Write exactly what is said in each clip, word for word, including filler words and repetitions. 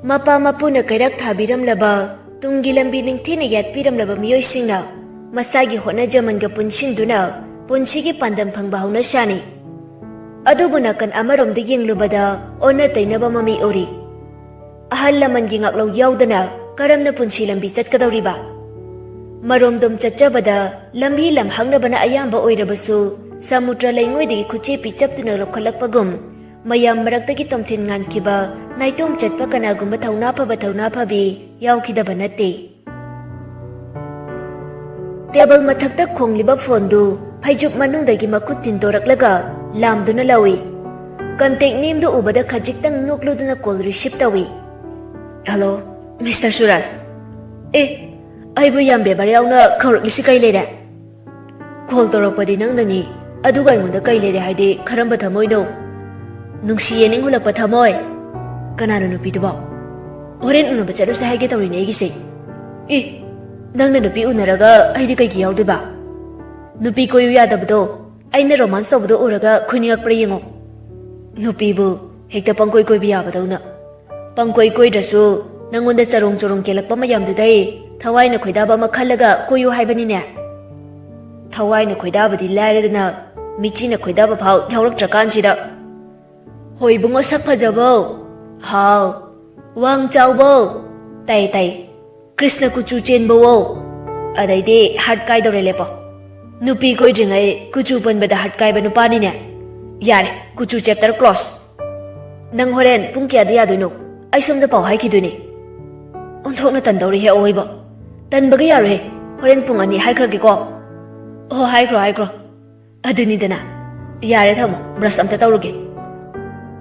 ꯃꯄꯥ ꯃꯄꯨꯅ ꯀꯩꯔꯥꯛ ꯊꯥꯕꯤꯔꯝꯂꯕ, ꯇꯨꯡꯒꯤ ꯂꯝꯕꯤ ꯅꯤꯡꯊꯤꯅ ꯌꯥꯠꯄꯤꯔꯝꯂꯕ ꯃꯤꯑꯣꯏꯁꯤꯡꯅ ꯃꯁꯥꯒꯤ ꯍꯣꯠꯅꯖꯃꯟꯒ ꯄꯨꯟꯁꯤꯟꯗꯨꯅ ꯄꯨꯟꯁꯤꯒꯤ ꯄꯥꯟꯗꯝ ꯐꯪꯕ ꯍꯧꯅꯁꯥꯅꯤ꯫ ꯑꯗꯨꯕꯨ ꯅꯥꯀꯟ ꯑꯃꯔꯣꯝꯗ ꯌꯦꯡꯂꯨꯕꯗ ꯑꯣꯟꯅ ꯇꯩꯅꯕ ꯃꯃꯤ ꯎꯔꯤ꯫ ꯑꯍꯜ ꯂꯃꯟꯒꯤ ꯉꯥꯛꯂꯧ ꯌꯥꯎꯗꯅ ꯀꯔꯝꯅ ꯄꯨꯟꯁꯤ ꯂꯝꯕꯤ ꯆꯠꯀꯗꯧꯔꯤꯕ? ꯃꯔꯣꯝꯗꯣꯝ ꯆꯠꯆꯕꯗ ꯂꯝꯕꯤ ꯂꯝꯍꯥꯡꯅꯕꯅ ꯑꯌꯥꯝꯕ ꯑꯣꯏꯔꯕꯁꯨ, ꯁꯃꯨꯗ꯭ꯔ ꯂꯩꯉꯣꯏꯗꯒꯤ ꯈꯨꯠꯆꯦꯞꯄꯤ ꯆꯞꯇꯨꯅ ꯂꯧꯈꯠꯂꯛꯄꯒꯨꯝ, ꯃꯌꯥꯝ ꯃꯔꯛꯇꯒꯤ ꯇꯣꯝꯊꯤꯟ ꯉꯥꯟꯈꯤꯕ, ꯅꯥꯏꯇꯣꯝ ꯆꯠꯄ ꯀꯅꯥꯒꯨꯝꯕ ꯊꯧꯅꯥ ꯐꯕ ꯊꯧꯅꯥ ꯐꯕꯤ ꯌꯥꯎꯈꯤꯗꯕ ꯅꯠꯇꯦ꯫ ꯇꯦꯕꯜ ꯃꯊꯛꯇ ꯈꯣꯡꯂꯤꯕ ꯐꯣꯟꯗꯨ ꯐꯩꯖꯨꯞ ꯃꯅꯨꯡꯗꯒꯤ ꯃꯈꯨꯠ ꯊꯤꯟꯗꯣꯔꯛꯂꯒ ꯂꯥꯝꯗꯨꯅ ꯂꯧꯏ꯫ ꯀꯟꯇꯦꯛ ꯅꯦꯝꯗꯨ ꯎꯕꯗ ꯈꯖꯤꯛꯇꯪ ꯅꯣꯛꯂꯨꯗꯨꯅ ꯀꯣꯜ ꯔꯤꯁꯤꯞ ꯇꯧꯏ꯫ "Hello, mister Suraj. ꯑꯦ, ꯑꯩꯕꯨ ꯌꯥꯝ ꯕꯦꯕꯥꯔ ꯌꯥꯎꯅ ꯀꯧꯔꯛꯂꯤꯁꯤ ꯀꯩ ꯂꯩꯔꯦ?" "ꯀꯣꯜ ꯇꯧꯔꯛꯄꯗꯤ ꯅꯪꯅꯅꯤ, ꯑꯗꯨꯒ ꯑꯩꯉꯣꯟꯗ ꯀꯩ ꯂꯩꯔꯦ ꯍꯥꯏꯗꯤ ꯀꯔꯝꯕ ꯊꯃꯣꯏꯅꯣ?" "ꯅꯨꯡꯁꯤ ꯌꯦꯅꯤꯡ ꯍꯨꯜꯂꯛꯄ ꯊꯃꯣꯏ?" "ꯀꯅꯥꯅꯣ ꯅꯨꯄꯤꯗꯨꯕꯣ?" "ꯍꯣꯔꯦꯟ ꯎꯅꯕ ꯆꯠꯂꯨꯁꯦ ꯍꯥꯏꯒꯦ ꯇꯧꯔꯤꯅꯦ ꯑꯩꯒꯤꯁꯦ꯫" "ꯏ, ꯅꯪꯅ ꯅꯨꯄꯤ ꯎꯅꯔꯒ ꯑꯩꯗꯤ ꯀꯩꯒꯤ ꯌꯥꯎꯗꯣꯏꯕ?" "ꯅꯨꯄꯤ ꯀꯣꯏꯌꯨ ꯌꯥꯗꯕꯗꯣ ꯑꯩꯅ ꯔꯣꯃꯥꯟꯁ ꯇꯧꯕꯗꯣ ꯎꯔꯒ ꯈꯨꯅꯤꯡꯉꯛꯄ꯭ꯔꯥ ꯌꯦꯡꯉꯣ꯫ ꯅꯨꯄꯤꯕꯨ ꯍꯦꯛꯇ ꯄꯪꯀꯣꯏ ꯀꯣꯏꯕ ꯌꯥꯕꯗꯧꯅ꯫ ꯄꯪꯀꯣꯏ ꯀꯣꯏꯗ꯭ꯔꯁꯨ ꯅꯪꯉꯣꯟꯗ ꯆꯔꯣꯡ ꯆꯔꯣꯡ ꯀꯦꯜꯂꯛꯄ ꯃꯌꯥꯝꯗꯨꯗꯩ ꯊꯋꯥꯏꯅ ꯈꯣꯏꯗꯥꯕ ꯑꯃ ꯈꯜꯂꯒ ꯀꯣꯏꯌꯨ ꯍꯥꯏꯕꯅꯤꯅꯦ꯫" "ꯊꯋꯥꯏꯅ ꯈꯣꯏꯗꯥꯕꯗꯤ ꯂꯥꯏꯔꯗꯅ, ꯃꯤꯆꯤꯅ ꯈꯣꯏꯗꯥꯕ ꯐꯥꯎ ꯌꯥꯎꯔꯛꯇ꯭ꯔꯀꯥꯟꯁꯤꯗ꯫" "ꯍꯣꯏ ꯏꯕꯨꯡꯉꯣ, ꯁꯛ ꯐꯖꯕꯧ, ꯍꯥꯎ, ꯋꯥꯡ ꯆꯥꯎꯕꯧ, ꯇꯥꯏ ꯇꯥꯏ, ꯀ꯭ꯔꯤꯁꯅ ꯀꯨꯆꯨ ꯆꯦꯟꯕꯋꯣ, ꯑꯗꯩꯗꯤ ꯍꯥꯔꯠ ꯀꯥꯏꯗꯧꯔꯦ ꯂꯦꯞꯄꯣ꯫ ꯅꯨꯄꯤ ꯀꯣꯏꯗ꯭ꯔꯤꯉꯩ ꯀꯨꯆꯨ ꯄꯟꯕꯗ ꯍꯥꯔꯠ ꯀꯥꯏꯕ ꯅꯨꯄꯥꯅꯤꯅꯦ꯫ ꯌꯥꯔꯦ, ꯀꯨꯆꯨ ꯆꯦꯞꯇꯔ ꯀ꯭ꯂꯣꯁ꯫ ꯅꯪ ꯍꯣꯔꯦꯟ ꯄꯨꯡ ꯀꯌꯥꯗ ꯌꯥꯗꯣꯏꯅꯣ? ꯑꯩ ꯁꯣꯝꯗ ꯄꯥꯎ ꯍꯥꯏꯈꯤꯗꯣꯏꯅꯦ꯫" "ꯑꯣꯟꯊꯣꯛꯅ ꯇꯟꯗꯧꯔꯤꯍꯦ ꯑꯋꯣꯏꯕ꯫ ꯇꯟꯕꯒ ꯌꯥꯔꯣꯏꯍꯦ, ꯍꯣꯔꯦꯟ ꯄꯨꯡ ꯑꯅꯤ ꯍꯥꯏꯈ꯭ꯔꯒꯦꯀꯣ꯫" "ꯑꯣ, ꯍꯥꯏꯈ꯭ꯔꯣ, ꯍꯥꯏꯈ꯭ꯔꯣ꯫ ꯑꯗꯨꯅꯤꯗꯅ꯫ ꯌꯥꯔꯦ, ꯊꯝꯃꯣ, ꯕ꯭ꯔꯁ ꯑꯝꯇ ꯇꯧꯔꯨꯒꯦ꯫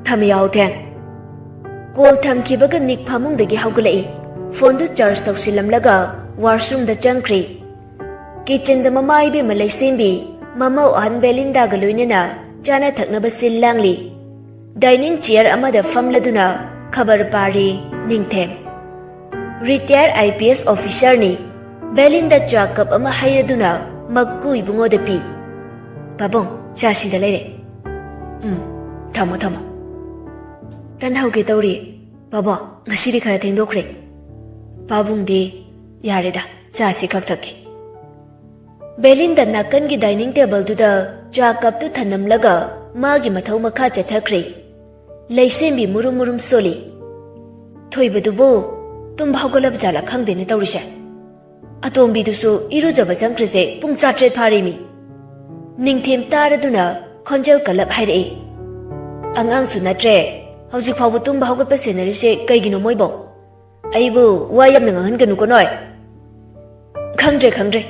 ꯊꯝꯃꯦ, ꯌꯥꯍꯧꯊꯦꯡ꯫" ꯀꯣꯜ ꯊꯝꯈꯤꯕꯒ ꯅꯤꯛ ꯐꯃꯨꯡꯗꯒꯤ ꯍꯧꯒꯠꯂꯛꯏ꯫ ꯐꯣꯟꯗꯨ ꯆꯥꯔꯖ ꯇꯧꯁꯤꯜꯂꯝꯂꯒ ꯋꯥꯁꯔꯨꯝꯗ ꯆꯪꯈ꯭ꯔꯤ꯫ ꯀꯤꯆꯟꯗ ꯃꯃꯥ ꯏꯕꯦꯝꯃ ꯂꯩꯁꯦꯝꯕꯤ, ꯃꯃꯧ ꯑꯍꯟ ꯕꯦꯂꯤꯟꯗꯥꯒ ꯂꯣꯏꯅꯅ ꯆꯥꯅ ꯊꯛꯅꯕ ꯁꯤꯜ ꯂꯥꯡꯂꯤ꯫ ꯗꯥꯏꯅꯤꯡ ꯆꯤꯌꯔ ꯑꯃꯗ ꯐꯝꯂꯗꯨꯅ ꯈꯕꯔ ꯄꯥꯔꯤ ꯅꯤꯡꯊꯦꯝ꯫ Retire IPS ꯑꯣꯐꯤꯁꯔꯅꯤ꯫ ꯕꯦꯂꯤꯟꯗ ꯆꯥ ꯀꯞ ꯑꯃ ꯍꯩꯔꯗꯨꯅ ꯃꯛꯀꯨ ꯏꯕꯨꯡꯉꯣꯗ ꯄꯤ꯫ "ꯄꯥꯕꯨꯡ, ꯆꯥ ꯁꯤꯗ ꯂꯩꯔꯦ꯫" "ꯎꯝ, ꯊꯝꯃꯣ, ꯊꯝꯃꯣ꯫" "ꯇꯟꯍꯧꯒꯦ ꯇꯧꯔꯤ꯫" "ꯕꯥꯕꯥ, ꯉꯁꯤꯗꯤ ꯈꯔ ꯊꯦꯡꯗꯣꯛꯈ꯭ꯔꯦ꯫ ꯄꯥꯕꯨꯡꯗꯤ ꯌꯥꯔꯦꯗ, ꯆꯥꯁꯤ ꯈꯛ ꯊꯛꯀꯦ꯫" ꯕꯦꯂꯤꯟꯗ ꯅꯥꯀꯟꯒꯤ ꯗꯥꯏꯅꯤꯡ ꯇꯦꯕꯜꯗꯨꯗ ꯆꯥ ꯀꯞꯇꯨ ꯊꯅꯝꯂꯒ ꯃꯥꯒꯤ ꯃꯊꯧ ꯃꯈꯥ ꯆꯠꯊꯈ꯭ꯔꯦ꯫ ꯂꯩꯁꯦꯝꯕꯤ ꯃꯨꯔꯨꯝ ꯃꯨꯔꯨꯝ ꯁꯣꯜꯂꯤ꯫ "ꯊꯣꯏꯕꯗꯨꯕꯨ ꯇꯨꯝꯕ ꯍꯧꯒꯠꯂꯕ ꯖꯥꯠꯂꯥ ꯈꯪꯗꯦꯅꯦ ꯇꯧꯔꯤꯁꯦ꯫ ꯑꯇꯣꯝꯕꯤꯗꯨꯁꯨ ꯏꯔꯨꯖꯕ ꯆꯪꯈ꯭ꯔꯤꯁꯦ ꯄꯨꯡ ꯆꯥꯇ꯭ꯔꯦꯠ ꯐꯥꯔꯦꯃꯤ꯫" ꯅꯤꯡꯊꯦꯝ ꯇꯥꯔꯗꯨꯅ ꯈꯣꯟꯖꯦꯜ ꯀꯜꯂꯞ ꯍꯥꯏꯔꯛꯏ꯫ "ꯑꯉꯥꯡꯁꯨ ꯅꯠꯇ꯭ꯔꯦ, ꯍꯧꯖꯤꯛ ꯐꯥꯎꯕ ꯇꯨꯝꯕ ꯍꯧꯒꯠꯄ ꯁꯦꯟꯅꯔꯤꯁꯦ ꯀꯩꯒꯤꯅꯣ ꯃꯣꯏꯕꯣ? ꯑꯩꯕꯨ ꯋꯥ ꯌꯥꯝꯅ ꯉꯥꯡꯍꯟꯒꯅꯨꯀꯣ ꯅꯣꯏ꯫" "ꯈꯪꯗ꯭ꯔꯦ, ꯈꯪꯗ꯭ꯔꯦ꯫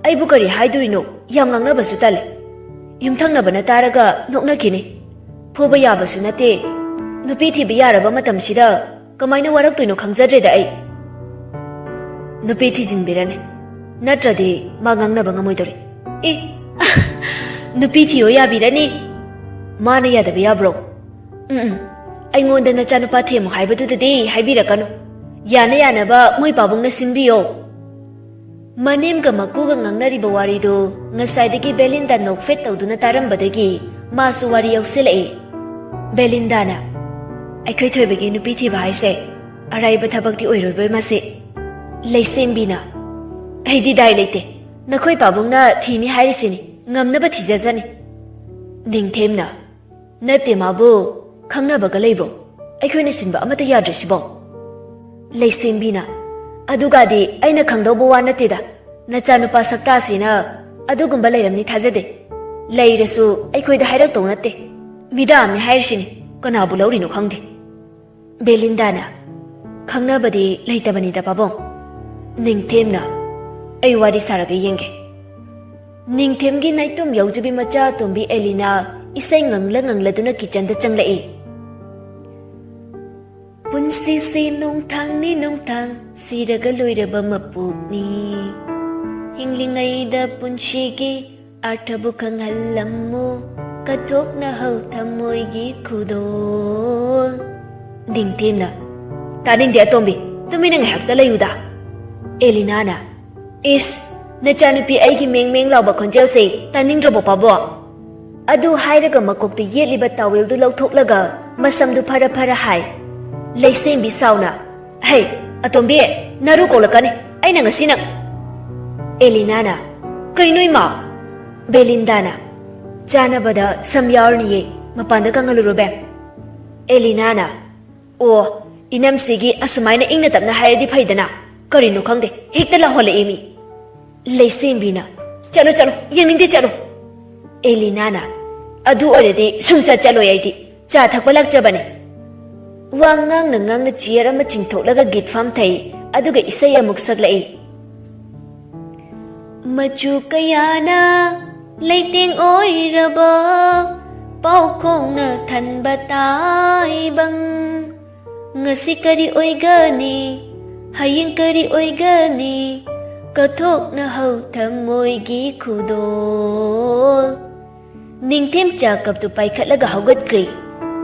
ꯑꯩꯕꯨ ꯀꯔꯤ ꯍꯥꯏꯗꯣꯔꯤꯅꯣ? ꯌꯥꯝ ꯉꯥꯡꯅꯕꯁꯨ ꯇꯜꯂꯦ꯫ ꯌꯨꯝꯊꯪꯅꯕꯅ ꯇꯥꯔꯒ ꯅꯣꯛꯅꯈꯤꯅꯤ꯫ ꯐꯨꯕ ꯌꯥꯕꯁꯨ ꯅꯠꯇꯦ꯫ ꯅꯨꯄꯤ ꯊꯤꯕ ꯌꯥꯔꯕ ꯃꯇꯝꯁꯤꯗ ꯀꯃꯥꯏꯅ ꯋꯥꯔꯛꯇꯣꯏꯅꯣ ꯈꯪꯖꯗ꯭ꯔꯦꯗ ꯑꯩ꯫" "ꯅꯨꯄꯤ ꯊꯤꯖꯤꯟꯕꯤꯔꯅꯤ꯫ ꯅꯠꯇ꯭ꯔꯗꯤ ꯃꯥ ꯉꯥꯡꯅꯕ ꯉꯝꯃꯣꯏꯗꯧꯔꯤ꯫" "ꯑꯦ, ꯅꯨꯄꯤ ꯊꯤꯌꯣ ꯌꯥꯕꯤꯔꯅꯤ꯫ ꯃꯥꯅ ꯌꯥꯗꯕ ꯌꯥꯕ꯭ꯔꯣ?" "ꯎꯝ, ꯎꯝ꯫ ꯑꯩꯉꯣꯟꯗ ꯅꯆꯥꯅꯨꯄꯥ ꯊꯦꯝꯃꯨ ꯍꯥꯏꯕꯗꯨꯗꯗꯤ ꯍꯥꯏꯕꯤꯔꯛꯀꯅꯨ꯫ ꯌꯥꯅ ꯌꯥꯅꯕ ꯃꯣꯏ ꯄꯥꯕꯨꯡꯅ ꯁꯤꯟꯕꯤꯌꯣ꯫" ꯃꯅꯦꯝꯒ ꯃꯀꯨꯒ ꯉꯥꯡꯅꯔꯤꯕ ꯋꯥꯔꯤꯗꯨ ꯉꯁꯥꯏꯗꯒꯤ ꯕꯦꯂꯤꯟꯗ ꯅꯣꯛꯐꯦꯠ ꯇꯧꯗꯨꯅ ꯇꯥꯔꯝꯕꯗꯒꯤ ꯃꯥꯁꯨ ꯋꯥꯔꯤ ꯌꯥꯎꯁꯤꯜꯂꯛꯏ꯫ ꯕꯦꯂꯤꯟꯗꯥꯅ, "ꯑꯩꯈꯣꯏ ꯊꯣꯏꯕꯒꯤ ꯅꯨꯄꯤ ꯊꯤꯕ ꯍꯥꯏꯁꯦ ꯑꯔꯥꯏꯕ ꯊꯕꯛꯇꯤ ꯑꯣꯏꯔꯣꯏꯕ ꯃꯁꯤ꯫" ꯂꯩꯁꯦꯝꯕꯤꯅ, "ꯑꯩꯗꯤ ꯗꯥꯏ ꯂꯩꯇꯦ꯫ ꯅꯈꯣꯏ ꯄꯥꯕꯨꯡꯅ ꯊꯤꯅꯤ ꯍꯥꯏꯔꯤꯁꯤꯅꯤ, ꯉꯝꯅꯕ ꯊꯤꯖꯖꯅꯤ꯫" ꯅꯤꯡꯊꯦꯝꯅ, "ꯅꯠꯇꯦ ꯃꯥꯕꯨ, ꯈꯪꯅꯕꯒ ꯂꯩꯕ꯭ꯔꯣ? ꯑꯩꯈꯣꯏꯅ ꯁꯤꯟꯕ ꯑꯃꯠꯇ ꯌꯥꯗ꯭ꯔꯤꯁꯤꯕꯣ?" ꯂꯩꯁꯦꯝꯕꯤꯅ, "ꯑꯗꯨꯒꯗꯤ ꯑꯩꯅ ꯈꯪꯗꯧꯕ ꯋꯥ ꯅꯠꯇꯦꯗ꯫ ꯅꯆꯥꯅꯨꯄꯥ ꯁꯛꯇꯥꯁꯤꯅ ꯑꯗꯨꯒꯨꯝꯕ ꯂꯩꯔꯝꯅꯤ ꯊꯥꯖꯗꯦ꯫ ꯂꯩꯔꯁꯨ ꯑꯩꯈꯣꯏꯗ ꯍꯥꯏꯔꯛꯇꯧ ꯅꯠꯇꯦ꯫ ꯃꯤꯗꯥꯝꯅꯤ ꯍꯥꯏꯔꯤꯁꯤꯅꯤ, ꯀꯅꯥꯕꯨ ꯂꯧꯔꯤꯅꯣ ꯈꯪꯗꯦ꯫" ꯕꯦꯂꯤꯟꯗꯥꯅ, "ꯈꯪꯅꯕꯗꯤ ꯂꯩꯇꯕꯅꯤꯗ ꯄꯥꯕꯨꯡ꯫" ꯅꯤꯡꯊꯦꯝꯅ, "ꯑꯩ ꯋꯥꯔꯤ ꯁꯥꯔꯒ ꯌꯦꯡꯒꯦ꯫" ꯅꯤꯡꯊꯦꯝꯒꯤ ꯅꯥꯏꯇꯣꯝ ꯌꯥꯎꯖꯕꯤ ꯃꯆꯥ ꯑꯇꯣꯝꯕꯤ ꯑꯦꯂꯤꯅꯥ ꯏꯁꯩ ꯉꯪꯂ ꯉꯪꯂꯗꯨꯅ ꯀꯤꯆꯟꯗ ꯆꯪꯂꯛꯏ꯫ "ꯄꯨꯟꯁꯤꯁꯤ ꯅꯣꯡꯊꯥꯡꯅꯤ ꯅꯣꯡꯊꯥꯡ, ꯁꯤꯔꯒ ꯂꯣꯏꯔꯕ ꯃꯄꯣꯛꯅꯤ꯫ ꯍꯤꯡꯂꯤꯉꯩꯗ ꯄꯨꯟꯁꯤꯒꯤ ꯑꯥꯔꯊꯕꯨ ꯈꯪꯍꯜꯂꯝꯃꯨ, ꯀꯠꯊꯣꯛꯅꯍꯧ ꯊꯃꯣꯏꯒꯤ ꯈꯨꯗꯣꯜ꯫" ꯅꯤꯡꯊꯦꯝꯅ, "ꯇꯥꯅꯤꯡꯗꯦ ꯑꯇꯣꯝꯕꯤ, ꯇꯨꯃꯤꯟꯅ ꯉꯥꯏꯍꯥꯛꯇ ꯂꯩꯌꯨꯗ꯫" ꯑꯦꯂꯤꯅꯥꯅ, "ꯏꯁ, ꯅꯆꯥꯅꯨꯄꯤ ꯑꯩꯒꯤ ꯃꯦꯡ ꯃꯦꯡ ꯂꯥꯎꯕ ꯈꯣꯟꯖꯦꯜꯁꯦ ꯇꯥꯅꯤꯡꯗ꯭ꯔꯕꯣ ꯄꯥꯕꯣ?" ꯑꯗꯨ ꯍꯥꯏꯔꯒ ꯃꯀꯣꯛꯇ ꯌꯦꯠꯂꯤꯕ ꯇꯥꯋꯦꯜꯗꯨ ꯂꯧꯊꯣꯛꯂꯒ ꯃꯁꯝꯗꯨ ꯐꯔ ꯐꯔ ꯍꯥꯏ꯫ ꯂꯩꯁꯦꯝꯕꯤ ꯁꯥꯎꯅ, "ꯍꯩ, ꯑꯇꯣꯝꯕꯤ, ꯅꯔꯨ ꯀꯣꯛꯂꯛꯀꯅꯤ, ꯑꯩꯅ ꯉꯁꯤ ꯅꯪ"꯫ ꯑꯦꯂꯤꯅꯥꯅ, "ꯀꯩꯅꯣ ꯏꯃꯥ?" ꯕꯦꯂꯤꯟꯗꯥꯅ, "ꯆꯥꯅꯕꯗ ꯁꯝ ꯌꯥꯎꯔꯅꯤꯌꯦ, ꯃꯄꯥꯟꯗ ꯀꯪꯍꯜꯂꯨꯔꯣ ꯕꯦꯝ"꯫ ꯑꯦꯂꯤꯅꯥꯅ, "ꯑꯣ, ꯏꯅꯝꯁꯤꯒꯤ ꯑꯁꯨꯃꯥꯏꯅ ꯏꯪꯅ ꯇꯞꯅ ꯍꯥꯏꯔꯗꯤ ꯐꯩꯗꯅ, ꯀꯔꯤꯅꯣ ꯈꯪꯗꯦ, ꯍꯦꯛꯇ ꯂꯥꯎꯍꯜꯂꯛꯑꯦ ꯃꯤ"꯫ ꯂꯩꯁꯦꯝꯕꯤꯅ, "ꯆꯠꯂꯣ, ꯆꯠꯂꯣ, ꯌꯦꯡꯅꯤꯡꯗꯦ, ꯆꯠꯂꯣ"꯫ ꯑꯦꯂꯤꯅꯥꯅ, "ꯑꯗꯨ ꯑꯣꯏꯔꯗꯤ ꯁꯨꯝꯆꯠ ꯆꯠꯂꯣꯏ ꯑꯩꯗꯤ, ꯆꯥ ꯊꯛꯄ ꯂꯥꯛꯆꯕꯅꯦ"꯫ ꯋꯥ ꯉꯥꯡꯅ ꯉꯥꯡꯅ ꯆꯤꯌꯔ ꯑꯃ ꯆꯤꯡꯊꯣꯛꯂꯒ ꯒꯤꯠ ꯐꯝꯊꯩ, ꯑꯗꯨꯒ ꯏꯁꯩ ꯑꯃꯨꯛ ꯁꯛꯂꯛꯏ꯫ ꯃꯆꯨ ꯀꯌꯥꯅ ꯂꯩꯇꯦꯡ ꯑꯣꯏꯔꯕ ꯄꯥꯎꯈꯣꯡꯅ ꯊꯟꯕ ꯇꯥꯏꯕꯪ꯫ ꯉꯁꯤ ꯀꯔꯤ ꯑꯣꯏꯒꯅꯤ, ꯍꯌꯦꯡ ꯀꯔꯤ ꯑꯣꯏꯒꯅꯤ, ꯀꯠꯊꯣꯛꯅꯍꯧ ꯊꯃꯣꯏꯒꯤ ꯈꯨꯗꯣꯜ꯫ ꯅꯤꯡꯊꯦꯝ ꯆꯥ ꯀꯞꯇꯨ ꯄꯥꯏꯈꯠꯂꯒ ꯍꯧꯒꯠꯈ꯭ꯔꯦ꯫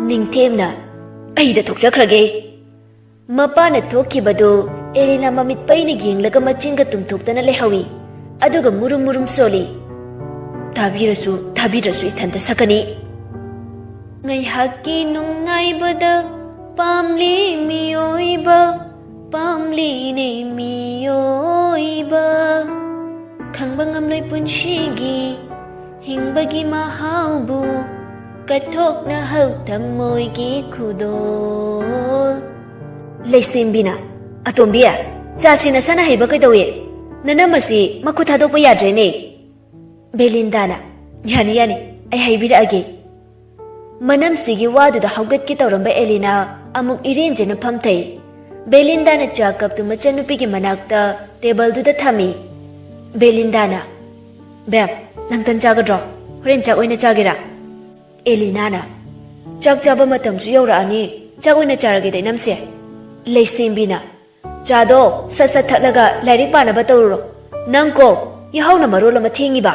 ꯅꯤꯡꯊꯦꯝꯅ, "ꯑꯩꯗ ꯊꯣꯛꯆꯈ꯭ꯔꯒꯦ"꯫ ꯃꯄꯥꯅ ꯊꯣꯛꯈꯤꯕꯗꯨ ꯑꯦꯂꯤꯅꯥ ꯃꯃꯤꯠ ꯄꯩꯅ ꯌꯦꯡꯂꯒ ꯃꯆꯤꯟꯒ ꯇꯨꯝꯊꯣꯛꯇꯅ ꯂꯩꯍꯧꯏ꯫ ꯑꯗꯨꯒ ꯃꯨꯔꯨꯝ ꯃꯨꯔꯨꯝ ꯁꯣꯜꯂꯤ꯫ "ꯇꯥꯕꯤꯔꯁꯨ ꯊꯥꯕꯤꯗ꯭ꯔꯁꯨ ꯏꯊꯟꯇ ꯁꯛꯀꯅꯤ"꯫ ꯉꯥꯏꯍꯥꯛꯀꯤ ꯅꯨꯡꯉꯥꯏꯕꯗ ꯄꯥꯝꯂꯤ ꯃꯤꯑꯣꯏꯕ, ꯄꯥꯝꯂꯤꯅꯦ ꯃꯤꯑꯣꯏꯕ꯫ ꯈꯪꯕ ꯉꯝꯂꯣꯏ ꯄꯨꯟꯁꯤꯒꯤ ꯍꯤꯡꯕꯒꯤ ꯃꯍꯥꯎꯕꯨ, ꯀꯠꯊꯣꯛꯅꯍꯧ ꯊꯃꯣꯏꯒꯤ ꯈꯨꯗꯣꯜ꯫ ꯂꯩꯁꯦꯝꯕꯤꯅ, "ꯑꯇꯣꯝꯕꯤ, ꯆꯥꯁꯤ ꯅꯁꯥꯅ ꯍꯩꯕ ꯀꯩꯗꯧꯏ? ꯅꯅꯝ ꯑꯁꯤ ꯃꯈꯨꯠ ꯊꯥꯗꯣꯛꯄ ꯌꯥꯗ꯭ꯔꯦꯅꯦ"꯫ ꯕꯦꯂꯤꯟꯗꯥꯅ, "ꯌꯥꯅꯤ, ꯌꯥꯅꯤ, ꯑꯩ ꯍꯩꯕꯤꯔꯛꯑꯒꯦ"꯫ ꯃꯅꯝꯁꯤꯒꯤ ꯋꯥꯗꯨꯗ ꯍꯧꯒꯠꯀꯦ ꯇꯧꯔꯝꯕ ꯑꯦꯂꯤꯅꯥ ꯑꯃꯨꯛ ꯏꯔꯦꯟꯖꯅ ꯐꯝꯊꯩ꯫ ꯕꯦꯂꯤꯟꯗꯥꯅ ꯆꯥ ꯀꯞꯇꯨ ꯃꯆꯟꯅꯨꯄꯤꯒꯤ ꯃꯅꯥꯛꯇ ꯇꯦꯕꯜꯗꯨꯗ ꯊꯝꯃꯤ꯫ ꯕꯦꯂꯤꯟꯗꯥꯅ, "ꯕꯦꯝ, ꯅꯪ ꯇꯟ ꯆꯥꯒꯗ꯭ꯔꯣ? ꯍꯣꯔꯦꯟ ꯆꯥꯛ ꯑꯣꯏꯅ ꯆꯥꯒꯦꯔꯥ?" ꯑꯦꯂꯤꯅꯥꯅ, "ꯆꯥꯛ ꯆꯥꯕ ꯃꯇꯝꯁꯨ ꯌꯧꯔꯛꯑꯅꯤ, ꯆꯥꯛ ꯑꯣꯏꯅ ꯆꯥꯔꯒꯦꯗ ꯏꯅꯝꯁꯦ"꯫ ꯂꯩꯁꯦꯝꯕꯤꯅ, "ꯆꯥꯗꯣ ꯁꯠ ꯁꯠ ꯊꯛꯂꯒ ꯂꯥꯏꯔꯤꯛ ꯄꯥꯅꯕ ꯇꯧꯔꯨꯔꯣ꯫ ꯅꯪ ꯀꯣ, ꯌꯥꯍꯧꯅ ꯃꯔꯣꯜ ꯑꯃ ꯊꯦꯡꯉꯤꯕ,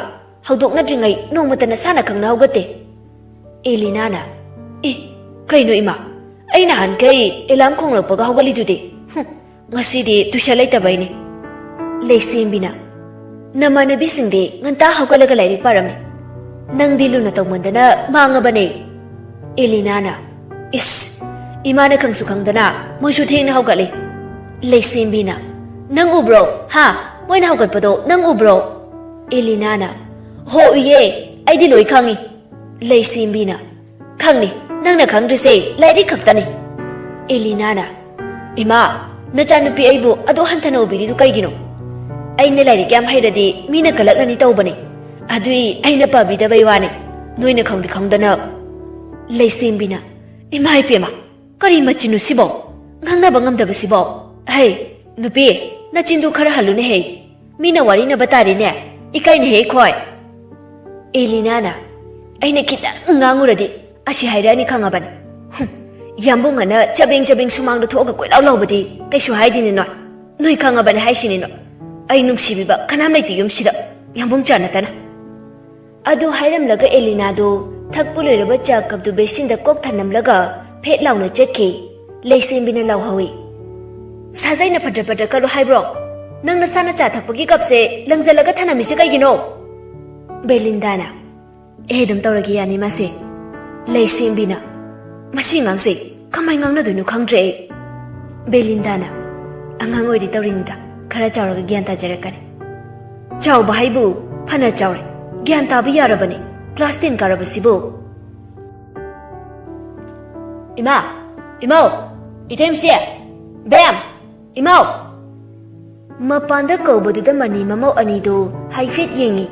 ꯍꯧꯗꯣꯛꯅꯗ꯭ꯔꯤꯉꯩ ꯅꯣꯡꯃꯇ ꯅꯁꯥꯅ ꯈꯪꯅ ꯍꯧꯒꯠꯇꯦ"꯫ ꯑꯦꯂꯤꯅꯥꯅ, "ꯑꯦ, ꯀꯩꯅꯣ ꯏꯃꯥ, ꯑꯩ ꯅꯍꯥꯟꯈꯩ ꯑꯦꯂꯥꯝ ꯈꯣꯡꯂꯛꯄꯒ ꯍꯧꯒꯠꯂꯤꯗꯨꯗꯤ? ꯍꯨꯝ, ꯉꯁꯤꯗꯤ ꯇꯨꯏꯁꯟ ꯂꯩꯇꯕꯩꯅꯦ"꯫ ꯂꯩꯁꯦꯝꯕꯤꯅ, "ꯅꯃꯥꯟꯅꯕꯤꯁꯤꯡꯗꯤ ꯉꯟꯇꯥ ꯍꯧꯒꯠꯂꯒ ꯂꯥꯏꯔꯤꯛ ꯄꯥꯔꯝꯃꯤ, ꯅꯪꯗꯤ ꯂꯨꯅ ꯇꯧꯃꯟꯗꯅ ꯃꯥꯡꯉꯕꯅꯦ"꯫ ꯑꯦꯂꯤꯅꯥꯅ, "ꯏꯁ, ꯏꯃꯥꯅ ꯈꯪꯁꯨ ꯈꯪꯗꯅ ꯃꯣꯏꯁꯨ ꯊꯦꯡꯅ ꯍꯧꯒꯠꯂꯤ꯫ ꯂꯩꯁꯦꯝꯕꯤꯅ, "ꯅꯪ ꯎꯕ꯭ꯔꯣ? ꯍꯥ? ꯃꯣꯏꯅ ꯍꯧꯒꯠꯄꯗꯣ ꯅꯪ ꯎꯕ꯭ꯔꯣ?" ꯑꯦꯂꯤꯅꯥꯅ, "ꯍꯣ, ꯎꯏꯌꯦ꯫ ꯑꯩꯗꯤ ꯂꯣꯏ ꯈꯪꯉꯤ꯫" ꯂꯩꯁꯦꯝꯕꯤꯅ, "ꯈꯪꯅꯤ, ꯅꯪꯅ ꯈꯪꯗ꯭ꯔꯤꯁꯦ ꯂꯥꯏꯔꯤꯛ ꯈꯛꯇꯅꯤ꯫" ꯑꯦꯂꯤꯅꯥꯅ, "ꯏꯃꯥ, ꯅꯆꯥꯅꯨꯄꯤ ꯑꯩꯕꯨ ꯑꯗꯨ ꯍꯟꯊꯅ ꯎꯕꯤꯔꯤꯗꯨ ꯀꯩꯒꯤꯅꯣ? ꯑꯩꯅ ꯂꯥꯏꯔꯤꯛ ꯌꯥꯝ ꯍꯩꯔꯗꯤ ꯃꯤꯅ ꯀꯂꯛꯅꯅꯤ ꯇꯧꯕꯅꯤ꯫ ꯑꯗꯨꯏ ꯑꯩꯅ ꯄꯥꯕꯤꯗꯕꯩ ꯋꯥꯅꯤ꯫ ꯅꯣꯏꯅ ꯈꯪꯗꯤ ꯈꯪꯗꯅ꯫" ꯂꯩꯁꯦꯝꯕꯤꯅ, "ꯏꯃꯥ ꯏꯄꯦꯝꯃ, ꯀꯔꯤ ꯃꯆꯤꯟꯅꯣ ꯁꯤꯕꯣ? ꯉꯥꯡꯅꯕ ꯉꯝꯗꯕꯁꯤꯕꯣ? ꯍꯩ, ꯅꯨꯄꯤ, ꯅꯆꯤꯟꯗꯨ ꯈꯔ ꯍꯜꯂꯨꯅꯦ ꯍꯩ꯫ ꯃꯤꯅ ꯋꯥꯔꯤꯅꯕ ꯇꯥꯔꯦꯅꯦ꯫ ꯏꯀꯥꯏꯅꯦꯍꯦ ꯈꯣꯏ꯫" ꯑꯦꯂꯤꯅꯥꯅ, "ꯑꯩꯅ ꯈꯤꯇꯪ ꯉꯥꯡꯉꯨꯔꯗꯤ ꯑꯁꯤ ꯍꯥꯏꯔꯛꯑꯅꯤ ꯈꯪꯉꯕꯅꯤ꯫ ꯍꯨꯝ, ꯌꯥꯝꯕꯨꯡ ꯑꯅ ꯆꯕꯦꯡ ꯆꯕꯦꯡ ꯁꯨꯃꯥꯡꯗ ꯊꯣꯛꯑꯒ ꯀꯣꯏꯂꯥꯎ ꯂꯥꯎꯕꯗꯤ ꯀꯩꯁꯨ ꯍꯥꯏꯗꯦꯅꯦ ꯅꯣꯏ꯫ ꯅꯣꯏ ꯈꯪꯉꯕꯅꯤ ꯍꯥꯏꯁꯤꯅꯤ ꯅꯣꯏ꯫ ꯑꯩ ꯅꯨꯡꯁꯤꯕꯤꯕ ꯀꯅꯥꯝ ꯂꯩꯇꯦ ꯌꯨꯝꯁꯤꯗ, ꯌꯥꯝꯕꯨꯡ ꯆꯥ ꯅꯠꯇꯅ꯫" ꯑꯗꯨ ꯍꯥꯏꯔꯝꯂꯒ ꯑꯦꯂꯤꯅꯥꯗꯨ ꯊꯛꯄ ꯂꯣꯏꯔꯕ ꯆꯥ ꯀꯞꯇꯨ ꯕꯦꯁꯤꯟꯗ ꯀꯣꯛ ꯊꯝꯂꯝꯂꯒ ꯐꯦꯠ ꯂꯥꯎꯅ ꯆꯠꯈꯤ꯫ ꯂꯩꯁꯦꯝꯕꯤꯅ ꯂꯥꯎꯍꯧꯏ, "ꯁꯥꯖꯩꯅ ꯐꯠꯇ꯭ꯔ ꯐꯠꯇ꯭ꯔ ꯀꯠꯂꯨ ꯍꯥꯏꯕ꯭ꯔꯣ? ꯅꯪ ꯅꯁꯥꯅ ꯆꯥ ꯊꯛꯄꯒꯤ ꯀꯞꯁꯦ ꯂꯪꯖꯜꯂꯒ ꯊꯅꯝꯃꯤꯁꯦ ꯀꯩꯒꯤꯅꯣ?" ꯕꯦꯂꯤꯟꯗꯥꯅ, "ꯑꯦ, ꯑꯗꯨꯝ ꯇꯧꯔꯒꯦ, ꯌꯥꯅꯤ ꯃꯥꯁꯦ꯫" ꯂꯩꯁꯦꯝꯕꯤꯅ, "ꯃꯁꯤ ꯑꯉꯥꯡꯁꯦ ꯀꯃꯥꯏ ꯉꯥꯡꯅꯗꯣꯏꯅꯣ ꯈꯪꯗ꯭ꯔꯦ ꯑꯩ꯫" ꯕꯦꯂꯤꯟꯗꯥꯅ, "ꯑꯉꯥꯡ ꯑꯣꯏꯔꯤ ꯇꯧꯔꯤꯅꯤꯗ, ꯈꯔ ꯆꯥꯎꯔꯒ ꯒ꯭ꯌꯥꯟ ꯇꯥꯖꯔꯛꯀꯅꯤ꯫" ꯆꯥꯎꯕ ꯍꯥꯏꯕꯨ ꯐꯅ ꯆꯥꯎꯔꯦ, ꯒ꯭ꯌꯥꯟ ꯇꯥꯕ ꯌꯥꯔꯕꯅꯤ, ꯀ꯭ꯂꯥꯁ ꯇꯦꯟ ꯀꯥꯔꯕꯁꯤꯕꯨ꯫ "ꯏꯃꯥ, ꯏꯃꯧ, ꯏꯊꯦꯝꯁꯤ, ꯕꯦꯝ, ꯏꯃꯧ!" ꯃꯄꯥꯟꯗ ꯀꯧꯕꯗꯨꯗ ꯃꯅꯤ ꯃꯃꯧ ꯑꯅꯤꯗꯨ ꯍꯥꯏꯐꯦꯠ ꯌꯦꯡꯉꯤ꯫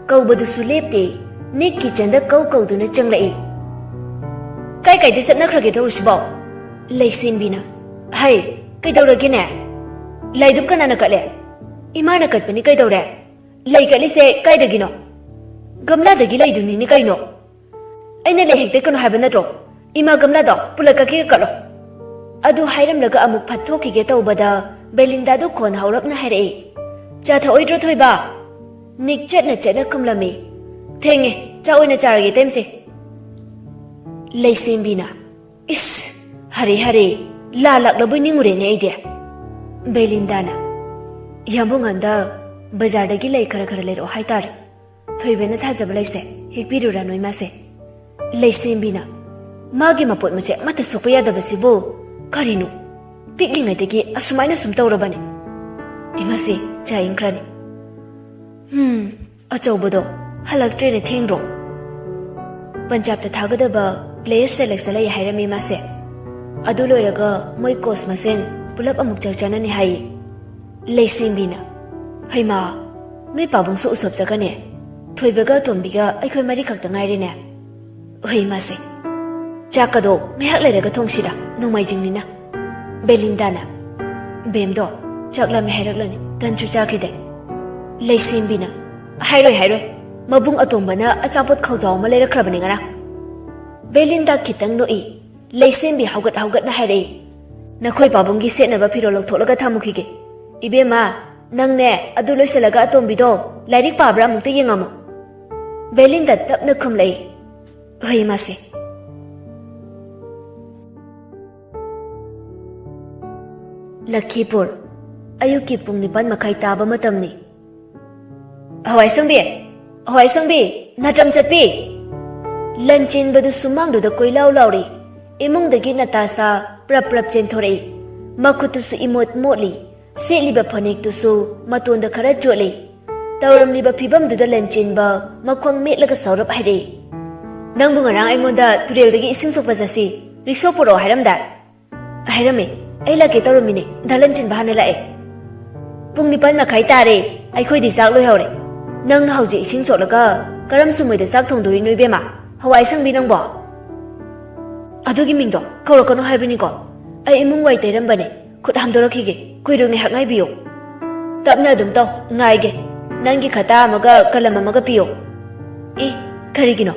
ꯀꯧꯕꯗꯨꯁꯨ ꯂꯦꯞꯇꯦ꯫ ꯅꯤꯛ ꯀꯤꯆꯟꯗ ꯀꯧ ꯀꯧꯗꯨꯅ ꯆꯪꯂꯛꯏ꯫ "ꯀꯥꯏ ꯀꯥꯏꯗ ꯆꯠꯅꯈ꯭ꯔꯒꯦ ꯇꯧꯔꯤꯁꯤꯕꯣ?" ꯂꯩꯁꯦꯝꯕꯤꯅ, "ꯍꯩ, ꯀꯩꯗꯧꯔꯒꯦꯅꯦ? ꯂꯩꯗꯨꯕꯨ ꯀꯅꯥꯅ ꯀꯠꯂꯦ? ꯏꯃꯥꯅ ꯀꯠꯄꯅꯤ ꯀꯩꯗꯧꯔꯦ? ꯂꯩ ꯀꯠꯂꯤꯁꯦ ꯀꯥꯏꯗꯒꯤꯅꯣ? ꯒꯝꯂꯥꯗꯒꯤ ꯂꯩꯗꯨꯅꯤꯅꯦ ꯀꯩꯅꯣ꯫ ꯑꯩꯅ ꯂꯩ ꯍꯦꯛꯇꯠꯀꯅꯨ ꯍꯥꯏꯕ ꯅꯠꯇ꯭ꯔꯣ? ꯏꯃꯥ, ꯒꯝꯂꯥꯗꯣ ꯄꯨꯂꯠ ꯀꯛꯈꯤꯒ ꯀꯠꯂꯣ꯫" ꯑꯗꯨ ꯍꯥꯏꯔꯝꯂꯒ ꯑꯃꯨꯛ ꯐꯠ ꯊꯣꯛꯈꯤꯒꯦ ꯇꯧꯕꯗ ꯕꯦꯂꯤꯟꯗꯥꯗꯨ ꯈꯣꯟ ꯍꯧꯔꯞꯅ ꯍꯥꯏꯔꯛꯏ, "ꯆꯥ ꯊꯛꯑꯣꯏꯗ꯭ꯔꯣ ꯊꯣꯏꯕ?" ꯅꯤꯛ ꯆꯠꯅ ꯆꯠꯅ ꯈꯨꯝꯂꯝꯃꯤ꯫ "ꯊꯦꯡꯉꯦ, ꯆꯥ ꯑꯣꯏꯅ ꯆꯥꯔꯒꯦ ꯏꯇꯩꯃꯁꯦ꯫" ꯂꯩꯁꯦꯝꯕꯤꯅ, "ꯏꯁ, ꯍꯔꯦ ꯍꯔꯦ, ꯂꯥ ꯂꯥꯛꯂꯕꯣꯏ ꯅꯤꯡꯉꯨꯔꯦꯅꯦ ꯑꯩꯗꯤ꯫" ꯕꯦꯂꯤꯟꯗꯥꯅ, "ꯌꯥꯝꯕꯨꯡ ꯍꯟꯗꯛ ꯕꯖꯥꯔꯗꯒꯤ ꯂꯩ ꯈꯔ ꯈꯔ ꯂꯩꯔꯛꯑꯣ ꯍꯥꯏꯇꯥꯔꯦ꯫ ꯊꯣꯏꯕꯅ ꯊꯥꯖꯕ ꯂꯩꯁꯦ ꯍꯦꯛꯄꯤꯔꯨꯔꯅꯨ ꯏꯃꯥꯁꯦ꯫" ꯂꯩꯁꯦꯝꯕꯤꯅ, ꯃꯥꯒꯤ ꯃꯄꯣꯠ ꯃꯆꯩ ꯑꯃꯠꯇ ꯁꯣꯛꯄ ꯌꯥꯗꯕꯁꯤꯕꯨ ꯀꯔꯤꯅꯣ? ꯄꯤꯛꯂꯤꯉꯩꯗꯒꯤ ꯑꯁꯨꯃꯥꯏꯅ ꯁꯨꯝ ꯇꯧꯔꯕꯅꯦ꯫ ꯏꯃꯥꯁꯤ ꯆꯥ ꯏꯪꯈ꯭ꯔꯅꯤ꯫ ꯍꯝ, ꯑꯆꯧꯕꯗꯣ ꯍꯜꯂꯛꯇ꯭ꯔꯦꯅꯦ, ꯊꯦꯡꯗ꯭ꯔꯣ? ꯄꯟꯖꯥꯕꯇ ꯊꯥꯒꯗꯕ player selectꯇ ꯂꯩ ꯍꯥꯏꯔꯝꯃꯤ ꯃꯥꯁꯦ꯫ ꯑꯗꯨ ꯂꯣꯏꯔꯒ ꯃꯣꯏ coach ꯃꯁꯦꯟ ꯄꯨꯂꯞ ꯑꯃꯨꯛ ꯆꯥꯛ ꯆꯥꯅꯅꯤ ꯍꯥꯏꯌꯦ꯫ ꯂꯩꯁꯦꯝꯕꯤꯅ, "ꯍꯩꯃꯥ, ꯅꯣꯏ ꯄꯥꯕꯨꯡꯁꯨ ꯎꯁꯣꯞ ꯆꯠꯀꯅꯤ? ꯊꯣꯏꯕꯒ ꯇꯣꯝꯕꯤꯒ ꯑꯩꯈꯣꯏ ꯃꯔꯤ ꯈꯛꯇ ꯉꯥꯏꯔꯦꯅꯦ꯫ ꯍꯩ ꯃꯥꯁꯦ, ꯆꯥꯛꯀꯗꯣ ꯉꯥꯏꯍꯥꯛ ꯂꯩꯔꯒ ꯊꯣꯡꯁꯤꯔ, ꯅꯣꯡꯃꯥꯏꯖꯤꯡꯅꯤꯅ?" ꯕꯦꯂꯤꯟꯗꯥꯅ, "ꯕꯦꯝꯗꯣ ꯆꯥꯛ ꯂꯥꯝꯃꯦ ꯍꯥꯏꯔꯛꯂꯅꯤ, ꯇꯟꯁꯨ ꯆꯥꯈꯤꯗꯦ꯫" ꯂꯩꯁꯦꯝꯕꯤꯅ, "ꯍꯥꯏꯔꯣꯏ, ꯍꯥꯏꯔꯣꯏ, ꯃꯕꯨꯡ ꯑꯇꯣꯝꯕꯅ ꯑꯆꯥꯄꯣꯠ ꯈꯥꯎꯖꯥꯎ ꯑꯃ ꯂꯩꯔꯛꯈ꯭ꯔꯕꯅꯤ ꯉꯔꯥꯡ꯫" ꯕꯦꯂꯤꯟꯗꯥ ꯈꯤꯇꯪ ꯅꯣꯛꯏ꯫ ꯂꯩꯁꯦꯝꯕꯤ ꯍꯧꯒꯠ ꯍꯧꯒꯠꯅ ꯍꯥꯏꯔꯛꯏ, "ꯅꯈꯣꯏ ꯄꯥꯕꯨꯡꯒꯤ ꯁꯦꯠꯅꯕ ꯐꯤꯔꯣꯜ ꯂꯧꯊꯣꯛꯂꯒ ꯊꯝꯃꯨꯈꯤꯒꯦ꯫ ꯏꯕꯦꯝꯃ, ꯅꯪꯅꯦ ꯑꯗꯨ ꯂꯣꯏꯁꯤꯜꯂꯒ ꯑꯇꯣꯝꯕꯤꯗꯣ ꯂꯥꯏꯔꯤꯛ ꯄꯥꯕ꯭ꯔꯥ ꯑꯃꯨꯛꯇ ꯌꯦꯡꯉꯝꯃꯨ꯫" ꯕꯦꯂꯤꯟꯗꯥ ꯇꯞꯅ ꯈꯨꯝꯂꯛꯏ, "ꯍꯣꯏ ꯏꯃꯥꯁꯦ꯫" ꯂꯈꯤꯄꯨꯔ, ꯑꯌꯨꯛꯀꯤ ꯄꯨꯡ ꯅꯤꯄꯥꯟ ꯃꯈꯥꯏ ꯇꯥꯕ ꯃꯇꯝꯅꯤ꯫ "ꯍꯋꯥꯏꯁꯪꯕꯤ! ꯍꯋꯥꯏꯁꯪꯕꯤ! ꯅꯥꯆꯝ ꯆꯠꯄꯤ!" ꯂꯟ ꯆꯦꯟꯕꯗꯨ ꯁꯨꯃꯥꯡꯗꯨꯗ ꯀꯣꯏꯂꯥꯎ ꯂꯥꯎꯔꯤ꯫ ꯏꯃꯨꯡꯗꯒꯤ ꯅꯇꯥꯁꯥ ꯄ꯭ꯔꯞ ꯄ꯭ꯔꯞ ꯆꯦꯟꯊꯣꯔꯛꯏ꯫ ꯃꯈꯨꯠꯇꯨꯁꯨ ꯏꯃꯣꯠ ꯃꯣꯠꯂꯤ꯫ ꯁꯦꯠꯂꯤꯕ ꯐꯅꯦꯛꯇꯨꯁꯨ ꯃꯇꯣꯟꯗ ꯈꯔ ꯆꯣꯠꯂꯤ꯫ ꯇꯧꯔꯝꯂꯤꯕ ꯐꯤꯕꯝꯗꯨꯗ ꯂꯟ ꯆꯦꯟꯕ ꯃꯈꯣꯡ ꯃꯦꯠꯂꯒ ꯁꯥꯎꯔꯞ ꯍꯥꯏꯔꯛꯏ, "ꯅꯪꯕꯨ ꯉꯔꯥꯡ ꯑꯩꯉꯣꯟꯗ ꯇꯨꯔꯦꯜꯗꯒꯤ ꯏꯁꯤꯡ ꯁꯣꯛꯄ ꯆꯠꯁꯤ, ꯔꯤꯛꯁꯣ ꯄꯨꯔꯛꯑꯣ ꯍꯥꯏꯔꯝꯗꯥꯏ?" "ꯍꯥꯏꯔꯝꯃꯦ, ꯑꯩ ꯂꯥꯛꯀꯦ ꯇꯧꯔꯝꯃꯤꯅꯦ, ꯗꯥ ꯂꯟꯆꯦꯟꯕ ꯍꯥꯟꯅ ꯂꯥꯛꯑꯦ꯫" "ꯄꯨꯡ ꯅꯤꯄꯥꯟ ꯃꯈꯥꯏ ꯇꯥꯔꯦ, ꯑꯩꯈꯣꯏꯗꯤ ꯆꯥꯛ ꯂꯣꯏꯍꯧꯔꯦ꯫ ꯅꯪꯅ ꯍꯧꯖꯤꯛ ꯏꯁꯤꯡ ꯆꯣꯠꯂꯒ ꯀꯔꯝ ꯁꯨꯝꯃꯣꯏꯗ ꯆꯥꯛ ꯊꯣꯡꯗꯣꯔꯤꯅꯣ ꯏꯕꯦꯝꯃ? ꯍꯋꯥꯏ ꯑꯁꯪꯕꯤ ꯅꯪꯕꯣ?" "ꯑꯗꯨꯒꯤ ꯃꯤꯡꯗꯣ ꯀꯧꯔꯛꯀꯅꯨ ꯍꯥꯏꯕꯅꯤꯀꯣ꯫ ꯑꯩ ꯏꯃꯨꯡ ꯋꯥꯏ ꯇꯩꯔꯝꯕꯅꯦ, ꯈꯨꯠ ꯍꯥꯝꯗꯣꯔꯛꯈꯤꯒꯦ, ꯀꯨꯏꯔꯣꯏ, ꯉꯥꯏꯍꯥꯛ ꯉꯥꯏꯕꯤꯌꯨ꯫" "ꯇꯞꯅ ꯑꯗꯨꯝ ꯇꯧ, ꯉꯥꯏꯒꯦ꯫ ꯅꯪꯒꯤ ꯈꯇꯥ ꯑꯃꯒ ꯀꯂꯝ ꯑꯃꯒ ꯄꯤꯌꯣ꯫" "ꯏ, ꯀꯔꯤꯒꯤꯅꯣ?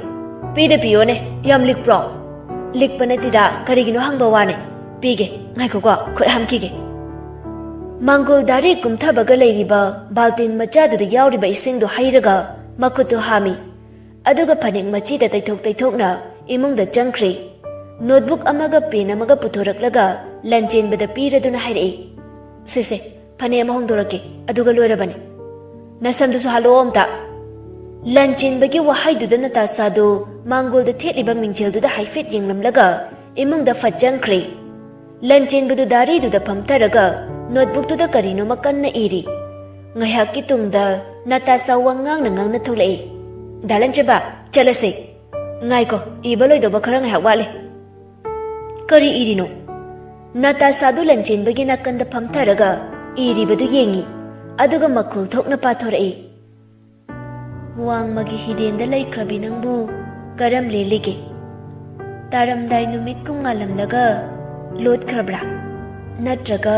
ꯄꯤꯗ ꯄꯤꯌꯣꯅꯦ, ꯌꯥꯝ ꯂꯤꯛꯄ꯭ꯔꯣ?" "ꯂꯤꯛꯄ ꯅꯠꯇꯦꯗ, ꯀꯔꯤꯒꯤꯅꯣ ꯍꯪꯕ ꯋꯥꯅꯦ꯫ ꯄꯤꯒꯦ, ꯉꯥꯏꯈꯣꯀꯣ, ꯈꯨꯠ ꯍꯥꯝꯈꯤꯒꯦ꯫" ꯃꯥꯡꯒꯣꯜ ꯗꯥꯔꯤ ꯀꯨꯝꯊꯕꯒ ꯂꯩꯔꯤꯕ ꯕꯥꯜꯇꯤꯟ ꯃꯆꯥꯗꯨꯗ ꯌꯥꯎꯔꯤꯕ ꯏꯁꯤꯡꯗꯨ ꯍꯩꯔꯒ ꯃꯈꯨꯠꯇꯨ ꯍꯥꯝꯃꯤ꯫ ꯑꯗꯨꯒ ꯐꯅꯦꯛ ꯃꯆꯤꯗ ꯇꯩꯊꯣꯛ ꯇꯩꯊꯣꯛꯅ ꯏꯃꯨꯡꯗ ꯆꯪꯈ꯭ꯔꯦ꯫ ꯅꯣꯠꯕꯨꯛ ꯑꯃꯒ ꯄꯦꯟ ꯑꯃꯒ ꯄꯨꯊꯣꯔꯛꯂꯒ ꯂꯟꯆꯦꯟꯕꯗ ꯄꯤꯔꯗꯨꯅ ꯍꯥꯏꯔꯛꯏ, "ꯁꯦ ꯁꯦ, ꯐꯅꯦꯛ ꯑꯃ ꯍꯣꯡꯗꯣꯔꯛꯀꯦ, ꯑꯗꯨꯒ ꯂꯣꯏꯔꯕꯅꯤ꯫ ꯅꯁꯝꯗꯨꯁꯨ ꯍꯥꯠꯂꯛꯑꯣ ꯑꯝꯇ꯫" ꯂꯟꯆꯦꯟꯕꯒꯤ ꯋꯥꯍꯩꯗꯨꯗ ꯅꯇꯥꯁꯥꯗꯨ ꯃꯥꯡꯒꯣꯜꯗ ꯊꯦꯠꯂꯤꯕ ꯃꯤꯡꯖꯦꯜꯗꯨꯗ ꯍꯥꯏꯐꯦꯠ ꯌꯦꯡꯂꯝꯂꯒ ꯏꯃꯨꯡꯗ ꯐꯠ ꯆꯪꯈ꯭ꯔꯦ꯫ ꯂꯟꯆꯦꯟꯕꯗꯨ ꯗꯥꯔꯤꯗꯨꯗ ꯐꯝꯊꯔꯒ ꯅꯣꯠꯕꯨꯛꯇꯨꯗ ꯀꯔꯤꯅꯣꯃ ꯀꯟꯅ ꯏꯔꯤ꯫ ꯉꯥꯏꯍꯥꯛꯀꯤ ꯇꯨꯡꯗ ꯅꯇꯥꯁꯥ ꯋꯥ ꯉꯥꯡꯅ ꯉꯥꯡꯅ ꯊꯣꯛꯂꯛꯏ꯫ "ꯗꯥ ꯂꯟꯆꯦꯟꯕ, ꯆꯠꯂꯁꯦ꯫ ꯉꯥꯏꯈꯣ, ꯏꯕ ꯂꯣꯏꯗꯧꯕ ꯈꯔ ꯉꯥꯏꯍꯥꯛ ꯋꯥꯠꯂꯤ꯫" "ꯀꯔꯤ ꯏꯔꯤꯅꯣ?" ꯅꯇꯥꯁꯥꯗꯨ ꯂꯟꯆꯦꯟꯕꯒꯤ ꯅꯥꯀꯟꯗ ꯐꯝꯊꯔꯒ ꯏꯔꯤꯕꯗꯨ ꯌꯦꯡꯉꯤ꯫ ꯑꯗꯨꯒ ꯃꯈꯣꯜ ꯊꯣꯛꯅ ꯄꯥꯊꯣꯔꯛꯏ꯫ "ꯋꯥꯡꯃꯒꯤ ꯍꯤꯗꯦꯟꯗ ꯂꯩꯈ꯭ꯔꯕꯤ ꯅꯪꯕꯨ ꯀꯔꯝ ꯂꯦꯜꯂꯤꯒꯦ? ꯇꯥꯔꯝꯗꯥꯏ ꯅꯨꯃꯤꯠ ꯀꯨꯝ ꯉꯥꯜꯂꯝꯂꯒ ꯂꯣꯠꯈ꯭ꯔꯕ꯭ꯔꯥ? ꯅꯠꯇ꯭ꯔꯒ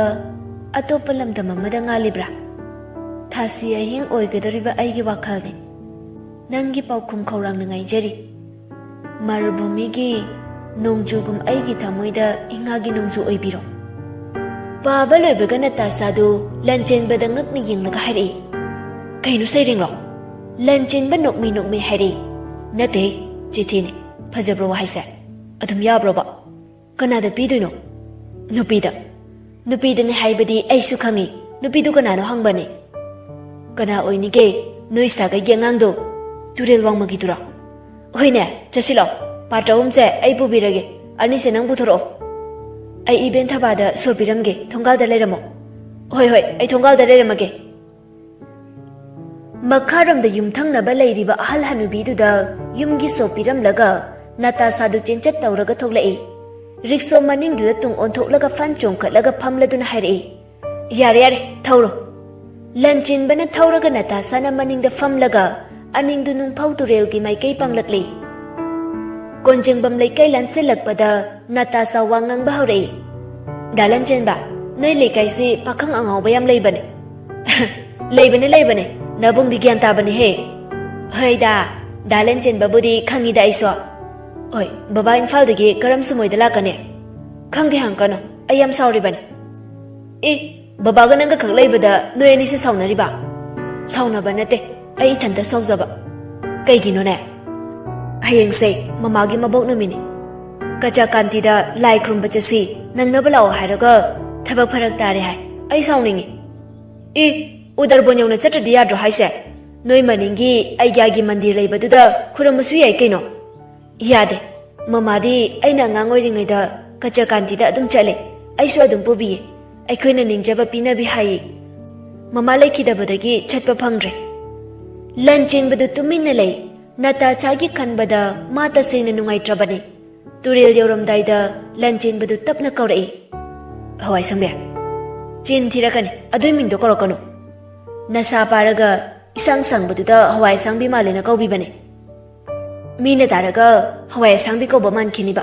ꯑꯇꯣꯞꯄ ꯂꯝꯗꯝ ꯑꯃꯗ ꯉꯥꯜꯂꯤꯕ꯭ꯔꯥ? ꯊꯥꯁꯤ ꯑꯍꯤꯡ ꯑꯣꯏꯒꯗꯧꯔꯤꯕ ꯑꯩꯒꯤ ꯋꯥꯈꯜꯅꯤ꯫ ꯅꯪꯒꯤ ꯄꯥꯎꯈꯨꯝ ꯈꯧꯔꯥꯡꯅ ꯉꯥꯏꯖꯔꯤ꯫ ꯃꯔꯨꯚꯨꯃꯤꯒꯤ ꯅꯣꯡꯖꯨꯒꯨꯝ ꯑꯩꯒꯤ ꯊꯃꯣꯏꯗ ꯏꯉꯥꯒꯤ ꯅꯣꯡꯖꯨ ꯑꯣꯏꯕꯤꯔꯣ꯫" ꯄꯥꯕ ꯂꯣꯏꯕꯒ ꯅꯇꯥꯁꯥꯗꯨ ꯂꯟꯆꯦꯟꯕꯗ ꯉꯛꯅ ꯌꯦꯡꯂꯒ ꯍꯥꯏꯔꯛꯏ꯫ "ꯀꯩꯅꯣ ꯁꯩꯔꯦꯡꯂꯣ?" ꯂꯟꯆꯦꯟꯕ ꯅꯣꯛꯃꯤ ꯅꯣꯛꯃꯤ ꯍꯥꯏꯔꯛꯏ꯫ "ꯅꯠꯇꯦ, ꯆꯤꯊꯤꯅꯤ꯫ ꯐꯖꯕ꯭ꯔꯣ ꯋꯥꯍꯩꯁꯦ? ꯑꯗꯨꯝ ꯌꯥꯕ꯭ꯔꯣꯕ?" "ꯀꯅꯥꯗ ꯄꯤꯗꯣꯏꯅꯣ?" "ꯅꯨꯄꯤꯗ꯫" "ꯅꯨꯄꯤꯗꯅꯦ ꯍꯥꯏꯕꯗꯤ ꯑꯩꯁꯨ ꯈꯪꯉꯤ꯫ ꯅꯨꯄꯤꯗꯨ ꯀꯅꯥꯅꯣ ꯍꯪꯕꯅꯦ꯫" "ꯀꯅꯥ ꯑꯣꯏꯅꯤꯒꯦ? ꯅꯣꯏ ꯁꯥꯒꯩꯒꯤ ꯑꯉꯥꯡꯗꯣ, ꯇꯨꯔꯦꯜ ꯋꯥꯡꯃꯒꯤꯗꯨꯔꯣ?" "ꯍꯣꯏꯅꯦ, ꯆꯠꯁꯤꯜꯂꯣ꯫ ꯄꯥꯇ꯭ꯔ ꯑꯍꯨꯝꯁꯦ ꯑꯩ ꯄꯨꯕꯤꯔꯒꯦ꯫ ꯑꯅꯤꯁꯦ ꯅꯪ ꯄꯨꯊꯣꯔꯛꯑꯣ꯫ ꯑꯩ ꯏꯕꯦꯟ ꯊꯕꯥꯗ ꯁꯣ ꯄꯤꯔꯝꯒꯦ, ꯊꯣꯡꯒꯥꯜꯗ ꯂꯩꯔꯝꯃꯣ꯫" "ꯍꯣꯏ, ꯍꯣꯏ, ꯑꯩ ꯊꯣꯡꯒꯥꯜꯗ ꯂꯩꯔꯝꯃꯒꯦ꯫" ꯃꯈꯥꯔꯣꯝꯗ ꯌꯨꯝꯊꯪꯅꯕ ꯂꯩꯔꯤꯕ ꯑꯍꯜ ꯍꯅꯨꯕꯤꯗꯨꯗ ꯌꯨꯝꯒꯤ ꯁꯣ ꯄꯤꯔꯝꯂꯒ ꯅꯇꯥꯁꯥꯗꯨ ꯆꯦꯟꯆꯠ ꯇꯧꯔꯒ ꯊꯣꯛꯂꯛꯏ꯫ ꯔꯤꯛꯁꯣ ꯃꯅꯤꯡꯗꯨꯗ ꯇꯨꯡ ꯑꯣꯟꯊꯣꯛꯂꯒ ꯐꯟ ꯆꯣꯡꯈꯠꯂꯒ ꯐꯝꯂꯗꯨꯅ ꯍꯥꯏꯔꯛꯏ, "ꯌꯥꯔꯦ, ꯌꯥꯔꯦ, ꯊꯧꯔꯣ꯫" ꯂꯟꯆꯦꯟꯕꯅ ꯊꯧꯔꯒ ꯅꯇꯥꯁꯥꯅ ꯃꯅꯤꯡꯗ ꯐꯝꯂꯒ ꯑꯅꯤꯡꯗꯨ ꯅꯨꯡꯐꯧ ꯇꯨꯔꯦꯜꯒꯤ ꯃꯥꯏꯀꯩ ꯄꯥꯡꯂꯛꯂꯤ꯫ ꯀꯣꯟꯖꯦꯡꯕꯝ ꯂꯩꯀꯥꯏ ꯂꯥꯟꯁꯤꯜꯂꯛꯄꯗ ꯅꯇꯥꯁꯥ ꯋꯥ ꯉꯥꯡꯕ ꯍꯧꯔꯛꯏ꯫ "ꯗꯥ ꯂꯟꯆꯦꯟꯕ, ꯅꯣꯏ ꯂꯩꯀꯥꯏꯁꯤ ꯄꯥꯈꯪ ꯑꯉꯥꯎꯕ ꯌꯥꯝ ꯂꯩꯕꯅꯦ꯫" "ꯂꯩꯕꯅꯦ, ꯂꯩꯕꯅꯦ꯫ ꯅꯕꯨꯡꯗꯤ ꯒ꯭ꯌꯥꯟ ꯇꯥꯕꯅꯦꯍꯦ꯫" "ꯍꯣꯏꯗ, ꯗꯥ ꯂꯟꯆꯦꯟꯕꯕꯨꯗꯤ ꯈꯪꯉꯤꯗ ꯑꯩꯁꯨ꯫" "ꯍꯣꯏ, ꯕꯕꯥ ꯏꯝꯐꯥꯜꯗꯒꯤ ꯀꯔꯝ ꯁꯨꯃꯣꯏꯗ ꯂꯥꯛꯀꯅꯤ?" "ꯈꯪꯗꯦ ꯍꯪꯀꯅꯨ, ꯑꯩ ꯌꯥꯝ ꯁꯥꯎꯔꯤꯕꯅꯤ꯫" "ꯑꯦ, ꯕꯕꯥꯒ ꯅꯪꯒ ꯈꯛ ꯂꯩꯕꯗ ꯅꯣꯏ ꯑꯅꯤꯁꯦ ꯁꯥꯎꯅꯔꯤꯕ?" "ꯁꯥꯎꯅꯕ ꯅꯠꯇꯦ, ꯑꯩ ꯏꯊꯟꯇ ꯁꯥꯎꯖꯕ꯫" "ꯀꯩꯒꯤꯅꯣꯅꯦ?" "ꯍꯌꯦꯡꯁꯦ ꯃꯃꯥꯒꯤ ꯃꯕꯣꯛ ꯅꯨꯃꯤꯠꯅꯤ꯫ ꯀꯆꯥꯀꯥꯟꯇꯤꯗ ꯂꯥꯏ ꯈꯨꯔꯨꯝꯕ ꯆꯠꯁꯤ, ꯅꯪꯅꯕ ꯂꯥꯛꯑꯣ ꯍꯥꯏꯔꯒ ꯊꯕꯛ ꯐꯔꯛ ꯇꯥꯔꯦ ꯍꯥꯏ꯫ ꯑꯩ ꯁꯥꯎꯅꯤꯡꯉꯤ꯫" "ꯑꯦ, ꯎꯗꯔꯕꯣꯟ ꯌꯧꯅ ꯆꯠꯇ꯭ꯔꯗꯤ ꯌꯥꯗ꯭ꯔꯣ ꯍꯥꯏꯁꯦ?" "ꯅꯣꯏ ꯃꯅꯤꯡꯒꯤ ꯑꯩꯒ꯭ꯌꯥꯒꯤ ꯃꯟꯗꯤꯔ ꯂꯩꯕꯗꯨꯗ ꯈꯨꯔꯨꯝꯃꯁꯨ ꯌꯥꯏ ꯀꯩꯅꯣ?" "ꯌꯥꯗꯦ꯫ ꯃꯃꯥꯗꯤ ꯑꯩꯅ ꯑꯉꯥꯡ ꯑꯣꯏꯔꯤꯉꯩꯗ ꯀꯆꯀꯥꯟꯇꯤꯗ ꯑꯗꯨꯝ ꯆꯠꯂꯦ꯫ ꯑꯩꯁꯨ ꯑꯗꯨꯝ ꯄꯨꯕꯤꯌꯦ꯫ ꯑꯩꯈꯣꯏꯅ ꯅꯤꯡꯖꯕ ꯄꯤꯅꯕꯤ ꯍꯥꯏꯌꯦ꯫ ꯃꯃꯥ ꯂꯩꯈꯤꯗꯕꯗꯒꯤ ꯆꯠꯄ ꯐꯪꯗ꯭ꯔꯦ꯫" ꯂꯟ ꯆꯦꯟꯕꯗꯨ ꯇꯨꯃꯤꯟꯅ ꯂꯩ꯫ ꯅꯇꯥꯁꯥꯒꯤ ꯈꯟꯕꯗ ꯃꯥ ꯇꯁꯦꯡꯅ ꯅꯨꯡꯉꯥꯏꯇ꯭ꯔꯕꯅꯤ꯫ ꯇꯨꯔꯦꯜ ꯌꯧꯔꯝꯗꯥꯏꯗ ꯂꯟ ꯆꯦꯟꯕꯗꯨ ꯇꯞꯅ ꯀꯧꯔꯛꯏ, "ꯍꯋꯥꯏ ꯁꯪꯕꯤ꯫" "ꯆꯤꯟ ꯊꯤꯔꯛꯀꯅꯤ, ꯑꯗꯨꯏ ꯃꯤꯡꯗꯣ ꯀꯧꯔꯛꯀꯅꯨ꯫ ꯅꯁꯥ ꯄꯥꯔꯒ ꯏꯁꯥꯡ ꯁꯥꯡꯕꯗꯨꯗ ꯍꯋꯥꯏ ꯑꯁꯥꯡꯕꯤ ꯃꯥꯜꯂꯦꯅ ꯀꯧꯕꯤꯕꯅꯦ꯫ ꯃꯤꯅ ꯇꯥꯔꯒ ꯍꯋꯥꯏ ꯑꯁꯥꯡꯕꯤ ꯀꯧꯕ ꯃꯥꯟꯈꯤꯅꯤꯕ꯫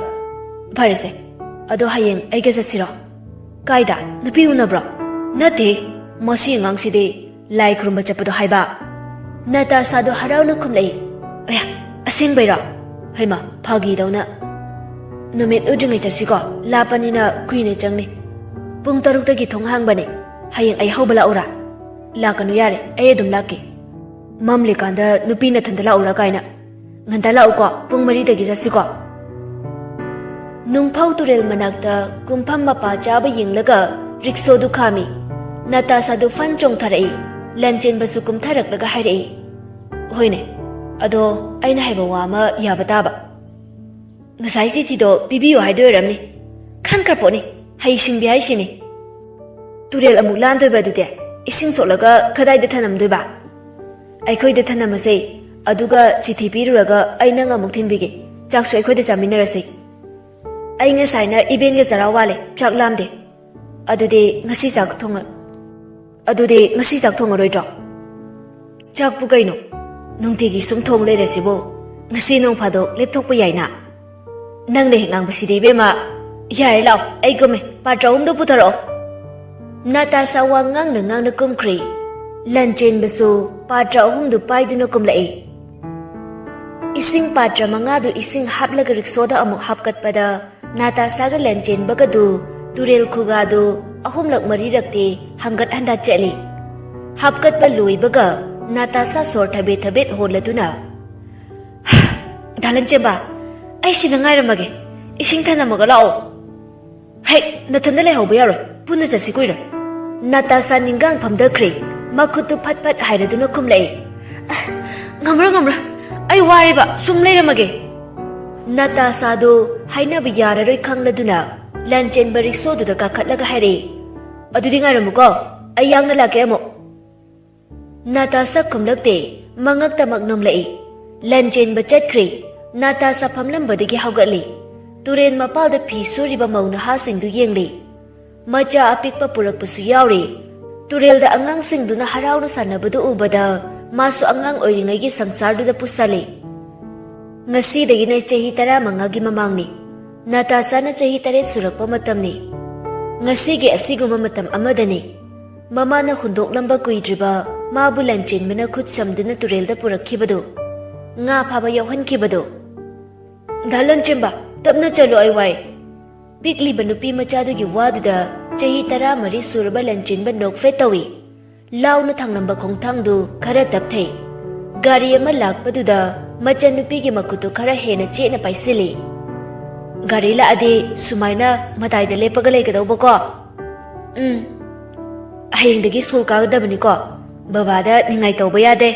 ꯐꯔꯦꯁꯦ, ꯑꯗꯣ ꯍꯌꯦꯡ ꯑꯩꯒ ꯆꯠꯁꯤꯔꯣ?" "ꯀꯥꯏꯗ? ꯅꯨꯄꯤ ꯎꯅꯕ꯭ꯔꯣ?" "ꯅꯠꯇꯦ, ꯃꯁꯤ ꯑꯉꯥꯡꯁꯤꯗꯤ ꯂꯥꯏ ꯈꯨꯔꯨꯝꯕ ꯆꯠꯄꯗꯣ ꯍꯥꯏꯕ꯫" ꯅꯇꯥꯁꯥꯗꯣ ꯍꯔꯥꯎꯅ ꯈꯨꯝꯂꯛꯏ꯫ "ꯑꯌꯥ, ꯑꯁꯦꯡꯕꯩꯔꯣ?" "ꯍꯩꯃ, ꯐꯥꯒꯤꯗꯧꯅ꯫" "ꯅꯨꯃꯤꯠ ꯎꯗ꯭ꯔꯤꯉꯩ ꯆꯠꯁꯤꯀꯣ, ꯂꯥꯞꯄꯅꯤꯅ ꯀꯨꯏꯅ ꯆꯪꯅꯤ꯫ ꯄꯨꯡ ꯇꯔꯨꯛꯇꯒꯤ ꯊꯣꯡ ꯍꯥꯡꯕꯅꯦ꯫ ꯍꯌꯦꯡ ꯑꯩ ꯍꯧꯕ ꯂꯥꯛꯎꯔꯥ?" "ꯂꯥꯛꯀꯅꯨ ꯌꯥꯔꯦ, ꯑꯩ ꯑꯗꯨꯝ ꯂꯥꯛꯀꯦ꯫" "ꯃꯝꯂꯤꯀꯥꯟꯗ ꯅꯨꯄꯤ ꯅꯊꯟꯗ ꯂꯥꯛꯎꯔꯥ ꯀꯥꯏꯅ꯫ ꯉꯟꯇꯥ ꯂꯥꯛꯎꯀꯣ, ꯄꯨꯡ ꯃꯔꯤꯗꯒꯤ ꯆꯠꯁꯤꯀꯣ꯫" ꯅꯨꯡꯐꯧ ꯇꯨꯔꯦꯜ ꯃꯅꯥꯛꯇ ꯀꯨꯝꯐꯝ ꯃꯄꯥ ꯆꯥꯕ ꯌꯦꯡꯂꯒ ꯔꯤꯛꯁꯣꯗꯨ ꯈꯥꯝꯃꯤ꯫ ꯅꯇꯥꯁꯥꯗꯨ ꯐꯟ ꯆꯣꯡꯊꯔꯛꯏ꯫ ꯂꯟꯆꯦꯟꯕꯁꯨ ꯀꯨꯝꯊꯔꯛꯂꯒ ꯍꯥꯏꯔꯛꯏ, "ꯍꯣꯏꯅꯦ, ꯑꯗꯣ ꯑꯩꯅ ꯍꯥꯏꯕ ꯋꯥ ꯑꯃ ꯌꯥꯕ ꯇꯥꯕ꯫" "ꯉꯁꯥꯏ ꯆꯤꯊꯤꯗꯣ ꯄꯤꯕꯤꯌꯨ ꯍꯥꯏꯗꯣꯏ ꯑꯣꯏꯔꯝꯅꯤ꯫ ꯈꯪꯈ꯭ꯔ ꯄꯣꯠꯅꯤ, ꯍꯩ ꯁꯤꯡꯕꯤ ꯍꯥꯏꯁꯤꯅꯤ꯫ ꯇꯨꯔꯦꯜ ꯑꯃꯨꯛ ꯂꯥꯟꯗꯣꯏꯕ ꯑꯗꯨꯗꯤ? ꯏꯁꯤꯡ ꯁꯣꯛꯂꯒ ꯀꯗꯥꯏꯗ ꯊꯅꯝꯗꯣꯏꯕ?" "ꯑꯩꯈꯣꯏꯗ ꯊꯅꯝꯃꯁꯦ, ꯑꯗꯨꯒ ꯆꯤꯊꯤ ꯄꯤꯔꯨꯔꯒ ꯑꯩ ꯅꯪ ꯑꯃꯨꯛ ꯊꯤꯟꯕꯤꯒꯦ꯫ ꯆꯥꯛꯁꯨ ꯑꯩꯈꯣꯏꯗ ꯆꯥꯃꯤꯟꯅꯔꯁꯦ꯫ ꯑꯩ ꯉꯁꯥꯏꯅ ꯏꯕꯦꯟꯒ ꯆꯔꯥ ꯋꯥꯜꯂꯦ, ꯆꯥꯛ ꯂꯥꯝꯗꯦ꯫ ꯑꯗꯨꯗꯤ ꯉꯁꯤ ꯆꯥꯛ ꯊꯣꯡꯉ-, ꯑꯗꯨꯗꯤ ꯉꯁꯤ ꯆꯥꯛ ꯊꯣꯡꯉꯔꯣꯏꯗ꯭ꯔꯣ?" "ꯆꯥꯛꯄꯨ ꯀꯩꯅꯣ? ꯅꯨꯡꯇꯤꯒꯤ ꯁꯨꯝ ꯊꯣꯡ ꯂꯩꯔꯁꯤꯕꯨ? ꯉꯁꯤ ꯅꯣꯡ ꯐꯥꯗꯣꯛ ꯂꯦꯞꯊꯣꯛꯄ ꯌꯥꯏꯅ꯫" "ꯅꯪꯅ ꯍꯦꯛ ꯉꯥꯡꯕꯁꯤꯗꯤ, ꯏꯕꯦꯝꯃ꯫ ꯌꯥꯔꯦ, ꯂꯥꯛꯑꯣ, ꯑꯩ ꯀꯨꯝꯃꯦ, ꯄꯥꯇ꯭ꯔ ꯑꯍꯨꯝꯗꯣ ꯄꯨꯊꯔꯛꯑꯣ꯫" ꯅꯇꯥꯁꯥ ꯋꯥ ꯉꯥꯡꯅ ꯉꯥꯡꯅ ꯀꯨꯝꯈ꯭ꯔꯤ꯫ ꯂꯟꯆꯦꯟꯕꯁꯨ ꯄꯥꯇ꯭ꯔ ꯑꯍꯨꯝꯗꯨ ꯄꯥꯏꯗꯨꯅ ꯀꯨꯝꯂꯛꯏ꯫ ꯏꯁꯤꯡ ꯄꯥꯇ꯭ꯔ ꯃꯉꯥꯗꯨ ꯏꯁꯤꯡ ꯍꯥꯞꯂꯒ ꯔꯤꯛꯁꯣꯗ ꯑꯃꯨꯛ ꯍꯥꯞꯀꯠꯄꯗ, ꯅꯥꯇꯥꯁꯥꯒ ꯂꯟꯆꯦꯟꯕꯒꯗꯨ ꯇꯨꯔꯦꯜ ꯈꯨꯒꯥꯗꯨ ꯑꯍꯨꯝꯂꯛ ꯃꯔꯤꯔꯛꯇꯤ ꯍꯪꯒꯠ ꯍꯟꯗ ꯆꯠꯂꯤ꯫ ꯍꯥꯞꯀꯠꯄ ꯂꯣꯏꯕꯒ ꯅꯥꯇꯥꯁꯥ ꯁꯣꯔ ꯊꯕꯦꯠ ꯊꯕꯦꯠ ꯍꯣꯜꯂꯗꯨꯅ, "ꯗꯥ ꯂꯟꯆꯦꯟꯕ, ꯑꯩ ꯁꯤꯗ ꯉꯥꯏꯔꯝꯃꯒꯦ꯫ ꯏꯁꯤꯡ ꯊꯅꯝꯃꯒ ꯂꯥꯛꯑꯣ꯫" "ꯍꯦꯛ, ꯅꯊꯟꯗ ꯂꯩꯍꯧꯕ ꯌꯥꯔꯣꯏ꯫ ꯄꯨꯟꯅ ꯆꯠꯁꯤ, ꯀꯨꯏꯔꯣꯏ꯫" ꯅꯥꯇꯥꯁꯥ ꯅꯤꯡꯒꯥꯡ ꯐꯝꯗꯈ꯭ꯔꯦ꯫ ꯃꯈꯨꯠꯇꯨ ꯐꯠ ꯐꯠ ꯍꯥꯏꯔꯗꯨꯅ ꯈꯨꯝꯂꯛꯏ꯫ ꯉꯝꯔꯣꯏ, ꯉꯝꯔꯣꯏ꯫ ꯑꯩ ꯋꯥꯔꯦꯕ, ꯁꯨꯝ ꯂꯩꯔꯝꯃꯒꯦ꯫ ꯅꯥꯇꯥꯁꯥꯗꯨ ꯍꯥꯏꯅꯕ ꯌꯥꯔꯔꯣꯏ ꯈꯪꯂꯗꯨꯅ ꯂꯟꯆꯦꯟꯕ ꯔꯤꯛꯁꯣꯗꯨꯗ ꯀꯥꯈꯠꯂꯒ ꯍꯥꯏꯔꯛꯏ꯫ "ꯑꯗꯨꯗꯤ ꯉꯥꯏꯔꯝꯃꯨꯀꯣ, ꯑꯩ ꯌꯥꯡꯅ ꯂꯥꯛꯀꯦ ꯑꯃꯨꯛ"꯫ ꯅꯥꯇꯥꯁꯥ ꯈꯨꯝꯂꯛꯇꯦ, ꯃꯉꯛꯇꯃꯛ ꯅꯣꯝꯂꯛꯏ꯫ ꯂꯟꯆꯦꯟꯕ ꯆꯠꯈ꯭ꯔꯦ꯫ ꯅꯥꯇꯥꯁꯥ ꯐꯝꯂꯝꯕꯗꯒꯤ ꯍꯧꯒꯠꯂꯤ꯫ ꯇꯨꯔꯦꯜ ꯃꯄꯥꯜꯗ ꯐꯤ ꯁꯨꯔꯤꯕ ꯃꯧ ꯅꯍꯥꯁꯤꯡꯗꯨ ꯌꯦꯡꯂꯤ꯫ ꯃꯆꯥ ꯑꯄꯤꯛꯄ ꯄꯨꯔꯛꯄꯁꯨ ꯌꯥꯎꯔꯤ꯫ ꯇꯨꯔꯦꯜꯗ ꯑꯉꯥꯡꯁꯤꯡꯗꯨꯅ ꯍꯔꯥꯎꯅ ꯁꯥꯟꯅꯕꯗꯨ ꯎꯕꯗ ꯃꯥꯁꯨ ꯑꯉꯥꯡ ꯑꯣꯏꯔꯤꯉꯩꯒꯤ ꯁꯪꯁꯥꯔꯗꯨꯗ ꯄꯨꯁꯜꯂꯤ꯫ ꯉꯁꯤꯗꯒꯤꯅ ꯆꯍꯤ ꯇꯔꯥꯃꯉꯥꯒꯤ ꯃꯃꯥꯡꯅꯤ꯫ ꯅꯥꯇꯥꯁꯥꯅ ꯆꯍꯤ ꯇꯔꯦꯠ ꯁꯨꯔꯛꯄ ꯃꯇꯝꯅꯤ꯫ ꯉꯁꯤꯒꯤ ꯑꯁꯤꯒꯨꯝꯕ ꯃꯇꯝ ꯑꯃꯗꯅꯤ꯫ ꯃꯃꯥꯅ ꯍꯨꯟꯗꯣꯛꯂꯝꯕ ꯀꯨꯏꯗ꯭ꯔꯤꯕ ꯃꯥꯕꯨ ꯂꯟꯆꯦꯟꯕꯅ ꯈꯨꯠ ꯁꯝꯗꯨꯅ ꯇꯨꯔꯦꯜꯗ ꯄꯨꯔꯛꯈꯤꯕꯗꯨ, ꯉꯥ ꯐꯥꯕ ꯌꯥꯎꯍꯟꯈꯤꯕꯗꯨ꯫ "ꯗꯥ ꯂꯟꯆꯦꯟꯕ, ꯇꯞꯅ ꯆꯠꯂꯣ, ꯑꯩ ꯋꯥꯏ"꯫ ꯄꯤꯛꯂꯤꯕ ꯅꯨꯄꯤ ꯃꯆꯥꯗꯨꯒꯤ ꯋꯥꯗꯨꯗ ꯆꯍꯤ ꯇꯔꯥꯃꯔꯤ ꯁꯨꯔꯕ ꯂꯟꯆꯦꯟꯕ ꯅꯣꯛꯐꯦꯠ ꯇꯧꯏ꯫ ꯂꯥꯎꯅ ꯊꯥꯡꯂꯝꯕ ꯈꯣꯡꯊꯥꯡꯗꯨ ꯈꯔ ꯇꯞꯊꯩ꯫ ꯒꯥꯔꯤ ꯑꯃ ꯂꯥꯛꯄꯗꯨꯗ ꯃꯆꯟꯅꯨꯄꯤꯒꯤ ꯃꯈꯨꯠꯇꯨ ꯈꯔ ꯍꯦꯟꯅ ꯆꯦꯠꯅ ꯄꯥꯏꯁꯤꯜꯂꯤ꯫ "ꯒꯥꯔꯤ ꯂꯥꯛꯑꯗꯤ ꯁꯨꯃꯥꯏꯅ ꯃꯇꯥꯏꯗ ꯂꯦꯞꯄꯒ ꯂꯩꯒꯗꯧꯕꯀꯣ?" "ꯎꯝ꯫ ꯍꯌꯦꯡꯗꯒꯤ ꯁ꯭ꯀꯨꯜ ꯀꯥꯒꯗꯕꯅꯤꯀꯣ꯫ ꯕꯕꯥꯗ ꯅꯤꯡꯉꯥꯏ ꯇꯧꯕ ꯌꯥꯗꯦ"꯫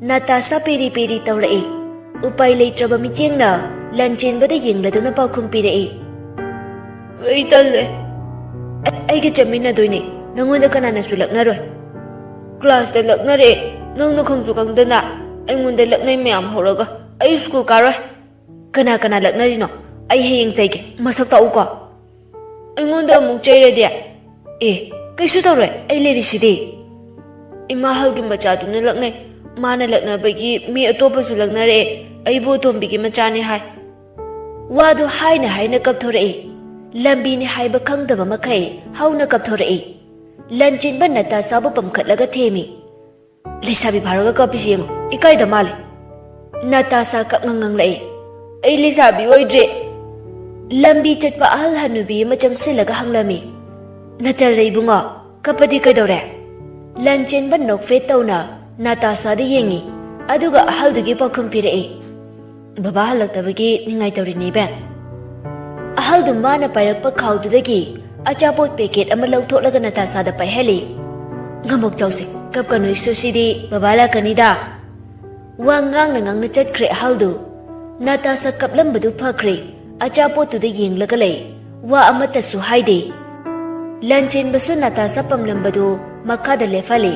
ꯅꯥꯇꯥꯁꯥ ꯄꯦꯔꯤ ꯄꯦꯔꯤ ꯇꯧꯔꯛꯏ꯫ ꯎꯄꯥꯏ ꯂꯩꯇ꯭ꯔꯕ ꯃꯤꯠꯌꯦꯡꯅ ꯂꯟꯆꯦꯟꯕꯗ ꯌꯦꯡꯂꯗꯨꯅ ꯄꯥꯎꯈꯨꯝ ꯄꯤꯔꯛꯏ꯫ "ꯑꯩ ꯇꯜꯂꯦ꯫ ꯑꯩ-, ꯑꯩꯒ ꯆꯠꯃꯤꯟꯅꯗꯣꯏꯅꯦ꯫ ꯅꯪꯉꯣꯟꯗ ꯀꯅꯥꯅꯁꯨ ꯂꯛꯅꯔꯣꯏ꯫ ꯀ꯭ꯂꯥꯁꯇ ꯂꯛꯅꯔꯦ꯫ ꯅꯪꯅ ꯈꯪꯁꯨ ꯈꯪꯗꯅ ꯑꯩꯉꯣꯟꯗ ꯂꯛꯅꯩ ꯃꯌꯥꯝ ꯍꯧꯔꯒ꯫ ꯑꯩ ꯁ꯭ꯀꯨꯜ ꯀꯥꯔꯣꯏ"꯫ "ꯀꯅꯥ ꯀꯅꯥ ꯂꯛꯅꯔꯤꯅꯣ? ꯑꯩ ꯍꯌꯦꯡ ꯆꯩꯒꯦ꯫ ꯃꯁꯛ ꯇꯥꯛꯎꯀꯣ"꯫ "ꯑꯩꯉꯣꯟꯗ ꯑꯃꯨꯛ ꯆꯩꯔꯗꯤ"? "ꯑꯦ, ꯀꯩꯁꯨ ꯇꯧꯔꯣꯏ, ꯑꯩ ꯂꯩꯔꯤꯁꯤꯗꯤ"꯫ "ꯏꯃꯥ ꯍꯜꯒꯤ ꯃꯆꯥꯗꯨꯅ ꯂꯛꯅꯩ꯫ ꯃꯥꯅ ꯂꯛꯅꯕꯒꯤ ꯃꯤ ꯑꯇꯣꯞꯄꯁꯨ ꯂꯛꯅꯔꯛꯑꯦ꯫ ꯑꯩꯕꯨ ꯑꯇꯣꯝꯕꯤꯒꯤ ꯃꯆꯥꯅꯦ ꯍꯥꯏ"꯫ ꯋꯥꯗꯨ ꯍꯥꯏꯅ ꯍꯥꯏꯅ ꯀꯞꯊꯣꯔꯛꯏ꯫ ꯂꯝꯕꯤꯅꯤ ꯍꯥꯏꯕ ꯈꯪꯗꯕ ꯃꯈꯩ ꯍꯧꯅ ꯀꯞꯊꯣꯔꯛꯏ꯫ ꯂꯟꯆꯦꯟꯕ ꯅꯥꯇꯥꯁꯥꯕꯨ ꯄꯝꯈꯠꯂꯒ ꯊꯦꯝꯃꯤ꯫ "ꯂꯩꯁꯥꯕꯤ ꯐꯥꯔꯒ ꯀꯞꯄꯤꯁꯤ ꯌꯦꯡꯉꯨ, ꯏꯀꯥꯏꯗ ꯃꯥꯜꯂꯦ"꯫ ꯅꯥꯇꯥꯁꯥ ꯀꯞꯉꯪ ꯉꯪꯂꯛꯏ꯫ "ꯑꯩ ꯂꯩꯁꯥꯕꯤ ꯑꯣꯏꯗ꯭ꯔꯦ"꯫ ꯂꯝꯕꯤ ꯆꯠꯄ ꯑꯍꯜ ꯍꯅꯨꯕꯤ ꯑꯃ ꯆꯪꯁꯤꯜꯂꯒ ꯍꯪꯂꯝꯃꯤ꯫ "ꯅꯆꯜꯂꯦ ꯏꯕꯨꯡꯉꯣ, ꯀꯞꯄꯗꯤ ꯀꯩꯗꯧꯔꯦ?" ꯂꯟꯆꯦꯟꯕ ꯅꯣꯛꯐꯦꯠ ꯇꯧꯅ ꯅꯥꯇꯥꯁꯥꯗ ꯌꯦꯡꯉꯤ, ꯑꯗꯨꯒ ꯑꯍꯜꯗꯨꯒꯤ ꯄꯥꯎꯈꯨꯝ ꯄꯤꯔꯛꯏ꯫ "ꯕꯕꯥ ꯍꯜꯂꯛꯇꯕꯒꯤ ꯅꯤꯡꯉꯥꯏ ꯇꯧꯔꯤꯅꯦ, ꯏꯕꯦꯟ"꯫ ꯑꯍꯜꯗꯨ ꯃꯥꯅ ꯄꯥꯏꯔꯛꯄ ꯈꯥꯎꯗꯨꯗꯒꯤ ꯑꯆꯥꯄꯣꯠ ꯄꯦꯀꯦꯠ ꯑꯃ ꯂꯧꯊꯣꯛꯂꯒ ꯅꯥꯇꯥꯁꯥꯗ ꯄꯥꯏꯍꯜꯂꯤ꯫ "ꯉꯝꯃꯣꯛ ꯆꯥꯎꯁꯦ, ꯀꯞꯀꯅꯨ, ꯏꯁꯨꯁꯤꯗꯤ ꯕꯕꯥ ꯂꯥꯛꯀꯅꯤꯗ"꯫ ꯋꯥ ꯉꯥꯡꯅ ꯉꯥꯡꯅ ꯆꯠꯈ꯭ꯔꯦ ꯑꯍꯜꯗꯨ꯫ ꯅꯥꯇꯥꯁꯥ ꯀꯞꯂꯝꯕꯗꯨ ꯐꯈ꯭ꯔꯦ꯫ ꯑꯆꯥꯄꯣꯠꯇꯨꯗ ꯌꯦꯡꯂꯒ ꯂꯩ꯫ ꯋꯥ ꯑꯃꯠꯇꯁꯨ ꯍꯥꯏꯗꯦ꯫ ꯂꯟꯆꯦꯟꯕꯁꯨ ꯅꯥꯇꯥꯁꯥ ꯄꯝꯂꯝꯕꯗꯨ ꯃꯈꯥꯗ ꯂꯦꯞꯍꯜꯂꯦ꯫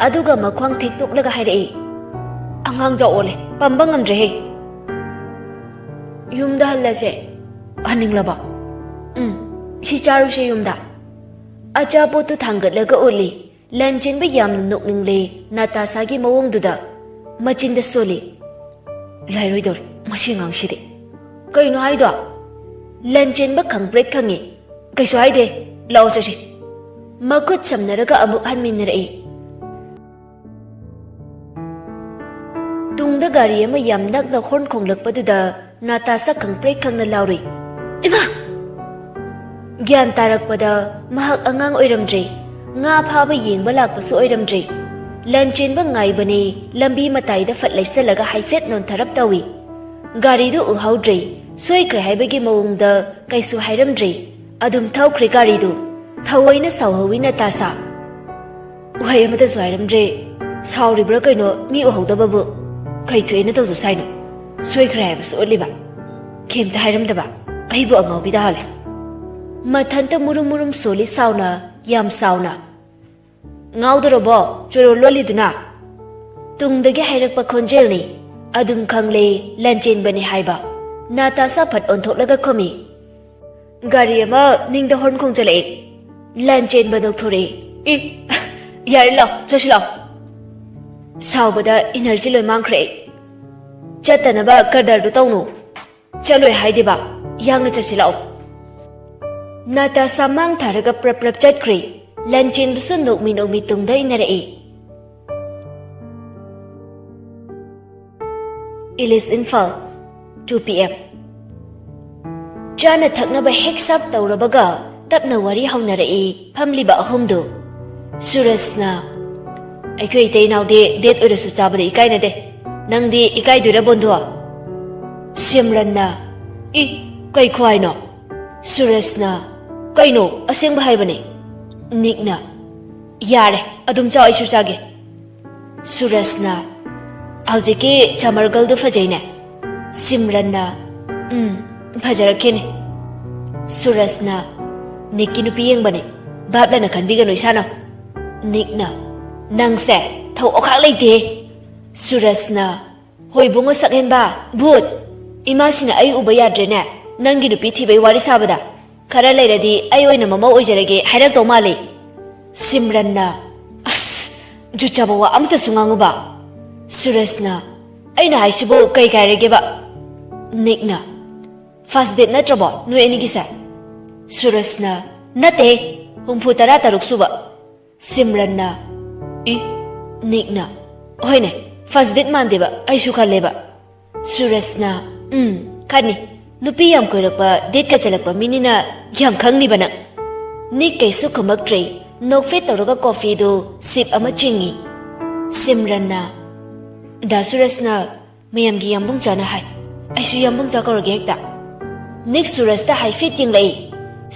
ꯑꯗꯨꯒ ꯃꯈ꯭ꯋꯥꯡ ꯊꯦꯛꯇꯣꯛꯂꯒ ꯍꯥꯏꯔꯛꯏ, "ꯑꯉꯥꯡ ꯖꯥꯎ ꯑꯣꯜꯂꯦ, ꯄꯝꯕ ꯉꯝꯗ꯭ꯔꯦꯍꯦ꯫ ꯌꯨꯝꯗ ꯍꯜꯂꯁꯦ"꯫ "ꯍꯟꯅꯤꯡꯂꯕ?" "ꯎꯝ, ꯁꯤ ꯆꯥꯔꯨꯁꯦ ꯌꯨꯝꯗ"꯫ ꯑꯆꯥꯄꯣꯠꯇꯨ ꯊꯥꯡꯒꯠꯂꯒ ꯎꯠꯂꯤ꯫ ꯂꯟꯆꯦꯟꯕ ꯌꯥꯝꯅ ꯅꯣꯛꯅꯤꯡꯂꯦ ꯅꯥꯇꯥꯁꯥꯒꯤ ꯃꯑꯣꯡꯗꯨꯗ꯫ ꯃꯆꯤꯟꯗ ꯁꯣꯜꯂꯤ, "ꯂꯥꯏꯔꯣꯏꯗꯧꯔꯤ ꯃꯁꯤ ꯑꯉꯥꯡꯁꯤꯗꯤ꯫ ꯀꯩꯅꯣ ꯍꯥꯏꯗꯣ?" ꯂꯟꯆꯦꯟꯕ ꯈꯪꯄ꯭ꯔꯦꯛ ꯈꯪꯉꯤ꯫ "ꯀꯩꯁꯨ ꯍꯥꯏꯗꯦ, ꯂꯥꯛꯑꯣ ꯆꯠꯁꯤ"꯫ ꯃꯈꯨꯠ ꯁꯝꯅꯔꯒ ꯑꯃꯨꯛ ꯍꯟꯃꯤꯟꯅꯔꯛꯏ꯫ ꯇꯨꯡꯗ ꯒꯥꯔꯤ ꯑꯃ ꯌꯥꯝ ꯅꯛꯅ ꯍꯣꯔꯟ ꯈꯣꯡꯂꯛꯄꯗꯨꯗ ꯅꯥꯇꯥꯁꯥ ꯈꯪꯄ꯭ꯔꯦꯛ ꯈꯪꯅ ꯂꯥꯎꯔꯤ, "ꯏꯃꯥ!" ꯒ꯭ꯌꯥꯟ ꯇꯥꯔꯛꯄꯗ ꯃꯍꯥꯛ ꯑꯉꯥꯡ ꯑꯣꯏꯔꯝꯗ꯭ꯔꯦ꯫ ꯉꯥ ꯐꯥꯕ ꯌꯦꯡꯕ ꯂꯥꯛꯄꯁꯨ ꯑꯣꯏꯔꯝꯗ꯭ꯔꯦ꯫ ꯂꯟꯆꯦꯟꯕ ꯉꯥꯏꯕꯅꯦ ꯂꯝꯕꯤ ꯃꯇꯥꯏꯗ ꯐꯠ ꯂꯩꯁꯜꯂꯒ ꯍꯥꯏꯐꯦꯠ ꯅꯣꯟꯊꯔꯞ ꯇꯧꯏ꯫ ꯒꯥꯔꯤꯗꯨ ꯎꯍꯧꯗ꯭ꯔꯦ꯫ ꯁꯣꯏꯈ꯭ꯔꯦ ꯍꯥꯏꯕꯒꯤ ꯃꯑꯣꯡꯗ ꯀꯩꯁꯨ ꯍꯥꯏꯔꯝꯗ꯭ꯔꯦ꯫ ꯑꯗꯨꯝ ꯊꯧꯈ꯭ꯔꯦ ꯒꯥꯔꯤꯗꯨ꯫ ꯊꯑꯣꯏꯅ ꯁꯥꯎꯍꯧꯋꯤ ꯅꯥꯇꯥꯁꯥ꯫ ꯎꯍꯩ ꯑꯃꯠꯇꯁꯨ ꯍꯥꯏꯔꯝꯗ꯭ꯔꯦ꯫ ꯁꯥꯎꯔꯤꯕ꯭ꯔꯥ ꯀꯩꯅꯣ, ꯃꯤ ꯎꯍꯧꯗꯕꯕꯨ? ꯀꯩ ꯊꯣꯛꯑꯦꯅ ꯇꯧꯖꯁꯥꯏꯅꯣ? ꯁꯣꯏꯈ꯭ꯔꯦ ꯍꯥꯏꯕꯁꯨ ꯎꯠꯂꯤꯕ, ꯀꯩꯝꯇ ꯍꯥꯏꯔꯝꯗꯕ꯫ ꯑꯩꯕꯨ ꯑꯉꯥꯎꯕꯤ ꯇꯥꯍꯜꯂꯦ꯫ ꯃꯊꯟꯇ ꯃꯨꯔꯨꯝ ꯃꯨꯔꯨꯝ ꯁꯣꯜꯂꯤ ꯁꯥꯎꯅ, ꯌꯥꯝ ꯁꯥꯎꯅ꯫ "ꯉꯥꯎꯗꯣꯔꯕꯣ ꯆꯣꯔꯣ ꯂꯣꯜꯂꯤꯗꯨꯅ?" ꯇꯨꯡꯗꯒꯤ ꯍꯥꯏꯔꯛꯄ ꯈꯣꯟꯖꯦꯜꯅꯤ꯫ ꯑꯗꯨꯝ ꯈꯪꯂꯦ ꯂꯟꯆꯦꯟꯕꯅꯤ ꯍꯥꯏꯕ꯫ ꯅꯥꯇꯥꯁꯥ ꯐꯠ ꯑꯣꯟꯊꯣꯛꯂꯒ ꯈꯨꯝꯃꯤ, "ꯒꯥꯔꯤ ꯑꯃ ꯅꯤꯡꯗ ꯍꯣꯔꯟ ꯈꯣꯡꯖꯜꯂꯛꯑꯦ"꯫ ꯂꯟꯆꯦꯟꯕ ꯅꯣꯛꯊꯣꯔꯛꯏ꯫ "ꯏ, ꯌꯥꯔꯦ, ꯂꯥꯎ, ꯆꯠꯁꯤ ꯂꯥꯎ"꯫ ꯁꯥꯎꯕꯗ ꯏꯅꯔꯖꯤ ꯂꯣꯏ ꯃꯥꯡꯈ꯭ꯔꯦ ꯑꯩ꯫ "ꯆꯠꯇꯅꯕ ꯀꯗꯔꯗꯨ ꯇꯧꯅꯨ"꯫ "ꯆꯠꯂꯣꯏ ꯍꯥꯏꯗꯦꯕ, ꯌꯥꯡꯅ ꯆꯠꯁꯤ ꯂꯥꯛꯑꯣ"꯫ ꯅꯥꯇꯥꯁꯥ ꯃꯥꯡ ꯊꯥꯔꯒ ꯄ꯭ꯔꯞ ꯄ꯭ꯔꯞ ꯆꯠꯈ꯭ꯔꯦ꯫ ꯂꯟꯆꯦꯟꯕꯁꯨ ꯅꯣꯛꯃꯤ ꯅꯣꯛꯃꯤ ꯇꯨꯡꯗ ꯏꯟꯅꯔꯛꯏ꯫ ꯏꯂꯤꯁ ꯏꯝꯐꯥꯜ, two P M꯫ ꯆꯥꯅ ꯊꯛꯅꯕ ꯍꯦꯛ ꯁꯥꯔꯞ ꯇꯧꯔꯕꯒ ꯇꯞꯅ ꯋꯥꯔꯤ ꯍꯧꯅꯔꯛꯏ ꯐꯝꯂꯤꯕ ꯑꯍꯨꯝꯗꯨ꯫ ꯁꯨꯔꯖꯅ, "ꯑꯩꯈꯣꯏ ꯏꯇꯩ ꯏꯅꯥꯎꯗꯤ ꯗꯦꯠ ꯑꯣꯏꯔꯁꯨ ꯆꯥꯕꯗ ꯏꯀꯥꯏꯅꯗꯦ꯫ ꯅꯪꯗꯤ ꯏꯀꯥꯏꯗꯣꯏꯔꯥ ꯕꯣꯟꯗꯣ?" ꯁꯤꯝꯔꯟꯅ, "ꯏ, ꯀꯩ ꯈꯨꯍꯥꯏꯅꯣ?" ꯁꯨꯔꯖꯅ, "ꯀꯩꯅꯣ, ꯑꯁꯦꯡꯕ ꯍꯥꯏꯕꯅꯦ"꯫ ꯅꯤꯛꯅ, "ꯌꯥꯔꯦ, ꯑꯗꯨꯝ ꯆꯥꯎ, ꯑꯩꯁꯨ ꯆꯥꯒꯦ꯫" ꯁꯨꯔꯖꯅ, "ꯍꯧꯖꯤꯛꯀꯤ ꯆꯃꯔꯒꯜꯗꯨ ꯐꯖꯩꯅꯦ꯫" ꯁꯤꯝꯔꯟꯅ, "ꯎꯝ, ꯐꯖꯔꯛꯈꯤꯅꯤ꯫" ꯁꯨꯔꯖꯅ, "ꯅꯤꯛꯀꯤ ꯅꯨꯄꯤ ꯌꯦꯡꯕꯅꯦ, ꯚꯥꯞ ꯂꯥꯟꯅ ꯈꯟꯕꯤꯒꯅꯨ ꯏꯁꯥꯅ꯫" ꯅꯤꯛꯅ, "ꯅꯪꯁꯦ ꯊꯧ ꯑꯣꯈꯥꯛ ꯂꯩꯇꯦ꯫" ꯁꯨꯔꯖꯅ, "ꯍꯣꯏ ꯏꯕꯨꯡꯉꯣ ꯁꯛꯍꯦꯟꯕ, ꯚꯨꯠ! ꯏꯃꯥꯁꯤꯅ ꯑꯩ ꯎꯕ ꯌꯥꯗ꯭ꯔꯦꯅꯦ, ꯅꯪꯒꯤ ꯅꯨꯄꯤ ꯊꯤꯕꯩ ꯋꯥꯔꯤ ꯁꯥꯕꯗ꯫ ꯈꯔ ꯂꯩꯔꯗꯤ ꯑꯩ ꯑꯣꯏꯅ ꯃꯃꯧ ꯑꯣꯏꯖꯔꯒꯦ ꯍꯥꯏꯔꯛꯇꯧ ꯃꯥꯜꯂꯤ꯫" ꯁꯤꯝꯔꯟꯅ, "ꯑꯁ, ꯖꯨꯠ ꯆꯥꯕ ꯋꯥ ꯑꯃꯇꯁꯨ ꯉꯥꯡꯉꯨꯕ꯫" ꯁꯨꯔꯖꯅ, "ꯑꯩꯅ ꯍꯥꯏꯁꯤꯕꯨ ꯀꯩ ꯀꯥꯏꯔꯒꯦꯕ?" ꯅꯤꯛꯅ, "ꯐꯥꯔꯁ ꯗꯦꯠ ꯅꯠꯇ꯭ꯔꯕꯣ ꯅꯣꯏ ꯑꯅꯤꯒꯤꯁꯦ?" ꯁꯨꯔꯖꯅ, "ꯅꯠꯇꯦ, ꯍꯨꯝꯐꯨ ꯇꯔꯥ ꯇꯔꯨꯛ ꯁꯨꯕ꯫" ꯁꯤꯝꯔꯟꯅ, "ꯏ?" ꯅꯤꯛꯅ, "ꯍꯣꯏꯅꯦ, ꯐꯥꯔꯁ ꯗꯦꯠ ꯃꯥꯟꯗꯦꯕ, ꯑꯩꯁꯨ ꯈꯜꯂꯦꯕ꯫" ꯁꯨꯔꯖꯅ, "ꯎꯝ, ꯈꯟꯅꯤ꯫ ꯅꯨꯄꯤ ꯌꯥꯝ ꯀꯣꯏꯔꯛꯄ, ꯗꯦꯠꯀ ꯆꯠꯂꯛꯄ ꯃꯤꯅꯤꯅ ꯌꯥꯝ ꯈꯪꯅꯤꯕ ꯅꯪ꯫" ꯅꯤꯛ ꯀꯩꯁꯨ ꯈꯨꯝꯃꯛꯇ꯭ꯔꯦ꯫ ꯅꯣꯛꯐꯦꯠ ꯇꯧꯔꯒ ꯀꯣꯐꯤꯗꯨ ꯁꯤꯞ ꯑꯃ ꯆꯤꯡꯉꯤ꯫ ꯁꯤꯝꯔꯟꯅ, "ꯗꯥ ꯁꯨꯔꯖꯅ ꯃꯌꯥꯝꯒꯤ ꯌꯥꯝꯕꯨꯡ ꯆꯥꯅ ꯍꯥꯏ, ꯑꯩꯁꯨ ꯌꯥꯝꯕꯨꯡ ꯆꯥ ꯀꯧꯔꯒꯦ ꯍꯦꯛꯇ꯫" ꯅꯤꯛ ꯁꯨꯔꯖꯇ ꯍꯥꯏꯐꯦꯠ ꯌꯦꯡꯂꯛꯏ꯫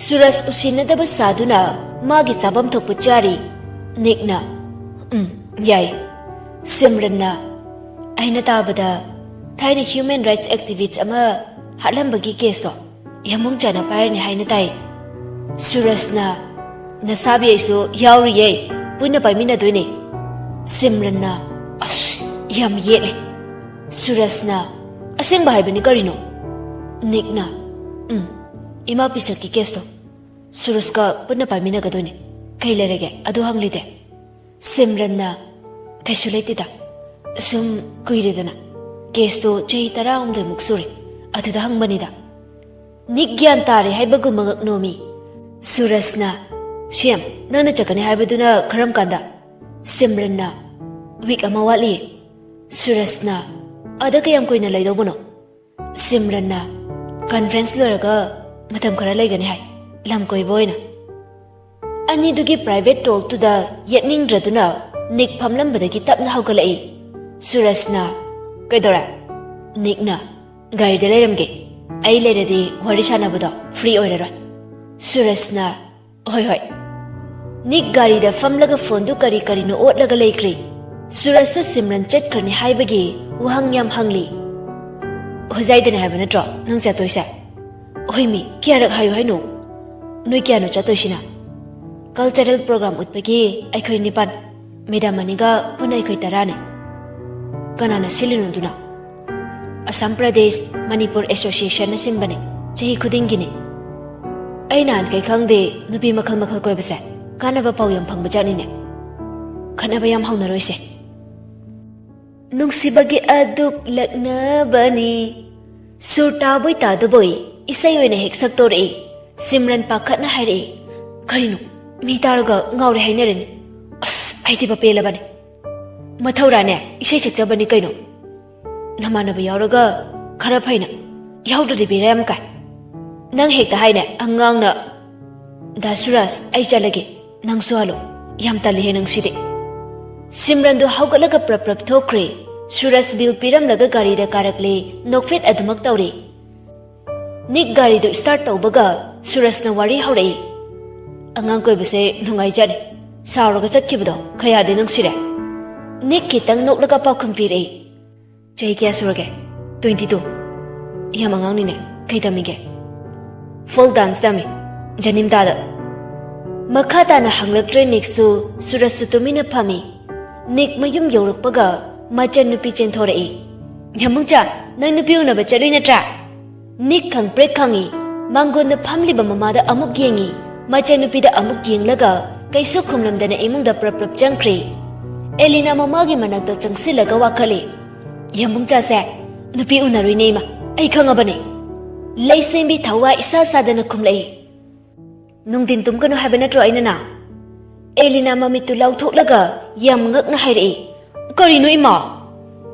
ꯁꯨꯔꯖ ꯎꯁꯤꯟꯅꯗꯕ ꯁꯥꯗꯨꯅ ꯃꯥꯒꯤ ꯆꯥꯐꯝ ꯊꯣꯛꯄ ꯆꯥꯔꯤ꯫ ꯅꯤꯛꯅ, "ꯎꯝ, ꯌꯥꯏ꯫" ꯁꯤꯝꯔꯟꯅ, "ꯑꯩꯅ ꯇꯥꯕꯗ ꯊꯥꯏꯅ ꯍ꯭ꯌꯨꯃꯦꯟ ꯔꯥꯏꯠꯁ ꯑꯦꯛꯇꯤꯚꯤꯁ ꯑꯃ ꯍꯥꯠꯂꯝꯕꯒꯤ ꯀꯦꯁꯇꯣ ꯌꯥꯝꯕꯨꯡ ꯆꯥꯅ ꯄꯥꯏꯔꯅꯤ ꯍꯥꯏꯅ ꯇꯥꯏ꯫" ꯁꯨꯔꯖꯅ, "ꯅꯁꯥꯕꯤ ꯑꯩꯁꯨ ꯌꯥꯎꯔꯤꯌꯦ, ꯄꯨꯟꯅ ꯄꯥꯏꯃꯤꯟꯅꯗꯣꯏꯅꯦ꯫" ꯁꯤꯝꯔꯟꯅ, "ꯑꯁ, ꯌꯥꯝ ꯌꯦꯠꯂꯦ꯫" ꯁꯨꯔꯖꯅ, "ꯑꯁꯦꯡꯕ ꯍꯥꯏꯕꯅꯤ ꯀꯔꯤꯅꯣ?" ꯅꯤꯛꯅ, "ꯎꯝ, ꯏꯃꯥ ꯄꯤꯁꯛꯀꯤ ꯀꯦꯁꯇꯣ ꯁꯨꯔꯖꯀ ꯄꯨꯟꯅ ꯄꯥꯏꯃꯤꯟꯅꯒꯗꯣꯏꯅꯦ꯫ ꯀꯩ ꯂꯩꯔꯒꯦ? ꯑꯗꯨ ꯍꯪꯂꯤꯗꯦ?" ꯁꯤꯝꯔꯟꯅ, "ꯀꯩꯁꯨ ꯂꯩꯇꯦꯗ, ꯁꯨꯝ ꯀꯨꯏꯔꯦꯗꯅ, ꯀꯦꯁꯇꯣ ꯆꯍꯤ ꯇꯔꯥꯍꯨꯝꯗꯣꯏꯃꯨꯛ ꯁꯨꯔꯦ, ꯑꯗꯨꯗ ꯍꯪꯕꯅꯤꯗ꯫" ꯅꯤꯛ ꯒ꯭ꯌꯥꯟ ꯇꯥꯔꯦ ꯍꯥꯏꯕꯒꯨꯝꯕ ꯉꯛꯅꯣꯝꯃꯤ꯫ ꯁꯨꯔꯖꯅ, "ꯁꯤꯑꯦꯝ, ꯅꯪꯅ ꯆꯠꯀꯅꯤ ꯍꯥꯏꯕꯗꯨꯅ ꯀꯔꯝ ꯀꯥꯟꯗ?" ꯁꯤꯝꯔꯟꯅ, "ꯋꯤꯛ ꯑꯃ ꯋꯥꯠꯂꯤꯌꯦ꯫" ꯁꯨꯔꯖꯅ, "ꯑꯗ ꯀꯌꯥꯝ ꯀꯨꯏꯅ ꯂꯩꯗꯧꯕꯅꯣ?" ꯁꯤꯝꯔꯟꯅ, "ꯀꯟꯐ꯭ꯔꯦꯟꯁ ꯂꯣꯏꯔꯒ ꯃꯇꯝ ꯈꯔ ꯂꯩꯒꯅꯤ ꯍꯥꯏ, ꯂꯝ ꯀꯣꯏꯕ ꯑꯣꯏꯅ꯫" ꯑꯅꯤꯗꯨꯒꯤ ꯄ꯭ꯔꯥꯏꯚꯦꯠ ꯇꯣꯛꯇꯨꯗ ꯌꯦꯠꯅꯤꯡꯗ꯭ꯔꯗꯨꯅ ꯅꯤꯛ ꯐꯝꯂꯝꯕꯗꯒꯤ ꯇꯞꯅ ꯍꯧꯒꯠꯂꯛꯏ꯫ ꯁꯨꯔꯖꯅ, "ꯀꯩꯗꯧꯔꯦ?" ꯅꯤꯛꯅ, "ꯒꯥꯔꯤꯗ ꯂꯩꯔꯝꯒꯦ꯫ ꯑꯩ ꯂꯩꯔꯗꯤ ꯋꯥꯔꯤ ꯁꯥꯟꯅꯕꯗꯣ ꯐ꯭ꯔꯤ ꯑꯣꯏꯔꯔꯣꯏ꯫" ꯁꯨꯔꯖꯅ, "ꯍꯣꯏ, ꯍꯣꯏ꯫" ꯅꯤꯛ ꯒꯥꯔꯤꯗ ꯐꯝꯂꯒ ꯐꯣꯟꯗꯨ ꯀꯔꯤ ꯀꯔꯤꯅꯣ ꯑꯣꯠꯂꯒ ꯂꯩꯈ꯭ꯔꯦ꯫ ꯁꯨꯔꯖꯁꯨ ꯁꯤꯝꯔꯟ ꯆꯠꯈ꯭ꯔꯅꯤ ꯍꯥꯏꯕꯒꯤ ꯋꯥꯍꯪ ꯌꯥꯝ ꯍꯪꯂꯤ꯫ ꯍꯣꯖꯥꯏꯗꯅꯤ ꯍꯥꯏꯕ ꯅꯠꯇ꯭ꯔꯣ ꯅꯪ ꯆꯠꯇꯣꯏꯁꯦ? ꯍꯣꯏꯃꯤ, ꯀꯌꯥꯔꯛ ꯍꯥꯏꯌꯨ ꯍꯥꯏꯅꯣ? ꯅꯣꯏ ꯀꯌꯥꯅꯣ ꯆꯠꯇꯣꯏꯁꯤꯅ? ꯀꯜꯆꯔꯦꯜ ꯄ꯭ꯔꯣꯒ꯭ꯔꯥꯝ ꯎꯠꯄꯒꯤ ꯑꯩꯈꯣꯏ ꯅꯤꯄꯥꯟ, ꯃꯦꯗꯥꯝ ꯑꯅꯤꯒ ꯄꯨꯟꯅ ꯑꯩꯈꯣꯏ ꯇꯔꯥꯅꯤ꯫ ꯀꯅꯥꯅ ꯁꯤꯜꯂꯤꯅꯣ ꯑꯗꯨꯅ? ꯑꯁꯥꯝ ꯄ꯭ꯔꯗꯦꯁ ꯃꯅꯤꯄꯨꯔ ꯑꯦꯁꯣꯁꯤꯌꯦꯁꯟꯅ ꯁꯤꯟꯕꯅꯦ, ꯆꯍꯤ ꯈꯨꯗꯤꯡꯒꯤꯅꯦ꯫ ꯑꯩ ꯅꯍꯥꯟꯈꯩ ꯈꯪꯗꯦ ꯅꯨꯄꯤ ꯃꯈꯜ ꯃꯈꯜ ꯀꯣꯏꯕꯁꯦ ꯀꯥꯟꯅꯕ ꯄꯥꯎ ꯌꯥꯝ ꯐꯪꯕ ꯖꯥꯠꯅꯤꯅꯦ꯫ ꯈꯠꯅꯕ ꯌꯥꯝ ꯍꯧꯅꯔꯣꯏꯁꯦ꯫ ꯅꯨꯡꯁꯤꯕꯒꯤ ꯑꯗꯨꯛ ꯂꯛꯅꯕꯅꯤ꯫ ꯁꯨꯔ ꯇꯥꯕꯣꯏ ꯇꯥꯗꯕꯣꯏ ꯏꯁꯩ ꯑꯣꯏꯅ ꯍꯦꯛ ꯁꯛꯇꯣꯔꯛꯏ꯫ ꯁꯤꯝꯔꯟ ꯄꯥꯈꯠꯅ ꯍꯥꯏꯔꯛꯏ, "ꯀꯔꯤꯅꯣ? ꯃꯤ ꯇꯥꯔꯒ ꯉꯥꯎꯔꯦ ꯍꯥꯏꯅꯔꯅꯤ꯫ ꯑꯁ, ꯑꯩꯗꯤ ꯕꯄꯦꯜꯂꯕꯅꯤ꯫ ꯃꯊꯧꯔꯥꯅꯦ ꯏꯁꯩ ꯁꯛꯆꯕꯅꯤ ꯀꯩꯅꯣ꯫ ꯅꯃꯥꯟꯅꯕ ꯌꯥꯎꯔꯒ ꯈꯔ ꯐꯩꯅ, ꯌꯥꯎꯗ꯭ꯔꯗꯤ ꯕꯦꯔꯥ ꯌꯥꯝ ꯀꯥꯏ꯫ ꯅꯪ ꯍꯦꯛꯇ ꯍꯥꯏꯅꯦ ꯑꯉꯥꯡꯅ꯫ ꯗꯥ ꯁꯨꯔꯖ, ꯑꯩ ꯆꯠꯂꯒꯦ, ꯅꯪꯁꯨ ꯍꯜꯂꯣ꯫ ꯌꯥꯝ ꯇꯜꯂꯤꯍꯦ ꯅꯪꯁꯤꯗꯤ꯫" ꯁꯤꯝꯔꯟꯗꯨ ꯍꯧꯒꯠꯂꯒ ꯄ꯭ꯔꯞ ꯄ꯭ꯔꯞ ꯊꯣꯛꯈ꯭ꯔꯦ꯫ ꯁꯨꯔꯖ ꯕꯤꯜ ꯄꯤꯔꯝꯂꯒ ꯒꯥꯔꯤꯗ ꯀꯥꯔꯛꯂꯦ, ꯅꯣꯛꯐꯦꯠ ꯑꯗꯨꯃꯛ ꯇꯧꯔꯦ꯫ ꯅꯤꯛ ꯒꯥꯔꯤꯗꯨ ꯁ꯭ꯇꯥꯔꯠ ꯇꯧꯕꯒ ꯁꯨꯔꯖꯅ ꯋꯥꯔꯤ ꯍꯧꯔꯛꯏ꯫ "ꯑꯉꯥꯡ ꯀꯣꯏꯕꯁꯦ ꯅꯨꯡꯉꯥꯏꯖꯥꯠꯅꯤ꯫ ꯁꯥꯎꯔꯒ ꯆꯠꯈꯤꯕꯗꯣ ꯈꯌꯥꯗꯤ ꯅꯨꯡꯁꯤꯔꯦ꯫" ꯅꯤꯛ ꯈꯤꯇꯪ ꯅꯣꯛꯂꯒ ꯄꯥꯎꯈꯨꯝ ꯄꯤꯔꯛꯏ꯫ "ꯆꯍꯤ ꯀꯌꯥ ꯁꯨꯔꯒꯦ?" "Twenty two꯫ ꯌꯥꯝ ꯑꯉꯥꯡꯅꯤꯅꯦ꯫ ꯀꯩ ꯇꯝꯃꯤꯒꯦ?" "ꯐꯣꯜꯛ ꯗꯥꯟꯁ ꯇꯝꯃꯤ, ꯖꯅꯤꯝꯗꯥꯗ꯫" ꯃꯈꯥ ꯇꯥꯅ ꯍꯪꯂꯛꯇ꯭ꯔꯦ ꯅꯤꯛꯁꯨ꯫ ꯁꯨꯔꯖꯁꯨ ꯇꯨꯃꯤꯟꯅ ꯐꯝꯃꯤ꯫ ꯅꯤꯛ ꯃꯌꯨꯝ ꯌꯧꯔꯛꯄꯒ ꯃꯆꯟꯅꯨꯄꯤ ꯆꯦꯟꯊꯣꯔꯛꯏ꯫ "ꯌꯥꯝꯕꯨꯡꯆꯥ, ꯅꯪ ꯅꯨꯄꯤ ꯎꯅꯕ ꯆꯠꯂꯨꯏ ꯅꯠꯇ꯭ꯔꯥ?" ꯅꯤꯛ ꯈꯪꯄ꯭ꯔꯦꯛ ꯈꯪꯉꯤ꯫ ꯃꯥꯡꯒꯣꯟꯗ ꯐꯝꯂꯤꯕ ꯃꯃꯥꯗ ꯑꯃꯨꯛ ꯌꯦꯡꯉꯤ꯫ ꯃꯆꯟꯅꯨꯄꯤꯗ ꯑꯃꯨꯛ ꯌꯦꯡꯂꯒ ꯀꯩꯁꯨ ꯈꯨꯝꯂꯝꯗꯅ ꯏꯃꯨꯡꯗ ꯄ꯭ꯔꯞ ꯄ꯭ꯔꯞ ꯆꯪꯈ꯭ꯔꯦ꯫ ꯑꯦꯂꯤꯅꯥ ꯃꯃꯥꯒꯤ ꯃꯅꯥꯛꯇ ꯆꯪꯁꯤꯜꯂꯒ ꯋꯥꯀꯠꯂꯤ꯫ "ꯌꯥꯝꯕꯨꯡꯆꯥꯁꯦ ꯅꯨꯄꯤ ꯎꯅꯔꯨꯏꯅꯦ ꯏꯃꯥ, ꯑꯩ ꯈꯪꯉꯕꯅꯦ꯫" ꯂꯩꯁꯦꯝꯕꯤ ꯊꯋꯥꯏ ꯏꯁꯥ ꯁꯥꯗꯅ ꯈꯨꯝꯂꯛꯏ꯫ "ꯅꯨꯡꯊꯤꯟ ꯇꯨꯝꯒꯅꯨ ꯍꯥꯏꯕ ꯅꯠꯇ꯭ꯔꯣ ꯑꯩꯅ ꯅ?" ꯑꯦꯂꯤꯅꯥ ꯃꯃꯤꯠꯇꯨ ꯂꯥꯎꯊꯣꯛꯂꯒ ꯌꯥꯝ ꯉꯛꯅ ꯍꯥꯏꯔꯛꯏ꯫ "ꯀꯔꯤꯅꯣ ꯏꯃꯥ?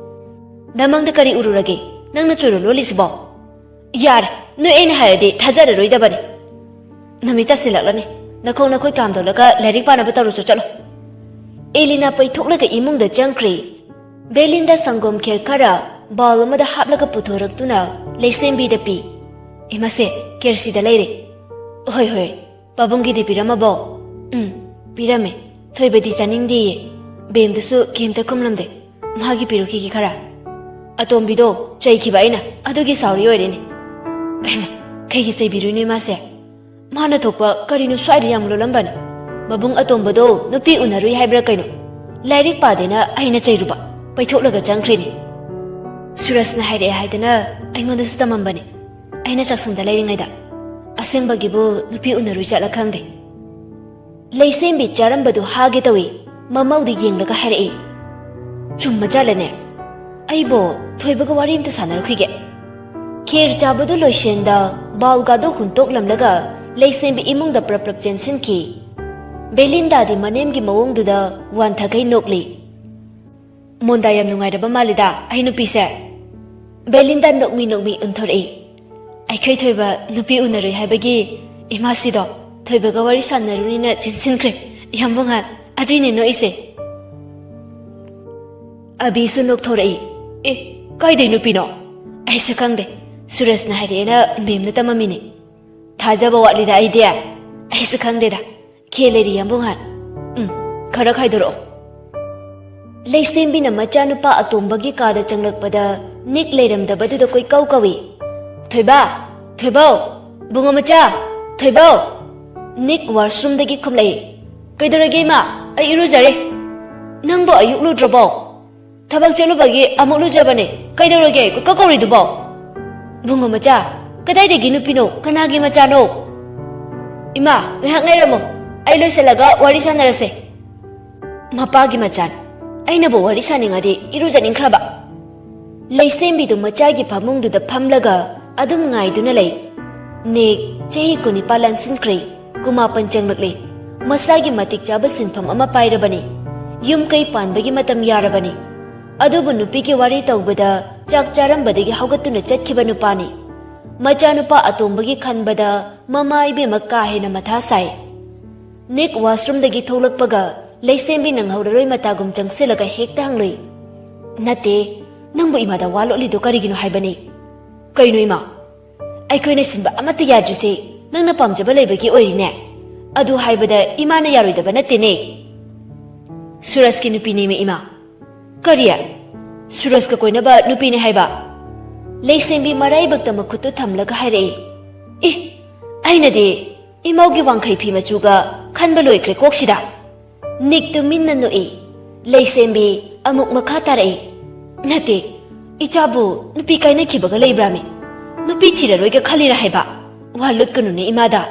ꯅꯃꯥꯡꯗ ꯀꯔꯤ ꯎꯔꯨꯔꯒꯦ? ꯅꯪꯅ ꯆꯨꯔꯨ ꯂꯣꯜꯂꯤꯁꯤꯕꯣ?" "ꯌꯥꯔꯦ, ꯅꯣꯏ ꯑꯩꯅ ꯍꯥꯏꯔꯗꯤ ꯊꯥꯖꯔꯔꯣꯏꯗꯕꯅꯤ꯫ ꯅꯨꯃꯤꯠ ꯇꯥꯁꯤꯜꯂꯛꯂꯅꯤ꯫ ꯅꯈꯣꯡ ꯅꯈꯨꯠ ꯀꯥꯝꯗꯣꯛꯂꯒ ꯂꯥꯏꯔꯤꯛ ꯄꯥꯅꯕ ꯇꯧꯔꯨꯆꯣ, ꯆꯠꯂꯣ꯫" ꯑꯦꯂꯤꯅꯥ ꯄꯩꯊꯣꯛꯂꯒ ꯏꯃꯨꯡꯗ ꯆꯪꯈ꯭ꯔꯦ꯫ ꯕꯦꯂꯤꯟꯗ ꯁꯪꯒꯣꯝ ꯈꯦꯔ ꯈꯔ ꯕꯥꯎꯜ ꯑꯃꯗ ꯍꯥꯞꯂꯒ ꯄꯨꯊꯣꯔꯛꯇꯨꯅ ꯂꯩꯁꯦꯝꯕꯤꯗ ꯄꯤ꯫ "ꯏꯃꯥꯁꯦ, ꯈꯦꯔ ꯁꯤꯗ ꯂꯩꯔꯦ꯫" "ꯍꯣꯏ, ꯍꯣꯏ꯫ ꯄꯥꯕꯨꯡꯒꯤꯗꯤ ꯄꯤꯔꯝꯃꯕꯣ?" "ꯎꯝ, ꯄꯤꯔꯝꯃꯦ꯫ ꯊꯣꯏꯕꯗꯤ ꯆꯥꯅꯤꯡꯗꯦꯌꯦ꯫ ꯕꯦꯝꯗꯨꯁꯨ ꯀꯩꯝꯇ ꯈꯨꯝꯂꯝꯗꯦ꯫ ꯃꯥꯒꯤ ꯄꯤꯔꯨꯈꯤꯒꯦ ꯈꯔ꯫ ꯑꯇꯣꯝꯕꯤꯗꯣ ꯆꯩꯈꯤꯕ ꯑꯩꯅ ꯑꯗꯨꯒꯤ sorry ꯑꯣꯏꯔꯦꯅꯦ꯫ ꯍꯩꯃꯥ, ꯀꯩꯒꯤ ꯆꯩꯕꯤꯔꯨꯏꯅꯣ ꯃꯥꯁꯦ? ꯃꯥꯅ ꯊꯣꯛꯄ ꯀꯔꯤꯅꯣ ꯁ꯭ꯋꯥꯏꯗ ꯌꯥꯝ ꯂꯣꯜꯂꯝꯕꯅꯤ꯫ ꯃꯕꯨꯡ ꯑꯇꯣꯝꯕꯗꯣ ꯅꯨꯄꯤ ꯎꯅꯔꯨꯏ ꯍꯥꯏꯕ꯭ꯔꯥ ꯀꯩꯅꯣ? ꯂꯥꯏꯔꯤꯛ ꯄꯥꯗꯦꯅ ꯑꯩꯅ ꯆꯩꯔꯨꯕ, ꯄꯩꯊꯣꯛꯂꯒ ꯆꯪꯈ꯭ꯔꯤꯅꯤ꯫ ꯁꯨꯔꯖꯅ ꯍꯥꯏꯔꯛꯑꯦ ꯍꯥꯏꯗꯅ ꯑꯩꯉꯣꯟꯗꯁꯨ ꯇꯝꯃꯝꯕꯅꯤ꯫ ꯑꯩꯅ ꯆꯥꯛꯁꯪꯗ ꯂꯩꯔꯤꯉꯩꯗ꯫ ꯑꯁꯦꯡꯕꯒꯤꯕꯨ ꯅꯨꯄꯤ ꯎꯅꯔꯨꯏ ꯖꯥꯠꯂ ꯈꯪꯗꯦ꯫ ꯂꯩꯁꯦꯝꯕꯤ ꯆꯥꯔꯝꯕꯗꯨ ꯍꯥꯒꯦ ꯇꯧꯏ꯫ ꯃꯃꯧꯗ ꯌꯦꯡꯂꯒ ꯍꯥꯏꯔꯛꯏ, "ꯆꯨꯝꯕ ꯖꯥꯠꯂꯅꯦ? ꯑꯩꯕꯣ ꯊꯣꯏꯕꯒ ꯋꯥꯔꯤ ꯑꯝꯇ ꯁꯥꯟꯅꯔꯨꯈꯤꯒꯦ꯫" ꯈꯦꯔ ꯆꯥꯕꯗꯨ ꯂꯣꯏꯁꯦꯟꯗ ꯕꯥꯎꯜꯒꯗꯨ ꯍꯨꯟꯇꯣꯛꯂꯝꯂꯒ ꯂꯩꯁꯦꯝꯕꯤ ꯏꯃꯨꯡꯗ ꯄ꯭ꯔꯞ ꯄ꯭ꯔꯞ ꯆꯦꯟꯁꯤꯟꯈꯤ꯫ ꯕꯦꯂꯤꯟꯗꯥꯗꯤ ꯃꯅꯦꯝꯒꯤ ꯃꯑꯣꯡꯗꯨꯗ ꯋꯥꯟꯊꯈꯩ ꯅꯣꯛꯂꯤ꯫ "ꯃꯣꯟꯗꯥ ꯌꯥꯝ ꯅꯨꯡꯉꯥꯏꯔꯕ ꯃꯥꯜꯂꯤꯗ, ꯑꯩ ꯅꯨꯄꯤꯁꯦ꯫" ꯕꯦꯂꯤꯟꯗꯥ ꯅꯣꯛꯃꯤ ꯅꯣꯛꯃꯤ ꯎꯟꯊꯣꯔꯛꯏ꯫ "ꯑꯩꯈꯣꯏ ꯊꯣꯏꯕ ꯅꯨꯄꯤ ꯎꯅꯔꯨꯏ ꯍꯥꯏꯕꯒꯤ ꯏꯃꯥꯁꯤꯗꯣ ꯊꯣꯏꯕꯒ ꯋꯥꯔꯤ ꯁꯥꯟꯅꯔꯨꯅꯤꯅ ꯆꯦꯟꯁꯤꯟꯈ꯭ꯔꯦ꯫ ꯌꯥꯝ ꯕꯨꯡꯉꯥꯟ, ꯑꯗꯨꯏꯅꯦ ꯅꯣꯛꯏꯁꯦ꯫" ꯑꯕꯤꯁꯨ ꯅꯣꯛꯊꯣꯔꯛꯏ꯫ "ꯑꯦ, ꯀꯥꯏꯗꯩ ꯅꯨꯄꯤꯅꯣ?" "ꯑꯩꯁꯨ ꯈꯪꯗꯦ꯫ ꯁꯨꯔꯖꯅ ꯍꯥꯏꯔꯛꯑꯦꯅ ꯃꯦꯝꯅ ꯇꯝꯃꯝꯃꯤꯅꯦ꯫" "ꯊꯥꯖꯕ ꯋꯥꯠꯂꯤꯗ ꯑꯩꯗꯤ꯫" "ꯑꯩꯁꯨ ꯈꯪꯗꯦꯗ꯫ ꯈꯦ ꯂꯩꯔꯤ ꯌꯥꯝꯕꯨꯡꯍꯥꯟ꯫" "ꯎꯝ, ꯈꯔ ꯈꯥꯏꯗꯣꯔꯛꯑꯣ꯫" ꯂꯩꯁꯦꯝꯕꯤꯅ ꯃꯆꯥꯅꯨꯄꯥ ꯑꯇꯣꯝꯕꯒꯤ ꯀꯥꯗ ꯆꯪꯂꯛꯄꯗ ꯅꯤꯛ ꯂꯩꯔꯝꯗꯕꯗꯨꯗ ꯀꯣꯏꯀꯧ ꯀꯧꯏ꯫ "ꯊꯣꯏꯕ! ꯊꯣꯏꯕꯧ! ꯕꯨꯡꯉꯣ ꯃꯆꯥ! ꯊꯣꯏꯕꯧ!" ꯅꯤꯛ ꯋꯥꯁꯔꯨꯝꯗꯒꯤ ꯈꯨꯝꯂꯛꯏ꯫ "ꯀꯩꯗꯧꯔꯒꯦ ꯏꯃꯥ? ꯑꯩ ꯏꯔꯨꯖꯔꯦ꯫" "ꯅꯪꯕꯨ ꯑꯌꯨꯛ ꯂꯨꯗ꯭ꯔꯕꯣ?" "ꯊꯕꯛ ꯆꯠꯂꯨꯕꯒꯤ ꯑꯃꯨꯛ ꯂꯨꯖꯕꯅꯦ꯫ ꯀꯩꯗꯧꯔꯒꯦ ꯀꯣꯏꯀꯧ ꯀꯧꯔꯤꯗꯨꯕꯣ?" "ꯕꯨꯡꯉꯣ ꯃꯆꯥ, ꯀꯗꯥꯏꯗꯒꯤ ꯅꯨꯄꯤꯅꯣ? ꯀꯅꯥꯒꯤ ꯃꯆꯥꯅꯣ?" "ꯏꯃꯥ, ꯉꯥꯏꯍꯥꯛ ꯉꯥꯏꯔꯝꯃꯣ꯫ ꯑꯩ ꯂꯣꯏꯁꯤꯜꯂꯒ ꯋꯥꯔꯤ ꯁꯥꯟꯅꯔꯁꯦ꯫" ꯃꯄꯥꯒꯤ ꯃꯆꯥꯅꯤ꯫ ꯑꯩꯅꯕꯨ ꯋꯥꯔꯤ ꯁꯥꯅꯤꯡꯉꯗꯤ ꯏꯔꯨꯖꯅꯤꯡꯈ꯭ꯔꯕ꯫ ꯂꯩꯁꯦꯝꯕꯤꯗꯨ ꯃꯆꯥꯒꯤ ꯐꯃꯨꯡꯗꯨꯗ ꯐꯝꯂꯒ ꯑꯗꯨꯝ ꯉꯥꯏꯗꯨꯅ ꯂꯩ꯫ ꯅꯤꯛ ꯆꯍꯤ ꯀꯨꯟꯅꯤꯄꯥꯜ ꯂꯥꯟꯁꯤꯟꯈ꯭ꯔꯦ꯫ ꯀꯨꯟꯃꯥꯄꯟ ꯆꯪꯂꯛꯂꯦ꯫ ꯃꯁꯥꯒꯤ ꯃꯇꯤꯛ ꯆꯥꯕ ꯁꯤꯟꯐꯝ ꯑꯃ ꯄꯥꯏꯔꯕꯅꯤ꯫ ꯌꯨꯝ ꯀꯩ ꯄꯥꯟꯕꯒꯤ ꯃꯇꯝ ꯌꯥꯔꯕꯅꯤ꯫ ꯑꯗꯨꯕꯨ ꯅꯨꯄꯤꯒꯤ ꯋꯥꯔꯤ ꯇꯧꯕꯗ ꯆꯥꯛ ꯆꯥꯔꯝꯕꯗꯒꯤ ꯍꯧꯒꯠꯇꯨꯅ ꯆꯠꯈꯤꯕ ꯅꯨꯄꯥꯅꯤ꯫ ꯃꯆꯥꯅꯨꯄꯥ ꯑꯇꯣꯝꯕꯒꯤ ꯈꯟꯕꯗ ꯃꯃꯥ ꯏꯕꯦꯝꯃ ꯀꯥ ꯍꯦꯟꯅ ꯃꯊꯥ ꯁꯥꯏ꯫ ꯅꯤꯛ ꯋꯥꯁꯔꯨꯝꯗꯒꯤ ꯊꯣꯛꯂꯛꯄꯒ ꯂꯩꯁꯦꯝꯕꯤ ꯅꯪꯍꯧꯔꯔꯣꯏ ꯃꯇꯥꯒꯨꯝ ꯆꯪꯁꯤꯜꯂꯒ ꯍꯦꯛꯇ ꯍꯪꯂꯨꯏ, "ꯅꯠꯇꯦ, ꯅꯪꯕꯨ ꯏꯃꯥꯗ ꯋꯥ ꯂꯣꯠꯂꯤꯗꯣ ꯀꯔꯤꯒꯤꯅꯣ ꯍꯥꯏꯕꯅꯤ?" "ꯀꯩꯅꯣ ꯏꯃꯥ? ꯑꯩꯈꯣꯏꯅ ꯁꯤꯟꯕ ꯑꯃꯠꯇ ꯌꯥꯗ꯭ꯔꯤꯁꯦ ꯅꯪꯅ ꯄꯥꯝꯖꯕ ꯂꯩꯕꯒꯤ ꯑꯣꯏꯔꯤꯅꯦ꯫ ꯑꯗꯨ ꯍꯥꯏꯕꯗ ꯏꯃꯥꯅ ꯌꯥꯔꯣꯏꯗꯕ ꯅꯠꯇꯦꯅꯦ꯫ ꯁꯨꯔꯖꯀꯤ ꯅꯨꯄꯤꯅꯦꯃꯤ ꯏꯃꯥ꯫ ꯀꯔꯤ? ꯁꯨꯔꯖꯀ ꯀꯣꯏꯅꯕ ꯅꯨꯄꯤꯅꯦ ꯍꯥꯏꯕ? ꯂꯩꯁꯦꯝꯕꯤ ꯃꯔꯥꯏꯕꯛꯇ ꯃꯈꯨꯠꯇꯨ ꯊꯝꯂꯒ ꯍꯥꯏꯔꯛꯏ꯫ ꯏ, ꯑꯩꯅꯗꯤ ꯏꯃꯧꯒꯤ ꯋꯥꯡꯈꯩ ꯐꯤ ꯃꯆꯨꯒ ꯈꯟꯕ ꯂꯣꯏꯈ꯭ꯔꯦ ꯀꯣꯛꯁꯤꯗ꯫ ꯅꯤꯛ ꯇꯨꯃꯤꯟꯅ ꯅꯣꯛꯏ꯫ ꯂꯩꯁꯦꯝꯕꯤ ꯑꯃꯨꯛ ꯃꯈꯥ ꯇꯥꯔꯛꯏ꯫ ꯅꯠꯇꯦ, ꯏꯆꯥꯕꯨ ꯅꯨꯄꯤ ꯀꯥꯏꯅꯈꯤꯕꯒ ꯂꯩꯕ꯭ꯔꯥꯃꯤ? ꯅꯨꯄꯤ ꯊꯤꯔꯔꯣꯏꯒ ꯈꯜꯂꯤꯔꯥ ꯍꯥꯏꯕ? ꯋꯥ ꯂꯨꯠꯀꯅꯨꯅꯦ ꯏꯃꯥꯗ꯫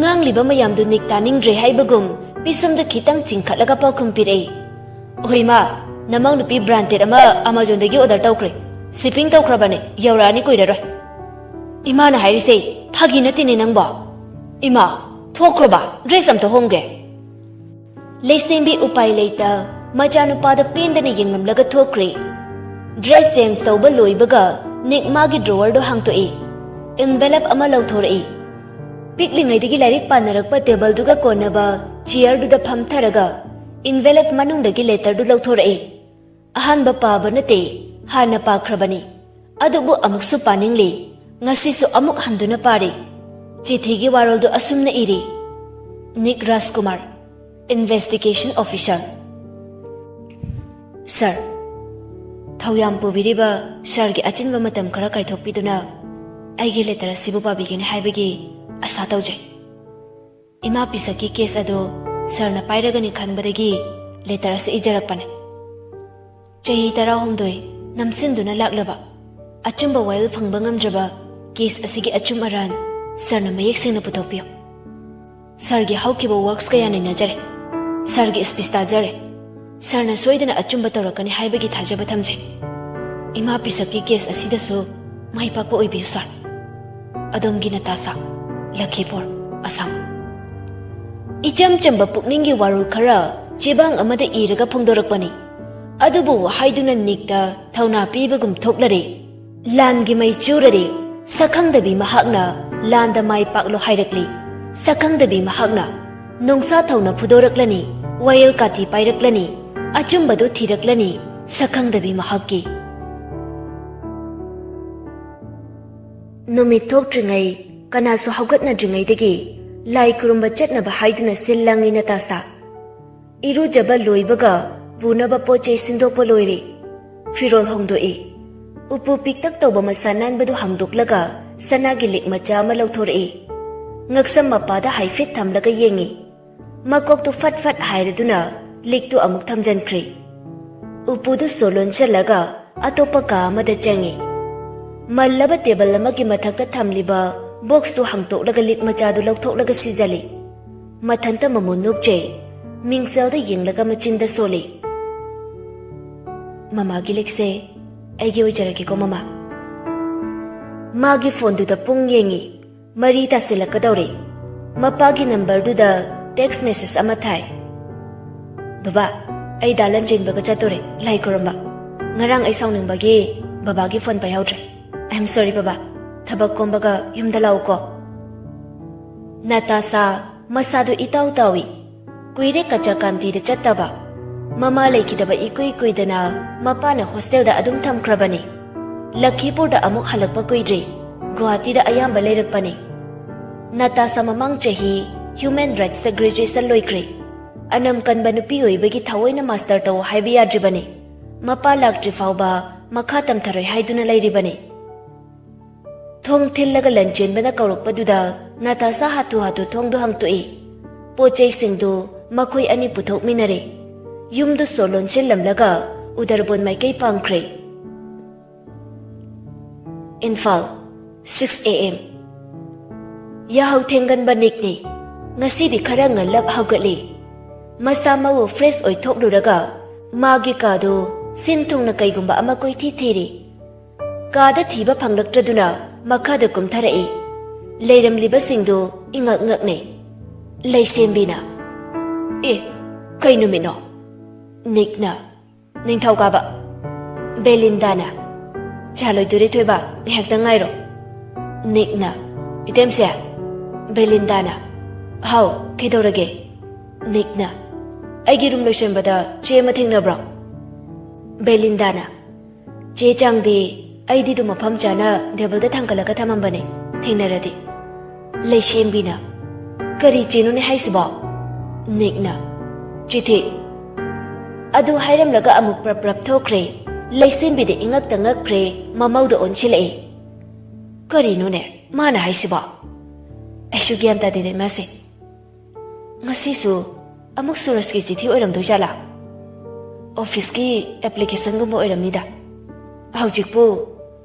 ꯉꯥꯡꯂꯤꯕ ꯃꯌꯥꯝꯗꯨ ꯅꯤꯛ ꯇꯥꯅꯤꯡꯗ꯭ꯔꯦ ꯍꯥꯏꯕꯒꯨꯝ ꯄꯤꯁꯨꯝꯗ ꯈꯤꯇꯪ ꯆꯤꯡꯈꯠꯂꯒ ꯄꯥꯎꯈꯨꯝ ꯄꯤꯔꯛꯏ꯫ ꯍꯣꯏ ꯏꯃꯥ, ꯅꯃꯧ ꯅꯨꯄꯤ ꯕ꯭ꯔꯥꯟꯗꯦꯗ ꯑꯃ ꯑꯃꯥꯖꯣꯟꯗꯒꯤ ꯑꯣꯔꯗꯔ ꯇꯧꯈ꯭ꯔꯦ꯫ ꯁꯤꯞꯄꯤꯡ ꯇꯧꯈ꯭ꯔꯕꯅꯦ, ꯌꯧꯔꯛꯑꯅꯤ ꯀꯨꯏꯔꯔꯣꯏ꯫ ꯏꯃꯥꯅ ꯍꯥꯏꯔꯤꯁꯦ ꯐꯥꯒꯤ ꯅꯠꯇꯦꯅꯦ ꯅꯪꯕꯣ꯫ ꯏꯃꯥ, ꯊꯣꯛꯈ꯭ꯔꯣꯕ, ꯗ꯭ꯔꯦꯁ ꯑꯝꯇ ꯍꯣꯡꯒꯦ꯫ ꯂꯩꯁꯦꯝꯕꯤ ꯎꯄꯥꯏ ꯂꯩꯇ ꯃꯆꯥꯅꯨꯄꯥꯗ ꯄꯦꯟꯗꯅ ꯌꯦꯡꯂꯝꯂꯒ ꯊꯣꯛꯈ꯭ꯔꯦ꯫ ꯗ꯭ꯔꯦꯁ ꯆꯦꯟꯖ ꯇꯧꯕ ꯂꯣꯏꯕꯒ ꯅꯤꯛ ꯃꯥꯒꯤ ꯗ꯭ꯔꯣꯋꯔꯗꯣ ꯍꯥꯡꯇꯣꯛꯏ꯫ ꯑꯦꯟꯚꯦꯂꯞ ꯑꯃ ꯂꯧꯊꯣꯔꯛꯏ꯫ ꯄꯤꯛꯂꯤꯉꯩꯗꯒꯤ ꯂꯥꯏꯔꯤꯛ ꯄꯥꯅꯔꯛꯄ ꯇꯦꯕꯜꯗꯨꯒ ꯀꯣꯟꯅꯕ ꯆꯤꯌꯔꯗꯨꯗ ꯐꯝꯊꯔꯒ ꯑꯦꯟꯚꯦꯂꯞ ꯃꯅꯨꯡꯗꯒꯤ ꯂꯦꯇꯔꯗꯨ ꯂꯧꯊꯣꯔꯛꯏ꯫ ꯑꯍꯥꯟꯕ ꯄꯥꯕ ꯅꯠꯇꯦ, ꯍꯥꯟꯅ ꯄꯥꯈ꯭ꯔꯕꯅꯤ꯫ ꯑꯗꯨꯕꯨ ꯑꯃꯨꯛꯁꯨ ꯄꯥꯅꯤꯡꯂꯤ꯫ ꯉꯁꯤꯁꯨ ꯑꯃꯨꯛ ꯍꯟꯗꯨꯅ ꯄꯥꯔꯤ꯫ ꯆꯤꯊꯤꯒꯤ ꯋꯥꯔꯣꯜꯗꯨ ꯑꯁꯨꯝꯅ ꯏꯔꯤ, ꯅꯤꯛ ꯔꯥꯖꯀꯨꯃꯥꯔ, ꯏꯟꯚꯦꯁꯇꯤꯒꯦꯁꯟ ꯑꯣꯐꯤꯁꯔ꯫ ꯁꯥꯔ, ꯊꯧꯌꯥꯝ ꯄꯨꯕꯤꯔꯤꯕ ꯁꯥꯔꯒꯤ ꯑꯆꯤꯟꯕ ꯃꯇꯝ ꯈꯔ ꯀꯥꯏꯊꯣꯛꯄꯤꯗꯨꯅ ꯑꯩꯒꯤ ꯂꯦꯇꯔ ꯑꯁꯤꯕꯨ ꯄꯥꯕꯤꯒꯅꯤ ꯍꯥꯏꯕꯒꯤ ꯑꯁꯥ ꯇꯧꯖꯩ꯫ ꯏꯃꯥ ꯄꯤꯁꯛꯀꯤ ꯀꯦꯁ ꯑꯗꯨ ꯁꯥꯔꯅ ꯄꯥꯏꯔꯒꯅꯤ ꯈꯟꯕꯗꯒꯤ ꯂꯦꯇꯔ ꯑꯁꯤ ꯏꯖꯔꯛꯄꯅꯤ꯫ ꯆꯍꯤ ꯇꯔꯥꯍꯨꯝꯗꯣꯏ ꯅꯝꯁꯤꯟꯗꯨꯅ ꯂꯥꯛꯂꯕ ꯑꯆꯨꯝꯕ ꯋꯥꯌꯦꯜ ꯐꯪꯕ ꯉꯝꯗ꯭ꯔꯕ ꯀꯦꯁ ꯑꯁꯤꯒꯤ ꯑꯆꯨꯝ ꯑꯔꯥꯟ ꯁꯥꯔꯅ ꯃꯌꯦꯛ ꯁꯦꯡꯅ ꯄꯨꯊꯣꯛꯄꯤꯌꯨ꯫ ꯁꯥꯔꯒꯤ ꯍꯧꯈꯤꯕ ꯋꯥꯔꯛꯁ ꯀꯌꯥ ꯅꯩꯅꯖꯔꯦ꯫ ꯁꯥꯔꯒꯤ ꯁ꯭ꯄꯤꯆ ꯇꯥꯖꯔꯦ꯫ ꯁꯥꯔꯅ ꯁꯣꯏꯗꯅ ꯑꯆꯨꯝꯕ ꯇꯧꯔꯛꯀꯅꯤ ꯍꯥꯏꯕꯒꯤ ꯊꯥꯖꯕ ꯊꯝꯖꯩ꯫ ꯏꯃꯥ ꯄꯤꯁꯛꯀꯤ ꯀꯦꯁ ꯑꯁꯤꯗꯁꯨ ꯃꯥꯏ ꯄꯥꯛꯄ ꯑꯣꯏꯕꯤꯌꯨ ꯁꯥꯔ꯫ ꯑꯗꯣꯝꯒꯤ ꯅꯇꯥꯁꯥ, ꯂꯈꯤꯄꯨꯔ, ꯑꯁꯥꯝ꯫ ꯏꯆꯝ ꯆꯝꯕ ꯄꯨꯛꯅꯤꯡꯒꯤ ꯋꯥꯔꯣꯜ ꯈꯔ ꯆꯦꯕꯥꯡ ꯑꯃꯗ ꯏꯔꯒ ꯐꯣꯡꯗꯣꯔꯛꯄꯅꯤ꯫ ꯑꯗꯨꯕꯨ ꯋꯥꯍꯩꯗꯨꯅ ꯅꯤꯛꯇ ꯊꯧꯅꯥ ꯄꯤꯕꯒꯨꯝ ꯊꯣꯛꯂꯔꯦ꯫ ꯂꯥꯟꯒꯤ ꯃꯩ ꯆꯨꯔꯔꯦ꯫ ꯁꯛꯈꯪꯗꯕꯤ ꯃꯍꯥꯛꯅ ꯂꯥꯟꯗ ꯃꯥꯏ ꯄꯥꯛꯂꯣ ꯍꯥꯏꯔꯛꯂꯤ꯫ ꯁꯛꯈꯪꯗꯕꯤ ꯃꯍꯥꯛꯅ ꯅꯣꯡꯁꯥ ꯊꯧꯅ ꯐꯨꯗꯣꯔꯛꯂꯅꯤ, ꯋꯥꯌꯦꯜ ꯀꯥꯇꯤ ꯄꯥꯏꯔꯛꯂꯅꯤ, ꯑꯆꯨꯝꯕꯗꯨ ꯊꯤꯔꯛꯂꯅꯤ, ꯁꯛꯈꯪꯗꯕꯤ ꯃꯍꯥꯛꯀꯤ꯫ ꯅꯨꯃꯤꯠ ꯊꯣꯛꯇ꯭ꯔꯤꯉꯩ, ꯀꯅꯥꯁꯨ ꯍꯧꯒꯠꯅꯗ꯭ꯔꯤꯉꯩꯗꯒꯤ ꯂꯥꯏ ꯈꯨꯔꯨꯝꯕ ꯆꯠꯅꯕ ꯍꯥꯏꯗꯨꯅ ꯁꯤꯜ ꯂꯥꯡꯉꯤ ꯅꯇꯥꯁꯥ꯫ ꯏꯔꯨꯖꯕ ꯂꯣꯏꯕꯒ ꯄꯨꯅꯕ ꯄꯣꯠ ꯆꯩ ꯁꯤꯟꯗꯣꯛꯄ ꯂꯣꯏꯔꯦ꯫ ꯐꯤꯔꯣꯜ ꯍꯣꯡꯗꯣꯛꯏ꯫ ꯎꯄꯨ ꯄꯤꯛꯇꯛ ꯇꯧꯕ ꯃꯁꯥ ꯅꯥꯟꯕꯗꯨ ꯍꯥꯡꯗꯣꯛꯂꯒ ꯁꯅꯥꯒꯤ ꯂꯤꯛ ꯃꯆꯥ ꯑꯃ ꯂꯧꯊꯣꯔꯛꯏ꯫ ꯉꯛꯁꯝ ꯃꯄꯥꯗ ꯍꯥꯏꯐꯦꯠ ꯊꯝꯂꯒ ꯌꯦꯡꯉꯤ꯫ ꯃꯀꯣꯛꯇꯨ ꯐꯠ ꯐꯠ ꯍꯥꯏꯔꯗꯨꯅ ꯂꯤꯛꯇꯨ ꯑꯃꯨꯛ ꯊꯝꯖꯤꯟꯈ꯭ꯔꯦ꯫ ꯎꯄꯨꯗꯨ ꯁꯣ ꯂꯣꯟꯁꯤꯜꯂꯒ ꯑꯇꯣꯞꯄ ꯀꯥ ꯑꯃꯗ ꯆꯪꯉꯤ꯫ ꯃꯜꯂꯕ ꯇꯦꯕꯜ ꯑꯃꯒꯤ ꯃꯊꯛꯇ ꯊꯝꯂꯤꯕ ꯕꯣꯛꯁꯇꯨ ꯍꯥꯡꯇꯣꯛꯂꯒ ꯂꯤꯛ ꯃꯆꯥꯗꯨ ꯂꯧꯊꯣꯛꯂꯒ ꯁꯤꯖꯜꯂꯤ꯫ ꯃꯊꯟꯇ ꯃꯃꯨ ꯅꯣꯛꯆꯩ꯫ ꯃꯤꯡꯁꯦꯜꯗ ꯌꯦꯡꯂꯒ ꯃꯆꯤꯟꯗ ꯁꯣꯜꯂꯤ꯫ "ꯃꯃꯥꯒꯤ ꯂꯤꯛꯁꯦ ꯑꯩꯒꯤ ꯑꯣꯏꯖꯔꯒꯦꯀꯣ, ꯃꯃꯥ?" ꯃꯥꯒꯤ ꯐꯣꯟꯗꯨꯗ ꯄꯨꯡ ꯌꯦꯡꯉꯤ꯫ ꯃꯔꯤ ꯇꯥꯁꯤꯜꯂꯛꯀꯗꯧꯔꯦ꯫ ꯃꯄꯥꯒꯤ ꯅꯝꯕꯔꯗꯨꯗ ꯇꯦꯛꯁ ꯃꯦꯁꯦꯖ ꯑꯃ ꯊꯥꯏ꯫ "ꯕꯕꯥ, ꯑꯩ ꯗꯥ ꯂꯟꯆꯦꯟꯕꯒ ꯆꯠꯇꯣꯔꯦ ꯂꯥꯏ ꯈꯨꯔꯨꯝꯕ꯫ ꯉꯔꯥꯡ ꯑꯩ ꯁꯥꯎꯅꯤꯡꯕꯒꯤ ꯕꯕꯥꯒꯤ ꯐꯣꯟ ꯄꯥꯏꯍꯧꯗ꯭ꯔꯦ꯫ I am sorry ꯕꯕꯥ, ꯊꯕꯛ ꯀꯣꯝꯕꯒ ꯌꯨꯝꯗ ꯂꯥꯛꯎꯀꯣ꯫" ꯅꯇꯥꯁꯥ ꯃꯁꯥꯗꯨ ꯏꯇꯥꯎ ꯇꯥꯎꯏ꯫ ꯀꯨꯏꯔꯦ ꯀꯆꯥꯀꯥꯟꯇꯤꯗ ꯆꯠꯇꯕ꯫ ꯃꯃꯥ ꯂꯩꯈꯤꯗꯕ ꯏꯀꯨꯏ ꯀꯨꯏꯗꯅ ꯃꯄꯥꯅ ꯍꯣꯁꯇꯦꯜꯗ ꯑꯗꯨꯝ ꯊꯝꯈ꯭ꯔꯕꯅꯤ꯫ ꯂꯈꯤꯄꯨꯔꯗ ꯑꯃꯨꯛ ꯍꯜꯂꯛꯄ ꯀꯨꯏꯗ꯭ꯔꯤ꯫ ꯒꯨꯋꯥꯍꯥꯇꯤꯗ ꯑꯌꯥꯝꯕ ꯂꯩꯔꯛꯄꯅꯤ꯫ ꯅꯇꯥꯁꯥ ꯃꯃꯥꯡ ꯆꯍꯤ ꯍ꯭ꯌꯨꯃꯦꯟ ꯔꯥꯏꯠꯁꯇ ꯒ꯭ꯔꯦꯖꯨꯑꯦꯁꯟ ꯂꯣꯏꯈ꯭ꯔꯦ꯫ ꯑꯅꯝ ꯀꯟꯕ ꯅꯨꯄꯤ ꯑꯣꯏꯕꯒꯤ ꯊꯑꯣꯏꯅ ꯃꯥꯁꯇꯔ ꯇꯧ ꯍꯥꯏꯕ ꯌꯥꯗ꯭ꯔꯤꯕꯅꯤ꯫ ꯃꯄꯥ ꯂꯥꯛꯇ꯭ꯔꯤ ꯐꯥꯎꯕ ꯃꯈꯥ ꯇꯝꯊꯔꯣꯏ ꯍꯥꯏꯗꯨꯅ ꯂꯩꯔꯤꯕꯅꯤ꯫ ꯊꯣꯡ ꯊꯤꯜꯂꯒ ꯂꯟꯆꯦꯟꯕꯅ ꯀꯧꯔꯛꯄꯗꯨꯗ ꯅꯇꯥꯁꯥ ꯍꯥꯊꯨ ꯍꯥꯊꯨ ꯊꯣꯡꯗꯨ ꯍꯥꯡꯇꯣꯛꯏ꯫ ꯄꯣꯠ ꯆꯩꯁꯤꯡꯗꯨ ꯃꯈꯣꯏ ꯑꯅꯤ ꯄꯨꯊꯣꯛꯃꯤꯟꯅꯔꯦ꯫ ꯌꯨꯝꯗꯨ ꯁꯣ ꯂꯣꯟꯁꯤꯜꯂꯝꯂꯒ ꯎꯗꯔꯕꯣꯟ ꯃꯥꯏꯀꯩ ꯄꯥꯡꯈ꯭ꯔꯦ꯫ Imphal, six A M꯫ ꯌꯥꯍꯧ ꯊꯦꯡꯒꯟꯕ ꯅꯤꯛꯅꯤ꯫ ꯉꯁꯤꯗꯤ ꯈꯔ ꯉꯜꯂꯞ ꯍꯧꯒꯠꯂꯤ꯫ ꯃꯁꯥ ꯃꯎ ꯐ꯭ꯔꯦꯁ ꯑꯣꯏꯊꯣꯛꯂꯨꯔꯒ ꯃꯥꯒꯤ ꯀꯥꯗꯨ ꯁꯤꯟ ꯊꯨꯡꯅ ꯀꯩꯒꯨꯝꯕ ꯑꯃ ꯀꯣꯏꯊꯤ ꯊꯤꯔꯤ꯫ ꯀꯥꯗ ꯊꯤꯕ ꯐꯪꯂꯛꯇ꯭ꯔꯗꯨꯅ ꯃꯈꯥꯗ ꯀꯨꯝꯊꯔꯛꯏ꯫ ꯂꯩꯔꯝꯂꯤꯕꯁꯤꯡꯗꯨ ꯏꯉꯛ ꯉꯛꯅꯩ꯫ ꯂꯩꯁꯦꯝꯕꯤꯅ, "ꯑꯦ, ꯀꯩ ꯅꯨꯃꯤꯠꯅꯣ?" ꯅꯤꯛꯅ, "ꯅꯤꯡꯊꯧꯀꯥꯕ꯫" ꯕꯦꯂꯤꯟꯗꯥꯅ, "ꯆꯥ ꯂꯣꯏꯗꯣꯔꯦ ꯊꯣꯏꯕ, ꯉꯥꯏꯍꯥꯛꯇꯪ ꯉꯥꯏꯔꯣ꯫" ꯅꯤꯛꯅ, "ꯏꯇꯦꯝꯁꯦ꯫" ꯕꯦꯂꯤꯟꯗꯥꯅ, "ꯍꯥꯎ, ꯀꯩꯗꯧꯔꯒꯦ?" ꯅꯤꯛꯅ, "ꯑꯩꯒꯤ ꯔꯨꯝ ꯂꯣꯏꯁꯟꯕꯗ ꯆꯦ ꯑꯃ ꯊꯦꯡꯅꯕ꯭ꯔꯣ?" ꯕꯦꯂꯤꯟꯗꯥꯅ, "ꯆꯦ ꯆꯥꯡꯗꯤ ꯑꯩꯗꯤ ꯑꯗꯨꯝ ꯃꯐꯝ ꯆꯥꯅ ꯇꯦꯕꯜꯗ ꯊꯥꯡꯒꯠꯂꯒ ꯊꯝꯃꯝꯕꯅꯦ, ꯊꯦꯡꯅꯔꯗꯤ꯫" ꯂꯩꯁꯦꯝꯕꯤꯅ, "ꯀꯔꯤ ꯆꯦꯅꯣꯅꯦ ꯍꯥꯏꯁꯤꯕꯣ?" ꯅꯤꯛꯅ, "ꯆꯤꯊꯤ꯫" ꯑꯗꯨ ꯍꯥꯏꯔꯝꯂꯒ ꯑꯃꯨꯛ ꯄ꯭ꯔꯞ ꯄ꯭ꯔꯞ ꯊꯣꯛꯈ꯭ꯔꯦ꯫ ꯂꯩꯁꯦꯝꯕꯤꯗꯤ ꯏꯉꯛꯇ ꯉꯛꯈ꯭ꯔꯦ, ꯃꯃꯧꯗ ꯑꯣꯟꯁꯤꯜꯂꯛꯏ꯫ "ꯀꯔꯤꯅꯣꯅꯦ ꯃꯥꯅ ꯍꯥꯏꯁꯤꯕꯣ? ꯑꯩꯁꯨ ꯒ꯭ꯌꯥꯟ ꯇꯥꯗꯦꯅꯦ ꯃꯥꯁꯦ꯫ ꯉꯁꯤꯁꯨ ꯑꯃꯨꯛ ꯁꯨꯔꯖꯀꯤ ꯆꯤꯊꯤ ꯑꯣꯏꯔꯝꯗꯣꯏꯖꯥꯠꯂꯥ? ꯑꯣꯐꯤꯁꯀꯤ ꯑꯦꯄ꯭ꯂꯤꯀꯦꯁꯟꯒꯨꯝꯕ ꯑꯣꯏꯔꯝꯅꯤꯗ꯫ ꯍꯧꯖꯤꯛꯄꯨ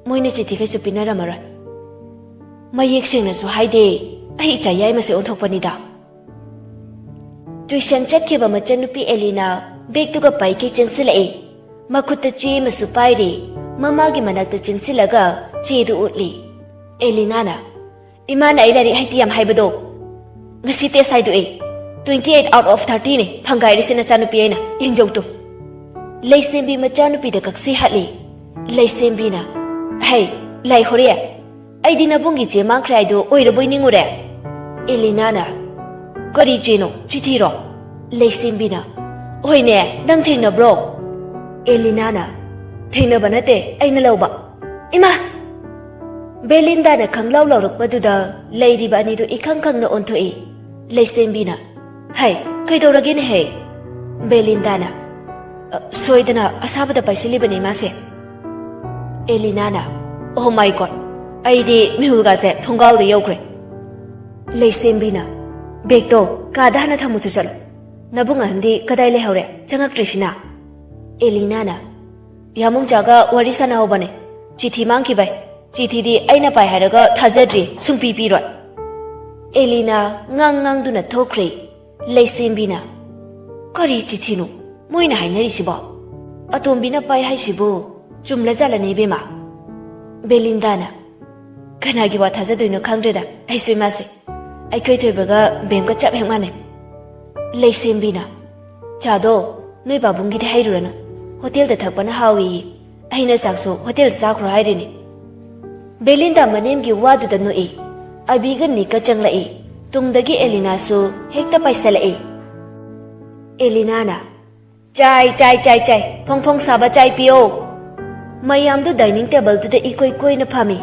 ꯃꯣꯏꯅ ꯆꯤꯊꯤꯈꯩꯁꯨ ꯄꯤꯅꯔꯝꯃꯔꯣꯏ꯫ ꯃꯌꯦꯛ ꯁꯦꯡꯅꯁꯨ ꯍꯥꯏꯗꯦ, ꯑꯩ ꯏꯆꯥ ꯌꯥꯏꯃꯁꯦ ꯑꯣꯟꯊꯣꯛꯄꯅꯤꯗ꯫" ꯇ꯭ꯌꯨꯁꯟ ꯆꯠꯈꯤꯕ ꯃꯆꯟꯅꯨꯄꯤ ꯑꯦꯂꯤꯅꯥ ꯕꯦꯒꯇꯨꯒ ꯄꯥꯏꯈꯩ ꯆꯦꯟꯁꯤꯜꯂꯛꯏ꯫ ꯃꯈꯨꯠꯇ ꯆꯦ ꯑꯃꯁꯨ ꯄꯥꯏꯔꯤ꯫ ꯃꯃꯥꯒꯤ ꯃꯅꯥꯛꯇ ꯆꯦꯟꯁꯤꯜꯂꯒ ꯆꯦꯗꯨ ꯎꯠꯂꯤ꯫ ꯑꯦꯂꯤꯅꯥꯅ, "ꯏꯃꯥꯅ ꯑꯩ ꯂꯥꯏꯔꯤꯛ ꯍꯩꯇꯦ ꯌꯥꯝ ꯍꯥꯏꯕꯗꯣ, ꯉꯁꯤ test ꯍꯥꯏꯗꯣꯛꯑꯦ꯫ Twenty eight out of thirty ꯅꯦ ꯐꯪꯒꯥꯏꯔꯤꯁꯦ ꯅꯆꯥꯅꯨꯄꯤ ꯑꯩꯅ꯫ ꯌꯦꯡꯖꯧꯇꯨ꯫" ꯂꯩꯁꯦꯝꯕꯤ ꯃꯆꯥꯅꯨꯄꯤꯗ ꯀꯛꯁꯤ ꯍꯥꯠꯂꯤ꯫ ꯂꯩꯁꯦꯝꯕꯤꯅ, "ꯍꯩ, ꯂꯥꯏ ꯍꯣꯔꯦ, ꯑꯩꯗꯤ ꯅꯕꯨꯡꯒꯤ ꯆꯦ ꯃꯥꯡꯈ꯭ꯔꯦ ꯍꯥꯏꯗꯣ ꯑꯣꯏꯔꯕꯣꯏ ꯅꯤꯡꯉꯨꯔꯦ꯫" ꯑꯦꯂꯤꯅꯥꯅ, "ꯀꯔꯤ ꯆꯦꯅꯣ? ꯆꯤꯊꯤꯔꯣ?" ꯂꯩꯁꯦꯝꯕꯤꯅ, "ꯍꯣꯏꯅꯦ, ꯅꯪ ꯊꯦꯡꯅꯕ꯭ꯔꯣ?" ꯑꯦꯂꯤꯅꯥꯅ, "ꯊꯦꯡꯅꯕ ꯅꯠꯇꯦ, ꯑꯩꯅ ꯂꯧꯕ꯫" ꯏꯃꯥ! ꯕꯦꯂꯤꯟꯗꯥꯅ ꯈꯪꯂꯥꯎ ꯂꯥꯎꯔꯛꯄꯗꯨꯗ ꯂꯩꯔꯤꯕ ꯑꯅꯤꯗꯨ ꯏꯈꯪ ꯈꯪꯅ ꯑꯣꯟꯊꯣꯛꯏ꯫ ꯂꯩꯁꯦꯝꯕꯤꯅ, "ꯍꯩ, ꯀꯩꯗꯧꯔꯒꯦꯅꯦꯍꯦ?" ꯕꯦꯂꯤꯟꯗꯥꯅ, "ꯑ, ꯁꯣꯏꯗꯅ ꯑꯁꯥꯕꯗ ꯄꯥꯏꯁꯤꯜꯂꯤꯕꯅꯤ ꯃꯥꯁꯦ꯫" ꯑꯦꯂꯤꯅꯥꯅ, "Oh my God, ꯑꯩꯗꯤ ꯃꯤꯍꯨꯜꯒꯥꯁꯦ ꯊꯣꯡꯒꯥꯜꯗ ꯌꯧꯈ꯭ꯔꯦ꯫" ꯂꯩꯁꯦꯝꯕꯤꯅ, "ꯕꯦꯒꯇꯣ ꯀꯥꯗ ꯍꯥꯟꯅ ꯊꯝꯃꯨꯆꯣ ꯆꯠꯂꯣ꯫ ꯅꯕꯨꯡ ꯑꯍꯟꯗꯤ ꯀꯗꯥꯏ ꯂꯩꯍꯧꯔꯦ? ꯆꯪꯉꯛꯇ꯭ꯔꯤꯁꯤꯅ?" ꯑꯦꯂꯤꯅꯥꯅ, "ꯌꯥꯃꯨꯡꯆꯥꯒ ꯋꯥꯔꯤ ꯁꯥꯟꯅꯍꯧꯕꯅꯦ꯫ ꯆꯤꯊꯤ ꯃꯥꯡꯈꯤꯕꯩ꯫ ꯆꯤꯊꯤꯗꯤ ꯑꯩꯅ ꯄꯥꯏ ꯍꯥꯏꯔꯒ ꯊꯥꯖꯗ꯭ꯔꯤ, ꯁꯨꯡꯄꯤ ꯄꯤꯔꯣꯏ꯫" ꯑꯦꯂꯤꯅꯥ ꯉꯥꯡ ꯉꯥꯡꯗꯨꯅ ꯊꯣꯛꯈ꯭ꯔꯦ꯫ ꯂꯩꯁꯦꯝꯕꯤꯅ, "ꯀꯔꯤ ꯆꯤꯊꯤꯅꯣ ꯃꯣꯏꯅ ꯍꯥꯏꯅꯔꯤꯁꯤꯕꯣ? ꯑꯇꯣꯝꯕꯤꯅ ꯄꯥꯏ ꯍꯥꯏꯁꯤꯕꯨ ꯆꯨꯝꯂꯖꯥꯠꯂꯅꯦ ꯏꯕꯦꯝꯃ?" ꯕꯦꯂꯤꯟꯗꯥꯅ, "ꯀꯅꯥꯒꯤ ꯋꯥ ꯊꯥꯖꯗꯣꯏꯅꯣ ꯈꯪꯗ꯭ꯔꯦꯗ ꯑꯩꯁꯨ ꯏꯃꯥꯁꯦ꯫ ꯑꯩꯈꯣꯏ ꯊꯣꯏꯕꯒ ꯕꯦꯝꯒ ꯆꯞ ꯍꯦꯛ ꯃꯥꯟꯅꯩ꯫" ꯂꯩꯁꯦꯝꯕꯤꯅ, "ꯆꯥꯗꯣ ꯅꯣꯏ ꯄꯥꯕꯨꯡꯒꯤꯗꯤ ꯍꯩꯔꯨꯔꯅꯨ, ꯍꯣꯇꯦꯜꯗ ꯊꯛꯄꯅ ꯍꯥꯎꯏꯌꯦ꯫ ꯑꯩꯅ ꯆꯥꯛꯁꯨ ꯍꯣꯇꯦꯜꯗ ꯆꯥꯈ꯭ꯔꯣ ꯍꯥꯏꯔꯤꯅꯦ꯫" ꯕꯦꯂꯤꯟꯗꯥ ꯃꯅꯦꯝꯒꯤ ꯋꯥꯗꯨꯗ ꯅꯣꯛꯏ꯫ ꯑꯕꯤꯒ ꯅꯤꯛꯀ ꯆꯪꯂꯛꯏ꯫ ꯇꯨꯡꯗꯒꯤ ꯑꯦꯂꯤꯅꯥꯁꯨ ꯍꯦꯛꯇ ꯄꯥꯏꯁꯜꯂꯛꯏ꯫ ꯑꯦꯂꯤꯅꯥꯅ, "ꯆꯥꯏ, ꯆꯥꯏ, ꯆꯥꯏ, ꯆꯥꯏ, ꯐꯣꯡ ꯐꯣꯡ ꯁꯥꯕ ꯆꯥꯏ ꯄꯤꯌꯣ꯫" ꯃꯌꯥꯝꯗꯨ ꯗꯥꯏꯅꯤꯡ ꯇꯦꯕꯜꯗꯨꯗ ꯏꯀꯣꯏ ꯀꯣꯏꯅ ꯐꯝꯃꯤ꯫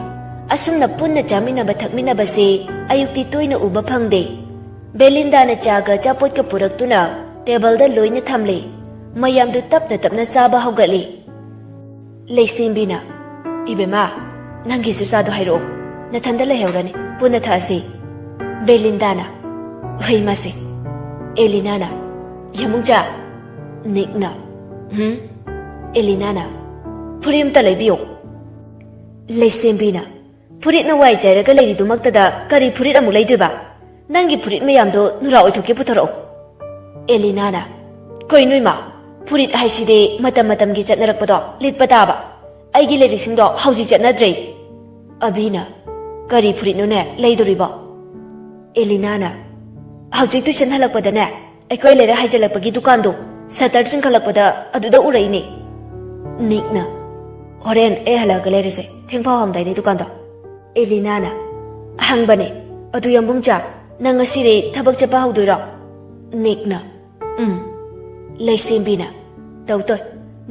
ꯑꯁꯨꯝꯅ ꯄꯨꯟꯅ ꯆꯥꯃꯤꯟꯅꯕ ꯊꯛꯃꯤꯟꯅꯕꯁꯤ ꯑꯌꯨꯛꯇꯤ ꯇꯣꯏꯅ ꯎꯕ ꯐꯪꯗꯦ꯫ ꯕꯦꯂꯤꯟꯗꯥꯅ ꯆꯥꯒ ꯑꯆꯥꯄꯣꯠꯀ ꯄꯨꯔꯛꯇꯨꯅ ꯇꯦꯕꯜꯗ ꯂꯣꯏꯅ ꯊꯝꯂꯤ꯫ ꯃꯌꯥꯝꯗꯨ ꯇꯞꯅ ꯇꯞꯅ ꯆꯥꯕ ꯍꯧꯒꯠꯂꯤ꯫ ꯂꯩꯁꯦꯝꯕꯤꯅ, "ꯏꯕꯦꯝꯃ, ꯅꯪꯒꯤꯁꯨ ꯆꯥꯗꯣ ꯍꯥꯏꯔꯛꯑꯣ, ꯅꯊꯟꯗ ꯂꯩꯍꯧꯔꯅꯤ, ꯄꯨꯟꯅ ꯊꯛꯑꯁꯤ꯫" ꯕꯦꯂꯤꯟꯗꯥꯅ, "ꯍꯩ ꯃꯥꯁꯦ꯫" ꯑꯦꯂꯤꯅꯥꯅ, "ꯌꯥꯝꯕꯨꯡ ꯆꯥ꯫" ꯅꯤꯛꯅ, "ꯍꯨꯝ?" ꯑꯦꯂꯤꯅꯥꯅ, "ꯐꯨꯔꯤꯠ ꯑꯝꯇ ꯂꯩꯕꯤꯌꯣ꯫" ꯂꯩꯁꯦꯝꯕꯤꯅ, "ꯐꯨꯔꯤꯠꯅ ꯋꯥꯏ ꯆꯥꯏꯔꯒ ꯂꯩꯔꯤꯗꯨꯃꯛꯇꯗ ꯀꯔꯤ ꯐꯨꯔꯤꯠ ꯑꯃꯨꯛ ꯂꯩꯗꯣꯏꯕ? ꯅꯪꯒꯤ ꯐꯨꯔꯤꯠ ꯃꯌꯥꯝꯗꯣ ꯅꯨꯔꯥ ꯑꯣꯏꯊꯣꯛꯀꯦ ꯄꯨꯊꯣꯔꯛꯑꯣ꯫" ꯑꯦꯂꯤꯅꯥꯅ, "ꯀꯩꯅꯣ ꯏꯃꯥ, ꯐꯨꯔꯤꯠ ꯍꯥꯏꯁꯤꯗꯤ ꯃꯇꯝ ꯃꯇꯝꯒꯤ ꯆꯠꯅꯔꯛꯄꯗꯣ ꯂꯤꯠꯄ ꯇꯥꯕ꯫ ꯑꯩꯒꯤ ꯂꯩꯔꯤꯁꯤꯡꯗꯣ ꯍꯧꯖꯤꯛ ꯆꯠꯅꯗ꯭ꯔꯦ꯫" ꯑꯕꯤꯅ, "ꯀꯔꯤ ꯐꯨꯔꯤꯠꯅꯣꯅꯦ ꯂꯩꯗꯣꯔꯤꯕꯣ?" ꯑꯦꯂꯤꯅꯥꯅ, "ꯍꯧꯖꯤꯛ ꯇꯨꯏꯁꯟ ꯍꯜꯂꯛꯄꯗꯅꯦ, ꯑꯩꯈꯣꯏ ꯂꯩꯔꯛ ꯍꯥꯏꯖꯤꯜꯂꯛꯄꯒꯤ ꯗꯨꯀꯥꯟꯗꯣ ꯁꯇꯔ ꯆꯤꯡꯈꯠꯂꯛꯄꯗ ꯑꯗꯨꯗ ꯎꯔꯛꯏꯅꯦ꯫" ꯅꯤꯛꯅ, "ꯍꯣꯔꯦꯟ ꯑꯩ ꯍꯜꯂꯛꯑꯒ ꯂꯩꯔꯁꯦ, ꯊꯦꯡꯐꯥꯎ ꯍꯥꯡꯗꯥꯏꯅꯦ ꯗꯨꯀꯥꯟꯗꯣ?" ꯑꯦꯂꯤꯅꯥꯅ, "ꯍꯪꯕꯅꯦ, ꯑꯗꯨ ꯌꯥꯝꯕꯨꯡ ꯆꯥ, ꯅꯪ ꯉꯁꯤꯗꯤ ꯊꯕꯛ ꯆꯠꯄ ꯍꯧꯗꯣꯏꯔꯣ?" ꯅꯤꯛꯅ, "ꯎꯝ꯫" ꯂꯩꯁꯦꯝꯕꯤꯅ, "ꯇꯧ ꯇꯧ,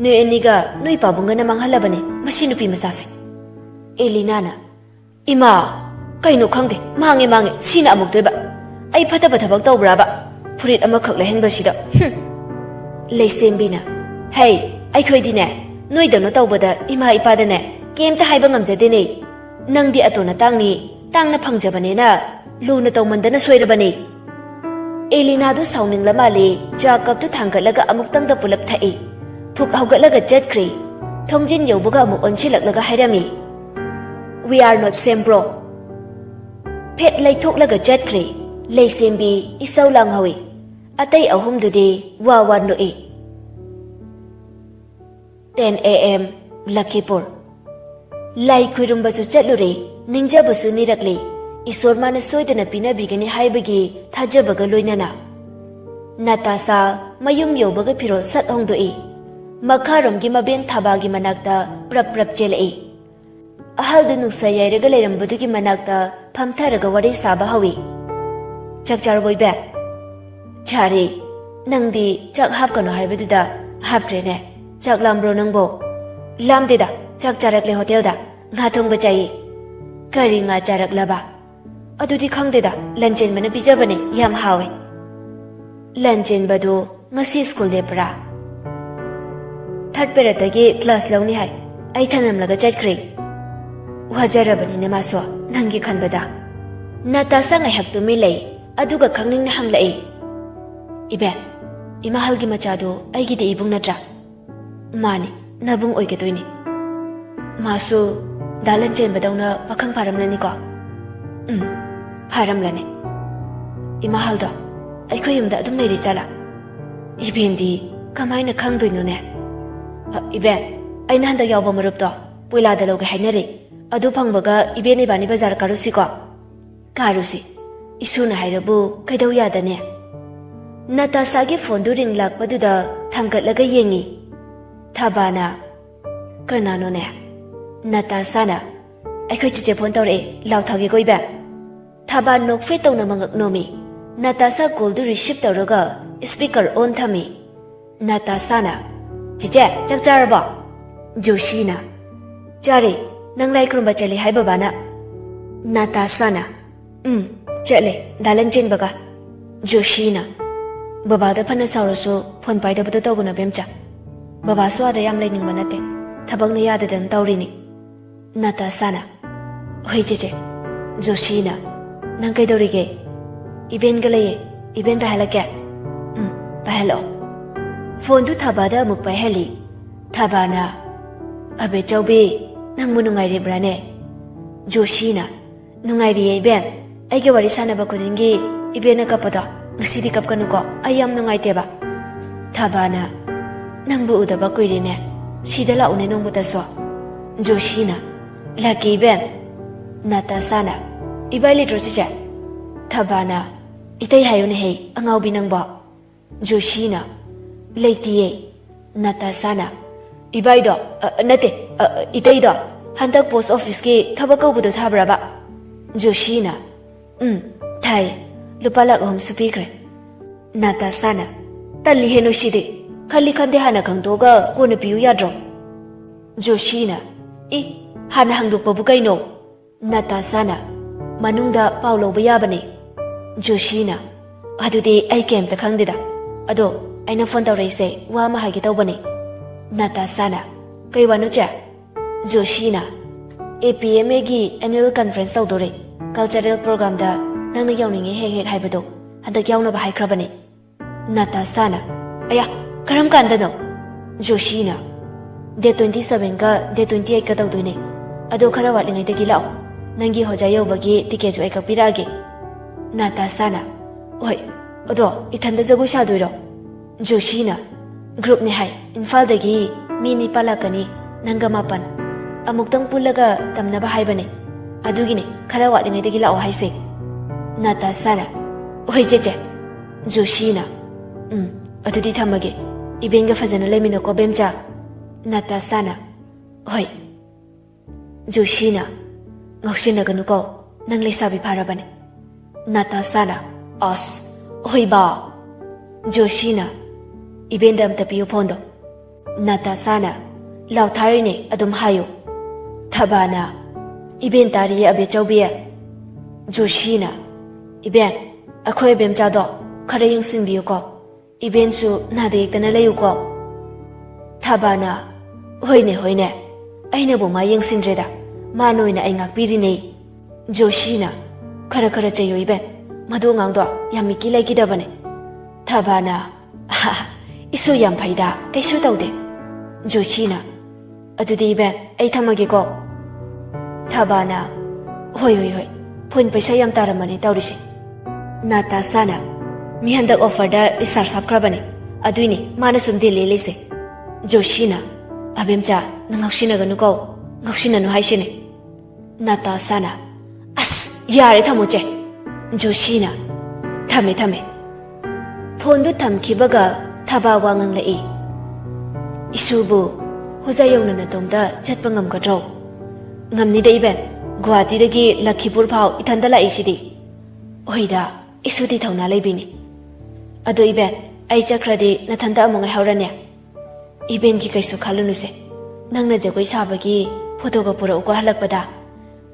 ꯅꯣꯏ ꯑꯅꯤꯒ ꯅꯣꯏ ꯄꯥꯕꯨꯡꯒꯅ ꯃꯥꯡꯍꯜꯂꯕꯅꯦ ꯃꯁꯤ ꯅꯨꯄꯤ ꯃꯆꯥꯁꯦ꯫" ꯑꯦꯂꯤꯅꯥꯅ, "ꯏꯃꯥ, ꯀꯩꯅꯣ ꯈꯪꯗꯦ, ꯃꯥꯡꯉꯦ ꯃꯥꯡꯉꯦ, ꯁꯤꯅ ꯑꯃꯨꯛꯇꯣꯏꯕ꯫ ꯑꯩ ꯐꯠꯇꯕ ꯊꯕꯛ ꯇꯧꯕ꯭ꯔꯥꯕ? ꯐꯨꯔꯤꯠ ꯑꯃꯈꯛ ꯂꯩꯍꯟꯕꯁꯤꯗ, ꯍꯨꯝ!" ꯂꯩꯁꯦꯝꯕꯤꯅ, "ꯍꯩ, ꯑꯩꯈꯣꯏꯗꯤꯅꯦ, ꯅꯣꯏꯗꯧꯅ ꯇꯧꯕꯗ ꯏꯃꯥ ꯏꯄꯥꯗꯅꯦ ꯀꯩꯝꯇ ꯍꯥꯏꯕ ꯉꯝꯖꯗꯦꯅꯦ꯫ ꯅꯪꯗꯤ ꯑꯇꯣꯟ ꯑꯇꯥꯡꯅꯤ, ꯇꯥꯡꯅ ꯐꯪꯖꯕꯅꯦꯅ ꯂꯨꯅ ꯇꯧꯃꯟꯗꯅ ꯁꯣꯏꯔꯕꯅꯦ꯫" ꯑꯦꯂꯤꯅꯥꯗꯨ ꯁꯥꯎꯅꯤꯡꯂ ꯃꯥꯜꯂꯦ, ꯆꯥ ꯀꯞꯇꯨ ꯊꯥꯡꯒꯠꯂꯒ ꯑꯃꯨꯛꯇꯪꯗ ꯄꯨꯂꯞ ꯊꯛꯏ꯫ ꯐꯨꯛ ꯍꯧꯒꯠꯂꯒ ꯆꯠꯈ꯭ꯔꯦ꯫ ꯊꯣꯡꯖꯤꯟ ꯌꯧꯕꯒ ꯑꯃꯨꯛ ꯑꯣꯟꯁꯤꯜꯂꯛꯂꯒ ꯍꯥꯏꯔꯝꯃꯤ, "We are not same, bro." ꯐꯦꯠ ꯂꯩꯊꯣꯛꯂꯒ ꯆꯠꯈ꯭ꯔꯦ꯫ ꯂꯩꯁꯦꯝꯕꯤ ꯏꯁꯧ ꯂꯥꯡꯍꯧꯏ꯫ ꯑꯇꯩ ꯑꯍꯨꯝꯗꯨꯗꯤ ꯋꯥ ꯋꯥ ꯅꯣꯛꯏ꯫ Ten A M, ꯂꯈꯤꯄꯨꯔ꯫ ꯂꯥꯏ ꯈꯨꯔꯨꯝꯕꯁꯨ ꯆꯠꯂꯨꯔꯦ, ꯅꯤꯡꯖꯕꯁꯨ ꯅꯤꯔꯛꯂꯦ꯫ ꯏꯁꯣꯔ ꯃꯥꯅ ꯁꯣꯏꯗꯅ ꯄꯤꯅꯕꯤꯒꯅꯤ ꯍꯥꯏꯕꯒꯤ ꯊꯥꯖꯕꯒ ꯂꯣꯏꯅꯅ꯫ ꯅꯥꯇꯥꯁꯥ ꯃꯌꯨꯝ ꯌꯧꯕꯒ ꯐꯤꯔꯣꯜ ꯁꯠ ꯍꯣꯡꯗꯣꯛꯏ꯫ ꯃꯈꯥꯔꯣꯝꯒꯤ ꯃꯕꯦꯟ ꯊꯥꯕꯥꯒꯤ ꯃꯅꯥꯛꯇ ꯄ꯭ꯔꯞ ꯄ꯭ꯔꯞ ꯆꯦꯜꯂꯛꯏ꯫ ꯑꯍꯜꯗꯨ ꯅꯨꯡꯁꯥ ꯌꯥꯏꯔꯒ ꯂꯩꯔꯝꯕꯗꯨꯒꯤ ꯃꯅꯥꯛꯇ ꯐꯝꯊꯔꯒ ꯋꯥꯔꯤ ꯁꯥꯕ ꯍꯧꯏ꯫ "ꯆꯥꯛ ꯆꯥꯔꯕꯣ ꯏꯕꯦ?" "ꯆꯥꯔꯦ꯫ ꯅꯪꯗꯤ ꯆꯥꯛ ꯍꯥꯞꯀꯅꯣ ꯍꯥꯏꯕꯗꯨꯗ ꯍꯥꯞꯇ꯭ꯔꯦꯅꯦ꯫ ꯆꯥꯛ ꯂꯥꯝꯕ꯭ꯔꯣ ꯅꯪꯕꯣ?" "ꯂꯥꯝꯗꯦꯗ, ꯆꯥꯛ ꯆꯥꯔꯛꯂꯦ ꯍꯣꯇꯦꯜꯗ꯫ ꯉꯥ ꯊꯣꯡꯕ ꯆꯥꯏꯌꯦ꯫" "ꯀꯔꯤ ꯉꯥ ꯆꯥꯔꯛꯂꯕ?" ꯑꯗꯨꯗꯤ ꯈꯪꯗꯦꯗ, ꯂꯟꯆꯦꯟꯕꯅ ꯄꯤꯖꯕꯅꯦ, ꯌꯥꯝ ꯍꯥꯎꯋꯦ꯫ ꯂꯟꯆꯦꯟꯕꯗꯨ ꯉꯁꯤ ꯁ꯭ꯀꯨꯜ ꯂꯦꯞꯄ꯭ꯔꯥ? ꯊꯥꯔꯠ ꯄꯦꯔꯠꯇꯒꯤ ꯀ꯭ꯂꯥꯁ ꯂꯧꯅꯤ ꯍꯥꯏ꯫ ꯑꯩ ꯊꯅꯝꯂꯒ ꯆꯠꯈ꯭ꯔꯦ꯫ ꯋꯥꯖꯔꯕꯅꯤꯅꯦ ꯃꯥꯁꯨ ꯅꯪꯒꯤ ꯈꯟꯕꯗ꯫ ꯅꯇꯥꯁꯥ ꯉꯥꯏꯍꯥꯛ ꯇꯨꯃꯤꯟ ꯂꯩ, ꯑꯗꯨꯒ ꯈꯪꯅꯤꯡꯅ ꯍꯪꯂꯛꯏ, "ꯏꯕꯦꯟ, ꯏꯃꯥꯍꯜꯒꯤ ꯃꯆꯥꯗꯨ ꯑꯩꯒꯤꯗꯤ ꯏꯕꯨꯡ ꯅꯠꯇ꯭ꯔꯥ?" "ꯃꯥꯅꯤ, ꯅꯕꯨꯡ ꯑꯣꯏꯒꯗꯣꯏꯅꯤ꯫ ꯃꯥꯁꯨ ꯗꯥ ꯂꯟꯆꯦꯟꯕꯗꯧꯅ ꯄꯥꯈꯪ ꯐꯥꯔꯝꯂꯅꯤꯀꯣ?" "ꯎꯝ, ꯐꯥꯔꯝꯂꯅꯤ꯫ ꯏꯃꯥꯍꯜꯗꯣ ꯑꯩꯈꯣꯏ ꯌꯨꯝꯗ ꯑꯗꯨꯝ ꯂꯩꯔꯤ ꯆꯠꯂꯥ?" "ꯏꯕꯦꯟꯗꯤ ꯀꯃꯥꯏꯅ ꯈꯪꯗꯣꯏꯅꯣꯅꯦ?" "ꯑ, ꯏꯕꯦꯟ, ꯑꯩꯅ ꯍꯟꯗꯛ ꯌꯥꯎꯕ ꯃꯔꯨꯞꯇꯣ ꯄꯣꯏꯂꯥꯗ ꯂꯧꯒꯦ ꯍꯥꯏꯅꯔꯤ꯫ ꯑꯗꯨ ꯐꯪꯕꯒ ꯏꯕꯦꯟ ꯏꯕꯥꯅꯤ ꯕꯖꯥꯔ ꯀꯥꯔꯨꯁꯤꯀꯣ?" "ꯀꯥꯔꯨꯁꯤ꯫ ꯏꯁꯨꯅ ꯍꯥꯏꯔꯕꯨ ꯀꯩꯗꯧ ꯌꯥꯗꯅꯤ?" ꯅꯇꯥꯁꯥꯒꯤ ꯐꯣꯟꯗꯨ ꯔꯤꯡ ꯂꯥꯛꯄꯗꯨꯗ ꯊꯥꯡꯒꯠꯂꯒ ꯌꯦꯡꯉꯤ꯫ ꯊꯥꯕꯥꯅ, "ꯀꯅꯥꯅꯣꯅꯦ?" ꯅꯇꯥꯁꯥꯅ, "ꯑꯩꯈꯣꯏ ꯆꯤꯆꯦ ꯐꯣꯟ ꯇꯧꯔꯛꯑꯦ, ꯂꯥꯎꯊꯥꯒꯦꯀꯣ ꯏꯕꯦꯟ?" ꯊꯥꯕꯥ ꯅꯣꯛꯐꯦꯠ ꯇꯧꯅ ꯃꯉꯛ ꯅꯣꯝꯃꯤ꯫ ꯅꯇꯥꯁꯥ ꯀꯣꯜꯗꯨ ꯔꯤꯁꯤꯞ ꯇꯧꯔꯒ ꯁ꯭ꯄꯤꯀꯔ ꯑꯣꯟ ꯊꯝꯃꯤ꯫ ꯅꯇꯥꯁꯥꯅ, "ꯆꯤꯆꯦ, ꯆꯥꯛ ꯆꯥꯔꯕꯣ?" ꯖꯣꯁꯤꯅ, "ꯆꯥꯔꯦ, ꯅꯪ ꯂꯥꯏ ꯈꯨꯔꯨꯝꯕ ꯆꯠꯂꯤ ꯍꯥꯏ ꯕꯕꯥꯅ?" ꯅꯇꯥꯁꯥꯅ, "ꯎꯝ, ꯆꯠꯂꯦ, ꯗꯥ ꯂꯟꯆꯦꯟꯕꯒ꯫" ꯖꯣꯁꯤꯅ, "ꯕꯕꯥꯗ ꯐꯅ ꯁꯥꯎꯔꯁꯨ ꯐꯣꯟ ꯄꯥꯏꯗꯕꯗꯣ ꯇꯧꯒꯅꯨ ꯕꯦꯝꯆꯥ꯫ ꯕꯕꯥꯁꯨ ꯑꯥꯗ ꯌꯥꯝ ꯂꯩꯅꯤꯡꯕ ꯅꯠꯇꯦ, ꯊꯕꯛꯅ ꯌꯥꯗꯗꯅ ꯇꯧꯔꯤꯅꯤ꯫" ꯅꯇꯥꯁꯥꯅ, "ꯍꯣꯏ ꯆꯦꯆꯦ꯫" ꯖꯣꯁꯤꯅ, "ꯅꯪ ꯀꯩꯗꯧꯔꯤꯒꯦ?" "ꯏꯕꯦꯟꯒ ꯂꯩꯌꯦ, ꯏꯕꯦꯟ ꯄꯥꯏꯍꯜꯂꯛꯀꯦ?" "ꯎꯝ, ꯄꯥꯏꯍꯜꯂꯛꯑꯣ꯫" ꯐꯣꯟꯗꯨ ꯊꯥꯕꯥꯗ ꯑꯃꯨꯛ ꯄꯥꯏꯍꯜꯂꯤ꯫ ꯊꯥꯕꯥꯅ, "ꯑꯕꯦꯆꯧꯕꯤ, ꯅꯪꯕꯨ ꯅꯨꯡꯉꯥꯏꯔꯤꯕ꯭ꯔꯥꯅꯦ?" ꯖꯣꯁꯤꯅ, "ꯅꯨꯡꯉꯥꯏꯔꯤꯌꯦ ꯏꯕꯦꯟ꯫ ꯑꯩꯒ ꯋꯥꯔꯤ ꯁꯥꯟꯅꯕ ꯈꯨꯗꯤꯡꯒꯤ ꯏꯕꯦꯟꯅ ꯀꯞꯄꯗꯣ, ꯉꯁꯤꯗꯤ ꯀꯞꯀꯅꯨꯀꯣ, ꯑꯩ ꯌꯥꯝ ꯅꯨꯡꯉꯥꯏꯇꯦꯕ꯫" ꯊꯥꯕꯥꯅ, "ꯅꯪꯕꯨ ꯎꯗꯕ ꯀꯨꯏꯔꯦꯅꯦ, ꯁꯤꯗ ꯂꯥꯛꯎꯅꯦ ꯅꯣꯡꯃꯇꯁꯨ꯫" ꯖꯣꯁꯤꯅ, "ꯂꯥꯛꯀꯦ ꯏꯕꯦꯟ꯫" ꯅꯇꯥꯁꯥꯅ, "ꯏꯕꯥꯏ ꯂꯩꯇ꯭ꯔꯣ ꯆꯤꯆꯦ?" ꯊꯥꯕꯥꯅ, "ꯏꯇꯩ ꯍꯥꯏꯌꯨꯅꯦꯍꯦ, ꯑꯉꯥꯎꯕꯤ ꯅꯪꯕꯣ꯫" ꯖꯣꯁꯤꯅ, "ꯂꯩꯇꯤꯌꯦ꯫" ꯅꯇꯥꯁꯥꯅ, "ꯏꯕꯥꯏꯗꯣ, ꯑ, ꯅꯠꯇꯦ, ꯑ, ꯏꯇꯩꯗꯣ ꯍꯟꯗꯛ ꯄꯣꯁ ꯑꯣꯐꯤꯁꯀꯤ ꯊꯕꯛ ꯀꯧꯕꯗꯣ ꯊꯥꯕ꯭ꯔꯕ?" ꯖꯣꯁꯤꯅ, "ꯎꯝ, ꯊꯥꯏ꯫ ꯂꯨꯄꯥ ꯂꯥꯛ ꯑꯍꯨꯝꯁꯨ ꯄꯤꯈ꯭ꯔꯦ꯫" ꯅꯇꯥꯁꯥꯅ, "ꯇꯜꯂꯤꯍꯦ ꯅꯣꯏꯁꯤꯗꯤ꯫ ꯈꯜꯂꯤ ꯈꯟꯗꯦ ꯍꯥꯟꯅ ꯈꯪꯗꯣꯛꯑꯒ ꯀꯣꯟꯅ ꯄꯤꯌꯨ ꯌꯥꯗ꯭ꯔꯣ?" ꯖꯣꯁꯤꯅ, "ꯏ, ꯍꯥꯟꯅ ꯍꯪꯗꯣꯛꯄꯕꯨ ꯀꯩꯅꯣ?" ꯅꯇꯥꯁꯥꯅ, ꯃꯅꯨꯡꯗ ꯄꯥꯎ ꯂꯧꯕ ꯌꯥꯕꯅꯦ꯫ ꯖꯣꯁꯤꯅ, "ꯑꯗꯨꯗꯤ ꯑꯩ ꯀꯩꯝꯇ ꯈꯪꯗꯦꯗ꯫ ꯑꯗꯣ ꯑꯩꯅ ꯐꯣꯟ ꯇꯧꯔꯛꯏꯁꯦ ꯋꯥ ꯑꯃ ꯍꯥꯏꯒꯦ ꯇꯧꯕꯅꯦ꯫" ꯅꯥꯇꯥꯁꯥꯅ, "ꯀꯩ ꯋꯥꯅꯣ ꯆꯦ?" ꯖꯣꯁꯤꯅ, "ꯑꯦ ꯄꯤ ꯑꯦꯝ ꯑꯦꯒꯤ annual conference ꯇꯧꯗꯣꯔꯦ꯫ Cultural programꯗ ꯅꯪꯅ ꯌꯥꯎꯅꯤꯡꯉꯦ ꯍꯦꯛ ꯍꯦꯛ ꯍꯥꯏꯕꯗꯣ ꯍꯟꯗꯛ ꯌꯥꯎꯅꯕ ꯍꯥꯏꯈ꯭ꯔꯕꯅꯦ꯫" ꯅꯥꯇꯥꯁꯥꯅ, "ꯑꯌꯥ, ꯀꯔꯝ ꯀꯥꯟꯗꯅꯣ?" ꯖꯣꯁꯤꯅ, "Date twenty sevenꯒ date twenty eightꯀ ꯇꯧꯗꯣꯏꯅꯦ꯫ ꯑꯗꯣ ꯈꯔ ꯋꯥꯠꯂꯤꯉꯩꯗꯒꯤ ꯂꯥꯛꯑꯣ꯫ ꯅꯪꯒꯤ ꯍꯣꯖꯥ ꯌꯧꯕꯒꯤ ꯇꯤꯀꯦꯠꯁꯨ ꯑꯩ ꯀꯛꯄꯤꯔꯛꯑꯒꯦ꯫" ꯅꯥꯇꯥꯁꯥꯅ, "ꯍꯣꯏ, ꯑꯗꯣ ꯏꯊꯟꯗ ꯖꯒꯣꯏ ꯁꯥꯗꯣꯏꯔꯣ?" ꯖꯣꯁꯤꯅ, "Groupꯅꯦ ꯍꯥꯏ꯫ ꯏꯝꯐꯥꯜꯗꯒꯤ ꯃꯤ ꯅꯤꯄꯥ ꯂꯥꯛꯀꯅꯤ, ꯅꯪꯒ ꯃꯥꯄꯟ꯫ ꯑꯃꯨꯛꯇꯪ ꯄꯨꯜꯂꯒ ꯇꯝꯅꯕ ꯍꯥꯏꯕꯅꯦ꯫ ꯑꯗꯨꯒꯤꯅꯦ ꯈꯔ ꯋꯥꯠꯂꯤꯉꯩꯗꯒꯤ ꯂꯥꯛꯑꯣ ꯍꯥꯏꯁꯦ꯫" ꯅꯥꯇꯥꯁꯥꯅ, "ꯍꯣꯏ ꯆꯦꯆꯦ꯫" ꯖꯣꯁꯤꯅ, "ꯎꯝ, ꯑꯗꯨꯗꯤ ꯊꯝꯃꯒꯦ꯫ ꯏꯕꯦꯟꯒ ꯐꯖꯅ ꯂꯩꯃꯤꯟꯅꯀꯣ ꯕꯦꯝꯆꯥ꯫" ꯅꯥꯇꯥꯁꯥꯅ, "ꯍꯣꯏ꯫" ꯖꯣꯁꯤꯅ, "ꯉꯥꯎꯁꯤꯟꯅꯒꯅꯨꯀꯣ, ꯅꯪ ꯂꯩꯁꯥꯕꯤ ꯐꯥꯔꯕꯅꯦ꯫" ꯅꯥꯇꯥꯁꯥꯅ, "ꯑꯁ, ꯍꯣꯏꯕ꯫" ꯖꯣꯁꯤꯅ, "ꯏꯕꯦꯟꯗ ꯑꯝꯇ ꯄꯤꯌꯨ ꯐꯣꯟꯗꯣ꯫" ꯅꯥꯇꯥꯁꯥꯅ, "ꯂꯥꯎꯊꯥꯔꯤꯅꯦ, ꯑꯗꯨꯝ ꯍꯥꯏꯌꯨ꯫" ꯊꯕꯥꯅ, "ꯏꯕꯦꯟ ꯇꯥꯔꯤꯌꯦ ꯑꯕꯦꯆꯧꯕꯤ꯫" ꯖꯣꯁꯤꯅ, "ꯏꯕꯦꯟ, ꯑꯩꯈꯣꯏ ꯑꯕꯦꯝꯆꯥꯗꯣ ꯈꯔ ꯌꯦꯡꯁꯤꯟꯕꯤꯌꯨꯀꯣ꯫ ꯏꯕꯦꯟꯁꯨ ꯅꯥꯗ ꯌꯦꯛꯇꯅ ꯂꯩꯌꯨꯀꯣ꯫" ꯊꯕꯥꯅ, "ꯍꯣꯏꯅꯦ, ꯍꯣꯏꯅꯦ, ꯑꯩꯅꯕꯨ ꯃꯥ ꯌꯦꯡꯁꯤꯟꯗ꯭ꯔꯦꯗ, ꯃꯥ ꯅꯣꯏꯅ ꯑꯩ ꯉꯥꯛꯄꯤꯔꯤꯅꯦ꯫" ꯖꯣꯁꯤꯅ, "ꯈꯔ ꯈꯔ ꯆꯩꯌꯨ ꯏꯕꯦꯟ, ꯃꯗꯨ ꯑꯉꯥꯡꯗꯣ ꯌꯥꯝ ꯃꯤꯀꯤ ꯂꯩꯈꯤꯗꯕꯅꯦ꯫" ꯊꯕꯥꯅ, "ꯑꯍꯥ, ꯏꯁꯨ ꯌꯥꯝ ꯐꯩꯗ, ꯀꯩꯁꯨ ꯇꯧꯗꯦ꯫" ꯖꯣꯁꯤꯅ, "ꯑꯗꯨꯗꯤ ꯏꯕꯦꯟ, ꯑꯩ ꯊꯝꯃꯒꯦꯀꯣ꯫" ꯊꯕꯥꯅ, "ꯍꯣꯏ, ꯍꯣꯏ, ꯍꯣꯏ, ꯐꯣꯟ ꯄꯩꯁꯥ ꯌꯥꯝ ꯇꯥꯔꯝꯃꯅꯤ ꯇꯧꯔꯤꯁꯦ꯫" ꯅꯥꯇꯥꯁꯥꯅ, "ꯃꯤ ꯍꯟꯗꯛ offerꯗ recharge ꯍꯥꯞꯈ꯭ꯔꯕꯅꯦ, ꯑꯗꯨꯏꯅꯦ ꯃꯥꯅ ꯁꯨꯝ ꯗꯤꯜ ꯂꯦꯜꯂꯤꯁꯦ꯫" ꯖꯣꯁꯤꯅ, "ꯑꯕꯦꯝꯆꯥ, ꯅꯪ ꯉꯥꯎꯁꯤꯟꯅꯒꯅꯨꯀꯣ, ꯉꯥꯎꯁꯤꯟꯅꯅꯨ ꯍꯥꯏꯁꯤꯅꯦ꯫" ꯅꯥꯇꯥꯁꯥꯅ, "ꯑꯁ, ꯌꯥꯔꯦ, ꯊꯝꯃꯣ ꯆꯦ꯫" ꯖꯣꯁꯤꯅ, "ꯊꯝꯃꯦ, ꯊꯝꯃꯦ꯫" ꯐꯣꯟꯗꯨ ꯊꯝꯈꯤꯕꯒ ꯊꯕꯥ ꯋꯥ ꯉꯥꯡꯂꯛꯏ, "ꯏꯁꯨꯕꯨ ꯍꯣꯖꯥ ꯌꯧꯅ ꯅꯇꯣꯝꯇ ꯆꯠꯄ ꯉꯝꯒꯗ꯭ꯔꯣ?" "ꯉꯝꯅꯤꯗ ꯏꯕꯦꯟ, ꯒꯨꯋꯥꯍꯥꯇꯤꯗꯒꯤ ꯂꯈꯤꯄꯨꯔ ꯐꯥꯎ ꯏꯊꯟꯗ ꯂꯥꯛꯏꯁꯤꯗꯤ꯫" "ꯍꯣꯏꯗ, ꯏꯁꯨꯗꯤ ꯊꯧꯅꯥ ꯂꯩꯕꯤꯅꯤ꯫ ꯑꯗꯣ ꯏꯕꯦꯟ, ꯑꯩ ꯆꯠꯈ꯭ꯔꯗꯤ ꯅꯊꯟꯇ ꯑꯃꯨꯛ ꯉꯥꯏꯍꯧꯔꯅꯤ꯫" "ꯏꯕꯦꯟꯒꯤ ꯀꯩꯁꯨ ꯈꯜꯂꯨꯅꯨꯁꯦ, ꯅꯪꯅ ꯖꯒꯣꯏ ꯁꯥꯕꯒꯤ ꯐꯣꯇꯣꯒ ꯄꯨꯔꯛꯎꯀꯣ ꯍꯜꯂꯛꯄꯗ꯫"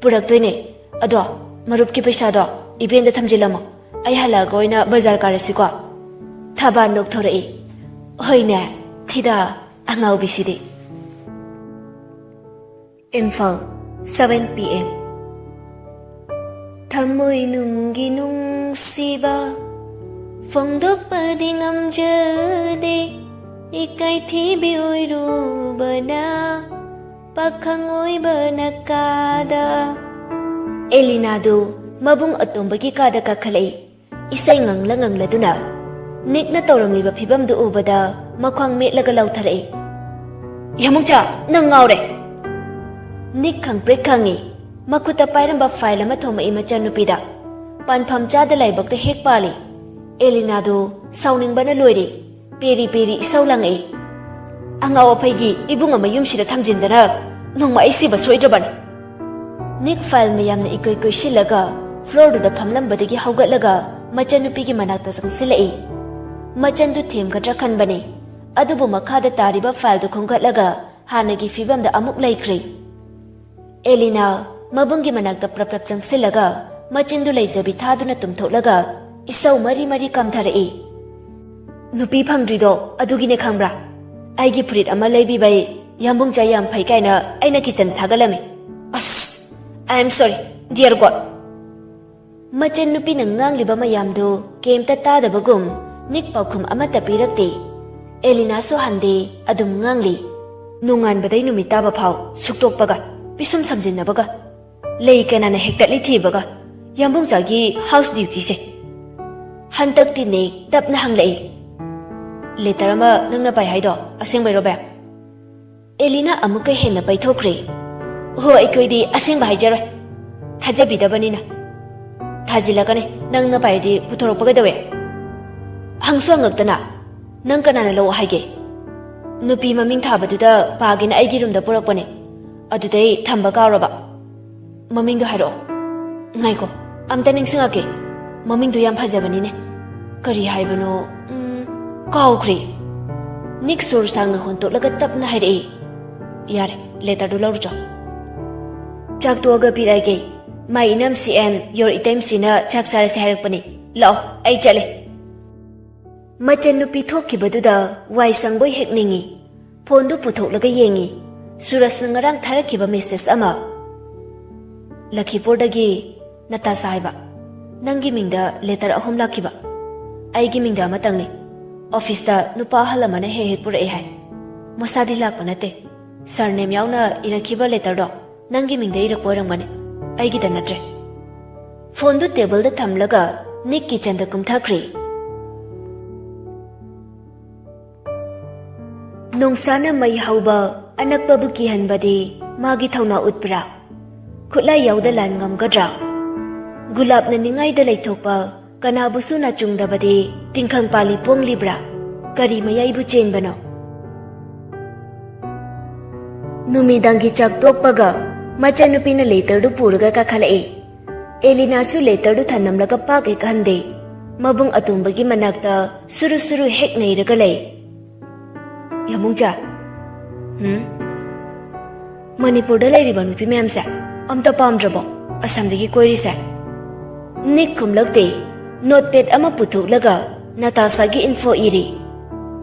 "ꯄꯨꯔꯛꯇꯣꯏꯅꯦ, ꯑꯗꯣ ꯃꯔꯨꯞꯀꯤ ꯄꯩꯁꯥꯗꯣ ꯏꯕꯦꯟꯗ ꯊꯝꯖꯤꯜꯂꯝꯃꯣ꯫ ꯑꯩ ꯍꯜꯂꯛꯑꯒ ꯑꯣꯏꯅ ꯕꯖꯥꯔ ꯀꯥꯔꯁꯤꯀꯣ꯫ ꯊꯕꯥꯟ ꯅꯣꯛꯊꯣꯔꯛꯏ꯫ ꯍꯣꯏꯅꯦ, ꯊꯤꯗ ꯑꯉꯥꯎꯕꯤꯁꯤꯗꯤ꯫ Imphal, seven P M꯫ ꯊꯃꯣꯏ ꯅꯨꯡꯒꯤ ꯅꯨꯡꯁꯤꯕ ꯐꯣꯡꯗꯣꯛꯄꯗꯤ ꯉꯝꯖꯗꯦ, ꯏꯀꯥꯏꯊꯤꯕꯤ ꯑꯣꯏꯔꯨꯕꯅ ꯄꯥꯈꯪ ꯑꯣꯏꯕꯅ ꯀꯥꯗ꯫ ꯑꯦꯂꯤꯅꯥꯗꯨ ꯃꯕꯨꯡ ꯑꯇꯣꯝꯕꯒꯤ ꯀꯥꯗ ꯀꯥꯈꯠꯂꯛꯏ꯫ ꯏꯁꯩ ꯉꯪꯂ ꯉꯪꯂꯗꯨꯅ꯫ ꯅꯤꯛꯅ ꯇꯧꯔꯝꯂꯤꯕ ꯐꯤꯕꯝꯗꯨ ꯎꯕꯗ ꯃꯈ꯭ꯋꯥꯡ ꯃꯦꯠꯂꯒ ꯂꯥꯎꯊꯔꯛꯏ, "ꯌꯥꯃꯨꯡꯆꯥ, ꯅꯪ ꯉꯥꯎꯔꯦ!" ꯅꯤꯛ ꯈꯪꯄ꯭ꯔꯦꯛ ꯈꯪꯉꯤ꯫ ꯃꯈꯨꯠꯇ ꯄꯥꯏꯔꯝꯕ ꯐꯥꯏꯜ ꯑꯃ ꯊꯣꯝꯃꯛꯏ ꯃꯆꯟꯅꯨꯄꯤꯗ꯫ ꯄꯥꯟꯐꯝ ꯆꯥꯗ ꯂꯥꯏꯕꯛꯇ ꯍꯦꯛ ꯄꯥꯜꯂꯤ꯫ ꯑꯦꯂꯤꯅꯥꯗꯨ ꯁꯥꯎꯅꯤꯡꯕꯅ ꯂꯣꯏꯔꯦ꯫ ꯄꯦꯔꯤ ꯄꯦꯔꯤ ꯏꯁꯧ ꯂꯥꯡꯉꯛꯏ꯫ "ꯑꯉꯥꯎ ꯑꯐꯩꯒꯤ ꯏꯕꯨꯡ ꯑꯃ ꯌꯨꯝꯁꯤꯗ ꯊꯝꯖꯤꯟꯗꯅ ꯅꯣꯡꯃ ꯑꯩ ꯁꯤꯕ ꯁꯣꯏꯗ꯭ꯔꯕꯅꯤ!" ꯅꯤꯛ ꯐꯥꯏꯜ ꯃꯌꯥꯝꯅ ꯏꯀꯣꯏ ꯀꯣꯏꯁꯤꯜꯂꯒ ꯐ꯭ꯂꯣꯔꯗꯨꯗ ꯐꯝꯂꯝꯕꯗꯒꯤ ꯍꯧꯒꯠꯂꯒ ꯃꯆꯟꯅꯨꯄꯤꯒꯤ ꯃꯅꯥꯛꯇ ꯆꯪꯁꯤꯜꯂꯛꯏ꯫ ꯃꯆꯟꯗꯨ ꯊꯦꯝꯒꯗ꯭ꯔꯥ ꯈꯟꯕꯅꯤ, ꯑꯗꯨꯕꯨ ꯃꯈꯥꯗ ꯇꯥꯔꯤꯕ ꯐꯥꯏꯜꯗꯨ ꯈꯣꯝꯒꯠꯂꯒ ꯍꯥꯟꯅꯒꯤ ꯐꯤꯕꯝꯗ ꯑꯃꯨꯛ ꯂꯩꯈ꯭ꯔꯦ꯫ ꯑꯦꯂꯤꯅꯥ ꯃꯕꯨꯡꯒꯤ ꯃꯅꯥꯛꯇ ꯄ꯭ꯔꯞ ꯄ꯭ꯔꯞ ꯆꯪꯁꯤꯜꯂꯒ ꯃꯆꯤꯟꯗꯨ ꯂꯩꯖꯕꯤ ꯊꯥꯗꯨꯅ ꯇꯨꯝꯊꯣꯛꯂꯒ ꯏꯁꯧ ꯃꯔꯤ ꯃꯔꯤ ꯀꯥꯝꯊꯔꯛꯏ꯫ "ꯅꯨꯄꯤ ꯐꯪꯗ꯭ꯔꯤꯗꯣ ꯑꯗꯨꯒꯤꯅꯦ ꯈꯪꯕ꯭ꯔꯥ? ꯑꯩꯒꯤ ꯐꯨꯔꯤꯠ ꯑꯃ ꯂꯩꯕꯤꯕꯩ ꯌꯥꯝꯕꯨꯡꯆꯥ ꯌꯥꯝ ꯐꯩ ꯀꯥꯏꯅ ꯑꯩꯅ ꯀꯤꯆꯟꯗ ꯊꯥꯒꯠꯂꯝꯃꯤ꯫ ꯑꯁ, I am sorry, dear God!" ꯃꯆꯟ ꯅꯨꯄꯤꯅ ꯉꯥꯡꯂꯤꯕ ꯃꯌꯥꯝꯗꯨ ꯀꯩꯝꯇ ꯇꯥꯗꯕꯒꯨꯝ ꯅꯤꯛ ꯄꯥꯎꯈꯨꯝ ꯑꯃꯠꯇ ꯄꯤꯔꯛꯇꯦ꯫ ꯑꯦꯂꯤꯅꯥꯁꯨ ꯍꯟꯗꯦ, ꯑꯗꯨꯝ ꯉꯥꯡꯂꯤ꯫ "ꯅꯣꯡꯉꯥꯟꯕꯗꯩ ꯅꯨꯃꯤꯠ ꯇꯥꯕ ꯐꯥꯎ ꯁꯨꯛꯇꯣꯛꯄꯒ, ꯄꯤꯁꯨꯝ ꯁꯝꯖꯤꯟꯅꯕꯒ, ꯂꯩ ꯀꯅꯥꯅ ꯍꯦꯛꯇꯠꯂꯤ ꯊꯤꯕꯒ, ꯌꯥꯝꯕꯨꯡꯆꯥꯒꯤ house duty ꯁꯦ!" ꯍꯟꯗꯛꯇꯤ ꯅꯤꯛ ꯇꯞꯅ ꯍꯪꯂꯛꯏ, "ꯂꯦꯇꯔ ꯑꯃ ꯅꯪꯅ ꯄꯥꯏ ꯍꯥꯏꯗꯣ ꯑꯁꯦꯡꯕꯩꯔꯣ, ꯕꯦꯝ?" ꯑꯦꯂꯤꯅꯥ ꯑꯃꯨꯛꯀ ꯍꯦꯟꯅ ꯄꯩꯊꯣꯛꯈ꯭ꯔꯦ꯫ "ꯍꯣ, ꯑꯩꯈꯣꯏꯗꯤ ꯑꯁꯦꯡꯕ ꯍꯥꯏꯖꯔꯣꯏ, ꯊꯥꯖꯕꯤꯗꯕꯅꯤꯅ꯫ ꯊꯥꯖꯤꯜꯂꯛꯀꯅꯤ, ꯅꯪꯅ ꯄꯥꯏꯔꯗꯤ ꯄꯨꯊꯣꯔꯛꯄ ꯀꯩꯗꯧꯋꯦ? ꯍꯪꯁꯨ ꯍꯪꯉꯛꯇꯅ, ꯅꯪ ꯀꯅꯥꯅ ꯂꯧ ꯍꯥꯏꯒꯦ? ꯅꯨꯄꯤ ꯃꯃꯤꯡ ꯊꯥꯕꯗꯨꯗ ꯄꯥꯒꯦꯅ ꯑꯩꯒꯤ ꯔꯨꯝꯗ ꯄꯨꯔꯛꯄꯅꯦ, ꯑꯗꯨꯗꯩ ꯊꯝꯕ ꯀꯥꯎꯔꯕ? ꯃꯃꯤꯡꯗꯣ ꯍꯥꯏꯔꯛꯑꯣ꯫ ꯉꯥꯏꯈꯣ, ꯑꯝꯇ ꯅꯤꯡꯁꯤꯡꯉꯛꯀꯦ꯫ ꯃꯃꯤꯡꯗꯣ ꯌꯥꯝ ꯐꯖꯕꯅꯤꯅꯦ꯫ ꯀꯔꯤ ꯍꯥꯏꯕꯅꯣ? ꯎꯝ, ꯀꯥꯎꯈ꯭ꯔꯦ꯫" ꯅꯤꯛ ꯁꯣꯔ ꯁꯥꯡꯅ ꯍꯣꯟꯇꯣꯛꯂꯒ ꯇꯞꯅ ꯍꯥꯏꯔꯛꯏ, "ꯌꯥꯔꯦ, ꯂꯦꯇꯔꯗꯨ ꯂꯧꯔꯨꯆꯣ꯫ ꯆꯥꯛ ꯇꯣꯛꯑꯒ ꯄꯤꯔꯛꯑꯒꯦ꯫ "My ꯏꯅꯝꯁꯤ and your ꯏꯇꯩꯃꯁꯤꯅ ꯆꯥꯛ ꯆꯥꯔꯁꯦ ꯍꯥꯏꯔꯛꯄꯅꯤ꯫ ꯂꯥꯛꯑꯣ, ꯑꯩ ꯆꯠꯂꯦ꯫" ꯃꯆꯟꯅꯨꯄꯤ ꯊꯣꯛꯈꯤꯕꯗꯨꯗ ꯋꯥꯏ ꯁꯪꯕꯣꯏ ꯍꯦꯛ ꯅꯤꯡꯉꯤ꯫ ꯐꯣꯟꯗꯨ ꯄꯨꯊꯣꯛꯂꯒ ꯌꯦꯡꯉꯤ꯫ ꯁꯨꯔꯖꯅ ꯉꯔꯥꯡ ꯊꯥꯔꯛꯈꯤꯕ ꯃꯦꯁꯦꯖ ꯑꯃ꯫ "ꯂꯈꯤꯄꯨꯔꯗꯒꯤ ꯅꯇꯥꯁꯥ ꯍꯥꯏꯕ꯫ ꯅꯪꯒꯤ ꯃꯤꯡꯗ ꯂꯦꯇꯔ ꯑꯍꯨꯝ ꯂꯥꯛꯈꯤꯕ꯫ ꯑꯩꯒꯤ ꯃꯤꯡꯗ ꯑꯃꯇꯪꯅꯤ꯫ ꯑꯣꯐꯤꯁꯇ ꯅꯨꯄꯥ ꯑꯍꯜ ꯑꯃꯅ ꯍꯦꯛ ꯍꯦꯛ ꯄꯨꯔꯛꯑꯦ ꯍꯥꯏ꯫ ꯃꯁꯥꯗꯤ ꯂꯥꯛꯄ ꯅꯠꯇꯦ꯫ ꯁꯔꯅꯦꯝ ꯌꯥꯎꯅ ꯏꯔꯛꯈꯤꯕ ꯂꯦꯇꯔꯗꯣ ꯅꯪꯒꯤ ꯃꯤꯡꯗ ꯏꯔꯛꯄ ꯑꯣꯏꯔꯝꯒꯅꯤ, ꯑꯩꯒꯤꯗ ꯅꯠꯇ꯭ꯔꯦ꯫" ꯐꯣꯟꯗꯨ ꯇꯦꯕꯜꯗ ꯊꯝꯂꯒ ꯅꯤꯛ ꯀꯤꯆꯟꯗ ꯀꯨꯝꯊꯈ꯭ꯔꯦ꯫ ꯅꯣꯡꯁꯥꯅ ꯃꯩ ꯍꯧꯕ ꯑꯅꯛꯄꯕꯨ ꯀꯤꯍꯟꯕꯗꯤ ꯃꯥꯒꯤ ꯊꯧꯅꯥ ꯎꯠꯄ꯭ꯔꯥ? ꯈꯨꯠꯂꯥꯏ ꯌꯥꯎꯗ ꯂꯥꯟ ꯉꯝꯒꯗ꯭ꯔꯥ? ꯒꯨꯂꯥꯞꯅ ꯅꯤꯡꯉꯥꯏꯗ ꯂꯩꯊꯣꯛꯄ ꯀꯅꯥꯕꯨꯁꯨ ꯅꯥꯆꯨꯡꯗꯕꯗꯤ ꯇꯤꯡꯈꯪ ꯄꯥꯜꯂꯤ ꯄꯣꯡꯂꯤꯕ꯭ꯔꯥ? ꯀꯔꯤ ꯃꯌꯥꯏꯕꯨ ꯆꯦꯟꯕꯅꯣ? ꯅꯨꯃꯤꯗꯥꯡꯒꯤ ꯆꯥꯛ ꯇꯣꯛꯄꯒ ꯃꯆꯟꯅꯨꯄꯤꯅ ꯂꯦꯇꯔꯗꯨ ꯄꯨꯔꯒ ꯀꯥꯈꯠꯂꯛꯏ꯫ ꯑꯦꯂꯤꯅꯥꯁꯨ ꯂꯦꯇꯔꯗꯨ ꯊꯅꯝꯂꯒ ꯄꯥꯛ ꯍꯦꯛ ꯍꯟꯗꯦ꯫ ꯃꯕꯨꯡ ꯑꯇꯣꯝꯕꯒꯤ ꯃꯅꯥꯛꯇ ꯁꯨꯔꯨ ꯁꯨꯔꯨ ꯍꯦꯛ ꯅꯩꯔꯒ ꯂꯩ꯫ "ꯌꯥꯃꯨꯡꯖꯥ꯫" "ꯍꯨꯝ?" "ꯃꯅꯤꯄꯨꯔꯗ ꯂꯩꯔꯤꯕ ꯅꯨꯄꯤ ꯃꯌꯥꯝꯁꯦ ꯑꯝꯇ ꯄꯥꯝꯗ꯭ꯔꯕꯣ, ꯑꯁꯥꯝꯗꯒꯤ ꯀꯣꯏꯔꯤꯁꯦ?" ꯅꯤꯛ ꯈꯨꯝꯂꯛꯇꯦ꯫ ꯅꯣꯠꯄꯦꯗ ꯑꯃ ꯄꯨꯊꯣꯛꯂꯒ ꯅꯇꯥꯁꯥꯒꯤ ꯏꯟꯐꯣ ꯏꯔꯤ꯫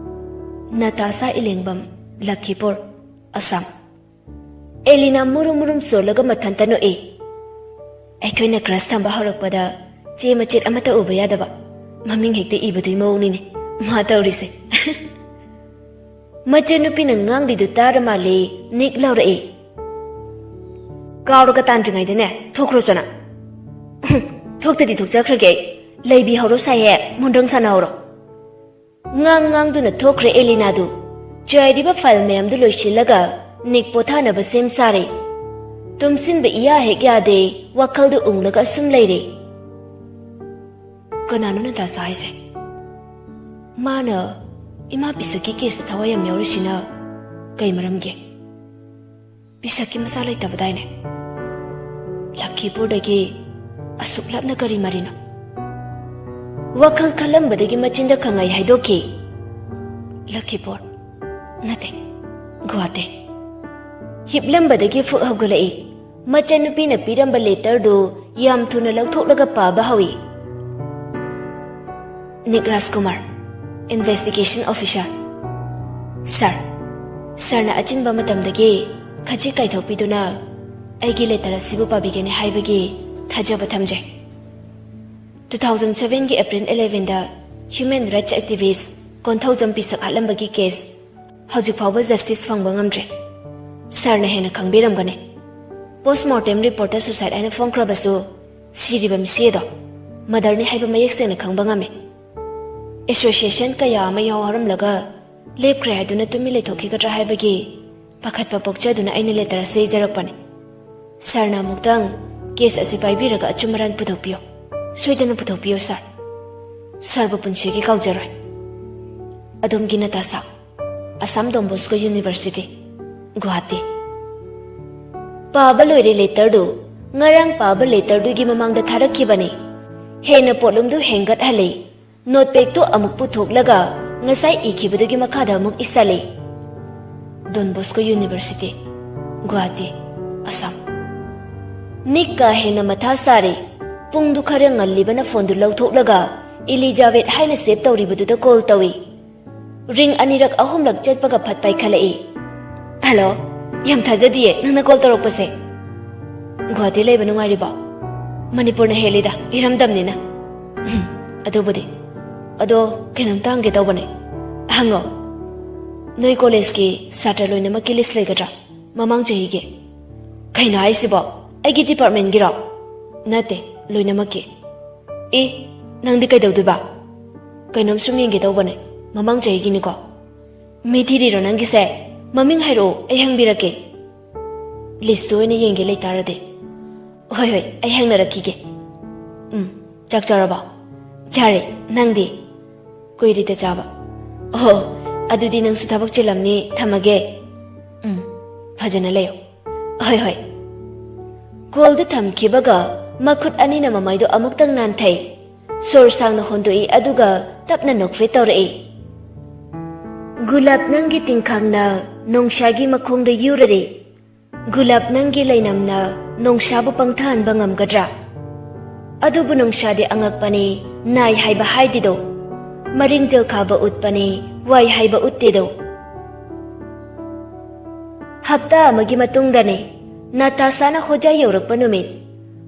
"ꯅꯇꯥꯁꯥ ꯏꯂꯦꯡꯕꯝ, ꯂꯈꯤꯄꯨꯔ, ꯑꯁꯥꯝ꯫" ꯑꯦꯂꯤꯅꯥ ꯃꯨꯔꯨꯝ ꯃꯨꯔꯨꯝ ꯁꯣꯜꯂꯒ ꯃꯊꯟꯇ ꯅꯣꯛꯏ꯫ "ꯑꯩꯈꯣꯏꯅ ꯀ꯭ꯔꯁ ꯊꯝꯕ ꯍꯧꯔꯛꯄꯗ ꯆꯦ ꯃꯆꯦꯠ ꯑꯃꯠꯇ ꯎꯕ ꯌꯥꯗꯕ, ꯃꯃꯤꯡ ꯍꯦꯛꯇ ꯏꯕꯗꯨꯒꯤ ꯃꯑꯣꯡꯅꯤꯅꯦ ꯃꯥ ꯇꯧꯔꯤꯁꯦ꯫" ꯃꯆꯟꯅꯨꯄꯤꯅ ꯉꯥꯡꯂꯤꯗꯨ ꯇꯥꯔ ꯃꯥꯜꯂꯦ꯫ ꯅꯤꯛ ꯂꯥꯎꯔꯛꯏ꯫ "ꯀꯥꯎꯔꯒ ꯇꯥꯟꯗ꯭ꯔꯤꯉꯩꯗꯅꯦ ꯊꯣꯛꯈ꯭ꯔꯣ ꯆꯣꯅ꯫" "ꯊꯣꯛꯇꯗꯤ ꯊꯣꯛꯆꯈ꯭ꯔꯒꯦ ꯑꯩ꯫ ꯂꯩꯕꯤꯍꯧꯔꯣ ꯁꯥꯏꯍꯦ, ꯃꯣꯟꯗ꯭ꯔꯪ ꯁꯥꯟꯅꯍꯧꯔꯣ꯫" ꯉꯥꯡ ꯉꯥꯡꯗꯨꯅ ꯊꯣꯛꯈ꯭ꯔꯦ ꯑꯦꯂꯤꯅꯥꯗꯨ꯫ ꯆꯥꯏꯔꯤꯕ ꯐꯥꯏꯜ ꯃꯌꯥꯝꯗꯨ ꯂꯣꯏꯁꯤꯜꯂꯒ ꯅꯤꯛ ꯄꯣꯊꯥꯅꯕ ꯁꯦꯝ ꯁꯥꯔꯦ꯫ ꯇꯨꯝꯁꯤꯟꯕ ꯏꯌꯥ ꯍꯦꯛ ꯌꯥꯗꯦ, ꯋꯥꯈꯜꯗꯨ ꯎꯪꯂꯒ ꯑꯁꯨꯝ ꯂꯩꯔꯦ꯫ "ꯀꯅꯥꯅꯣ ꯅꯇꯥꯁꯥ ꯍꯥꯏꯁꯦ? ꯃꯥꯅ ꯏꯃꯥ ꯄꯤꯁꯛꯀꯤ ꯀꯦꯁꯇ ꯊꯋꯥꯏ ꯌꯥꯝ ꯌꯥꯎꯔꯤꯁꯤꯅ ꯀꯩ ꯃꯔꯝꯒꯤ? ꯄꯤꯁꯛꯀꯤ ꯃꯆꯥ ꯂꯩꯇꯕꯗꯥꯏꯅꯦ? ꯂꯈꯤꯄꯨꯔꯗꯒꯤ ꯑꯁꯨꯛ ꯂꯥꯞꯅ ꯀꯔꯤ ꯃꯔꯤꯅꯣ?" ꯋꯥꯈꯜ ꯈꯜꯂꯝꯕꯗꯒꯤ ꯃꯆꯤꯟꯗ ꯈꯪꯉꯩ ꯍꯥꯏꯗꯣꯛꯈꯤ꯫ "ꯂꯈꯤꯄꯨꯔ ꯅꯠꯇꯦ, ꯒꯨꯋꯥꯍꯥꯇꯤ꯫" ꯍꯤꯞꯂꯝꯕꯗꯒꯤ ꯐꯨꯛ ꯍꯧꯒꯠꯂꯛꯏ꯫ ꯃꯆꯟꯅꯨꯄꯤꯅ ꯄꯤꯔꯝꯕ ꯂꯦꯇꯔꯗꯨ ꯌꯥꯝ ꯊꯨꯅ ꯂꯧꯊꯣꯛꯂꯒ ꯄꯥꯕ ꯍꯧꯏ꯫ ꯅꯤꯛ ꯔꯥꯖꯀꯨꯃꯥꯔ, ꯏꯟꯚꯦꯁꯇꯤꯒꯦꯁꯟ ꯑꯣꯐꯤꯁꯥꯔ꯫ ꯁꯥꯔ, ꯁꯥꯔꯅ ꯑꯆꯤꯟꯕ ꯃꯇꯝꯗꯒꯤ ꯈꯖꯤꯛ ꯀꯥꯏꯊꯣꯛꯄꯤꯗꯨꯅ ꯑꯩꯒꯤ ꯂꯦꯇꯔ ꯑꯁꯤꯕꯨ ꯄꯥꯕꯤꯒꯅꯤ ꯍꯥꯏꯕꯒꯤ ꯊꯥꯖꯕ ꯊꯝꯖꯩ꯫ Two thousand sevenꯒꯤ April elevenꯗ human rights activist Konthoujam Pisak ꯍꯥꯠꯂꯝꯕꯒꯤ ꯀꯦꯁ ꯍꯧꯖꯤꯛ ꯐꯥꯎꯕ ꯖꯁꯇꯤꯁ ꯐꯪꯕ ꯉꯝꯗ꯭ꯔꯦ꯫ ꯁꯥꯔꯅ ꯍꯦꯟꯅ ꯈꯪꯕꯤꯔꯝꯒꯅꯤ꯫ ꯄꯣꯁꯃꯣꯔꯇꯦꯝ ꯔꯤꯄꯣꯔꯠꯇ ꯁꯨꯁꯥꯏꯠ ꯍꯥꯏꯅ ꯐꯣꯡꯈ꯭ꯔꯕꯁꯨ, ꯁꯤꯔꯤꯕ ꯃꯤꯁꯤ ꯑꯗꯣ ꯃꯗꯔꯅꯤ ꯍꯥꯏꯕ ꯃꯌꯦꯛ ꯁꯦꯡꯅ ꯈꯪꯕ ꯉꯝꯃꯤ꯫ ꯑꯦꯁꯣꯁꯤꯌꯦꯁꯟ ꯀꯌꯥ ꯑꯃ ꯌꯥꯎꯍꯧꯔꯝꯂꯒ ꯂꯦꯞꯈ꯭ꯔꯦ ꯍꯥꯏꯗꯨꯅ ꯇꯨꯃꯤꯟ ꯂꯩꯊꯣꯛꯈꯤꯒꯗ꯭ꯔꯥ ꯍꯥꯏꯕꯒꯤ ꯄꯥꯈꯠꯄ ꯄꯣꯛꯆꯗꯨꯅ ꯑꯩꯅ ꯂꯦꯇꯔ ꯑꯁꯤ ꯏꯖꯔꯛꯄꯅꯤ꯫ ꯁꯥꯔꯅ ꯑꯃꯨꯛꯇꯪ ꯀꯦꯁ ꯑꯁꯤ ꯄꯥꯏꯕꯤꯔꯒ ꯑꯆꯨꯝ ꯑꯔꯥꯟ ꯄꯨꯊꯣꯛꯄꯤꯌꯨ꯫ ꯁꯣꯏꯗꯅ ꯄꯨꯊꯣꯛꯄꯤꯌꯨ, ꯁꯥꯔ꯫ ꯁꯥꯔꯕꯨ ꯄꯨꯟꯁꯤꯒꯤ ꯀꯥꯎꯖꯔꯣꯏ꯫ ꯑꯗꯣꯝꯒꯤ ꯅꯇꯥꯁꯥ, ꯑꯁꯥꯝ ꯗꯣꯟ ꯕꯣꯁꯀꯣ ꯌꯨꯅꯤꯚꯔꯁꯤꯇꯤ, ꯒꯨꯋꯥꯍꯥꯇꯤ꯫ ꯄꯥꯕ ꯂꯣꯏꯔꯦ ꯂꯦꯇꯔꯗꯨ꯫ ꯉꯔꯥꯡ ꯄꯥꯕ ꯂꯦꯇꯔꯗꯨꯒꯤ ꯃꯃꯥꯡꯗ ꯊꯥꯔꯛꯈꯤꯕꯅꯤ꯫ ꯍꯦꯟꯅ ꯄꯣꯠꯂꯨꯝꯗꯨ ꯍꯦꯟꯒꯠꯍꯜꯂꯤ꯫ ꯅꯣꯠꯄꯦꯛꯇꯨ ꯑꯃꯨꯛ ꯄꯨꯊꯣꯛꯂꯒ ꯉꯁꯥꯏ ꯏꯈꯤꯕꯗꯨꯒꯤ ꯃꯈꯥꯗ ꯑꯃꯨꯛ ꯏꯁꯜꯂꯤ꯫ ꯗꯣꯟ ꯕꯣꯁꯀꯣ ꯌꯨꯅꯤꯚꯔꯁꯤꯇꯤ, ꯒꯨꯋꯥꯍꯥꯇꯤ, ꯑꯁꯥꯝ꯫ ꯅꯤꯛ ꯀꯥ ꯍꯦꯟꯅ ꯃꯊꯥ ꯁꯥꯔꯦ꯫ ꯄꯨꯡꯗꯨ ꯈꯔ ꯉꯜꯂꯤꯕꯅ ꯐꯣꯟꯗꯨ ꯂꯧꯊꯣꯛꯂꯒ ꯏꯂꯤꯖꯥꯕꯦꯠ ꯍꯥꯏꯅ ꯁꯦꯚ ꯇꯧꯔꯤꯕꯗꯨꯗ ꯀꯣꯜ ꯇꯧꯏ꯫ ꯔꯤꯡ ꯑꯅꯤꯔꯛ ꯑꯍꯨꯝꯂꯛ ꯆꯠꯄꯒ ꯐꯠ ꯄꯥꯏꯈꯠꯂꯛꯏ꯫ "ꯍꯜꯂꯣ, ꯌꯥꯝ ꯊꯥꯖꯗꯤꯌꯦ ꯅꯪꯅ ꯀꯣꯜ ꯇꯧꯔꯛꯄꯁꯦ꯫ ꯒꯨꯋꯥꯍꯥꯇꯤ ꯂꯩꯕ ꯅꯨꯡꯉꯥꯏꯔꯤꯕꯣ?" "ꯃꯅꯤꯄꯨꯔꯅ ꯍꯦꯜꯂꯤꯗ, ꯏꯔꯝꯗꯝꯅꯤꯅ꯫" "ꯎꯝ, ꯑꯗꯨꯕꯨꯗꯤ꯫ ꯑꯗꯣ ꯀꯩꯅꯣꯝꯇ ꯍꯪꯒꯦ ꯇꯧꯕꯅꯦ꯫" "ꯍꯪꯉꯣ꯫" "ꯅꯣꯏ ꯀꯣꯂꯦꯖꯀꯤ ꯁꯥꯇ꯭ꯔ ꯂꯣꯏꯅꯃꯛꯀꯤ ꯂꯤꯁ ꯂꯩꯒꯗ꯭ꯔꯥ, ꯃꯃꯥꯡ ꯆꯍꯤꯒꯤ?" "ꯀꯩꯅꯣ ꯍꯥꯏꯁꯤꯕꯣ? ꯑꯩꯒꯤ ꯗꯤꯄꯥꯔꯠꯃꯦꯟꯒꯤꯔꯣ?" "ꯅꯠꯇꯦ, ꯂꯣꯏꯅꯃꯛꯀꯤ꯫" "ꯑꯦ, ꯅꯪꯗꯤ ꯀꯩꯗꯧꯗꯣꯏꯕ?" "ꯀꯩꯅꯣꯝ ꯁꯨꯝ ꯌꯦꯡꯒꯦ ꯇꯧꯕꯅꯦ, ꯃꯃꯥꯡ ꯆꯍꯤꯒꯤꯅꯤꯀꯣ꯫" "ꯃꯤ ꯊꯤꯔꯤꯔꯣ ꯅꯪꯒꯤꯁꯦ? ꯃꯃꯤꯡ ꯍꯥꯏꯔꯛꯑꯣ, ꯑꯩ ꯍꯪꯕꯤꯔꯛꯀꯦ꯫" "ꯂꯤꯁꯇꯨ ꯑꯣꯏꯅ ꯌꯦꯡꯒꯦ ꯂꯩꯇꯥꯔꯗꯤ꯫" "ꯍꯣꯏ, ꯍꯣꯏ, ꯑꯩ ꯍꯪꯅꯔꯛꯈꯤꯒꯦ꯫" "ꯎꯝ, ꯆꯥꯛ ꯆꯥꯔꯕꯣ?" "ꯆꯥꯔꯦ, ꯅꯪꯗꯤ?" "ꯀꯨꯏꯔꯦꯗ ꯆꯥꯕ꯫" "ꯑꯣꯍꯣ, ꯑꯗꯨꯗꯤ ꯅꯪꯁꯨ ꯊꯕꯛ ꯆꯤꯜꯂꯝꯅꯤ, ꯊꯝꯃꯒꯦ꯫" "ꯎꯝ, ꯐꯖꯅ ꯂꯩꯌꯣ꯫" "ꯍꯣꯏ, ꯍꯣꯏ꯫" ꯀꯣꯜꯗꯨ ꯊꯝꯈꯤꯕꯒ ꯃꯈꯨꯠ ꯑꯅꯤꯅ ꯃꯃꯥꯏꯗꯨ ꯑꯃꯨꯛꯇꯪ ꯅꯥꯟꯊꯩ꯫ ꯁꯣꯔ ꯁꯥꯡꯅ ꯍꯣꯟꯗꯣꯛꯏ, ꯑꯗꯨꯒ ꯇꯞꯅ ꯅꯣꯛꯐꯦꯠ ꯇꯧꯔꯛꯏ꯫ "ꯒꯨꯂꯥꯞ, ꯅꯪꯒꯤ ꯇꯤꯡꯈꯥꯡꯅ ꯅꯣꯡꯁꯥꯒꯤ ꯃꯈꯣꯡꯗ ꯌꯨꯔꯔꯦ꯫ ꯒꯨꯂꯥꯞ, ꯅꯪꯒꯤ ꯂꯩꯅꯝꯅ ꯅꯣꯡꯁꯥꯕꯨ ꯄꯪꯊꯍꯟꯕ ꯉꯝꯒꯗ꯭ꯔꯥ? ꯑꯗꯨꯕꯨ ꯅꯣꯡꯁꯥꯗꯤ ꯑꯉꯛꯄꯅꯤ, ꯅꯥꯏ ꯍꯥꯏꯕ ꯍꯥꯏꯗꯤꯗꯣ꯫ ꯃꯔꯤꯡꯖꯦꯜ ꯈꯥꯕ ꯎꯠꯄꯅꯤ, ꯋꯥꯏ ꯍꯥꯏꯕ ꯎꯠꯇꯦꯗꯣ꯫ ꯍꯞꯇꯥ ꯑꯃꯒꯤ ꯃꯇꯨꯡꯗꯅꯤ ꯅꯥꯇꯥꯁꯥꯅ ꯍꯣꯖꯥꯏ ꯌꯧꯔꯛꯄ ꯅꯨꯃꯤꯠ꯫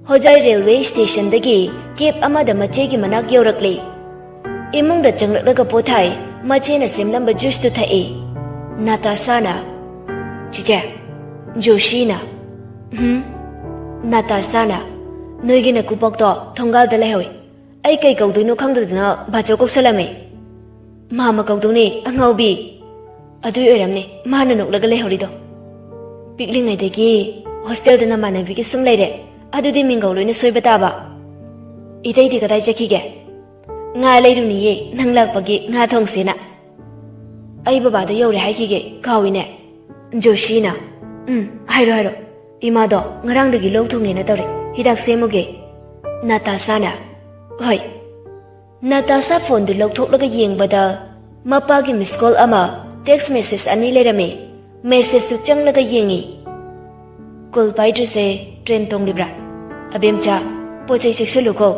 ꯍꯣꯖꯥꯏ ꯔꯦꯜꯋꯦ ꯁ꯭ꯇꯦꯁꯟꯗꯒꯤ ꯀꯦꯕ ꯑꯃꯗ ꯃꯆꯦꯒꯤ ꯃꯅꯥꯛ ꯌꯧꯔꯛꯂꯦ꯫ ꯏꯃꯨꯡꯗ ꯆꯪꯂꯛꯂꯒ ꯄꯣꯊꯥꯏ, ꯃꯆꯦꯅ ꯁꯦꯝꯂꯝꯕ ꯖꯨꯁꯇꯨ ꯊꯛꯏ꯫ ꯅꯥꯇꯥꯁꯥꯅ, "ꯆꯤꯆꯦ, ꯖꯣꯁꯤꯅ꯫" "ꯎꯝ?" ꯅꯥꯇꯥꯁꯥꯅ, "ꯅꯣꯏꯒꯤ ꯅꯀꯨꯕꯣꯛꯇꯣ ꯊꯣꯡꯒꯥꯜꯗ ꯂꯩꯍꯧꯏ꯫ ꯑꯩ ꯀꯩ ꯀꯧꯗꯣꯏꯅꯣ ꯈꯪꯗꯗꯅ ꯕꯥꯆꯧ ꯀꯧꯁꯜꯂꯝꯃꯦ꯫" "ꯃꯥꯃ ꯀꯧꯗꯧꯅꯦ, ꯑꯉꯥꯎꯕꯤ꯫" "ꯑꯗꯨꯏ ꯑꯣꯏꯔꯝꯅꯦ ꯃꯥꯅ ꯅꯣꯛꯂꯒ ꯂꯩꯍꯧꯔꯤꯗꯣ꯫ ꯄꯤꯛꯂꯤꯉꯩꯗꯒꯤ ꯍꯣꯁꯇꯦꯜꯗ ꯅꯃꯥꯟꯅꯕꯤꯒꯤ ꯁꯨꯝ ꯂꯩꯔꯦ, ꯑꯗꯨꯗꯤ ꯃꯤꯡꯒꯧ ꯂꯣꯏꯅ ꯁꯣꯏꯕ ꯇꯥꯕ꯫" "ꯏꯇꯩꯗꯤ ꯀꯗꯥꯏ ꯆꯠꯈꯤꯒꯦ?" "ꯉꯥ ꯂꯩꯔꯨꯅꯤꯌꯦ, ꯅꯪ ꯂꯥꯛꯄꯒꯤ ꯉꯥ ꯊꯣꯡꯁꯦꯅ꯫" "ꯑꯩ ꯕꯕꯥꯗ ꯌꯧꯔꯦ ꯍꯥꯏꯈꯤꯒꯦ, ꯀꯥꯎꯏꯅꯦ꯫" ꯖꯣꯁꯤꯅ, "ꯎꯝ, ꯍꯥꯏꯔꯣ, ꯍꯥꯏꯔꯣ꯫ ꯏꯃꯥꯗꯣ ꯉꯔꯥꯡꯗꯒꯤ ꯂꯣꯛ ꯊꯨꯡꯉꯦꯅ ꯇꯧꯔꯦ, ꯍꯤꯗꯥꯛ ꯁꯦꯝꯃꯨꯒꯦ꯫" ꯅꯥꯇꯥꯁꯥꯅ, "ꯍꯣꯏ꯫" ꯅꯥꯇꯥꯁꯥ ꯐꯣꯟꯗꯨ ꯂꯧꯊꯣꯛꯂꯒ ꯌꯦꯡꯕꯗ ꯃꯄꯥꯒꯤ ꯃꯤꯁ ꯀꯣꯜ ꯑꯃ, ꯇꯦꯛꯁ ꯃꯦꯁꯦꯖ ꯑꯅꯤ ꯂꯩꯔꯝꯃꯤ꯫ ꯃꯦꯁꯦꯖꯇꯨ ꯆꯪꯂꯒ ꯌꯦꯡꯉꯤ꯫ "Call ꯄꯥꯏꯗ꯭ꯔꯤꯁꯦ train ꯇꯣꯡꯂꯤꯕ꯭ꯔꯥ? ꯑꯕꯦꯝꯆꯥ, ꯄꯣꯠ ꯆꯩ ꯆꯦꯛꯁꯤꯜꯂꯨꯀꯣ꯫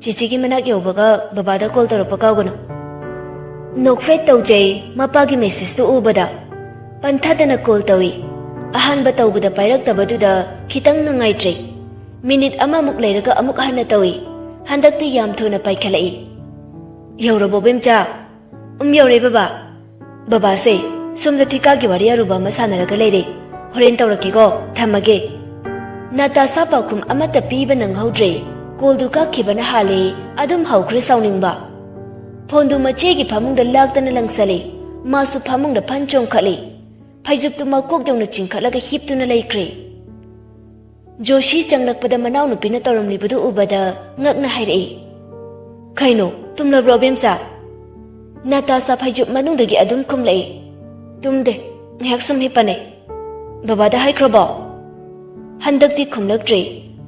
ꯆꯤꯆꯤꯒꯤ ꯃꯅꯥꯛ ꯌꯧꯕꯒ ꯕꯕꯥꯗ ꯀꯣꯜ ꯇꯧꯔꯛꯄ ꯀꯥꯎꯒꯅꯨ꯫" ꯅꯣꯛꯐꯦꯠ ꯇꯧꯖꯩ ꯃꯄꯥꯒꯤ ꯃꯦꯁꯦꯖꯇꯨ ꯎꯕꯗ꯫ ꯄꯟꯊꯗꯅ ꯀꯣꯜ ꯇꯧꯏ꯫ ꯑꯍꯥꯟꯕ ꯇꯧꯕꯗ ꯄꯥꯏꯔꯛꯇꯕꯗꯨꯗ ꯈꯤꯇꯪ ꯅꯨꯡꯉꯥꯏꯇ꯭ꯔꯦ꯫ ꯃꯤꯅꯤꯠ ꯑꯃꯃꯨꯛ ꯂꯩꯔꯒ ꯑꯃꯨꯛ ꯍꯟꯅ ꯇꯧꯏ꯫ ꯍꯟꯗꯛꯇꯤ ꯌꯥꯝ ꯊꯨꯅ ꯄꯥꯏꯈꯠꯂꯛꯏ꯫ "ꯌꯧꯔꯕꯣ ꯕꯦꯝꯆꯥ?" "ꯎꯝ, ꯌꯧꯔꯦ ꯕꯕꯥ꯫" "ꯕꯕꯥꯁꯦ ꯁꯣꯝꯗ ꯊꯤꯀꯥꯒꯤ ꯋꯥꯔꯤ ꯑꯔꯨꯕ ꯑꯃ ꯁꯥꯟꯅꯔꯒ ꯂꯩꯔꯦ꯫ ꯍꯣꯔꯦꯟ ꯇꯧꯔꯛꯀꯦꯀꯣ, ꯊꯝꯃꯒꯦ꯫" ꯅꯥꯇꯥꯁꯥ ꯄꯥꯎꯈꯨꯝ ꯑꯃꯠꯇ ꯄꯤꯕ ꯅꯪꯍꯧꯗ꯭ꯔꯦ꯫ ꯀꯣꯜꯗꯨ ꯀꯛꯈꯤꯕꯅ ꯍꯥꯜꯂꯦ꯫ ꯑꯗꯨꯝ ꯍꯧꯈ꯭ꯔꯦ ꯁꯥꯎꯅꯤꯡꯕ꯫ ꯐꯣꯟꯗꯨ ꯃꯆꯦꯒꯤ ꯐꯃꯨꯡꯗ ꯂꯥꯛꯇꯅ ꯂꯪꯁꯜꯂꯦ꯫ ꯃꯥꯁꯨ ꯐꯃꯨꯡꯗ ꯐꯟ ꯆꯣꯡꯈꯠꯂꯦ꯫ ꯐꯩꯖꯨꯞꯇꯨ ꯃꯀꯣꯛ ꯌꯧꯅ ꯆꯤꯡꯈꯠꯂꯒ ꯍꯤꯞꯇꯨꯅ ꯂꯩꯈ꯭ꯔꯦ꯫ ꯖꯣꯁꯤ ꯆꯪꯂꯛꯄꯗ ꯃꯅꯥꯎꯅꯨꯄꯤꯅ ꯇꯧꯔꯝꯂꯤꯕꯗꯨ ꯎꯕꯗ ꯉꯛꯅ ꯍꯥꯏꯔꯛꯏ, "ꯀꯩꯅꯣ, ꯇꯨꯝꯂꯕ꯭ꯔꯣ ꯑꯕꯦꯝꯆꯥ?" ꯅꯥꯇꯥꯁꯥ ꯐꯩꯖꯨꯞ ꯃꯅꯨꯡꯗꯒꯤ ꯑꯗꯨꯝ ꯈꯨꯝꯂꯛꯏ, "ꯇꯨꯝꯗꯦ, ꯉꯥꯏꯍꯥꯛ ꯁꯨꯝ ꯍꯤꯞꯄꯅꯦ꯫" "ꯕꯕꯥꯗ ꯍꯥꯏꯈ꯭ꯔꯕꯣ?" ꯍꯟꯗꯛꯇꯤ ꯈꯨꯝꯂꯛꯇ꯭ꯔꯦ꯫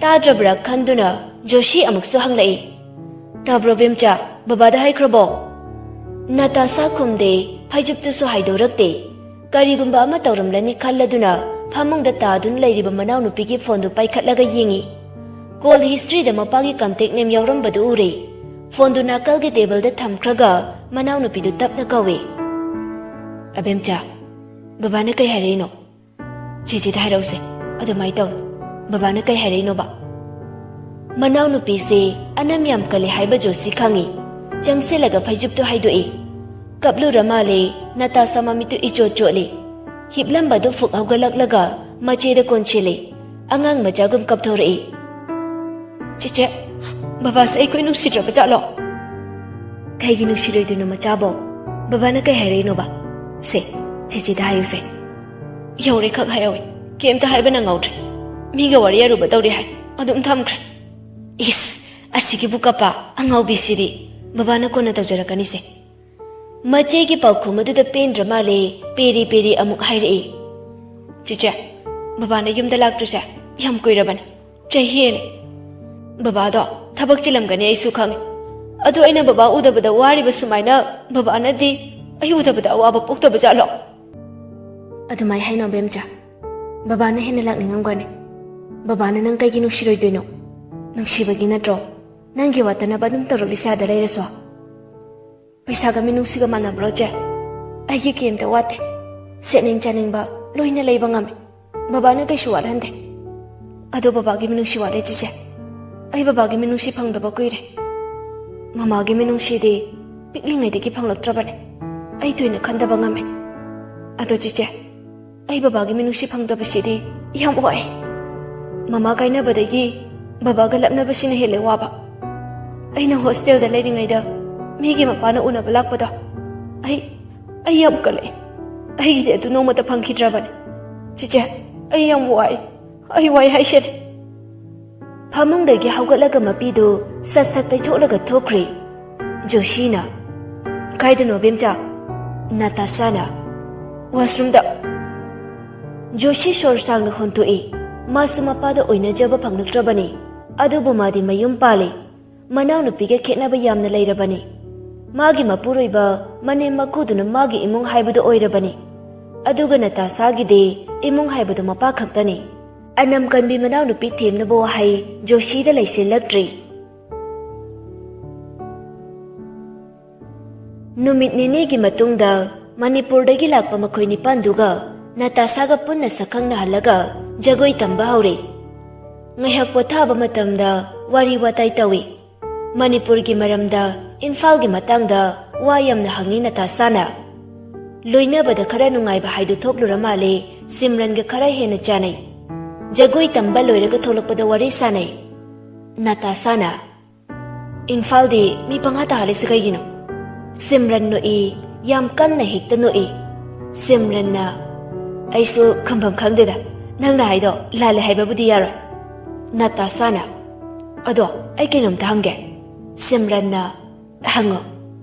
ꯇꯥꯗ꯭ꯔꯕ꯭ꯔꯥ ꯈꯟꯗꯨꯅ ꯖꯣꯁꯤ ꯑꯃꯨꯛꯁꯨ ꯍꯪꯂꯛꯏ, "ꯇꯥꯕ꯭ꯔꯣ ꯕꯦꯝꯆꯥ, ꯕꯕꯥꯗ ꯍꯥꯏꯈ꯭ꯔꯕꯣ?" ꯅꯥꯇꯥꯁꯥ ꯈꯨꯝꯗꯦ, ꯐꯩꯖꯨꯞꯇꯨꯁꯨ ꯍꯥꯏꯗꯣꯔꯛꯇꯦ꯫ ꯀꯔꯤꯒꯨꯝꯕ ꯑꯃ ꯇꯧꯔꯝꯂꯅꯤ ꯈꯜꯂꯗꯨꯅ ꯐꯃꯨꯡꯗ ꯇꯥꯗꯨꯅ ꯂꯩꯔꯤꯕ ꯃꯅꯥꯎꯅꯨꯄꯤꯒꯤ ꯐꯣꯟꯗꯨ ꯄꯥꯏꯈꯠꯂꯒ ꯌꯦꯡꯉꯤ꯫ ꯀꯣꯜ ꯍꯤꯁꯇ꯭ꯔꯤꯗ ꯃꯄꯥꯒꯤ ꯀꯟꯇꯦꯛ ꯅꯦꯝ ꯌꯥꯎꯔꯝꯕꯗꯨ ꯎꯔꯦ꯫ ꯐꯣꯟꯗꯨ ꯅꯥꯀꯜꯒꯤ ꯇꯦꯕꯜꯗ ꯊꯝꯈ꯭ꯔꯒ ꯃꯅꯥꯎꯅꯨꯄꯤꯗꯨ ꯇꯞꯅ ꯀꯧꯏ꯫ "ꯑꯕꯦꯝꯆꯥ, ꯕꯕꯥꯅ ꯀꯩ ꯍꯥꯏꯔꯛꯏꯅꯣ?" "ꯆꯦꯆꯦꯗ ꯍꯥꯏꯔꯛꯎꯁꯦ꯫ ꯑꯗꯨꯃꯥꯏꯅ ꯇꯧꯅꯨ꯫ ꯕꯕꯥꯅ ꯀꯩ ꯍꯥꯏꯔꯛꯏꯅꯣꯕ?" ꯃꯅꯥꯎꯅꯨꯄꯤꯁꯦ ꯑꯅꯝ ꯌꯥꯝ ꯀꯜꯂꯦ ꯍꯥꯏꯕ ꯖꯣꯁꯤ ꯈꯪꯉꯤ꯫ ꯆꯪꯁꯤꯜꯂꯒ ꯐꯩꯖꯨꯞꯇꯨ ꯍꯥꯏꯗꯣꯛꯏ꯫ ꯀꯞꯂꯨꯔ ꯃꯥꯜꯂꯦ꯫ ꯅꯥꯇꯥꯁꯥ ꯃꯃꯤꯠꯇꯨ ꯏꯆꯣꯠ ꯆꯣꯠꯂꯤ꯫ ꯍꯤꯞꯂꯝꯕꯗꯨ ꯐꯨꯛ ꯍꯧꯒꯠꯂꯛꯂꯒ ꯃꯆꯦꯗ ꯀꯣꯟꯁꯤꯜꯂꯤ꯫ ꯑꯉꯥꯡ ꯃꯆꯥꯒꯨꯝ ꯀꯞꯊꯣꯔꯛꯏ꯫ "ꯆꯦꯆꯦ, ꯕꯕꯥꯁꯦ ꯑꯩꯈꯣꯏ ꯅꯨꯡꯁꯤꯗ꯭ꯔꯕ ꯖꯥꯠꯂꯣ?" "ꯀꯩꯒꯤ ꯅꯨꯡꯁꯤꯔꯣꯏꯗꯣꯏꯅꯣ ꯃꯆꯥꯕꯣ? ꯕꯕꯥꯅ ꯀꯩ ꯍꯥꯏꯔꯛꯏꯅꯣꯕ? ꯁꯦ, ꯆꯦꯆꯦꯗ ꯍꯥꯏꯌꯨꯁꯦ꯫" "ꯌꯧꯔꯦ ꯈꯛ ꯍꯥꯏꯍꯧꯋꯦ꯫ ꯀꯩꯝꯇ ꯍꯥꯏꯕ ꯅꯪꯍꯧꯗ꯭ꯔꯦ꯫ ꯃꯤꯒ ꯋꯥꯔꯤ ꯑꯔꯨꯕ ꯇꯧꯔꯤ ꯍꯥꯏ꯫ ꯑꯗꯨꯝ ꯊꯝꯈ꯭ꯔꯦ꯫" "ꯏꯁ, ꯑꯁꯤꯒꯤꯕꯨ ꯀꯞꯄ? ꯑꯉꯥꯎꯕꯤꯁꯤꯗꯤ꯫ ꯕꯕꯥꯅ ꯀꯣꯟꯅ ꯇꯧꯖꯔꯛꯀꯅꯤꯁꯦ꯫" ꯃꯆꯦꯒꯤ ꯄꯥꯎꯈꯨꯝ ꯑꯗꯨꯗ ꯄꯦꯟꯗ꯭ꯔ ꯃꯥꯜꯂꯦ꯫ ꯄꯦꯔꯤ ꯄꯦꯔꯤ ꯑꯃꯨꯛ ꯍꯥꯏꯔꯛꯏ꯫ "ꯆꯦꯆꯦ, ꯕꯕꯥꯅ ꯌꯨꯝꯗ ꯂꯥꯛꯇ꯭ꯔꯤꯁꯦ ꯌꯥꯝ ꯀꯨꯏꯔꯕꯅꯦ꯫ ꯆꯍꯤ ꯍꯦꯜꯂꯦ꯫ ꯕꯕꯥꯗꯣ ꯊꯕꯛ ꯆꯤꯜꯂꯝꯒꯅꯤ ꯑꯩꯁꯨ ꯈꯪꯉꯦ꯫ ꯑꯗꯣ ꯑꯩꯅ ꯕꯕꯥ ꯎꯗꯕꯗ ꯋꯥꯔꯤꯕ ꯁꯨꯃꯥꯏꯅ ꯕꯕꯥꯅꯗꯤ ꯑꯩ ꯎꯗꯕꯗ ꯑꯋꯥꯕ ꯄꯣꯛꯇꯕ ꯖꯥꯠꯂꯣ?" "ꯑꯗꯨꯃꯥꯏ ꯍꯥꯏꯅꯣ ꯕꯦꯝꯆꯥ꯫ ꯕꯕꯥꯅ ꯍꯦꯟꯅ ꯂꯥꯛꯅꯤꯡꯉꯝꯒꯅꯤ꯫ ꯕꯕꯥꯅ ꯅꯪ ꯀꯩꯒꯤ ꯅꯨꯡꯁꯤꯔꯣꯏꯗꯣꯏꯅꯣ? ꯅꯨꯡꯁꯤꯕꯒꯤ ꯅꯠꯇ꯭ꯔꯣ ꯅꯪꯒꯤ ꯋꯥꯇꯅꯕ ꯑꯗꯨꯝ ꯇꯧꯔꯛꯂꯤꯁꯦ ꯑꯥꯗ ꯂꯩꯔꯁꯨ?" "ꯄꯩꯁꯥꯒ ꯃꯤꯅꯨꯡꯁꯤꯒ ꯃꯥꯟꯅꯕ꯭ꯔꯣ, ꯆꯦ? ꯑꯩꯒꯤ ꯀꯩꯝꯇ ꯋꯥꯠꯇꯦ꯫ ꯁꯦꯠꯅꯤꯡ ꯆꯥꯅꯤꯡꯕ ꯂꯣꯏꯅ ꯂꯩꯕ ꯉꯝꯃꯦ꯫ ꯕꯕꯥꯅ ꯀꯩꯁꯨ ꯋꯥꯠꯍꯟꯗꯦ꯫ ꯑꯗꯣ ꯕꯕꯥꯒꯤ ꯃꯤꯅꯨꯡꯁꯤ ꯋꯥꯠꯂꯦ, ꯆꯦꯆꯦ꯫ ꯑꯩ ꯕꯕꯥꯒꯤ ꯃꯤꯅꯨꯡꯁꯤ ꯐꯪꯗꯕ ꯀꯨꯏꯔꯦ꯫ ꯃꯃꯥꯒꯤ ꯃꯤꯅꯨꯡꯁꯤꯗꯤ ꯄꯤꯛꯂꯤꯉꯩꯗꯒꯤ ꯐꯪꯂꯛꯇ꯭ꯔꯕꯅꯦ꯫ ꯑꯩ ꯊꯣꯏꯅ ꯈꯟꯗꯕ ꯉꯝꯃꯦ꯫ ꯑꯗꯣ ꯆꯦꯆꯦ, ꯑꯩ ꯕꯕꯥꯒꯤ ꯃꯤꯅꯨꯡꯁꯤ ꯐꯪꯗꯕꯁꯤꯗꯤ ꯌꯥꯝ ꯋꯥꯏ꯫ ꯃꯃꯥ ꯀꯥꯏꯅꯕꯗꯒꯤ ꯕꯕꯥꯒ ꯂꯥꯞꯅꯕꯁꯤꯅ ꯍꯦꯜꯂꯦ ꯋꯥꯕ꯫ ꯑꯩꯅ ꯍꯣꯁꯇꯦꯜꯗ ꯂꯩꯔꯤꯉꯩꯗ ꯃꯤꯒꯤ ꯃꯄꯥꯅ ꯎꯅꯕ ꯂꯥꯛꯄꯗꯣ, ꯑꯩ, ꯑꯩ ꯌꯥꯝ ꯀꯜꯂꯛꯑꯦ꯫ ꯑꯩꯒꯤꯗꯤ ꯑꯗꯨ ꯅꯣꯡꯃꯇ ꯐꯪꯈꯤꯗ꯭ꯔꯕꯅꯦ꯫ ꯆꯦꯆꯦ, ꯑꯩ ꯌꯥꯝ ꯋꯥꯏ꯫ ꯑꯩ ꯋꯥꯏ ꯍꯥꯏꯁꯤꯅꯤ꯫" ꯐꯃꯨꯡꯗꯒꯤ ꯍꯧꯒꯠꯂꯒ ꯃꯄꯤꯗꯨ ꯁꯠ ꯁꯠ ꯇꯩꯊꯣꯛꯂꯒ ꯊꯣꯛꯈ꯭ꯔꯦ꯫ ꯖꯣꯁꯤꯅ, "ꯀꯥꯏꯗꯅꯣ, ꯕꯦꯝꯆꯥ?" ꯅꯥꯇꯥꯁꯥꯅ, "ꯋꯥꯁꯔꯨꯝꯗ꯫" ꯖꯣꯁꯤ ꯁꯣꯔ ꯁꯥꯡꯅ ꯍꯣꯟꯊꯣꯛꯏ꯫ ꯃꯥꯁꯨ ꯃꯄꯥꯗ ꯑꯣꯏꯅꯖꯕ ꯐꯪꯂꯛꯇ꯭ꯔꯕꯅꯤ꯫ ꯑꯗꯨꯕꯨ ꯃꯥꯗꯤ ꯃꯌꯨꯝ ꯄꯥꯜꯂꯤ꯫ ꯃꯅꯥꯎꯅꯨꯄꯤꯒ ꯈꯦꯠꯅꯕ ꯌꯥꯝꯅ ꯂꯩꯔꯕꯅꯤ꯫ ꯃꯥꯒꯤ ꯃꯄꯨꯔꯣꯏꯕ, ꯃꯅꯦꯝ ꯃꯀꯨꯗꯨꯅ ꯃꯥꯒꯤ ꯏꯃꯨꯡ ꯍꯥꯏꯕꯗꯨ ꯑꯣꯏꯔꯕꯅꯤ꯫ ꯑꯗꯨꯒ ꯅꯇꯥꯁꯥꯒꯤꯗꯤ ꯏꯃꯨꯡ ꯍꯥꯏꯕꯗꯨ ꯃꯄꯥ ꯈꯛꯇꯅꯤ꯫ ꯑꯅꯝ ꯀꯟꯕꯤ ꯃꯅꯥꯎꯅꯨꯄꯤ ꯊꯦꯝꯅꯕ ꯋꯥꯍꯩ ꯖꯣꯁꯤꯗ ꯂꯩꯁꯤꯜꯂꯛꯇ꯭ꯔꯤ꯫ ꯅꯨꯃꯤꯠ ꯅꯤꯅꯤꯒꯤ ꯃꯇꯨꯡꯗ ꯃꯅꯤꯄꯨꯔꯗꯒꯤ ꯂꯥꯛꯄ ꯃꯈꯣꯏ ꯅꯤꯄꯥꯟꯗꯨꯒ ꯅꯇꯥꯁꯥꯒ ꯄꯨꯟꯅ ꯁꯛꯈꯪꯅꯍꯜꯂꯒ ꯖꯒꯣꯏ ꯇꯝꯕ ꯍꯧꯔꯦ꯫ ꯉꯥꯏꯍꯥꯛ ꯄꯣꯊꯥꯕ ꯃꯇꯝꯗ ꯋꯥꯔꯤ ꯋꯥꯇꯥꯏ ꯇꯧꯏ꯫ ꯃꯅꯤꯄꯨꯔꯒꯤ ꯃꯔꯝꯗ, ꯏꯝꯐꯥꯜꯒꯤ ꯃꯇꯥꯡꯗ ꯋꯥ ꯌꯥꯝꯅ ꯍꯪꯉꯤ ꯅꯇꯥꯁꯥꯅ꯫ ꯂꯣꯏꯅꯕꯗ ꯈꯔ ꯅꯨꯡꯉꯥꯏꯕ ꯍꯥꯏꯗꯨ ꯊꯣꯛꯂꯨꯔ ꯃꯥꯜꯂꯦ, ꯁꯤꯝꯔꯟꯒ ꯈꯔ ꯍꯦꯟꯅ ꯆꯥꯅꯩ꯫ ꯖꯒꯣꯏ ꯇꯝꯕ ꯂꯣꯏꯔꯒ ꯊꯣꯛꯂꯛꯄꯗ ꯋꯥꯔꯤ ꯁꯥꯅꯩ꯫ ꯅꯇꯥꯁꯥꯅ, "ꯏꯝꯐꯥꯜꯗꯤ ꯃꯤ ꯄꯪꯍꯥ ꯇꯥꯍꯜꯂꯤꯁꯤ ꯀꯩꯒꯤꯅꯣ?" ꯁꯤꯝꯔꯟ ꯅꯣꯛꯏ, ꯌꯥꯝ ꯀꯟꯅ ꯍꯦꯛꯇ ꯅꯣꯛꯏ꯫ ꯁꯤꯝꯔꯟꯅ, "ꯑꯩꯁꯨ ꯈꯪꯐꯝ ꯈꯪꯗꯦꯗ, ꯅꯪꯅ ꯍꯥꯏꯗꯣ ꯂꯥꯜꯂꯦ ꯍꯥꯏꯕꯕꯨꯗꯤ ꯌꯥꯔꯣꯏ꯫" ꯅꯇꯥꯁꯥꯅ, "ꯑꯗꯣ ꯑꯩ ꯀꯩꯅꯣꯝꯇ ꯍꯪꯒꯦ꯫" ꯁꯤꯝꯔꯟꯅ, "ꯍꯪꯉꯣ꯫"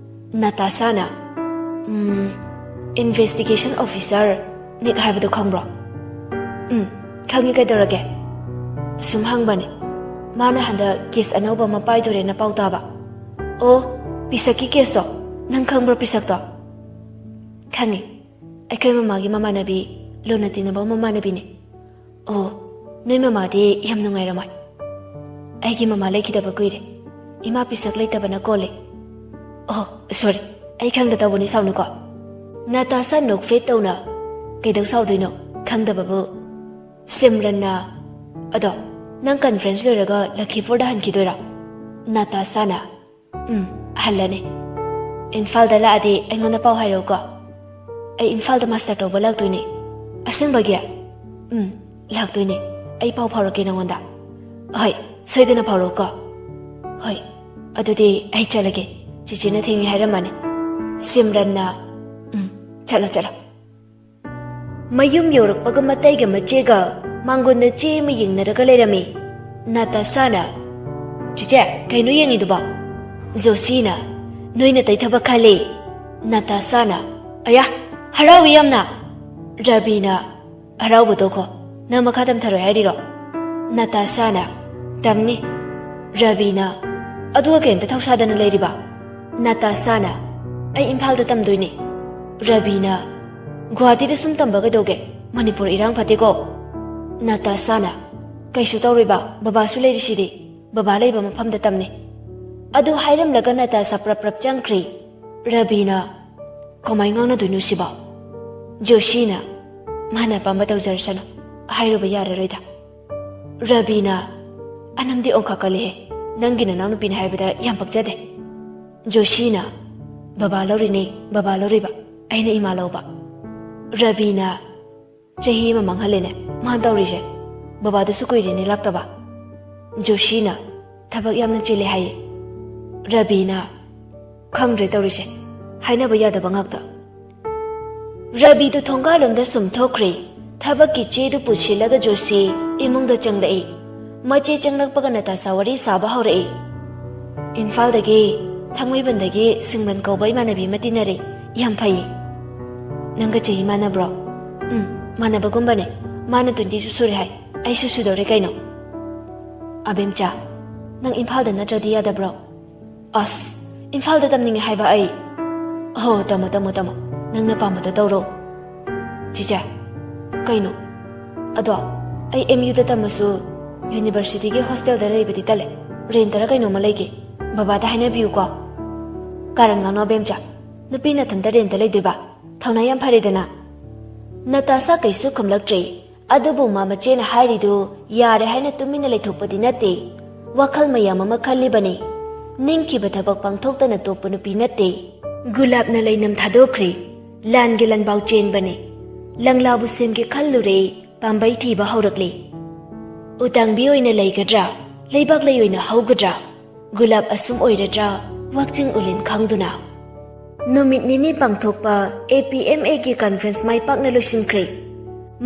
ꯅꯇꯥꯁꯥꯅ, "ꯎꯝ, ꯏꯟꯚꯦꯁꯇꯤꯒꯦꯁꯟ ꯑꯣꯐꯤꯁꯔ ꯅꯤꯛ ꯍꯥꯏꯕꯗꯣ ꯈꯪꯕ꯭ꯔꯣ?" "ꯎꯝ, ꯈꯪꯉꯤ, ꯀꯩꯗꯧꯔꯒꯦ?" "ꯁꯨꯝ ꯍꯪꯕꯅꯦ, ꯃꯥꯅ ꯍꯟꯗꯛ ꯀꯦꯁ ꯑꯅꯧꯕ ꯑꯃ ꯄꯥꯏꯗꯣꯔꯦꯅ ꯄꯥꯎ ꯇꯥꯕ꯫" "ꯑꯣ, ꯄꯤꯁꯛꯀꯤ ꯀꯦꯁꯇꯣ? ꯅꯪ ꯈꯪꯕ꯭ꯔꯣ ꯄꯤꯁꯛꯇꯣ?" "ꯈꯪꯉꯤ, ꯑꯩꯈꯣꯏ ꯃꯃꯥꯒꯤ ꯃꯃꯥꯟꯅꯕꯤ, ꯂꯨꯅ ꯇꯤꯟꯅꯕ ꯃꯃꯥꯟꯅꯕꯤꯅꯦ꯫" "ꯑꯣ, ꯅꯣꯏ ꯃꯃꯥꯗꯤ ꯌꯥꯝ ꯅꯨꯡꯉꯥꯏꯔꯝꯃꯣꯏ꯫" "ꯑꯩꯒꯤ ꯃꯃꯥ ꯂꯩꯈꯤꯗꯕ ꯀꯨꯏꯔꯦ꯫ ꯏꯃꯥ ꯄꯤꯁꯛ ꯂꯩꯇꯕꯅ ꯀꯣꯜꯂꯦ꯫" "ꯑꯣ, ꯁꯣꯔꯤ, ꯑꯩ ꯈꯪꯗ ꯇꯧꯕꯅꯤ, ꯁꯥꯎꯅꯨꯀꯣ꯫" ꯅꯇꯥꯁꯥ ꯅꯣꯛꯐꯦꯠ ꯇꯧꯅ, "ꯀꯩꯗꯧ ꯁꯥꯎꯗꯣꯏꯅꯣ, ꯈꯪꯗꯕꯕꯨ꯫" ꯁꯤꯝꯔꯟꯅ, "ꯑꯗꯣ, ꯅꯪ ꯀꯟꯐ꯭ꯔꯦꯟꯁ ꯂꯣꯏꯔꯒ ꯂꯈꯤꯄꯨꯔꯗ ꯍꯟꯈꯤꯗꯣꯏꯔꯣ?" ꯅꯇꯥꯁꯥꯅ, "ꯎꯝ, ꯍꯜꯂꯅꯤ꯫ ꯏꯝꯐꯥꯜꯗ ꯂꯥꯛꯑꯗꯤ ꯑꯩꯉꯣꯟꯗ ꯄꯥꯎ ꯍꯥꯏꯔꯛꯎꯀꯣ꯫ ꯑꯩ ꯏꯝꯐꯥꯜꯗ ꯃꯥꯁꯇꯔ ꯇꯧꯕ ꯂꯥꯛꯇꯣꯏꯅꯦ꯫" "ꯑꯁꯦꯡꯕꯒꯤ?" "ꯎꯝ, ꯂꯥꯛꯇꯣꯏꯅꯦ꯫ ꯑꯩ ꯄꯥꯎ ꯐꯥꯎꯔꯛꯀꯦ ꯅꯉꯣꯟꯗ꯫" "ꯍꯣꯏ, ꯁꯣꯏꯗꯅ ꯐꯥꯎꯔꯛꯎꯀꯣ꯫" "ꯍꯣꯏ, ꯑꯗꯨꯗꯤ ꯑꯩ ꯆꯠꯂꯒꯦ꯫ ꯆꯤꯆꯦꯅ ꯊꯦꯡꯉꯦ ꯍꯥꯏꯔꯝꯃꯅꯤ꯫" ꯁꯤꯝꯔꯟꯅ, "ꯎꯝ, ꯆꯠꯂꯣ, ꯆꯠꯂꯣ꯫" ꯃꯌꯨꯝ ꯌꯧꯔꯛꯄꯒ ꯃꯇꯩꯒ ꯃꯆꯦꯒ ꯃꯥꯡꯒꯣꯟꯗ ꯆꯦ ꯑꯃ ꯌꯦꯡꯅꯔꯒ ꯂꯩꯔꯝꯃꯤ꯫ ꯅꯇꯥꯁꯥꯅ, "ꯆꯤꯆꯦ, ꯀꯩꯅꯣ ꯌꯦꯡꯉꯤꯗꯨꯕꯣ?" ꯖꯣꯁꯤꯅ, "ꯅꯣꯏ ꯅꯇꯩ ꯊꯕꯛ ꯈꯜꯂꯦ꯫" ꯅꯇꯥꯁꯥꯅ, "ꯑꯌꯥ, ꯍꯔꯥꯎꯏ ꯌꯥꯝꯅ꯫" ꯔꯕꯤꯅ, "ꯍꯔꯥꯎꯕ ꯇꯣꯛꯈꯣ, ꯅꯪ ꯃꯈꯥ ꯇꯝꯊꯔꯣꯏ ꯍꯥꯏꯔꯤꯔꯣ?" ꯅꯇꯥꯁꯥꯅ, "ꯇꯝꯅꯤ꯫" ꯔꯕꯤꯅ, "ꯑꯗꯨꯒ ꯀꯩꯝꯇ ꯊꯧꯁꯥꯗꯅ ꯂꯩꯔꯤꯕ?" ꯅꯇꯥꯁꯥꯅ, "ꯑꯩ ꯏꯝꯐꯥꯜꯗ ꯇꯝꯗꯣꯏꯅꯦ꯫" ꯔꯕꯤꯅ, "ꯒꯨꯋꯥꯍꯥꯇꯤꯗ ꯁꯨꯝ ꯇꯝꯕ ꯀꯩꯗꯧꯒꯦ? ꯃꯅꯤꯄꯨꯔ ꯏꯔꯥꯡ ꯐꯠꯇꯦꯀꯣ?" ꯅꯥꯇꯥꯁꯥꯅ, "ꯀꯩꯁꯨ ꯇꯧꯔꯣꯏꯕ, ꯕꯕꯥꯁꯨ ꯂꯩꯔꯤꯁꯤꯗꯤ, ꯕꯕꯥ ꯂꯩꯕ ꯃꯐꯝꯗ ꯇꯝꯅꯤ"꯫ ꯑꯗꯨ ꯍꯥꯏꯔꯝꯂꯒ ꯅꯥꯇꯥꯁꯥ ꯄ꯭ꯔꯞ ꯄ꯭ꯔꯞ ꯆꯪꯈ꯭ꯔꯤ꯫ ꯔꯕꯤꯅ, "ꯀꯃꯥꯏ ꯉꯥꯡꯅꯗꯣꯏꯅꯣ ꯁꯤꯕꯣ?" ꯖꯣꯁꯤꯅ, "ꯃꯥꯅ ꯑꯄꯥꯝꯕ ꯇꯧꯖꯔꯁꯅꯨ, ꯍꯥꯏꯔꯨꯕ ꯌꯥꯔꯔꯣꯏꯗ"꯫ ꯔꯕꯤꯅ, "ꯑꯅꯝꯗꯤ ꯑꯣꯟꯈꯠꯀꯜꯂꯤꯍꯦ, ꯅꯪꯒꯤ ꯅꯅꯥꯎꯅꯨꯄꯤꯅ ꯍꯥꯏꯕꯗ ꯌꯥꯝ ꯄꯛꯆꯗꯦ"꯫ ꯖꯣꯁꯤꯅ, "ꯕꯕꯥ ꯂꯧꯔꯤꯅꯦ, ꯕꯕꯥ ꯂꯧꯔꯤꯕ, ꯑꯩꯅ ꯏꯃꯥ ꯂꯧꯕ"꯫ ꯔꯕꯤꯅ, "ꯆꯍꯤ ꯑꯃ ꯃꯥꯡꯍꯜꯂꯦꯅꯦ ꯃꯥꯅ ꯇꯧꯔꯤꯁꯦ, ꯕꯕꯥꯗꯨꯁꯨ ꯀꯨꯏꯔꯦꯅꯦ ꯂꯥꯛꯇꯕ"꯫ ꯖꯣꯁꯤꯅ, "ꯊꯕꯛ ꯌꯥꯝꯅ ꯆꯤꯜꯂꯦ ꯍꯥꯏꯌꯦ"꯫ ꯔꯕꯤꯅ, "ꯈꯪꯗ꯭ꯔꯦ ꯇꯧꯔꯤꯁꯦ, ꯍꯥꯏꯅꯕ ꯌꯥꯗꯕ ꯉꯥꯛꯇ"꯫ ꯔꯕꯤꯗꯨ ꯊꯣꯡꯒꯥꯜꯂꯣꯝꯗ ꯁꯨꯝ ꯊꯣꯛꯈ꯭ꯔꯦ꯫ ꯊꯕꯛꯀꯤ ꯆꯦꯗꯨ ꯄꯨꯁꯤꯜꯂꯒ ꯖꯣꯁꯤ ꯏꯃꯨꯡꯗ ꯆꯪꯂꯛꯏ꯫ ꯃꯆꯦ ꯆꯪꯂꯛꯄꯒ ꯅꯇꯥꯁꯥ ꯋꯥꯔꯤ ꯁꯥꯕ ꯍꯧꯔꯛꯏ꯫ "ꯏꯝꯐꯥꯜꯗꯒꯤ, ꯊꯥꯡꯃꯩꯕꯟꯗꯒꯤ ꯁꯤꯝꯔꯟ ꯀꯧꯕ ꯏꯃꯥꯟꯅꯕꯤ ꯑꯃ ꯇꯤꯟꯅꯔꯦ꯫ ꯌꯥꯝ ꯐꯩꯌꯦ꯫ ꯅꯪꯒ ꯆꯍꯤ ꯃꯥꯟꯅꯕ꯭ꯔꯣ?" "ꯎꯝ, ꯃꯥꯟꯅꯕꯒꯨꯝꯕꯅꯦ꯫ ꯃꯥꯅ twenty ꯁꯨ ꯁꯨꯔꯦ ꯍꯥꯏ, ꯑꯩꯁꯨ ꯁꯨꯗꯧꯔꯦ ꯀꯩꯅꯣ"꯫ "ꯑꯕꯦꯝꯆꯥ, ꯅꯪ ꯏꯝꯐꯥꯜꯗ ꯅꯠꯇ꯭ꯔꯗꯤ ꯌꯥꯗꯕ꯭ꯔꯣ?" "ꯑꯁ, ꯏꯝꯐꯥꯜꯗ ꯇꯝꯅꯤꯡꯉꯦ ꯍꯥꯏꯕ ꯑꯩ"꯫ "ꯑꯍꯣ, ꯇꯝꯃꯣ, ꯇꯝꯃꯣ, ꯇꯝꯃꯣ꯫ ꯅꯪꯅ ꯄꯥꯝꯕꯗꯣ ꯇꯧꯔꯣ"꯫ "ꯆꯤꯆꯦ"꯫ "ꯀꯩꯅꯣ?" "ꯑꯗꯣ, ꯑꯩ M U ꯗ ꯇꯝꯃꯁꯨ university ꯒꯤ hostel ꯗ ꯂꯩꯕꯗꯤ ꯇꯜꯂꯦ꯫ Rent ꯔ ꯀꯩꯅꯣꯝꯃ ꯂꯩꯒꯦ꯫ ꯕꯕꯥꯗ ꯍꯥꯏꯅꯕꯤꯌꯨꯀꯣ"꯫ "ꯀꯥꯔꯟ ꯉꯥꯡꯅꯣ, ꯑꯕꯦꯝꯆꯥ꯫ ꯅꯨꯄꯤ ꯅꯊꯟꯇ rent ꯂꯩꯗꯣꯏꯕ? ꯊꯧꯅꯥ ꯌꯥꯝ ꯐꯔꯦꯗꯅ"꯫ ꯅꯇꯥꯁꯥ ꯀꯩꯁꯨ ꯈꯨꯝꯂꯛꯇ꯭ꯔꯦ꯫ ꯑꯗꯨꯕꯨ ꯃꯥ ꯃꯆꯦꯅ ꯍꯥꯏꯔꯤꯗꯨ ꯌꯥꯔꯦ ꯍꯥꯏꯅ ꯇꯨꯃꯤꯟꯅ ꯂꯩꯊꯣꯛꯄꯗꯤ ꯅꯠꯇꯦ꯫ ꯋꯥꯈꯜ ꯃꯌꯥꯝ ꯑꯃ ꯈꯜꯂꯤꯕꯅꯤ꯫ ꯅꯤꯡꯈꯤꯕ ꯊꯕꯛ ꯄꯥꯡꯊꯣꯛꯇꯅ ꯇꯣꯛꯄ ꯅꯨꯄꯤ ꯅꯠꯇꯦ꯫ ꯒꯨꯂꯥꯞꯅ ꯂꯩꯅꯝ ꯊꯥꯗꯣꯛꯈ꯭ꯔꯦ꯫ ꯂꯥꯟꯒꯤ ꯂꯥꯟꯕꯥꯎ ꯆꯦꯟꯕꯅꯤ꯫ ꯂꯪꯂꯥꯕꯨ ꯁꯦꯝꯒꯦ ꯈꯜꯂꯨꯔꯦ, ꯄꯥꯝꯕꯩ ꯊꯤꯕ ꯍꯧꯔꯛꯂꯦ꯫ ꯎꯇꯥꯡꯕꯤ ꯑꯣꯏꯅ ꯂꯩꯒꯗ꯭ꯔꯥ? ꯂꯩꯕꯥꯛ ꯂꯩ ꯑꯣꯏꯅ ꯍꯧꯒꯗ꯭ꯔꯥ? ꯒꯨꯂꯥꯞ ꯑꯁꯨꯝ ꯑꯣꯏꯔꯗ꯭ꯔꯥ? ꯋꯥꯛꯆꯤꯡ ꯎꯂꯦꯟ ꯈꯪꯗꯨꯅ꯫ ꯅꯨꯃꯤꯠ ꯅꯤꯅꯤ ꯄꯥꯡꯊꯣꯛꯄ A P M A ꯒꯤ conference ꯃꯥꯏ ꯄꯥꯛꯅ ꯂꯣꯏꯁꯤꯟꯈ꯭ꯔꯦ꯫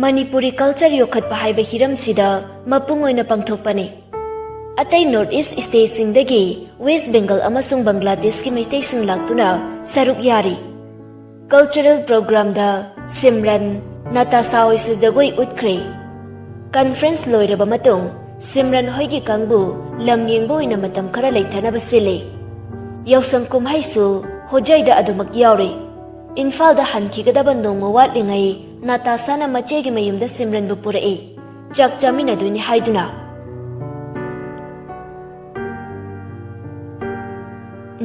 ꯃꯅꯤꯄꯨꯔꯤ culture ꯌꯣꯛꯈꯠꯄ ꯍꯥꯏꯕ ꯍꯤꯔꯝꯁꯤꯗ ꯃꯄꯨꯡ ꯑꯣꯏꯅ ꯄꯥꯡꯊꯣꯛꯄꯅꯤ꯫ ꯑꯇꯩ North East state ꯁꯤꯡꯗꯒꯤ West Bengal ꯑꯃꯁꯨꯡ ꯕꯪꯒ꯭ꯂꯥꯗꯦꯁꯀꯤ ꯃꯩꯇꯩꯁꯤꯡ ꯂꯥꯛꯇꯨꯅ ꯁꯔꯨꯛ ꯌꯥꯔꯤ꯫ Cultural program ꯗ ꯁꯤꯝꯔꯟ, ꯅꯇꯥꯁꯥ ꯍꯣꯏꯁꯨ ꯖꯒꯣꯏ ꯎꯠꯈ꯭ꯔꯦ꯫ Conference ꯂꯣꯏꯔꯕ ꯃꯇꯨꯡ ꯁꯤꯝꯔꯟ ꯍꯣꯏꯒꯤ ꯀꯥꯡꯕꯨ ꯂꯝ ꯌꯦꯡꯕ ꯑꯣꯏꯅ ꯃꯇꯝ ꯈꯔ ꯂꯩꯊꯅꯕ ꯁꯤꯜꯂꯤ꯫ ꯌꯥꯎꯁꯪ ꯀꯨꯝꯍꯩꯁꯨ ꯍꯣꯖꯥꯏꯗ ꯑꯗꯨꯃꯛ ꯌꯥꯎꯔꯤ꯫ ꯏꯝꯐꯥꯜꯗ ꯍꯟꯈꯤꯒꯗꯕ ꯅꯣꯡꯃ ꯋꯥꯠꯂꯤꯉꯩ ꯅꯥꯇꯥꯁꯥꯅ ꯃꯆꯦꯒꯤ ꯃꯌꯨꯝꯗ ꯁꯤꯝꯔꯟꯕꯨ ꯄꯨꯔꯛꯏ꯫ ꯆꯥꯛ ꯆꯥꯃꯤꯟꯅꯗꯣꯏꯅꯤ ꯍꯥꯏꯗꯨꯅ꯫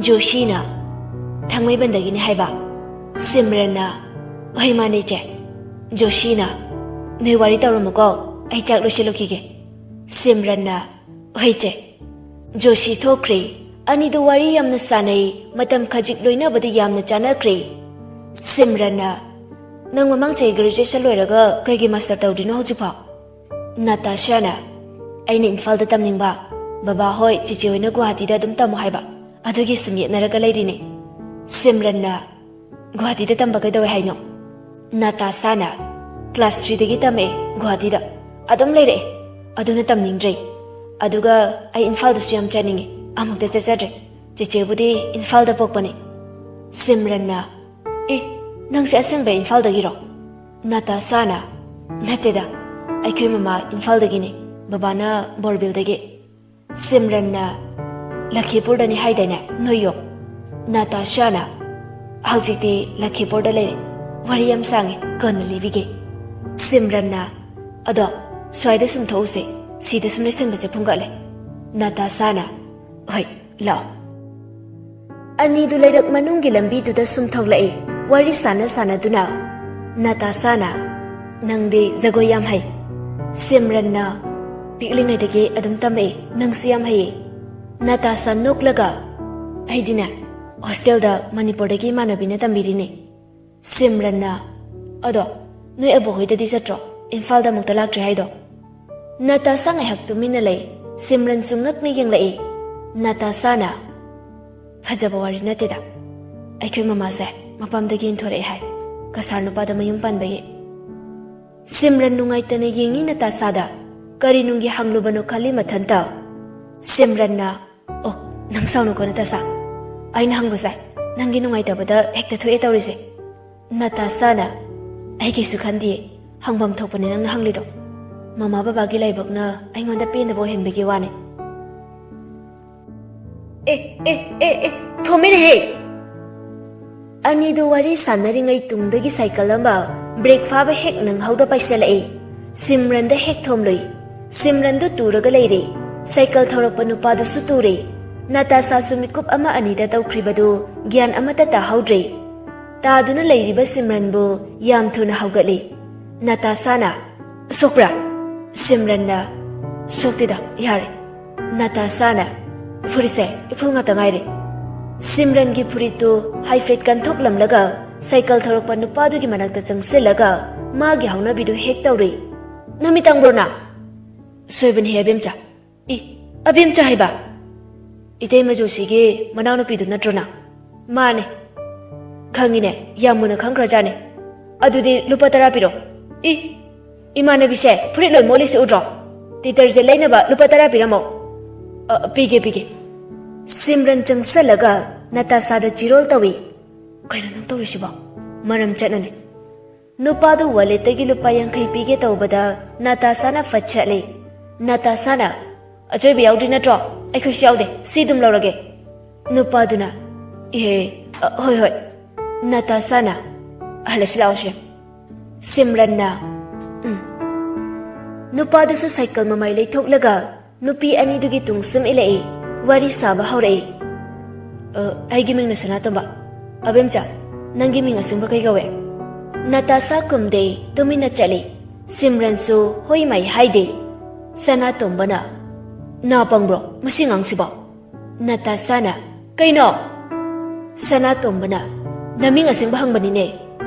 ꯖꯣꯁꯤꯅ, "ꯊꯥꯡꯃꯩꯕꯟꯗꯒꯤꯅꯤ ꯍꯥꯏꯕ?" ꯁꯤꯝꯔꯟꯅ, "ꯍꯣꯏ, ꯃꯥꯅꯦ, ꯏꯆꯦ꯫" ꯖꯣꯁꯤꯅ, "ꯅꯣꯏ ꯋꯥꯔꯤ ꯇꯧꯔꯝꯃꯨꯀꯣ, ꯑꯩ ꯆꯥꯛ ꯂꯣꯏꯁꯤꯜꯂꯨꯈꯤꯒꯦ꯫" ꯁꯤꯝꯔꯟꯅ, "ꯍꯣꯏ, ꯏꯆꯦ꯫" ꯖꯣꯁꯤ ꯊꯣꯛꯈ꯭ꯔꯦ꯫ ꯑꯅꯤꯗꯨ ꯋꯥꯔꯤ ꯌꯥꯝꯅ ꯁꯥꯟꯅꯩ, ꯃꯇꯝ ꯈꯖꯤꯛ ꯂꯣꯏꯅꯕꯗ ꯌꯥꯝꯅ ꯆꯥꯟꯅꯈ꯭ꯔꯦ꯫ ꯁꯤꯝꯔꯟꯅ, "ꯅꯪ ꯃꯃꯥꯡ ꯆꯍꯤ graduation ꯂꯣꯏꯔꯒ ꯀꯩꯒꯤ master ꯇꯧꯗ꯭ꯔꯤꯅꯣ ꯍꯧꯖꯤꯛꯐꯥꯎ?" ꯅꯥꯇꯥꯁꯥꯅ, "ꯑꯩꯅ ꯏꯝꯐꯥꯜꯗ ꯇꯝꯅꯤꯡꯕ, ꯕꯕꯥ ꯍꯣꯏ, ꯆꯦꯆꯦ ꯍꯣꯏꯅ ꯒꯨꯋꯥꯍꯥꯇꯤꯗ ꯑꯗꯨꯝ ꯇꯝꯃꯣ ꯍꯥꯏꯕ, ꯑꯗꯨꯒꯤ ꯁꯨꯝ ꯌꯦꯠꯅꯔꯒ ꯂꯩꯔꯤꯅꯦ꯫" ꯁꯤꯝꯔꯟꯅ, "ꯒꯨꯋꯥꯍꯥꯇꯤꯗ ꯇꯝꯕ ꯀꯩꯗꯧꯋꯦ ꯍꯥꯏꯅꯣ?" ꯅꯥꯇꯥꯁꯥꯅ, "Class threeꯗꯒꯤ ꯇꯝꯃꯛꯑꯦ ꯒꯨꯋꯥꯍꯥꯇꯤꯗ, ꯑꯗꯨꯝ ꯂꯩꯔꯛꯑꯦ, ꯑꯗꯨꯅ ꯇꯝꯅꯤꯡꯗ꯭ꯔꯦ꯫ ꯑꯗꯨꯒ ꯑꯩ ꯏꯝꯐꯥꯜꯗꯁꯨ ꯌꯥꯝ ꯆꯠꯅꯤꯡꯉꯦ, ꯑꯃꯨꯛꯇ ꯆꯠꯆꯗ꯭ꯔꯦ꯫ ꯆꯦꯆꯦꯕꯨꯗꯤ ꯏꯝꯐꯥꯜꯗ ꯄꯣꯛꯄꯅꯦ꯫" ꯁꯤꯝꯔꯟꯅ, "ꯑꯦ, ꯅꯪꯁꯦ ꯑꯁꯦꯡꯕ ꯏꯝꯐꯥꯜꯗꯒꯤꯔꯣ?" ꯅꯥꯇꯥꯁꯥꯅ, "ꯅꯠꯇꯦꯗ, ꯑꯩꯈꯣꯏ ꯃꯃꯥ ꯏꯝꯐꯥꯜꯗꯒꯤꯅꯦ, ꯕꯕꯥꯅ ꯕꯣꯔꯕꯤꯜꯗꯒꯤ꯫" ꯁꯤꯝꯔꯟꯅ, "ꯂꯈꯤꯄꯨꯔꯗꯅꯤ ꯍꯥꯏꯗꯥꯏꯅꯦ ꯅꯣꯏ ꯌꯨꯝ?" ꯅꯥꯇꯥꯁꯥꯅ, "ꯍꯧꯖꯤꯛꯇꯤ ꯂꯈꯤꯄꯨꯔꯗ ꯂꯩꯔꯦ, ꯋꯥꯔꯤ ꯌꯥꯝ ꯁꯥꯡꯉꯦ, ꯀꯣꯟꯅ ꯂꯤꯕꯤꯒꯦ꯫" ꯁꯤꯝꯔꯟꯅ, "ꯑꯗꯣ, ꯁ꯭ꯋꯥꯏꯗ ꯁꯨꯝ ꯊꯣꯛꯎꯁꯦ, ꯁꯤꯗ ꯁꯨꯝ ꯂꯩꯁꯟꯕꯁꯦ ꯐꯨꯡꯒꯠꯂꯦ꯫" ꯅꯥꯇꯥꯁꯥꯅ, "ꯍꯣꯏ, ꯂꯥꯛꯑꯣ꯫" ꯑꯅꯤꯗꯨ ꯂꯩꯔꯛ ꯃꯅꯨꯡꯒꯤ ꯂꯝꯕꯤꯗꯨꯗ ꯁꯨꯝ ꯊꯣꯛꯂꯛꯏ꯫ ꯋꯥꯔꯤ ꯁꯥꯟꯅ ꯁꯥꯟꯅꯗꯨꯅ ꯅꯥꯇꯥꯁꯥꯅ, "ꯅꯪꯗꯤ ꯖꯒꯣꯏ ꯌꯥꯝ ꯍꯩ꯫" ꯁꯤꯝꯔꯟꯅ, "ꯄꯤꯛꯂꯤꯉꯩꯗꯒꯤ ꯑꯗꯨꯝ ꯇꯝꯃꯛꯏ, ꯅꯪꯁꯨ ꯌꯥꯝ ꯍꯩꯌꯦ꯫" ꯅꯥꯇꯥꯁꯥ ꯅꯣꯛꯂꯒ, "ꯑꯩꯗꯤꯅꯦ, ꯍꯣꯁꯇꯦꯜꯗ ꯃꯅꯤꯄꯨꯔꯗꯒꯤ ꯏꯃꯥꯟꯅꯕꯤꯅ ꯇꯝꯕꯤꯔꯤꯅꯦ꯫" ꯁꯤꯝꯔꯟꯅ, "ꯑꯗꯣ, ꯅꯣꯏ ꯑꯕꯣꯛ ꯍꯣꯏꯗꯗꯤ ꯆꯠꯇ꯭ꯔꯣ, ꯏꯝꯐꯥꯜꯗ ꯑꯃꯨꯛꯇ ꯂꯥꯛꯇ꯭ꯔꯤ ꯍꯥꯏꯗꯣ?" ꯅꯥꯇꯥꯁꯥ ꯉꯥꯏꯍꯥꯛ ꯇꯨꯃꯤꯟꯅ ꯂꯩ꯫ ꯁꯤꯝꯔꯟꯁꯨ ꯉꯛꯅ ꯌꯦꯡꯂꯛꯏ꯫ ꯅꯥꯇꯥꯁꯥꯅ, "ꯐꯖꯕ ꯋꯥꯔꯤ ꯅꯠꯇꯦꯗ꯫ ꯑꯩꯈꯣꯏ ꯃꯃꯥꯁꯦ ꯃꯄꯥꯝꯗꯒꯤ ꯏꯟꯊꯣꯔꯛꯑꯦ ꯍꯥꯏ, ꯀꯁꯥꯔ ꯅꯨꯄꯥꯗ ꯃꯌꯨꯝ ꯄꯥꯟꯕꯒꯤ꯫" ꯁꯤꯝꯔꯟ ꯅꯨꯡꯉꯥꯏꯇꯅ ꯌꯦꯡꯉꯤ ꯅꯥꯇꯥꯁꯥꯗ꯫ ꯀꯔꯤ ꯅꯨꯡꯒꯤ ꯍꯪꯂꯨꯕꯅꯣ ꯈꯜꯂꯤ ꯃꯊꯟꯇ꯫ ꯁꯤꯝꯔꯟꯅ, "ꯑꯣ, ꯅꯪ ꯁꯥꯎꯅꯨꯀꯣ ꯅꯥꯇꯥꯁꯥ꯫ ꯑꯩꯅ ꯍꯪꯕꯁꯦ ꯅꯪꯒꯤ ꯅꯨꯡꯉꯥꯏꯇꯕꯗ ꯍꯦꯛꯇ ꯊꯣꯛꯑꯦ ꯇꯧꯔꯤꯁꯦ꯫" ꯅꯥꯇꯥꯁꯥꯅ, "ꯑꯩ ꯀꯩꯁꯨ ꯈꯟꯗꯤꯌꯦ, ꯍꯪꯐꯝ ꯊꯣꯛꯄꯅꯦ ꯅꯪꯅ ꯍꯪꯂꯤꯗꯣ꯫ ꯃꯃꯥ ꯕꯕꯥꯒꯤ ꯂꯥꯏꯕꯛꯅ ꯑꯩꯉꯣꯟꯗ ꯄꯦꯟꯗꯕ ꯑꯣꯏꯍꯟꯕꯒꯤ ꯋꯥꯅꯦ꯫" "ꯑꯦ, ꯑꯦ, ꯑꯦ, ꯑꯦ, ꯊꯣꯝꯃꯤꯅꯦꯍꯦ!" ꯑꯅꯤꯗꯨ ꯋꯥꯔꯤ ꯁꯥꯟꯅꯔꯤꯉꯩ ꯇꯨꯡꯗꯒꯤ ꯁꯥꯏꯀꯜ ꯑꯃ ꯕ꯭ꯔꯦꯛ ꯐꯥꯕ ꯍꯦꯛ ꯅꯪꯍꯧꯗ ꯄꯥꯏꯁꯤꯜꯂꯛꯏ꯫ ꯁꯤꯝꯔꯟꯗ ꯍꯦꯛ ꯊꯣꯝꯂꯨꯏ꯫ ꯁꯤꯝꯔꯟꯗꯨ ꯇꯨꯔꯒ ꯂꯩꯔꯦ꯫ ꯁꯥꯏꯀꯜ ꯊꯧꯔꯛꯄ ꯅꯨꯄꯥꯗꯨꯁꯨ ꯇꯨꯔꯦ꯫ ꯅꯇꯥꯁꯥꯁꯨ ꯃꯤꯀꯨꯞ ꯑꯃ ꯑꯅꯤꯗ ꯇꯧꯈ꯭ꯔꯤꯕꯗꯨ ꯒ꯭ꯌꯥꯟ ꯑꯃꯠꯇ ꯇꯥꯍꯧꯗ꯭ꯔꯦ꯫ ꯇꯥꯗꯨꯅ ꯂꯩꯔꯤꯕ ꯁꯤꯝꯔꯟꯕꯨ ꯌꯥꯝ ꯊꯨꯅ ꯍꯧꯒꯠꯂꯤ꯫ ꯅꯇꯥꯁꯥꯅ, "ꯁꯣꯛꯄ꯭ꯔꯥ?" ꯁꯤꯝꯔꯟꯅ, "ꯁꯣꯛꯇꯦꯗ, ꯌꯥꯔꯦ꯫" ꯅꯇꯥꯁꯥꯅ, "ꯐꯨꯔꯤꯠꯁꯦ ꯏꯐꯨꯜ ꯉꯥꯛꯇ ꯉꯥꯏꯔꯦ꯫" ꯁꯤꯝꯔꯟꯒꯤ ꯐꯨꯔꯤꯠꯇꯨ ꯍꯥꯏꯐꯦꯠ ꯀꯟꯊꯣꯛꯂꯝꯂꯒ ꯁꯥꯏꯀꯜ ꯊꯧꯔꯛꯄ ꯅꯨꯄꯥꯗꯨꯒꯤ ꯃꯅꯥꯛꯇ ꯆꯪꯁꯤꯜꯂꯒ ꯃꯥꯒꯤ ꯍꯧꯅꯕꯤꯗꯨ ꯍꯦꯛ ꯇꯧꯔꯤ꯫ "ꯅꯃꯤꯠ ꯇꯥꯡꯕ꯭ꯔꯣ ꯅꯪ?" "ꯁꯣꯏꯕꯅꯤ ꯍꯦ ꯑꯕꯦꯝꯆꯥ꯫" "ꯏ, ꯑꯕꯦꯝꯆꯥ ꯍꯥꯏꯕ? ꯏꯇꯩꯃ ꯖꯣꯁꯤꯒꯤ ꯃꯅꯥꯎꯅꯨꯄꯤꯗꯨ ꯅꯠꯇ꯭ꯔꯣ ꯅꯪ?" "ꯃꯥꯅꯦ꯫" "ꯈꯪꯉꯤꯅꯦ, ꯌꯥꯝ ꯃꯨꯟꯅ ꯈꯪꯈ꯭ꯔꯖꯥꯠꯅꯦ꯫ ꯑꯗꯨꯗꯤ ꯂꯨꯄꯥ ꯇꯔꯥ ꯄꯤꯔꯣ꯫" "ꯏ, ꯏꯃꯥꯟꯅꯕꯤꯁꯦ ꯐꯨꯔꯤꯠ ꯂꯣꯏ ꯃꯣꯠꯂꯤꯁꯦ ꯎꯗ꯭ꯔꯣ? ꯗꯤꯇꯔꯖꯦꯟ ꯂꯩꯅꯕ ꯂꯨꯄꯥ ꯇꯔꯥ ꯄꯤꯔꯝꯃꯣ꯫" "ꯑ, ꯄꯤꯒꯦ, ꯄꯤꯒꯦ꯫" ꯁꯤꯝꯔꯟ ꯆꯪꯁꯜꯂꯒ ꯅꯇꯥꯁꯥꯗ ꯆꯤꯔꯣꯜ ꯇꯧꯏ꯫ "ꯀꯩꯅꯣ ꯅꯪ ꯇꯧꯔꯤꯁꯤꯕꯣ? ꯃꯔꯝ ꯆꯠꯅꯅꯦ꯫" ꯅꯨꯄꯥꯗꯨ ꯋꯥꯂꯦꯠꯇꯒꯤ ꯂꯨꯄꯥ ꯌꯥꯡꯈꯩ ꯄꯤꯒꯦ ꯇꯧꯕꯗ ꯅꯇꯥꯁꯥꯅ ꯐꯠ ꯆꯠꯂꯤ꯫ ꯅꯇꯥꯁꯥꯅ, "ꯑꯆꯣꯏꯕ ꯌꯥꯎꯗ꯭ꯔꯤ ꯅꯠꯇ꯭ꯔꯣ? ꯑꯩꯈꯣꯏꯁꯨ ꯌꯥꯎꯗꯦ, ꯁꯤ ꯑꯗꯨꯝ ꯂꯧꯔꯒꯦ꯫" ꯅꯨꯄꯥꯗꯨꯅ, "ꯏꯍꯦ, ꯑ, ꯍꯣꯏ, ꯍꯣꯏ꯫" ꯅꯇꯥꯁꯥꯅ, "ꯍꯜꯂꯁꯤ ꯂꯥꯛꯑꯣꯁꯦ꯫" ꯁꯤꯝꯔꯟꯅ, "ꯎꯝ꯫" ꯅꯨꯄꯥꯗꯨꯁꯨ ꯁꯥꯏꯀꯜ ꯃꯃꯥꯏ ꯂꯩꯊꯣꯛꯂꯒ ꯅꯨꯄꯤ ꯑꯅꯤꯗꯨꯒꯤ ꯇꯨꯡꯁꯨꯝ ꯏꯜꯂꯛꯏ꯫ ꯋꯥꯔꯤ ꯁꯥꯕ ꯍꯧꯔꯛꯏ꯫ "ꯑ, ꯑꯩꯒꯤ ꯃꯤꯡꯅ ꯁꯅꯥꯇꯣꯝꯕ꯫ ꯑꯕꯦꯝꯆꯥ, ꯅꯪꯒꯤ ꯃꯤꯡ ꯑꯁꯦꯡꯕ ꯀꯩ ꯀꯧꯋꯦ?" ꯅꯇꯥꯁꯥ ꯀꯨꯝꯗꯦ, ꯇꯨꯃꯤꯟꯅ ꯆꯠꯂꯤ꯫ ꯁꯤꯝꯔꯟꯁꯨ ꯍꯣꯏ ꯃꯥꯏ ꯍꯥꯏꯗꯦ꯫ ꯁꯅꯥꯇꯣꯝꯕꯅ, "ꯅꯥ ꯄꯪꯕ꯭ꯔꯣ ꯃꯁꯤ ꯑꯉꯥꯡꯁꯤꯕꯣ?" ꯅꯇꯥꯁꯥꯅ, "ꯀꯩꯅꯣ?" ꯁꯅꯥꯇꯣꯝꯕꯅ, "ꯅꯃꯤꯡ ꯑꯁꯦꯡꯕ ꯍꯪꯕꯅꯤꯅꯦ꯫"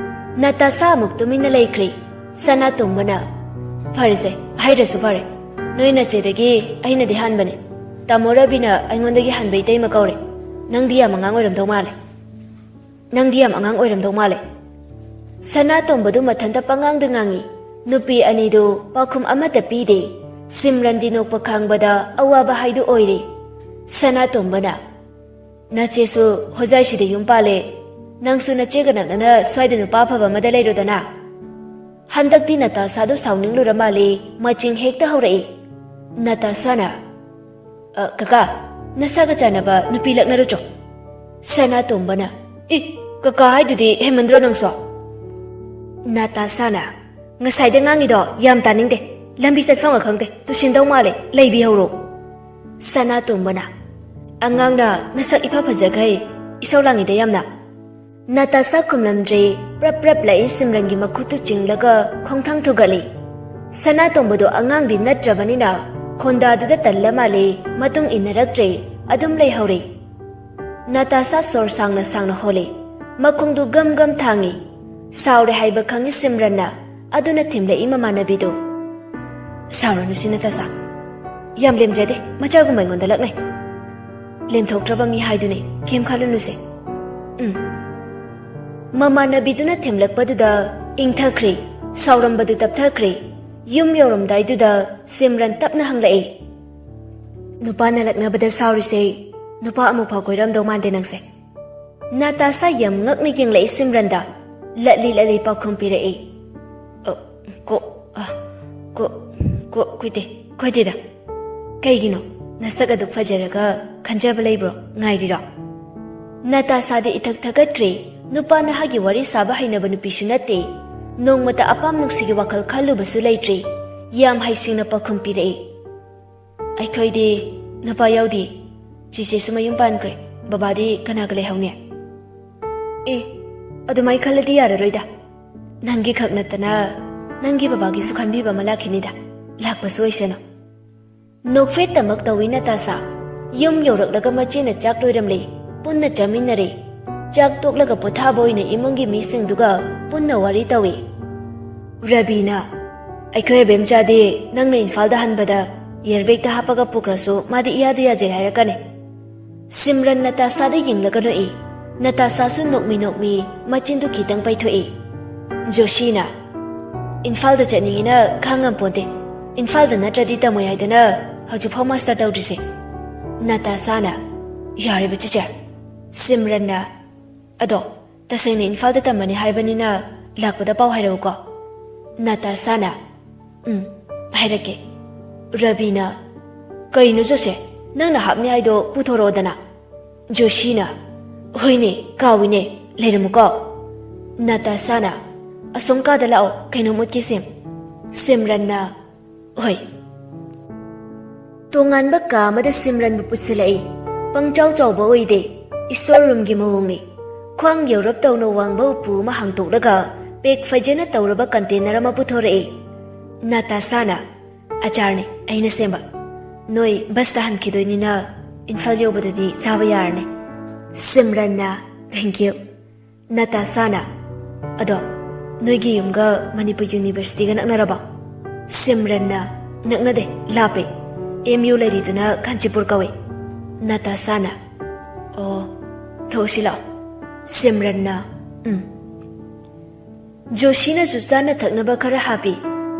ꯅꯇꯥꯁꯥ ꯑꯃꯨꯛ ꯇꯨꯃꯤꯟꯅ ꯂꯩꯈ꯭ꯔꯦ꯫ ꯁꯅꯥꯇꯣꯝꯕꯅ, "ꯐꯔꯦꯁꯦ, ꯍꯥꯏꯗ꯭ꯔꯁꯨ ꯐꯔꯦ꯫ ꯅꯣꯏ ꯅꯆꯦꯗꯒꯤ ꯑꯩꯅꯗꯤ ꯍꯥꯟꯕꯅꯦ꯫ ꯇꯥꯃꯣ ꯔꯕꯤꯅ ꯑꯩꯉꯣꯟꯗꯒꯤ ꯍꯥꯟꯕ ꯏꯇꯩꯃ ꯀꯧꯔꯦ꯫ ꯅꯪꯗꯤ ꯌꯥꯝ ꯑꯉꯥꯡ ꯑꯣꯏꯔꯝꯗꯧ ꯃꯥꯜꯂꯦ꯫ ꯅꯪꯗꯤ ꯌꯥꯝ ꯑꯉꯥꯡ ꯑꯣꯏꯔꯝꯗꯧ ꯃꯥꯜꯂꯦ꯫" ꯁꯅꯥꯇꯣꯝꯕꯗꯨ ꯃꯊꯟꯇ ꯄꯉꯥꯡꯗ ꯉꯥꯡꯉꯤ꯫ ꯅꯨꯄꯤ ꯑꯅꯤꯗꯨ ꯄꯥꯎꯈꯨꯝ ꯑꯃꯠꯇ ꯄꯤꯗꯦ꯫ ꯁꯤꯝꯔꯟꯗꯤ ꯅꯣꯛꯄ ꯈꯥꯡꯕꯗ ꯑꯋꯥꯕ ꯍꯥꯏꯗꯨ ꯑꯣꯏꯔꯦ꯫ ꯁꯅꯥꯇꯣꯝꯕꯅ, "ꯅꯆꯦꯁꯨ ꯍꯣꯖꯥꯏꯁꯤꯗ ꯌꯨꯝ ꯄꯥꯜꯂꯦ꯫ ꯅꯪꯁꯨ ꯅꯆꯦꯒ ꯅꯛꯅꯅ ꯁ꯭ꯋꯥꯏꯗ ꯅꯨꯄꯥ ꯑꯐꯕ ꯑꯃꯗ ꯂꯩꯔꯣꯗꯅ꯫" ꯍꯟꯗꯛꯇꯤ ꯅꯇꯥꯁꯥꯗꯨ ꯁꯥꯎꯅꯤꯡꯂꯨꯔ ꯃꯥꯜꯂꯦ, ꯃꯆꯤꯡ ꯍꯦꯛꯇ ꯍꯧꯔꯛꯏ꯫ ꯅꯇꯥꯁꯥꯅ, "ꯑ, ꯀꯀꯥ, ꯅꯁꯥꯒ ꯆꯥꯟꯅꯕ ꯅꯨꯄꯤ ꯂꯛꯅꯔꯨꯆꯣ꯫" ꯁꯅꯥꯇꯣꯝꯕꯅ, "ꯏ, "ꯀꯀꯥ ꯍꯥꯏꯗꯨꯗꯤ ꯍꯦꯟꯃꯟꯗ꯭ꯔꯣ ꯅꯪꯁꯨ?" ꯅꯥꯇꯥꯁꯥꯅ, "ꯉꯁꯥꯏꯗ ꯉꯥꯡꯉꯤꯗꯣ ꯌꯥꯝ ꯇꯥꯅꯤꯡꯗꯦ꯫ ꯂꯝꯕꯤ ꯆꯠꯐꯝꯒ ꯈꯪꯗꯦ꯫ ꯇꯨꯁꯤꯟꯗꯧ ꯃꯥꯜꯂꯦ꯫ ꯂꯩꯕꯤꯍꯧꯔꯣ꯫" ꯁꯅꯥꯇꯣꯝꯕꯅ, "ꯑꯉꯥꯡꯅ ꯅꯁꯛ ꯏꯐ ꯐꯖꯈꯩ ꯏꯁꯧ ꯂꯥꯡꯉꯤꯗ ꯌꯥꯝꯅ꯫" ꯅꯥꯇꯥꯁꯥ ꯈꯨꯝꯂꯝꯗ꯭ꯔꯦ꯫ ꯄ꯭ꯔꯞ ꯄ꯭ꯔꯞ ꯂꯥꯛꯏ ꯁꯤꯝꯔꯟꯒꯤ ꯃꯈꯨꯠꯇꯨ ꯆꯤꯡꯂꯒ ꯈꯣꯡꯊꯥꯡ ꯊꯨꯒꯠꯂꯤ꯫ ꯁꯅꯥꯇꯣꯝꯕꯗꯣ ꯑꯉꯥꯡꯗꯤ ꯅꯠꯇ꯭ꯔꯕꯅꯤꯅ ꯈꯣꯟꯗꯥꯗꯨꯗ ꯇꯜꯂ ꯃꯥꯜꯂꯦ꯫ ꯃꯇꯨꯡ ꯏꯟꯅꯔꯛꯇ꯭ꯔꯦ꯫ ꯑꯗꯨꯝ ꯂꯩꯍꯧꯔꯦ꯫ ꯅꯥꯇꯥꯁꯥ ꯁꯣꯔ ꯁꯥꯡꯅ ꯁꯥꯡꯅ ꯍꯣꯜꯂꯤ꯫ ꯃꯈꯣꯡꯗꯨ ꯒꯝ ꯒꯝ ꯊꯥꯡꯉꯤ꯫ ꯁꯥꯎꯔꯦ ꯍꯥꯏꯕ ꯈꯪꯉꯤ ꯁꯤꯝꯔꯟꯅ꯫ ꯑꯗꯨꯅ ꯊꯦꯝꯂꯛꯏ ꯃꯃꯥꯟꯅꯕꯤꯗꯨ꯫ "ꯁꯥꯎꯔꯅꯨ ꯁꯤ ꯅꯥꯇꯥꯁꯥ꯫ ꯌꯥꯝ ꯂꯦꯝꯖꯗꯦ꯫ ꯃꯆꯥꯒꯨꯝꯕ ꯑꯩꯉꯣꯟꯗ ꯂꯛꯅꯩ꯫ ꯂꯦꯝꯊꯣꯛꯇ꯭ꯔꯕ ꯃꯤ ꯍꯥꯏꯗꯨꯅꯤ꯫ ꯀꯩꯝ ꯈꯜꯂꯨꯅꯨꯁꯦ꯫" ꯎꯝ꯫ ꯃꯃꯥꯟꯅꯕꯤꯗꯨꯅ ꯊꯦꯝꯂꯛꯄꯗꯨꯗ ꯏꯪꯊꯈ꯭ꯔꯦ꯫ ꯁꯥꯎꯔꯝꯕꯗꯨ ꯇꯞꯊꯈ꯭ꯔꯦ꯫ ꯌꯨꯝ ꯌꯧꯔꯝꯗꯥꯏꯗꯨꯗ ꯁꯤꯝꯔꯟ ꯇꯞꯅ ꯍꯪꯂꯛꯏ, "ꯅꯨꯄꯥꯅ ꯂꯛꯅꯕꯗ ꯁꯥꯎꯔꯤꯁꯦ ꯅꯨꯄꯥ ꯑꯃꯨꯛ ꯐꯥꯎ ꯀꯣꯏꯔꯝꯗꯧ ꯃꯥꯟꯗꯦ ꯅꯪꯁꯦ꯫" ꯅꯥꯇꯥꯁꯥ ꯌꯥꯝ ꯉꯛꯅ ꯌꯦꯡꯂꯛꯏ ꯁꯤꯝꯔꯟꯗ꯫ ꯂꯠꯂꯤ ꯂꯠꯂꯤ ꯄꯥꯎꯈꯨꯝ ꯄꯤꯔꯛꯏ, "ꯑ, ꯀꯣ, ꯑ, ꯀꯣ, ꯀꯣ, ꯀꯣꯏꯗꯦ, ꯀꯣꯏꯗꯦꯗ꯫" "ꯀꯩꯒꯤꯅꯣ? ꯅꯁꯛ ꯑꯗꯨꯛ ꯐꯖꯔꯒ ꯈꯟꯖꯕ ꯂꯩꯕ꯭ꯔꯣ? ꯉꯥꯏꯔꯤꯔꯣ?" ꯅꯥꯇꯥꯁꯥꯗꯤ ꯏꯊꯛ ꯊꯛꯀꯠꯈ꯭ꯔꯦ꯫ ꯅꯨꯄꯥ ꯅꯍꯥꯒꯤ ꯋꯥꯔꯤ ꯁꯥꯕ ꯍꯩꯅꯕ ꯅꯨꯄꯤꯁꯨ ꯅꯠꯇꯦ꯫ ꯅꯣꯡꯃꯇ ꯑꯄꯥꯝ ꯅꯨꯡꯁꯤꯒꯤ ꯋꯥꯈꯜ ꯈꯜꯂꯨꯕꯁꯨ ꯂꯩꯇ꯭ꯔꯦ꯫ ꯌꯥꯝ ꯍꯩꯁꯤꯡꯅ ꯄꯥꯎꯈꯨꯝ ꯄꯤꯔꯛꯏ, "ꯑꯩꯈꯣꯏꯗꯤ ꯅꯨꯄꯥ ꯌꯥꯎꯗꯦ꯫ ꯆꯦꯆꯦꯁꯨ ꯃꯌꯨꯝ ꯄꯥꯟꯈ꯭ꯔꯦ꯫ ꯕꯕꯥꯗꯤ ꯀꯅꯥꯒ ꯂꯩꯍꯧꯅꯤ?" "ꯑꯦ, ꯑꯗꯨꯃꯥꯏ ꯈꯜꯂꯗꯤ ꯌꯥꯔꯔꯣꯏꯗ꯫ ꯅꯪꯒꯤ ꯈꯛ ꯅꯠꯇꯅ ꯅꯪꯒꯤ ꯕꯕꯥꯒꯤꯁꯨ ꯈꯟꯕꯤꯕ ꯑꯃ ꯂꯥꯛꯈꯤꯅꯤꯗ꯫ ꯂꯥꯛꯄꯁꯨ ꯑꯣꯏꯁꯅꯨ꯫" ꯅꯣꯛꯐꯦꯠꯇꯃꯛ ꯇꯧꯏ ꯅꯥꯇꯥꯁꯥ꯫ ꯌꯨꯝ ꯌꯧꯔꯛꯂꯒ ꯃꯆꯦꯅ ꯆꯥꯛ ꯂꯣꯏꯔꯝꯂꯦ꯫ ꯄꯨꯟꯅ ꯆꯥꯃꯤꯟꯅꯔꯦ꯫ ꯆꯥꯛ ꯇꯣꯛꯂꯒ ꯄꯣꯊꯥꯕ ꯑꯣꯏꯅ ꯏꯃꯨꯡꯒꯤ ꯃꯤꯁꯤꯡꯗꯨꯒ ꯄꯨꯟꯅ ꯋꯥꯔꯤ ꯇꯧꯏ꯫ ꯔꯕꯤꯅ, "ꯑꯩꯈꯣꯏ ꯑꯕꯦꯝꯆꯥꯗꯤ ꯅꯪꯅ ꯏꯝꯐꯥꯜꯗ ꯍꯟꯕꯗ ꯏꯌꯔꯕꯦꯒꯇ ꯍꯥꯞꯄꯒ ꯄꯨꯈ꯭ꯔꯁꯨ ꯃꯥꯗꯤ ꯏꯌꯥꯗ ꯌꯥꯖꯩ ꯍꯥꯏꯔꯛꯀꯅꯤ꯫" ꯁꯤꯝꯔꯟ ꯅꯥꯇꯥꯁꯥꯗ ꯌꯦꯡꯂꯒ ꯅꯣꯛꯏ꯫ ꯅꯥꯇꯥꯁꯥꯁꯨ ꯅꯣꯛꯃꯤ ꯅꯣꯛꯃꯤ ꯃꯆꯤꯟꯗꯨ ꯈꯤꯇꯪ ꯄꯩꯊꯣꯛꯏ꯫ ꯖꯣꯁꯤꯅ, "ꯏꯝꯐꯥꯜꯗ ꯆꯠꯅꯤꯡꯉꯤꯅ ꯈꯥꯡꯉꯝꯄꯣꯟꯇꯦ꯫ ꯏꯝꯐꯥꯜꯗ ꯅꯠꯇ꯭ꯔꯗꯤ ꯇꯝꯃꯣꯏ ꯍꯥꯏꯗꯅ ꯍꯧꯖꯤꯛꯐꯥꯎ ꯃꯥꯁꯇꯔ ꯇꯧꯗ꯭ꯔꯤꯁꯦ꯫" ꯅꯥꯇꯥꯁꯥꯅ, "ꯌꯥꯔꯦꯕ ꯆꯤꯆꯦ꯫" ꯁꯤꯝꯔꯟꯅ, "ꯑꯗꯣ ꯇꯁꯦꯡꯅ ꯏꯝꯐꯥꯜꯗ ꯇꯝꯃꯅꯤ ꯍꯥꯏꯕꯅꯤꯅ ꯂꯥꯛꯄꯗ ꯄꯥꯎ ꯍꯥꯏꯔꯛꯎꯀꯣ꯫" ꯅꯥꯇꯥꯁꯥꯅ, "ꯎꯝ, ꯍꯥꯏꯔꯛꯀꯦ꯫" ꯔꯕꯤꯅ, "ꯀꯩꯅꯣ ꯖꯣꯁꯦ, ꯅꯪꯅ ꯍꯥꯞꯅꯤ ꯍꯥꯏꯗꯣ ꯄꯨꯊꯣꯔꯛꯑꯣꯗꯅ꯫" ꯖꯣꯁꯤꯅ, "ꯍꯣꯏꯅꯦ, ꯀꯥꯎꯏꯅꯦ, ꯂꯩꯔꯝꯃꯨꯀꯣ꯫ ꯅꯇꯥꯁꯥꯅ, "ꯑꯁꯣꯝ ꯀꯥꯗ ꯂꯥꯛꯑꯣ, ꯀꯩꯅꯣꯝ ꯎꯠꯀꯦ ꯁꯦꯝ꯫" ꯁꯤꯝꯔꯟꯅ, "ꯍꯣꯏ꯫" ꯇꯣꯉꯥꯟꯕ ꯀꯥ ꯑꯃꯗ ꯁꯤꯝꯔꯟꯕꯨ ꯄꯨꯁꯤꯜꯂꯛꯏ꯫ ꯄꯪꯆꯥꯎ ꯆꯥꯎꯕ ꯑꯣꯏꯗꯦ, ꯏꯁꯇꯣꯔ ꯔꯨꯝꯒꯤ ꯃꯑꯣꯡꯅꯤ꯫ ꯈ꯭ꯋꯥꯡ ꯌꯧꯔꯞ ꯇꯧꯅ ꯋꯥꯡꯕ ꯎꯄꯨ ꯑꯃ ꯍꯥꯡꯇꯣꯛꯂꯒ ꯄꯦꯛ ꯐꯖꯅ ꯇꯧꯔꯕ ꯀꯟꯇꯦꯅꯔ ꯑꯃ ꯄꯨꯊꯣꯔꯛꯏ꯫ ꯅꯇꯥꯁꯥꯅ, "ꯑꯆꯥꯔꯅꯤ, ꯑꯩꯅ ꯁꯦꯝꯕ꯫ ꯅꯣꯏ ꯕꯁꯇ ꯍꯟꯈꯤꯗꯣꯏꯅꯤꯅ ꯏꯝꯐꯥꯜ ꯌꯧꯕꯗꯗꯤ ꯆꯥꯕ ꯌꯥꯔꯅꯤ꯫" ꯁꯤꯝꯔꯟꯅ, "Thank you꯫" ꯅꯇꯥꯁꯥꯅ, "ꯑꯗꯣ, ꯅꯣꯏꯒꯤ ꯌꯨꯝꯒ ꯃꯅꯤꯄꯨꯔ ꯌꯨꯅꯤꯚꯔꯁꯤꯇꯤꯒ ꯅꯛꯅꯔꯕꯣ?" ꯁꯤꯝꯔꯟꯅ, "ꯅꯛꯅꯗꯦ, ꯂꯥꯞꯄꯦ꯫ ꯑꯦꯝ ꯌꯨ ꯂꯩꯔꯤꯗꯨꯅ ꯀꯥꯟꯆꯤꯄꯨꯔ ꯀꯧꯏ꯫" ꯅꯇꯥꯁꯥꯅ, "ꯑꯣ, ꯊꯣꯛꯎꯁꯤ ꯂꯥꯛꯑꯣ꯫" ꯁꯤꯝꯔꯟꯅ, "ꯎꯝ꯫" ꯖꯣꯁꯤꯅꯁꯨ ꯆꯥꯅ ꯊꯛꯅꯕ ꯈꯔ ꯍꯥꯞꯄꯤ꯫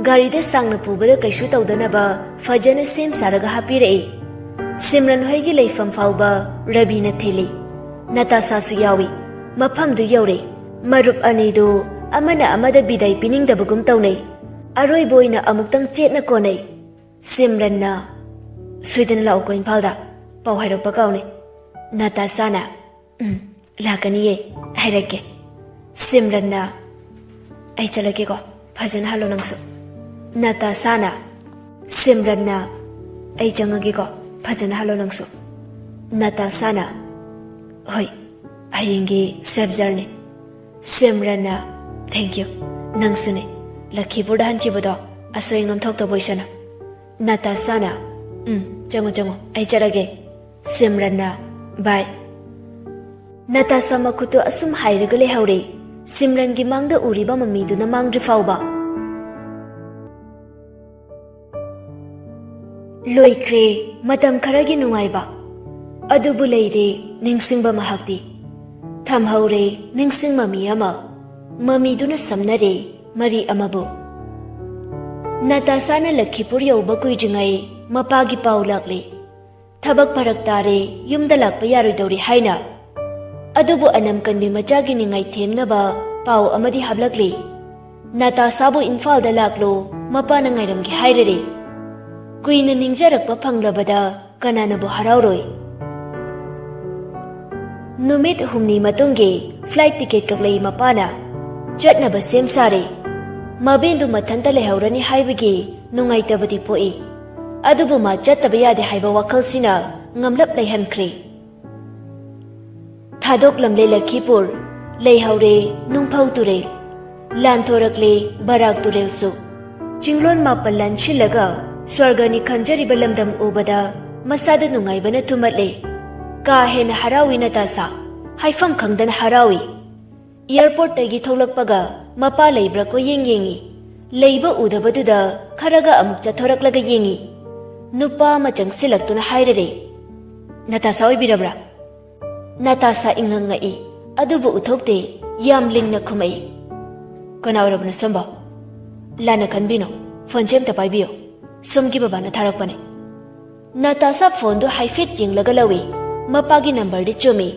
ꯒꯥꯔꯤꯗ ꯁꯥꯡꯅ ꯄꯨꯕꯗ ꯀꯩꯁꯨ ꯇꯧꯗꯅꯕ ꯐꯖꯅ ꯁꯦꯝ ꯁꯥꯔꯒ ꯍꯥꯞꯄꯤꯔꯛꯏ꯫ ꯁꯤꯝꯔꯟ ꯍꯣꯏꯒꯤ ꯂꯩꯐꯝ ꯐꯥꯎꯕ ꯔꯕꯤꯅ ꯊꯤꯜꯂꯤ꯫ ꯅꯇꯥꯁꯥꯁꯨ ꯌꯥꯎꯏ꯫ ꯃꯐꯝꯗꯨ ꯌꯧꯔꯦ꯫ ꯃꯔꯨꯞ ꯑꯅꯤꯗꯨ ꯑꯃꯅ ꯑꯃꯗ ꯕꯤꯗꯥꯏ ꯄꯤꯅꯤꯡꯗꯕꯒꯨꯝ ꯇꯧꯅꯩ꯫ ꯑꯔꯣꯏꯕ ꯑꯣꯏꯅ ꯑꯃꯨꯛꯇꯪ ꯆꯦꯠꯅ ꯀꯣꯟꯅꯩ꯫ ꯁꯤꯝꯔꯟꯅ, "ꯁꯣꯏꯗꯅ ꯂꯥꯛꯎꯀꯣ ꯏꯝꯐꯥꯜꯗ, ꯄꯥꯎ ꯍꯥꯏꯔꯛꯄ ꯀꯥꯎꯅꯤ꯫" ꯅꯇꯥꯁꯥꯅ, "ꯎꯝ, ꯂꯥꯛꯀꯅꯤꯌꯦ, ꯍꯥꯏꯔꯛꯀꯦ꯫" ꯁꯤꯝꯔꯟꯅ, "ꯑꯩ ꯆꯠꯂꯒꯦꯀꯣ, ꯐꯖꯅ ꯍꯜꯂꯣ ꯅꯪꯁꯨ꯫" ꯅꯇꯥꯁꯥꯅ, ꯁꯤꯝꯔꯟꯅ, "ꯑꯩ ꯆꯪꯉꯒꯦꯀꯣ, ꯐꯖꯅ ꯍꯜꯂꯣ ꯅꯪꯁꯨ꯫" ꯅꯇꯥꯁꯥꯅ, "ꯍꯣꯏ, ꯍꯌꯦꯡꯒꯤ ꯁꯦꯐ ꯖꯔꯅꯤ꯫" ꯁꯤꯝꯔꯟꯅ, "Thank you, ꯅꯪꯁꯨꯅꯦ꯫ ꯂꯈꯤꯄꯨꯔꯗ ꯍꯟꯈꯤꯕꯗꯣ ꯑꯁꯣꯏ ꯑꯉꯥꯝ ꯊꯣꯛꯇꯕ ꯑꯣꯏꯁꯅꯨ꯫" ꯅꯇꯥꯁꯥꯅ, "ꯎꯝ, ꯆꯪꯉꯣ, ꯆꯪꯉꯣ, ꯑꯩ ꯆꯠꯂꯒꯦ꯫" ꯁꯤꯝꯔꯟꯅ, "ꯕꯥꯏ꯫" ꯅꯇꯥꯁꯥ ꯃꯈꯨꯠꯇꯨ ꯑꯁꯨꯝ ꯍꯥꯏꯔꯒ ꯂꯩꯍꯧꯔꯦ, ꯁꯤꯝꯔꯟꯒꯤ ꯃꯥꯡꯗ ꯎꯔꯤꯕ ꯃꯃꯤꯗꯨꯅ ꯃꯥꯡꯗ꯭ꯔꯤ ꯐꯥꯎꯕ꯫ ꯂꯣꯏꯈ꯭ꯔꯦ ꯃꯇꯝ ꯈꯔꯒꯤ ꯅꯨꯡꯉꯥꯏꯕ, ꯑꯗꯨꯕꯨ ꯂꯩꯔꯦ ꯅꯤꯡꯁꯤꯡꯕ ꯃꯍꯥꯛꯇꯤ꯫ ꯊꯝꯍꯧꯔꯦ ꯅꯤꯡꯁꯤꯡ ꯃꯃꯤ ꯑꯃ, ꯃꯃꯤꯗꯨꯅ ꯁꯝꯅꯔꯦ ꯃꯔꯤ ꯑꯃꯕꯨ꯫ ꯅꯇꯥꯁꯥꯅ ꯂꯈꯤꯄꯨꯔ ꯌꯧꯕ ꯀꯨꯏꯗ꯭ꯔꯤꯉꯩ ꯃꯄꯥꯒꯤ ꯄꯥꯎ ꯂꯥꯛꯂꯦ꯫ ꯊꯕꯛ ꯐꯔꯛ ꯇꯥꯔꯦ, ꯌꯨꯝꯗ ꯂꯥꯛꯄ ꯌꯥꯔꯣꯏꯗꯧꯔꯦ ꯍꯥꯏꯅ꯫ ꯑꯗꯨꯕꯨ ꯑꯅꯝ ꯀꯟꯕꯤ ꯃꯆꯥꯒꯤ ꯅꯤꯡꯉꯥꯏ ꯊꯦꯝꯅꯕ ꯄꯥꯎ ꯑꯃꯗꯤ ꯍꯥꯞꯂꯛꯂꯤ꯫ ꯅꯇꯥꯁꯥꯕꯨ ꯏꯝꯐꯥꯜꯗ ꯂꯥꯛꯂꯣ, ꯃꯄꯥꯅ ꯉꯥꯏꯔꯝꯒꯦ ꯍꯥꯏꯔꯔꯦ꯫ ꯀꯨꯏꯅ ꯅꯤꯡꯖꯔꯛꯄ ꯐꯪꯂꯕꯗ ꯀꯅꯥꯅꯕꯨ ꯍꯔꯥꯎꯔꯣꯏ? ꯅꯨꯃꯤꯠ ꯍꯨꯝꯅꯤ ꯃꯇꯨꯡꯒꯤ flight ticket ꯀꯛꯂꯛꯏ ꯃꯄꯥꯅ꯫ ꯆꯠꯅꯕ ꯁꯦꯝ ꯁꯥꯔꯦ꯫ ꯃꯕꯦꯟꯗꯨ ꯃꯊꯟꯇ ꯂꯩꯍꯧꯔꯅꯤ ꯍꯥꯏꯕꯒꯤ ꯅꯨꯡꯉꯥꯏꯇꯕꯗꯤ ꯄꯣꯛꯏ꯫ ꯑꯗꯨꯕꯨ ꯃꯥ ꯆꯠꯇꯕ ꯌꯥꯗꯦ ꯍꯥꯏꯕ ꯋꯥꯈꯜꯁꯤꯅ ꯉꯝꯂꯞ ꯂꯩꯍꯟꯈ꯭ꯔꯦ꯫ ꯊꯥꯗꯣꯛꯂꯝꯂꯦ ꯂꯈꯤꯄꯨꯔ, ꯂꯩꯍꯧꯔꯦ ꯅꯨꯡꯐꯧ ꯇꯨꯔꯦꯜ꯫ ꯂꯥꯟꯊꯣꯔꯛꯂꯦ ꯕꯔꯥꯛ ꯇꯨꯔꯦꯜꯁꯨ꯫ ꯆꯤꯡꯂꯣꯟ ꯃꯥꯄꯜ ꯂꯥꯟꯁꯤꯜꯂꯒ ꯁ꯭ꯋꯔꯒꯅꯤ ꯈꯟꯖꯔꯤꯕ ꯂꯝꯗꯝ ꯎꯕꯗ ꯃꯁꯥꯗ ꯅꯨꯡꯉꯥꯏꯕꯅ ꯊꯨꯝꯍꯠꯂꯦ꯫ ꯀꯥ ꯍꯦꯟꯅ ꯍꯔꯥꯎꯏ ꯅꯇꯥꯁꯥ꯫ ꯍꯥꯏꯐꯝ ꯈꯪꯗꯅ ꯍꯔꯥꯎꯏ꯫ Airportꯇꯒꯤ ꯊꯣꯛꯂꯛꯄꯒ ꯃꯄꯥ ꯂꯩꯕ꯭ꯔꯥ ꯀꯣꯏꯌꯦꯡ ꯌꯦꯡꯏ꯫ ꯂꯩꯕ ꯎꯗꯕꯗꯨꯗ ꯈꯔꯒ ꯑꯃꯨꯛ ꯆꯠꯊꯣꯔꯛꯂꯒ ꯌꯦꯡꯏ꯫ ꯅꯨꯄꯥ ꯑꯃ ꯆꯪꯁꯤꯜꯂꯛꯇꯨꯅ ꯍꯥꯏꯔꯔꯦ, "ꯅꯇꯥꯁꯥ ꯑꯣꯏꯕꯤꯔꯕ꯭ꯔꯥ?" ꯅꯇꯥꯁꯥ ꯏꯪꯉꯪ ꯉꯛꯏ, ꯑꯗꯨꯕꯨ ꯎꯊꯣꯛꯇꯦ꯫ ꯌꯥꯝ ꯂꯤꯡꯅ ꯈꯨꯝꯃꯛꯏ, "ꯀꯅꯥ ꯑꯣꯏꯔꯕꯅꯣ ꯁꯣꯝꯕꯣ?" "ꯂꯥꯟꯅ ꯈꯟꯕꯤꯅꯣ, phoneꯁꯦ ꯑꯝꯇ ꯄꯥꯏꯕꯤꯌꯨ, ꯁꯣꯝꯒꯤ ꯕꯕꯥꯅ ꯊꯥꯔꯛꯄꯅꯦ꯫" ꯅꯇꯥꯁꯥ phoneꯗꯨ ꯍꯥꯏꯐꯦꯠ ꯌꯦꯡꯂꯒ ꯂꯧꯏ꯫ ꯃꯄꯥꯒꯤ numberꯗꯤ ꯆꯨꯝꯃꯤ꯫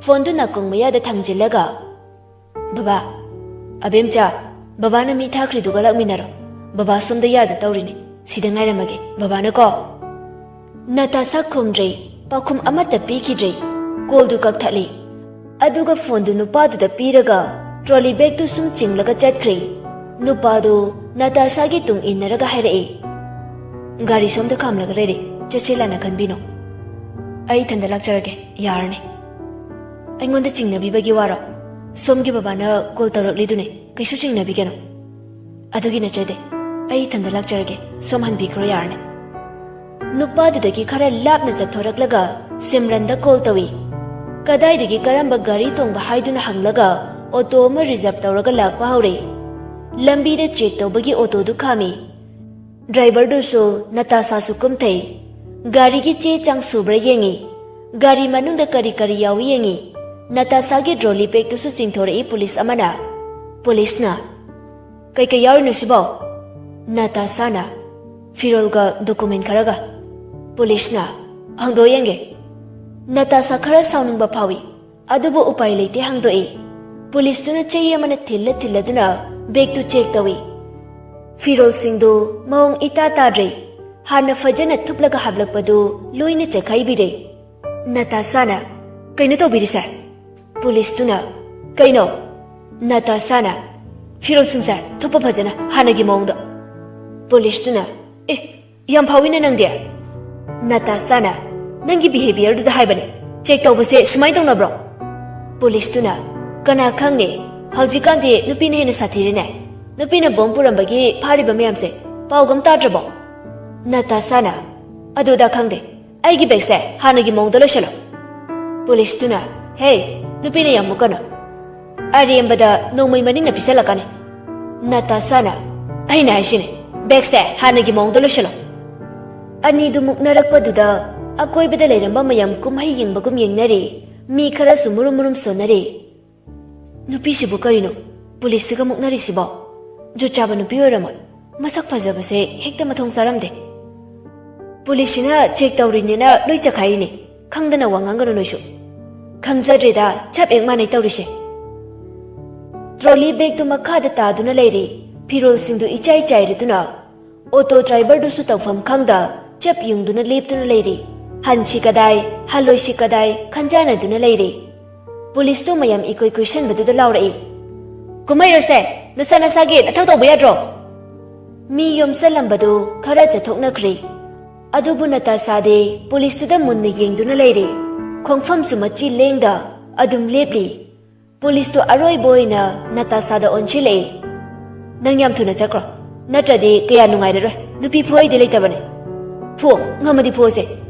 Phoneꯗꯨ ꯅꯥꯀꯣꯡ ꯃꯌꯥꯗ ꯊꯝꯖꯤꯜꯂꯒ, "ꯕꯕꯥ, ꯑꯕꯦꯝꯆꯥ, ꯕꯕꯥꯅ ꯃꯤ ꯊꯥꯈ꯭ꯔꯤꯗꯨꯒ ꯂꯥꯛꯃꯤꯟꯅꯔꯣ꯫ ꯕꯕꯥ ꯁꯣꯝꯗ ꯌꯥꯗ ꯇꯧꯔꯤꯅꯦ꯫ ꯁꯤꯗ ꯉꯥꯏꯔꯝꯃꯒꯦ꯫ ꯕꯕꯥꯅꯀꯣ꯫" ꯅꯇꯥꯁꯥ ꯈꯨꯝꯗ꯭ꯔꯦ꯫ ꯄꯥꯎꯈꯨꯝ ꯑꯃꯠꯇ ꯄꯤꯈꯤꯗ꯭ꯔꯦ꯫ Callꯗꯨ ꯀꯛꯊꯠꯂꯤ꯫ ꯑꯗꯨꯒ phoneꯗꯨ ꯅꯨꯄꯥꯗꯨꯗ ꯄꯤꯔꯒ trolley bagꯇꯨ ꯁꯨꯝ ꯆꯤꯡꯂꯒ ꯆꯠꯈ꯭ꯔꯦ꯫ ꯅꯨꯄꯥꯗꯨ ꯅꯇꯥꯁꯥꯒꯤ ꯇꯨꯡ ꯏꯟꯅꯔꯒ ꯍꯥꯏꯔꯛꯏ, "ꯒꯥꯔꯤ ꯁꯣꯝꯗ ꯈꯥꯝꯂꯒ ꯂꯩꯔꯦ, ꯆꯠꯁꯦ, ꯂꯥꯟꯅ ꯈꯟꯕꯤꯅꯣ꯫ ꯑꯩ ꯏꯊꯟꯗ ꯂꯥꯛꯆꯔꯒꯦ, ꯌꯥꯔꯅꯤ꯫ ꯑꯩꯉꯣꯟꯗ ꯆꯤꯡꯅꯕꯤꯕꯒꯤ ꯋꯥꯔꯣ? ꯁꯣꯝꯒꯤ ꯕꯕꯥꯅ call ꯇꯧꯔꯛꯂꯤꯗꯨꯅꯦ, ꯀꯩꯁꯨ ꯆꯤꯡꯅꯕꯤꯒꯅꯨ꯫ ꯑꯗꯨꯒꯤ ꯅꯠꯆꯗꯦ, ꯑꯩ ꯏꯊꯟꯗ ꯂꯥꯛꯆꯔꯒꯦ, ꯁꯣꯝ ꯍꯟꯕꯤꯈ꯭ꯔꯣ, ꯌꯥꯔꯅꯤ꯫" ꯅꯨꯄꯥꯗꯨꯗꯒꯤ ꯈꯔ ꯂꯥꯞꯅ ꯆꯠꯊꯣꯔꯛꯂꯒ ꯁꯤꯝꯔꯟꯗ call ꯇꯧꯏ꯫ ꯀꯗꯥꯏꯗꯒꯤ ꯀꯔꯝꯕ ꯒꯥꯔꯤ ꯇꯣꯡꯕ ꯍꯥꯏꯗꯨꯅ ꯍꯪꯂꯒ auto ꯑꯃ reserve ꯇꯧꯔꯒ ꯂꯥꯛꯄ ꯍꯧꯔꯦ꯫ ꯂꯝꯕꯤꯗ check ꯇꯧꯕꯒꯤ autoꯗꯨ ꯈꯥꯝꯃꯤ꯫ Driverꯗꯨꯁꯨ ꯅꯇꯥꯁꯥꯁꯨ ꯀꯨꯝꯊꯩ꯫ ꯒꯥꯔꯤꯒꯤ ꯆꯦ ꯆꯥꯡ ꯁꯨꯕ꯭ꯔꯥ ꯌꯦꯡꯉꯤ꯫ ꯒꯥꯔꯤ ꯃꯅꯨꯡꯗ ꯀꯔꯤ ꯀꯔꯤ ꯌꯥꯎꯏ ꯌꯦꯡꯉꯤ꯫ ꯅꯇꯥꯁꯥꯒꯤ trolley bagꯇꯨꯁꯨ ꯆꯤꯡꯊꯣꯔꯛꯏ police ꯑꯃꯅ꯫ Policeꯅ, "ꯀꯩꯀꯩ ꯌꯥꯎꯔꯤꯅꯣ ꯁꯤꯕꯣ?" ꯅꯇꯥꯁꯥꯅ, "ꯐꯤꯔꯣꯜꯒ document ꯈꯔꯒ꯫" Policeꯅ, "ꯍꯥꯡꯗꯣꯛꯑ ꯌꯦꯡꯒꯦ꯫" ꯅꯇꯥꯁꯥ ꯈꯔ ꯁꯥꯎꯅꯤꯡꯕ ꯐꯥꯎꯏ꯫ ꯑꯗꯨꯕꯨ ꯎꯄꯥꯏ ꯂꯩꯇꯦ, ꯍꯥꯡꯗꯣꯛꯏ꯫ Policeꯇꯨꯅ ꯆꯩ ꯑꯃꯅ ꯊꯤꯜꯂ ꯊꯤꯜꯂꯗꯨꯅ bagꯇꯨ check ꯇꯧꯏ꯫ ꯐꯤꯔꯣꯜꯁꯤꯡꯗꯨ ꯃꯑꯣꯡ ꯏꯇꯥ ꯇꯥꯗ꯭ꯔꯦ꯫ ꯍꯥꯟꯅ ꯐꯖꯅ ꯊꯨꯞꯂꯒ ꯍꯥꯞꯂꯛꯄꯗꯨ ꯂꯣꯏꯅ ꯆꯈꯥꯏꯕꯤꯔꯦ꯫ ꯅꯇꯥꯁꯥꯅ, "ꯀꯩꯅꯣ ꯇꯧꯕꯤꯔꯤꯁꯦ?" ꯄꯨꯂꯤꯁꯇꯨꯅ, "ꯀꯩꯅꯣ?" ꯅꯇꯥꯁꯥꯅ, "ꯐꯤꯔꯣꯜꯁꯤꯡꯁꯦ ꯊꯨꯞꯄ ꯐꯖꯅ, ꯍꯥꯟꯅꯒꯤ ꯃꯑꯣꯡꯗ꯫" ꯄꯨꯂꯤꯁꯇꯨꯅ, "ꯑꯦ, ꯌꯥꯝ ꯐꯥꯎꯏꯅ ꯅꯪꯗꯤ꯫" ꯅꯇꯥꯁꯥꯅ, "ꯅꯪꯒꯤ ꯕꯤꯍꯦꯕꯤꯌꯔꯗꯨꯗ ꯍꯥꯏꯕꯅꯦ, ꯆꯦꯛ ꯇꯧꯕꯁꯦ ꯁꯨꯃꯥꯏꯅ ꯇꯧꯅꯕ꯭ꯔꯣ?" ꯄꯨꯂꯤꯁꯇꯨꯅ, "ꯀꯅꯥ ꯈꯪꯅꯤ, ꯍꯧꯖꯤꯛꯀꯥꯟꯗꯤ ꯅꯨꯄꯤꯅ ꯍꯦꯟꯅ ꯁꯥꯊꯤꯔꯦꯅꯦ꯫ ꯅꯨꯄꯤꯅ ꯕꯣꯝ ꯄꯨꯔꯝꯕꯒꯤ ꯐꯥꯔꯤꯕ ꯃꯌꯥꯝꯁꯦ ꯄꯥꯎꯒ ꯑꯝ ꯇꯥꯗ꯭ꯔꯕꯣ?" ꯅꯇꯥꯁꯥꯅ, "ꯑꯗꯨꯗ ꯈꯪꯗꯦ, ꯑꯩꯒꯤ ꯕꯦꯒꯁꯦ ꯍꯥꯟꯅꯒꯤ ꯃꯑꯣꯡꯗ ꯂꯣꯏꯁꯜꯂꯣ꯫" ꯄꯨꯂꯤꯁꯇꯨꯅ, "ꯍꯦ, ꯅꯨꯄꯤꯅ ꯌꯥꯝ ꯃꯨꯛꯀꯅꯨ꯫ ꯑꯔꯦꯝꯕꯗ ꯅꯣꯡꯃꯩ ꯃꯅꯤꯡꯅ ꯄꯤꯁꯜꯂꯛꯀꯅꯤ꯫" ꯅꯇꯥꯁꯥꯅ, "ꯑꯩꯅ ꯍꯥꯏꯁꯤꯅꯦ, ꯕꯦꯒꯁꯦ ꯍꯥꯟꯅꯒꯤ ꯃꯑꯣꯡꯗ ꯂꯣꯏꯁꯜꯂꯣ꯫" ꯑꯅꯤꯗꯨ ꯃꯨꯛꯅꯔꯛꯄꯗꯨꯗ ꯑꯀꯣꯏꯕꯗ ꯂꯩꯔꯝꯕ ꯃꯌꯥꯝ ꯀꯨꯝꯍꯩ ꯌꯦꯡꯕꯒꯨꯝ ꯌꯦꯡꯅꯔꯦ꯫ ꯃꯤ ꯈꯔꯁꯨ ꯃꯨꯔꯨꯝ ꯃꯨꯔꯨꯝ ꯁꯣꯟꯅꯔꯦ꯫ "ꯅꯨꯄꯤꯁꯤꯕꯨ ꯀꯔꯤꯅꯣ ꯄꯨꯂꯤꯁꯁꯤꯒ ꯃꯨꯛꯅꯔꯤꯁꯤꯕꯣ? ꯖꯨꯠ ꯆꯥꯕ ꯅꯨꯄꯤ ꯑꯣꯏꯔꯝꯃꯣꯏ꯫ ꯃꯁꯛ ꯐꯖꯕꯁꯦ ꯍꯦꯛꯇ ꯃꯊꯣꯡ ꯆꯥꯔꯝꯗꯦ꯫" "ꯄꯨꯂꯤꯁꯁꯤꯅ ꯆꯦꯛ ꯇꯧꯔꯤꯅꯦꯅ ꯂꯣꯏ ꯆꯈꯥꯏꯔꯤꯅꯦ꯫ ꯈꯪꯗꯅ ꯋꯥ ꯉꯥꯡꯒꯅꯨ ꯅꯣꯏꯁꯨ꯫ ꯈꯪꯖꯗ꯭ꯔꯦꯗ, ꯆꯞ ꯍꯦꯛ ꯃꯥꯟꯅꯩ ꯇꯧꯔꯤꯁꯦ꯫" ꯇ꯭ꯔꯣꯂꯤ ꯕꯦꯒꯇꯨ ꯃꯈꯥꯗ ꯇꯥꯗꯨꯅ ꯂꯩꯔꯦ꯫ ꯐꯤꯔꯣꯜꯁꯤꯡꯗꯨ ꯏꯆꯥꯏ ꯆꯥꯏꯔꯗꯨꯅ ꯑꯣꯇꯣ ꯗ꯭ꯔꯥꯏꯚꯔꯗꯨꯁꯨ ꯇꯧꯐꯝ ꯈꯪꯗ ꯆꯞ ꯌꯨꯡꯗꯨꯅ ꯂꯦꯞꯇꯨꯅ ꯂꯩꯔꯦ꯫ ꯍꯟꯁꯤ ꯀꯗꯥꯏ, ꯍꯜꯂꯣꯏꯁꯤ ꯀꯗꯥꯏ ꯈꯟꯖꯥꯟꯅꯗꯨꯅ ꯂꯩꯔꯦ꯫ ꯄꯨꯂꯤꯁꯇꯨ ꯃꯌꯥꯝ ꯏꯀꯣꯏ ꯀꯣꯏꯁꯟꯕꯗꯨꯗ ꯂꯥꯎꯔꯛꯏ, "ꯀꯨꯝꯍꯩꯔꯣꯁꯦ, ꯅꯁꯥ ꯅꯁꯥꯒꯤ ꯅꯊꯧ ꯇꯧꯕ ꯌꯥꯗ꯭ꯔꯣ?" ꯃꯤ ꯌꯣꯝꯁꯜꯂꯝꯕꯗꯨ ꯈꯔ ꯆꯠꯊꯣꯛꯅꯈ꯭ꯔꯦ꯫ ꯑꯗꯨꯕꯨ ꯅꯇꯥꯁꯥꯗꯤ ꯄꯨꯂꯤꯁꯇꯨꯗ ꯃꯨꯟꯅ ꯌꯦꯡꯗꯨꯅ ꯂꯩꯔꯦ꯫ ꯈꯣꯡꯐꯝꯁꯨ ꯃꯆꯤ ꯂꯦꯡꯗ ꯑꯗꯨꯝ ꯂꯦꯞꯂꯤ꯫ ꯄꯨꯂꯤꯁꯇꯨ ꯑꯔꯣꯏꯕ ꯑꯣꯏꯅ ꯅꯇꯥꯁꯥꯗ ꯑꯣꯟꯁꯤꯜꯂꯛꯏ꯫ "ꯅꯪ ꯌꯥꯝ ꯊꯨꯅ ꯆꯠꯈ꯭ꯔꯣ, ꯅꯠꯇ꯭ꯔꯗꯤ ꯀꯌꯥ ꯅꯨꯡꯉꯥꯏꯔꯔꯣꯏ꯫ ꯅꯨꯄꯤ ꯐꯨꯍꯩꯗꯤ ꯂꯩꯇꯕꯅꯦ꯫ ꯐꯨ, ꯉꯝꯃꯗꯤ ꯐꯨꯁꯦ꯫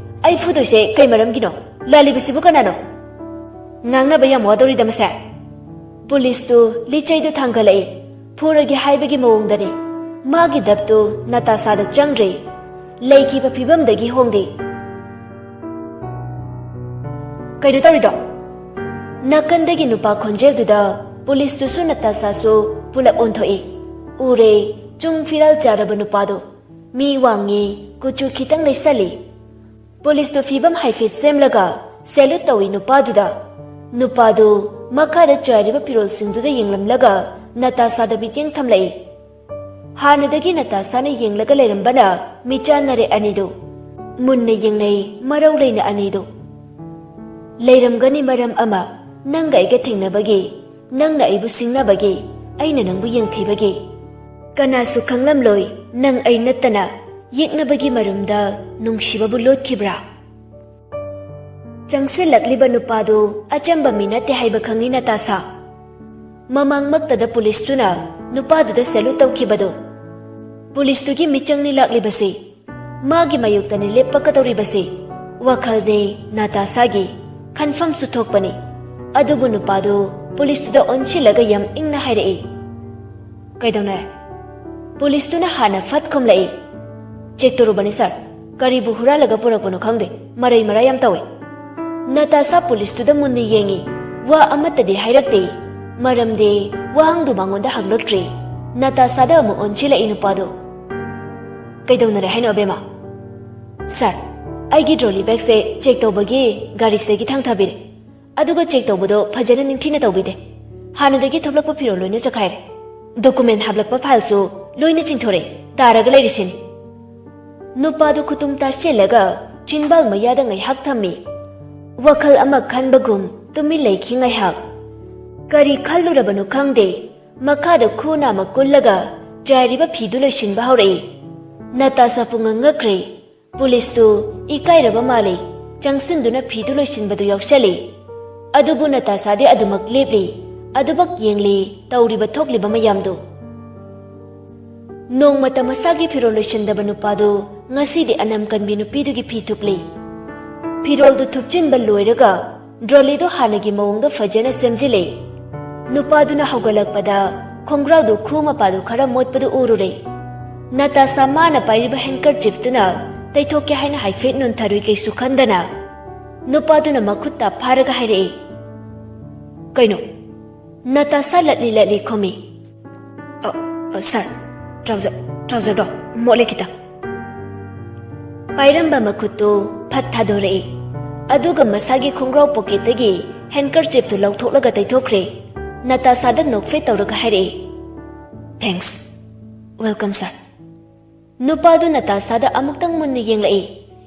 ꯑꯩ ꯐꯨꯗꯣꯏꯁꯦ ꯀꯩ ꯃꯔꯝꯒꯤꯅꯣ? ꯂꯥꯜꯂꯤꯕꯁꯤꯕꯨ ꯀꯅꯥꯅꯣ?" ꯉꯥꯡꯅꯕ ꯌꯥꯝ ꯋꯥꯗꯧꯔꯤꯗ ꯃꯁꯦ꯫ ꯄꯨꯂꯤꯁꯇꯨ ꯂꯤꯆꯩꯗꯨ ꯊꯥꯡꯒꯠꯂꯛꯏ꯫ ꯐꯨꯔꯒꯦ ꯍꯥꯏꯕꯒꯤ ꯃꯑꯣꯡꯗꯅꯤ꯫ ꯃꯥꯒꯤ ꯗꯞꯇꯨ ꯅꯇꯥꯁꯥꯗ ꯆꯪꯗ꯭ꯔꯦ꯫ ꯂꯩꯈꯤꯕ ꯐꯤꯕꯝꯗꯒꯤ ꯍꯣꯡꯗꯦ꯫ "ꯀꯩꯅꯣ ꯇꯧꯔꯤꯗꯣ?" ꯅꯥꯀꯟꯗꯒꯤ ꯅꯨꯄꯥ ꯈꯣꯟꯖꯦꯜꯗꯨꯗ ꯄꯨꯂꯤꯁꯇꯨꯁꯨ ꯅꯇꯥꯁꯥꯁꯨ ꯄꯨꯂꯞ ꯑꯣꯟꯊꯣꯛꯏ꯫ ꯎꯔꯦ, ꯆꯨꯡ ꯐꯤꯔꯥꯜ ꯆꯥꯔꯕ ꯅꯨꯄꯥꯗꯨ꯫ ꯃꯤ ꯋꯥꯡꯉꯤ, ꯀꯨꯆꯨ ꯈꯤꯇꯪ ꯂꯩꯁꯜꯂꯤ꯫ ꯄꯨꯂꯤꯁꯇꯨ ꯐꯤꯕꯝ ꯍꯥꯏꯐꯦꯠ ꯁꯦꯝꯂꯒ ꯁꯦꯂꯨꯠ ꯇꯧꯏ ꯅꯨꯄꯥꯗꯨꯗ꯫ ꯅꯨꯄꯥꯗꯨ ꯃꯈꯥꯗ ꯆꯥꯏꯔꯤꯕ ꯐꯤꯔꯣꯜꯁꯤꯡꯗꯨꯗ ꯌꯦꯡꯂꯝꯂꯒ ꯅꯇꯥꯁꯥꯗ ꯃꯤꯠꯌꯦꯡ ꯊꯝꯂꯛꯏ꯫ ꯍꯥꯟꯅꯗꯒꯤ ꯅꯇꯥꯁꯥꯅ ꯌꯦꯡꯂꯒ ꯂꯩꯔꯝꯕꯅ ꯃꯤꯆꯥꯟꯅꯔꯦ ꯑꯅꯤꯗꯨ꯫ ꯃꯨꯟꯅ ꯌꯦꯡꯅꯩ ꯃꯔꯧ ꯂꯩꯅ ꯑꯅꯤꯗꯨ꯫ ꯂꯩꯔꯝꯒꯅꯤ ꯃꯔꯝ ꯑꯃ, ꯅꯪꯒ ꯑꯩꯒ ꯊꯦꯡꯅꯕꯒꯤ, ꯅꯪꯅ ꯑꯩꯕꯨ ꯁꯤꯡꯅꯕꯒꯤ, ꯑꯩꯅ ꯅꯪꯕꯨ ꯌꯦꯡꯊꯤꯕꯒꯤ꯫ ꯀꯅꯥꯁꯨ ꯈꯪꯂꯝꯂꯣꯏ, ꯅꯪ ꯑꯩ ꯅꯠꯇꯅ ꯌꯦꯛꯅꯕꯒꯤ ꯃꯔꯨꯝꯗ ꯅꯨꯡꯁꯤꯕꯕꯨ ꯂꯣꯠꯈꯤꯕ꯭ꯔꯥ? ꯆꯪꯁꯤꯜꯂꯛꯂꯤꯕ ꯅꯨꯄꯥꯗꯨ ꯑꯆꯝꯕ ꯃꯤ ꯅꯠꯇꯦ ꯍꯥꯏꯕ ꯈꯪꯏ ꯅꯇꯥꯁꯥ꯫ ꯃꯃꯥꯡꯃꯛꯇꯗ ꯄꯨꯂꯤꯁꯇꯨꯅ ꯅꯨꯄꯥꯗꯨꯗ salute ꯇꯧꯈꯤꯕꯗꯨ, ꯄꯨꯂꯤꯁꯇꯨꯒꯤ ꯃꯤꯆꯪꯅꯤ ꯂꯥꯛꯂꯤꯕꯁꯤ, ꯃꯥꯒꯤ ꯃꯥꯌꯣꯛꯇꯅꯤ ꯂꯦꯞꯄꯛꯀꯗꯧꯔꯤꯕꯁꯤ, ꯋꯥꯈꯜꯅꯤ ꯅꯥꯇꯥꯁꯥꯒꯤ, ꯈꯟꯐꯝꯁꯨ ꯊꯣꯛꯄꯅꯤ꯫ ꯑꯗꯨꯕꯨ ꯅꯨꯄꯥꯗꯨ ꯄꯨꯂꯤꯁꯇꯨꯗ ꯑꯣꯟꯁꯤꯜꯂꯒ ꯌꯥꯝ ꯏꯪꯅ ꯍꯥꯏꯔꯛꯏ, "ꯀꯩꯗꯧꯅꯔꯦ?" ꯄꯨꯂꯤꯁꯇꯨꯅ ꯍꯥꯟꯅ ꯐꯠ ꯈꯨꯝꯂꯛꯏ, "Check ꯇꯧꯔꯨꯕꯅꯤ ꯁꯥꯔ, ꯀꯔꯤꯕꯨ ꯍꯨꯔꯥꯜꯂꯒ ꯄꯨꯔꯛꯄꯅꯣ ꯈꯪꯗꯦ, ꯃꯔꯩ ꯃꯔꯥ ꯌꯥꯝ ꯇꯧꯏ"꯫ ꯅꯥꯇꯥꯁꯥ ꯄꯨꯂꯤꯁꯇꯨꯗ ꯃꯨꯟꯅ ꯌꯦꯡꯏ, ꯋꯥ ꯑꯃꯠꯇꯗꯤ ꯍꯥꯏꯔꯛꯇꯦ, ꯃꯔꯝꯗꯤ ꯋꯥꯍꯪꯗꯨ ꯃꯉꯣꯟꯗ ꯍꯪꯂꯛꯇ꯭ꯔꯤ꯫ ꯅꯥꯇꯥꯁꯥꯗ ꯑꯃꯨꯛ ꯑꯣꯟꯁꯤꯜꯂꯛꯏ ꯅꯨꯄꯥꯗꯨ, "ꯀꯩꯗꯧꯅꯔꯦ ꯍꯥꯏꯅꯣ ꯑꯕꯦꯝꯃ?" "ꯁꯥꯔ, ꯑꯩꯒꯤ trolley bagꯁꯦ check ꯇꯧꯕꯒꯤ ꯒꯥꯔꯤꯁꯤꯗꯒꯤ ꯊꯥꯡꯊꯕꯤꯔꯦ꯫ ꯑꯗꯨꯒ check ꯇꯧꯕꯗꯣ ꯐꯖꯅ ꯅꯤꯡꯊꯤꯅ ꯇꯧꯕꯤꯗꯦ꯫ ꯍꯥꯟꯅꯗꯒꯤ ꯊꯣꯛꯂꯛꯄ ꯐꯤꯔꯣꯜ ꯂꯣꯏꯅ ꯆꯈꯥꯏꯔꯦ꯫ Document ꯍꯥꯞꯂꯛꯄ fileꯁꯨ ꯂꯣꯏꯅ ꯆꯤꯡꯊꯣꯔꯛꯑꯦ꯫ ꯇꯥꯔꯒ ꯂꯩꯔꯤꯁꯤꯅꯤ"꯫ ꯅꯨꯄꯥꯗꯨ ꯈꯨꯇꯨꯝ ꯇꯥꯁꯤꯜꯂꯒ ꯆꯤꯟꯕꯥꯜ ꯃꯌꯥꯗ ꯉꯥꯏꯍꯥꯛ ꯊꯝꯃꯤ꯫ ꯋꯥꯈꯜ ꯑꯃ ꯈꯟꯕꯒꯨꯝ ꯇꯨꯃꯤꯟ ꯂꯩꯈꯤ ꯉꯥꯏꯍꯥꯛ꯫ ꯀꯔꯤ ꯈꯜꯂꯨꯔꯕꯅꯣ ꯈꯪꯗꯦ, ꯃꯈꯥꯗ ꯈꯨ ꯅꯥꯝꯃ ꯀꯨꯜꯂꯒ ꯆꯥꯏꯔꯤꯕ ꯐꯤꯗꯨ ꯂꯣꯏꯁꯤꯟꯕ ꯍꯧꯔꯛꯏ꯫ ꯅꯥꯇꯥꯁꯥ ꯄꯨꯡꯉꯛ ꯉꯛꯈ꯭ꯔꯦ꯫ ꯄꯨꯂꯤꯁꯇꯨ ꯏꯀꯥꯏꯔꯕ ꯃꯥꯜꯂꯤ꯫ ꯆꯪꯁꯤꯟꯗꯨꯅ ꯐꯤꯗꯨ ꯂꯣꯏꯁꯤꯟꯕꯗꯨ ꯌꯥꯎꯁꯜꯂꯤ꯫ ꯑꯗꯨꯕꯨ ꯅꯥꯇꯥꯁꯥꯗꯤ ꯑꯗꯨꯃꯛ ꯂꯦꯞꯂꯤ꯫ ꯑꯗꯨꯃꯛ ꯌꯦꯡꯂꯤ ꯇꯧꯔꯤꯕ ꯊꯣꯛꯂꯤꯕ ꯃꯌꯥꯝꯗꯨ꯫ ꯅꯣꯡꯃꯇ ꯃꯁꯥꯒꯤ ꯐꯤꯔꯣꯜ ꯂꯣꯏꯁꯤꯟꯗꯕ ꯅꯨꯄꯥꯗꯨ ꯉꯁꯤꯗꯤ ꯑꯅꯝ ꯀꯟꯕꯤ ꯅꯨꯄꯤꯗꯨꯒꯤ ꯐꯤ ꯊꯨꯞꯂꯤ꯫ ꯐꯤꯔꯣꯜꯗꯨ ꯊꯨꯞꯆꯤꯟꯕ ꯂꯣꯏꯔꯒ trolleyꯗꯨ ꯍꯥꯟꯅꯒꯤ ꯃꯑꯣꯡꯗ ꯐꯖꯅ ꯁꯦꯝꯖꯤꯜꯂꯤ꯫ ꯅꯨꯄꯥꯗꯨꯅ ꯍꯧꯒꯠꯂꯛꯄꯗ ꯈꯣꯡꯒ꯭ꯔꯥꯎꯗꯨ ꯈꯨ ꯃꯄꯥꯗꯨ ꯈꯔ ꯃꯣꯠꯄꯗꯨ ꯎꯔꯨꯔꯦ꯫ ꯅꯥꯇꯥꯁꯥ ꯃꯥꯅ ꯄꯥꯏꯔꯤꯕ handkerchiefꯇꯨꯅ ꯇꯩꯊꯣꯛꯀꯦ ꯍꯥꯏꯅ ꯍꯥꯏꯐꯦꯠ ꯅꯣꯟꯊꯔꯨꯏ ꯀꯩꯁꯨ ꯈꯟꯗꯅ꯫ ꯅꯨꯄꯥꯗꯨꯅ ꯃꯈꯨꯠꯇ ꯐꯥꯔꯒ ꯍꯥꯏꯔꯛꯏ, "ꯀꯩꯅꯣ?" ꯅꯥꯇꯥꯁꯥ ꯂꯠꯂꯤ ꯂꯠꯂꯤ ꯈꯨꯝꯃꯤ, "ꯑ, ꯑ, ꯁꯥꯔ, trouser, trouserꯗꯣ ꯃꯣꯠꯂꯦ ꯈꯤꯇꯪ"꯫ ꯄꯥꯏꯔꯝꯕ ꯃꯈꯨꯠꯇꯨ ꯐꯠ ꯊꯥꯗꯣꯔꯛꯏ꯫ ꯑꯗꯨꯒ ꯃꯁꯥꯒꯤ ꯈꯣꯡꯒ꯭ꯔꯥꯎ pocketꯇꯒꯤ handkerchiefꯇꯨ ꯂꯧꯊꯣꯛꯂꯒ ꯇꯩꯊꯣꯛꯈ꯭ꯔꯦ꯫ ꯅꯥꯇꯥꯁꯥꯗ ꯅꯣꯛꯐꯦꯠ ꯇꯧꯔꯒ ꯍꯥꯏꯔꯛꯏ, "Thanks꯫ Welcome, sir"꯫ ꯅꯨꯄꯥꯗꯨ ꯅꯥꯇꯥꯁꯥꯗ ꯑꯃꯨꯛꯇꯪ ꯃꯨꯟꯅ ꯌꯦꯡꯂꯛꯏ,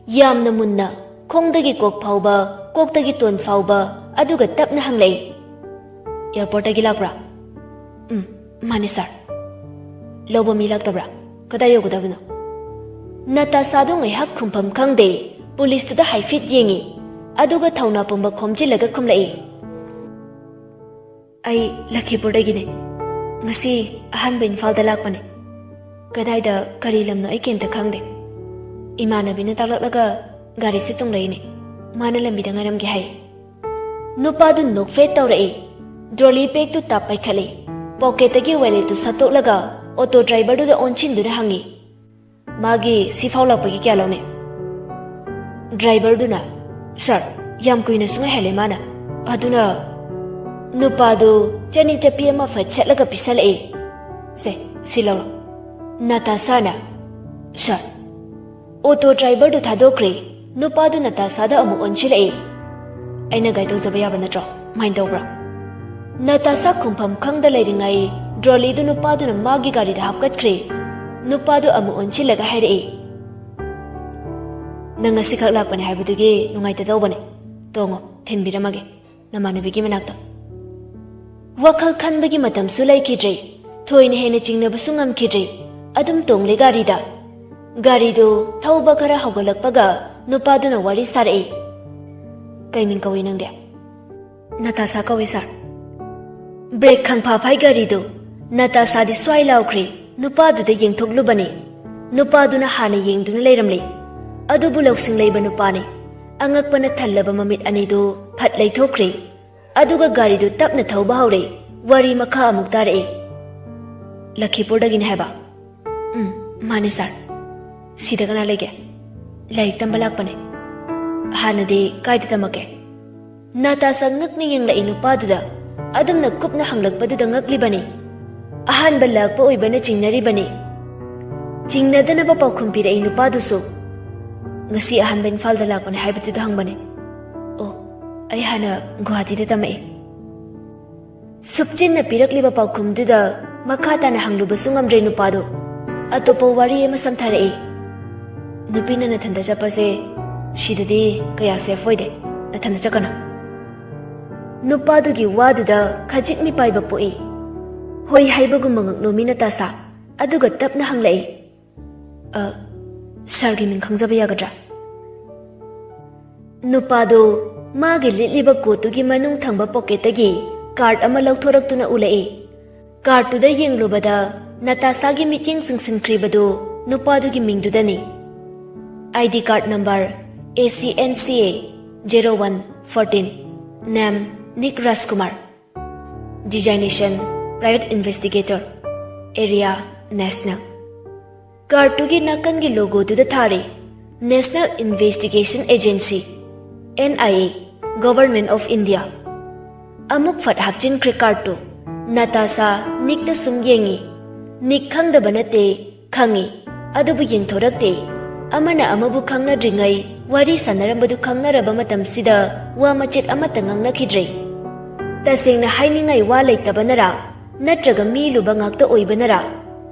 ꯌꯥꯝꯅ ꯃꯨꯟꯅ꯫ ꯈꯣꯡꯗꯒꯤ ꯀꯣꯛ ꯐꯥꯎꯕ, ꯀꯣꯛꯇꯒꯤ ꯇꯣꯟ ꯐꯥꯎꯕ, ꯑꯗꯨꯒ ꯇꯞꯅ ꯍꯪꯂꯛꯏ, "ꯑꯦꯌꯔꯄꯣꯔꯠꯇꯒꯤ ꯂꯥꯛꯄ꯭ꯔꯥ?" "ꯎꯝ, ꯃꯥꯅꯤ ꯁꯥꯔ꯫" "ꯂꯧꯕ ꯃꯤ ꯂꯥꯛꯇꯕ꯭ꯔꯥ? ꯀꯗꯥꯏ ꯌꯧꯒꯗꯕꯅꯣ?" ꯅꯇꯥꯁꯥꯗꯣ ꯉꯥꯏꯍꯥꯛ ꯈꯨꯝꯐꯝ ꯈꯪꯗꯦ, ꯄꯨꯂꯤꯁꯇꯨꯗ ꯍꯥꯏꯐꯦꯠ ꯌꯦꯡꯉꯤ, ꯑꯗꯨꯒ ꯊꯧꯅꯥ ꯄꯨꯝꯕ ꯈꯣꯝꯖꯤꯜꯂꯒ ꯈꯨꯝꯂꯛꯏ, "ꯑꯩ ꯂꯈꯤꯄꯨꯔꯗꯒꯤꯅꯦ꯫ ꯉꯁꯤ ꯑꯍꯥꯟꯕ ꯏꯝꯐꯥꯜꯗ ꯂꯥꯛꯄꯅꯦ꯫ ꯀꯗꯥꯏꯗ ꯀꯔꯤ ꯂꯝꯅꯣ ꯑꯩ ꯀꯩꯝꯇ ꯈꯪꯗꯦ꯫ ꯏꯃꯥꯟꯅꯕꯤꯅ ꯇꯥꯛꯂꯛꯂꯒ ꯒꯥꯔꯤꯁꯦ ꯇꯣꯡꯂꯛꯏꯅꯦ꯫ ꯃꯥꯅ ꯂꯝꯕꯤꯗ ꯉꯥꯏꯔꯝꯒꯦ ꯍꯥꯏ꯫" ꯅꯨꯄꯥꯗꯨ ꯅꯣꯛꯐꯦꯠ ꯇꯧꯔꯛꯏ꯫ ꯇ꯭ꯔꯣꯂꯤ ꯕꯦꯒꯇꯨ ꯇꯞ ꯄꯥꯏꯈꯠꯂꯤ꯫ ꯄꯣꯀꯦꯠꯇꯒꯤ ꯋꯦꯂꯦꯠꯇꯨ ꯁꯠꯇꯣꯛꯂꯒ ꯑꯣꯇꯣ ꯗ꯭ꯔꯥꯏꯚꯔꯗꯨꯗ ꯑꯣꯟꯁꯤꯟꯗꯨꯅ ꯍꯪꯉꯤ, "ꯃꯥꯒꯤ ꯁꯤꯐꯥꯎ ꯂꯥꯛꯄꯒꯤ ꯀꯌꯥ ꯂꯧꯅꯤ?" ꯗ꯭ꯔꯥꯏꯚꯔꯗꯨꯅ, "ꯁꯥꯔ, ꯌꯥꯝ ꯀꯨꯏꯅꯁꯨ ꯉꯥꯏꯍꯜꯂꯦ ꯃꯥꯅ꯫ ꯑꯗꯨꯅ ꯅꯨꯄꯥꯗꯨ ꯆꯅꯤ ꯆꯞꯄꯤ ꯑꯃ ꯐꯠ ꯁꯠꯂꯒ ꯄꯤꯁꯜꯂꯛꯏ꯫ ꯁꯦ, ꯁꯤ ꯂꯧꯔꯣ꯫" ꯅꯇꯥꯁꯥꯅ, "ꯁꯥꯔ꯫" ꯑꯣꯇꯣ ꯗ꯭ꯔꯥꯏꯚꯔꯗꯨ ꯊꯥꯗꯣꯛꯈ꯭ꯔꯦ꯫ ꯅꯨꯄꯥꯗꯨ ꯅꯇꯥꯁꯥꯗ ꯑꯃꯨꯛ ꯑꯣꯟꯁꯤꯜꯂꯛꯏ꯫ "ꯑꯩꯅ ꯒꯥꯏꯗ ꯇꯧꯖꯕ ꯌꯥꯕ ꯅꯠꯇ꯭ꯔꯣ? ꯀꯃꯥꯏꯅ ꯇꯧꯕ꯭ꯔꯥ?" ꯅꯇꯥꯁꯥ ꯈꯨꯝꯐꯝ ꯈꯪꯗ ꯂꯩꯔꯤꯉꯩ ꯇ꯭ꯔꯣꯂꯤꯗꯨ ꯅꯨꯄꯥꯗꯨꯅ ꯃꯥꯒꯤ ꯒꯥꯔꯤꯗ ꯍꯥꯞꯀꯠꯈ꯭ꯔꯦ꯫ ꯅꯨꯄꯥꯗꯨ ꯑꯃꯨꯛ ꯑꯣꯟꯁꯤꯜꯂꯒ ꯍꯥꯏꯔꯛꯏ, "ꯅꯪ ꯉꯁꯤꯈꯛ ꯂꯥꯛꯄꯅꯦ ꯍꯥꯏꯕꯗꯨꯒꯤ ꯅꯨꯡꯉꯥꯏꯇ ꯇꯧꯕꯅꯦ꯫ ꯇꯣꯡꯉꯣ, ꯊꯤꯟꯕꯤꯔꯝꯃꯒꯦ ꯅꯃꯥꯟꯅꯕꯤꯒꯤ ꯃꯅꯥꯛꯇ꯫" ꯋꯥꯈꯜ ꯈꯟꯕꯒꯤ ꯃꯇꯝꯁꯨ ꯂꯩꯈꯤꯗ꯭ꯔꯦ꯫ ꯊꯣꯏꯅ ꯍꯦꯟꯅ ꯆꯤꯡꯅꯕꯁꯨ ꯉꯝꯈꯤꯗ꯭ꯔꯦ꯫ ꯑꯗꯨꯝ ꯇꯣꯡꯂꯦ ꯒꯥꯔꯤꯗ꯫ ꯒꯥꯔꯤꯗꯨ ꯊꯧꯕ ꯈꯔ ꯍꯧꯒꯠꯂꯛꯄꯒ ꯅꯨꯄꯥꯗꯨꯅ ꯋꯥꯔꯤ ꯁꯥꯔꯛꯏ, "ꯀꯩ ꯃꯤꯡ ꯀꯧꯏ ꯅꯪꯗꯤ?" "ꯅꯇꯥꯁꯥ ꯀꯧꯏ, ꯁꯥꯔ꯫" ꯕ꯭ꯔꯦꯛ ꯈꯪꯐꯥ ꯐꯥꯏ ꯒꯥꯔꯤꯗꯨ꯫ ꯅꯇꯥꯁꯥꯗꯤ ꯁ꯭ꯋꯥꯏ ꯂꯥꯎꯈ꯭ꯔꯦ꯫ ꯅꯨꯄꯥꯗꯨꯗ ꯌꯦꯡꯊꯣꯛꯂꯨꯕꯅꯤ꯫ ꯅꯨꯄꯥꯗꯨꯅ ꯍꯥꯟꯅ ꯌꯦꯡꯗꯨꯅ ꯂꯩꯔꯝꯂꯦ꯫ ꯑꯗꯨꯕꯨ ꯂꯧꯁꯤꯡ ꯂꯩꯕ ꯅꯨꯄꯥꯅꯤ꯫ ꯑꯉꯛꯄꯅ ꯊꯜꯂꯕ ꯃꯃꯤꯠ ꯑꯅꯤꯗꯨ ꯐꯠ ꯂꯩꯊꯣꯛꯈ꯭ꯔꯦ꯫ ꯑꯗꯨꯒ ꯒꯥꯔꯤꯗꯨ ꯇꯞꯅ ꯊꯧꯕ ꯍꯧꯔꯦ꯫ ꯋꯥꯔꯤ ꯃꯈꯥ ꯑꯃꯨꯛ ꯇꯥꯔꯛꯑꯦ꯫ "ꯂꯈꯤꯄꯨꯔꯗꯒꯤꯅꯤ ꯍꯥꯏꯕ?" "ꯎꯝ, ꯃꯥꯅꯦ ꯁꯥꯔ꯫" "ꯁꯤꯗ ꯀꯅꯥ ꯂꯩꯒꯦ?" "ꯂꯥꯏꯔꯤꯛ ꯇꯝꯕ ꯂꯥꯛꯄꯅꯦ꯫" "ꯍꯥꯟꯅꯗꯤ ꯀꯥꯏꯗ ꯇꯝꯃꯛꯀꯦ?" ꯅꯥꯇꯥꯁꯥ ꯉꯛꯅ ꯌꯦꯡꯂꯛꯏ ꯅꯨꯄꯥꯗꯨꯗ꯫ ꯑꯗꯨꯝꯅ ꯀꯨꯞꯅ ꯍꯪꯂꯛꯄꯗꯨꯗ ꯉꯛꯂꯤꯕꯅꯤ꯫ ꯑꯍꯥꯟꯕ ꯂꯥꯛꯄ ꯑꯣꯏꯕꯅ ꯆꯤꯡꯅꯔꯤꯕꯅꯤ꯫ ꯆꯤꯡꯅꯗꯅꯕ ꯄꯥꯎꯈꯨꯝ ꯄꯤꯔꯛꯏ ꯅꯨꯄꯥꯗꯨꯁꯨ꯫ "ꯉꯁꯤ ꯑꯍꯥꯟꯕ ꯏꯝꯐꯥꯜꯗ ꯂꯥꯛꯄꯅꯦ ꯍꯥꯏꯕꯗꯨꯗ ꯍꯪꯕꯅꯦ꯫" "ꯑꯣ, ꯑꯩ ꯍꯥꯟꯅ ꯒꯨꯋꯥꯍꯥꯇꯤꯗ ꯇꯝꯃꯛꯏ꯫" ꯁꯨꯞꯆꯤꯟꯅ ꯄꯤꯔꯛꯂꯤꯕ ꯄꯥꯎꯈꯨꯝꯗꯨꯗ ꯃꯈꯥ ꯇꯥꯅ ꯍꯪꯂꯨꯕꯁꯨ ꯉꯝꯗ꯭ꯔꯦ ꯅꯨꯄꯥꯗꯨ꯫ ꯑꯇꯣꯞꯄ ꯋꯥꯔꯤ ꯑꯃ ꯁꯝꯊꯔꯛꯏ꯫ "ꯅꯨꯄꯤꯅ ꯅꯊꯟꯗ ꯆꯠꯄꯁꯦ "ꯁꯤꯗꯗꯤ ꯀꯌꯥ safe ꯑꯣꯏꯗꯦ, ꯅꯊꯟꯗ ꯆꯠꯀꯅꯨ꯫" ꯅꯨꯄꯥꯗꯨꯒꯤ ꯋꯥꯗꯨꯗ ꯈꯖꯤꯛ ꯃꯤꯄꯥꯏꯕ ꯄꯣꯛꯏ꯫ ꯍꯣꯏ ꯍꯥꯏꯕꯒꯨꯝꯕ ꯉꯛꯅꯣꯃꯤ ꯅꯇꯥꯁꯥ, ꯑꯗꯨꯒ ꯇꯞꯅ ꯍꯪꯂꯛꯏ, "ꯑ, ꯁꯥꯔꯒꯤ ꯃꯤꯡ ꯈꯪꯖꯕ ꯌꯥꯒꯗ꯭ꯔꯥ?" ꯅꯨꯄꯥꯗꯨ ꯃꯥꯒꯤ ꯂꯤꯠꯂꯤꯕ ꯀꯣꯠꯇꯨꯒꯤ ꯃꯅꯨꯡ ꯊꯪꯕ ꯄꯣꯀꯦꯠꯇꯒꯤ ꯀꯥꯔꯗ ꯑꯃ ꯂꯧꯊꯣꯔꯛꯇꯨꯅ ꯎꯠꯂꯛꯏ꯫ ꯀꯥꯔꯗꯇꯨꯗ ꯌꯦꯡꯂꯨꯕꯗ ꯅꯇꯥꯁꯥꯒꯤ ꯃꯤꯠꯌꯦꯡ ꯆꯤꯡꯁꯤꯟꯈ꯭ꯔꯤꯕꯗꯨ ꯅꯨꯄꯥꯗꯨꯒꯤ ꯃꯤꯡꯗꯨꯗꯅꯤ꯫ ID card number A C N C A zero one fourteen, name Nick Rajkumar, designation private investigator, area national꯫ ꯀꯥꯔꯗꯇꯨꯒꯤ ꯅꯥꯀꯟꯒꯤ ꯂꯣꯒꯣꯗꯨꯗ ꯊꯥꯔꯤ, National Investigation Agency, N I A, Government of India꯫ ꯑꯃꯨꯛ ꯐꯠ ꯍꯥꯞꯆꯤꯟꯈ꯭ꯔꯦ ꯀꯥꯔꯗꯇꯨ꯫ ꯅꯇꯥꯁꯥ ꯅꯤꯛꯇ ꯁꯨꯝ ꯌꯦꯡꯉꯤ꯫ ꯅꯤꯛ ꯈꯪꯗꯕ ꯅꯠꯇꯦ, ꯈꯪꯉꯤ, ꯑꯗꯨꯕꯨ ꯌꯦꯡꯊꯣꯔꯛꯇꯦ꯫ ꯑꯃꯅ ꯑꯃꯕꯨ ꯈꯪꯅꯗ꯭ꯔꯤꯉꯩ ꯋꯥꯔꯤ ꯁꯥꯟꯅꯔꯝꯕꯗꯨ ꯈꯪꯅꯔꯕ ꯃꯇꯝꯁꯤꯗ ꯋꯥ ꯃꯆꯦꯠ ꯑꯃꯠꯇ ꯉꯥꯡꯅꯈꯤꯗ꯭ꯔꯦ꯫ ꯇꯁꯦꯡꯅ ꯍꯥꯏꯅꯤꯡꯉꯥꯏ ꯋꯥ ꯂꯩꯇꯕꯅꯔꯥ, ꯅꯠꯇ꯭ꯔꯒ ꯃꯤ ꯂꯨꯕ ꯉꯥꯛꯇ ꯑꯣꯏꯕꯅꯔꯥ,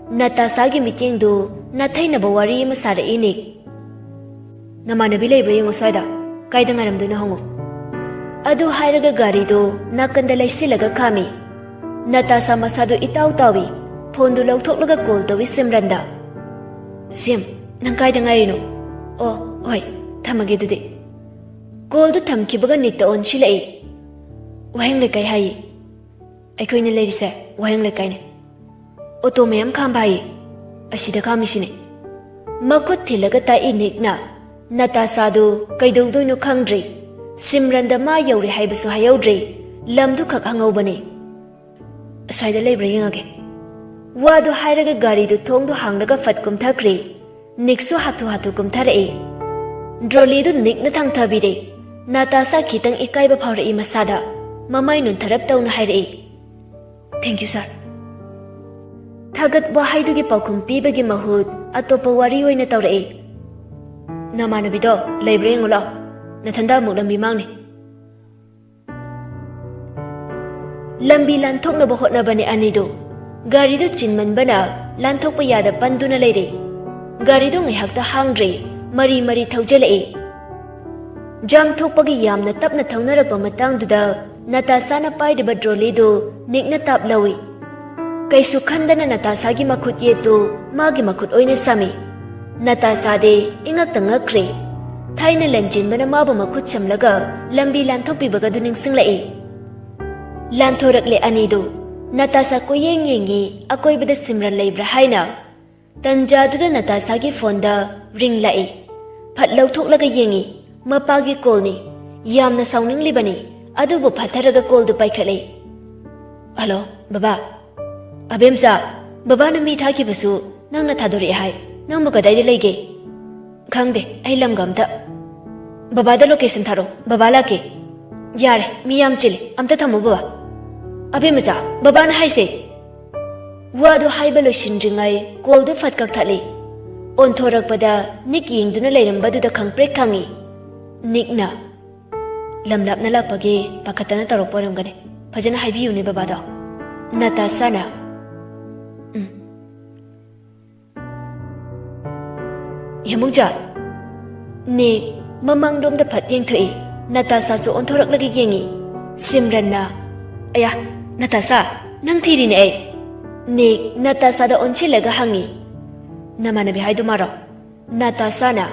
ꯅꯇꯥꯁꯥꯒꯤ ꯃꯤꯠꯌꯦꯡꯗꯨ ꯅꯥꯊꯩꯅꯕ ꯋꯥꯔꯤ ꯑꯃ ꯁꯥꯔꯛꯏꯅꯦ꯫ "ꯅꯃꯥꯟꯅꯕꯤ ꯂꯩꯕ꯭ꯔꯥ ꯌꯦꯡꯉꯨ ꯁ꯭ꯋꯥꯏꯗ, ꯀꯥꯏꯗ ꯉꯥꯏꯔꯝꯗꯣꯏꯅꯣ ꯍꯪꯉꯨ꯫" ꯑꯗꯨ ꯍꯥꯏꯔꯒ ꯒꯥꯔꯤꯗꯨ ꯅꯥꯀꯟꯗ ꯂꯩꯁꯤꯜꯂꯒ ꯈꯥꯝꯃꯤ꯫ ꯅꯇꯥꯁꯥ ꯃꯁꯥꯗꯨ ꯏꯇꯥꯎ ꯇꯥꯎꯏ, ꯐꯣꯟꯗꯨ ꯂꯧꯊꯣꯛꯂꯒ ꯀꯣꯜ ꯇꯧꯏ ꯁꯤꯝꯔꯟꯗ꯫ "ꯁꯤꯝ, ꯅꯪ ꯀꯥꯏꯗ ꯉꯥꯏꯔꯤꯅꯣ? ꯑꯣ, ꯍꯣꯏ, ꯊꯝꯃꯒꯦ ꯑꯗꯨꯗꯤ꯫" ꯀꯣꯜꯗꯨ ꯊꯝꯈꯤꯕꯒ ꯅꯤꯛꯇ ꯑꯣꯟꯁꯤꯜꯂꯛꯏ꯫ "ꯋꯥꯍꯦꯡ ꯂꯩꯀꯥꯏ ꯍꯥꯏꯌꯦ꯫ ꯑꯩꯈꯣꯏꯅ ꯂꯩꯔꯤꯁꯦ ꯋꯥꯍꯦꯡ ꯂꯩꯀꯥꯏꯅꯦ꯫ ꯑꯣꯇꯣ ꯃꯌꯥꯝ ꯈꯥꯝꯕ ꯍꯥꯏꯌꯦ꯫ ꯑꯁꯤꯗ ꯈꯥꯝꯃꯤꯁꯤꯅꯦ꯫" ꯃꯈꯨꯠ ꯊꯤꯜꯂꯒ ꯇꯥꯛꯏ ꯅꯤꯛꯅ꯫ ꯅꯇꯥꯁꯥꯗꯨ ꯀꯩꯗꯧꯗꯣꯏꯅꯣ ꯈꯪꯗ꯭ꯔꯦ꯫ ꯁꯤꯝꯔꯟꯗ ꯃꯥ ꯌꯧꯔꯦ ꯍꯥꯏꯕꯁꯨ ꯍꯥꯏꯍꯧꯗ꯭ꯔꯦ꯫ ꯂꯝꯗꯨ ꯈꯛ ꯍꯪꯍꯧꯕꯅꯦ꯫ "ꯑꯁ꯭ꯋꯥꯏꯗ ꯂꯩꯕ꯭ꯔꯥ ꯌꯦꯡꯉꯒꯦ꯫" ꯋꯥꯗꯨ ꯍꯥꯏꯔꯒ ꯒꯥꯔꯤꯗꯨ ꯊꯣꯡꯗꯨ ꯍꯥꯡꯂꯒ ꯐꯠ ꯀꯨꯝꯊꯈ꯭ꯔꯦ꯫ ꯅꯤꯛꯁꯨ ꯍꯥꯊꯨ ꯍꯥꯊꯨ ꯀꯨꯝꯊꯔꯛꯏ꯫ ꯗ꯭ꯔꯣꯂꯤꯗꯨ ꯅꯤꯛꯅ ꯊꯥꯡꯊꯕꯤꯔꯦ꯫ ꯅꯥꯇꯥꯁꯥ ꯈꯤꯇꯪ ꯏꯀꯥꯏꯕ ꯐꯥꯎꯔꯛꯏ ꯃꯁꯥꯗ꯫ ꯃꯃꯥꯏ ꯅꯣꯟꯊꯔꯞ ꯇꯧꯅ ꯍꯥꯏꯔꯛꯏ, "Thank you, sir꯫" ꯊꯥꯒꯠ ꯋꯥꯍꯩꯗꯨꯒꯤ ꯄꯥꯎꯈꯨꯝ ꯄꯤꯕꯒꯤ ꯃꯍꯨꯠ ꯑꯇꯣꯞꯄ ꯋꯥꯔꯤ ꯑꯣꯏꯅ ꯇꯧꯔꯛꯏ꯫ "ꯅꯃꯥꯟꯅꯕꯤꯗꯣ ꯂꯩꯕ꯭ꯔꯥ ꯌꯦꯡꯉꯨ ꯂꯥꯎ꯫ ꯅꯊꯟꯗ ꯑꯃꯨꯛ ꯂꯝꯕꯤ ꯃꯥꯡꯅꯤ꯫" ꯂꯝꯕꯤ ꯂꯥꯟꯊꯣꯛꯅꯕ ꯍꯣꯠꯅꯕꯅꯦ ꯑꯅꯤꯗꯨ꯫ ꯒꯥꯔꯤꯗꯨ ꯆꯤꯟꯃꯟꯕꯅ ꯂꯥꯟꯊꯣꯛꯄ ꯌꯥꯗ ꯄꯟꯗꯨꯅ ꯂꯩꯔꯦ꯫ ꯒꯥꯔꯤꯗꯨ ꯉꯥꯏꯍꯥꯛꯇ ꯍꯥꯡꯗ꯭ꯔꯦ, ꯃꯔꯤ ꯃꯔꯤ ꯊꯧꯖꯤꯜꯂꯛꯏ꯫ ꯖꯝ ꯊꯣꯛꯄꯒꯤ ꯌꯥꯝꯅ ꯇꯞꯅ ꯊꯧꯅꯔꯛꯄ ꯃꯇꯥꯡꯗꯨꯗ ꯅꯇꯥꯁꯥꯅ ꯄꯥꯏꯔꯤꯕ ꯇ꯭ꯔꯣꯂꯤꯗꯨ ꯅꯤꯛꯅ ꯇꯥꯞ ꯂꯧꯏ꯫ ꯀꯩꯁꯨ ꯈꯟꯗꯅ ꯅꯇꯥꯁꯥꯒꯤ ꯃꯈꯨꯠ ꯌꯦꯠꯇꯨ ꯃꯥꯒꯤ ꯃꯈꯨꯠ ꯑꯣꯏꯅ ꯁꯝꯃꯤ꯫ ꯅꯇꯥꯁꯥꯗꯤ ꯏꯉꯛꯇ ꯉꯛꯈ꯭ꯔꯦ꯫ ꯊꯥꯏꯅ ꯂꯟꯆꯦꯟꯕꯅ ꯃꯥꯕꯨ ꯃꯈꯨꯠ ꯁꯝꯂꯒ ꯂꯝꯕꯤ ꯂꯥꯟꯊꯣꯛꯄꯤꯕꯒꯗꯨ ꯅꯤꯡꯁꯤꯡꯂꯛꯏ꯫ ꯂꯥꯟꯊꯣꯔꯛꯂꯦ ꯑꯅꯤꯗꯨ꯫ ꯅꯇꯥꯁꯥ ꯀꯣꯏꯌꯦꯡ ꯌꯦꯡꯉꯤ, ꯑꯀꯣꯏꯕꯗ ꯁꯤꯝꯔꯟ ꯂꯩꯕ꯭ꯔꯥ ꯍꯥꯏꯅ꯫ ꯇꯟꯖꯥꯗꯨꯗ ꯅꯇꯥꯁꯥꯒꯤ ꯐꯣꯟꯗ ꯔꯤꯡ ꯂꯥꯛꯏ꯫ ꯐꯠ ꯂꯧꯊꯣꯛꯂꯒ ꯌꯦꯡꯉꯤ, ꯃꯄꯥꯒꯤ ꯀꯣꯜꯅꯤ꯫ ꯌꯥꯝꯅ ꯁꯥꯎꯅꯤꯡꯂꯤꯕꯅꯤ, ꯑꯗꯨꯕꯨ ꯐꯠꯊꯔꯒ ꯀꯣꯜꯗꯨ ꯄꯥꯏꯈꯠꯂꯤ꯫ "ꯍꯜꯂꯣ, ꯕꯕꯥ꯫ ꯑꯕꯦꯝꯆꯥ, ꯕꯕꯥꯅ ꯃꯤ ꯊꯥꯈꯤꯕꯁꯨ ꯅꯪꯅ ꯊꯥꯗꯣꯔꯛꯑꯦ ꯍꯥꯏ꯫ ꯅꯪꯕꯨ ꯀꯗꯥꯏꯗ ꯂꯩꯒꯦ?" "ꯈꯪꯗꯦ, ꯑꯩ ꯂꯝꯒ ꯑꯝꯇ"꯫ "ꯕꯕꯥꯗ ꯂꯣꯀꯦꯁꯟ ꯊꯥꯔꯛꯑꯣ, ꯕꯕꯥ ꯂꯥꯛꯀꯦ"꯫ "ꯌꯥꯔꯦ, ꯃꯤ ꯌꯥꯝ ꯆꯤꯜꯂꯤ, ꯑꯝꯇ ꯊꯝꯃꯣ ꯕꯕꯥ"꯫ "ꯑꯕꯦꯝꯃꯆꯥ, ꯕꯕꯥꯅ ꯍꯥꯏꯁꯦ"꯫ ꯋꯥꯗꯨ ꯍꯥꯏꯕ ꯂꯣꯏꯁꯤꯟꯗ꯭ꯔꯤꯉꯩ ꯀꯣꯜꯗꯨ ꯐꯠ ꯀꯛꯊꯠꯂꯤ꯫ ꯑꯣꯟꯊꯣꯔꯛꯄꯗ ꯅꯤꯛ ꯌꯦꯡꯗꯨꯅ ꯂꯩꯔꯝꯕꯗꯨꯗ ꯈꯪꯄ꯭ꯔꯦꯛ ꯈꯪꯉꯤ꯫ ꯅꯤꯛꯅ, "ꯂꯝ ꯂꯥꯞꯅ ꯂꯥꯛꯄꯒꯤ ꯄꯥꯈꯠꯇꯅ ꯇꯧꯔꯛꯄ ꯑꯣꯏꯔꯝꯒꯅꯤ꯫ ꯐꯖꯅ ꯍꯥꯏꯕꯤꯌꯨꯅꯦ ꯕꯕꯥꯗꯣ"꯫ ꯅꯇꯥꯁꯥꯅ, "ꯎꯝ"꯫ "ꯌꯥꯃꯨꯡꯖꯥ"꯫ ꯅꯤꯛ ꯃꯃꯥꯡꯂꯣꯝꯗ ꯐꯠ ꯌꯦꯡꯊꯣꯛꯏ꯫ ꯅꯇꯥꯁꯥꯁꯨ ꯑꯣꯟꯊꯣꯔꯛꯂꯒ ꯌꯦꯡꯉꯤ꯫ ꯁꯤꯝꯔꯟꯅ, "ꯑꯌꯥ, ꯅꯇꯥꯁꯥ, ꯅꯪ ꯊꯤꯔꯤꯅꯦ ꯑꯩ"꯫ ꯅꯤꯛ ꯅꯇꯥꯁꯥꯗ ꯑꯣꯟꯁꯤꯜꯂꯒ ꯍꯪꯉꯤ, "ꯅꯃꯥꯟꯅꯕꯤ ꯍꯥꯏꯗꯨ ꯃꯥꯔꯣ?" ꯅꯇꯥꯁꯥꯅ,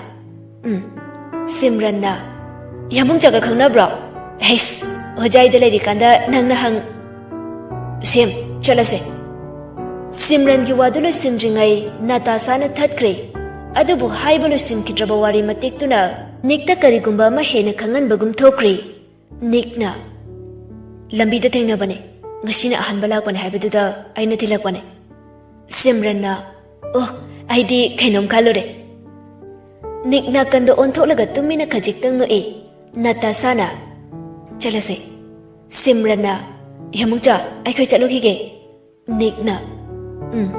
"ꯎꯝ"꯫ ꯁꯤꯝꯔꯟꯅ, "ꯌꯥꯃꯨꯡꯖꯥꯒ ꯈꯪꯅꯕ꯭ꯔꯣ?" "ꯍꯩꯁ, ꯍꯣꯖꯥꯏꯗ ꯂꯩꯔꯤꯀꯥꯟꯗ ꯅꯪꯅ ꯍꯪ"꯫ "ꯁꯤꯝ, ꯆꯠꯂꯁꯦ"꯫ ꯁꯤꯝꯔꯟꯒꯤ ꯋꯥꯗꯨ ꯂꯣꯏꯁꯤꯟꯗ꯭ꯔꯤꯉꯩ ꯅꯇꯥꯁꯥꯅ ꯊꯠꯈ꯭ꯔꯦ꯫ ꯑꯗꯨꯕꯨ ꯍꯥꯏꯕ ꯂꯣꯏꯁꯤꯟꯈꯤꯗ꯭ꯔꯕ ꯋꯥꯔꯤ ꯃꯇꯦꯛꯇꯨꯅ ꯅꯤꯛꯇ ꯀꯔꯤꯒꯨꯝꯕ ꯑꯃ ꯍꯦꯟꯅ ꯈꯪꯍꯟꯕꯒꯨꯝ ꯊꯣꯛꯈ꯭ꯔꯦ꯫ ꯅꯤꯛꯅ, "ꯂꯝꯕꯤꯗ ꯊꯦꯡꯅꯕꯅꯦ, ꯉꯁꯤꯅ ꯑꯍꯥꯟꯕ ꯂꯥꯛꯄꯅꯦ ꯍꯥꯏꯕꯗꯨꯗ ꯑꯩꯅ ꯊꯤꯜꯂꯛꯄꯅꯦ"꯫ ꯁꯤꯝꯔꯟꯅ, "ꯑꯣ, ꯑꯩꯗꯤ ꯀꯩꯅꯣꯝ ꯈꯜꯂꯨꯔꯦ"꯫ ꯅꯤꯛ ꯅꯥꯀꯟꯗ ꯑꯣꯟꯊꯣꯛꯂꯒ ꯇꯨꯃꯤꯟꯅ ꯈꯖꯤꯛꯇꯪ ꯅꯣꯛꯏ꯫ ꯅꯇꯥꯁꯥꯅ, "ꯆꯠꯂꯁꯦ"꯫ ꯁꯤꯝꯔꯟꯅ, "ꯌꯥꯃꯨꯡꯆꯥ, ꯑꯩꯈꯣꯏ ꯆꯠꯂꯨꯈꯤꯒꯦ"꯫ ꯅꯤꯛꯅ, "ꯎꯝ,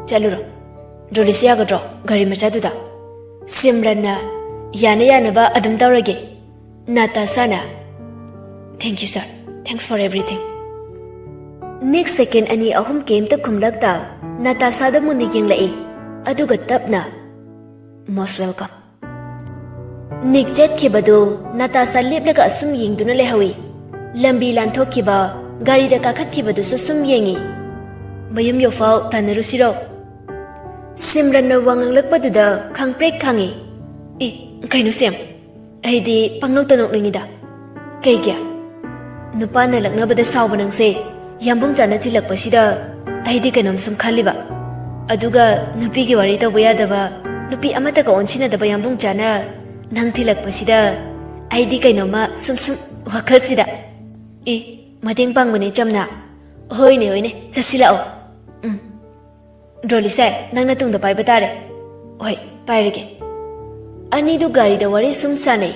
ꯆꯠꯂꯨꯔꯣ꯫ ꯔꯣꯂꯤꯁꯤ ꯌꯥꯒꯗ꯭ꯔꯣ ꯒꯥꯔꯤ ꯃꯆꯥꯗꯨꯗ?" ꯁꯤꯝꯔꯟꯅ, "ꯌꯥꯅ ꯌꯥꯅꯕ ꯑꯗꯨꯝ ꯇꯧꯔꯒꯦ"꯫ ꯅꯇꯥꯁꯥꯅ, "Thank you, sir. Thanks for everything." ꯅꯤꯛ ꯁꯦꯀꯦꯟ ꯑꯅꯤ ꯑꯍꯨꯝ ꯀꯩꯝꯇ ꯈꯨꯝꯂꯛꯇ ꯅꯇꯥꯁꯥꯗ ꯃꯨꯟꯅ ꯌꯦꯡꯂꯛꯏ, ꯑꯗꯨꯒ ꯇꯞꯅ, "Most welcome." ꯅꯤꯛ ꯆꯠꯈꯤꯕꯗꯨ ꯅꯇꯥꯁꯥ ꯂꯦꯞꯂꯒ ꯑꯁꯨꯝ ꯌꯦꯡꯗꯨꯅ ꯂꯩꯍꯧꯏ꯫ ꯂꯝꯕꯤ ꯂꯥꯟꯊꯣꯛꯈꯤꯕ, ꯒꯥꯔꯤꯗ ꯀꯥꯈꯠꯈꯤꯕꯗꯨꯁꯨ ꯁꯨꯝ ꯌꯦꯡꯏ꯫ ꯃꯌꯨꯝ ꯌꯧꯐꯥꯎ ꯇꯥꯟꯅꯔꯨꯁꯤꯔꯣ? ꯁꯤꯝꯔꯟꯅ ꯋꯥ ꯉꯥꯡꯂꯛꯄꯗꯨꯗ ꯈꯪꯄ꯭ꯔꯦꯛ ꯈꯪꯏ꯫ "ꯏ, ꯀꯩꯅꯣ ꯁꯦꯝ? ꯑꯩꯗꯤ ꯄꯪꯅꯣꯛꯇ ꯅꯣꯛꯅꯤꯡꯉꯤꯗ꯫ ꯀꯩꯒꯤ? ꯅꯨꯄꯥꯅ ꯂꯛꯅꯕꯗ ꯁꯥꯎꯕ ꯅꯪꯁꯦ ꯌꯥꯝꯕꯨꯡ ꯆꯥꯅ ꯊꯤꯜꯂꯛꯄꯁꯤꯗ ꯑꯩꯗꯤ ꯀꯩꯅꯣꯝ ꯁꯨꯝ ꯈꯜꯂꯤꯕ꯫ ꯑꯗꯨꯒ ꯅꯨꯄꯤꯒꯤ ꯋꯥꯔꯤ ꯇꯧꯕ ꯌꯥꯗꯕ, ꯅꯨꯄꯤ ꯑꯃꯠꯇꯒ ꯑꯣꯟꯁꯤꯟꯅꯗꯕ ꯌꯥꯝꯕꯨꯡ ꯆꯥꯅ ꯅꯪ ꯊꯤꯜꯂꯛꯄꯁꯤꯗ ꯑꯩꯗꯤ ꯀꯩꯅꯣꯝꯃ ꯁꯨꯝ ꯁꯨꯝ ꯋꯥꯈꯜꯁꯤꯗ꯫ ꯏ, ꯃꯇꯦꯡ ꯄꯥꯡꯕꯅꯦ ꯆꯝꯅ꯫ ꯍꯣꯏꯅꯦ, ꯍꯣꯏꯅꯦ, ꯆꯠꯁꯤꯜꯂꯛꯑꯣ꯫ ꯎꯝ꯫ ꯗ꯭ꯔꯣꯂꯤꯁꯦ ꯅꯪꯅ ꯇꯨꯡꯗ ꯄꯥꯏꯕ ꯇꯥꯔꯦ꯫ ꯍꯣꯏ, ꯄꯥꯏꯔꯒꯦ꯫" ꯑꯅꯤꯗꯨ ꯒꯥꯔꯤꯗ ꯋꯥꯔꯤ ꯁꯨꯝ ꯁꯥꯟꯅꯩ꯫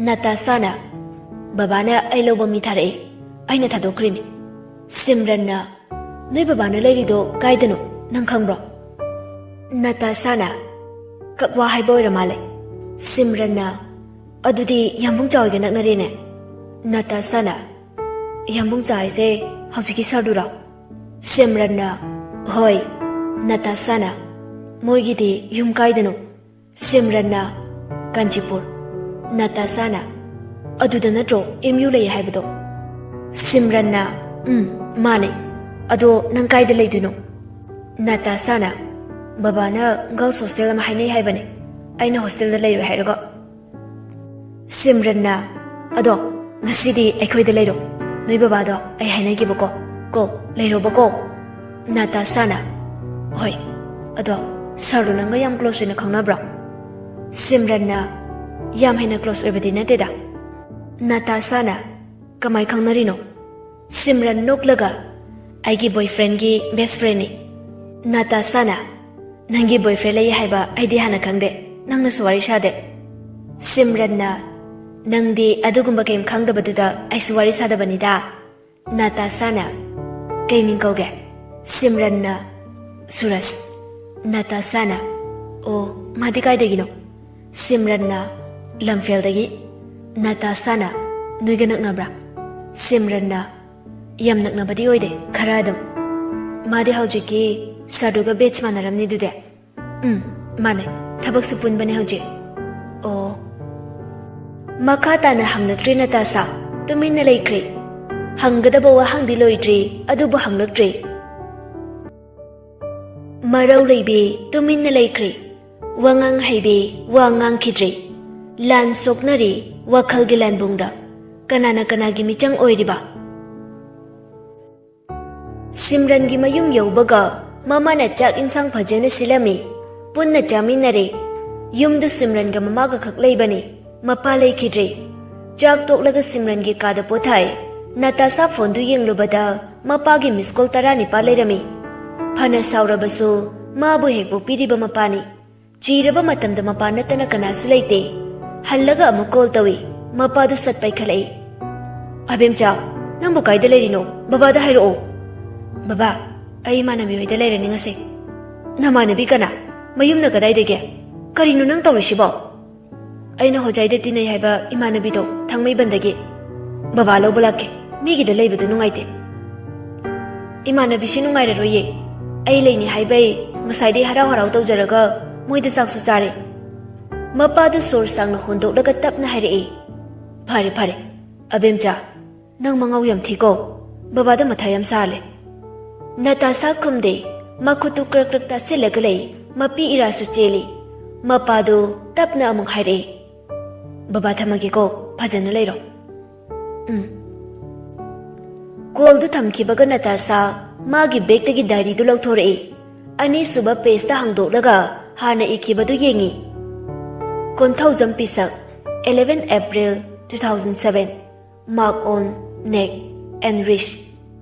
ꯅꯇꯥꯁꯥꯅ, "ꯕꯕꯥꯅ ꯑꯩ ꯂꯧꯕ ꯃꯤ ꯊꯥꯔꯛꯏ꯫ ꯑꯩꯅ ꯊꯥꯗꯣꯛꯈ꯭ꯔꯤꯅꯤ꯫" ꯁꯤꯝꯔꯟꯅ, "ꯅꯣꯏ ꯕꯕꯥꯅ ꯂꯩꯔꯤꯗꯣ ꯀꯥꯏꯗꯅꯣ? ꯅꯪ ꯈꯪꯕ꯭ꯔꯣ?" ꯅꯇꯥꯁꯥꯅ, "ꯀꯛꯋꯥ ꯍꯥꯏꯕ ꯑꯣꯏꯔ ꯃꯥꯜꯂꯦ꯫" ꯁꯤꯝꯔꯟꯅ, "ꯑꯗꯨꯗꯤ ꯌꯥꯝꯕꯨꯡ ꯆꯥꯎꯏꯒ ꯅꯛꯅꯔꯦꯅꯦ꯫" ꯅꯇꯥꯁꯥꯅ, "ꯌꯥꯝꯕꯨꯡ ꯆꯥ ꯍꯥꯏꯁꯦ ꯍꯧꯖꯤꯛꯀꯤ ꯁꯥꯔꯗꯨꯔꯣ?" ꯁꯤꯝꯔꯟꯅ, "ꯍꯣꯏ꯫" ꯅꯇꯥꯁꯥꯅ, "ꯃꯣꯏꯒꯤꯗꯤ ꯌꯨꯝ ꯀꯥꯏꯗꯅꯣ?" ꯁꯤꯝꯔꯟꯅ, "ꯀꯥꯟꯆꯤꯄꯨꯔ꯫" ꯅꯇꯥꯁꯥꯅ, "ꯑꯗꯨꯗ ꯅꯠꯇ꯭ꯔꯣ ꯑꯦꯝ ꯌꯨ ꯂꯩ ꯍꯥꯏꯕꯗꯣ?" ꯁꯤꯝꯔꯟꯅ, "ꯎꯝ, ꯃꯥꯅꯦ꯫ ꯑꯗꯣ ꯅꯪ ꯀꯥꯏꯗ ꯂꯩꯗꯣꯏꯅꯣ?" ꯅꯇꯥꯁꯥꯅ, "ꯕꯕꯥꯅ ꯒꯔꯜꯁ ꯍꯣꯁꯇꯦꯜ ꯑꯃ ꯍꯥꯏꯅꯩ ꯍꯥꯏꯕꯅꯦ꯫ ꯑꯩꯅ ꯍꯣꯁꯇꯦꯜꯗ ꯂꯩꯔꯣꯏ ꯍꯥꯏꯔꯒ꯫" ꯁꯤꯝꯔꯟꯅ, "ꯑꯗꯣ ꯉꯁꯤꯗꯤ ꯑꯩꯈꯣꯏꯗ ꯂꯩꯔꯣ꯫ ꯅꯣꯏ ꯕꯕꯥꯗꯣ ꯑꯩ ꯍꯥꯏꯅꯒꯦꯕꯀꯣ꯫ ꯀꯣ, ꯂꯩꯔꯣꯕꯀꯣ꯫" ꯅꯇꯥꯁꯥꯅ, "ꯍꯣꯏ꯫ ꯑꯗꯣ ꯁꯥꯔꯗꯣ ꯅꯪꯒ ꯌꯥꯝ ꯀ꯭ꯂꯣꯁ ꯑꯣꯏꯅ ꯈꯪꯅꯕ꯭ꯔꯣ?" ꯁꯤꯝꯔꯟꯅ, "ꯌꯥꯝ ꯍꯦꯟꯅ ꯀ꯭ꯂꯣꯁ ꯑꯣꯏꯕꯗꯤ ꯅꯠꯇꯦꯗ꯫" ꯅꯇꯥꯁꯥꯅ, "ꯀꯃꯥꯏ ꯈꯪꯅꯔꯤꯅꯣ?" ꯁꯤꯝꯔꯟ ꯅꯣꯛꯂꯒ, "ꯑꯩꯒꯤ ꯕꯣꯏꯐ꯭ꯔꯦꯟꯒꯤ ꯕꯦꯁ ꯐ꯭ꯔꯦꯟꯅꯤ꯫" ꯅꯇꯥꯁꯥꯅ, "ꯅꯪꯒꯤ ꯕꯣꯏꯐ꯭ꯔꯦꯟ ꯂꯩ ꯍꯥꯏꯕ ꯑꯩꯗꯤ ꯍꯥꯟꯅ ꯈꯪꯗꯦ꯫ ꯅꯪꯅꯁꯨ ꯋꯥꯔꯤ ꯁꯥꯗꯦ꯫" ꯁꯤꯝꯔꯟꯅ, "ꯅꯪꯗꯤ ꯑꯗꯨꯒꯨꯝꯕ ꯀꯩꯝ ꯈꯪꯗꯕꯗꯨꯗ ꯑꯩꯁꯨ ꯋꯥꯔꯤ ꯁꯥꯗꯕꯅꯤꯗ꯫" ꯅꯇꯥꯁꯥꯅ, "ꯀꯩ ꯃꯤꯡ ꯀꯧꯒꯦ?" ꯁꯤꯝꯔꯟꯅ, "ꯁꯨꯔꯖ꯫" ꯅꯇꯥꯁꯥꯅ, "ꯑꯣ, ꯃꯥꯗꯤ ꯀꯥꯏꯗꯒꯤꯅꯣ?" ꯁꯤꯝꯔꯟꯅ, "ꯂꯝꯐꯦꯜꯗꯒꯤ꯫" ꯅꯇꯥꯁꯥꯅ, "ꯅꯣꯏꯒ ꯅꯛꯅꯕ꯭ꯔꯥ?" ꯁꯤꯝꯔꯟꯅ, "ꯌꯥꯝ ꯅꯛꯅꯕꯗꯤ ꯑꯣꯏꯗꯦ, ꯈꯔ ꯑꯗꯨꯝ꯫" "ꯃꯥꯗꯤ ꯍꯧꯖꯤꯛꯀꯤ ꯁꯥꯔꯗꯨꯒ ꯕꯦꯠꯆ ꯃꯥꯟꯅꯔꯝꯅꯤ ꯑꯗꯨꯗꯤ?" "ꯎꯝ, ꯃꯥꯅꯦ꯫ ꯊꯕꯛꯁꯨ ꯄꯨꯟꯕꯅꯦ ꯍꯧꯖꯤꯛ꯫" "ꯑꯣ, ꯃꯈꯥ ꯇꯥꯅ ꯍꯪꯂꯛꯇ꯭ꯔꯦ ꯅꯇꯥꯁꯥ꯫ ꯇꯨꯃꯤꯟꯅ ꯂꯩꯈ꯭ꯔꯦ꯫ ꯍꯪꯒꯗꯕ ꯋꯥꯍꯪꯗꯤ ꯂꯣꯏꯗ꯭ꯔꯤ, ꯑꯗꯨꯕꯨ ꯍꯪꯂꯛꯇ꯭ꯔꯦ꯫ ꯃꯔꯧ ꯂꯩꯕꯤ ꯇꯨꯃꯤꯟꯅ ꯂꯩꯈ꯭ꯔꯦ꯫ ꯋꯥꯉꯥꯡ ꯍꯩꯕꯤ ꯋꯥ ꯉꯥꯡꯈꯤꯗ꯭ꯔꯦ꯫ ꯂꯥꯟ ꯁꯣꯛꯅꯔꯤ ꯋꯥꯈꯜꯒꯤ ꯂꯥꯟꯕꯨꯡꯗ꯫ ꯀꯅꯥꯅ ꯀꯅꯥꯒꯤ ꯃꯤꯆꯪ ꯑꯣꯏꯔꯤꯕ? ꯁꯤꯝꯔꯟꯒꯤ ꯃꯌꯨꯝ ꯌꯧꯕꯒ ꯃꯃꯥꯅ ꯆꯥꯛ ꯏꯟꯁꯥꯡ ꯐꯖꯅ ꯁꯤꯜꯂꯝꯃꯤ꯫ ꯄꯨꯟꯅ ꯆꯥꯃꯤꯟꯅꯔꯦ꯫ ꯌꯨꯝꯗꯨ ꯁꯤꯝꯔꯟꯒ ꯃꯃꯥꯒ ꯈꯛ ꯂꯩꯕꯅꯤ꯫ ꯃꯄꯥ ꯂꯩꯈꯤꯗ꯭ꯔꯦ꯫ ꯆꯥꯛ ꯇꯣꯛꯂꯒ ꯁꯤꯝꯔꯟꯒꯤ ꯀꯥꯗ ꯄꯣꯊꯥꯏ꯫ ꯅꯇꯥꯁꯥ ꯐꯣꯟꯗꯨ ꯌꯦꯡꯂꯨꯕꯗ ꯃꯄꯥꯒꯤ ꯃꯤꯁ ꯀꯣꯜ ꯇꯔꯥꯅꯤꯄꯥꯜ ꯂꯩꯔꯝꯃꯤ꯫ ꯐꯅ ꯁꯥꯎꯔꯕꯁꯨ ꯃꯥꯕꯨ ꯍꯦꯛ ꯄꯣꯛꯄꯤꯔꯤꯕ ꯃꯄꯥꯅꯤ꯫ ꯆꯤꯔꯕ ꯃꯇꯝꯗ ꯃꯄꯥ ꯅꯠꯇꯅ ꯀꯅꯥꯁꯨ ꯂꯩꯇꯦ꯫ ꯍꯜꯂꯒ ꯑꯃꯨꯛ ꯀꯣꯜ ꯇꯧꯏ꯫ ꯃꯄꯥꯗꯨ ꯁꯠ ꯄꯥꯏꯈꯠꯂꯛꯏ꯫ "ꯑꯕꯦꯝꯆꯥ, ꯅꯪꯕꯨ ꯀꯥꯏꯗ ꯂꯩꯔꯤꯅꯣ? ꯕꯕꯥꯗ ꯍꯥꯏꯔꯛꯑꯣ꯫" "ꯕꯕꯥ, ꯑꯩ ꯏꯃꯥꯟꯅꯕꯤ ꯍꯣꯏꯗ ꯂꯩꯔꯅꯤ ꯉꯁꯤ꯫" "ꯅꯃꯥꯟꯅꯕꯤ ꯀꯅꯥ? ꯃꯌꯨꯝꯅ ꯀꯗꯥꯏꯗꯒꯤ? ꯀꯔꯤꯅꯣ ꯅꯪ ꯇꯧꯔꯤꯁꯤꯕꯣ?" "ꯑꯩꯅ ꯍꯣꯖꯥꯏꯗ ꯇꯤꯟꯅꯩ ꯍꯥꯏꯕ ꯏꯃꯥꯟꯅꯕꯤꯗꯣ ꯊꯥꯡꯃꯩꯕꯟꯗꯒꯤ꯫ ꯕꯕꯥ ꯂꯧꯕ ꯂꯥꯛꯀꯦ꯫ ꯃꯤꯒꯤꯗ ꯂꯩꯕꯗꯨ ꯅꯨꯡꯉꯥꯏꯇꯦ꯫" "ꯏꯃꯥꯟꯅꯕꯤꯁꯤ ꯅꯨꯡꯉꯥꯏꯔꯔꯣꯏꯌꯦ꯫ ꯑꯩ ꯂꯩꯅꯤ ꯍꯥꯏꯕꯩ ꯉꯁꯥꯏꯗꯩ ꯍꯔꯥꯎ ꯍꯔꯥꯎ ꯇꯧꯖꯔꯒ ꯃꯣꯏꯗ ꯆꯥꯛꯁꯨ ꯆꯥꯔꯦ꯫" ꯃꯄꯥꯗꯨ ꯁꯣꯔ ꯁꯥꯡꯅ ꯍꯣꯟꯗꯣꯛꯂꯒ ꯇꯞꯅ ꯍꯥꯏꯔꯛꯏ꯫ "ꯐꯔꯦ, ꯐꯔꯦ꯫ ꯑꯕꯦꯝꯆꯥ, ꯅꯪ ꯃꯉꯥꯎ ꯌꯥꯝ ꯊꯤꯀꯣ꯫ ꯕꯕꯥꯗ ꯃꯊꯥ ꯌꯥꯝ ꯁꯥꯍꯜꯂꯦ꯫" ꯅꯇꯥꯁꯥ ꯈꯨꯝꯗꯦ꯫ ꯃꯈꯨꯠꯇꯨ ꯀ꯭ꯔꯛ ꯀ꯭ꯔꯛ ꯇꯥꯁꯤꯜꯂꯒ ꯂꯩ꯫ ꯃꯄꯤ ꯏꯔꯥꯁꯨ ꯆꯦꯜꯂꯤ꯫ ꯃꯄꯥꯗꯨ ꯇꯞꯅ ꯑꯃꯨꯛ ꯍꯥꯏꯔꯛꯏ, "ꯕꯕꯥ ꯊꯝꯃꯒꯦꯀꯣ, ꯐꯖꯅ ꯂꯩꯔꯣ꯫" "ꯎꯝ꯫" ꯀꯣꯜꯗꯨ ꯊꯝꯈꯤꯕꯒ ꯅꯇꯥꯁꯥ ꯃꯥꯒꯤ ꯕꯦꯒꯇꯒꯤ ꯗꯥꯏꯔꯤꯗꯨ ꯂꯧꯊꯣꯔꯛꯏ꯫ ꯑꯅꯤꯁꯨꯕ ꯄꯦꯖꯇ ꯍꯥꯡꯗꯣꯛꯂꯒ ꯍꯥꯟꯅ ꯏꯈꯤꯕꯗꯨ ꯌꯦꯡꯉꯤ꯫ "ꯀꯣꯟꯊꯧꯖꯝ ꯄꯤꯁꯛ, eleven April two thousand seven, mark on neck and wrist,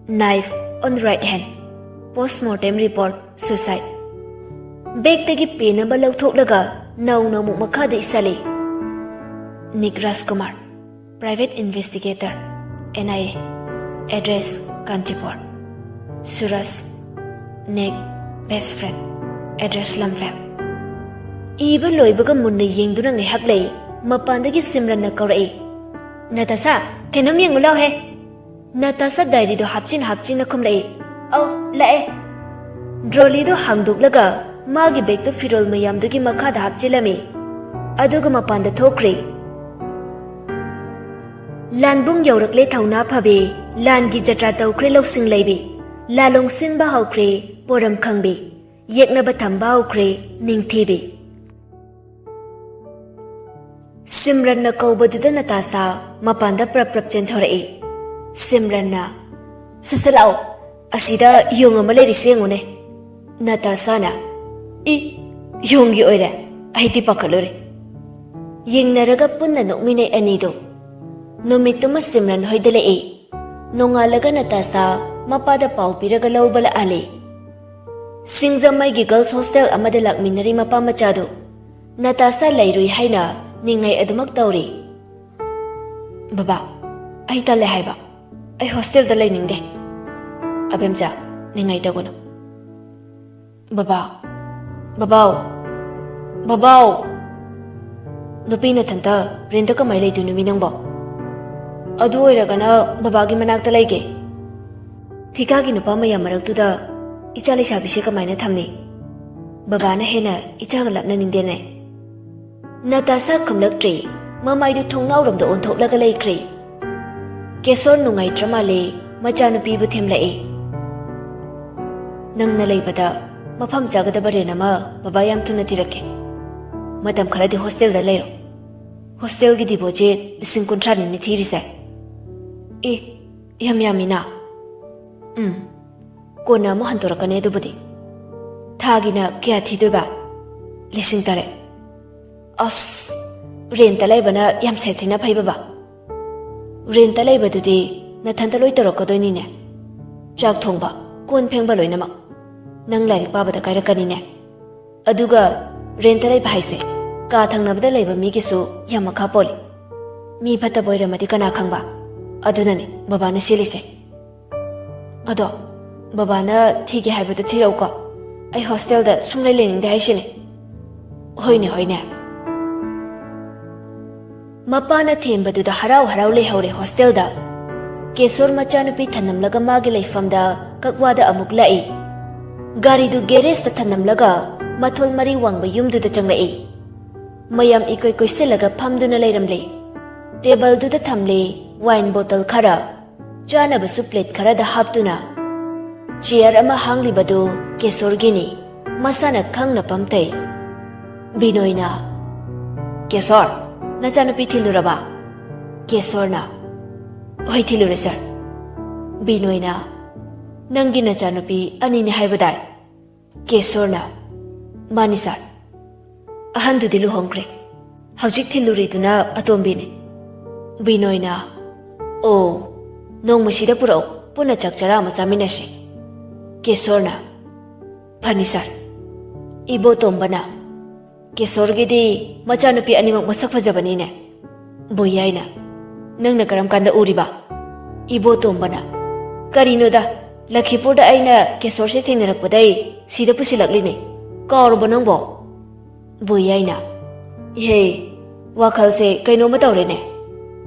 knife on right hand, postmortem report suicide꯫" ꯕꯦꯒꯇꯒꯤ ꯄꯦꯟ ꯑꯃ ꯂꯧꯊꯣꯛꯂꯒ ꯅꯧꯅ ꯑꯃꯨꯛ ꯃꯈꯥꯗ ꯏꯁꯜꯂꯤ꯫ "ꯅꯤꯛ ꯔꯥꯖꯀꯨꯃꯥꯔ, private investigator, N I A, address Kanchipur꯫ Suraj, ꯅꯤꯛ, best friend, address ꯂꯝꯐꯦꯜ꯫" ꯏꯕ ꯂꯣꯏꯕꯒ ꯃꯨꯟꯅ ꯌꯦꯡꯗꯨꯅ ꯉꯥꯏꯍꯥꯛ ꯂꯩ꯫ ꯃꯄꯥꯟꯗꯒꯤ ꯁꯤꯝꯔꯟꯅ ꯀꯧꯔꯛꯏ, "ꯅꯇꯥꯁꯥ, ꯀꯩꯅꯣꯝ ꯌꯦꯡꯉꯨ ꯂꯥꯎꯍꯦ꯫" ꯅꯇꯥꯁꯥ ꯗꯥꯏꯔꯤꯗꯣ ꯍꯥꯞꯆꯤꯟ ꯍꯥꯞꯆꯤꯟꯅ ꯈꯨꯝꯂꯛꯏ꯫ "ꯑꯧ, ꯂꯥꯛꯑꯦ꯫" ꯗ꯭ꯔꯣꯂꯤꯗꯣ ꯍꯥꯡꯗꯣꯛꯂꯒ ꯃꯥꯒꯤ ꯕꯦꯒꯇꯨ ꯐꯤꯔꯣꯜ ꯃꯌꯥꯝꯗꯨꯒꯤ ꯃꯈꯥꯗ ꯍꯥꯞꯆꯤꯜꯂꯝꯃꯤ꯫ ꯑꯗꯨꯒ ꯃꯄꯥꯟꯗ ꯊꯣꯛꯈ꯭ꯔꯦ꯫ ꯂꯥꯟꯕꯨꯡ ꯌꯧꯔꯛꯂꯦ ꯊꯧꯅꯥ ꯐꯕꯤ, ꯂꯥꯟꯒꯤ ꯖꯇ꯭ꯔꯥ ꯇꯧꯈ꯭ꯔꯦ ꯂꯧꯁꯤꯡ ꯂꯩꯕꯤ, ꯂꯥꯂꯣꯡ ꯁꯤꯟꯕ ꯍꯧꯈ꯭ꯔꯦ ꯄꯣꯔꯝ ꯈꯪꯕꯤ, ꯌꯦꯛꯅꯕ ꯊꯝꯕ ꯍꯧꯈ꯭ꯔꯦ ꯅꯤꯡꯊꯤꯕꯤ꯫ ꯁꯤꯝꯔꯟꯅ ꯀꯧꯕꯗꯨꯗ ꯅꯇꯥꯁꯥ ꯃꯄꯥꯟꯗ ꯄ꯭ꯔꯞ ꯄ꯭ꯔꯞ ꯆꯦꯟꯊꯣꯔꯛꯏ꯫ ꯁꯤꯝꯔꯟꯅ, "ꯁꯠ ꯁꯠ ꯂꯥꯛꯑꯣ, ꯑꯁꯤꯗ ꯌꯣꯡ ꯑꯃ ꯂꯩꯔꯤꯁꯦ ꯌꯦꯡꯉꯨꯅꯦ"꯫ ꯅꯇꯥꯁꯥꯅ, "ꯏ, ꯌꯣꯡꯒꯤ ꯑꯣꯏꯔꯦ? ꯑꯩꯗꯤ ꯄꯥꯈꯠꯂꯨꯔꯦ"꯫ ꯌꯦꯡꯅꯔꯒ ꯄꯨꯟꯅ ꯅꯣꯛꯃꯤꯟꯅꯩ ꯑꯅꯤꯗꯣ꯫ ꯅꯨꯃꯤꯠꯇꯨꯃ ꯁꯤꯝꯔꯟ ꯍꯣꯏꯗ ꯂꯦꯛꯏ꯫ ꯅꯣꯡꯉꯥꯜꯂꯒ ꯅꯇꯥꯁꯥ ꯃꯄꯥꯗ ꯄꯥꯎ ꯄꯤꯔꯒ ꯂꯧꯕ ꯂꯥꯛꯍꯜꯂꯤ꯫ ꯁꯤꯡꯖꯃꯩꯒꯤ ꯒꯔꯜꯁ ꯍꯣꯁꯇꯦꯜ ꯑꯃꯗ ꯂꯥꯛꯃꯤꯟꯅꯔꯤ ꯃꯄꯥ ꯃꯆꯥꯗꯨ꯫ ꯅꯇꯥꯁꯥ ꯂꯩꯔꯨꯏ ꯍꯥꯏꯅ ꯅꯤꯡꯉꯥꯏ ꯑꯗꯨꯃꯛ ꯇꯧꯔꯤ꯫ "ꯕꯕꯥ, ꯑꯩ ꯇꯜꯂꯦ ꯍꯥꯏꯕ꯫ ꯑꯩ ꯍꯣꯁꯇꯦꯜꯗ ꯂꯩꯅꯤꯡꯗꯦ"꯫ "ꯑꯕꯦꯝꯆꯥ, ꯅꯤꯡꯉꯥꯏ ꯇꯧꯒꯅꯨ"꯫ "ꯕꯕꯥ, ꯕꯕꯥꯎ, ꯕꯕꯥꯎ!" "ꯅꯨꯄꯤ ꯅꯊꯟꯇ ꯔꯦꯟꯇ ꯀꯃꯥꯏ ꯂꯩꯗꯣꯏꯅꯣ ꯃꯤ ꯅꯪꯕꯣ?" "ꯑꯗꯨ ꯑꯣꯏꯔꯒꯅ ꯕꯕꯥꯒꯤ ꯃꯅꯥꯛꯇ ꯂꯩꯒꯦ"꯫ "ꯊꯤꯀꯥꯒꯤ ꯅꯨꯄꯥ ꯃꯌꯥꯝ ꯃꯔꯛꯇꯨꯗ ꯏꯆꯥ ꯂꯩꯁꯥꯕꯤꯁꯦ ꯀꯃꯥꯏꯅ ꯊꯝꯅꯤ? ꯕꯕꯥꯅ ꯍꯦꯟꯅ ꯏꯆꯥꯒ ꯂꯥꯞꯅꯅꯤꯡꯗꯦꯅꯦ"꯫ ꯅꯇꯥꯁꯥ ꯈꯨꯝꯂꯛꯇ꯭ꯔꯦ꯫ ꯃꯃꯥꯏꯗꯨ ꯊꯣꯡꯅꯥꯎꯔꯣꯝꯗ ꯑꯣꯟꯊꯣꯛꯂꯒ ꯂꯩꯈ꯭ꯔꯦ꯫ ꯀꯦꯁꯣꯔ ꯅꯨꯡꯉꯥꯏꯇ꯭ꯔ ꯃꯥꯜꯂꯦ꯫ ꯃꯆꯥꯅꯨꯄꯤꯕꯨ ꯊꯦꯝꯂꯛꯏ꯫ "ꯅꯪꯅ ꯂꯩꯕꯗ ꯃꯐꯝ ꯆꯥꯒꯗꯕ ꯔꯦꯟ ꯑꯃ ꯕꯕꯥ ꯌꯥꯝ ꯊꯨꯅ ꯊꯤꯔꯛꯀꯦ꯫ ꯃꯇꯝ ꯈꯔꯗꯤ ꯍꯣꯁꯇꯦꯜꯗ ꯂꯩꯔꯣ꯫ ꯍꯣꯁꯇꯦꯜꯒꯤ ꯗꯤꯄꯣꯖꯤꯠ ꯂꯤꯁꯤꯡ ꯀꯨꯟꯊ꯭ꯔꯥꯅꯤꯅꯦ ꯊꯤꯔꯤꯁꯦ"꯫ "ꯑꯦ, ꯌꯥꯝ ꯌꯥꯝꯃꯤꯅ"꯫ "ꯎꯝ, ꯀꯣꯟꯅ ꯑꯃꯨꯛ ꯍꯟꯗꯣꯔꯛꯀꯅꯤ ꯑꯗꯨꯕꯨꯗꯤ"꯫ "ꯊꯥꯒꯤꯅ ꯀꯌꯥ ꯊꯤꯗꯣꯏꯕ?" "ꯂꯤꯁꯤꯡ ꯇꯔꯦꯠ"꯫ "ꯑꯁ, ꯔꯦꯟꯇ ꯂꯩꯕꯅ ꯌꯥꯝ ꯁꯦꯠꯊꯤꯅ ꯐꯩ ꯕꯕꯥ꯫ ꯔꯦꯟꯇ ꯂꯩꯕꯗꯨꯗꯤ ꯅꯊꯟꯇ ꯂꯣꯏ ꯇꯧꯔꯛꯀꯗꯣꯏꯅꯤꯅꯦ꯫ ꯆꯥꯛ ꯊꯣꯡꯕ, ꯀꯣꯟ ꯐꯦꯡꯕ ꯂꯣꯏꯅꯃꯛ꯫ ꯅꯪ ꯂꯥꯏꯔꯤꯛ ꯄꯥꯕꯗ ꯀꯥꯏꯔꯛꯀꯅꯤꯅꯦ꯫ ꯑꯗꯨꯒ ꯔꯦꯟꯇ ꯂꯩꯕ ꯍꯥꯏꯁꯦ ꯀꯥ ꯊꯪꯅꯕꯗ ꯂꯩꯕ ꯃꯤꯒꯤꯁꯨ ꯌꯥꯝ ꯃꯈꯥ ꯄꯣꯜꯂꯤ꯫ ꯃꯤ ꯐꯠꯇꯕ ꯑꯣꯏꯔꯝꯃꯗꯤ ꯀꯅꯥ ꯈꯪꯕ? ꯑꯗꯨꯅꯅꯦ ꯕꯕꯥꯅ ꯁꯤꯜꯂꯤꯁꯦ"꯫ "ꯑꯗꯣ ꯕꯕꯥꯅ ꯊꯤꯒꯦ ꯍꯥꯏꯕꯗꯣ ꯊꯤꯔꯛꯎꯀꯣ꯫ ꯑꯩ ꯍꯣꯁꯇꯦꯜꯗ ꯁꯨꯡꯂꯩ ꯂꯩꯅꯤꯡꯗꯦ ꯍꯥꯏꯁꯤꯅꯦ"꯫ "ꯍꯣꯏꯅꯦ, ꯍꯣꯏꯅꯦ"꯫ ꯃꯄꯥꯅ ꯊꯦꯝꯕꯗꯨꯗ ꯍꯔꯥꯎ ꯍꯔꯥꯎ ꯂꯩꯍꯧꯔꯦ ꯍꯣꯁꯇꯦꯜꯗ꯫ ꯀꯦꯁꯣꯔ ꯃꯆꯥꯅꯨꯄꯤ ꯊꯅꯝꯂꯒ ꯃꯥꯒꯤ ꯂꯩꯐꯝꯗ ꯀꯛꯋꯥꯗ ꯑꯃꯨꯛ ꯂꯥꯛꯏ꯫ ꯒꯥꯔꯤꯗꯨ ꯒꯦꯔꯦꯖꯇ ꯊꯅꯝꯂꯒ ꯃꯊꯣꯜ ꯃꯔꯤ ꯋꯥꯡꯕ ꯌꯨꯝꯗꯨꯗ ꯆꯪꯂꯛꯏ꯫ ꯃꯌꯥꯝ ꯏꯀꯣꯏ ꯀꯣꯏꯁꯤꯜꯂꯒ ꯐꯝꯗꯨꯅ ꯂꯩꯔꯝꯂꯦ꯫ ꯇꯦꯕꯜꯗꯨꯗ ꯊꯝꯂꯤ ꯋꯥꯏꯟ ꯕꯣꯇꯜ ꯈꯔ, ꯆꯥꯅꯕꯁꯨ ꯄ꯭ꯂꯦꯠ ꯈꯔꯗ ꯍꯥꯞꯇꯨꯅ꯫ ꯆꯤꯌꯔ ꯑꯃ ꯍꯥꯡꯂꯤꯕꯗꯨ ꯀꯦꯁꯣꯔꯒꯤꯅꯤ꯫ ꯃꯁꯥꯅ ꯈꯪꯅ ꯄꯝꯊꯩ꯫ ꯕꯤꯅꯣꯏꯅ, "ꯀꯦꯁꯣꯔ, ꯅꯆꯥꯅꯨꯄꯤ ꯊꯤꯜꯂꯨꯔꯕ?" ꯀꯦꯁꯣꯔꯅ, "ꯍꯣꯏ, ꯊꯤꯜꯂꯨꯔꯦ, ꯁꯥꯔ꯫" ꯕꯤꯅꯣꯏꯅ, "ꯅꯪꯒꯤ ꯅꯆꯥꯅꯨꯄꯤ ꯑꯅꯤꯅꯤ ꯍꯥꯏꯕꯗꯥꯏ?" ꯀꯦꯁꯣꯔꯅ, "ꯃꯥꯅꯤ, ꯁꯥꯔ꯫ ꯑꯍꯟꯗꯨꯗꯤ ꯂꯨꯍꯣꯡꯈ꯭ꯔꯦ꯫ ꯍꯧꯖꯤꯛ ꯊꯤꯜꯂꯨꯔꯤꯗꯨꯅ ꯑꯇꯣꯝꯕꯤꯅꯤ꯫" ꯕꯤꯅꯣꯏꯅ, "ꯑꯣ, ꯅꯣꯡꯃꯁꯤꯗ ꯄꯨꯔꯛꯎ, ꯄꯨꯟꯅ ꯆꯥꯛ ꯆꯔꯥ ꯑꯃ ꯆꯥꯃꯤꯟꯅꯁꯤ꯫" ꯀꯦꯁꯣꯔꯅ, "ꯐꯅꯤ, ꯁꯥꯔ꯫" ꯏꯕꯣꯇꯣꯝꯕꯅ, "ꯀꯦꯁꯣꯔꯒꯤꯗꯤ ꯃꯆꯥꯅꯨꯄꯤ ꯑꯅꯤꯃꯛ ꯃꯁꯛ ꯐꯖꯕꯅꯤꯅꯦ꯫" ꯕꯣꯌꯥꯏꯅ, "ꯅꯪꯅ ꯀꯔꯝ ꯀꯥꯟꯗ ꯎꯔꯤꯕ?" ꯏꯕꯣꯇꯣꯝꯕꯅ, "ꯀꯔꯤꯅꯣꯗ, ꯂꯈꯤꯄꯨꯔꯗ ꯑꯩꯅ ꯀꯦꯁꯣꯔꯁꯦ ꯊꯦꯡꯅꯔꯛꯄꯗꯩ ꯁꯤꯗ ꯄꯨꯁꯤꯜꯂꯛꯂꯤꯅꯦ꯫ ꯀꯥꯎꯔꯕꯣ ꯅꯪꯕꯣ?" ꯕꯣꯌꯥꯏꯅ, "ꯏꯍꯦ, ꯋꯥꯈꯜꯁꯦ ꯀꯩꯅꯣꯝꯃ ꯇꯧꯔꯦꯅꯦ꯫"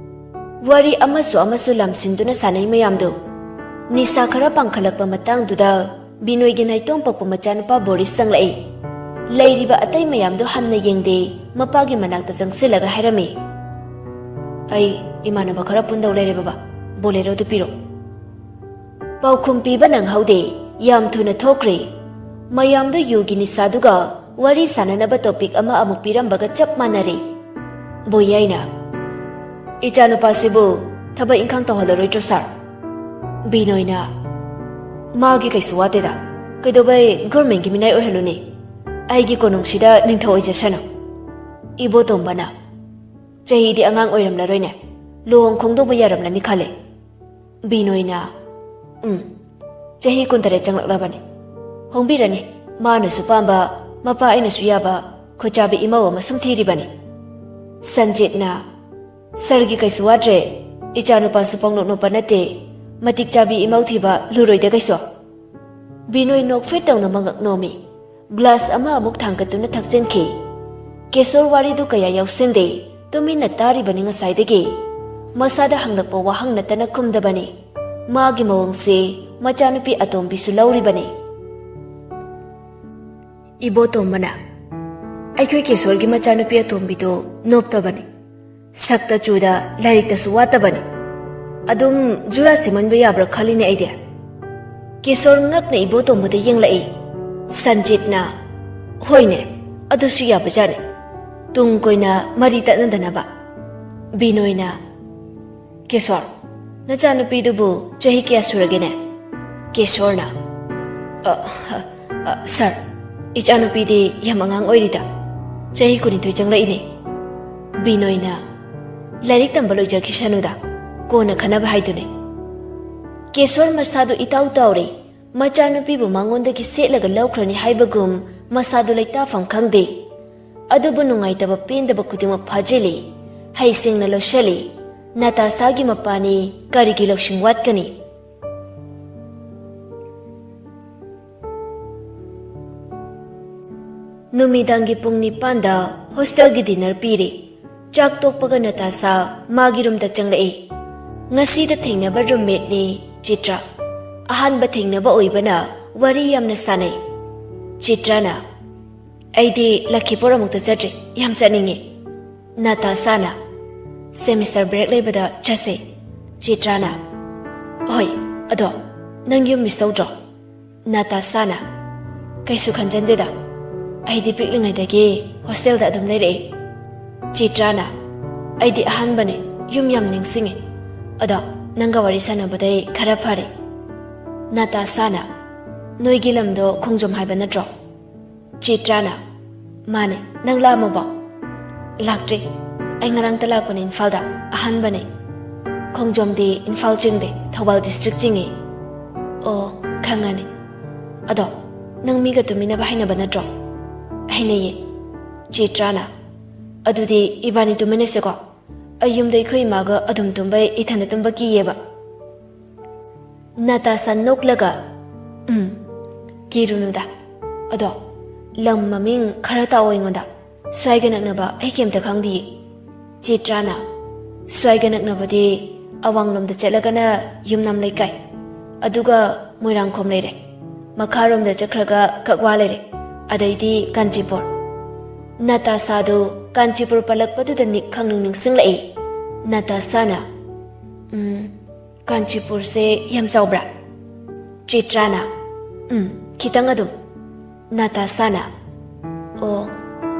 ꯋꯥꯔꯤ ꯑꯃꯁꯨ ꯑꯃꯁꯨ ꯂꯝꯁꯤꯟꯗꯨꯅ ꯁꯥꯟꯅꯩ ꯃꯌꯥꯝꯗꯨ꯫ ꯅꯤꯁꯥ ꯈꯔ ꯄꯥꯡꯈꯠꯂꯛꯄ ꯃꯇꯥꯡꯗꯨꯗ ꯕꯤꯅꯣꯏꯒꯤ ꯅꯥꯏꯇꯣꯝ ꯄꯛꯄ ꯃꯆꯥꯅꯨꯄꯥ ꯕꯣꯔꯤꯁ ꯆꯪꯂꯛꯏ꯫ ꯂꯩꯔꯤꯕ ꯑꯇꯩ ꯃꯌꯥꯝꯗꯨ ꯍꯟꯅ ꯌꯦꯡꯗꯦ, ꯃꯄꯥꯒꯤ ꯃꯅꯥꯛꯇ ꯆꯪꯁꯤꯜꯂꯒ ꯍꯥꯏꯔꯝꯃꯤ, "ꯑꯩ ꯏꯃꯥꯟꯅꯕ ꯈꯔ ꯄꯨꯟꯗꯧ ꯂꯩꯔꯦ ꯕꯕꯥ, ꯕꯣꯂꯦꯔꯣꯗꯨ ꯄꯤꯔꯣ꯫" ꯄꯥꯎꯈꯨꯝ ꯄꯤꯕ ꯅꯪꯍꯧꯗꯦ, ꯌꯥꯝ ꯊꯨꯅ ꯊꯣꯛꯈ꯭ꯔꯦ꯫ ꯃꯌꯥꯝꯗꯨ ꯌꯨꯒꯤ ꯅꯤꯁꯥꯗꯨꯒ ꯋꯥꯔꯤ ꯁꯥꯟꯅꯅꯕ ꯇꯣꯄꯤꯛ ꯑꯃ ꯑꯃꯨꯛ ꯄꯤꯔꯝꯕꯒ ꯆꯞ ꯃꯥꯟꯅꯔꯦ꯫ ꯕꯣꯌꯥꯏꯅ, "ꯏꯆꯥꯅꯨꯄꯥꯁꯤꯕꯨ ꯊꯕꯛ ꯏꯪꯈꯥꯡ ꯇꯧꯍꯜꯂꯔꯣꯏꯗ꯭ꯔꯣ, ꯁꯥꯔ?" ꯕꯤꯅꯣꯏꯅ, "ꯃꯥꯒꯤ ꯀꯩꯁꯨ ꯋꯥꯠꯇꯦꯗ, ꯀꯩꯗꯧꯕꯩ ꯒꯣꯔꯃꯦꯟꯒꯤ ꯃꯤꯅꯥꯏ ꯑꯣꯏꯍꯜꯂꯨꯅꯤ? ꯑꯩꯒꯤ ꯀꯣꯅꯨꯡꯁꯤꯗ ꯅꯤꯡꯊꯧ ꯑꯣꯏꯖꯁꯅꯨ꯫" ꯏꯕꯣꯇꯣꯝꯕꯅ, "ꯆꯍꯤꯗꯤ ꯑꯉꯥꯡ ꯑꯣꯏꯔꯝꯂꯔꯣꯏꯅꯦ, ꯂꯨꯍꯣꯡ ꯈꯣꯡꯗꯣꯡꯕ ꯌꯥꯔꯝꯂꯅꯤ ꯈꯜꯂꯦ꯫" ꯕꯤꯅꯣꯏꯅ, "ꯎꯝ, ꯆꯍꯤ ꯀꯨꯟꯇꯔꯦꯠ ꯆꯪꯂꯛꯂꯕꯅꯤ꯫ ꯍꯣꯡꯕꯤꯔꯅꯤ, ꯃꯥꯅꯁꯨ ꯄꯥꯝꯕ, ꯃꯄꯥ ꯑꯩꯅꯁꯨ ꯌꯥꯕ ꯈꯨꯠꯆꯥꯕꯤ ꯏꯃꯧ ꯑꯃ ꯁꯨꯝ ꯊꯤꯔꯤꯕꯅꯤ꯫" ꯁꯟꯖꯤꯠꯅ, "ꯁꯥꯔꯒꯤ ꯀꯩꯁꯨ ꯋꯥꯗ꯭ꯔꯦ, ꯏꯆꯥꯅꯨꯄꯥꯁꯨ ꯄꯪꯅꯣꯛ ꯅꯣꯛꯄ ꯅꯠꯇꯦ, ꯃꯇꯤꯛ ꯆꯥꯕꯤ ꯏꯃꯧ ꯊꯤꯕ ꯂꯨꯔꯣꯏꯗ ꯀꯩꯁꯨ꯫" ꯕꯤꯅꯣꯏ ꯅꯣꯛꯐꯦꯠ ꯇꯧꯅ ꯃꯉꯛ ꯅꯣꯝꯃꯤ꯫ ꯒ꯭ꯂꯥꯁ ꯑꯃ ꯑꯃꯨꯛ ꯊꯥꯡꯒꯠꯇꯨꯅ ꯊꯛꯆꯤꯟꯈꯤ꯫ ꯀꯦꯁꯣꯔ ꯋꯥꯔꯤꯗꯨ ꯀꯌꯥ ꯌꯥꯎꯁꯤꯟꯗꯦ, ꯇꯨꯃꯤꯟꯅ ꯇꯥꯔꯤꯕꯅꯤ ꯉꯁꯥꯏꯗꯒꯤ꯫ ꯃꯁꯥꯗ ꯍꯪꯂꯛꯄ ꯋꯥꯍꯪ ꯅꯠꯇꯅ ꯈꯨꯝꯗꯕꯅꯤ꯫ ꯃꯥꯒꯤ ꯃꯑꯣꯡꯁꯦ ꯃꯆꯥꯅꯨꯄꯤ ꯑꯇꯣꯝꯕꯤꯁꯨ ꯂꯧꯔꯤꯕꯅꯤ꯫ ꯏꯕꯣꯇꯣꯝꯕꯅ, "ꯑꯩꯈꯣꯏ ꯀꯦꯁꯣꯔꯒꯤ ꯃꯆꯥꯅꯨꯄꯤ ꯑꯇꯣꯝꯕꯤꯗꯨ ꯅꯣꯞꯇꯕꯅꯤ꯫ ꯁꯛꯇ ꯆꯨꯗ ꯂꯥꯏꯔꯤꯛꯇꯁꯨ ꯋꯥꯠꯇꯕꯅꯤ꯫ ꯑꯗꯨꯝ ꯖꯨꯔꯥ ꯁꯤꯃꯟꯕ ꯌꯥꯕ꯭ꯔꯥ ꯈꯜꯂꯤꯅꯦ ꯑꯩꯗꯤ꯫ ꯀꯤꯁꯣꯔ ꯉꯛꯅ ꯏꯕꯣꯇꯣꯝꯕꯗ ꯌꯦꯡꯂꯛꯏ꯫ ꯁꯟꯖꯤꯠꯅ, "ꯍꯣꯏꯅꯦ, ꯑꯗꯨꯁꯨ ꯌꯥꯕꯖꯥꯠꯅꯤ꯫ ꯇꯨꯡ ꯀꯣꯏꯅ ꯃꯔꯤ ꯇꯠꯅꯗꯅꯕ꯫" ꯕꯤꯅꯣꯏꯅ, "ꯀꯤꯁꯣꯔ, ꯅꯆꯥꯅꯨꯄꯤꯗꯨꯕꯨ ꯆꯍꯤ ꯀꯌꯥ ꯁꯨꯔꯒꯦꯅꯦ?" ꯀꯤꯁꯣꯔꯅ, "ꯑ, ꯑ, ꯑ, ꯁꯥꯔ, ꯏꯆꯥꯅꯨꯄꯤꯗꯤ ꯌꯥꯝ ꯑꯉꯥꯡ ꯑꯣꯏꯔꯤꯗ, ꯆꯍꯤ ꯀꯨꯟꯅꯤꯊꯣꯏ ꯆꯪꯂꯛꯏꯅꯦ꯫" ꯕꯤꯅꯣꯏꯅ, "ꯂꯥꯏꯔꯤꯛ ꯇꯝꯕ ꯂꯣꯏꯖꯈꯤꯁꯅꯨꯗ, ꯀꯣꯟꯅ ꯈꯟꯅꯕ ꯍꯥꯏꯗꯨꯅꯤ꯫" ꯀꯤꯁꯣꯔ ꯃꯁꯥꯗꯨ ꯏꯇꯥꯎ ꯇꯥꯎꯔꯦ꯫ ꯃꯆꯥꯅꯨꯄꯤꯕꯨ ꯃꯉꯣꯟꯗꯒꯤ ꯁꯦꯠꯂꯒ ꯂꯧꯈ꯭ꯔꯅꯤ ꯍꯥꯏꯕꯒꯨꯝ ꯃꯁꯥꯗꯨ ꯂꯩꯇꯥꯐꯝ ꯈꯪꯗꯦ꯫ ꯑꯗꯨꯕꯨ ꯅꯨꯡꯉꯥꯏꯇꯕ ꯄꯦꯟꯗꯕ ꯈꯨꯗꯤꯡꯃꯛ ꯐꯥꯖꯤꯜꯂꯤ꯫ ꯍꯩꯁꯤꯡꯅ ꯂꯧꯁꯤꯜꯂꯤ꯫ ꯅꯥꯇꯥꯁꯥꯒꯤ ꯃꯄꯥꯅꯤ, ꯀꯔꯤꯒꯤ ꯂꯧꯁꯤꯡ ꯋꯥꯠꯀꯅꯤ? ꯅꯨꯃꯤꯗꯥꯡꯒꯤ ꯄꯨꯡ ꯅꯤꯄꯥꯟꯗ ꯍꯣꯁꯇꯦꯜꯒꯤ ꯗꯤꯅꯔ ꯄꯤꯔꯤ꯫ ꯆꯥꯛ ꯇꯣꯛꯄꯒ ꯅꯥꯇꯥꯁꯥ ꯃꯥꯒꯤ ꯔꯨꯝꯗ ꯆꯪꯂꯛꯏ꯫ ꯉꯁꯤꯗ ꯊꯦꯡꯅꯕ ꯔꯨꯝꯃꯦꯠꯅꯤ ꯆꯤꯇ꯭ꯔꯥ꯫ ꯑꯍꯥꯟꯕ ꯊꯦꯡꯅꯕ ꯑꯣꯏꯕꯅ ꯋꯥꯔꯤ ꯌꯥꯝꯅ ꯁꯥꯟꯅꯩ꯫ ꯆꯤꯇ꯭ꯔꯥꯅ, "ꯑꯩꯗꯤ ꯂꯈꯤꯄꯨꯔ ꯑꯃꯨꯛꯇ ꯆꯠꯇ꯭ꯔꯤ, ꯌꯥꯝ ꯆꯠꯅꯤꯡꯉꯤ꯫" ꯅꯥꯇꯥꯁꯥꯅ, "ꯁꯦꯃꯤꯁꯇꯔ ꯕ꯭ꯔꯦꯛ ꯂꯩꯕꯗ ꯆꯠꯁꯦ꯫" ꯆꯤꯇ꯭ꯔꯥꯅ, "ꯍꯣꯏ, ꯑꯗꯣ ꯅꯪ ꯌꯨꯝ ꯃꯤꯁ ꯇꯧꯗ꯭ꯔꯣ?" ꯅꯥꯇꯥꯁꯥꯅ, "ꯀꯩꯁꯨ ꯈꯟꯖꯟꯗꯦꯗ, ꯑꯩꯗꯤ ꯄꯤꯛꯂꯤꯉꯩꯗꯒꯤ ꯍꯣꯁꯇꯦꯜꯗ ꯑꯗꯨꯝ ꯂꯩꯔꯛꯑꯦ꯫" ꯆꯤꯇ꯭ꯔꯥꯅ, "ꯑꯩꯗꯤ ꯑꯍꯥꯟꯕꯅꯦ, ꯌꯨꯝ ꯌꯥꯝ ꯅꯤꯡꯁꯤꯡꯉꯦ꯫ ꯑꯗꯣ ꯅꯪꯒ ꯋꯥꯔꯤ ꯁꯥꯟꯅꯕꯗꯩ ꯈꯔ ꯐꯔꯦ꯫" ꯅꯥꯇꯥꯁꯥꯅ, "ꯅꯣꯏꯒꯤ ꯂꯝꯗꯣ ꯈꯣꯡꯖꯣꯝ ꯍꯥꯏꯕ ꯅꯠꯇ꯭ꯔꯣ?" ꯆꯤꯇ꯭ꯔꯥꯅ, "ꯃꯥꯅꯦ, ꯅꯪ ꯂꯥꯛꯑꯝꯃꯕꯣ?" "ꯂꯥꯛꯇ꯭ꯔꯤ꯫ ꯑꯩ ꯉꯔꯥꯡꯇ ꯂꯥꯛꯄꯅꯦ ꯏꯝꯐꯥꯜꯗ, ꯑꯍꯥꯟꯕꯅꯦ꯫" "ꯈꯣꯡꯖꯣꯝꯗꯤ ꯏꯝꯐꯥꯜ ꯆꯤꯡꯗꯦ, ꯊꯧꯕꯥꯜ ꯗꯤꯁꯇ꯭ꯔꯤꯛ ꯆꯤꯡꯉꯦ꯫" "ꯑꯣ, ꯈꯪꯉꯅꯤ꯫ ꯑꯗꯣ ꯅꯪ ꯃꯤꯒ ꯇꯨꯃꯤꯟꯅꯕ ꯍꯩꯅꯕ ꯅꯠꯇ꯭ꯔꯣ?" "ꯍꯩꯅꯩꯌꯦ꯫" ꯆꯤꯇ꯭ꯔꯥꯅ, "ꯑꯗꯨꯗꯤ ꯏꯕꯥꯅꯤ ꯇꯨꯃꯤꯟꯅꯁꯦꯀꯣ꯫ ꯑꯩ ꯌꯨꯝꯗ ꯑꯩꯈꯣꯏ ꯏꯃꯥꯒ ꯑꯗꯨꯝ ꯇꯨꯝꯕꯩ ꯏꯊꯟꯗ ꯇꯨꯝꯕ ꯀꯤꯌꯦꯕ꯫" ꯅꯥꯇꯥꯁꯥ ꯅꯣꯛꯂꯒ, "ꯎꯝ, ꯀꯤꯔꯨꯅꯨꯗ꯫ ꯑꯗꯣ ꯂꯝ ꯃꯃꯤꯡ ꯈꯔ ꯇꯥꯛꯑꯣ ꯑꯩꯉꯣꯟꯗ꯫ ꯁ꯭ꯋꯥꯏꯒ ꯅꯛꯅꯕ ꯑꯩ ꯀꯩꯝꯇ ꯈꯪꯗꯤꯌꯦ꯫" ꯆꯤꯇ꯭ꯔꯥꯅ, "ꯁ꯭ꯋꯥꯏꯒ ꯅꯛꯅꯕꯗꯤ ꯑꯋꯥꯡꯂꯣꯝꯗ ꯆꯠꯂꯒꯅ ꯌꯨꯝꯅꯥꯝ ꯂꯩꯀꯥꯏ, ꯑꯗꯨꯒ ꯃꯣꯏꯔꯥꯡꯈꯣꯝ ꯂꯩꯔꯦ, ꯃꯈꯥꯔꯣꯝꯗ ꯆꯠꯈ꯭ꯔꯒ ꯀꯛꯋꯥ ꯂꯩꯔꯦ, ꯑꯗꯩꯗꯤ ꯀꯥꯟꯆꯤꯄꯨꯔ꯫" ꯅꯇꯥꯁꯥꯗꯨ ꯀꯥꯟꯆꯤꯄꯨꯔ ꯄꯜꯂꯛꯄꯗꯨꯗ ꯅꯤꯛ ꯈꯪꯅꯤꯡ ꯅꯤꯡꯁꯤꯡꯂꯛꯏ꯫ ꯅꯇꯥꯁꯥꯅ, "ꯎꯝ, ꯀꯥꯟꯆꯤꯄꯨꯔꯁꯦ ꯌꯥꯝ ꯆꯥꯎꯕ꯭ꯔꯥ?" ꯆꯤꯇ꯭ꯔꯥꯅ, "ꯎꯝ, ꯈꯤꯇꯪ ꯑꯗꯨꯝ꯫" ꯅꯇꯥꯁꯥꯅ, "ꯑꯣ,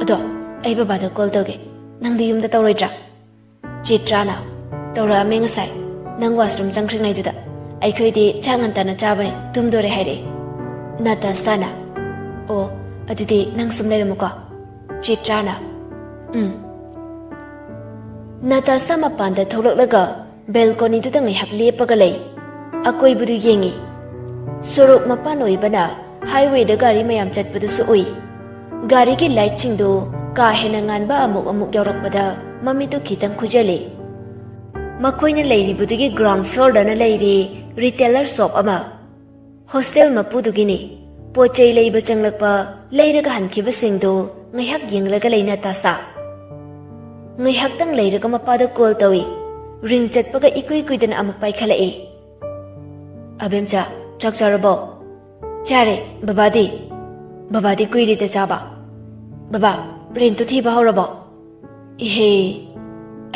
ꯑꯗꯣ ꯑꯩ ꯕꯕꯥꯗ ꯀꯣꯜ ꯇꯧꯒꯦ, ꯅꯪꯗꯤ ꯌꯨꯝꯗ ꯇꯧꯔꯣꯏꯗ꯭ꯔꯥ?" ꯆꯤꯇ꯭ꯔꯥꯅ, "ꯇꯧꯔꯛꯑꯝꯃꯦ ꯉꯁꯥꯏ, ꯅꯪ ꯋꯥꯁꯔꯨꯝ ꯆꯪꯈ꯭ꯔꯤꯉꯩꯗꯨꯗ꯫ ꯑꯩꯈꯣꯏꯗꯤ ꯆꯥꯛ ꯉꯟꯇꯥꯅ ꯆꯥꯕꯅꯦ, ꯇꯨꯝꯗꯣꯔꯦ ꯍꯥꯏꯔꯛꯑꯦ꯫" ꯅꯇꯥꯁꯥꯅ, "ꯑꯣ, ꯑꯗꯨꯗꯤ ꯅꯪ ꯁꯨꯝ ꯂꯩꯔꯝꯃꯨꯀꯣ꯫" ꯆꯤꯇ꯭ꯔꯥꯅ, "ꯎꯝ꯫" ꯅꯇꯥꯁꯥ ꯃꯄꯥꯟꯗ ꯊꯣꯛꯂꯛꯂꯒ ꯕꯦꯜꯀꯣꯅꯤꯗꯨꯗ ꯉꯥꯏꯍꯥꯛ ꯂꯦꯞꯄꯒ ꯂꯩ꯫ ꯑꯀꯣꯏꯕꯗꯨ ꯌꯦꯡꯉꯤ꯫ ꯁꯣꯔꯣꯛ ꯃꯄꯥꯟ ꯑꯣꯏꯕꯅ ꯍꯥꯏꯋꯦꯗ ꯒꯥꯔꯤ ꯃꯌꯥꯝ ꯆꯠꯄꯗꯨꯁꯨ ꯎꯏ꯫ ꯒꯥꯔꯤꯒꯤ ꯂꯥꯏꯠꯁꯤꯡꯗꯨ ꯀꯥ ꯍꯦꯟꯅ ꯉꯥꯟꯕ ꯑꯃꯨꯛ ꯑꯃꯨꯛ ꯌꯥꯎꯔꯛꯄꯗ ꯃꯃꯤꯠꯇꯨ ꯈꯤꯇꯪ ꯈꯨꯖꯜꯂꯤ꯫ ꯃꯈꯣꯏꯅ ꯂꯩꯔꯤꯕꯗꯨꯒꯤ ꯒ꯭ꯔꯥꯎꯟ ꯐ꯭ꯂꯣꯔꯗꯅ ꯂꯩꯔꯤ ꯔꯤꯇꯦꯂꯔ ꯁꯣꯞ ꯑꯃ꯫ ꯍꯣꯁꯇꯦꯜ ꯃꯄꯨꯗꯨꯒꯤꯅꯤ꯫ ꯄꯣꯠ ꯆꯩ ꯂꯩꯕ ꯆꯪꯂꯛꯄ, ꯂꯩꯔꯒ ꯍꯟꯈꯤꯕꯁꯤꯡꯗꯨ ꯉꯥꯏꯍꯥꯛ ꯌꯦꯡꯂꯒ ꯂꯩ ꯅꯇꯥꯁꯥ꯫ ꯉꯥꯏꯍꯥꯛꯇꯪ ꯂꯩꯔꯒ ꯃꯄꯥꯗ ꯀꯣꯜ ꯇꯧꯏ꯫ ꯔꯤꯡ ꯆꯠꯄꯒ ꯏꯀꯨꯏ ꯀꯨꯏꯗꯅ ꯑꯃꯨꯛ ꯄꯥꯏꯈꯠꯂꯛꯏ꯫ "ꯑꯕꯦꯝꯆꯥ, ꯆꯥꯛ ꯆꯥꯔꯕꯣ?" "ꯆꯥꯔꯦ꯫ ꯕꯕꯥꯗꯤ?" "ꯕꯕꯥꯗꯤ ꯀꯨꯏꯔꯦꯗ ꯆꯥꯕ꯫ ꯕꯕꯥ, ꯔꯦꯟꯇꯨ ꯊꯤꯕ ꯍꯧꯔꯕꯣ?" "ꯏꯍꯦ,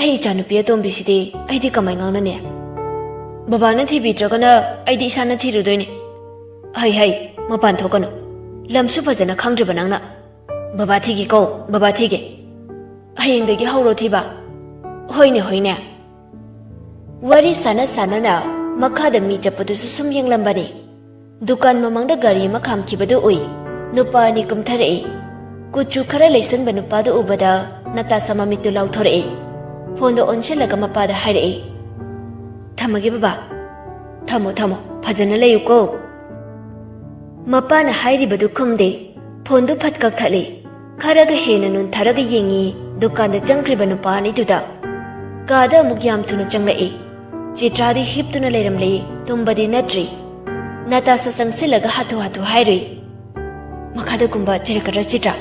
ꯑꯩ ꯏꯆꯥꯅꯨꯄꯤ ꯑꯇꯣꯝꯕꯤꯁꯤꯗꯤ ꯑꯩꯗꯤ ꯀꯃꯥꯏ ꯉꯥꯡꯅꯅꯤ? ꯕꯕꯥꯅ ꯊꯤꯕꯤꯗ꯭ꯔꯒꯅ ꯑꯩꯗꯤ ꯏꯁꯥꯅ ꯊꯤꯔꯨꯗꯣꯏꯅꯤ꯫ ꯍꯩ, ꯍꯩ, ꯃꯄꯥꯟ ꯊꯣꯛꯀꯅꯨ꯫ ꯂꯝꯁꯨ ꯐꯖꯅ ꯈꯪꯗ꯭ꯔꯤꯕ ꯅꯪꯅ꯫ ꯕꯕꯥ ꯊꯤꯒꯦꯀꯣ, ꯕꯕꯥ ꯊꯤꯒꯦ꯫ ꯍꯌꯦꯡꯗꯒꯤ ꯍꯧꯔꯣ ꯊꯤꯕ꯫" "ꯍꯣꯏꯅꯦ, ꯍꯣꯏꯅꯦ꯫" ꯋꯥꯔꯤ ꯁꯥꯟꯅ ꯁꯥꯟꯅꯅ ꯃꯈꯥꯗ ꯃꯤ ꯆꯠꯄꯗꯨꯁꯨ ꯁꯨꯝ ꯌꯦꯡꯂꯝꯕꯅꯤ꯫ ꯗꯨꯀꯥꯟ ꯃꯃꯥꯡꯗ ꯒꯥꯔꯤ ꯑꯃ ꯈꯥꯝꯈꯤꯕꯗꯨ ꯎꯏ꯫ ꯅꯨꯄꯥ ꯑꯅꯤ ꯀꯨꯝꯊꯔꯛꯏ꯫ ꯀꯨꯆꯨ ꯈꯔ ꯂꯩꯁꯟꯕ ꯅꯨꯄꯥꯗꯨ ꯎꯕꯗ ꯅꯇꯥꯁꯥ ꯃꯃꯤꯠꯇꯨ ꯂꯥꯎꯊꯣꯔꯛꯏ꯫ ꯐꯣꯟꯗꯣ ꯑꯣꯟꯁꯤꯜꯂꯒ ꯃꯄꯥꯗ ꯍꯥꯏꯔꯛꯏ, "ꯊꯝꯃꯒꯦ ꯕꯕꯥ꯫ ꯊꯝꯃꯣ, ꯊꯝꯃꯣ, ꯐꯖꯅ ꯂꯩꯌꯨꯀꯣ꯫" ꯃꯄꯥꯅ ꯍꯥꯏꯔꯤꯕꯗꯨ ꯈꯨꯝꯗꯦ꯫ ꯐꯣꯟꯗꯨ ꯐꯠ ꯀꯛꯊꯠꯂꯤ꯫ ꯈꯔꯒ ꯍꯦꯟꯅ ꯅꯨꯟꯊꯔꯒ ꯌꯦꯡꯉꯤ ꯗꯨꯀꯥꯟꯗ ꯆꯪꯈ꯭ꯔꯤꯕ ꯅꯨꯄꯥ ꯑꯅꯤꯗꯨꯗ꯫ ꯀꯥꯗ ꯑꯃꯨꯛ ꯌꯥꯝ ꯊꯨꯅ ꯆꯪꯂꯛꯏ꯫ ꯆꯤꯇ꯭ꯔꯥꯗꯤ ꯍꯤꯞꯇꯨꯅ ꯂꯩꯔꯝꯂꯦ, ꯇꯨꯝꯕꯗꯤ ꯅꯠꯇ꯭ꯔꯤ꯫ ꯅꯇꯥꯁꯥ ꯆꯪꯁꯤꯜꯂꯒ ꯍꯥꯊꯨ ꯍꯥꯊꯨ ꯍꯥꯏꯔꯨꯏ, "ꯃꯈꯥꯗ ꯀꯨꯝꯕ ꯆꯩꯔꯛꯀꯗ꯭ꯔꯥ ꯆꯤꯇ꯭ꯔꯥ?"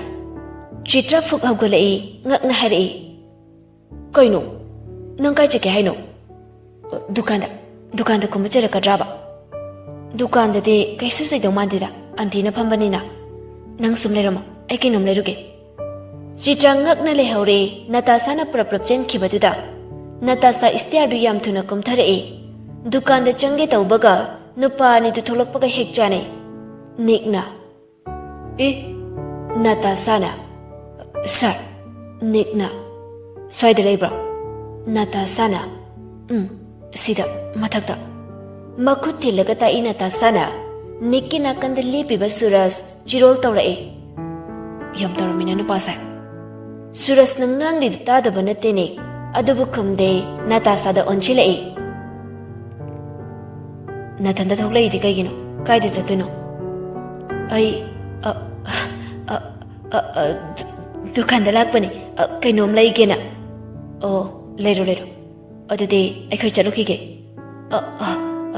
ꯆꯤꯇ꯭ꯔꯥ ꯐꯨꯛ ꯍꯧꯒꯠꯂꯛꯏ, ꯉꯛꯅ ꯍꯥꯏꯔꯛꯏ, "ꯀꯩꯅꯣ? ꯅꯪ ꯀꯥꯏ ꯆꯠꯀꯦ ꯍꯥꯏꯅꯣ?" "ꯗꯨꯀꯥꯟꯗ, ꯗꯨꯀꯥꯟꯗ ꯀꯨꯝꯕ ꯆꯩꯔꯛꯀꯗ꯭ꯔꯥꯕ?" "ꯗꯨꯀꯥꯟꯗꯗꯤ ꯀꯩꯁꯨ ꯆꯩꯗꯧ ꯃꯥꯟꯗꯦꯗ, ꯑꯟꯇꯤꯅ ꯐꯝꯕꯅꯤꯅ꯫ ꯅꯪ ꯁꯨꯝ ꯂꯩꯔꯝꯃꯣ, ꯑꯩ ꯀꯩꯅꯣꯝ ꯂꯩꯔꯨꯒꯦ꯫" ꯆꯤꯇ꯭ꯔ ꯉꯛꯅ ꯂꯩꯍꯧꯔꯦ ꯅꯇꯥꯁꯥꯅ ꯄ꯭ꯔꯞ ꯄ꯭ꯔꯞ ꯆꯦꯟꯈꯤꯕꯗꯨꯗ꯫ ꯅꯇꯥꯁꯥ ꯏꯁꯇꯤꯌꯥꯔꯗꯨ ꯌꯥꯝ ꯊꯨꯅ ꯀꯨꯝꯊꯔꯛꯏ꯫ ꯗꯨꯀꯥꯟꯗ ꯆꯪꯒꯦ ꯇꯧꯕꯒ ꯅꯨꯄꯥ ꯑꯅꯤꯗꯨ ꯊꯣꯛꯂꯛꯄꯒ ꯍꯦꯛ ꯆꯥꯅꯩ꯫ ꯅꯤꯛꯅ, "ꯑꯦ, ꯅꯇꯥꯁꯥꯅ?" "ꯁꯥꯔ, ꯅꯤꯛꯅ ꯁ꯭ꯋꯥꯏꯗ ꯂꯩꯕ꯭ꯔꯣ?" ꯅꯇꯥꯁꯥꯅ, "ꯎꯝ, ꯁꯤꯗ, ꯃꯊꯛꯇ꯫" ꯃꯈꯨꯠ ꯊꯤꯜꯂꯒ ꯇꯥꯛꯏ ꯅꯇꯥꯁꯥꯅ꯫ ꯅꯤꯛꯀꯤ ꯅꯥꯀꯟꯗ ꯂꯦꯞꯄꯤꯕ ꯁꯨꯔꯖ ꯆꯤꯔꯣꯜ ꯇꯧꯔꯛꯏ꯫ "ꯌꯥꯝ ꯇꯧꯔꯝꯃꯤꯅ ꯅꯨꯄꯥꯁꯦ꯫" ꯁꯨꯔꯖꯅ ꯉꯥꯡꯂꯤꯗꯨ ꯇꯥꯗꯕ ꯅꯠꯇꯦꯅꯦ, ꯑꯗꯨꯕꯨ ꯈꯨꯝꯗꯦ꯫ ꯅꯇꯥꯁꯥꯗ ꯑꯣꯟꯁꯤꯜꯂꯛꯏ꯫ "ꯅꯊꯟꯗ ꯊꯣꯛꯂꯛꯏꯗꯤ ꯀꯩꯒꯤꯅꯣ? ꯀꯥꯏꯗ ꯆꯠꯇꯣꯏꯅꯣ?" "ꯑꯩ, ꯑ, ꯑ, ꯑ, ꯑ, ꯗꯨ-, ꯗꯨꯀꯥꯟꯗ ꯂꯥꯛꯄꯅꯦ꯫ ꯑ, ꯀꯩꯅꯣꯝ ꯂꯩꯒꯦꯅ꯫" "ꯑꯣ, ꯂꯩꯔꯣ, ꯂꯩꯔꯣ꯫ ꯑꯗꯨꯗꯤ ꯑꯩꯈꯣꯏ ꯆꯠꯂꯨꯈꯤꯒꯦ꯫" "ꯑ, ꯑ,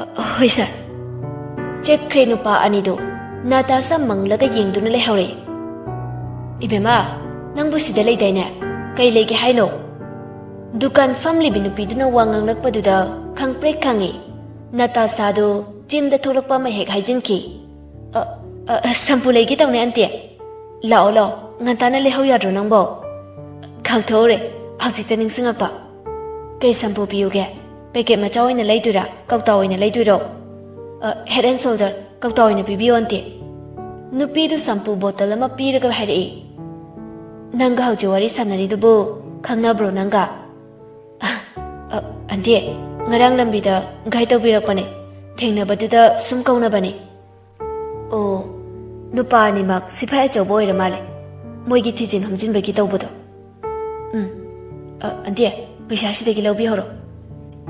ꯑ, ꯍꯣꯏ, ꯁꯥꯔ꯫" ꯆꯠꯈ꯭ꯔꯦ ꯅꯨꯄꯥ ꯑꯅꯤꯗꯨ꯫ ꯅꯇꯥꯁꯥ ꯃꯪꯂꯒ ꯌꯦꯡꯗꯨꯅ ꯂꯩꯍꯧꯔꯦ꯫ "ꯏꯕꯦꯝꯃ, ꯅꯪꯕꯨ ꯁꯤꯗ ꯂꯩꯗꯥꯏꯅꯦ? ꯀꯩ ꯂꯩꯒꯦ ꯍꯥꯏꯅꯣ?" ꯗꯨꯀꯥꯟ ꯐꯝꯂꯤꯕꯤ ꯅꯨꯄꯤꯗꯨꯅ ꯋꯥ ꯉꯥꯡꯂꯛꯄꯗꯨꯗ ꯈꯪꯄ꯭ꯔꯦꯛ ꯈꯪꯉꯤ꯫ ꯅꯇꯥꯁꯥꯗꯨ ꯆꯤꯟꯗ ꯊꯣꯛꯂꯛꯄ ꯑꯃ ꯍꯦꯛ ꯍꯥꯏꯖꯤꯟꯈꯤ꯫ "ꯑ, ꯑ, ꯁꯝꯄꯨ ꯂꯩꯒꯦ ꯇꯧꯅꯦ, ꯑꯟꯇꯤ꯫" "ꯂꯥꯛꯑꯣ, ꯂꯥꯛꯑꯣ, ꯉꯟꯇꯥꯅ ꯂꯩꯍꯧ ꯌꯥꯗ꯭ꯔꯣ ꯅꯪꯕꯣ?" "ꯀꯥꯎꯊꯣꯛꯎꯔꯦ, ꯍꯧꯖꯤꯛꯇ ꯅꯤꯡꯁꯤꯡꯉꯛꯄ꯫ ꯀꯩ ꯁꯝꯄꯨ ꯄꯤꯌꯨꯒꯦ? ꯄꯦꯀꯦꯠ ꯃꯆꯥ ꯑꯣꯏꯅ ꯂꯩꯗꯣꯏꯔꯥ, ꯀꯧꯇꯥ ꯑꯣꯏꯅ ꯂꯩꯗꯣꯏꯔꯣ?" "ꯑ, Head and Shoulder ꯀꯧꯇꯥ ꯑꯣꯏꯅ ꯄꯤꯕꯤꯌꯣ, ꯑꯟꯇꯤ꯫" ꯅꯨꯄꯤꯗꯨ ꯁꯝꯄꯨ ꯕꯣꯇꯜ ꯑꯃ ꯄꯤꯔꯒ ꯍꯥꯏꯔꯛꯏ꯫ "ꯅꯪꯒ ꯍꯧꯖꯤꯛ ꯋꯥꯔꯤ ꯁꯥꯟꯅꯔꯤꯗꯨꯕꯨ ꯈꯪꯅꯕ꯭ꯔꯣ ꯅꯪꯒ?" "ꯑ, ꯑ, ꯑꯟꯇꯤ, ꯉꯔꯥꯡ ꯂꯝꯕꯤꯗ ꯒꯥꯏꯗ ꯇꯧꯕꯤꯔꯛꯄꯅꯦ꯫ ꯊꯦꯡꯅꯕꯗꯨꯗ ꯁꯨꯝ ꯀꯧꯅꯕꯅꯦ꯫" "ꯑꯣ, ꯅꯨꯄꯥ ꯑꯅꯤꯃꯛ ꯁꯤꯐꯥꯏ ꯑꯆꯧꯕ ꯑꯣꯏꯔ ꯃꯥꯜꯂꯦ, ꯃꯣꯏꯒꯤ ꯊꯤꯖꯤꯟ ꯍꯨꯝꯖꯤꯟꯕꯒꯤ ꯇꯧꯕꯗꯣ꯫" "ꯎꯝ꯫ ꯑ, ꯑꯟꯇꯤ, ꯄꯩꯁꯥ ꯁꯤꯗꯒꯤ ꯂꯧꯕꯤꯍꯧꯔꯣ꯫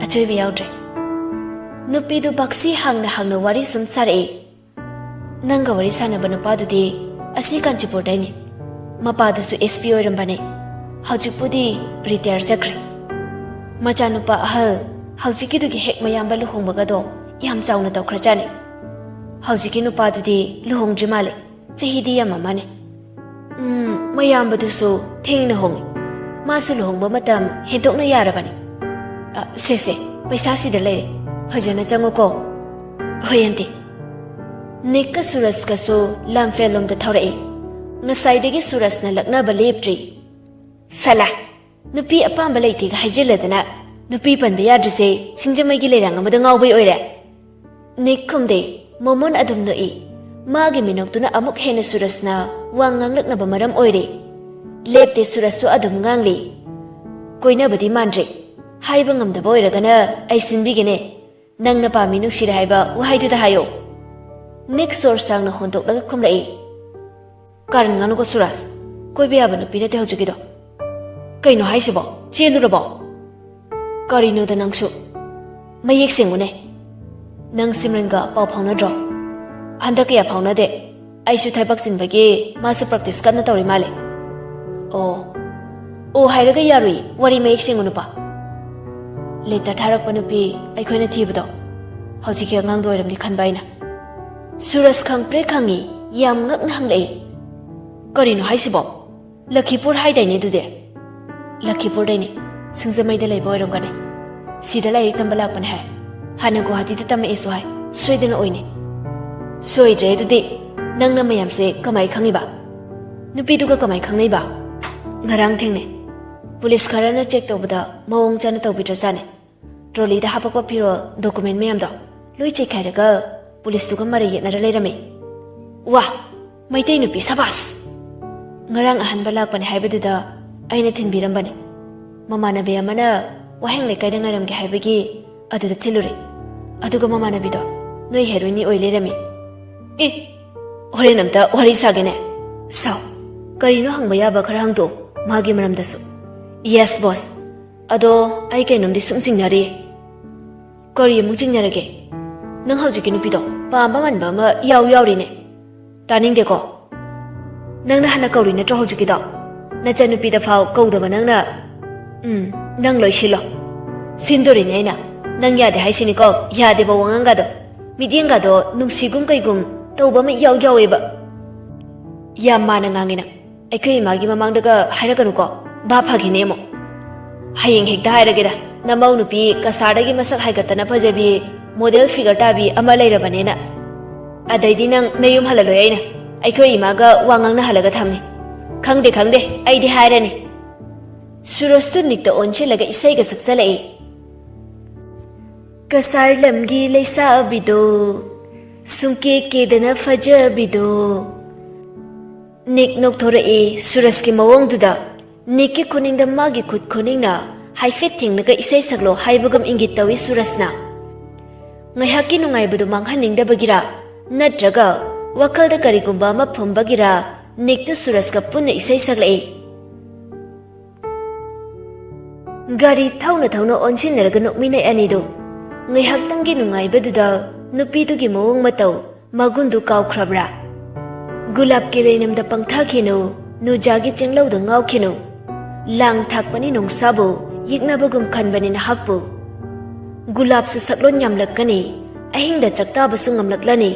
ꯑꯆꯣꯏꯕ ꯌꯥꯎꯗ꯭ꯔꯦ꯫" ꯅꯨꯄꯤꯗꯨ ꯕꯥꯛꯁꯤ ꯍꯥꯡꯅ ꯍꯥꯡꯅ ꯋꯥꯔꯤ ꯁꯨꯝ ꯁꯥꯔꯛꯏ꯫ "ꯅꯪꯒ ꯋꯥꯔꯤ ꯁꯥꯟꯅꯕ ꯅꯨꯄꯥꯗꯨꯗꯤ ꯑꯁꯤ ꯀꯥꯟꯆꯤꯄꯨꯔꯗꯩꯅꯤ꯫ ꯃꯄꯥꯗꯨꯁꯨ S P ꯑꯣꯏꯔꯝꯕꯅꯦ꯫ ꯍꯧꯖꯤꯛꯄꯨꯗꯤ ꯔꯤꯇꯥꯌꯔ ꯆꯠꯈ꯭ꯔꯦ꯫ ꯃꯆꯥꯅꯨꯄꯥ ꯑꯍꯜ ꯍꯧꯖꯤꯛꯀꯤꯗꯨꯒꯤ ꯍꯦꯛ ꯃꯌꯥꯝꯕ ꯂꯨꯍꯣꯡꯕꯒꯗꯣ ꯌꯥꯝ ꯆꯥꯎꯅ ꯇꯧꯈ꯭ꯔꯖꯥꯠꯅꯤ꯫ ꯍꯧꯖꯤꯛꯀꯤ ꯅꯨꯄꯥꯗꯨꯗꯤ ꯂꯨꯍꯣꯡꯗ꯭ꯔꯤ ꯃꯥꯜꯂꯦ꯫ ꯆꯍꯤꯗꯤ ꯌꯥꯝꯃꯝꯃꯅꯤ꯫ ꯎꯝ, ꯃꯌꯥꯝꯕꯗꯨꯁꯨ ꯊꯦꯡꯅ ꯍꯣꯡꯉꯤ꯫ ꯃꯥꯁꯨ ꯂꯨꯍꯣꯡꯕ ꯃꯇꯝ ꯍꯦꯟꯗꯣꯛꯅ ꯌꯥꯔꯕꯅꯤ꯫ ꯑ, ꯁꯦ, ꯁꯦ, ꯄꯩꯁꯥ ꯁꯤꯗ ꯂꯩꯔꯦ꯫ ꯐꯖꯅ ꯆꯪꯉꯨꯀꯣ꯫" "ꯍꯣꯏ, ꯑꯟꯇꯤ꯫" ꯅꯤꯛꯀ ꯁꯨꯔꯖꯀꯁꯨ ꯂꯝꯐꯦꯜꯂꯣꯝꯗ ꯊꯧꯔꯛꯏ꯫ ꯉꯁꯥꯏꯗꯒꯤ ꯁꯨꯔꯖꯅ ꯂꯛꯅꯕ ꯂꯦꯞꯇ꯭ꯔꯤ꯫ "ꯁꯂꯥ, ꯅꯨꯄꯤ ꯑꯄꯥꯝꯕ ꯂꯩꯇꯦꯒ ꯍꯥꯏꯖꯤꯜꯂꯗꯅ, ꯅꯨꯄꯤ ꯄꯟꯕ ꯌꯥꯗ꯭ꯔꯤꯁꯦ ꯁꯤꯡꯖꯃꯩꯒꯤ ꯂꯩꯔꯥꯡ ꯑꯃꯗ ꯉꯥꯎꯕꯩ ꯑꯣꯏꯔꯦ?" ꯅꯤꯛ ꯈꯨꯝꯗꯦ꯫ ꯃꯣꯃꯣꯟ ꯑꯗꯨꯝ ꯅꯣꯛꯏ꯫ ꯃꯥꯒꯤ ꯃꯤꯅꯣꯛꯇꯨꯅ ꯑꯃꯨꯛ ꯍꯦꯟꯅ ꯁꯨꯔꯖꯅ ꯋꯥ ꯉꯥꯡꯂꯛꯅꯕ ꯃꯔꯝ ꯑꯣꯏꯔꯦ꯫ ꯂꯦꯞꯇꯦ, ꯁꯨꯔꯖꯁꯨ ꯑꯗꯨꯝ ꯉꯥꯡꯂꯤ꯫ "ꯀꯣꯏꯅꯕꯗꯤ ꯃꯥꯟꯗ꯭ꯔꯦ꯫ ꯍꯥꯏꯕ ꯉꯝꯗꯕ ꯑꯣꯏꯔꯒꯅ ꯑꯩ ꯁꯤꯟꯕꯤꯒꯦꯅꯦ꯫ ꯅꯪꯅ ꯄꯥꯝꯃꯤ ꯅꯨꯡꯁꯤꯔꯦ ꯍꯥꯏꯕ ꯋꯥꯍꯩꯗꯨꯗ ꯍꯥꯏꯌꯣ꯫" ꯅꯤꯛ ꯁꯣꯔ ꯁꯥꯡꯅ ꯍꯣꯟꯗꯣꯛꯂꯒ ꯈꯨꯝꯂꯛꯏ꯫ "ꯀꯥꯔꯟ ꯉꯥꯡꯅꯨꯀꯣ ꯁꯨꯔꯖ꯫ ꯀꯣꯏꯕ ꯌꯥꯕ ꯅꯨꯄꯤ ꯅꯠꯇꯦ ꯍꯧꯖꯤꯛꯀꯤꯗꯣ꯫" "ꯀꯩꯅꯣ ꯍꯥꯏꯁꯤꯕꯣ? ꯆꯦꯜꯂꯨꯔꯕꯣ?" "ꯀꯔꯤꯅꯣꯗ ꯅꯪꯁꯨ? ꯃꯌꯦꯛ ꯁꯦꯡꯉꯨꯅꯦ꯫ ꯅꯪ ꯁꯤꯝꯔꯟꯒ ꯄꯥꯎ ꯐꯥꯎꯅꯗ꯭ꯔꯣ?" "ꯍꯟꯗꯛ ꯀꯌꯥ ꯐꯥꯎꯅꯗꯦ꯫ ꯑꯩꯁꯨ ꯊꯕꯛ ꯆꯤꯟꯕꯒꯤ ꯃꯥꯁꯨ practice ꯀꯟꯅ ꯇꯧꯔꯤ ꯃꯥꯜꯂꯦ꯫" "ꯑꯣ, ꯑꯣ ꯍꯥꯏꯔꯒ ꯌꯥꯔꯨꯏ꯫ ꯋꯥꯔꯤ ꯃꯌꯦꯛ ꯁꯦꯡꯉꯨ ꯅꯨꯄꯥ꯫ Letter ꯊꯥꯔꯛꯄ ꯅꯨꯄꯤ ꯑꯩꯈꯣꯏꯅ ꯊꯤꯕꯗꯣ ꯍꯧꯖꯤꯛꯀꯤ ꯑꯉꯥꯡꯗꯣ ꯑꯣꯏꯔꯝꯅꯤ ꯈꯟꯕ ꯑꯩꯅ꯫" ꯁꯨꯔꯖ ꯈꯪꯄ꯭ꯔꯦ ꯈꯪꯉꯤ, ꯌꯥꯝ ꯉꯛꯅ ꯍꯪꯂꯛꯏ꯫ "ꯀꯔꯤꯅꯣ ꯍꯥꯏꯁꯤꯕꯣ? ꯂꯈꯤꯄꯨꯔ ꯍꯥꯏꯗꯥꯏꯅꯦ ꯑꯗꯨꯗꯤ?" "ꯂꯈꯤꯄꯨꯔꯗꯩꯅꯦ꯫ ꯁꯤꯡꯖꯃꯩꯗ ꯂꯩꯕ ꯑꯣꯏꯔꯝꯒꯅꯤ꯫ ꯁꯤꯗ ꯂꯥꯏꯔꯤꯛ ꯇꯝꯕ ꯂꯥꯛꯄꯅꯦ ꯍꯥꯏ꯫ ꯍꯥꯟꯅ ꯒꯨꯋꯥꯍꯥꯇꯤꯗ ꯇꯝꯃꯛꯑꯦꯁꯨ ꯍꯥꯏ꯫ ꯁꯣꯏꯗꯅ ꯑꯣꯏꯅꯤ꯫" "ꯁꯣꯏꯗ꯭ꯔꯦ ꯑꯗꯨꯗꯤ꯫ ꯅꯪꯅ ꯃꯌꯥꯝꯁꯦ ꯀꯃꯥꯏ ꯈꯪꯉꯤꯕ? ꯅꯨꯄꯤꯗꯨꯒ ꯀꯃꯥꯏ ꯈꯪꯅꯩꯕ?" "ꯉꯔꯥꯡ ꯊꯦꯡꯅꯩ꯫ ꯄꯨꯂꯤꯁ ꯈꯔꯅ check ꯇꯧꯕꯗ ꯃꯑꯣꯡ ꯆꯥꯅ ꯇꯧꯕꯤꯗ꯭ꯔꯖꯥꯠꯅꯦ꯫ Trolleyꯗ ꯍꯥꯄꯛꯄ ꯐꯤꯔꯣꯜ, document ꯃꯌꯥꯝꯗꯣ ꯂꯣꯏ ꯆꯦꯛꯈꯥꯏꯔꯒ ꯄꯨꯂꯤꯁꯇꯨꯒ ꯃꯔꯩ ꯌꯦꯠꯅꯔ ꯂꯩꯔꯝꯃꯤ꯫" "ꯋꯥ! ꯃꯩꯇꯩ ꯅꯨꯄꯤ ꯁꯕꯥꯁ!" "ꯉꯔꯥꯡ ꯑꯍꯥꯟꯕ ꯂꯥꯛꯄꯅꯦ ꯍꯥꯏꯕꯗꯨꯗ ꯑꯩꯅ ꯊꯤꯟꯕꯤꯔꯝꯕꯅꯦ꯫ ꯃꯃꯥꯟꯅꯕꯤ ꯑꯃꯅ ꯋꯥꯍꯦꯡ ꯂꯩꯀꯥꯏꯗ ꯉꯥꯏꯔꯝꯒꯦ ꯍꯥꯏꯕꯒꯤ ꯑꯗꯨꯗ ꯊꯤꯜꯂꯨꯔꯦ꯫ ꯑꯗꯨꯒ ꯃꯃꯥꯟꯅꯕꯤꯗꯣ ꯅꯣꯏ heroineꯅꯤ ꯑꯣꯏ ꯂꯩꯔꯝꯃꯤ꯫" "ꯑꯦ, ꯍꯣꯔꯦꯟ ꯑꯝꯇ ꯋꯥꯔꯤ ꯁꯥꯒꯦꯅꯦ꯫" "ꯁꯥꯎ꯫ ꯀꯔꯤꯅꯣ ꯍꯪꯕ ꯌꯥꯕ ꯈꯔ ꯍꯪꯗꯣꯛꯑꯣ ꯃꯥꯒꯤ ꯃꯔꯝꯗꯁꯨ꯫" "Yes boss꯫ ꯑꯗꯣ ꯑꯩ ꯀꯩꯅꯣꯝꯗꯤ ꯁꯨꯝ ꯆꯤꯡꯅꯔꯤ꯫" "ꯀꯔꯤ ꯑꯃꯨꯛ ꯆꯤꯡꯅꯔꯒꯦ? ꯅꯪ ꯍꯧꯖꯤꯛꯀꯤ ꯅꯨꯄꯤꯗꯣ ꯄꯥꯝꯕ ꯃꯥꯟꯕ ꯑꯃ ꯏꯌꯥꯎ ꯌꯥꯎꯔꯤꯅꯦ꯫" "ꯇꯥꯅꯤꯡꯗꯦꯀꯣ꯫ ꯅꯪꯅ ꯍꯥꯟꯅ ꯀꯧꯔꯤ ꯅꯠꯇ꯭ꯔꯣ ꯍꯧꯖꯤꯛꯀꯤꯗꯣ? ꯅꯆꯟꯅꯨꯄꯤꯗ ꯐꯥꯎ ꯀꯧꯗꯕ ꯅꯪꯅ꯫" "ꯎꯝ, ꯅꯪ ꯂꯣꯏ ꯁꯤꯜꯂꯣ꯫" "ꯁꯤꯟꯗꯣꯔꯤꯅꯦ ꯑꯩꯅ꯫ ꯅꯪ ꯌꯥꯗꯦ ꯍꯥꯏꯁꯤꯅꯤꯀꯣ, ꯌꯥꯗꯦꯕ ꯋꯥꯉꯥꯡꯒꯗꯣ꯫ ꯃꯤꯠꯌꯦꯡꯒꯗꯣ ꯅꯨꯡꯁꯤꯒꯨꯝ ꯀꯩꯒꯨꯝ ꯇꯧꯕ ꯑꯃ ꯏꯌꯥꯎ ꯌꯥꯎꯋꯦꯕ꯫" "ꯌꯥꯝ ꯃꯥꯟꯅ ꯉꯥꯡꯉꯤ ꯅꯪ꯫ ꯑꯩꯈꯣꯏ ꯏꯃꯥꯒꯤ ꯃꯃꯥꯡꯗꯒ ꯍꯥꯏꯔꯛꯀꯅꯨꯀꯣ, ꯚꯥꯞ ꯐꯈꯤꯅꯦ ꯑꯃꯨꯛ꯫ ꯍꯌꯦꯡ ꯍꯦꯛꯇ ꯍꯥꯏꯔꯒꯦꯗ, ꯅꯃꯧ ꯅꯨꯄꯤ ꯀꯁꯥꯔꯗꯒꯤ ꯃꯁꯛ ꯍꯥꯏꯒꯠꯇꯅ ꯐꯖꯕꯤ, model figure ꯇꯥꯕꯤ ꯑꯃ ꯂꯩꯔꯕꯅꯦꯅ꯫ ꯑꯗꯩꯗꯤ ꯅꯪ ꯅꯌꯨꯝ ꯍꯜꯂꯂꯣꯏ ꯑꯩꯅ꯫ ꯑꯩꯈꯣꯏ ꯏꯃꯥꯒ ꯋꯥ ꯉꯥꯡꯅꯍꯜꯂꯒ ꯊꯝꯃꯤ꯫ "ꯈꯪꯗꯦ, ꯈꯪꯗꯦ, ꯑꯩꯗꯤ ꯍꯥꯏꯔꯅꯤ꯫" ꯁꯨꯔꯖꯇꯨ ꯅꯤꯛꯇ ꯑꯣꯟꯁꯤꯜꯂꯒ ꯏꯁꯩꯒ ꯁꯛꯆꯜꯂꯛꯏ꯫ "ꯀꯁꯥꯔ ꯂꯝꯒꯤ ꯂꯩꯁꯥꯕꯤꯗꯣ, ꯁꯨꯡꯀꯦ ꯀꯦꯗꯅ ꯐꯖꯕꯤꯗꯣ꯫" ꯅꯤꯛ ꯅꯣꯛꯊꯣꯔꯛꯏ ꯁꯨꯔꯖꯀꯤ ꯃꯑꯣꯡꯗꯨꯗ꯫ ꯅꯤꯛꯀꯤ ꯈꯨꯅꯤꯡꯗ ꯃꯥꯒꯤ ꯈꯨꯠ ꯈꯨꯅꯤꯡꯅ ꯍꯥꯏꯐꯦꯠ ꯊꯦꯡꯂꯒ ꯏꯁꯩ ꯁꯛꯂꯣ ꯍꯥꯏꯕꯒꯨꯝ ꯏꯪꯒꯤꯠ ꯇꯧꯏ ꯁꯨꯔꯖꯅ꯫ ꯉꯥꯏꯍꯥꯛꯀꯤ ꯅꯨꯡꯉꯥꯏꯕꯗꯨ ꯃꯥꯡꯍꯟꯅꯤꯡꯗꯕꯒꯤꯔ, ꯅꯠꯇ꯭ꯔꯒ ꯋꯥꯈꯜꯗ ꯀꯔꯤꯒꯨꯝꯕ ꯑꯃ ꯐꯨꯝꯕꯒꯤꯔ, ꯅꯤꯛꯇꯨ ꯁꯨꯔꯖꯀ ꯄꯨꯟꯅ ꯏꯁꯩ ꯁꯛꯂꯛꯏ꯫ ꯒꯥꯔꯤ ꯊꯧꯅ ꯊꯧꯅ ꯑꯣꯟꯁꯤꯟꯅꯔꯒ ꯅꯣꯛꯃꯤꯟꯅꯩ ꯑꯅꯤꯗꯨ꯫ ꯉꯥꯏꯍꯥꯛꯇꯪꯒꯤ ꯅꯨꯡꯉꯥꯏꯕꯗꯨꯗ ꯅꯨꯄꯤꯗꯨꯒꯤ ꯃꯑꯣꯡ ꯃꯇꯧ, ꯃꯒꯨꯟꯗꯨ ꯀꯥꯎꯈ꯭ꯔꯕ꯭ꯔꯥ? ꯒꯨꯂꯥꯞꯀꯤ ꯂꯩꯅꯝꯗ ꯄꯪꯊꯥꯈꯤꯅꯨ, ꯅꯨꯖꯥꯒꯤ ꯆꯤꯡꯂꯧꯗ ꯉꯥꯎꯈꯤꯅꯨ꯫ ꯂꯥꯡ ꯊꯥꯛꯄꯅꯤ ꯅꯣꯡꯁꯥꯕꯨ, ꯌꯦꯛꯅꯕꯒꯨꯝ ꯈꯟꯕꯅꯤ ꯅꯍꯥꯛꯄꯨ꯫ ꯒꯨꯂꯥꯞꯁꯨ ꯁꯛꯂꯣꯟ ꯌꯥꯝꯂꯛꯀꯅꯤ, ꯑꯍꯤꯡꯗ ꯆꯥꯛꯇꯥꯕꯁꯨ ꯉꯝꯂꯛꯂꯅꯤ,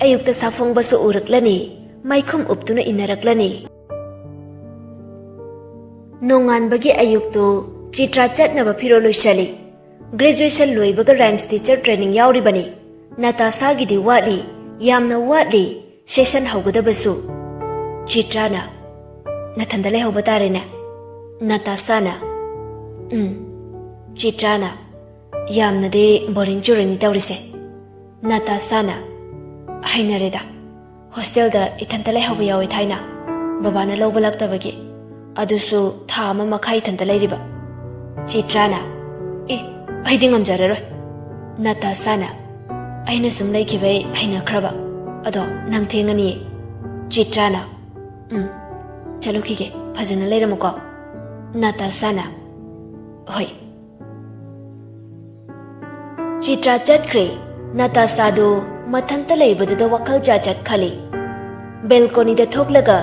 ꯑꯌꯨꯛꯇ ꯁꯥꯐꯣꯡꯕꯁꯨ ꯎꯔꯛꯂꯅꯤ, ꯃꯩꯈꯨꯝ ꯎꯞꯇꯨꯅ ꯏꯟꯅꯔꯛꯂꯅꯤ꯫ ꯅꯣꯡꯉꯥꯟꯕꯒꯤ ꯑꯌꯨꯛꯇꯨ ꯆꯤꯇ꯭ꯔꯥ ꯆꯠꯅꯕ ꯐꯤꯔꯣꯜ ꯂꯣꯏꯁꯜꯂꯤ꯫ Graduation ꯂꯣꯏꯕꯒ rhymes teacher training ꯌꯥꯎꯔꯤꯕꯅꯤ꯫ ꯅꯇꯥꯁꯥꯒꯤꯗꯤ ꯋꯥꯠꯂꯤ, ꯌꯥꯝꯅ ꯋꯥꯠꯂꯤ, session ꯍꯧꯒꯗꯕꯁꯨ꯫ ꯆꯤꯇ꯭ꯔꯥꯅ, "ꯅꯊꯟꯗ ꯂꯩꯍꯧꯕ ꯇꯥꯔꯦꯅꯦ꯫" ꯅꯇꯥꯁꯥꯅ, "ꯎꯝ꯫" ꯆꯤꯇ꯭ꯔꯥꯅ, "ꯌꯥꯝꯅꯗꯤ boring ꯆꯨꯔꯅꯤ ꯇꯧꯔꯤꯁꯦ꯫" ꯅꯇꯥꯁꯥꯅ, "ꯍꯩꯅꯔꯦꯗ꯫ Hostelꯗ ꯏꯊꯟꯇ ꯂꯩꯍꯧꯕ ꯌꯥꯎꯋꯦ ꯊꯥꯏꯅ, ꯕꯕꯥꯅ ꯂꯧꯕ ꯂꯥꯛꯇꯕꯒꯤ꯫ ꯑꯗꯨꯁꯨ ꯊꯥ ꯑꯃ ꯃꯈꯥꯏ ꯏꯊꯟꯇ ꯂꯩꯔꯤꯕ꯫" ꯆꯤꯇ꯭ꯔꯥꯅ, "ꯑꯦ, ꯑꯩꯗꯤ ꯉꯝꯖꯔꯔꯣꯏ꯫" ꯅꯇꯥꯁꯥꯅ, "ꯑꯩꯅ ꯁꯨꯝ ꯂꯩꯈꯤꯕꯩ ꯍꯩꯅꯈ꯭ꯔꯕ꯫ ꯑꯗꯣ ꯅꯪ ꯊꯦꯡꯉꯅꯤꯌꯦ꯫" ꯆꯤꯇ꯭ꯔꯥꯅ, "ꯎꯝ, ꯆꯠꯂꯨꯈꯤꯒꯦ, ꯐꯖꯅ ꯂꯩꯔꯝꯃꯨꯀꯣ꯫" ꯅꯇꯥꯁꯥꯅ, "ꯍꯣꯏ꯫" ꯆꯤꯇ꯭ꯔꯥ ꯆꯠꯈ꯭ꯔꯦ꯫ ꯅꯇꯥꯁꯥꯗꯨ ꯃꯊꯟꯇ ꯂꯩꯕꯗꯨꯗ ꯋꯥꯈꯜ ꯖꯥꯠ ꯖꯥꯠ ꯈꯜꯂꯤ꯫ ꯕꯦꯜꯀꯣꯅꯤꯗ ꯊꯣꯛꯂꯒ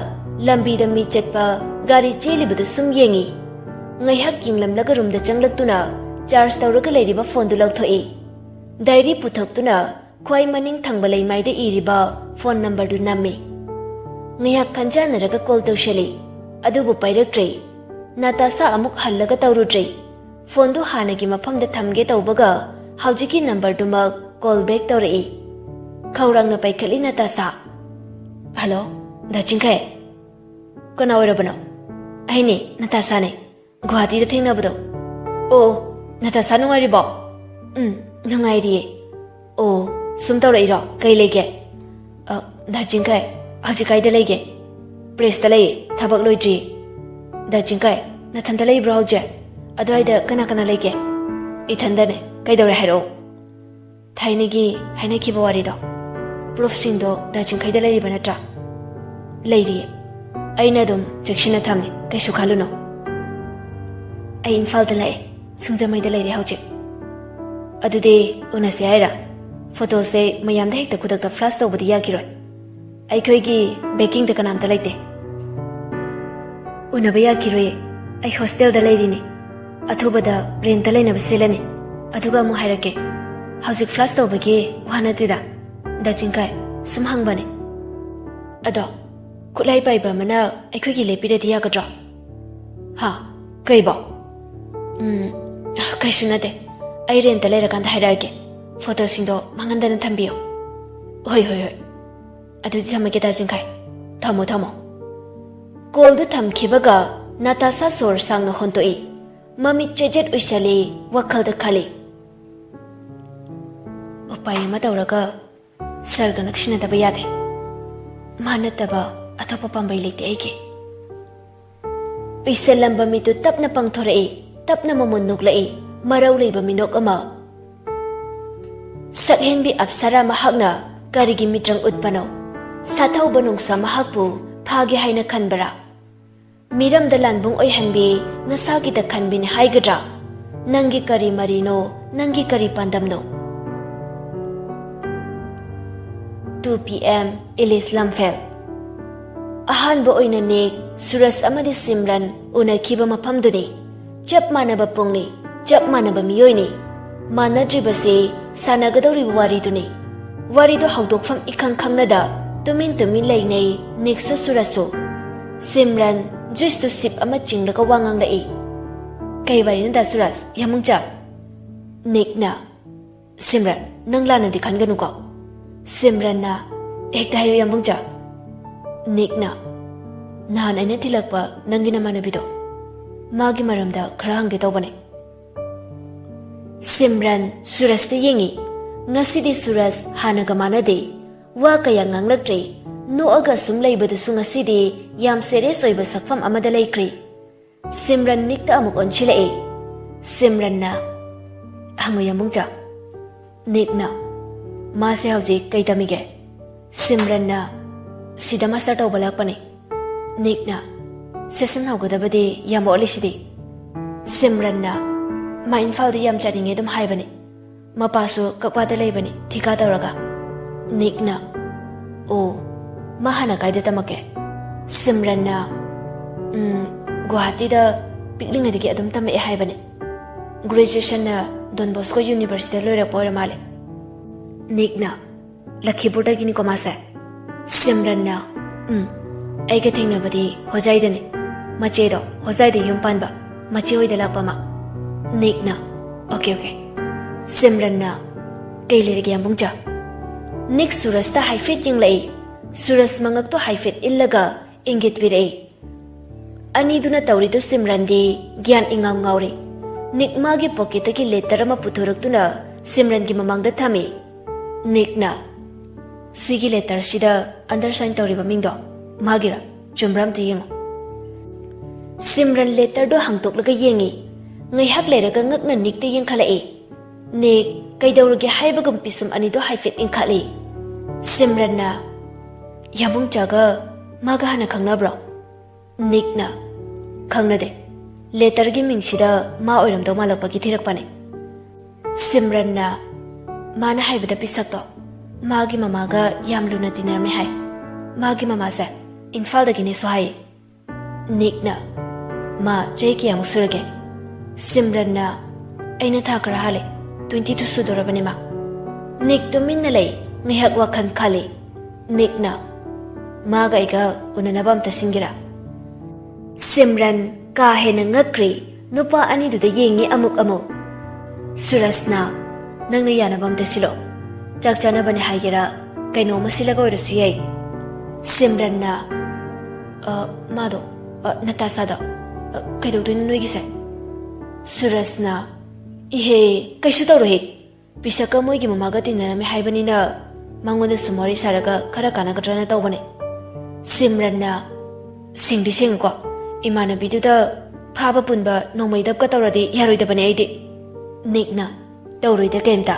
ꯂꯝꯕꯤꯗ ꯃꯤ ꯆꯠꯄ, ꯒꯥꯔꯤ ꯆꯦꯜꯂꯤꯕꯗꯨ ꯁꯨꯝ ꯌꯦꯡꯉꯤ꯫ ꯉꯥꯏꯍꯥꯛ ꯌꯦꯡꯂꯝꯂꯒ ꯔꯨꯝꯗ ꯆꯪꯂꯛꯇꯨꯅ ꯆꯥꯔꯖ ꯇꯧꯔꯒ ꯂꯩꯔꯤꯕ ꯐꯣꯟꯗꯨ ꯂꯧꯊꯣꯛꯏ꯫ ꯗꯥꯏꯔꯤ ꯄꯨꯊꯣꯛꯇꯨꯅ ꯈ꯭ꯋꯥꯏ ꯃꯅꯤꯡ ꯊꯪꯕ ꯂꯩꯃꯥꯏꯗ ꯏꯔꯤꯕ ꯐꯣꯟ ꯅꯝꯕꯔꯗꯨ ꯅꯝꯃꯤ꯫ ꯉꯥꯏꯍꯥꯛ ꯈꯟꯖꯥꯟꯅꯔꯒ ꯀꯣꯜ ꯇꯧꯁꯜꯂꯤ, ꯑꯗꯨꯕꯨ ꯄꯥꯏꯔꯛꯇ꯭ꯔꯦ꯫ ꯅꯇꯥꯁꯥ ꯑꯃꯨꯛ ꯍꯜꯂꯒ ꯇꯧꯔꯨꯗ꯭ꯔꯦ꯫ ꯐꯣꯟꯗꯨ ꯍꯥꯟꯅꯒꯤ ꯃꯐꯝꯗ ꯊꯝꯒꯦ ꯇꯧꯕꯒ ꯍꯧꯖꯤꯛꯀꯤ ꯅꯝꯕꯔꯗꯨꯃꯛ ꯀꯣꯜ ꯕꯦꯛ ꯇꯧꯔꯛꯏ꯫ ꯈꯧꯔꯥꯡꯅ ꯄꯥꯏꯈꯠꯂꯤ ꯅꯇꯥꯁꯥ꯫ ꯍꯜꯂꯣ, ꯗꯥ ꯆꯤꯡꯈꯩ꯫ ꯀꯅꯥ ꯑꯣꯏꯔꯕꯅꯣ? ꯑꯩꯅꯦ, ꯅꯇꯥꯁꯥꯅꯦ꯫ ꯒꯨꯋꯥꯍꯥꯇꯤꯗ ꯊꯦꯡꯅꯕꯗꯣ꯫ ꯑꯣ, ꯅꯇꯥꯁꯥ ꯅꯨꯡꯉꯥꯏꯔꯤꯕꯣ? ꯎꯝ, ꯅꯨꯡꯉꯥꯏꯔꯤꯌꯦ꯫ ꯑꯣ, ꯁꯨꯝ ꯇꯧꯔꯛꯏꯔꯣ? ꯀꯩ ꯂꯩꯒꯦ? ꯑ, ꯗꯥ ꯆꯤꯡꯈꯩ, ꯍꯧꯖꯤꯛ ꯀꯥꯏꯗ ꯂꯩꯒꯦ? ꯄ꯭ꯔꯦꯁꯇ ꯂꯩꯌꯦ, ꯊꯕꯛ ꯂꯣꯏꯗ꯭ꯔꯤ꯫ ꯗꯥ ꯆꯤꯡꯈꯩ, ꯅꯊꯟꯇ ꯂꯩꯕ꯭ꯔꯣ ꯍꯧꯖꯤꯛ? ꯑꯗ꯭ꯋꯥꯏꯗ ꯀꯅꯥ ꯀꯅꯥ ꯂꯩꯒꯦ? ꯏꯊꯟꯗꯅꯦ꯫ ꯀꯩꯗꯧꯔꯦ ꯍꯥꯏꯔꯛꯑꯣ꯫ ꯊꯥꯏꯅꯒꯤ ꯍꯥꯏꯅꯈꯤꯕ ꯋꯥꯔꯤꯗꯣ, ꯄ꯭ꯔꯨꯐꯁꯤꯡꯗꯣ ꯗꯥ ꯆꯤꯡꯈꯩꯗ ꯂꯩꯔꯤꯕ ꯅꯠꯇ꯭ꯔꯥ? ꯂꯩꯔꯤꯌꯦ꯫ ꯑꯩꯅ ꯑꯗꯨꯝ ꯆꯦꯛꯁꯤꯟꯅ ꯊꯝꯃꯤ, ꯀꯩꯁꯨ ꯈꯜꯂꯨꯅꯨ꯫ ꯑꯩ ꯏꯝꯐꯥꯜꯗ ꯂꯥꯛꯑꯦ, ꯁꯤꯡꯖꯃꯩꯗ ꯂꯩꯔꯦ ꯍꯧꯖꯤꯛ꯫ ꯑꯗꯨꯗꯤ ꯎꯅꯁꯦ ꯍꯥꯏꯔ? ꯐꯣꯇꯣꯁꯦ ꯃꯌꯥꯝꯗ ꯍꯦꯛꯇ ꯈꯨꯗꯛꯇ ꯐ꯭ꯂꯥꯁ ꯇꯧꯕꯗꯤ ꯌꯥꯈꯤꯔꯣꯏ꯫ ꯑꯩꯈꯣꯏꯒꯤ ꯕꯦꯀꯤꯡꯗ ꯀꯅꯥꯝꯇ ꯂꯩꯇꯦ꯫ ꯎꯅꯕ ꯌꯥꯈꯤꯔꯣꯏ꯫ ꯑꯩ ꯍꯣꯁꯇꯦꯜꯗ ꯂꯩꯔꯤꯅꯤ꯫ ꯑꯊꯨꯕꯗ ꯔꯦꯟꯇ ꯂꯩꯅꯕ ꯁꯤꯜꯂꯅꯤ꯫ ꯑꯗꯨꯒ ꯑꯃꯨꯛ ꯍꯥꯏꯔꯛꯀꯦ꯫ ꯍꯧꯖꯤꯛ ꯐ꯭ꯂꯥꯁ ꯇꯧꯕꯒꯤ ꯋꯥ ꯅꯠꯇꯦꯗ꯫ ꯗꯥ ꯆꯤꯡꯈꯩ, ꯁꯨꯝ ꯍꯪꯕꯅꯦ꯫ ꯑꯗꯣ, ꯈꯨꯠꯂꯥꯏ ꯄꯥꯏꯕ ꯑꯃꯅ ꯑꯩꯈꯣꯏꯒꯤ ꯂꯦꯞꯄꯤꯔꯗꯤ ꯌꯥꯒꯗ꯭ꯔꯣ? ꯍꯥ? ꯀꯩꯕꯣ? ꯎꯝ, ꯀꯩꯁꯨ ꯅꯠꯇꯦ꯫ ꯑꯩ ꯔꯦꯟꯇ ꯂꯩꯔꯀꯥꯟꯗ ꯍꯥꯏꯔꯛꯑꯒꯦ꯫ ꯐꯣꯇꯣꯁꯤꯡꯗꯣ ꯃꯥꯡꯍꯟꯗꯅ ꯊꯝꯕꯤꯌꯨ꯫ ꯍꯣꯏ, ꯍꯣꯏ, ꯍꯣꯏ꯫ ꯑꯗꯨꯗꯤ ꯊꯝꯃꯒꯦ, ꯗꯥ ꯆꯤꯡꯈꯩ꯫ ꯊꯝꯃꯣ, ꯊꯝꯃꯣ꯫ ꯀꯣꯜꯗꯨ ꯊꯝꯈꯤꯕꯒ ꯅꯥꯇꯥꯁꯥ ꯁꯣꯔ ꯁꯥꯡꯅ ꯍꯣꯟꯗꯣꯛꯏ꯫ ꯃꯃꯤꯠ ꯆꯦꯖꯦꯠ ꯎꯏꯁꯜꯂꯤ, ꯋꯥꯈꯜꯗ ꯈꯜꯂꯤ꯫ ꯎꯄꯥꯏ ꯑꯃ ꯇꯧꯔꯒ ꯁꯔꯒ ꯅꯛꯁꯤꯟꯅꯗꯕ ꯌꯥꯗꯦ꯫ ꯃꯥ ꯅꯠꯇꯕ ꯑꯇꯣꯞꯄ ꯄꯥꯝꯕꯩ ꯂꯩꯇꯦ ꯑꯩꯒꯤ꯫ ꯎꯏꯁꯜꯂꯝꯕ ꯃꯤꯠꯇꯨ ꯇꯞꯅ ꯄꯥꯡꯊꯣꯔꯛꯏ, ꯇꯞꯅ ꯃꯃꯨꯟ ꯅꯣꯛꯂꯛꯏ, ꯃꯔꯧ ꯂꯩꯕ ꯃꯤꯅꯣꯛ ꯑꯃ꯫ ꯁꯛꯍꯦꯟꯕꯤ ꯑꯞꯁꯔꯥ ꯃꯍꯥꯛꯅ ꯀꯔꯤꯒꯤ ꯃꯤꯠꯇ꯭ꯔꯪ ꯎꯠꯄꯅꯣ? ꯁꯥꯊꯧꯕ ꯅꯣꯡꯁꯥ ꯃꯍꯥꯛꯄꯨ ꯐꯥꯒꯦ ꯍꯥꯏꯅ ꯈꯟꯕꯔꯥ? ꯃꯤꯔꯝꯗ ꯂꯥꯟꯕꯨꯡ ꯑꯣꯏꯍꯟꯕꯤ ꯅꯁꯥꯒꯤꯗ ꯈꯟꯕꯤꯅꯤ ꯍꯥꯏꯒꯗ꯭ꯔꯥ? ꯅꯪꯒꯤ ꯀꯔꯤ ꯃꯔꯤꯅꯣ? ꯅꯪꯒꯤ ꯀꯔꯤ ꯄꯥꯟꯗꯝꯅꯣ? Two P M, ꯏꯂꯤꯁ ꯂꯝꯐꯦꯜ꯫ ꯑꯍꯥꯟꯕ ꯑꯣꯏꯅ ꯅꯤꯛ, ꯁꯨꯔꯖ ꯑꯃꯗꯤ ꯁꯤꯝꯔꯟ ꯎꯅꯈꯤꯕ ꯃꯐꯝꯗꯨꯅꯤ꯫ ꯆꯞ ꯃꯥꯟꯅꯕ ꯄꯨꯡꯅꯤ, ꯆꯞ ꯃꯥꯟꯅꯕ ꯃꯤꯑꯣꯏꯅꯤ꯫ ꯃꯥꯟꯅꯗ꯭ꯔꯤꯕꯁꯤ ꯁꯥꯟꯅꯒꯗꯧꯔꯤꯕ ꯋꯥꯔꯤꯗꯨꯅꯤ꯫ ꯋꯥꯔꯤꯗꯨ ꯍꯧꯗꯣꯛꯐꯝ ꯏꯈꯪ ꯈꯪꯅꯗ ꯇꯨꯃꯤꯟ ꯇꯨꯃꯤꯟ ꯂꯩꯅꯩ ꯅꯤꯛꯁꯨ ꯁꯨꯔꯖꯁꯨ꯫ ꯁꯤꯝꯔꯟ ꯖꯨꯏꯁꯇꯨ ꯁꯤꯞ ꯑꯃ ꯆꯤꯡꯂꯒ ꯋꯥ ꯉꯥꯡꯂꯛꯏ꯫ "ꯀꯩ ꯋꯥꯔꯤꯅꯣ ꯗꯥ ꯁꯨꯔꯖ, ꯌꯥꯝꯕꯨꯡꯆꯥ?" ꯅꯤꯛꯅ, "ꯁꯤꯝꯔꯟ, ꯅꯪ ꯂꯥꯟꯅꯗꯤ ꯈꯟꯒꯅꯨꯀꯣ?" ꯁꯤꯝꯔꯟꯅ, "ꯍꯦꯛꯇ ꯍꯥꯏꯌꯨ ꯌꯥꯝꯕꯨꯡꯆꯥ, ꯅꯤꯛꯅ, "ꯅꯍꯥꯟ ꯑꯩꯅ ꯊꯤꯜꯂꯛꯄ ꯅꯪꯒꯤ ꯅꯃꯥꯟꯅꯕꯤꯗꯣ, ꯃꯥꯒꯤ ꯃꯔꯝꯗ ꯈꯔ ꯍꯪꯒꯦ ꯇꯧꯕꯅꯦ꯫" ꯁꯤꯝꯔꯟ ꯁꯨꯔꯖꯇ ꯌꯦꯡꯉꯤ꯫ ꯉꯁꯤꯗꯤ ꯁꯨꯔꯖ ꯍꯥꯟꯅꯒ ꯃꯥꯟꯅꯗꯦ꯫ ꯋꯥ ꯀꯌꯥ ꯉꯥꯡꯂꯛꯇ꯭ꯔꯦ꯫ ꯅꯣꯛꯑꯒ ꯁꯨꯝ ꯂꯩꯕꯗꯨꯁꯨ ꯉꯁꯤꯗꯤ ꯌꯥꯝ serious ꯑꯣꯏꯕ ꯁꯛꯐꯝ ꯑꯃꯗ ꯂꯩꯈ꯭ꯔꯦ꯫ ꯁꯤꯝꯔꯟ ꯅꯤꯛꯇ ꯑꯃꯨꯛ ꯑꯣꯟꯁꯤꯜꯂꯛꯑꯦ꯫ ꯁꯤꯝꯔꯟꯅ, "ꯍꯪꯉꯨ ꯌꯥꯝꯕꯨꯡꯆꯥ꯫" ꯅꯤꯛꯅ, "ꯃꯥꯁꯦ ꯍꯧꯖꯤꯛ ꯀꯩ ꯇꯝꯃꯤꯒꯦ?" ꯁꯤꯝꯔꯟꯅ, "ꯁꯤꯗ master ꯇꯧꯕ ꯂꯥꯛꯄꯅꯦ꯫" ꯅꯤꯛꯅ, "Session ꯍꯧꯒꯗꯕꯗꯤ ꯌꯥꯝ ꯋꯥꯠꯂꯤꯁꯤꯗꯤ꯫" ꯁꯤꯝꯔꯟꯅ, "ꯃꯥ ꯏꯝꯐꯥꯜꯗ ꯌꯥꯝ ꯆꯠꯅꯤꯡꯉꯦ ꯑꯗꯨꯝ ꯍꯥꯏꯕꯅꯦ꯫ ꯃꯄꯥꯁꯨ ꯀꯛꯋꯥꯗ ꯂꯩꯕꯅꯤ ꯊꯤꯀꯥ ꯇꯧꯔꯒ꯫" ꯅꯤꯛꯅ, "ꯑꯣ, ꯃꯥ ꯍꯥꯟꯅ ꯀꯥꯏꯗ ꯇꯝꯃꯛꯀꯦ?" ꯁꯤꯝꯔꯟꯅ, "ꯎꯝ, ꯒꯨꯋꯥꯍꯥꯇꯤꯗ ꯄꯤꯛꯂꯤꯉꯩꯗꯒꯤ ꯑꯗꯨꯝ ꯇꯝꯃꯛꯑꯦ ꯍꯥꯏꯕꯅꯦ꯫ Graduationꯅ Don Bosco Universityꯗ ꯂꯣꯏꯔꯛꯄ ꯑꯣꯏꯔ ꯃꯥꯜꯂꯦ꯫" ꯅꯤꯛꯅ, "ꯂꯈꯤꯄꯨꯔꯗꯒꯤꯅꯤꯀꯣ ꯃꯥꯁꯦ?" ꯁꯤꯝꯔꯟꯅ, "ꯎꯝ, ꯑꯩꯒ ꯊꯦꯡꯅꯕꯗꯤ ꯍꯣꯖꯥꯏꯗꯅꯦ꯫ ꯃꯆꯦꯗꯣ ꯍꯣꯖꯥꯏꯗ ꯌꯨꯝ ꯄꯥꯟꯕ, ꯃꯆꯦ ꯍꯣꯏꯗ ꯂꯥꯛꯄ ꯑꯃ꯫" ꯅꯤꯛꯅ, "ꯑꯣꯀꯦ, ꯑꯣꯀꯦ꯫" ꯁꯤꯝꯔꯟꯅ, "ꯀꯩ ꯂꯩꯔꯒꯦ ꯌꯥꯝꯕꯨꯡꯆꯥ?" ꯅꯤꯛ ꯁꯨꯔꯖꯇ ꯍꯥꯏꯐꯦꯠ ꯌꯦꯡꯂꯛꯏ꯫ ꯁꯨꯔꯖ ꯃꯉꯛꯇꯣ ꯍꯥꯏꯐꯦꯠ ꯏꯜꯂꯒ ꯏꯪꯒꯤꯠ ꯄꯤꯔꯛꯏ꯫ ꯑꯅꯤꯗꯨꯅ ꯇꯧꯔꯤꯗꯨ ꯁꯤꯝꯔꯟꯗꯤ ꯒ꯭ꯌꯥꯟ ꯏꯉꯥꯎ ꯉꯥꯎꯔꯦ꯫ ꯅꯤꯛ ꯃꯥꯒꯤ pocketꯇꯒꯤ letter ꯑꯃ ꯄꯨꯊꯣꯔꯛꯇꯨꯅ ꯁꯤꯝꯔꯟꯒꯤ ꯃꯃꯥꯡꯗ ꯊꯝꯃꯤ꯫ ꯅꯤꯛꯅ, "ꯁꯤꯒꯤ letterꯁꯤꯗ undersign ꯇꯧꯔꯤꯕ ꯃꯤꯡꯗꯣ ꯃꯥꯒꯤꯔ? ꯆꯨꯝꯕ꯭ꯔꯥ ꯑꯝꯇ ꯌꯦꯡꯉꯨ꯫" ꯁꯤꯝꯔꯟ letterꯗꯣ ꯍꯥꯡꯇꯣꯛꯂꯒ ꯌꯦꯡꯉꯤ꯫ ꯉꯥꯏꯍꯥꯛ ꯂꯩꯔꯒ ꯉꯛꯅ ꯅꯤꯛꯇ ꯌꯦꯡꯈꯠꯂꯛꯏ꯫ ꯅꯤꯛ, ꯀꯩꯗꯧꯔꯒꯦ ꯍꯥꯏꯕꯒꯨꯝ ꯄꯤꯁꯨꯝ ꯑꯅꯤꯗꯣ ꯍꯥꯏꯐꯦꯠ ꯏꯟꯈꯠꯂꯤ꯫ ꯁꯤꯝꯔꯟꯅ, "ꯌꯥꯝꯕꯨꯡꯆꯥꯒ ꯃꯥꯒ ꯍꯥꯟꯅ ꯈꯪꯅꯕ꯭ꯔꯣ?" ꯅꯤꯛꯅ, "ꯈꯪꯅꯗꯦ꯫ Letterꯒꯤ ꯃꯤꯡꯁꯤꯗ ꯃꯥ ꯑꯣꯏꯔꯝꯗꯧ ꯃꯥꯜꯂꯛꯄꯒꯤ ꯊꯤꯔꯛꯄꯅꯦ꯫" ꯁꯤꯝꯔꯟꯅ, "ꯃꯥꯅ ꯍꯥꯏꯕꯗ ꯄꯤꯁꯛꯇꯣ ꯃꯥꯒꯤ ꯃꯃꯥꯒ ꯌꯥꯝ ꯂꯨꯅ ꯇꯤꯟꯅꯔꯝꯃꯦ ꯍꯥꯏ꯫ ꯃꯥꯒꯤ ꯃꯃꯥꯁꯦ ꯏꯝꯐꯥꯜꯗꯒꯤꯅꯦꯁꯨ ꯍꯥꯏꯌꯦ꯫" ꯅꯤꯛꯅ, "ꯃꯥ ꯆꯍꯤ ꯀꯌꯥꯃꯨꯛ ꯁꯨꯔꯒꯦ?" ꯁꯤꯝꯔꯟꯅ, "ꯑꯩꯅ ꯊꯥ ꯈꯔ ꯍꯥꯜꯂꯦ꯫ Twenty two ꯁꯨꯗꯣꯔꯕꯅꯦ ꯃꯥ꯫" ꯅꯤꯛ ꯇꯨꯃꯤꯟꯅ ꯂꯩ꯫ ꯉꯥꯏꯍꯥꯛ ꯋꯥꯈꯜ ꯈꯜꯂꯤ꯫ ꯅꯤꯛꯅ, "ꯃꯥꯒ ꯑꯩꯒ ꯎꯅꯅꯕ ꯑꯝꯇ ꯁꯤꯟꯒꯦꯔꯥ?" ꯁꯤꯝꯔꯟ ꯀꯥ ꯍꯦꯟꯅ ꯉꯛꯈ꯭ꯔꯦ꯫ ꯅꯨꯄꯥ ꯑꯅꯤꯗꯨꯗ ꯌꯦꯡꯉꯤ ꯑꯃꯨꯛ ꯑꯃꯨꯛ꯫ ꯁꯨꯔꯖꯅ, "ꯅꯪꯅ ꯌꯥꯅꯕ ꯑꯝꯇ ꯁꯤꯜꯂꯣ꯫ ꯆꯥꯛ ꯆꯥꯅꯕꯅꯦ ꯍꯥꯏꯒꯦꯔꯥ, ꯀꯩꯅꯣꯝꯃ ꯁꯤꯜꯂꯒ ꯑꯣꯏꯔꯁꯨ ꯌꯥꯏ꯫" ꯁꯤꯝꯔꯟꯅ, "ꯑ, ꯃꯥꯗꯣ, ꯑ, ꯅꯇꯥꯁꯥꯗꯣ, ꯑ, ꯀꯩꯗꯧꯗꯣꯏꯅꯣ ꯅꯣꯏꯒꯤꯁꯦ?" ꯁꯨꯔꯖꯅ, "ꯏꯍꯦ, ꯀꯩꯁꯨ ꯇꯧꯔꯣꯏꯍꯦ꯫ ꯄꯤꯁꯛꯀ ꯃꯣꯏꯒꯤ ꯃꯃꯥꯒ ꯇꯤꯟꯅꯔꯝꯃꯦ ꯍꯥꯏꯕꯅꯤꯅ ꯃꯉꯣꯟꯗ ꯁꯨꯝ ꯋꯥꯔꯤ ꯁꯥꯔꯒ ꯈꯔ ꯀꯥꯟꯅꯒꯗ꯭ꯔꯅ ꯇꯧꯕꯅꯦ꯫" ꯁꯤꯝꯔꯟꯅ, "ꯁꯤꯡꯗꯤ ꯁꯤꯡꯉꯨꯀꯣ, ꯏꯃꯥꯟꯅꯕꯤꯗꯨꯗ ꯐꯥꯕ ꯄꯨꯟꯕ ꯅꯣꯡꯃꯩ ꯗꯞꯀ ꯇꯧꯔꯗꯤ ꯌꯥꯔꯣꯏꯗꯕꯅꯦ ꯑꯩꯗꯤ꯫" ꯅꯤꯛꯅ, "ꯇꯧꯔꯣꯏꯗ ꯀꯩꯝꯇ,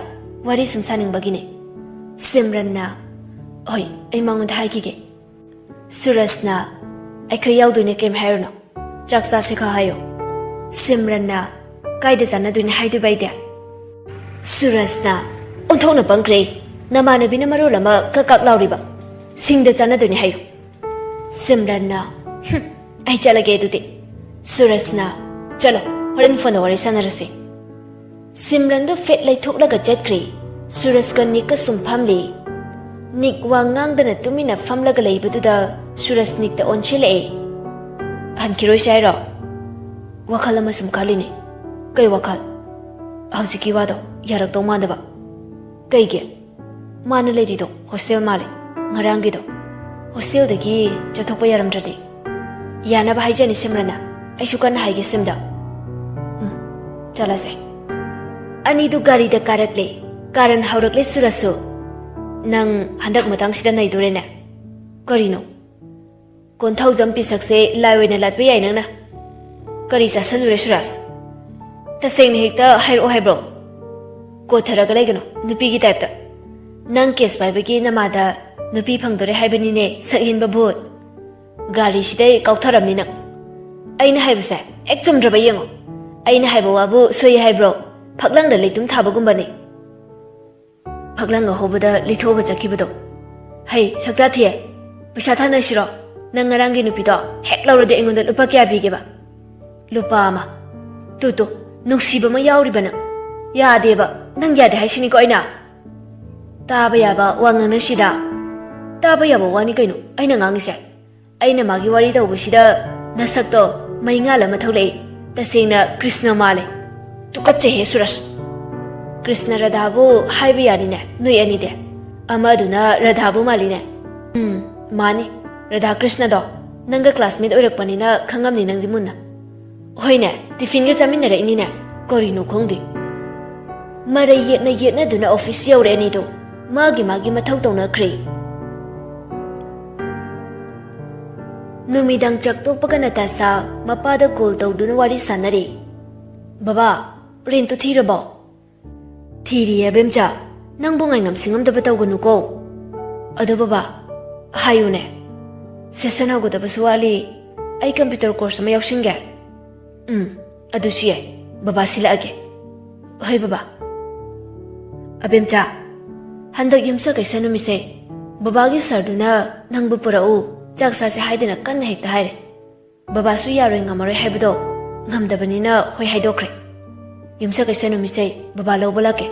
ꯋꯥꯔꯤ ꯁꯨꯝ ꯁꯥꯅꯤꯡꯕꯒꯤꯅꯦ꯫" ꯁꯤꯝꯔꯟꯅ, "ꯍꯣꯏ, ꯑꯩ ꯃꯉꯣꯟꯗ ꯍꯥꯏꯈꯤꯒꯦ꯫" ꯁꯨꯔꯖꯅ, "ꯑꯩꯈꯣꯏ ꯌꯥꯎꯗꯣꯏꯅꯦ, ꯀꯩꯝ ꯍꯥꯏꯔꯨꯅꯨ꯫ ꯆꯥꯛ ꯆꯥꯁꯦ ꯈꯛ ꯍꯥꯏꯌꯣ꯫" ꯁꯤꯝꯔꯟꯅ, "ꯀꯥꯏꯗ ꯆꯥꯟꯅꯗꯣꯏꯅꯦ ꯍꯥꯏꯗꯣꯏꯕ ꯑꯩꯗꯤ?" ꯁꯨꯔꯖꯅ, "ꯑꯣꯟꯊꯣꯛꯅ ꯄꯪꯈ꯭ꯔꯦ꯫ ꯅꯃꯥꯟꯅꯕꯤꯅ ꯃꯔꯣꯜ ꯑꯃ ꯀꯛ ꯀꯛ ꯂꯥꯎꯔꯤꯕ꯫ ꯁꯤꯡꯗ ꯆꯥꯟꯅꯗꯣꯏꯅꯦ ꯍꯥꯏꯌꯨ꯫" ꯁꯤꯝꯔꯟꯅ, "ꯍꯨꯝ, ꯑꯩ ꯆꯠꯂꯒꯦ ꯑꯗꯨꯗꯤ꯫" ꯁꯨꯔꯖꯅ, "ꯆꯠꯂꯣ, ꯍꯣꯔꯦꯟ ꯐꯣꯟꯗ ꯋꯥꯔꯤ ꯁꯥꯟꯅꯔꯁꯤ꯫" ꯁꯤꯝꯔꯟꯗꯣ ꯐꯦꯠ ꯂꯩꯊꯣꯛꯂꯒ ꯆꯠꯈ꯭ꯔꯦ꯫ ꯁꯨꯔꯖꯀ ꯅꯤꯛꯀ ꯁꯨꯝ ꯐꯝꯂꯤ꯫ ꯅꯤꯛ ꯋꯥ ꯉꯥꯡꯗꯅ ꯇꯨꯃꯤꯟꯅ ꯐꯝꯂꯒ ꯂꯩꯕꯗꯨꯗ ꯁꯨꯔꯖ ꯅꯤꯛꯇ ꯑꯣꯟꯁꯤꯜꯂꯛꯑꯦ꯫ "ꯍꯟꯈꯤꯔꯣꯏꯁꯦ ꯍꯥꯏꯔꯣ?" "ꯋꯥꯈꯜ ꯑꯃ ꯁꯨꯝ ꯈꯜꯂꯤꯅꯦ꯫" "ꯀꯩ ꯋꯥꯈꯜ?" "ꯍꯧꯖꯤꯛꯀꯤ ꯋꯥꯗꯣ ꯌꯥꯔꯛꯇꯧ ꯃꯥꯟꯗꯕ꯫" "ꯀꯩꯒꯤ?" "ꯃꯥꯅ ꯂꯩꯔꯤꯗꯣ ꯍꯣꯁꯇꯦꯜ ꯃꯥꯜꯂꯦ, ꯉꯔꯥꯡꯒꯤꯗꯣ꯫ ꯍꯣꯁꯇꯦꯜꯗꯒꯤ ꯆꯠꯊꯣꯛꯄ ꯌꯥꯔꯝꯗ꯭ꯔꯗꯤ?" "ꯌꯥꯅꯕ ꯍꯥꯏꯖꯅꯤ ꯁꯤꯝꯔꯟꯅ, ꯑꯩꯁꯨ ꯀꯟꯅ ꯍꯥꯏꯒꯦ ꯁꯤꯝꯗ꯫" "ꯎꯝ, ꯆꯠꯂꯁꯦ꯫" ꯑꯅꯤꯗꯨ ꯒꯥꯔꯤꯗ ꯀꯥꯔꯛꯂꯦ꯫ ꯀꯥꯔꯟ ꯍꯧꯔꯛꯂꯦ ꯁꯨꯔꯖꯁꯨ꯫ "ꯅꯪ ꯍꯟꯗꯛ ꯃꯇꯥꯡꯁꯤꯗ ꯅꯩꯗꯣꯔꯦꯅꯦ꯫" "ꯀꯔꯤꯅꯣ?" "ꯀꯣꯟꯊꯧꯖꯝ ꯄꯤꯁꯛꯁꯦ ꯂꯥꯏ ꯑꯣꯏꯅ ꯂꯥꯠꯄ ꯌꯥꯏ ꯅꯪꯅ꯫" "ꯀꯔꯤ ꯆꯥꯁꯜꯂꯨꯔꯦ ꯁꯨꯔꯖ? ꯇꯁꯦꯡꯅ ꯍꯦꯛꯇ ꯍꯥꯏꯔꯛꯑꯣ ꯍꯥꯏꯕ꯭ꯔꯣ?" "ꯀꯣꯠꯊꯔꯒ ꯂꯩꯒꯅꯨ ꯅꯨꯄꯤꯒꯤ ꯇꯥꯏꯞꯇ꯫ ꯅꯪ ꯀꯦꯁ ꯄꯥꯏꯕꯒꯤ ꯅꯃꯥꯗ ꯅꯨꯄꯤ ꯐꯪꯗꯣꯔꯦ ꯍꯥꯏꯕꯅꯤꯅꯦ, ꯁꯛꯍꯦꯟꯕ ꯚꯨꯠ꯫ ꯒꯥꯔꯤꯁꯤꯗꯩ ꯀꯥꯎꯊꯔꯝꯅꯤ ꯅꯪ꯫ ꯑꯩꯅ ꯍꯥꯏꯕꯁꯦ ꯍꯦꯛ ꯆꯨꯝꯗ꯭ꯔꯕ ꯌꯦꯡꯉꯣ꯫ ꯑꯩꯅ ꯍꯥꯏꯕ ꯋꯥꯕꯨ ꯁꯣꯏ ꯍꯥꯏꯕ꯭ꯔꯣ? ꯐꯛꯂꯥꯡꯗ ꯂꯩꯇꯨꯝ ꯊꯥꯕꯒꯨꯝꯕꯅꯤ꯫" ꯐꯛꯂꯥꯡ ꯑꯍꯣꯕꯗ ꯂꯤꯊꯣꯛꯑꯒ ꯆꯠꯈꯤꯕꯗꯣ꯫ "ꯍꯩ, ꯁꯛꯇꯥ ꯊꯤꯌꯦ, ꯄꯩꯁꯥ ꯊꯥꯅꯁꯤꯔꯣ? ꯅꯪ ꯉꯔꯥꯡꯒꯤ ꯅꯨꯄꯤꯗꯣ ꯍꯦꯛ ꯂꯧꯔꯗꯤ ꯑꯩꯉꯣꯟꯗ ꯂꯨꯄꯥ ꯀꯌꯥ ꯄꯤꯒꯦꯕ?" "ꯂꯨꯄꯥ ꯑꯃ꯫" "ꯇꯨ ꯇꯨ, ꯅꯨꯡꯁꯤꯕ ꯑꯃ ꯌꯥꯎꯔꯤꯕ ꯅꯪ꯫ ꯌꯥꯗꯦꯕ, ꯅꯪ ꯌꯥꯗꯦ ꯍꯥꯏꯁꯤꯅꯤꯀꯣ ꯑꯩꯅ꯫" "ꯇꯥꯕ ꯌꯥꯕ ꯋꯥ ꯉꯥꯡꯅꯁꯤꯗ꯫" "ꯇꯥꯕ ꯌꯥꯕ ꯋꯥꯅꯤ ꯀꯩꯅꯣ ꯑꯩꯅ ꯉꯥꯡꯉꯤꯁꯦ꯫ ꯑꯩꯅ ꯃꯥꯒꯤ ꯋꯥꯔꯤ ꯇꯧꯕꯁꯤꯗ ꯅꯁꯛꯇꯣ ꯃꯩꯉꯥꯜ ꯑꯃ ꯊꯣꯛꯂꯛꯏ꯫ ꯇꯁꯦꯡꯅ ꯀ꯭ꯔꯤꯁꯅ ꯃꯥꯜꯂꯦ꯫" "ꯇꯨꯀꯠꯆꯩꯍꯦ ꯁꯨꯔꯖ꯫ ꯀ꯭ꯔꯤꯁꯅ ꯔꯥꯙꯥꯕꯨ ꯍꯥꯏꯕ ꯌꯥꯅꯤꯅꯦ ꯅꯣꯏ ꯑꯅꯤꯗꯤ꯫ ꯑꯃꯗꯨꯅ ꯔꯥꯙꯥꯕꯨ ꯃꯥꯜꯂꯤꯅꯦ꯫" "ꯎꯝ, ꯃꯥꯅꯤ, ꯔꯥꯙꯥꯀ꯭ꯔꯤꯁꯅꯗꯣ ꯅꯪꯒ classmate ꯑꯣꯏꯔꯛꯄꯅꯤꯅ ꯈꯪꯉꯝꯅꯤ ꯅꯪꯗꯤ ꯃꯨꯟꯅ꯫ ꯍꯣꯏꯅꯦ, ꯇꯤꯐꯤꯟꯒ ꯆꯥꯃꯤꯟꯅꯔꯛꯏꯅꯤꯅꯦ꯫ ꯀꯔꯤꯅꯣ ꯈꯪꯗꯦ, ꯃꯔꯩ ꯌꯦꯠꯅ ꯌꯦꯠꯅꯗꯨꯅ office ꯌꯧꯔꯦ ꯑꯅꯤꯗꯣ꯫ ꯃꯥꯒꯤ ꯃꯥꯒꯤ ꯃꯊꯧ ꯇꯧꯅꯈ꯭ꯔꯦ꯫ ꯅꯨꯃꯤꯗꯥꯡ ꯆꯥꯛ ꯇꯣꯛꯄꯒ ꯅꯇꯥꯁꯥ ꯃꯄꯥꯗ call ꯇꯧꯗꯨꯅ ꯋꯥꯔꯤ ꯁꯥꯟꯅꯔꯤ꯫ "ꯕꯕꯥ, rentꯇꯨ ꯊꯤꯔꯕꯣ?" "ꯊꯤꯔꯤꯌꯦ ꯑꯕꯦꯝꯆꯥ, ꯅꯪꯕꯨ ꯉꯥꯏꯉꯝ ꯁꯤꯡꯉꯝꯗꯕ ꯇꯧꯒꯅꯨꯀꯣ꯫ ꯑꯗꯣ ꯕꯕꯥ, ꯍꯥꯏꯌꯨꯅꯦ, session ꯍꯧꯒꯗꯕꯁꯨ ꯋꯥꯠꯂꯤ, ꯑꯩ computer course ꯑꯃ ꯌꯥꯎꯁꯤꯟꯒꯦ꯫" "ꯎꯝ, ꯑꯗꯨꯁꯨ ꯌꯥꯏ, ꯕꯕꯥ ꯁꯤꯜꯂꯛꯑꯒꯦ꯫" "ꯍꯣꯏ ꯕꯕꯥ꯫" "ꯑꯕꯦꯝꯆꯥ, ꯍꯟꯗꯛ ꯌꯨꯝꯁꯀꯩꯁ ꯅꯨꯃꯤꯠꯁꯦ ꯕꯕꯥꯒꯤ sirꯗꯨꯅ ꯅꯪꯕꯨ ꯄꯨꯔꯛꯎ, ꯆꯥꯛ ꯆꯥꯁꯦ ꯍꯥꯏꯗꯅ ꯀꯟꯅ ꯍꯦꯛꯇ ꯍꯥꯏꯔꯦ꯫ ꯕꯕꯥꯁꯨ ꯌꯥꯔꯣꯏ ꯉꯝꯃꯔꯣꯏ ꯍꯥꯏꯕꯗꯣ ꯉꯝꯗꯕꯅꯤꯅ ꯍꯣꯏ ꯍꯥꯏꯗꯣꯛꯈ꯭ꯔꯦ꯫ ꯌꯨꯝꯁꯀꯩꯁ ꯅꯨꯃꯤꯠꯁꯦ ꯕꯕꯥ ꯂꯧꯕ ꯂꯥꯛꯀꯦ꯫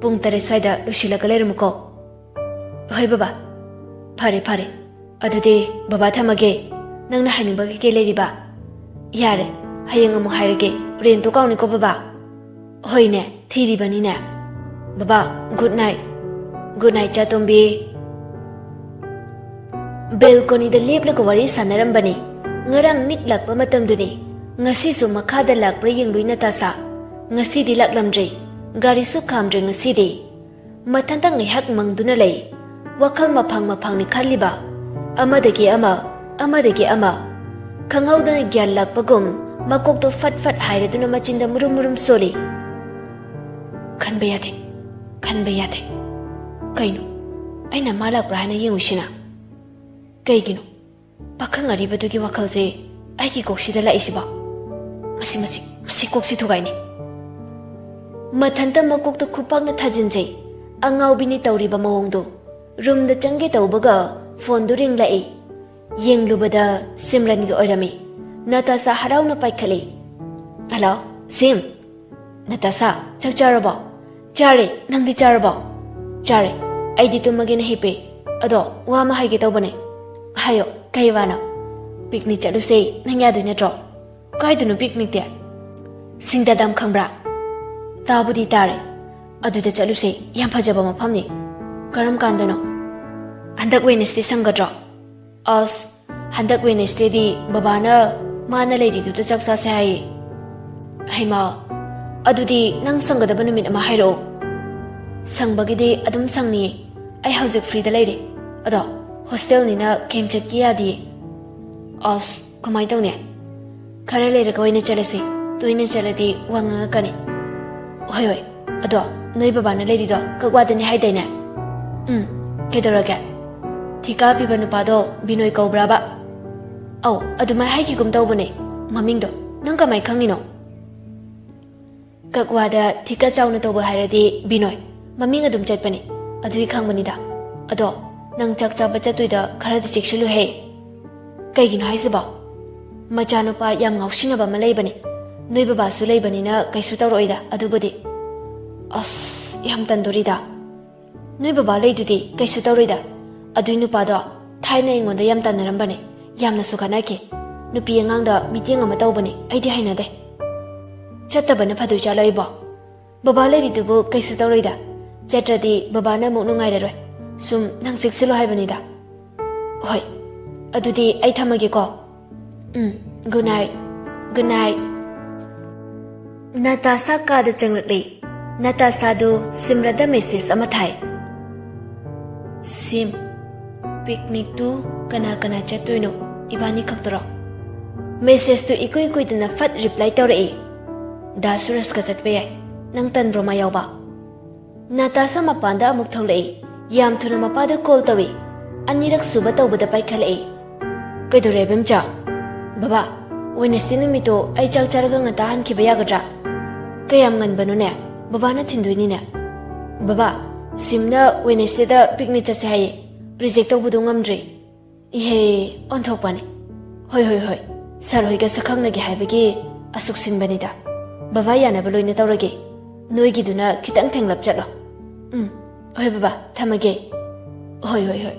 ꯄꯨꯡ ꯇꯔꯦꯠ ꯁ꯭ꯋꯥꯏꯗ ꯂꯣꯏꯁꯤꯜꯂꯒ ꯂꯩꯔꯝꯃꯨꯀꯣ꯫" "ꯍꯣꯏ ꯕꯕꯥ꯫" "ꯐꯔꯦ ꯐꯔꯦ, ꯑꯗꯨꯗꯤ ꯕꯕꯥ ꯊꯝꯃꯒꯦ꯫ ꯅꯪꯅ ꯍꯥꯏꯅꯤꯡꯕ ꯀꯩꯀꯩ ꯂꯩꯔꯤꯕ?" "ꯌꯥꯔꯦ, ꯍꯌꯦꯡ ꯑꯃꯨꯛ ꯍꯥꯏꯔꯒꯦ, rentꯇꯣ ꯀꯥꯎꯅꯤꯀꯣ ꯕꯕꯥ꯫" "ꯍꯣꯏꯅꯦ, ꯊꯤꯔꯤꯕꯅꯤꯅꯦ꯫" "ꯕꯕꯥ, good night꯫" "Good night, ꯆꯥꯇꯣꯝꯕꯤ꯫" Balconyꯗ ꯂꯦꯞꯂꯒ ꯋꯥꯔꯤ ꯁꯥꯟꯅꯔꯝꯕꯅꯤ꯫ ꯉꯔꯥꯡ ꯅꯤꯛ ꯂꯥꯛꯄ ꯃꯇꯝꯗꯨꯅꯤ꯫ ꯉꯁꯤꯁꯨ ꯃꯈꯥꯗ ꯂꯥꯛꯄ꯭ꯔꯥ ꯌꯦꯡꯂꯨꯏ ꯅꯇꯥꯁꯥ꯫ ꯉꯁꯤꯗꯤ ꯂꯥꯛꯂꯝꯗ꯭ꯔꯦ꯫ ꯒꯥꯔꯤꯁꯨ ꯈꯥꯝꯗ꯭ꯔꯦ ꯉꯁꯤꯗꯤ꯫ ꯃꯊꯟꯇ ꯉꯥꯏꯍꯥꯛ ꯃꯪꯗꯨꯅ ꯂꯩ꯫ ꯋꯥꯈꯜ ꯃꯐꯥꯡ ꯃꯐꯥꯡꯅꯤ ꯈꯜꯂꯤꯕ꯫ ꯑꯃꯗꯒꯤ ꯑꯃ, ꯑꯃꯗꯒꯤ ꯑꯃ꯫ ꯈꯪꯍꯧꯗꯅ ꯒ꯭ꯌꯥꯟ ꯂꯥꯛꯄꯒꯨꯝ ꯃꯀꯣꯛꯇꯣ ꯐꯠ ꯐꯠ ꯍꯥꯏꯔꯗꯨꯅ ꯃꯆꯤꯟꯗ ꯃꯨꯔꯨꯝ ꯃꯨꯔꯨꯝ ꯁꯣꯜꯂꯤ꯫ "ꯈꯟꯕ ꯌꯥꯗꯦ, ꯈꯟꯕ ꯌꯥꯗꯦ꯫ ꯀꯩꯅꯣ, ꯑꯩꯅ ꯃꯥ ꯂꯥꯛꯄ꯭ꯔꯥ ꯍꯥꯏꯅ ꯌꯦꯡꯉꯨꯁꯤꯅ? ꯀꯩꯒꯤꯅꯣ ꯄꯥꯈꯪ ꯑꯔꯤꯕꯗꯨꯒꯤ ꯋꯥꯈꯜꯁꯦ ꯑꯩꯒꯤ ꯀꯣꯛꯁꯤꯗ ꯂꯥꯛꯏꯁꯤꯕꯣ? ꯃꯁꯤ, ꯃꯁꯤ, ꯃꯁꯤ ꯀꯣꯛꯁꯤ ꯊꯨꯒꯥꯏꯅꯤ꯫" ꯃꯊꯟꯇ ꯃꯀꯣꯛꯇ ꯈꯨꯄꯥꯛꯅ ꯊꯥꯖꯤꯟꯖꯩ꯫ ꯑꯉꯥꯎꯕꯤꯅꯤ ꯇꯧꯔꯤꯕ ꯃꯑꯣꯡꯗꯣ꯫ ꯔꯨꯝꯗ ꯆꯪꯒꯦ ꯇꯧꯕꯒ ꯐꯣꯟꯗꯨ ꯔꯤꯡ ꯂꯥꯛꯏ꯫ ꯌꯦꯡꯂꯨꯕꯗ ꯁꯤꯝꯔꯟꯒꯤ ꯑꯣꯏꯔꯝꯃꯤ꯫ ꯅꯇꯥꯁꯥ ꯍꯔꯥꯎꯅ ꯄꯥꯏꯈꯠꯂꯤ꯫ "ꯍꯜꯂꯣ, ꯁꯤꯝ꯫ ꯅꯇꯥꯁꯥ, ꯆꯥꯛ ꯆꯥꯔꯕꯣ?" "ꯆꯥꯔꯦ, ꯅꯪꯗꯤ ꯆꯥꯔꯕꯣ?" "ꯆꯥꯔꯦ, ꯑꯩꯗꯤ ꯇꯨꯝꯃꯒꯦꯅ ꯍꯤꯞꯄꯦ꯫ ꯑꯗꯣ ꯋꯥ ꯑꯃ ꯍꯥꯏꯒꯦ ꯇꯧꯕꯅꯦ꯫" "ꯍꯥꯏꯌꯣ, ꯀꯩ ꯋꯥꯅꯣ?" "ꯄꯤꯛꯅꯤꯛ ꯆꯠꯂꯨꯁꯦ, ꯅꯪ ꯌꯥꯗꯣꯏ ꯅꯠꯇ꯭ꯔꯣ?" "ꯀꯥꯏꯗꯅꯣ ꯄꯤꯛꯅꯤꯛꯇꯤ?" "ꯁꯤꯡꯗꯥꯗꯥꯝ ꯈꯪꯕ꯭ꯔꯥ?" "ꯇꯥꯕꯨꯗꯤ ꯇꯥꯔꯦ꯫" "ꯑꯗꯨꯗ ꯆꯠꯂꯨꯁꯦ, ꯌꯥꯝ ꯐꯖꯕ ꯃꯐꯝꯅꯤ꯫" "ꯀꯔꯝ ꯀꯥꯟꯗꯅꯣ?" "ꯍꯟꯗꯛ ꯋꯦꯅꯁꯗꯦ ꯁꯪꯒꯗ꯭ꯔꯣ?" ꯑꯁ, ꯍꯟꯗꯛ ꯋꯦꯅꯦꯁꯗꯦꯗꯤ ꯕꯕꯥꯅ ꯃꯥꯅ ꯂꯩꯔꯤꯗꯨꯗ ꯆꯥꯛ ꯆꯥꯁꯦ ꯍꯥꯏꯌꯦ꯫ ꯍꯩꯃꯥ, ꯑꯗꯨꯗꯤ ꯅꯪ ꯁꯪꯒꯗꯕ ꯅꯨꯃꯤꯠ ꯑꯃ ꯍꯥꯏꯔꯛꯑꯣ꯫ ꯁꯪꯕꯒꯤꯗꯤ ꯑꯗꯨꯝ ꯁꯪꯅꯤꯌꯦ, ꯑꯩ ꯍꯧꯖꯤꯛ ꯐ꯭ꯔꯤꯗ ꯂꯩꯔꯦ꯫ ꯑꯗꯣ ꯍꯣꯁꯇꯦꯜꯅꯤꯅ ꯀꯦꯝ ꯆꯠꯀꯦ ꯌꯥꯗꯤꯌꯦ꯫ ꯑꯁ, ꯀꯃꯥꯏ ꯇꯧꯅꯤ? ꯈꯔ ꯂꯩꯔꯒ ꯑꯣꯏꯅ ꯆꯠꯂꯁꯤ, ꯇꯣꯏꯅ ꯆꯠꯂꯗꯤ ꯋꯥ ꯉꯥꯡꯉꯛꯀꯅꯤ꯫ ꯍꯣꯏ ꯍꯣꯏ, ꯑꯗꯣ ꯅꯣꯏ ꯕꯕꯥꯅ ꯂꯩꯔꯤꯗꯣ ꯀꯛꯋꯥꯗꯅꯤ ꯍꯥꯏꯗꯥꯏꯅꯦ? ꯎꯝ, ꯀꯩꯗꯧꯔꯒꯦ? ꯊꯤꯀꯥ ꯄꯤꯕ ꯅꯨꯄꯥꯗꯣ ꯕꯤꯅꯣꯏ ꯀꯧꯕ꯭ꯔꯥꯕ? ꯑꯧ, ꯑꯗꯨꯃꯥꯏ ꯍꯥꯏꯈꯤꯒꯨꯝ ꯇꯧꯕꯅꯦ꯫ ꯃꯃꯤꯡꯗꯣ ꯅꯪ ꯀꯃꯥꯏ ꯈꯪꯉꯤꯅꯣ? ꯀꯛꯋꯥꯗ ꯊꯤꯀꯥ ꯆꯥꯎꯅ ꯇꯧꯕ ꯍꯥꯏꯔꯗꯤ ꯕꯤꯅꯣꯏ, ꯃꯃꯤꯡ ꯑꯗꯨꯝ ꯆꯠꯄꯅꯦ, ꯑꯗꯨꯏ ꯈꯪꯕꯅꯤꯗ꯫ ꯑꯗꯣ ꯅꯪ ꯆꯥꯛ ꯆꯥꯕ ꯆꯠꯇꯣꯏꯗ ꯈꯔꯗꯤ ꯆꯦꯛꯁꯤꯜꯂꯨꯍꯦ꯫ ꯀꯩꯒꯤꯅꯣ ꯍꯥꯏꯁꯤꯕꯣ? ꯃꯆꯥꯅꯨꯄꯥ ꯌꯥꯝ ꯉꯥꯎꯁꯤꯟꯅꯕ ꯑꯃ ꯂꯩꯕꯅꯦ, ꯅꯣꯏ ꯕꯕꯥꯁꯨ ꯂꯩꯕꯅꯤꯅ ꯀꯩꯁꯨ ꯇꯧꯔꯛꯑꯣꯏꯗ ꯑꯗꯨꯕꯨꯗꯤ꯫ ꯑꯁ, ꯌꯥꯝ ꯇꯟꯗꯣꯔꯤꯗ꯫ ꯅꯣꯏ ꯕꯕꯥ ꯂꯩꯗꯨꯗꯤ ꯀꯩꯁꯨ ꯇꯧꯔꯣꯏꯗ꯫ ꯑꯗꯨꯏ ꯅꯨꯄꯥꯗꯣ ꯊꯥꯏꯅ ꯑꯩꯉꯣꯟꯗ ꯌꯥꯝ ꯇꯟꯅꯔꯝꯕꯅꯦ, ꯌꯥꯝꯅꯁꯨ ꯈꯠꯅꯈꯤ꯫ ꯅꯨꯄꯤ ꯑꯉꯥꯡꯗ ꯃꯤꯇꯤꯡ ꯑꯃ ꯇꯧꯕꯅꯦ, ꯑꯩꯗꯤ ꯍꯩꯅꯗꯦ꯫ ꯆꯠꯇꯕꯅ ꯐꯗꯣꯏ ꯆꯥꯠꯂꯣ ꯑꯩꯕꯣ? ꯕꯕꯥ ꯂꯩꯔꯤꯗꯨꯕꯨ ꯀꯩꯁꯨ ꯇꯧꯔꯣꯏꯗ꯫ ꯆꯠꯇ꯭ꯔꯗꯤ ꯕꯕꯥꯅ ꯑꯃꯨꯛ ꯅꯨꯡꯉꯥꯏꯔꯔꯣꯏ꯫ ꯁꯨꯝ ꯅꯪ ꯆꯦꯛꯁꯤꯜꯂꯣ ꯍꯥꯏꯕꯅꯤꯗ꯫ ꯍꯣꯏ, ꯑꯗꯨꯗꯤ ꯑꯩ ꯊꯝꯃꯒꯦꯀꯣ꯫ ꯎꯝ, good night꯫ Good night꯫ ꯅꯥꯇꯥꯁꯥ ꯀꯥꯗ ꯆꯪꯂꯛꯂꯦ꯫ ꯅꯥꯇꯥꯁꯥꯗꯨ ꯁꯤꯝꯔꯗ ꯃꯦꯁꯦꯖ ꯑꯃ ꯊꯥꯏ꯫ ꯁꯤꯝ, ꯄꯤꯛꯅꯤꯛꯇꯨ ꯀꯅꯥ ꯀꯅꯥ ꯆꯠꯇꯣꯏꯅꯣ? ꯏꯕꯥꯅꯤ ꯈꯛꯇꯔꯣ? ꯃꯦꯁꯦꯖꯇꯨ ꯏꯀꯨꯏ ꯀꯨꯏꯗꯅ ꯐꯠ ꯔꯤꯄ꯭ꯂꯥꯏ ꯇꯧꯔꯛꯏ꯫ ꯗꯥ ꯁꯨꯔꯖꯀ ꯆꯠꯄ ꯌꯥꯏ꯫ ꯅꯪ ꯇꯟꯗ꯭ꯔꯣ ꯃꯥ ꯌꯥꯎꯕ? ꯅꯥꯇꯥꯁꯥ ꯃꯄꯥꯟꯗ ꯑꯃꯨꯛ ꯊꯣꯛꯂꯛꯏ꯫ ꯌꯥꯝ ꯊꯨꯅ ꯃꯄꯥꯗ ꯀꯣꯜ ꯇꯧꯏ꯫ ꯑꯅꯤꯔꯛ ꯁꯨꯕ ꯇꯧꯕꯗ ꯄꯥꯏꯈꯠꯂꯛꯏ꯫ ꯀꯩꯗꯧꯔꯦ, ꯏꯕꯦꯝꯆꯥ? ꯕꯕꯥ, ꯋꯦꯅꯁꯗꯦ ꯅꯨꯃꯤꯠꯇꯣ ꯑꯩ ꯆꯥꯛ ꯆꯥꯔꯒ ꯉꯟꯇꯥ ꯍꯟꯈꯤꯕ ꯌꯥꯒꯗ꯭ꯔꯥ? ꯀꯌꯥꯝ ꯉꯟꯕꯅꯣꯅꯦ? ꯕꯕꯥꯅ ꯊꯤꯟꯗꯣꯏꯅꯤꯅꯦ꯫ ꯕꯕꯥ, ꯁꯤꯝꯅ ꯋꯦꯅꯁꯗꯦꯗ ꯄꯤꯛꯅꯤꯛ ꯆꯠꯁꯦ ꯍꯥꯏꯌꯦ꯫ ꯔꯤꯖꯦꯛ ꯇꯧꯕꯗꯣ ꯉꯝꯗ꯭ꯔꯤ꯫ ꯏꯍꯦ, ꯑꯣꯟꯊꯣꯛꯄꯅꯤ꯫ ꯍꯣꯏ, ꯍꯣꯏ, ꯍꯣꯏ꯫ ꯁꯥꯔ ꯍꯣꯏꯒ ꯁꯛꯈꯪꯅꯒꯦ ꯍꯥꯏꯕꯒꯤ ꯑꯁꯨꯛ ꯁꯤꯟꯕꯅꯤꯗ꯫ ꯕꯕꯥ ꯌꯥꯅꯕ ꯂꯣꯏꯅ ꯇꯧꯔꯒꯦ꯫ ꯅꯣꯏꯒꯤꯗꯨꯅ ꯈꯤꯇꯪ ꯊꯦꯡꯂꯞ ꯆꯠꯂꯣ꯫ ꯎꯝ, ꯍꯣꯏ ꯕꯕꯥ, ꯊꯝꯃꯒꯦ꯫ ꯍꯣꯏ, ꯍꯣꯏ, ꯍꯣꯏ꯫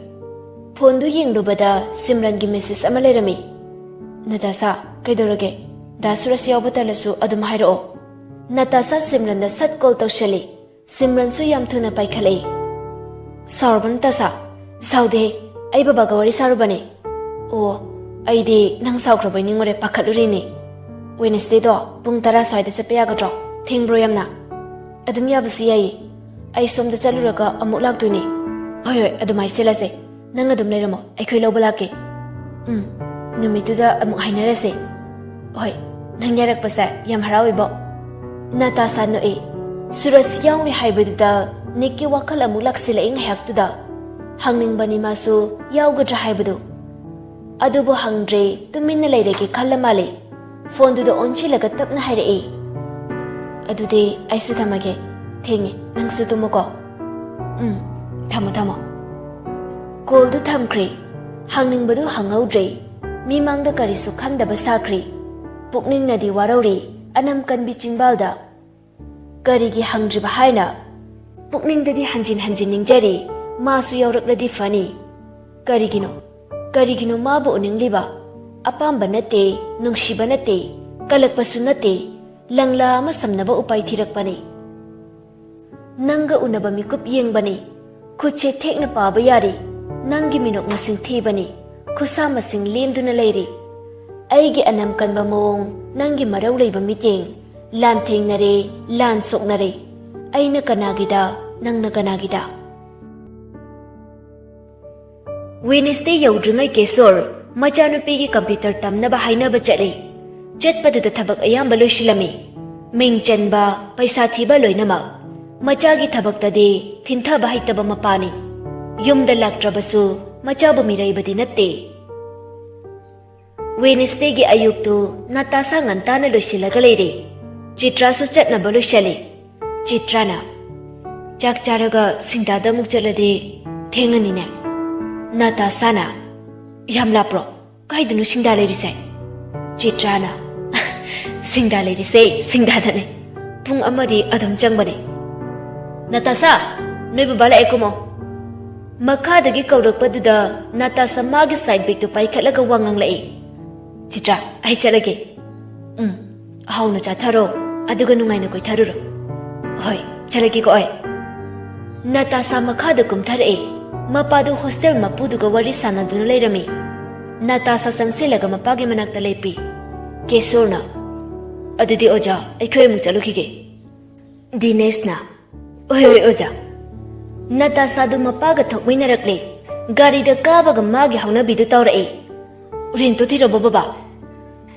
ꯐꯣꯟꯗꯨ ꯌꯦꯡꯂꯨꯕꯗ ꯁꯤꯝꯔꯟꯒꯤ ꯃꯦꯁꯦꯖ ꯑꯃ ꯂꯩꯔꯝꯃꯤ꯫ "ꯅꯇꯥꯁꯥ, ꯀꯩꯗꯧꯔꯒꯦ? ꯗꯥ ꯁꯨꯔꯖ ꯌꯥꯎꯕ ꯇꯜꯂꯁꯨ ꯑꯗꯨꯝ ꯍꯥꯏꯔꯛꯑꯣ꯫" ꯅꯇꯥꯁꯥ ꯁꯤꯝꯔꯟꯗ ꯁꯠ ꯀꯣꯜ ꯇꯧꯁꯜꯂꯤ꯫ ꯁꯤꯝꯔꯟꯁꯨ ꯌꯥꯝ ꯊꯨꯅ ꯄꯥꯏꯈꯠꯂꯛꯏ꯫ "ꯁꯥꯎꯔꯕ ꯅꯇꯥꯁꯥ?" "ꯁꯥꯎꯗꯦ, ꯑꯩ ꯕꯕꯥꯒ ꯋꯥꯔꯤ ꯁꯥꯔꯨꯕꯅꯦ꯫ ꯑꯣ, ꯑꯩꯗꯤ ꯅꯪ ꯁꯥꯎꯈ꯭ꯔꯕꯣꯏ ꯅꯤꯡꯉꯨꯔꯦ, ꯄꯥꯈꯠꯂꯨꯔꯤꯅꯦ꯫ ꯋꯦꯅꯁꯗꯦꯗꯣ ꯄꯨꯡ ꯇꯔꯥ ꯁ꯭ꯋꯥꯏꯗ ꯆꯠꯄ ꯌꯥꯒꯗ꯭ꯔꯣ? ꯊꯦꯡꯕ꯭ꯔꯣ ꯌꯥꯝꯅ? ꯑꯗꯨꯝ ꯌꯥꯕꯁꯨ ꯌꯥꯏꯌꯦ꯫ ꯑꯩ ꯁꯣꯝꯗ ꯆꯠꯂꯨꯔꯒ ꯑꯃꯨꯛ ꯂꯥꯛꯇꯣꯏꯅꯦ꯫ ꯍꯣꯏ, ꯍꯣꯏ, ꯑꯗꯨꯃꯥꯏꯅ ꯁꯤꯜꯂꯁꯦ꯫ ꯅꯪ ꯑꯗꯨꯝ ꯂꯩꯔꯝꯃꯣ, ꯑꯩꯈꯣꯏ ꯂꯧꯕ ꯂꯥꯛꯀꯦ꯫ ꯎꯝ, ꯅꯨꯃꯤꯠꯇꯨꯗ ꯑꯃꯨꯛ ꯍꯥꯏꯅꯔꯁꯦ꯫ ꯍꯣꯏ, ꯅꯪ ꯌꯥꯔꯛꯄꯁꯦ ꯌꯥꯝ ꯍꯔꯥꯎꯋꯤꯕꯣ꯫ ꯅꯇꯥꯁꯥ ꯅꯣꯛꯏ꯫ ꯁꯨꯔꯖ ꯌꯥꯎꯅꯤ ꯍꯥꯏꯕꯗꯨꯗ ꯅꯤꯛꯀꯤ ꯋꯥꯈꯜ ꯑꯃꯨꯛ ꯂꯥꯛꯁꯤꯜꯂꯛꯏ ꯉꯥꯏꯍꯥꯛꯇꯨꯗ꯫ ꯍꯪꯅꯤꯡꯕꯅꯤ ꯃꯥꯁꯨ ꯌꯥꯎꯒꯗ꯭ꯔꯥ ꯍꯥꯏꯕꯗꯨ꯫ ꯑꯗꯨꯕꯨ ꯍꯪꯗ꯭ꯔꯦ, ꯇꯨꯃꯤꯟꯅ ꯂꯩꯔꯒꯦ ꯈꯜꯂ ꯃꯥꯜꯂꯦ꯫ ꯐꯣꯟꯗꯨꯗ ꯑꯣꯟꯁꯤꯜꯂꯒ ꯇꯞꯅ ꯍꯥꯏꯔꯛꯏ, "ꯑꯗꯨꯗꯤ ꯑꯩꯁꯨ ꯊꯝꯃꯒꯦ꯫ ꯊꯦꯡꯉꯦ, ꯅꯪꯁꯨ ꯇꯨꯝꯃꯨꯀꯣ꯫" "ꯎꯝ, ꯊꯝꯃꯣ, ꯊꯝꯃꯣ꯫" ꯀꯣꯜꯗꯨ ꯊꯝꯈ꯭ꯔꯦ꯫ ꯍꯪꯅꯤꯡꯕꯗꯨ ꯍꯪꯍꯧꯗ꯭ꯔꯦ꯫ ꯃꯤꯃꯥꯡꯗ ꯀꯔꯤꯁꯨ ꯈꯟꯗꯕ ꯁꯥꯈ꯭ꯔꯦ꯫ ꯄꯨꯛꯅꯤꯡꯅꯗꯤ ꯋꯥꯔꯧꯔꯦ, ꯑꯅꯝ ꯀꯟꯕꯤ ꯆꯤꯡꯕꯥꯜꯗ꯫ ꯀꯔꯤꯒꯤ ꯍꯪꯗ꯭ꯔꯤꯕ ꯍꯥꯏꯅ ꯄꯨꯛꯅꯤꯡꯗꯗꯤ ꯍꯟꯖꯤꯟ ꯍꯟꯖꯤꯟ ꯅꯤꯡꯖꯔꯤ꯫ ꯃꯥꯁꯨ ꯌꯥꯎꯔꯛꯂꯗꯤ ꯐꯅꯤ꯫ ꯀꯔꯤꯒꯤꯅꯣ? ꯀꯔꯤꯒꯤꯅꯣ ꯃꯥꯕꯨ ꯎꯅꯤꯡꯂꯤꯕ? ꯑꯄꯥꯝꯕ ꯅꯠꯇꯦ, ꯅꯨꯡꯁꯤꯕ ꯅꯠꯇꯦ, ꯀꯂꯛꯄꯁꯨ ꯅꯠꯇꯦ, ꯂꯪꯂꯥ ꯑꯃ ꯁꯝꯅꯕ ꯎꯄꯥꯏ ꯊꯤꯔꯛꯄꯅꯤ꯫ ꯅꯪꯒ ꯎꯅꯕ ꯃꯤꯀꯨꯞ ꯌꯦꯡꯕꯅꯤ꯫ ꯈꯨꯠꯁꯦ ꯊꯦꯛꯅ ꯄꯥꯕ ꯌꯥꯔꯤ꯫ ꯅꯪꯒꯤ ꯃꯤꯅꯣꯛ ꯃꯁꯤꯡ ꯊꯤꯕꯅꯤ꯫ ꯈꯨꯠꯁꯥ ꯃꯁꯤꯡ ꯂꯦꯝꯗꯨꯅ ꯂꯩꯔꯤ꯫ ꯑꯩꯒꯤ ꯑꯅꯝ ꯀꯟꯕ ꯃꯑꯣꯡ, ꯅꯪꯒꯤ ꯃꯔꯧ ꯂꯩꯕ ꯃꯤꯠꯌꯦꯡ, ꯂꯥꯟ ꯊꯦꯡꯅꯔꯦ, ꯂꯥꯟ ꯁꯣꯛꯅꯔꯦ꯫ ꯑꯩꯅ ꯀꯅꯥꯒꯤꯗ, ꯅꯪꯅ ꯀꯅꯥꯒꯤꯗ? ꯋꯦꯅꯦꯁꯗꯦ ꯌꯧꯗ꯭ꯔꯤꯉꯩ ꯀꯦꯁꯣꯔ ꯃꯆꯥꯅꯨꯄꯤꯒꯤ ꯀꯝꯄ꯭ꯌꯨꯇꯔ ꯇꯝꯅꯕ ꯍꯥꯏꯅꯕ ꯆꯠꯂꯤ꯫ ꯆꯠꯄꯗꯨꯗ ꯊꯕꯛ ꯑꯌꯥꯝꯕ ꯂꯣꯏꯁꯤꯜꯂꯝꯃꯤ꯫ ꯃꯤꯡ ꯆꯟꯕ, ꯄꯩꯁꯥ ꯊꯤꯕ ꯂꯣꯏꯅꯃꯛ꯫ ꯃꯆꯥꯒꯤ ꯊꯕꯛꯇꯗꯤ ꯊꯤꯟꯊꯕ ꯍꯩꯇꯕ ꯃꯄꯥꯅꯤ꯫ ꯌꯨꯝꯗ ꯂꯥꯛꯇ꯭ꯔꯕꯁꯨ ꯃꯆꯥꯕꯨ ꯃꯤꯔꯩꯕꯗꯤ ꯅꯠꯇꯦ꯫ ꯋꯦꯅꯦꯁꯗꯦꯒꯤ ꯑꯌꯨꯛꯇꯨ ꯅꯥꯇꯥꯁꯥ ꯉꯟꯇꯥꯅ ꯂꯣꯏꯁꯤꯜꯂꯒ ꯂꯩꯔꯦ꯫ ꯆꯤꯇ꯭ꯔꯥꯁꯨ ꯆꯠꯅꯕ ꯂꯣꯏꯁꯤꯜꯂꯤ꯫ ꯆꯤꯇ꯭ꯔꯥꯅ, "ꯆꯥꯛ ꯆꯥꯔꯒ ꯁꯤꯡꯗꯥꯗ ꯑꯃꯨꯛ ꯆꯠꯂꯗꯤ ꯊꯦꯡꯉꯅꯤꯅꯦ?" ꯅꯥꯇꯥꯁꯥꯅ, "ꯌꯥꯝ ꯂꯥꯞꯄ꯭ꯔꯣ? ꯀꯥꯏꯗꯅꯣ ꯁꯤꯡꯗꯥ ꯂꯩꯔꯤꯁꯦ?" ꯆꯤꯇ꯭ꯔꯥꯅ, "ꯁꯤꯡꯗꯥ ꯂꯩꯔꯤꯁꯦ ꯁꯤꯡꯗꯥꯗꯅꯦ꯫ ꯄꯨꯡ ꯑꯃꯗꯤ ꯑꯗꯨꯝ ꯆꯪꯕꯅꯦ꯫" "ꯅꯥꯇꯥꯁꯥ, ꯅꯣꯏ ꯕꯕꯥ ꯂꯥꯛꯑꯦ, ꯀꯨꯝꯃꯣ꯫" ꯃꯈꯥꯗꯒꯤ ꯀꯧꯔꯛꯄꯗꯨꯗ ꯅꯥꯇꯥꯁꯥ ꯃꯥꯒꯤ ꯁꯥꯏꯠ ꯕꯦꯒꯇꯨ ꯄꯥꯏꯈꯠꯂꯒ ꯋꯥ ꯉꯥꯡꯂꯛꯏ꯫ "ꯆꯤꯇ꯭ꯔꯥ, ꯑꯩ ꯆꯠꯂꯒꯦ꯫" "ꯎꯝ, ꯑꯍꯥꯎꯅ ꯆꯥꯊꯔꯣ, ꯑꯗꯨꯒ ꯅꯨꯡꯉꯥꯏꯅ ꯀꯣꯏꯊꯔꯨꯔꯣ꯫" "ꯍꯣꯏ, ꯆꯠꯂꯒꯦꯀꯣ ꯑꯩ꯫" ꯅꯥꯇꯥꯁꯥ ꯃꯈꯥꯗ ꯀꯨꯝꯊꯔꯛꯑꯦ꯫ ꯃꯄꯥꯗꯨ ꯍꯣꯁꯇꯦꯜ ꯃꯄꯨꯗꯨꯒ ꯋꯥꯔꯤ ꯁꯥꯟꯅꯗꯨꯅ ꯂꯩꯔꯝꯃꯤ꯫ ꯅꯥꯇꯥꯁꯥ ꯆꯪꯁꯤꯜꯂꯒ ꯃꯄꯥꯒꯤ ꯃꯅꯥꯛꯇ ꯂꯦꯞꯄꯤ꯫ ꯀꯦꯁꯣꯔꯅ, "ꯑꯗꯨꯗꯤ ꯑꯣꯖꯥ, ꯑꯩꯈꯣꯏ ꯑꯃꯨꯛ ꯆꯠꯂꯨꯈꯤꯒꯦ꯫" ꯗꯤꯅꯦꯁꯅ, "ꯍꯣꯏ ꯍꯣꯏ ꯑꯣꯖꯥ꯫" ꯅꯥꯇꯥꯁꯥꯗꯨ ꯃꯄꯥꯒ ꯊꯣꯛꯃꯤꯟꯅꯔꯛꯂꯦ꯫ ꯒꯥꯔꯤꯗ ꯀꯥꯕꯒ ꯃꯥꯒꯤ ꯍꯧꯅꯕꯤꯗꯨ ꯇꯧꯔꯛꯏ꯫ "ꯔꯦꯟꯇꯣ ꯊꯤꯔꯕꯣ ꯕꯕꯥ?"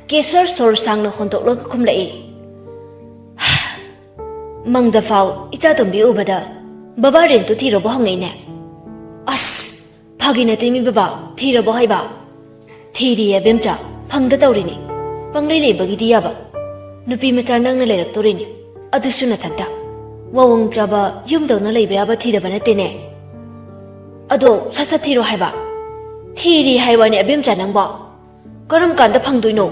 ꯀꯦꯁꯣꯔ ꯁꯣꯔ ꯁꯥꯡꯅ ꯍꯣꯟꯗꯣꯛꯂꯒ ꯈꯨꯝꯂꯛꯏ꯫ ꯃꯪꯗ ꯐꯥꯎ ꯏꯆꯥ ꯇꯣꯝꯕꯤ ꯎꯕꯗ ꯕꯕꯥ ꯔꯦꯟꯇꯣ ꯊꯤꯔꯕꯣ ꯍꯪꯉꯛꯏꯅꯦ꯫ ꯑꯁ, ꯐꯥꯒꯤ ꯅꯠꯇꯦ ꯃꯤ ꯕꯕꯥ, ꯊꯤꯔꯕꯣ ꯍꯥꯏꯕ? ꯊꯤꯔꯤꯌꯦ ꯑꯕꯦꯝꯆꯥ, ꯐꯪꯗ ꯇꯧꯔꯤꯅꯤ꯫ ꯄꯪꯂꯩ ꯂꯩꯕꯒꯤꯗꯤ ꯌꯥꯕ꯫ ꯅꯨꯄꯤ ꯃꯆꯥ ꯅꯪꯅ ꯂꯩꯔꯛꯇꯣꯔꯤꯅꯤ꯫ ꯑꯗꯨꯁꯨ ꯅꯊꯟꯇ꯫ ꯋꯥꯋꯣꯡ ꯆꯥꯕ ꯌꯨꯝꯗꯧꯅ ꯂꯩꯕ ꯌꯥꯕ ꯊꯤꯗꯕ ꯅꯠꯇꯦꯅꯦ꯫ ꯑꯗꯣ ꯁꯠ ꯁꯠ ꯊꯤꯔꯣ ꯍꯥꯏꯕ꯫ ꯊꯤꯔꯤ ꯍꯥꯏ ꯋꯥꯅꯤ ꯑꯕꯦꯝꯆꯥ ꯅꯪꯕꯣ꯫ ꯀꯔꯝ ꯀꯥꯟꯗ ꯐꯪꯗꯣꯏꯅꯣ?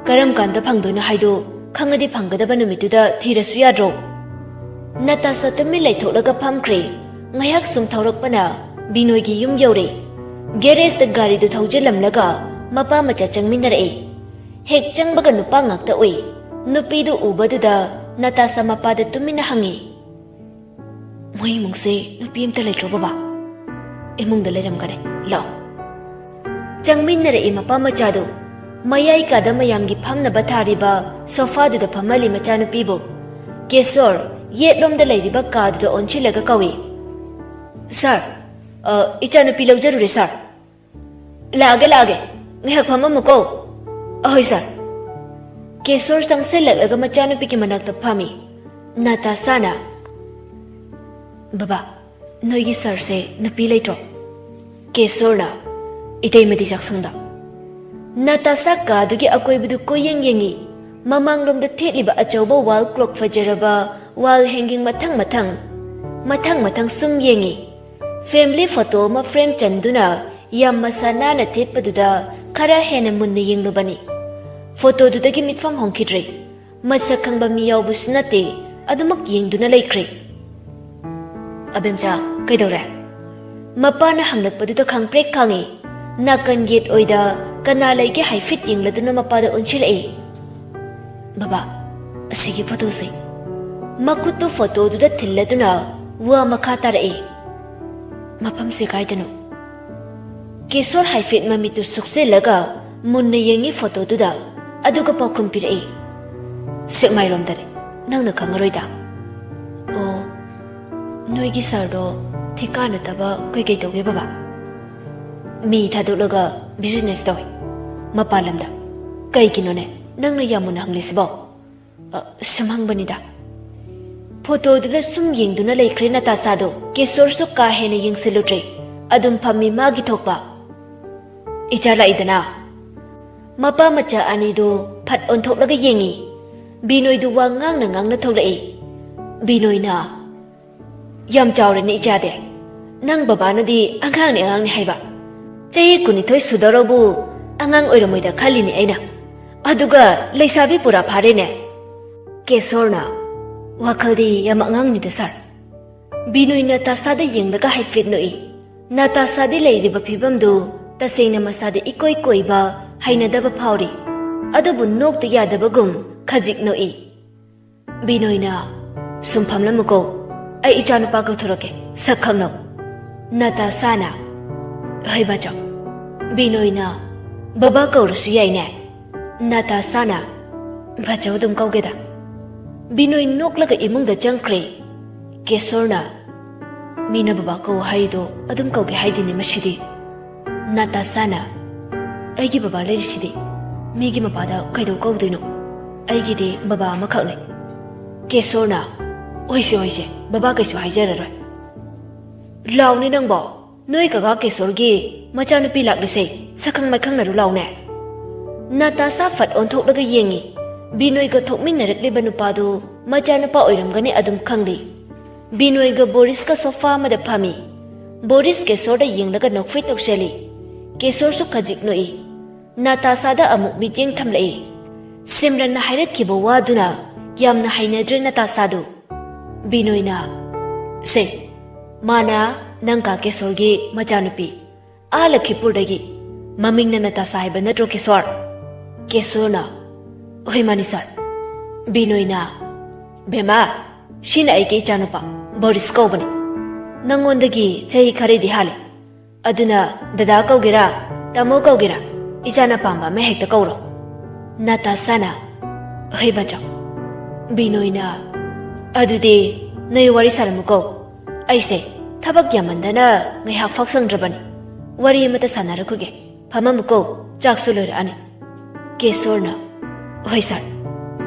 ꯀꯔꯝ ꯀꯥꯟꯗ ꯐꯪꯗꯣꯏꯅꯣ ꯍꯥꯏꯗꯣ ꯈꯪꯉꯗꯤ ꯐꯪꯒꯗꯕ ꯅꯨꯃꯤꯠꯇꯨꯗ ꯊꯤꯔꯁꯨ ꯌꯥꯗ꯭ꯔꯣ? ꯅꯇꯥꯁꯥ ꯇꯨꯃꯤꯟ ꯂꯩꯊꯣꯛꯂꯒ ꯐꯝꯈ꯭ꯔꯦ꯫ ꯉꯥꯏꯍꯥꯛ ꯁꯨꯝ ꯊꯧꯔꯛꯄꯅ ꯕꯤꯅꯣꯏꯒꯤ ꯌꯨꯝ ꯌꯧꯔꯦ꯫ ꯒꯦꯔꯦꯖꯇ ꯒꯥꯔꯤꯗꯨ ꯊꯧꯖꯤꯜꯂꯝꯂꯒ ꯃꯄꯥ ꯃꯆꯥ ꯆꯪꯃꯤꯟꯅꯔꯛꯏ꯫ ꯍꯦꯛ ꯆꯪꯕꯒ ꯅꯨꯄꯥ ꯉꯥꯛꯇ ꯎꯏ꯫ ꯅꯨꯄꯤꯗꯨ ꯎꯕꯗꯨꯗ ꯅꯇꯥꯁꯥ ꯃꯄꯥꯗ ꯇꯨꯃꯤꯟꯅ ꯍꯪꯉꯤ, "ꯃꯣꯏ ꯏꯃꯨꯡꯁꯦ ꯅꯨꯄꯤ ꯑꯝꯇ ꯂꯩꯇ꯭ꯔꯣ ꯕꯕꯥ?" "ꯏꯃꯨꯡꯗ ꯂꯩꯔꯝꯒꯅꯤ, ꯂꯥꯛꯑꯣ꯫" ꯆꯪꯃꯤꯟꯅꯔꯛꯏ ꯃꯄꯥ ꯃꯆꯥꯗꯨ꯫ ꯃꯌꯥꯏ ꯀꯥꯗ ꯃꯌꯥꯝꯒꯤ ꯐꯝꯅꯕ ꯊꯥꯔꯤꯕ ꯁꯣꯐꯥꯗꯨꯗ ꯐꯝꯍꯜꯂꯤ ꯃꯆꯥꯅꯨꯄꯤꯕꯨ꯫ ꯀꯦꯁꯣꯔ ꯌꯦꯠꯂꯣꯝꯗ ꯂꯩꯔꯤꯕ ꯀꯥꯗꯨꯗ ꯑꯣꯟꯁꯤꯜꯂꯒ ꯀꯧꯏ, "ꯁꯥꯔ, ꯑ, ꯏꯆꯥꯅꯨꯄꯤ ꯂꯧꯖꯔꯨꯔꯦ ꯁꯥꯔ꯫" "ꯂꯥꯛꯑꯒꯦ, ꯂꯥꯛꯑꯒꯦ꯫ ꯉꯥꯏꯍꯥꯛ ꯐꯝꯃꯝꯃꯨꯀꯣ꯫" "ꯑꯍꯣꯏ ꯁꯥꯔ꯫" ꯀꯦꯁꯣꯔ ꯆꯪꯁꯤꯜꯂꯛꯂꯒ ꯃꯆꯥꯅꯨꯄꯤꯒꯤ ꯃꯅꯥꯛꯇ ꯐꯝꯃꯤ꯫ ꯅꯥꯇꯥꯁꯥꯅ, "ꯕꯕꯥ, ꯅꯣꯏꯒꯤ ꯁꯥꯔꯁꯦ ꯅꯨꯄꯤ ꯂꯩꯇ꯭ꯔꯣ?" ꯀꯦꯁꯣꯔꯅ, "ꯏꯇꯩꯃꯗꯤ ꯆꯥꯛꯁꯪꯗ꯫" ꯅꯥꯇꯥꯁꯥ ꯀꯥꯗꯨꯒꯤ ꯑꯀꯣꯏꯕꯗꯨ ꯀꯣꯏꯌꯦꯡ ꯌꯦꯡꯉꯤ꯫ ꯃꯃꯥꯡꯂꯣꯝꯗ ꯊꯦꯠꯂꯤꯕ ꯑꯆꯧꯕ ꯋꯥꯜ ꯀ꯭ꯂꯣꯛ ꯐꯖꯔꯕ ꯋꯥꯜ ꯍꯦꯡꯒꯤꯡ ꯃꯊꯪ ꯃꯊꯪ, ꯃꯊꯪ ꯃꯊꯪ ꯁꯨꯝ ꯌꯦꯡꯉꯤ꯫ ꯐꯦꯃꯤꯂꯤ ꯐꯣꯇꯣ ꯑꯃ ꯐ꯭ꯔꯦꯝ ꯆꯟꯗꯨꯅ ꯌꯥꯝ ꯃꯁꯥ ꯅꯥꯟꯅ ꯊꯦꯠꯄꯗꯨꯗ ꯈꯔ ꯍꯦꯟꯅ ꯃꯨꯟꯅ ꯌꯦꯡꯂꯨꯕꯅꯤ꯫ ꯐꯣꯇꯣꯗꯨꯗꯒꯤ ꯃꯤꯠꯐꯝ ꯍꯣꯡꯈꯤꯗ꯭ꯔꯦ꯫ ꯃꯁꯛ ꯈꯪꯕ ꯃꯤ ꯌꯥꯎꯕꯁꯨ ꯅꯠꯇꯦ, ꯑꯗꯨꯃꯛ ꯌꯦꯡꯗꯨꯅ ꯂꯩꯈ꯭ꯔꯦ꯫ "ꯑꯕꯦꯝꯆꯥ, ꯀꯩꯗꯧꯔꯦ?" ꯃꯄꯥꯅ ꯍꯪꯂꯛꯄꯗꯨꯗ ꯈꯪꯄ꯭ꯔꯦꯛ ꯈꯪꯉꯤ꯫ ꯅꯥꯀꯟ ꯌꯦꯠ ꯑꯣꯏꯗ ꯀꯅꯥ ꯂꯩꯒꯦ ꯍꯥꯏꯐꯦꯠ ꯌꯦꯡꯂꯗꯨꯅ ꯃꯄꯥꯗ ꯑꯣꯟꯁꯤꯜꯂꯛꯏ꯫ "ꯕꯕꯥ, ꯑꯁꯤꯒꯤ ꯐꯣꯇꯣꯁꯦ꯫" ꯃꯈꯨꯠꯇꯨ ꯐꯣꯇꯣꯗꯨꯗ ꯊꯤꯜꯂꯗꯨꯅ ꯋꯥ ꯃꯈꯥ ꯇꯥꯔꯛꯏ꯫ "ꯃꯐꯝꯁꯦ ꯀꯥꯏꯗꯅꯣ?" ꯀꯦꯁꯣꯔ ꯍꯥꯏꯐꯦꯠ ꯃꯃꯤꯠꯇꯨ ꯁꯨꯛꯆꯤꯜꯂꯒ ꯃꯨꯟꯅ ꯌꯦꯡꯉꯤ ꯐꯣꯇꯣꯗꯨꯗ, ꯑꯗꯨꯒ ꯄꯥꯎꯈꯨꯝ ꯄꯤꯔꯛꯏ, "ꯁꯦꯛꯃꯥꯏꯔꯣꯝꯗꯔꯦ, ꯅꯪꯅ ꯈꯪꯉꯔꯣꯏꯗ"꯫ "ꯑꯣ, ꯅꯣꯏꯒꯤ ꯁꯥꯔꯗꯣ ꯊꯤꯀꯥ ꯅꯠꯇꯕ ꯀꯩꯀꯩ ꯇꯧꯒꯦ ꯕꯕꯥ?" "ꯃꯤ ꯊꯥꯗꯣꯛꯂꯒ ꯕꯤꯖꯤꯅꯦꯁ ꯇꯧꯏ, ꯃꯄꯥꯟ ꯂꯝꯗ"꯫ "ꯀꯩꯒꯤꯅꯣꯅꯦ ꯅꯪꯅ ꯌꯥꯝ ꯃꯨꯟꯅ ꯍꯪꯂꯤꯁꯤꯕꯣ?" "ꯑ, ꯁꯨꯝ ꯍꯪꯕꯅꯤꯗ"꯫ ꯐꯣꯇꯣꯗꯨꯗ ꯁꯨꯝ ꯌꯦꯡꯗꯨꯅ ꯂꯩꯈ꯭ꯔꯦ ꯅꯇꯥꯁꯥꯗꯣ꯫ ꯀꯦꯁꯣꯔꯁꯨ ꯀꯥ ꯍꯦꯟꯅ ꯌꯦꯡꯁꯤꯜꯂꯨꯗ꯭ꯔꯦ, ꯑꯗꯨꯝ ꯐꯝꯃꯤ ꯃꯥꯒꯤ ꯊꯣꯛꯄ꯫ "ꯏꯆꯥ ꯂꯥꯛꯏꯗꯅ"꯫ ꯃꯄꯥ ꯃꯆꯥ ꯑꯅꯤꯗꯨ ꯐꯠ ꯑꯣꯟꯊꯣꯛꯂꯒ ꯌꯦꯡꯉꯤ꯫ ꯕꯤꯅꯣꯏꯗꯨ ꯋꯥ ꯉꯥꯡꯅ ꯉꯥꯡꯅ ꯊꯣꯛꯂꯛꯏ꯫ ꯕꯤꯅꯣꯏꯅ, "ꯌꯥꯝ ꯆꯥꯎꯔꯦꯅꯦ ꯏꯆꯥꯗꯤ꯫ ꯅꯪ ꯕꯕꯥꯅꯗꯤ ꯑꯉꯥꯡꯅꯤ ꯑꯉꯥꯡꯅꯤ ꯍꯥꯏꯕ꯫ ꯆꯍꯤ ꯀꯨꯟꯅꯤꯊꯣꯏ ꯁꯨꯗꯧꯔꯕꯨ ꯑꯉꯥꯡ ꯑꯣꯏꯔꯝꯃꯣꯏꯗ ꯈꯜꯂꯤꯅꯦ ꯑꯩꯅ꯫ ꯑꯗꯨꯒ ꯂꯩꯁꯥꯕꯤ ꯄꯨꯔꯥ ꯐꯥꯔꯦꯅꯦ"꯫ ꯀꯦꯁꯣꯔꯅ, "ꯋꯥꯈꯜꯗꯤ ꯌꯥꯝ ꯑꯉꯥꯡꯅꯤꯗ ꯁꯥꯔ"꯫ ꯕꯤꯅꯣꯏ ꯅꯇꯥꯁꯥꯗ ꯌꯦꯡꯂꯒ ꯍꯥꯏꯐꯦꯠ ꯅꯣꯛꯏ꯫ ꯅꯇꯥꯁꯥꯗꯤ ꯂꯩꯔꯤꯕ ꯐꯤꯕꯝꯗꯨ ꯇꯁꯦꯡꯅ ꯃꯁꯥꯗ ꯏꯀꯣꯏ ꯀꯣꯏꯕ, ꯍꯩꯅꯗꯕ ꯐꯥꯎꯔꯤ꯫ ꯑꯗꯨꯕꯨ ꯅꯣꯛꯇ ꯌꯥꯗꯕꯒꯨꯝ ꯈꯖꯤꯛ ꯅꯣꯛꯏ꯫ ꯕꯤꯅꯣꯏꯅ, "ꯁꯨꯝ ꯐꯝꯂꯝꯃꯨꯀꯣ, ꯑꯩ ꯏꯆꯥꯅꯨꯄꯥ ꯀꯧꯊꯣꯔꯛꯀꯦ, ꯁꯛ ꯈꯪꯅꯧ"꯫ ꯅꯇꯥꯁꯥꯅ, "ꯍꯣꯏ ꯕꯥꯆꯧ"꯫ ꯕꯤꯅꯣꯏꯅ, "ꯕꯕꯥ ꯀꯧꯔꯁꯨ ꯌꯥꯏꯅꯦ"꯫ ꯅꯇꯥꯁꯥꯅ, "ꯕꯥꯆꯧ ꯑꯗꯨꯝ ꯀꯧꯒꯦꯗ"꯫ ꯕꯤꯅꯣꯏ ꯅꯣꯛꯂꯒ ꯏꯃꯨꯡꯗ ꯆꯪꯈ꯭ꯔꯦ꯫ ꯀꯦꯁꯣꯔꯅ, "ꯃꯤꯅ ꯕꯕꯥ ꯀꯧ ꯍꯥꯏꯔꯤꯗꯣ ꯑꯗꯨꯝ ꯀꯧꯒꯦ ꯍꯥꯏꯗꯤꯅꯦ ꯃꯁꯤꯗꯤ"꯫ ꯅꯇꯥꯁꯥꯅ, "ꯑꯩꯒꯤ ꯕꯕꯥ ꯂꯩꯔꯤꯁꯤꯗꯤ, ꯃꯤꯒꯤ ꯃꯄꯥꯗ ꯀꯩꯗꯧ ꯀꯧꯗꯣꯏꯅꯣ? ꯑꯩꯒꯤꯗꯤ ꯕꯕꯥ ꯑꯃꯈꯛꯅꯦ"꯫ ꯀꯦꯁꯣꯔꯅ, "ꯍꯣꯏꯁꯦ, ꯍꯣꯏꯁꯦ, ꯕꯕꯥ ꯀꯩꯁꯨ ꯍꯥꯏꯖꯔꯔꯣꯏ"꯫ "ꯂꯥꯎꯅꯦ ꯅꯪꯕꯣ, ꯅꯣꯏ ꯀꯀꯥ ꯀꯦꯁꯣꯔꯒꯤ ꯃꯆꯥꯅꯨꯄꯤ ꯂꯥꯛꯂꯤꯁꯦ, ꯁꯛꯈꯪ ꯃꯥꯏꯈꯪꯅꯔꯨ ꯂꯥꯎꯅꯦ"꯫ ꯅꯇꯥꯁꯥ ꯐꯠ ꯑꯣꯟꯊꯣꯛꯂꯒ ꯌꯦꯡꯉꯤ꯫ ꯕꯤꯅꯣꯏꯒ ꯊꯣꯛꯃꯤꯟꯅꯔꯛꯂꯤꯕ ꯅꯨꯄꯥꯗꯨ ꯃꯆꯥꯅꯨꯄꯥ ꯑꯣꯏꯔꯝꯒꯅꯤ ꯑꯗꯨꯝ ꯈꯪꯂꯤ꯫ ꯕꯤꯅꯣꯏꯒ ꯕꯣꯔꯤꯁꯀ ꯁꯣꯐꯥ ꯑꯃꯗ ꯐꯝꯃꯤ꯫ ꯕꯣꯔꯤꯁ ꯀꯦꯁꯣꯔꯗ ꯌꯦꯡꯂꯒ ꯅꯣꯛꯐꯦꯠ ꯇꯧꯁꯜꯂꯤ꯫ ꯀꯦꯁꯣꯔꯁꯨ ꯈꯖꯤꯛ ꯅꯣꯛꯏ꯫ ꯅꯇꯥꯁꯥꯗ ꯑꯃꯨꯛ ꯃꯤꯠꯌꯦꯡ ꯊꯝꯂꯛꯏ꯫ ꯁꯤꯝꯔꯟꯅ ꯍꯥꯏꯔꯛꯈꯤꯕ ꯋꯥꯗꯨꯅ ꯌꯥꯝꯅ ꯍꯩꯅꯗ꯭ꯔꯦ ꯅꯇꯥꯁꯥꯗꯨ꯫ ꯕꯤꯅꯣꯏꯅ, "ꯁꯦ, ꯃꯥꯅ ꯅꯪ ꯀꯥ ꯀꯦꯁꯣꯔꯒꯤ ꯃꯆꯥꯅꯨꯄꯤ, ꯑꯥ ꯂꯈꯤꯄꯨꯔꯗꯒꯤ꯫ ꯃꯃꯤꯡꯅ ꯅꯇꯥꯁꯥ ꯍꯥꯏꯕ ꯅꯠꯇ꯭ꯔꯣ ꯀꯦꯁꯣꯔ?" ꯀꯦꯁꯣꯔꯅ, "ꯍꯣꯏ ꯃꯥꯅꯤ ꯁꯥꯔ"꯫ ꯕꯤꯅꯣꯏꯅ, "ꯕꯦꯃꯥ, ꯁꯤꯅ ꯑꯩꯒꯤ ꯏꯆꯥꯅꯨꯄꯥ, ꯕꯣꯔꯤꯁ ꯀꯧꯕꯅꯤ꯫ ꯅꯪꯉꯣꯟꯗꯒꯤ ꯆꯍꯤ ꯈꯔꯗꯤ ꯍꯥꯜꯂꯤ꯫ ꯑꯗꯨꯅ ꯗꯗꯥ ꯀꯧꯒꯦꯔꯥ, ꯇꯥꯃꯣ ꯀꯧꯒꯦꯔꯥ, ꯏꯆꯥꯅ ꯄꯥꯝꯕ ꯑꯃ ꯍꯦꯛꯇ ꯀꯧꯔꯣ꯫ ꯅꯥꯇꯥꯁꯥꯅ, "ꯍꯩ ꯕꯆꯧ꯫" ꯕꯤꯅꯣꯏꯅ, "ꯑꯗꯨꯗꯤ ꯅꯣꯏ ꯋꯥꯔꯤ ꯁꯥꯔꯝꯃꯨꯀꯣ꯫ ꯑꯩꯁꯦ ꯊꯕꯛ ꯌꯥꯝꯃꯟꯗꯅ ꯉꯥꯏꯍꯥꯛ ꯐꯥꯎ ꯁꯪꯗ꯭ꯔꯕꯅꯤ꯫ ꯋꯥꯔꯤ ꯑꯃꯇ ꯁꯥꯟꯅꯔꯛꯈꯨꯒꯦ꯫ ꯐꯝꯃꯝꯃꯨꯀꯣ, ꯆꯥꯛꯁꯨ ꯂꯣꯏꯔꯛꯑꯅꯤ꯫" ꯀꯦꯁꯣꯔꯅ, "ꯍꯣꯏ ꯁꯥꯔ꯫"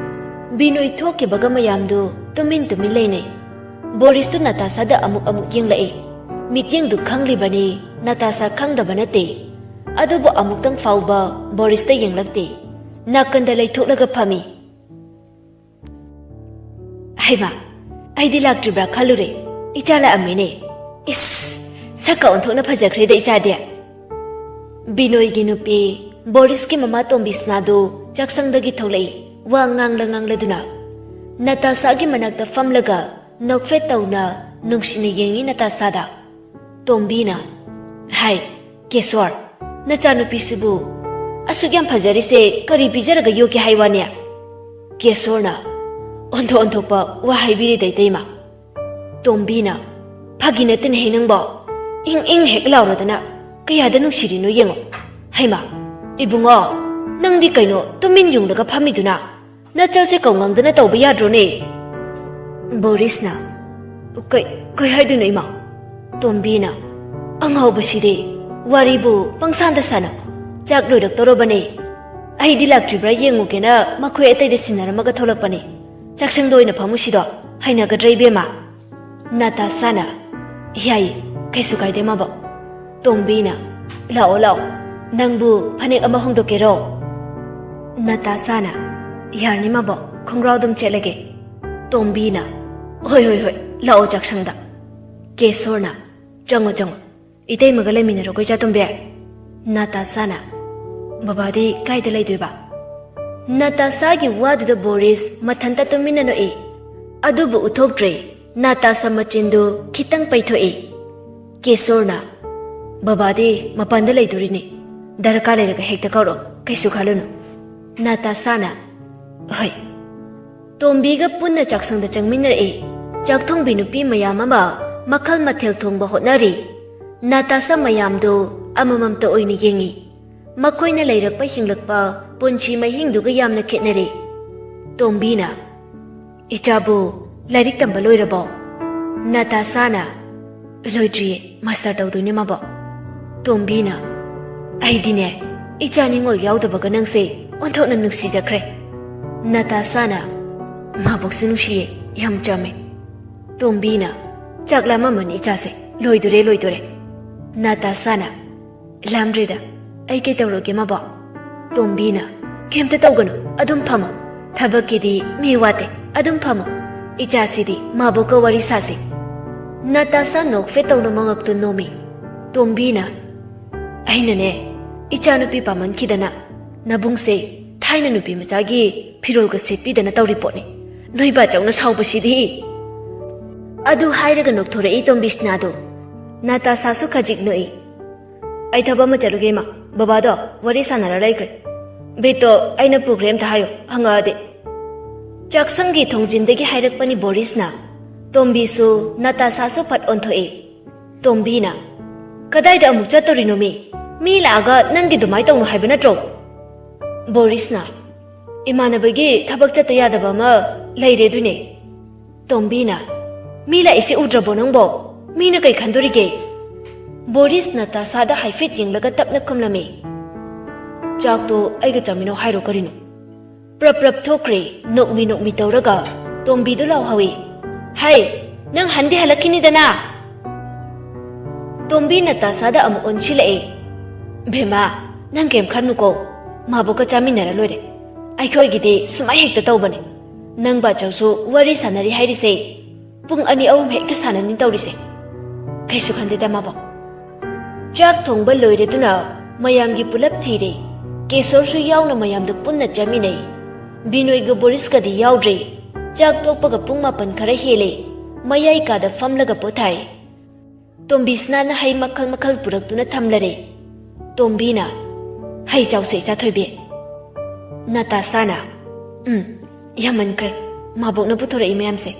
ꯕꯤꯅꯣꯏ ꯊꯣꯛꯈꯤꯕꯒ ꯃꯌꯥꯝꯗꯨ ꯇꯨꯃꯤꯟ ꯇꯨꯃꯤꯟ ꯂꯩꯅꯩ꯫ ꯕꯣꯔꯤꯁꯇꯨ ꯅꯥꯇꯥꯁꯥꯗ ꯑꯃꯨꯛ ꯑꯃꯨꯛ ꯌꯦꯡꯂꯛꯏ꯫ ꯃꯤꯠꯌꯦꯡꯗꯨ ꯈꯪꯂꯤꯕꯅꯤ ꯅꯥꯇꯥꯁꯥ ꯈꯪꯗꯕ ꯅꯠꯇꯦ꯫ ꯑꯗꯨꯕꯨ ꯑꯃꯨꯛꯇꯪ ꯐꯥꯎꯕ ꯕꯣꯔꯤꯁꯇ ꯌꯦꯡꯂꯛꯇꯦ꯫ ꯅꯥꯀꯟꯗ ꯂꯩꯊꯣꯛꯂꯒ ꯐꯝꯃꯤ꯫ "ꯍꯩꯃꯥ, ꯑꯩꯗꯤ ꯂꯥꯛꯇ꯭ꯔꯤꯕ꯭ꯔꯥ ꯈꯜꯂꯨꯔꯦ꯫ ꯏꯆꯥ ꯂꯥꯛꯑꯝꯃꯦꯅꯦ꯫ ꯏꯁ, ꯁꯛꯀ ꯑꯣꯟꯊꯣꯛꯅ ꯐꯖꯈ꯭ꯔꯦꯗ ꯏꯆꯥꯗꯤ꯫" ꯕꯤꯅꯣꯏꯒꯤ ꯅꯨꯄꯤ ꯕꯣꯔꯤꯁꯀꯤ ꯃꯃꯥ ꯇꯣꯝꯕꯤꯁꯅꯥꯗꯨ ꯆꯥꯛꯁꯪꯗꯒꯤ ꯊꯣꯛꯂꯛꯏ, ꯋꯥ ꯉꯥꯡꯂ ꯉꯥꯡꯂꯗꯨꯅ꯫ ꯅꯥꯇꯥꯁꯥꯒꯤ ꯃꯅꯥꯛꯇ ꯐꯝꯂꯒ ꯅꯣꯛꯐꯦꯠ ꯇꯧꯅ ꯅꯨꯡꯁꯤꯅ ꯌꯦꯡꯉꯤ ꯅꯥꯇꯥꯁꯥꯗ꯫ ꯇꯣꯝꯕꯤꯅ, "ꯍꯥꯏ, ꯀꯦꯁꯣꯔ, ꯅꯆꯥꯅꯨꯄꯤꯁꯤꯕꯨ ꯑꯁꯨꯛ ꯌꯥꯝ ꯐꯖꯔꯤꯁꯦ ꯀꯔꯤ ꯄꯤꯖꯔꯒ ꯌꯣꯛꯀꯦ ꯍꯥꯏ ꯋꯥꯅꯦ?" ꯀꯦꯁꯣꯔꯅ ꯑꯣꯟꯊꯣꯛ ꯑꯣꯟꯊꯣꯛꯄ ꯋꯥ ꯍꯥꯏꯕꯤꯔꯦꯗ ꯏꯇꯩꯃ꯫ ꯇꯣꯝꯕꯤꯅ, "ꯐꯥꯒꯤ ꯅꯠꯇꯦꯅꯦꯍꯦ ꯅꯪꯕꯣ꯫ ꯏꯪ ꯏꯪ ꯍꯦꯛ ꯂꯥꯎꯔꯗꯅ ꯀꯌꯥꯗ ꯅꯨꯡꯁꯤꯔꯤꯅꯣ ꯌꯦꯡꯉꯣ꯫ ꯍꯩꯃꯥ, ꯏꯕꯨꯡꯉꯣ, ꯅꯪꯗꯤ ꯀꯩꯅꯣ ꯇꯨꯃꯤꯟ ꯌꯨꯡꯂꯒ ꯐꯝꯃꯤꯗꯨꯅ? ꯅꯆꯜꯁꯦ ꯀꯧꯉꯪꯗꯅ ꯇꯧꯕ ꯌꯥꯗ꯭ꯔꯣꯅꯦ?" ꯕꯣꯔꯤꯁꯅ, "ꯀꯩ, ꯀꯩ ꯍꯥꯏꯗꯣꯏꯅꯣ ꯏꯃꯥ?" ꯇꯣꯝꯕꯤꯅ, "ꯑꯉꯥꯎꯕꯁꯤꯗꯤ, ꯋꯥꯔꯤꯕꯨ ꯄꯪꯁꯥꯟꯗ ꯁꯥꯟꯅ꯫ ꯆꯥꯛ ꯂꯣꯏꯔꯛꯇꯧꯔꯕꯅꯦ꯫ ꯑꯩꯗꯤ ꯂꯥꯛꯇ꯭ꯔꯤꯕ꯭ꯔꯥ ꯌꯦꯡꯉꯨꯒꯦꯅ ꯃꯈꯣꯏ ꯑꯇꯩꯗ ꯁꯤꯟꯅꯔꯝꯃꯒ ꯊꯣꯛꯂꯛꯄꯅꯦ꯫ ꯆꯥꯛꯁꯪꯗ ꯑꯣꯏꯅ ꯐꯝꯃꯨꯁꯤꯗꯣ, ꯍꯩꯅꯒꯗ꯭ꯔꯥ ꯏꯕꯦꯝꯃ?" ꯅꯥꯇꯥꯁꯥꯅ, "ꯌꯥꯏ, ꯀꯩꯁꯨ ꯀꯥꯏꯗꯦ ꯃꯥꯕꯣꯛ꯫" ꯇꯣꯝꯕꯤꯅ, "ꯂꯥꯛꯑꯣ, ꯂꯥꯛꯑꯣ, ꯅꯪꯕꯨ ꯐꯅꯦꯛ ꯑꯃ ꯍꯣꯡꯗꯣꯛꯀꯦꯔꯣ?" ꯅꯥꯇꯥꯁꯥꯅ, "ꯌꯥꯔꯅꯤ ꯃꯥꯕꯣꯛ, ꯈꯣꯡꯒ꯭ꯔꯥꯎ ꯑꯗꯨꯝ ꯆꯦꯠꯂꯒꯦ꯫" ꯇꯣꯝꯕꯤꯅ, "ꯍꯣꯏ, ꯍꯣꯏ, ꯍꯣꯏ, ꯂꯥꯛꯑꯣ ꯆꯥꯛꯁꯪꯗ꯫" ꯀꯦꯁꯣꯔꯅ, "ꯆꯪꯉꯣ, ꯆꯪꯉꯣ, ꯏꯇꯩꯃꯒ ꯂꯩꯃꯤꯟꯅꯔꯣꯀꯣ ꯏꯆꯥ ꯇꯣꯝꯕꯤ꯫" ꯅꯥꯇꯥꯁꯥꯅ, "ꯕꯕꯥꯗꯤ ꯀꯥꯏꯗ ꯂꯩꯗꯣꯏꯕ?" ꯅꯥꯇꯥꯁꯥꯒꯤ ꯋꯥꯗꯨꯗ ꯕꯣꯔꯤꯁ ꯃꯊꯟꯇ ꯇꯨꯃꯤꯟꯅ ꯅꯣꯛꯏ꯫ ꯑꯗꯨꯕꯨ ꯎꯠꯊꯣꯛꯇ꯭ꯔꯦ꯫ ꯅꯥꯇꯥꯁꯥ ꯃꯆꯤꯟꯗꯨ ꯈꯤꯇꯪ ꯄꯩꯊꯣꯛꯏ꯫ ꯀꯦꯁꯣꯔꯅ, "ꯕꯕꯥꯗꯤ ꯃꯄꯥꯟꯗ ꯂꯩꯗꯣꯔꯤꯅꯤ꯫ ꯗꯔꯀꯥꯔ ꯂꯩꯔꯒ ꯍꯦꯛꯇ ꯀꯧꯔꯛꯑꯣ, ꯀꯩꯁꯨ ꯈꯜꯂꯨꯅꯨ꯫" ꯅꯥꯇꯥꯁꯥꯅ, "ꯍꯣꯏ꯫" ꯇꯣꯝꯕꯤꯒ ꯄꯨꯟꯅ ꯆꯥꯛꯁꯪꯗ ꯆꯪꯃꯤꯟꯅꯔꯛꯏ꯫ ꯆꯥꯛ ꯊꯣꯡꯕꯤ ꯅꯨꯄꯤ ꯃꯌꯥꯝ ꯑꯃ ꯃꯈꯜ ꯃꯊꯦꯜ ꯊꯣꯡꯕ ꯍꯣꯠꯅꯔꯤ꯫ ꯅꯥꯇꯥꯁꯥ ꯃꯌꯥꯝꯗꯨ ꯑꯃꯃꯝꯇ ꯑꯣꯏꯅ ꯌꯦꯡꯏ꯫ ꯃꯈꯣꯏꯅ ꯂꯩꯔꯛꯄ ꯍꯤꯡꯂꯛꯄ ꯄꯨꯟꯁꯤ ꯃꯍꯤꯡꯗꯨꯒ ꯌꯥꯝꯅ ꯈꯦꯠꯅꯔꯦ꯫ ꯇꯣꯝꯕꯤꯅ, "ꯏꯆꯥꯕꯨ ꯂꯥꯏꯔꯤꯛ ꯇꯝꯕ ꯂꯣꯏꯔꯕꯣ?" ꯅꯥꯇꯥꯁꯥꯅ, "ꯂꯣꯏꯗ꯭ꯔꯤꯌꯦ, ꯃꯥꯁꯇꯔ ꯇꯧꯗꯣꯏꯅꯦ ꯃꯥꯕꯣꯛ꯫" ꯇꯣꯝꯕꯤꯅ, "ꯑꯩꯗꯤꯅꯦ, ꯏꯆꯥ ꯅꯤꯉꯣꯜ ꯌꯥꯎꯗꯕꯒ ꯅꯪꯁꯦ ꯑꯣꯟꯊꯣꯛꯅ ꯅꯨꯡꯁꯤꯖꯈ꯭ꯔꯦ꯫" ꯅꯥꯇꯥꯁꯥꯅ, "ꯃꯥꯕꯣꯛꯁꯨ ꯅꯨꯡꯁꯤꯌꯦ, ꯌꯥꯝ ꯆꯝꯃꯦ꯫" ꯇꯣꯝꯕꯤꯅ, "ꯆꯥꯛ ꯂꯥꯝꯃꯝꯃꯅꯤ ꯏꯆꯥꯁꯦ, ꯂꯣꯏꯗꯣꯔꯦ, ꯂꯣꯏꯗꯣꯔꯦ꯫" ꯅꯥꯇꯥꯁꯥꯅ, "ꯂꯥꯝꯗ꯭ꯔꯦꯗ, ꯑꯩ ꯀꯩ ꯇꯧꯔꯒꯦ ꯃꯥꯕꯣꯛ?" ꯇꯣꯝꯕꯤꯅ, "ꯀꯩꯝꯇ ꯇꯧꯒꯅꯨ, ꯑꯗꯨꯝ ꯐꯝꯃꯣ꯫ ꯊꯕꯛꯀꯤꯗꯤ ꯃꯤ ꯋꯥꯠꯇꯦ, ꯑꯗꯨꯝ ꯐꯝꯃꯣ꯫ ꯏꯆꯥꯁꯤꯗꯤ ꯃꯥꯕꯣꯛꯀ ꯋꯥꯔꯤ ꯁꯥꯁꯤ꯫" ꯅꯥꯇꯥꯁꯥ ꯅꯣꯛꯐꯦꯠ ꯇꯧꯅ ꯃꯉꯛꯇꯨ ꯅꯣꯝꯃꯤ꯫ ꯇꯣꯝꯕꯤꯅ, "ꯑꯩꯅꯅꯦ, ꯏꯆꯥꯅꯨꯄꯤ ꯄꯥꯝꯃꯟꯈꯤꯗꯅ ꯅꯕꯨꯡꯁꯦ ꯊꯥꯏꯅ ꯅꯨꯄꯤ ꯃꯆꯥꯒꯤ ꯐꯤꯔꯣꯜꯒ ꯁꯦꯠꯄꯤꯗꯅ ꯇꯧꯔꯤ ꯄꯣꯠꯅꯤ꯫ ꯅꯣꯏ ꯕꯥꯆꯧꯅ ꯁꯥꯎꯕꯁꯤꯗꯤ꯫" ꯑꯗꯨ ꯍꯥꯏꯔꯒ ꯅꯣꯛꯊꯣꯔꯛꯏ ꯇꯣꯝꯕꯤꯁꯅꯥꯗꯣ꯫ ꯅꯥꯇꯥꯁꯥꯁꯨ ꯈꯖꯤꯛ ꯅꯣꯛꯏ꯫ "ꯑꯩ ꯊꯕꯛ ꯑꯃ ꯆꯠꯂꯨꯒꯦ, ꯏꯃꯥ꯫ ꯕꯕꯥꯗꯣ ꯋꯥꯔꯤ ꯁꯥꯟꯅꯔ ꯂꯩꯈ꯭ꯔꯦ꯫ ꯕꯦꯒꯇꯣ ꯑꯩꯅ ꯄꯨꯈ꯭ꯔꯦ, ꯑꯝꯇ ꯍꯥꯏꯌꯣ, ꯍꯪꯉꯛꯑꯗꯤ꯫" ꯆꯥꯛꯁꯪꯒꯤ ꯊꯣꯡꯖꯤꯟꯗꯒꯤ ꯍꯥꯏꯔꯛꯄꯅꯤ ꯕꯣꯔꯤꯁꯅ꯫ ꯇꯣꯝꯕꯤꯁꯨ ꯅꯥꯇꯥꯁꯥꯁꯨ ꯐꯠ ꯑꯣꯟꯊꯣꯛꯏ꯫ ꯇꯣꯝꯕꯤꯅ, "ꯀꯗꯥꯏꯗ ꯑꯃꯨꯛ ꯆꯠꯇꯣꯔꯤꯅꯣ ꯃꯤ? ꯃꯤ ꯂꯥꯛꯑꯒ ꯅꯪꯒꯤ ꯑꯗꯨꯃꯥꯏ ꯇꯧꯅꯨ ꯍꯥꯏꯕ ꯅꯠꯇ꯭ꯔꯣ?" ꯕꯣꯔꯤꯁꯅ, "ꯏꯃꯥꯟꯅꯕꯒꯤ ꯊꯕꯛ ꯆꯠꯇ ꯌꯥꯗꯕ ꯑꯃ ꯂꯩꯔꯦ ꯑꯗꯨꯅꯦ꯫" ꯇꯣꯝꯕꯤꯅ, "ꯃꯤ ꯂꯥꯛꯏꯁꯦ ꯎꯗ꯭ꯔꯕꯣ ꯅꯪꯕꯣ? ꯃꯤꯅ ꯀꯩ ꯈꯟꯗꯣꯔꯤꯒꯦ?" ꯕꯣꯔꯤꯁ ꯅꯥꯇꯥꯁꯥꯗ ꯍꯥꯏꯐꯦꯠ ꯌꯦꯡꯂꯒ ꯇꯞꯅ ꯈꯨꯝꯂꯝꯃꯤ꯫ "ꯆꯥꯛꯇꯣ ꯑꯩꯒ ꯆꯥꯃꯤꯟꯅꯧ ꯍꯥꯏꯔꯣ ꯀꯔꯤꯅꯣ?" ꯄ꯭ꯔꯞ ꯄ꯭ꯔꯞ ꯊꯣꯛꯈ꯭ꯔꯦ꯫ ꯅꯣꯛꯃꯤ ꯅꯣꯛꯃꯤ ꯇꯧꯔꯒ ꯇꯣꯝꯕꯤꯗꯨ ꯂꯥꯎꯍꯧꯏ, "ꯍꯩ, ꯅꯪ ꯍꯟꯗꯤ ꯍꯜꯂꯛꯈꯤꯅꯤꯗꯅ?" ꯇꯣꯝꯕꯤ ꯅꯥꯇꯥꯁꯥꯗ ꯑꯃꯨꯛ ꯑꯣꯟꯁꯤꯜꯂꯛꯑꯦ꯫ "ꯚꯦꯃꯥ, ꯅꯪ ꯀꯩꯝ ꯈꯟꯅꯨꯀꯣ, ꯃꯥꯕꯣꯛꯀ ꯆꯥꯃꯤꯟꯅꯔ ꯂꯣꯏꯔꯦ꯫ ꯑꯩꯈꯣꯏꯒꯤꯗꯤ ꯁꯨꯃꯥꯏ ꯍꯦꯛꯇ ꯇꯧꯕꯅꯦ꯫ ꯅꯪ ꯕꯥꯆꯧꯁꯨ ꯋꯥꯔꯤ ꯁꯥꯟꯅꯔꯤ ꯍꯥꯏꯔꯤꯁꯦ ꯄꯨꯡ ꯑꯅꯤ ꯑꯍꯨꯝ ꯍꯦꯛꯇ ꯁꯥꯟꯅꯅꯤ ꯇꯧꯔꯤꯁꯦ꯫ ꯀꯩꯁꯨ ꯈꯟꯗꯦꯗ ꯃꯥꯕꯣꯛ꯫" ꯆꯥꯛ ꯊꯣꯡꯕ ꯂꯣꯏꯔꯗꯨꯅ ꯃꯌꯥꯝꯒꯤ ꯄꯨꯂꯞ ꯊꯤꯔꯦ꯫ ꯀꯦꯁꯣꯔꯁꯨ ꯌꯥꯎꯅ ꯃꯌꯥꯝꯗꯨ ꯄꯨꯟꯅ ꯆꯥꯃꯤꯟꯅꯩ꯫ ꯕꯤꯅꯣꯏꯒ ꯕꯣꯔꯤꯁꯀꯗꯤ ꯌꯥꯎꯗ꯭ꯔꯦ꯫ ꯆꯥꯛ ꯇꯣꯛꯄꯒ ꯄꯨꯡ ꯃꯥꯄꯟ ꯈꯔ ꯍꯦꯜꯂꯦ꯫ ꯃꯌꯥꯏ ꯀꯥꯗ ꯐꯝꯂꯒ ꯄꯣꯊꯥꯏ꯫ ꯇꯣꯝꯕꯤꯁꯅꯥꯅ ꯍꯩ ꯃꯈꯜ ꯃꯈꯜ ꯄꯨꯔꯛꯇꯨꯅ ꯊꯝꯂꯔꯦ꯫ ꯇꯣꯝꯕꯤꯅ, "ꯍꯩ ꯆꯥꯎꯁꯦ ꯏꯆꯥꯊꯣꯏꯕꯤ꯫ ꯅꯥꯇꯥꯁꯥꯅ, ꯎꯝ, ꯌꯥꯝꯃꯟꯈ꯭ꯔꯦ ꯃꯥꯕꯣꯛꯅ ꯄꯨꯊꯣꯔꯛꯏ ꯃꯌꯥꯝꯁꯦ꯫"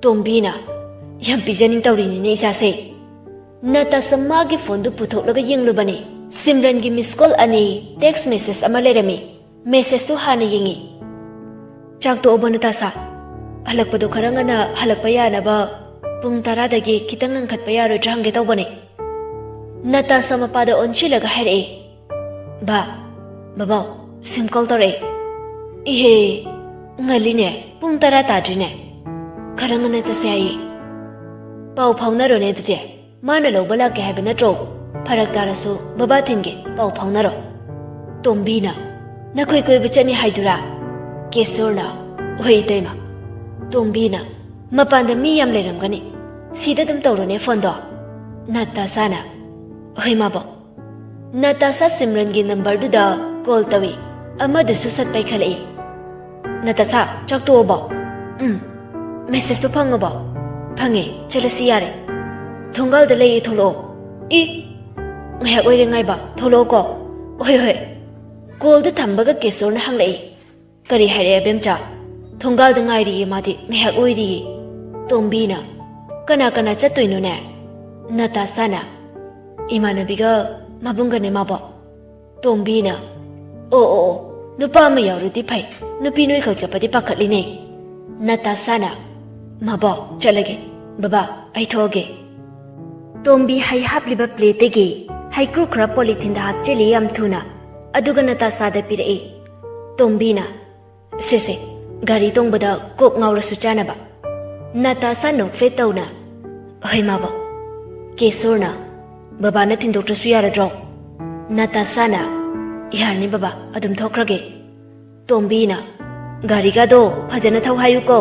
ꯇꯣꯝꯕꯤꯅ, "ꯌꯥꯝ ꯄꯤꯖꯅꯤꯡ ꯇꯧꯔꯤꯅꯤꯅꯦ ꯏꯆꯥꯁꯦ꯫" ꯅꯇꯥꯁꯥ ꯃꯥꯒꯤ ꯐꯣꯟꯗꯨ ꯄꯨꯊꯣꯛꯂꯒ ꯌꯦꯡꯂꯨꯕꯅꯤ꯫ ꯁꯤꯝꯔꯟꯒꯤ ꯃꯤꯁ ꯀꯣꯜ ꯑꯅꯤ, ꯇꯦꯛꯁ ꯃꯦꯁꯦꯖ ꯑꯃ ꯂꯩꯔꯝꯃꯤ꯫ ꯃꯦꯁꯦꯖꯇꯨ ꯍꯥꯟꯅ ꯌꯦꯡꯉꯤ꯫ "ꯆꯥꯛ ꯇꯣꯛꯑꯕꯣ ꯅꯇꯥꯁꯥ? ꯍꯜꯂꯛꯄꯗꯣ ꯈꯔ ꯉꯟꯅ ꯍꯜꯂꯛꯄ ꯌꯥꯅꯕ ꯄꯨꯡ ꯇꯔꯥꯗꯒꯤ ꯈꯤꯇꯪ ꯉꯟꯈꯠꯄ ꯌꯥꯔꯣꯏꯗ꯭ꯔꯥ ꯍꯪꯒꯦ ꯇꯧꯕꯅꯦ꯫" ꯅꯇꯥꯁꯥ ꯃꯄꯥꯗ ꯑꯣꯟꯁꯤꯜꯂꯒ ꯍꯥꯏꯔꯛꯏ, "ꯕꯥ, ꯕꯕꯥ, ꯁꯤꯝ ꯀꯣꯜ ꯇꯧꯔꯛꯑꯦ꯫" "ꯏꯍꯦ, ꯉꯜꯂꯤꯅꯦ, ꯄꯨꯡ ꯇꯔꯥ ꯇꯥꯗ꯭ꯔꯤꯅꯦ꯫ ꯈꯔ ꯉꯟꯅ ꯆꯠꯁꯦ ꯍꯥꯏꯌꯦ꯫ ꯄꯥꯎ ꯐꯥꯎꯅꯔꯣꯅꯦ ꯑꯗꯨꯗꯤ꯫ ꯃꯥꯅ ꯂꯧꯕ ꯂꯥꯛꯀꯦ ꯍꯥꯏꯕ ꯅꯠꯇ꯭ꯔꯣ? ꯐꯔꯛ ꯇꯥꯔꯁꯨ ꯕꯕꯥ ꯊꯤꯟꯒꯦ, ꯄꯥꯎ ꯐꯥꯎꯅꯔꯣ꯫" ꯇꯣꯝꯕꯤꯅ, "ꯅꯈꯣꯏ ꯀꯣꯏꯕ ꯆꯠꯅꯤ ꯍꯥꯏꯗꯨꯔꯥ?" ꯀꯦꯁꯣꯔꯅ, "ꯍꯣꯏ ꯏꯇꯩꯃ꯫" ꯇꯣꯝꯕꯤꯅ, "ꯃꯄꯥꯟꯗ ꯃꯤ ꯌꯥꯝ ꯂꯩꯔꯝꯒꯅꯤ, ꯁꯤꯗ ꯑꯗꯨꯝ ꯇꯧꯔꯣꯅꯦ ꯐꯣꯟꯗꯣ꯫" ꯅꯇꯥꯁꯥꯅ, "ꯍꯣꯏ ꯃꯥꯕꯣꯛ꯫" ꯅꯇꯥꯁꯥ ꯁꯤꯝꯔꯟꯒꯤ ꯅꯝꯕꯔꯗꯨꯗ ꯀꯣꯜ ꯇꯧꯏ꯫ ꯑꯃꯗꯨꯁꯨ ꯁꯠ ꯄꯥꯏꯈꯠꯂꯛꯏ꯫ "ꯅꯇꯥꯁꯥ, ꯆꯥꯛ ꯇꯣꯛꯑꯕꯣ?" "ꯎꯝ꯫" "ꯃꯦꯁꯦꯖꯇꯣ ꯐꯪꯉꯕꯣ?" "ꯐꯪꯉꯦ, ꯆꯠꯂꯁꯤ ꯌꯥꯔꯦ꯫" "ꯊꯣꯡꯒꯥꯜꯗ ꯂꯩꯌꯦ, ꯊꯣꯛꯂꯛꯑꯣ꯫" "ꯏ, ꯉꯥꯏꯍꯥꯛ ꯑꯣꯏꯔꯦ ꯉꯥꯏꯕ, ꯊꯣꯛꯂꯛꯑꯣꯀꯣ꯫" "ꯍꯣꯏ, ꯍꯣꯏ꯫" ꯀꯣꯜꯗꯨ ꯊꯝꯕꯒ ꯀꯦꯁꯣꯔꯅ ꯍꯪꯂꯛꯏ꯫ "ꯀꯔꯤ ꯍꯥꯏꯔꯛꯑꯦ ꯑꯕꯦꯝꯆꯥ?" "ꯊꯣꯡꯒꯥꯜꯗ ꯉꯥꯏꯔꯤꯌꯦ ꯃꯥꯗꯤ, ꯉꯥꯏꯍꯥꯛ ꯑꯣꯏꯔꯤꯌꯦ꯫" ꯇꯣꯝꯕꯤꯅ, "ꯀꯅꯥ ꯀꯅꯥ ꯆꯠꯇꯣꯏꯅꯣꯅꯦ?" ꯅꯇꯥꯁꯥꯅ, "ꯏꯃꯥꯟꯅꯕꯤꯒ ꯃꯕꯨꯡꯒꯅꯦ ꯃꯥꯕꯣ꯫" ꯇꯣꯝꯕꯤꯅ, "ꯑꯣ, ꯑꯣ, ꯑꯣ, ꯅꯨꯄꯥ ꯑꯃ ꯌꯥꯎꯔꯗꯤ ꯐꯩ, ꯅꯨꯄꯤ ꯅꯣꯏꯈꯛ ꯆꯠꯄꯗꯤ ꯄꯥꯈꯠꯂꯤꯅꯦ꯫" ꯅꯇꯥꯁꯥꯅ, "ꯃꯥꯕꯣ, ꯆꯠꯂꯒꯦ, ꯕꯕꯥ, ꯑꯩ ꯊꯣꯛꯑꯒꯦ꯫" ꯇꯣꯝꯕꯤ ꯍꯩ ꯍꯥꯞꯂꯤꯕ ꯄ꯭ꯂꯦꯠꯇꯒꯤ ꯍꯩꯀ꯭ꯔꯨ ꯈꯔ ꯄꯣꯂꯤꯊꯤꯟꯗ ꯍꯥꯞꯆꯤꯜꯂꯤ ꯌꯥꯝ ꯊꯨꯅ, ꯑꯗꯨꯒ ꯅꯇꯥꯁꯥꯗ ꯄꯤꯔꯛꯏ꯫ ꯇꯣꯝꯕꯤꯅ, "ꯁꯦ, ꯁꯦ, ꯒꯥꯔꯤ ꯇꯣꯡꯕꯗ ꯀꯣꯛ ꯉꯥꯎꯔꯁꯨ ꯆꯥꯅꯕ꯫" ꯅꯇꯥꯁꯥ ꯅꯣꯛꯐꯦꯠ ꯇꯧꯅ, "ꯍꯣꯏ ꯃꯥꯕꯣ꯫" ꯀꯦꯁꯣꯔꯅ, "ꯕꯕꯥꯅ ꯊꯤꯟꯗꯣꯛꯇ꯭ꯔꯁꯨ ꯌꯥꯔꯗ꯭ꯔꯣ?" ꯅꯇꯥꯁꯥꯅ, "ꯌꯥꯔꯅꯤ ꯕꯕꯥ, ꯑꯗꯨꯝ ꯊꯣꯛꯈ꯭ꯔꯒꯦ꯫" ꯇꯣꯝꯕꯤꯅ, "ꯒꯥꯔꯤꯒꯗꯣ ꯐꯖꯅ ꯊꯧ ꯍꯥꯏꯌꯨꯀꯣ꯫"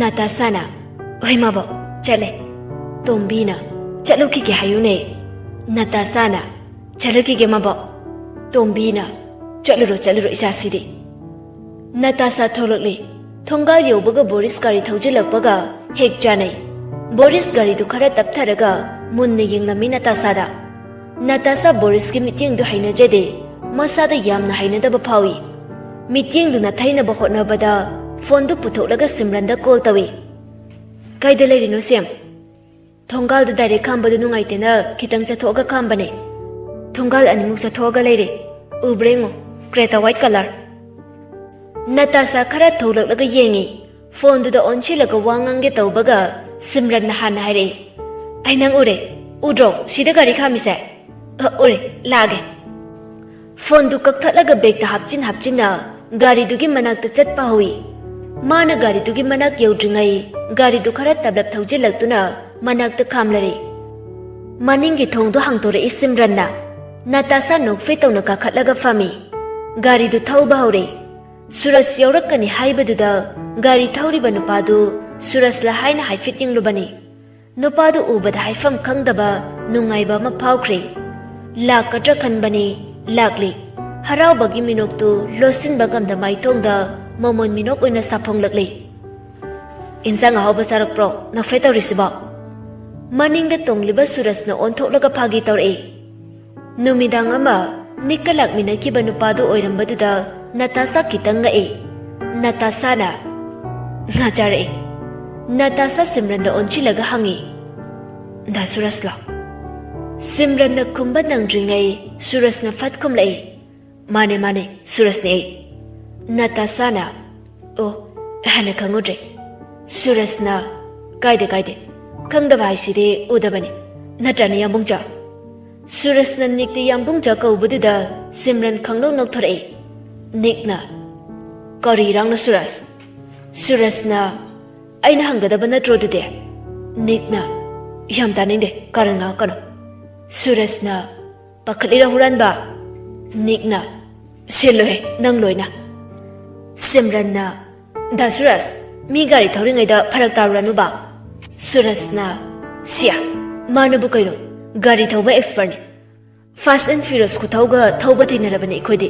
ꯅꯇꯥꯁꯥꯅ, "ꯍꯣꯏ ꯃꯥꯕꯣ, ꯆꯠꯂꯦ꯫" ꯇꯣꯝꯕꯤꯅ, "ꯆꯠꯂꯨꯈꯤꯒꯦ ꯍꯥꯏꯌꯨꯅꯦ꯫" ꯅꯇꯥꯁꯥꯅ, "ꯆꯠꯂꯨꯈꯤꯒꯦ ꯃꯥꯕꯣ꯫" ꯇꯣꯝꯕꯤꯅ, "ꯆꯠꯂꯨꯔꯣ, ꯆꯠꯂꯨꯔꯣ ꯏꯆꯥꯁꯤꯗꯤ꯫" ꯅꯇꯥꯁꯥ ꯊꯣꯛꯂꯛꯂꯤ꯫ ꯊꯣꯡꯒꯥꯜ ꯌꯧꯕꯒ ꯕꯣꯔꯤꯁ ꯒꯥꯔꯤ ꯊꯧꯖꯤꯜꯂꯛꯄꯒ ꯍꯦꯛ ꯆꯥꯅꯩ꯫ ꯕꯣꯔꯤꯁ ꯒꯥꯔꯤꯗꯨ ꯈꯔ ꯇꯞꯊꯔꯒ ꯃꯨꯟꯅ ꯌꯦꯡꯂꯝꯃꯤ ꯅꯇꯥꯁꯥꯗ꯫ ꯅꯇꯥꯁꯥ ꯕꯣꯔꯤꯁꯀꯤ ꯃꯤꯠꯌꯦꯡꯗꯨ ꯍꯩꯅꯖꯗꯦ꯫ ꯃꯁꯥꯗ ꯌꯥꯝꯅ ꯍꯩꯅꯗꯕ ꯐꯥꯎꯏ꯫ ꯃꯤꯠꯌꯦꯡꯗꯨ ꯅꯥꯊꯩꯅꯕ ꯍꯣꯠꯅꯕꯗ ꯐꯣꯟꯗꯨ ꯄꯨꯊꯣꯛꯂꯒ ꯁꯤꯝꯔꯟꯗ ꯀꯣꯜ ꯇꯧꯏ꯫ "ꯀꯩꯗ ꯂꯩꯔꯤꯅꯣ ꯁꯦꯝ?" ꯊꯣꯡꯒꯥꯜꯗ ꯗꯥꯏꯔꯦꯛ ꯈꯥꯝꯕꯗꯨ ꯅꯨꯡꯉꯥꯏꯇꯦꯅ ꯈꯤꯇꯪ ꯆꯠꯊꯣꯛꯑꯒ ꯈꯥꯝꯕꯅꯦ꯫ ꯊꯣꯡꯒꯥꯜ ꯑꯅꯤꯃꯨꯛ ꯆꯠꯊꯣꯛꯑꯒ ꯂꯩꯔꯦ꯫ ꯎꯕ꯭ꯔꯥ ꯌꯦꯡꯉꯣ, ꯀ꯭ꯔꯦꯇꯥ ꯋꯥꯏꯠ ꯀꯂꯔ꯫ ꯅꯇꯥꯁꯥ ꯈꯔ ꯊꯣꯛꯂꯛꯂꯒ ꯌꯦꯡꯉꯤ꯫ ꯐꯣꯟꯗꯨꯗ ꯑꯣꯟꯁꯤꯜꯂꯒ ꯋꯥ ꯉꯥꯡꯒꯦ ꯇꯧꯕꯒ ꯁꯤꯝꯔꯟꯅ ꯍꯥꯟꯅ ꯍꯥꯏꯔꯛꯏ, "ꯑꯩ ꯅꯪ ꯎꯔꯦ꯫ ꯎꯗ꯭ꯔꯣ ꯁꯤꯗ ꯒꯥꯔꯤ ꯈꯥꯝꯃꯤꯁꯦ?" "ꯑ, ꯎꯔꯦ, ꯂꯥꯛꯑꯒꯦ"꯫ ꯐꯣꯟꯗꯨ ꯀꯛꯊꯠꯂꯒ ꯕꯦꯒꯇ ꯍꯥꯞꯆꯤꯟ ꯍꯥꯞꯆꯤꯟꯅ ꯒꯥꯔꯤꯗꯨꯒꯤ ꯃꯅꯥꯛꯇ ꯆꯠꯄ ꯍꯧꯏ꯫ ꯃꯥꯅ ꯒꯥꯔꯤꯗꯨꯒꯤ ꯃꯅꯥꯛ ꯌꯧꯗ꯭ꯔꯤꯉꯩ ꯒꯥꯔꯤꯗꯨ ꯈꯔ ꯇꯞꯂꯞ ꯊꯧꯖꯤꯜꯂꯛꯇꯨꯅ ꯃꯅꯥꯛꯇ ꯈꯥꯝꯂꯔꯦ꯫ ꯃꯅꯤꯡꯒꯤ ꯊꯣꯡꯗꯨ ꯍꯥꯡꯗꯣꯔꯛꯏ ꯁꯤꯝꯔꯟꯅ꯫ ꯅꯇꯥꯁꯥ ꯅꯣꯛꯐꯦ ꯇꯧꯅ ꯀꯥꯈꯠꯂꯒ ꯐꯝꯃꯤ꯫ ꯒꯥꯔꯤꯗꯨ ꯊꯧꯕ ꯍꯧꯔꯦ꯫ ꯁꯨꯔꯖ ꯌꯧꯔꯛꯀꯅꯤ ꯍꯥꯏꯕꯗꯨꯗ ꯒꯥꯔꯤ ꯊꯧꯔꯤꯕ ꯅꯨꯄꯥꯗꯨ ꯁꯨꯔꯖꯂ ꯍꯥꯏꯅ ꯍꯥꯏꯐꯦꯠ ꯌꯦꯡꯂꯨꯕꯅꯤ꯫ ꯅꯨꯄꯥꯗꯨ ꯎꯕꯗ ꯍꯥꯏꯐꯝ ꯈꯪꯗꯕ ꯅꯨꯡꯉꯥꯏꯕ ꯑꯃ ꯐꯥꯎꯈ꯭ꯔꯦ꯫ ꯂꯥꯛꯀꯗ꯭ꯔꯥ ꯈꯟꯕꯅꯤ, ꯂꯥꯛꯂꯦ꯫ ꯍꯔꯥꯎꯕꯒꯤ ꯃꯤꯅꯣꯛꯇꯨ ꯂꯣꯠꯁꯤꯟꯕ ꯉꯝꯗ ꯃꯥꯏꯊꯣꯡꯗ ꯃꯃꯣꯟ ꯃꯤꯅꯣꯛ ꯑꯣꯏꯅ ꯁꯥꯐꯣꯡꯂꯛꯂꯦ꯫ "ꯏꯟꯁꯥꯡ ꯑꯍꯥꯎꯕ ꯆꯥꯔꯛꯄ꯭ꯔꯣ? ꯅꯣꯛꯐꯦ ꯇꯧꯔꯤꯁꯤꯕꯣ?" ꯃꯅꯤꯡꯗ ꯇꯣꯡꯂꯤꯕ ꯁꯨꯔꯖꯅ ꯑꯣꯟꯊꯣꯛꯂꯒ ꯐꯥꯒꯤ ꯇꯧꯔꯛꯏ꯫ ꯅꯨꯃꯤꯗꯥꯡ ꯑꯃ ꯅꯤꯛꯀ ꯂꯥꯛꯃꯤꯟꯅꯈꯤꯕ ꯅꯨꯄꯥꯗꯨ ꯑꯣꯏꯔꯝꯕꯗꯨꯗ ꯅꯇꯥꯁꯥ ꯈꯤꯇꯪ ꯉꯛꯏ꯫ ꯅꯇꯥꯁꯥꯅ, "ꯉꯥ ꯆꯥꯔꯛꯏ"꯫ ꯅꯇꯥꯁꯥ ꯁꯤꯝꯔꯟꯗ ꯑꯣꯟꯁꯤꯜꯂꯒ ꯍꯪꯉꯤ, "ꯗꯥ ꯁꯨꯔꯖꯂꯣ?" ꯁꯤꯝꯔꯟꯅ ꯈꯨꯝꯕ ꯅꯪꯗ꯭ꯔꯤꯉꯩ ꯁꯨꯔꯖꯅ ꯐꯠ ꯈꯨꯝꯂꯛꯏ, "ꯃꯥꯅꯦ, ꯃꯥꯅꯦ, ꯁꯨꯔꯖꯅꯦ ꯑꯩ"꯫ ꯅꯇꯥꯁꯥꯅ, "ꯑꯣ, ꯍꯥꯟꯅ ꯈꯪꯉꯨꯗ꯭ꯔꯦ"꯫ ꯁꯨꯔꯖꯅ, "ꯀꯥꯏꯗꯦ, ꯀꯥꯏꯗꯦ꯫ ꯈꯪꯗꯕ ꯍꯥꯏꯁꯤꯗꯤ ꯎꯗꯕꯅꯤ꯫ ꯅꯠꯇ꯭ꯔꯅꯦ, ꯌꯥꯝꯕꯨꯡꯆꯥ?" ꯁꯨꯔꯖꯅ ꯅꯤꯛꯇ ꯌꯥꯝꯕꯨꯡꯆꯥ ꯀꯧꯕꯗꯨꯗ ꯁꯤꯝꯔꯟ ꯈꯪꯅꯧ ꯅꯧꯊꯣꯔꯛꯏ꯫ ꯅꯤꯛꯅ, "ꯀꯔꯤ ꯏꯔꯥꯡꯅꯣ ꯁꯨꯔꯖ?" ꯁꯨꯔꯖꯅ, "ꯑꯩꯅ ꯍꯪꯒꯗꯕ ꯅꯠꯇ꯭ꯔꯣ ꯑꯗꯨꯗꯤ?" ꯅꯤꯛꯅ, "ꯌꯥꯝ ꯇꯥꯅꯤꯡꯗꯦ, ꯀꯥꯔꯟ ꯉꯥꯡꯉꯛꯀꯅꯨ"꯫ ꯁꯨꯔꯖꯅ, "ꯄꯥꯈꯠꯂꯤꯔ ꯍꯨꯔꯥꯟꯕ?" ꯅꯤꯛꯅ, "ꯁꯤꯜꯂꯨꯍꯦ, ꯅꯪ ꯂꯣꯏꯅ"꯫ ꯁꯤꯝꯔꯟꯅ, "ꯗꯥ ꯁꯨꯔꯖ, ꯃꯤ ꯒꯥꯔꯤ ꯊꯧꯔꯤꯉꯩꯗ ꯐꯔꯛ ꯇꯥꯔꯨꯔꯅꯨꯕ"꯫ ꯁꯨꯔꯖꯅ, "ꯁꯤꯌꯥ, ꯃꯥꯅꯕꯨ ꯀꯩꯅꯣ, ꯒꯥꯔꯤ ꯊꯧꯕ ꯑꯦꯛꯁꯄꯔꯠꯅꯤ꯫ ꯐꯥꯁ ꯑꯦꯟ ꯐ꯭ꯌꯨꯔꯤꯌꯁ ꯈꯨꯊꯧꯒ ꯊꯧꯕ ꯊꯦꯡꯅꯔꯕꯅꯤ ꯑꯩꯈꯣꯏꯗꯤ"꯫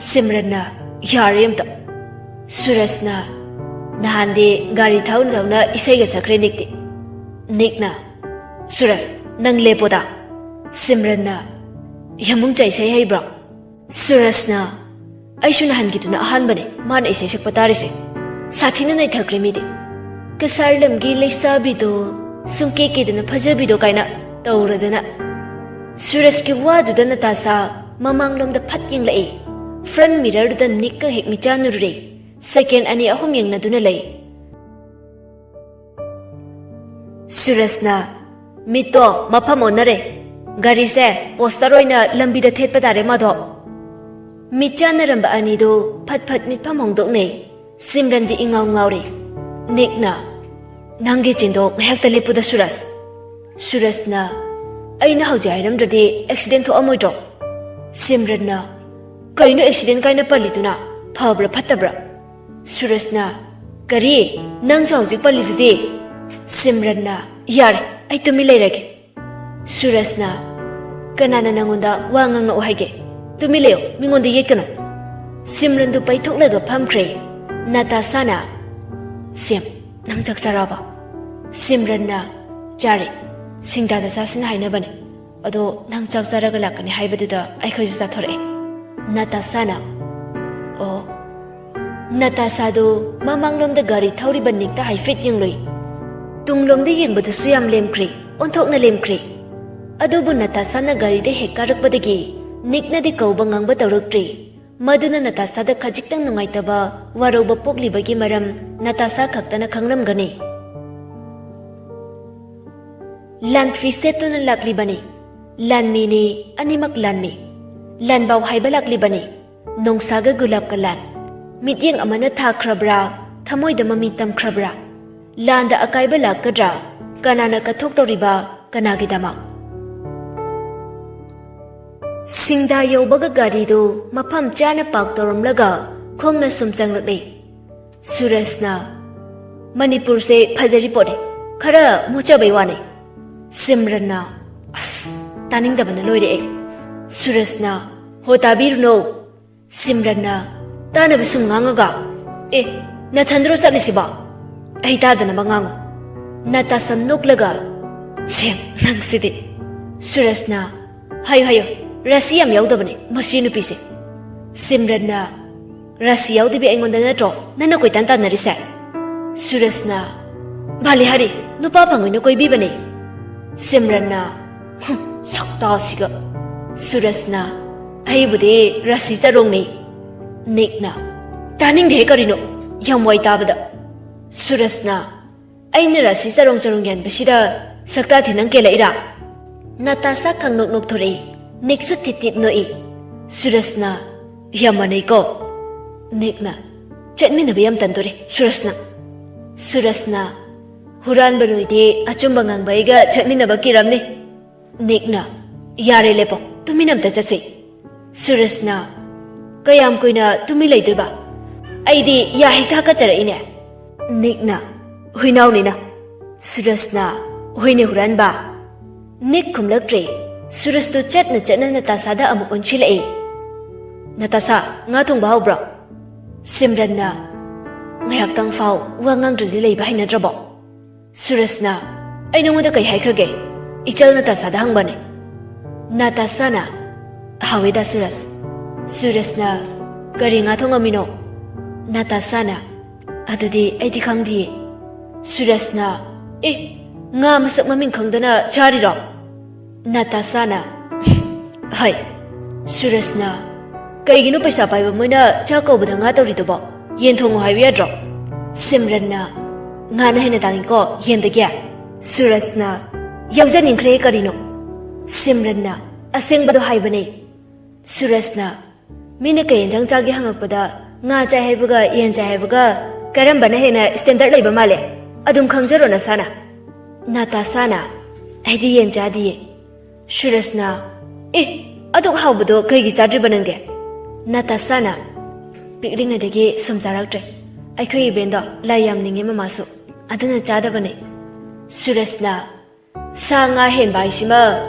ꯁꯤꯝꯔꯟꯅ, "ꯌꯥꯔꯦ ꯑꯝꯇ"꯫ ꯁꯨꯔꯖꯅ, "ꯅꯍꯥꯟꯗꯤ ꯒꯥꯔꯤ ꯊꯧꯅ ꯊꯧꯅ ꯏꯁꯩꯒ ꯁꯛꯈ꯭ꯔꯦ ꯅꯤꯛꯇꯤ"꯫ ꯅꯤꯛꯅ, "ꯁꯨꯔꯖ, ꯅꯪ ꯂꯦꯞꯄꯣꯗ"꯫ ꯁꯤꯝꯔꯟꯅ, "ꯌꯥꯝꯕꯨꯡꯆꯥ ꯏꯁꯩ ꯍꯩꯕ꯭ꯔꯣ?" ꯁꯨꯔꯖꯅ, "ꯑꯩꯁꯨ ꯅꯍꯥꯟꯒꯤꯗꯨꯅ ꯑꯍꯥꯟꯕꯅꯦ ꯃꯥꯅ ꯏꯁꯩ ꯁꯛꯄ ꯇꯥꯔꯤꯁꯦ꯫ ꯁꯥꯊꯤꯅ ꯅꯩꯊꯈ꯭ꯔꯦ ꯃꯤꯗꯤ"꯫ ꯀꯁꯥꯔ ꯂꯝꯒꯤ ꯂꯩꯁꯥꯕꯤꯗꯣ ꯁꯨꯡꯀꯦ ꯀꯦꯗꯅ ꯐꯖꯕꯤꯗꯣ ꯀꯥꯏꯅ ꯇꯧꯔꯗꯅ꯫ ꯁꯨꯔꯖꯀꯤ ꯋꯥꯗꯨꯗ ꯅꯇꯥꯁꯥ ꯃꯃꯥꯡꯂꯣꯝꯗ ꯐꯠ ꯌꯦꯡꯂꯛꯏ꯫ ꯐ꯭ꯔꯟ ꯃꯤꯔꯔꯗꯨꯗ ꯅꯤꯛꯀ ꯍꯦꯛ ꯃꯤꯆꯥꯟꯅꯔꯨꯔꯦ꯫ ꯁꯦꯀꯦꯟ ꯑꯅꯤ ꯑꯍꯨꯝ ꯌꯦꯡꯅꯗꯨꯅ ꯂꯩ꯫ ꯁꯨꯔꯖꯅ, "ꯃꯤꯠꯇꯣ ꯃꯐꯝ ꯑꯣꯟꯅꯔꯦ꯫ ꯒꯥꯔꯤꯁꯦ ꯄꯣꯁꯇꯔ ꯑꯣꯏꯅ ꯂꯝꯕꯤꯗ ꯊꯦꯠꯄ ꯇꯥꯔꯦ ꯃꯥꯗꯣ"꯫ ꯃꯤꯠ ꯆꯥꯟꯅꯔꯝꯕ ꯑꯅꯤꯗꯨ ꯐꯠ ꯐꯠ ꯃꯤꯠꯐꯝ ꯍꯣꯡꯗꯣꯛꯅꯩ꯫ ꯁꯤꯝꯔꯟꯗꯤ ꯏꯉꯥꯎ ꯉꯥꯎꯔꯦ꯫ ꯅꯤꯛꯅ, "ꯅꯪꯒꯤ ꯆꯤꯟꯗꯣ ꯉꯥꯏꯍꯥꯛꯇ ꯂꯦꯞꯄꯨꯗ ꯁꯨꯔꯖ"꯫ ꯁꯨꯔꯖꯅ, "ꯑꯩꯅ ꯍꯧꯖꯤꯛ ꯍꯥꯏꯔꯝꯗ꯭ꯔꯗꯤ ꯑꯦꯛꯁꯤꯗꯦꯟ ꯊꯣꯛꯑꯝꯃꯣꯏꯗ꯭ꯔꯣ?" ꯁꯤꯝꯔꯟꯅ, "ꯀꯩꯅꯣ ꯑꯦꯛꯁꯤꯗꯦꯟ ꯀꯥꯏꯅ ꯄꯜꯂꯤꯗꯨꯅ? ꯐꯕ꯭ꯔꯥ ꯐꯠꯇꯕ꯭ꯔꯥ?" ꯁꯨꯔꯖꯅ, "ꯀꯔꯤ? ꯅꯪꯁꯨ ꯍꯧꯖꯤꯛ ꯄꯜꯂꯤꯗꯨꯗꯤ?" ꯁꯤꯝꯔꯟꯅ, "ꯌꯥꯔꯦ, ꯑꯩ ꯇꯨꯃꯤꯟ ꯂꯩꯔꯒꯦ"꯫ ꯁꯨꯔꯖꯅ, "ꯀꯅꯥꯅ ꯅꯪꯉꯣꯟꯗ ꯋꯥ ꯉꯥꯡꯉꯛꯑꯣ ꯍꯥꯏꯒꯦ? ꯇꯨꯃꯤꯟ ꯂꯩꯌꯣ, ꯃꯤꯉꯣꯟꯗ ꯌꯦꯠꯀꯅꯨ"꯫ ꯁꯤꯝꯔꯟꯗꯨ ꯄꯩꯊꯣꯛꯂꯒ ꯐꯝꯈ꯭ꯔꯦ꯫ ꯅꯇꯥꯁꯥꯅ, "ꯁꯦꯝ, ꯅꯪ ꯆꯥꯛ ꯆꯥꯔꯕ?" ꯁꯤꯝꯔꯟꯅ, "ꯆꯥꯔꯦ꯫ ꯁꯤꯡꯗꯥꯗ ꯆꯥꯁꯤꯅ ꯍꯥꯏꯅꯕꯅꯦ꯫ ꯑꯗꯣ ꯅꯪ ꯆꯥꯛ ꯆꯥꯔꯒ ꯂꯥꯛꯀꯅꯤ ꯍꯥꯏꯕꯗꯨꯗ ꯑꯩꯈꯣꯏꯁꯨ ꯆꯥꯊꯣꯔꯛꯑꯦ"꯫ ꯅꯇꯥꯁꯥꯅ, "ꯑꯣ"꯫ ꯅꯇꯥꯁꯥꯗꯨ ꯃꯃꯥꯡꯂꯣꯝꯗ ꯒꯥꯔꯤ ꯊꯧꯔꯤꯕ ꯅꯤꯛꯇ ꯍꯥꯏꯐꯦꯠ ꯌꯦꯡꯂꯨꯏ꯫ ꯇꯨꯡꯂꯣꯝꯗ ꯌꯦꯡꯕꯗꯨꯁꯨ ꯌꯥꯝ ꯂꯦꯝꯈ꯭ꯔꯦ, ꯑꯣꯟꯊꯣꯛꯅ ꯂꯦꯝꯈ꯭ꯔꯦ꯫ ꯑꯗꯨꯕꯨ ꯅꯇꯥꯁꯥꯅ ꯒꯥꯔꯤꯗ ꯍꯦꯛ ꯀꯥꯔꯛꯄꯗꯒꯤ ꯅꯤꯛꯅꯗꯤ ꯀꯧꯕ ꯉꯥꯡꯕ ꯇꯧꯔꯛꯇ꯭ꯔꯦ꯫ ꯃꯗꯨꯅ ꯅꯇꯥꯁꯥꯗ ꯈꯖꯤꯛꯇꯪ ꯅꯨꯡꯉꯥꯏꯇꯕ, ꯋꯥꯔꯧꯕ ꯄꯣꯛꯂꯤꯕꯒꯤ ꯃꯔꯝ ꯅꯇꯥꯁꯥ ꯈꯛꯇꯅ ꯈꯪꯂꯝꯒꯅꯤ꯫ ꯂꯥꯟꯐꯤ ꯁꯦꯠꯇꯨꯅ ꯂꯥꯛꯂꯤꯕꯅꯤ꯫ ꯂꯥꯟꯃꯤꯅꯤ, ꯑꯅꯤꯃꯛ ꯂꯥꯟꯃꯤ꯫ ꯂꯥꯟꯕꯥꯎ ꯍꯥꯏꯕ ꯂꯥꯛꯂꯤꯕꯅꯤ꯫ ꯅꯣꯡꯁꯥꯒ ꯒꯨꯂꯥꯞꯀ ꯂꯥꯟ꯫ ꯃꯤꯠꯌꯦꯡ ꯑꯃꯅ ꯊꯥꯈ꯭ꯔꯕ꯭ꯔꯥ, ꯊꯃꯣꯏꯗ ꯃꯃꯤ ꯇꯝꯈ꯭ꯔꯕ꯭ꯔꯥ? ꯂꯥꯟꯗ ꯑꯀꯥꯏꯕ ꯂꯥꯛꯀꯗ꯭ꯔꯥ? ꯀꯅꯥꯅ ꯀꯠꯊꯣꯛꯇꯧꯔꯤꯕ? ꯀꯅꯥꯒꯤꯗꯃꯛ? ꯁꯤꯡꯗꯥ ꯌꯧꯕꯒ ꯒꯥꯔꯤꯗꯨ ꯃꯐꯝ ꯆꯥꯅ ꯄꯥꯔꯛ ꯇꯧꯔꯝꯂꯒ ꯈꯣꯡꯅ ꯁꯨꯝ ꯆꯪꯂꯛꯂꯦ꯫ ꯁꯨꯔꯖꯅ, "ꯃꯅꯤꯄꯨꯔꯁꯦ ꯐꯖꯔꯤ ꯄꯣꯠꯅꯤ, ꯈꯔ ꯃꯨꯠꯆꯕꯩ ꯋꯥꯅꯤ"꯫ ꯁꯤꯝꯔꯟꯅ, "ꯑꯁ, ꯇꯥꯅꯤꯡꯗꯕꯅ ꯂꯣꯏꯔꯦ ꯑꯩ"꯫ ꯁꯨꯔꯖꯅ, "ꯍꯣ, ꯇꯥꯕꯤꯔꯨꯅꯣ"꯫ ꯁꯤꯝꯔꯟꯅ, "ꯇꯥꯅꯕ ꯁꯨꯝ ꯉꯥꯡꯉꯒ"꯫ "ꯑꯦ, ꯅꯊꯟꯗ꯭ꯔꯣ ꯆꯠꯂꯤꯁꯤꯕꯣ? ꯑꯩ ꯇꯥꯗꯅꯕ ꯉꯥꯡꯉꯨ"꯫ ꯅꯇꯥꯁꯥ ꯅꯣꯛꯂꯒ, "ꯁꯦꯝ, ꯅꯪꯁꯤꯗꯤ"꯫ ꯁꯨꯔꯖꯅ, "ꯍꯥꯏꯌꯨ, ꯍꯥꯏꯌꯨ, ꯔꯥꯁꯤ ꯌꯥꯝ ꯌꯥꯎꯗꯕꯅꯦ ꯃꯁꯤ ꯅꯨꯄꯤꯁꯦ"꯫ ꯁꯤꯝꯔꯟꯅ, "ꯔꯥꯁꯤ ꯌꯥꯎꯗꯕꯤ ꯑꯩꯉꯣꯟꯗ ꯅꯠꯇ꯭ꯔꯣ ꯅꯪꯅ ꯀꯣꯏꯇꯥꯟ ꯇꯥꯟꯅꯔꯤꯁꯦ?" ꯁꯨꯔꯖꯅ, ꯕꯥꯂꯤꯍꯥꯔꯤ, ꯅꯨꯄꯥ ꯐꯪꯉꯣꯏꯅ ꯀꯣꯏꯕꯤꯕꯅꯦ꯫ ꯁꯤꯝꯔꯟꯅ, "ꯍꯨꯝ, ꯁꯛꯇꯥꯁꯤꯒ!" ꯁꯨꯔꯖꯅ, "ꯑꯩꯕꯨꯗꯤ ꯔꯥꯁꯤ ꯆꯔꯣꯡꯅꯤ꯫" ꯅꯤꯛꯅ, "ꯇꯥꯅꯤꯡꯗꯦꯍꯦ, ꯀꯔꯤꯅꯣ? ꯌꯥꯝ ꯋꯥꯏ ꯇꯥꯕꯗ!" ꯁꯨꯔꯖꯅ, "ꯑꯩꯅ ꯔꯥꯁꯤ ꯆꯔꯣꯡ ꯆꯔꯣꯡ ꯌꯥꯟꯕꯁꯤꯗ ꯁꯛꯇꯥ ꯊꯤ ꯅꯪ ꯀꯦꯜꯂꯛꯏꯔꯥ?" ꯅꯥꯇꯥꯁꯥ ꯈꯪꯅꯣꯛ ꯅꯣꯛꯊꯣꯔꯛꯏ꯫ ꯅꯤꯛꯁꯨ ꯊꯤꯠ ꯊꯤꯠ ꯅꯣꯛꯏ꯫ ꯁꯨꯔꯖꯅ, "ꯌꯥꯝ ꯃꯥꯟꯅꯩꯀꯣ?" ꯅꯤꯛꯅ, "ꯆꯠꯃꯤꯟꯅꯕ ꯌꯥꯝ ꯇꯟꯗꯣꯔꯦ, ꯁꯨꯔꯖꯅ꯫" ꯁꯨꯔꯖꯅ, "ꯍꯨꯔꯥꯟꯕ ꯅꯣꯏꯗꯤ ꯑꯆꯨꯝꯕ ꯉꯥꯡꯕ ꯑꯩꯒ ꯆꯠꯃꯤꯟꯅꯕ ꯀꯤꯔꯝꯅꯤ꯫" ꯅꯤꯛꯅ, "ꯌꯥꯔꯦ, ꯂꯦꯞꯄꯣ, ꯇꯨꯃꯤꯟ ꯑꯝꯇ ꯆꯠꯁꯤ꯫" ꯁꯨꯔꯖꯅ, "ꯀꯌꯥꯝ ꯀꯨꯏꯅ ꯇꯨꯃꯤꯟ ꯂꯩꯗꯣꯏꯕ? ꯑꯩꯗꯤ ꯌꯥ ꯍꯦꯛꯇ ꯍꯥꯀꯠꯆꯔꯛꯏꯅꯦ꯫" ꯅꯤꯛꯅ, "ꯍꯨꯏꯅꯥꯎꯅꯤꯅ꯫" ꯁꯨꯔꯖꯅ, "ꯍꯣꯏꯅꯦ, ꯍꯨꯔꯥꯟꯕ꯫" ꯅꯤꯛ ꯈꯨꯝꯂꯛꯇ꯭ꯔꯦ꯫ ꯁꯨꯔꯖꯇꯨ ꯆꯠꯅ ꯆꯠꯅ ꯅꯥꯇꯥꯁꯥꯗ ꯑꯃꯨꯛ ꯑꯣꯟꯁꯤꯜꯂꯛꯏ꯫ "ꯅꯥꯇꯥꯁꯥ, ꯉꯥ ꯊꯣꯡꯕ ꯍꯥꯎꯕ꯭ꯔꯣ?" ꯁꯤꯝꯔꯟꯅ, "ꯉꯥꯏꯍꯥꯛꯇꯪ ꯐꯥꯎ ꯋꯥ ꯉꯥꯡꯗ꯭ꯔꯗꯤ ꯂꯩꯕ ꯍꯩꯅꯗ꯭ꯔꯕꯣ?" ꯁꯨꯔꯖꯅ, "ꯑꯩ ꯅꯉꯣꯟꯗ ꯀꯩ ꯍꯥꯏꯈ꯭ꯔꯒꯦ? ꯏꯆꯜ ꯅꯥꯇꯥꯁꯥꯗ ꯍꯪꯕꯅꯦ꯫" ꯅꯥꯇꯥꯁꯥꯅ, "ꯍꯥꯎꯋꯦꯗ, ꯁꯨꯔꯖ꯫" ꯁꯨꯔꯖꯅ, "ꯀꯔꯤ ꯉꯥ ꯊꯣꯡꯉꯝꯃꯤꯅꯣ?" ꯅꯥꯇꯥꯁꯥꯅ, "ꯑꯗꯨꯗꯤ ꯑꯩꯗꯤ ꯈꯪꯗꯤꯌꯦ꯫" ꯁꯨꯔꯖꯅ, "ꯑꯦ, ꯉꯥ ꯃꯁꯛ ꯃꯃꯤꯡ ꯈꯪꯗꯅ ꯆꯥꯔꯤꯔꯣ?" ꯅꯥꯇꯥꯁꯥꯅ, "ꯍꯣꯏ꯫" ꯁꯨꯔꯖꯅ, "ꯀꯩꯒꯤꯅꯣ ꯄꯩꯁꯥ ꯄꯥꯏꯕ ꯃꯣꯏꯅ ꯆꯥꯛ ꯀꯧꯕꯗ ꯉꯥ ꯇꯧꯔꯤꯗꯨꯕꯣ? ꯌꯦꯟ ꯊꯣꯡꯉꯣ ꯍꯥꯏꯕ ꯌꯥꯗ꯭ꯔꯣ?" ꯁꯤꯝꯔꯟꯅ, "ꯉꯥꯅ ꯍꯦꯟꯅ ꯇꯥꯡꯉꯤꯀꯣ ꯌꯦꯟꯗꯒꯤ?" ꯁꯨꯔꯖꯅ, "ꯌꯥꯎꯖꯅꯤꯡꯈ꯭ꯔꯦ ꯀꯔꯤꯅꯣ?" ꯁꯤꯝꯔꯟꯅ, "ꯑꯁꯦꯡꯕꯗꯣ ꯍꯥꯏꯕꯅꯦ꯫" ꯁꯨꯔꯖꯅ, "ꯃꯤꯅ ꯀꯩ ꯌꯦꯟꯖꯥꯡ ꯆꯥꯒꯦ ꯍꯪꯉꯛꯄꯗ ꯉꯥ ꯆꯥꯏ ꯍꯥꯏꯕꯒ ꯌꯦꯟ ꯆꯥꯏ ꯍꯥꯏꯕꯒ ꯀꯔꯝꯕꯅ ꯍꯦꯟꯅ ꯁ꯭ꯇꯦꯟꯗꯔꯗ ꯂꯩꯕ ꯃꯥꯜꯂꯦ? ꯑꯗꯨꯝ ꯈꯪꯖꯔꯣ ꯅꯁꯥꯅ꯫" ꯅꯥꯇꯥꯁꯥꯅ, "ꯑꯩꯗꯤ ꯌꯦꯟ ꯆꯥꯗꯤꯌꯦ꯫" ꯁꯨꯔꯖꯅ, "ꯑꯦ, ꯑꯗꯨꯛ ꯍꯥꯎꯕꯗꯣ ꯀꯩꯒꯤ ꯆꯥꯗ꯭ꯔꯤꯕ ꯅꯪꯗꯤ?" ꯅꯥꯇꯥꯁꯥꯅ, "ꯄꯤꯛꯂꯤꯉꯩꯗꯒꯤ ꯁꯨꯝ ꯆꯥꯔꯛꯇ꯭ꯔꯦ꯫ ꯑꯩꯈꯣꯏ ꯏꯕꯦꯟꯗꯣ ꯂꯥꯏ ꯌꯥꯝ ꯅꯤꯡꯉꯦ ꯃꯃꯥꯁꯨ, ꯑꯗꯨꯅ ꯆꯥꯗꯕꯅꯦ꯫" ꯁꯨꯔꯖꯅ, "ꯁꯥ ꯉꯥ ꯍꯦꯟꯕ ꯍꯥꯏꯁꯤꯃ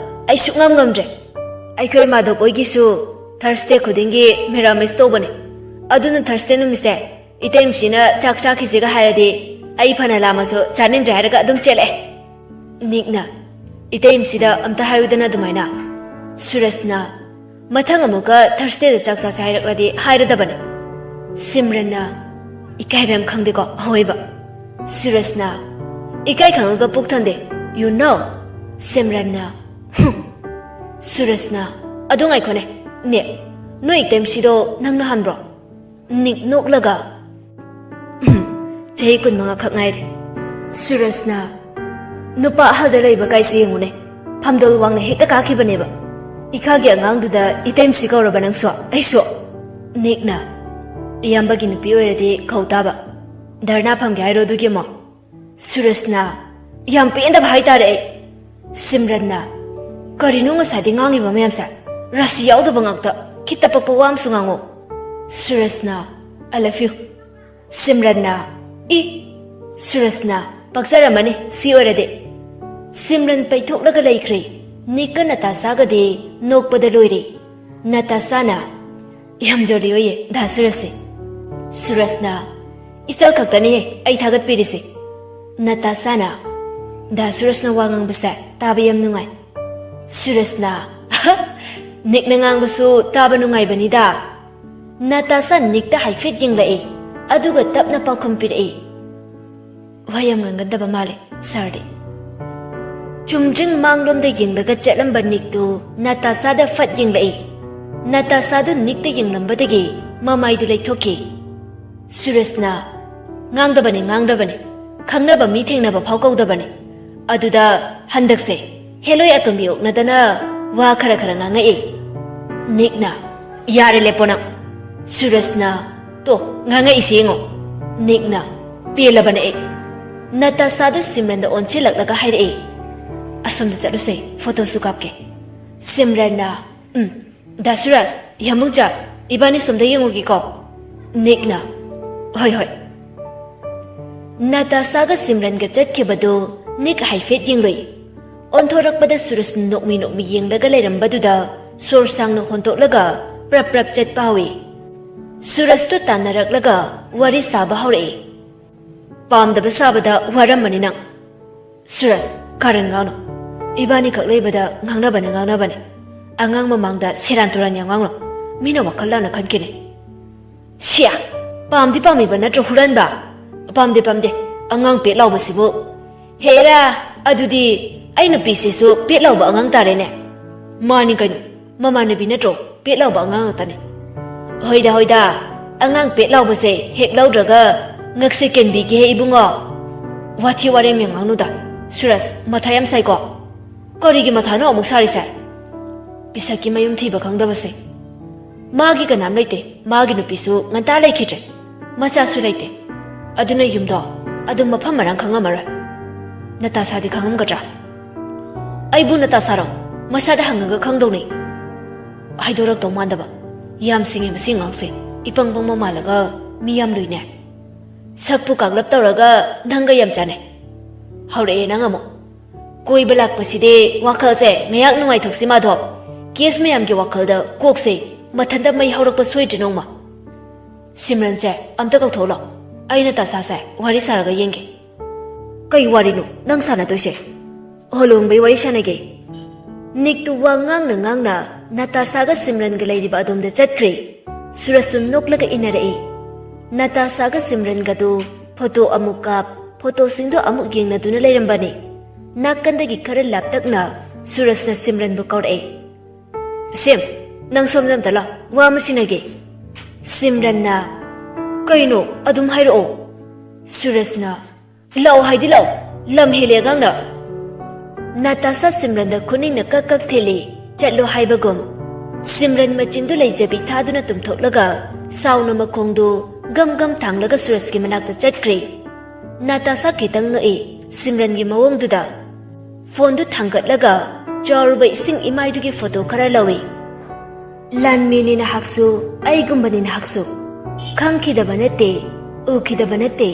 ꯑꯩ ꯁꯨꯛꯉꯝ ꯉꯝꯗ꯭ꯔꯦ꯫ ꯑꯩꯈꯣꯏ ꯃꯥꯙꯕ ꯍꯣꯏꯒꯤꯁꯨ ꯊꯔꯁꯗꯦ ꯈꯨꯗꯤꯡꯒꯤ ꯃꯤꯔꯥꯃꯤꯁ ꯇꯧꯕꯅꯦ꯫ ꯑꯗꯨꯅ ꯊꯔꯁꯗꯦ ꯅꯨꯃꯤꯠꯁꯦ ꯏꯇꯩꯃꯁꯤꯅ ꯆꯥꯛ ꯆꯥꯈꯤꯁꯤꯒ ꯍꯥꯏꯔꯗꯤ ꯑꯩ ꯐꯅ ꯂꯥꯝꯃꯁꯨ ꯆꯥꯅꯤꯡꯗ꯭ꯔꯦ ꯍꯥꯏꯔꯒ ꯑꯗꯨꯝ ꯆꯦꯜꯂꯛꯑꯦ꯫" ꯅꯤꯛꯅ, "ꯏꯇꯩꯃꯁꯤꯗ ꯑꯝꯇ ꯍꯥꯏꯌꯨꯗꯅ ꯑꯗꯨꯃꯥꯏꯅ꯫" ꯁꯨꯔꯖꯅ, "ꯃꯊꯪ ꯑꯃꯨꯛꯀ ꯊꯔꯁꯗꯦꯗ ꯆꯥꯛ ꯆꯥꯁꯦ ꯍꯥꯏꯔꯛꯂꯗꯤ ꯍꯥꯏꯔꯗꯕꯅꯦ꯫" ꯁꯤꯝꯔꯟꯅ, "ꯏꯀꯥꯏꯕ ꯌꯥꯝ ꯈꯪꯗꯦꯀꯣ ꯑꯋꯣꯏꯕ꯫" ꯁꯨꯔꯖꯅ, ꯏꯀꯥꯏ ꯈꯪꯉꯒ ꯄꯨꯛ ꯊꯟꯗꯦ꯫ You know? ꯁꯤꯝꯔꯟꯅ, "ꯍꯨꯝ!" ꯁꯨꯔꯖꯅ, "ꯑꯗꯨ ꯉꯥꯏꯈꯣꯅꯦ, ꯅꯦ, ꯅꯣꯏ ꯏꯇꯩꯃꯁꯤꯗꯣ ꯅꯪꯅ ꯍꯟꯕ꯭ꯔꯣ?" ꯅꯤꯛ ꯅꯣꯛꯂꯒ, "ꯎꯝ, ꯆꯍꯤ ꯀꯨꯟꯃꯉꯥ ꯈꯛ ꯉꯥꯏꯔꯤ꯫" ꯁꯨꯔꯖꯅ, "ꯅꯨꯄꯥ ꯑꯍꯜꯗ ꯂꯩꯕ ꯀꯥꯏꯁꯦ ꯌꯦꯡꯉꯨꯅꯦ, ꯐꯝꯗꯣꯜ ꯋꯥꯡꯅ ꯍꯦꯛꯇ ꯀꯥꯈꯤꯕꯅꯦꯕ꯫ ꯏꯈꯥꯒꯤ ꯑꯉꯥꯡꯗꯨꯗ ꯏꯇꯩꯃꯁꯤ ꯀꯧꯔꯕ ꯅꯪꯁꯨ, ꯑꯩꯁꯨ?" ꯅꯤꯛꯅ, "ꯏꯌꯥꯝꯕꯒꯤ ꯅꯨꯄꯤ ꯑꯣꯏꯔꯗꯤ ꯀꯧ ꯇꯥꯕ꯫ ꯙꯔꯅꯥ ꯐꯝꯒꯦ ꯍꯥꯏꯔꯣ ꯑꯗꯨꯒꯤ ꯑꯃꯨꯛ?" ꯁꯨꯔꯖꯅ, "ꯌꯥꯝ ꯄꯦꯟꯗꯕ ꯍꯥꯏꯇꯥꯔꯦ ꯑꯩ꯫" ꯁꯤꯝꯔꯟꯅ, "ꯀꯔꯤꯅꯣ ꯉꯁꯥꯏꯗꯤ ꯉꯥꯡꯉꯤꯕ ꯃꯌꯥꯝꯁꯦ? ꯔꯥꯁꯤ ꯌꯥꯎꯗꯕ ꯉꯥꯛꯇ, ꯈꯤꯠꯇ ꯄꯛꯄ ꯋꯥ ꯑꯃꯁꯨ ꯉꯥꯡꯉꯣ꯫" ꯁꯨꯔꯖꯅ, "I love you꯫" ꯁꯤꯝꯔꯟꯅ, "ꯏ!" ꯁꯨꯔꯖꯅ, "ꯄꯛꯆꯔꯝꯃꯅꯤ ꯁꯤ ꯑꯣꯏꯔꯗꯤ꯫" ꯁꯤꯝꯔꯟ ꯄꯩꯊꯣꯛꯂꯒ ꯂꯩꯈ꯭ꯔꯦ꯫ ꯅꯤꯛꯀ ꯅꯇꯥꯁꯥꯒꯗꯤ ꯅꯣꯛꯄꯗ ꯂꯣꯏꯔꯦ꯫ ꯅꯇꯥꯁꯥꯅ, "ꯌꯥꯝ ꯖꯣꯂꯤ ꯑꯣꯏꯌꯦ ꯗꯥ ꯁꯨꯔꯖꯁꯦ꯫" ꯁꯨꯔꯖꯅ, "ꯏꯆꯜ ꯈꯛꯇꯅꯦꯍꯦ ꯑꯩ ꯊꯥꯒꯠꯄꯤꯔꯤꯁꯦ꯫" ꯅꯇꯥꯁꯥꯅ, "ꯗꯥ ꯁꯨꯔꯖꯅ ꯋꯥ ꯉꯥꯡꯕꯁꯦ ꯇꯥꯕ ꯌꯥꯝ ꯅꯨꯡꯉꯥꯏ꯫" ꯁꯨꯔꯖꯅ, "ꯅꯤꯛꯅ ꯉꯥꯡꯕꯁꯨ ꯇꯥꯕ ꯅꯨꯡꯉꯥꯏꯕꯅꯤꯗ꯫" ꯅꯇꯥꯁꯥ ꯅꯤꯛꯇ ꯍꯥꯏꯐꯦꯠ ꯌꯦꯡꯂꯛꯏ, ꯑꯗꯨꯒ ꯇꯞꯅ ꯄꯥꯎꯈꯨꯝ ꯄꯤꯔꯛꯏ꯫ ꯋꯥ ꯌꯥꯝ ꯉꯥꯡꯒꯟꯗꯕ ꯃꯥꯜꯂꯦ ꯁꯥꯔꯗꯤ꯫ ꯆꯨꯝꯗ꯭ꯔꯤꯡ ꯃꯥꯡꯂꯣꯝꯗ ꯌꯦꯡꯂꯒ ꯆꯠꯂꯝꯕ ꯅꯤꯛꯇꯨ ꯅꯇꯥꯁꯥꯗ ꯐꯠ ꯌꯦꯡꯂꯛꯏ꯫ ꯅꯇꯥꯁꯥꯗꯨ ꯅꯤꯛꯇ ꯌꯦꯡꯂꯝꯕꯗꯒꯤ ꯃꯃꯥꯏꯗꯨ ꯂꯩꯊꯣꯛꯈꯤ꯫ ꯁꯨꯔꯖꯅ, "ꯉꯥꯡꯗꯕꯅꯤ, ꯉꯥꯡꯗꯕꯅꯤ꯫ ꯈꯪꯅꯕ ꯃꯤ ꯊꯦꯡꯅꯕ ꯐꯥꯎ ꯀꯧꯗꯕꯅꯤ꯫ ꯑꯗꯨꯗ ꯍꯟꯗꯛꯁꯦ ꯍꯦꯂꯣꯏ ꯑꯇꯣꯝꯕꯤ ꯑꯣꯛꯅꯗꯅ ꯋꯥ ꯈꯔ ꯈꯔ ꯉꯥꯡꯉꯛꯏ꯫" ꯅꯤꯛꯅ, "ꯌꯥꯔꯦ, ꯂꯦꯞꯄꯣ ꯅꯪ꯫" ꯁꯨꯔꯖꯅ, "ꯇꯣ, ꯉꯥꯡꯉꯛꯏꯁꯤ ꯌꯦꯡꯉꯣ꯫" ꯅꯤꯛꯅ, "ꯄꯦꯜꯂꯕꯅꯦ ꯑꯩ꯫" ꯅꯇꯥꯁꯥꯗꯨ ꯁꯤꯝꯔꯟꯗ ꯑꯣꯟꯁꯤꯜꯂꯛꯂꯒ ꯍꯥꯏꯔꯛꯏ, "ꯑꯁꯣꯝꯗ ꯆꯠꯂꯨꯁꯦ, ꯐꯣꯇꯣꯁꯨ ꯀꯥꯞꯀꯦ꯫" ꯁꯤꯝꯔꯟꯅ, "ꯎꯝ, ꯗꯥ ꯁꯨꯔꯖ, ꯌꯥꯃꯨꯡꯆꯥ, ꯏꯕꯥꯅꯤ ꯁꯣꯝꯗ ꯌꯦꯡꯉꯨꯒꯦꯀꯣ꯫" ꯅꯤꯛꯅ, "ꯍꯣꯏ, ꯍꯣꯏ꯫" ꯅꯇꯥꯁꯥꯒ ꯁꯤꯝꯔꯟꯒ ꯆꯠꯈꯤꯕꯗꯨ ꯅꯤꯛ ꯍꯥꯏꯐꯦꯠ ꯌꯦꯡꯂꯨꯏ꯫ ꯑꯣꯟꯊꯣꯔꯛꯄꯗ ꯁꯨꯔꯖ ꯅꯣꯛꯃꯤ ꯅꯣꯛꯃꯤ ꯌꯦꯡꯂꯒ ꯂꯩꯔꯝꯕꯗꯨꯗ ꯁꯣꯔ ꯁꯥꯡꯅ ꯍꯣꯟꯇꯣꯛꯂꯒ ꯄ꯭ꯔꯞ ꯄ꯭ꯔꯞ ꯆꯠꯄ ꯍꯧꯏ꯫ ꯁꯨꯔꯖꯇꯨ ꯇꯥꯟꯅꯔꯛꯂꯒ ꯋꯥꯔꯤ ꯁꯥꯕ ꯍꯧꯔꯛꯏ꯫ "ꯄꯥꯝꯗꯕ ꯁꯥꯕꯗ ꯋꯥꯔꯝꯃꯅꯤ ꯅꯪ꯫" "ꯁꯨꯔꯖ, ꯀꯥꯔꯟ ꯉꯥꯡꯅꯨ꯫ ꯏꯕꯥꯅꯤꯈꯛ ꯂꯩꯕꯗ ꯉꯥꯡꯅꯕꯅ ꯉꯥꯡꯅꯕꯅꯦ꯫ ꯑꯉꯥꯡ ꯃꯃꯥꯡꯗ ꯁꯦꯔꯥꯟ ꯇꯨꯔꯥꯟ ꯌꯥꯝ ꯉꯥꯡꯅꯨ꯫ ꯃꯤꯅ ꯋꯥꯈꯜ ꯂꯥꯟꯅ ꯈꯟꯈꯤꯅꯤ꯫" "ꯁꯤꯌꯥ! ꯄꯥꯝꯗꯤ ꯄꯥꯝꯃꯤꯕ ꯅꯠꯇ꯭ꯔꯣ ꯍꯨꯔꯥꯟꯕ?" "ꯄꯥꯝꯗꯦ, ꯄꯥꯝꯗꯦ꯫ ꯑꯉꯥꯡ ꯄꯦꯠ ꯂꯥꯎꯕꯁꯤꯕꯨ ꯍꯦꯔꯥ, ꯑꯗꯨꯗꯤ ꯑꯩ ꯅꯨꯄꯤꯁꯤꯁꯨ ꯄꯦꯠ ꯂꯥꯎꯕ ꯑꯉꯥꯡ ꯇꯥꯔꯦꯅꯦ꯫ ꯃꯥꯅꯤ ꯀꯩꯅꯣ, ꯃꯃꯥꯟꯅꯕꯤ ꯅꯠꯇ꯭ꯔꯣ? ꯄꯦꯠ ꯂꯥꯎꯕ ꯑꯉꯥꯡ ꯉꯥꯛꯇꯅꯦ꯫ ꯍꯣꯏꯗ ꯍꯣꯏꯗ, ꯑꯉꯥꯡ ꯄꯦꯠ ꯂꯥꯎꯕꯁꯦ ꯍꯦꯛ ꯂꯧꯗ꯭ꯔꯒ ꯉꯛꯁꯦ ꯀꯦꯟꯕꯤꯒꯦꯍꯦ ꯏꯕꯨꯡꯉꯣ꯫ ꯋꯥꯊꯤ ꯋꯥꯔꯦꯝ ꯌꯥꯝ ꯉꯥꯡꯅꯨꯗ꯫ ꯁꯨꯔꯖ, ꯃꯊꯥ ꯌꯥꯝ ꯁꯥꯏꯀꯣ꯫ ꯀꯔꯤꯒꯤ ꯃꯊꯥꯅꯣ ꯑꯃꯨꯛ ꯁꯥꯔꯤꯁꯦ? ꯄꯤꯁꯛꯀꯤ ꯃꯌꯨꯝ ꯊꯤꯕ ꯈꯪꯗꯕꯁꯦ꯫ ꯃꯥꯒꯤ ꯀꯅꯥꯝ ꯂꯩꯇꯦ꯫ ꯃꯥꯒꯤ ꯅꯨꯄꯤꯁꯨ ꯉꯟꯇꯥ ꯂꯩꯈꯤꯗ꯭ꯔꯦ꯫ ꯃꯆꯥꯁꯨ ꯂꯩꯇꯦ꯫ ꯑꯗꯨꯅ ꯌꯨꯝꯗꯣ ꯑꯗꯨꯝ ꯃꯐꯝ ꯃꯔꯥꯡ ꯈꯪꯉꯝꯃꯔꯣꯏ꯫ ꯅꯇꯥꯁꯥꯗꯤ ꯈꯪꯉꯝꯒꯗ꯭ꯔꯥ? ꯑꯩꯕꯨ ꯅꯇꯥꯁꯥꯔꯣ? ꯃꯁꯥꯗ ꯍꯪꯉꯒ ꯈꯪꯗꯧꯅꯤ꯫ ꯍꯥꯏꯗꯣꯔꯛꯇꯧ ꯃꯥꯟꯗꯕ꯫ ꯌꯥꯝ ꯁꯤꯡꯉꯦ ꯃꯁꯤ ꯑꯉꯥꯡꯁꯦ꯫ ꯏꯄꯪ ꯄꯪꯕ ꯃꯥꯜꯂꯒ ꯃꯤ ꯌꯥꯝ ꯂꯨꯏꯅꯦ꯫ ꯁꯛꯄꯨ ꯀꯥꯛꯂꯞ ꯇꯧꯔꯒ ꯅꯪꯒ ꯌꯥꯝ ꯆꯥꯟꯅꯩ꯫ ꯍꯧꯔꯛꯑꯦ ꯅꯪ ꯑꯃꯨꯛ꯫ ꯀꯣꯏꯕ ꯂꯥꯛꯄꯁꯤꯗꯤ ꯋꯥꯈꯜꯁꯦ ꯉꯥꯏꯍꯥꯛ ꯅꯨꯡꯉꯥꯏꯊꯣꯛꯁꯤ ꯃꯥꯙꯣꯞ꯫ ꯀꯦꯁ ꯃꯌꯥꯝꯒꯤ ꯋꯥꯈꯜꯗ ꯀꯣꯛꯁꯦ ꯃꯊꯟꯇ ꯃꯩ ꯍꯧꯔꯛꯄ ꯁꯣꯏꯗ꯭ꯔꯦ ꯅꯣꯡꯃ꯫ ꯁꯤꯝꯔꯟꯁꯦ ꯑꯝꯇ ꯀꯧꯊꯣꯛꯂꯣ꯫ ꯑꯩꯅ ꯇꯥꯁꯥꯁꯦ ꯋꯥꯔꯤ ꯁꯥꯔꯒ ꯌꯦꯡꯒꯦ꯫ ꯀꯩ ꯋꯥꯔꯤꯅꯣ ꯅꯪ ꯁꯥꯟꯅꯗꯣꯏꯁꯦ? ꯍꯣꯂꯣꯡꯕꯩ ꯋꯥꯔꯤ ꯁꯥꯟꯅꯒꯦ꯫ ꯅꯤꯛꯇꯨ ꯋꯥ ꯉꯥꯡꯅ ꯉꯥꯡꯅ ꯅꯥꯇꯥꯁꯥꯒ ꯁꯤꯝꯔꯟꯒ ꯂꯩꯔꯤꯕ ꯑꯗꯣꯝꯗ ꯆꯠꯈ꯭ꯔꯦ꯫ ꯁꯨꯔꯖꯁꯨ ꯅꯣꯛꯂꯒ ꯏꯟꯅꯔꯛꯏ꯫ ꯅꯥꯇꯥꯁꯥꯒ ꯁꯤꯝꯔꯟꯒꯗꯨ ꯐꯣꯇꯣ ꯑꯃꯨꯛ ꯀꯥꯞ, ꯐꯣꯇꯣꯁꯤꯡꯗꯨ ꯑꯃꯨꯛ ꯌꯦꯡꯅꯗꯨꯅ ꯂꯩꯔꯝꯕꯅꯤ꯫ ꯅꯥꯀꯟꯗꯒꯤ ꯈꯔ ꯂꯥꯞꯇꯛꯅ ꯁꯨꯔꯖꯅ ꯁꯤꯝꯔꯟꯕꯨ ꯀꯧꯔꯛꯑꯦ꯫ "ꯁꯤꯝ, ꯅꯪ ꯁꯣꯝꯗ ꯑꯝꯇ ꯂꯥꯛ, ꯋꯥ ꯑꯃ ꯁꯤꯟꯅꯒꯦ꯫" ꯁꯤꯝꯔꯟꯅ, "ꯀꯩꯅꯣ? ꯑꯗꯨꯝ ꯍꯥꯏꯔꯛꯑꯣ꯫" ꯁꯨꯔꯖꯅ, "ꯂꯥꯛꯑꯣ ꯍꯥꯏꯗꯤ ꯂꯥꯛꯑꯣ, ꯂꯝ ꯍꯦꯜꯂꯦ ꯑꯉꯥꯡꯅ꯫" ꯅꯥꯇꯥꯁꯥ ꯁꯤꯝꯔꯟꯗ ꯈꯨꯅꯤꯡꯅ ꯀꯛ ꯀꯛ ꯊꯤꯜꯂꯤ, ꯆꯠꯂꯣ ꯍꯥꯏꯕꯒꯨꯝ꯫ ꯁꯤꯝꯔꯟ ꯃꯆꯤꯟꯗꯨ ꯂꯩꯖꯕꯤ ꯊꯥꯗꯨꯅ ꯇꯨꯝꯊꯣꯛꯂꯒ ꯁꯥꯎꯅ ꯃꯈꯣꯡꯗꯨ ꯒꯝ ꯒꯝ ꯊꯥꯡꯂꯒ ꯁꯨꯔꯖꯀꯤ ꯃꯅꯥꯛꯇ ꯆꯠꯈ꯭ꯔꯦ꯫ ꯅꯥꯇꯥꯁꯥ ꯈꯤꯇꯪ ꯉꯛꯏ ꯁꯤꯝꯔꯟꯒꯤ ꯃꯑꯣꯡꯗꯨꯗ꯫ ꯐꯣꯟꯗꯨ ꯊꯥꯡꯒꯠꯂꯒ ꯆꯥꯎꯔꯕ ꯏꯁꯤꯡ ꯏꯃꯥꯏꯗꯨꯒꯤ ꯐꯣꯇꯣ ꯈꯔ ꯂꯧꯏ꯫ "ꯂꯥꯟꯃꯤꯅꯤ ꯅꯍꯥꯛꯁꯨ, ꯑꯩꯒꯨꯝꯕꯅꯤ ꯅꯍꯥꯛꯁꯨ꯫ ꯈꯪꯈꯤꯗꯕ ꯅꯠꯇꯦ, ꯎꯈꯤꯗꯕ ꯅꯠꯇꯦ꯫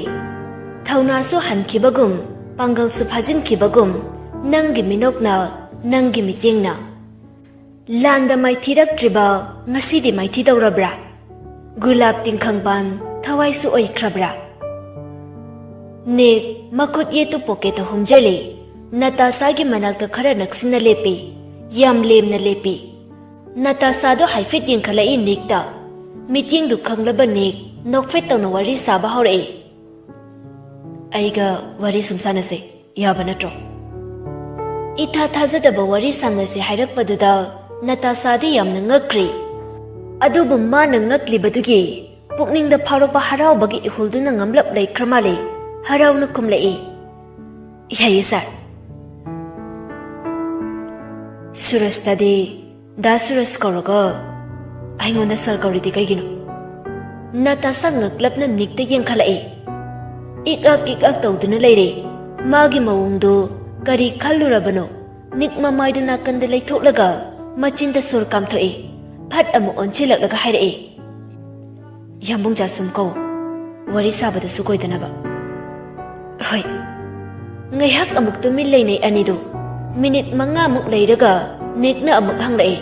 ꯊꯧꯅꯥꯁꯨ ꯍꯟꯈꯤꯕꯒꯨꯝ, ꯄꯥꯡꯒꯜꯁꯨ ꯐꯥꯖꯤꯟꯈꯤꯕꯒꯨꯝ, ꯅꯪꯒꯤ ꯃꯤꯅꯣꯛꯅ, ꯅꯪꯒꯤ ꯃꯤꯠꯌꯦꯡꯅ꯫ ꯂꯥꯟꯗ ꯃꯥꯏꯊꯤꯔꯛꯇ꯭ꯔꯤꯕ ꯉꯁꯤꯗꯤ ꯃꯥꯏꯊꯤ ꯇꯧꯔꯕ꯭ꯔꯥ? ꯒꯨꯂꯥꯞ ꯇꯤꯡꯈꯪꯄꯥꯟ ꯊꯋꯥꯏꯁꯨ ꯑꯣꯏꯈ꯭ꯔꯕ꯭ꯔꯥ?" ꯅꯤꯛ ꯃꯈꯨꯠ ꯌꯦꯠꯇꯨ ꯄꯣꯀꯦꯠꯇ ꯍꯨꯝꯖꯤꯜꯂꯤ꯫ ꯅꯥꯇꯥꯁꯥꯒꯤ ꯃꯅꯥꯛꯇ ꯈꯔ ꯅꯛꯁꯤꯟꯅ ꯂꯦꯞꯄꯤ꯫ ꯌꯥꯝ ꯂꯦꯝꯅ ꯂꯦꯞꯄꯤ꯫ ꯅꯥꯇꯥꯁꯥꯗꯣ ꯍꯥꯏꯐꯦꯠ ꯌꯦꯡꯈꯠꯂꯛꯏ ꯅꯤꯛꯇ꯫ ꯃꯤꯠꯌꯦꯡꯗꯨ ꯈꯪꯂꯕ ꯅꯤꯛ ꯅꯣꯛꯐꯦꯠ ꯇꯧꯅ ꯋꯥꯔꯤ ꯁꯥꯕ ꯍꯧꯔꯛꯏ꯫ "ꯑꯩꯒ ꯋꯥꯔꯤ ꯁꯨꯝ ꯁꯥꯟꯅꯁꯦ꯫ ꯌꯥꯕ ꯅꯠꯇ꯭ꯔꯣ? ꯏꯊꯥ ꯊꯥꯖꯗꯕ ꯋꯥꯔꯤ ꯁꯥꯟꯅꯁꯦ ꯍꯥꯏꯔꯛꯄꯗꯨꯗ ꯅꯇꯥꯁꯥꯗꯤ ꯌꯥꯝꯅ ꯉꯛꯈ꯭ꯔꯦ꯫ ꯑꯗꯨꯕꯨ ꯃꯥꯅ ꯉꯛꯂꯤꯕꯗꯨꯒꯤ ꯄꯨꯛꯅꯤꯡꯗ ꯐꯥꯎꯔꯛꯄ ꯍꯔꯥꯎꯕꯒꯤ ꯏꯍꯨꯜꯗꯨꯅ ꯉꯝꯂꯞ ꯂꯩꯈ꯭ꯔ ꯃꯥꯜꯂꯦ꯫ ꯍꯔꯥꯎꯅ ꯈꯨꯝꯂꯛꯏ, "ꯌꯥꯏꯌꯦ ꯁꯥꯔ꯫" ꯁꯨꯔꯖꯇꯗꯤ ꯗꯥ ꯁꯨꯔꯖ ꯀꯧꯔꯒ ꯑꯩꯉꯣꯟꯗ ꯁꯥꯔ ꯀꯧꯔꯤꯗꯤ ꯀꯩꯒꯤꯅꯣ? ꯅꯇꯥꯁꯥ ꯉꯛꯂꯞꯅ ꯅꯤꯛꯇ ꯌꯦꯡꯈꯠꯂꯛꯏ꯫ ꯏꯛ ꯑꯛ ꯏꯛ ꯑꯛ ꯇꯧꯗꯨꯅ ꯂꯩꯔꯦ꯫ ꯃꯥꯒꯤ ꯃꯑꯣꯡꯗꯨ ꯀꯔꯤ ꯈꯜꯂꯨꯔꯕꯅꯣ? ꯅꯤꯛ ꯃꯃꯥꯏꯗꯨ ꯅꯥꯀꯟꯗ ꯂꯩꯊꯣꯛꯂꯒ ꯃꯆꯤꯟꯗ ꯁꯣꯔ ꯀꯥꯝꯊꯣꯛꯏ꯫ ꯐꯠ ꯑꯃꯨꯛ ꯑꯣꯟꯁꯤꯜꯂꯛꯂꯒ ꯍꯥꯏꯔꯛꯏ, "ꯌꯥꯝꯕꯨꯡ ꯖꯥꯁꯨꯝ ꯀꯧ, ꯋꯥꯔꯤ ꯁꯥꯕꯗꯁꯨ ꯀꯣꯏꯗꯅꯕ꯫" "ꯍꯣꯏ꯫" ꯉꯥꯏꯍꯥꯛ ꯑꯃꯨꯛ ꯇꯨꯃꯤꯟ ꯂꯩꯅꯩ ꯑꯅꯤꯗꯨ꯫ ꯃꯤꯅꯤꯠ ꯃꯉꯥꯃꯨꯛ ꯂꯩꯔꯒ ꯅꯤꯛꯅ ꯑꯃꯨꯛ ꯍꯪꯂꯛꯏ,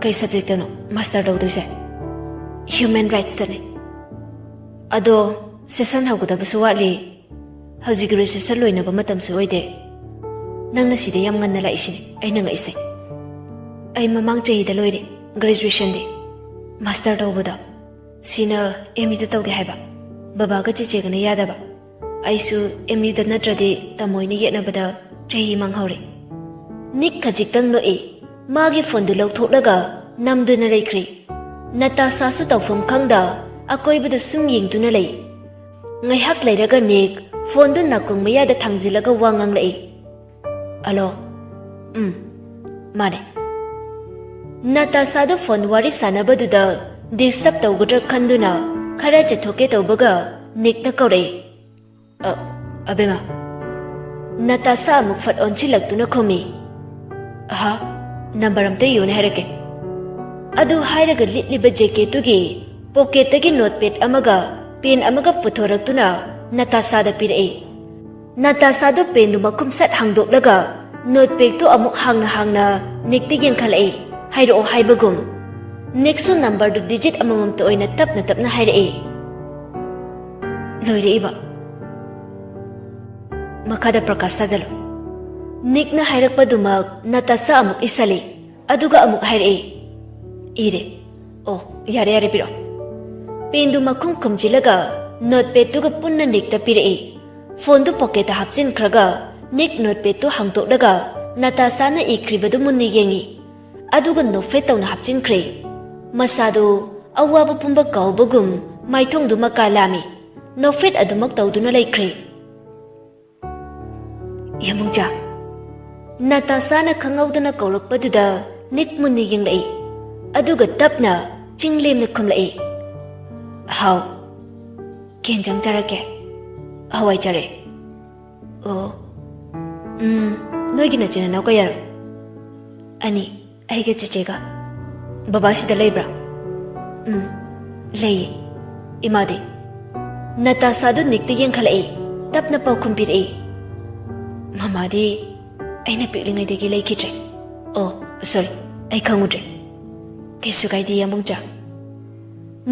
"ꯀꯩ ꯁꯕꯖꯦꯛꯇꯅꯣ ꯃꯥꯁꯇꯔ ꯇꯧꯗꯣꯏꯁꯦ?" "ꯍ꯭ꯌꯨꯃꯦꯟ ꯔꯥꯏꯠꯁꯇꯅꯦ꯫" "ꯑꯗꯣ ꯁꯦꯁꯟ ꯍꯧꯒꯗꯕꯁꯨ ꯋꯥꯠꯂꯤ꯫ ꯍꯧꯖꯤꯛ ꯔꯦꯖꯤꯁꯇꯔ ꯂꯣꯏꯅꯕ ꯃꯇꯝꯁꯨ ꯑꯣꯏꯗꯦ꯫ ꯅꯪꯅ ꯁꯤꯗ ꯌꯥꯝ ꯉꯟꯅ ꯂꯥꯛꯏꯁꯤꯅꯦ ꯑꯩꯅ ꯉꯛꯏꯁꯦ꯫" "ꯑꯩ ꯃꯃꯥꯡ ꯆꯍꯤꯗ ꯂꯣꯏꯔꯦ ꯒ꯭ꯔꯦꯖꯨꯑꯦꯁꯟꯗꯤ꯫ ꯃꯥꯁꯇꯔ ꯇꯧꯕꯗ ꯁꯤꯅ ꯑꯦꯝ ꯌꯨꯗ ꯇꯧꯒꯦ ꯍꯥꯏꯕ꯫ ꯕꯕꯥꯒ ꯆꯦꯆꯦꯒꯅ ꯌꯥꯗꯕ꯫ ꯑꯩꯁꯨ ꯑꯦꯝ ꯌꯨꯗ ꯅꯠꯇ꯭ꯔꯗꯤ ꯇꯝꯃꯣꯏꯅ ꯌꯦꯠꯅꯕꯗ ꯆꯍꯤ ꯃꯥꯡꯍꯧꯔꯦ꯫" ꯅꯤꯛ ꯈꯖꯤꯛꯇꯪ ꯅꯣꯛꯏ꯫ ꯃꯥꯒꯤ ꯐꯣꯟꯗꯨ ꯂꯧꯊꯣꯛꯂꯒ ꯅꯝꯗꯨꯅ ꯂꯩꯈ꯭ꯔꯦ꯫ ꯅꯇꯥꯁꯥꯁꯨ ꯇꯧꯐꯝ ꯈꯪꯗ ꯑꯀꯣꯏꯕꯗ ꯁꯨꯝ ꯌꯦꯡꯗꯨꯅ ꯂꯩ꯫ ꯉꯥꯏꯍꯥꯛ ꯂꯩꯔꯒ ꯅꯤꯛ ꯐꯣꯟꯗꯨ ꯅꯥꯀꯣꯡ ꯃꯌꯥꯗ ꯊꯥꯡꯖꯤꯜꯂꯒ ꯋꯥ ꯉꯥꯡꯂꯛꯏ, "ꯑꯂꯣ? ꯎꯝ, ꯃꯥꯅꯦ꯫" ꯅꯇꯥꯁꯥꯗꯨ ꯐꯣꯟ ꯋꯥꯔꯤ ꯁꯥꯟꯅꯕꯗꯨꯗ ꯗꯤꯁꯇꯔꯕ ꯇꯧꯒꯗ꯭ꯔꯥ ꯈꯟꯗꯨꯅ ꯈꯔ ꯆꯠꯊꯣꯛꯀꯦ ꯇꯧꯕꯒ ꯅꯤꯛꯅ ꯀꯧꯔꯛꯏ, "ꯑ, ꯑꯕꯦꯝꯃ꯫" ꯅꯇꯥꯁꯥ ꯑꯃꯨꯛ ꯐꯠ ꯑꯣꯟꯁꯤꯜꯂꯛꯇꯨꯅ ꯈꯨꯝꯃꯤ, "ꯑꯍꯥ, ꯅꯝꯕꯔ ꯑꯝꯇ ꯌꯦꯡꯉꯨꯅꯦ ꯍꯥꯏꯔꯛꯀꯦ꯫" ꯑꯗꯨ ꯍꯥꯏꯔꯒ ꯂꯤꯠꯂꯤꯕ ꯖꯦꯀꯦꯠꯇꯨꯒꯤ ꯄꯣꯀꯦꯠꯇꯒꯤ ꯅꯣꯠꯄꯦꯗ ꯑꯃꯒ ꯄꯦꯟ ꯑꯃꯒ ꯄꯨꯊꯣꯔꯛꯇꯨꯅ ꯅꯇꯥꯁꯥꯗ ꯄꯤꯔꯛꯏ꯫ ꯅꯇꯥꯁꯥꯗꯨ ꯄꯦꯟꯗꯨ ꯃꯈꯨꯝ ꯁꯠ ꯍꯥꯡꯗꯣꯛꯂꯒ ꯅꯣꯠꯄꯦꯗꯇꯨ ꯑꯃꯨꯛ ꯍꯥꯡꯅ ꯍꯥꯡꯅ ꯅꯤꯛꯇ ꯌꯦꯡꯈꯠꯂꯛꯏ, ꯍꯥꯏꯔꯛꯑꯣ ꯍꯥꯏꯕꯒꯨꯝ꯫ ꯅꯤꯛꯁꯨ ꯅꯝꯕꯔꯗꯨ ꯗꯤꯖꯤꯠ ꯑꯃꯃꯝꯇ ꯑꯣꯏꯅ ꯇꯞꯅ ꯇꯞꯅ ꯍꯥꯏꯔꯛꯏ꯫ ꯂꯣꯏꯔꯛꯏꯕ꯫ ꯃꯈꯥꯗ ꯄ꯭ꯔꯀꯥꯁ ꯊꯥꯖꯜꯂꯨ꯫ ꯅꯤꯛꯅ ꯍꯥꯏꯔꯛꯄꯗꯨꯃꯛ ꯅꯇꯥꯁꯥ ꯑꯃꯨꯛ ꯏꯁꯜꯂꯤ, ꯑꯗꯨꯒ ꯑꯃꯨꯛ ꯍꯥꯏꯔꯛꯏ, "ꯏꯔꯦ꯫ ꯑꯣ, ꯌꯥꯔꯦ, ꯌꯥꯔꯦ, ꯄꯤꯔꯛꯑꯣ꯫" ꯄꯦꯟꯗꯨ ꯃꯈꯨꯝ ꯈꯨꯝꯖꯤꯜꯂꯒ ꯅꯣꯠꯄꯦꯗꯇꯨꯒ ꯄꯨꯟꯅ ꯅꯤꯛꯇ ꯄꯤꯔꯛꯏ꯫ ꯐꯣꯟꯗꯨ ꯄꯣꯀꯦꯠꯇ ꯍꯥꯞꯆꯤꯟꯈ꯭ꯔꯒ ꯅꯤꯛ ꯅꯣꯠꯄꯦꯗꯇꯨ ꯍꯥꯡꯗꯣꯛꯂꯒ ꯅꯥꯇꯥꯁꯥꯅ ꯏꯈ꯭ꯔꯤꯕꯗꯨ ꯃꯨꯟꯅ ꯌꯦꯡꯉꯤ꯫ ꯑꯗꯨꯒ ꯅꯣꯛꯐꯦꯠ ꯇꯧꯅ ꯍꯥꯞꯆꯤꯟꯈ꯭ꯔꯦ꯫ ꯃꯁꯥꯗꯨ ꯑꯋꯥꯕ ꯄꯨꯝꯕ ꯀꯥꯎꯕꯒꯨꯝ ꯃꯥꯏꯊꯣꯡꯗꯨ ꯃꯀꯥ ꯂꯥꯝꯃꯤ꯫ ꯅꯣꯛꯐꯦꯠ ꯑꯗꯨꯃꯛ ꯇꯧꯗꯨꯅ ꯂꯩꯈ꯭ꯔꯦ꯫ "ꯌꯥꯃꯨꯡꯆꯥ!" ꯅꯥꯇꯥꯁꯥꯅ ꯈꯪꯍꯧꯗꯅ ꯀꯧꯔꯛꯄꯗꯨꯗ ꯅꯤꯛ ꯃꯨꯟꯅ ꯌꯦꯡꯂꯛꯏ꯫ ꯑꯗꯨꯒ ꯇꯞꯅ ꯆꯤꯡꯂꯦꯝꯅ ꯈꯨꯝꯂꯛꯏ꯫ "ꯍꯥꯎ꯫ ꯀꯦꯟꯖꯥꯡ ꯆꯥꯔꯛꯀꯦ?" "ꯍꯋꯥꯏ ꯆꯥꯔꯦ꯫" "ꯑꯣ꯫ ꯎꯝ, ꯅꯣꯏꯒꯤ ꯅꯆꯤꯟ ꯅꯅꯥꯎ ꯀꯌꯥꯅꯣ?" "ꯑꯅꯤ, ꯑꯩꯒ ꯆꯦꯆꯦꯒ꯫" "ꯕꯕꯥ ꯁꯤꯗ ꯂꯩꯕ꯭ꯔꯥ?" "ꯎꯝ, ꯂꯩꯌꯦ꯫" "ꯏꯃꯥꯗꯤ?" ꯅꯥꯇꯥꯁꯥꯗꯨ ꯅꯤꯛꯇ ꯌꯦꯡꯈꯠꯂꯛꯏ꯫ ꯇꯞꯅ ꯄꯥꯎꯈꯨꯝ ꯄꯤꯔꯛꯏ꯫ "ꯃꯃꯥꯗꯤ ꯑꯩꯅ ꯄꯤꯛꯂꯤꯉꯩꯗꯒꯤ ꯂꯩꯈꯤꯗ꯭ꯔꯦ꯫" "ꯑꯣ, ꯁꯣꯔꯤ, ꯑꯩ ꯈꯪꯉꯨꯗ꯭ꯔꯦ꯫" "ꯀꯩꯁꯨ ꯀꯥꯏꯗꯦ, ꯌꯥꯃꯨꯡꯆꯥ꯫"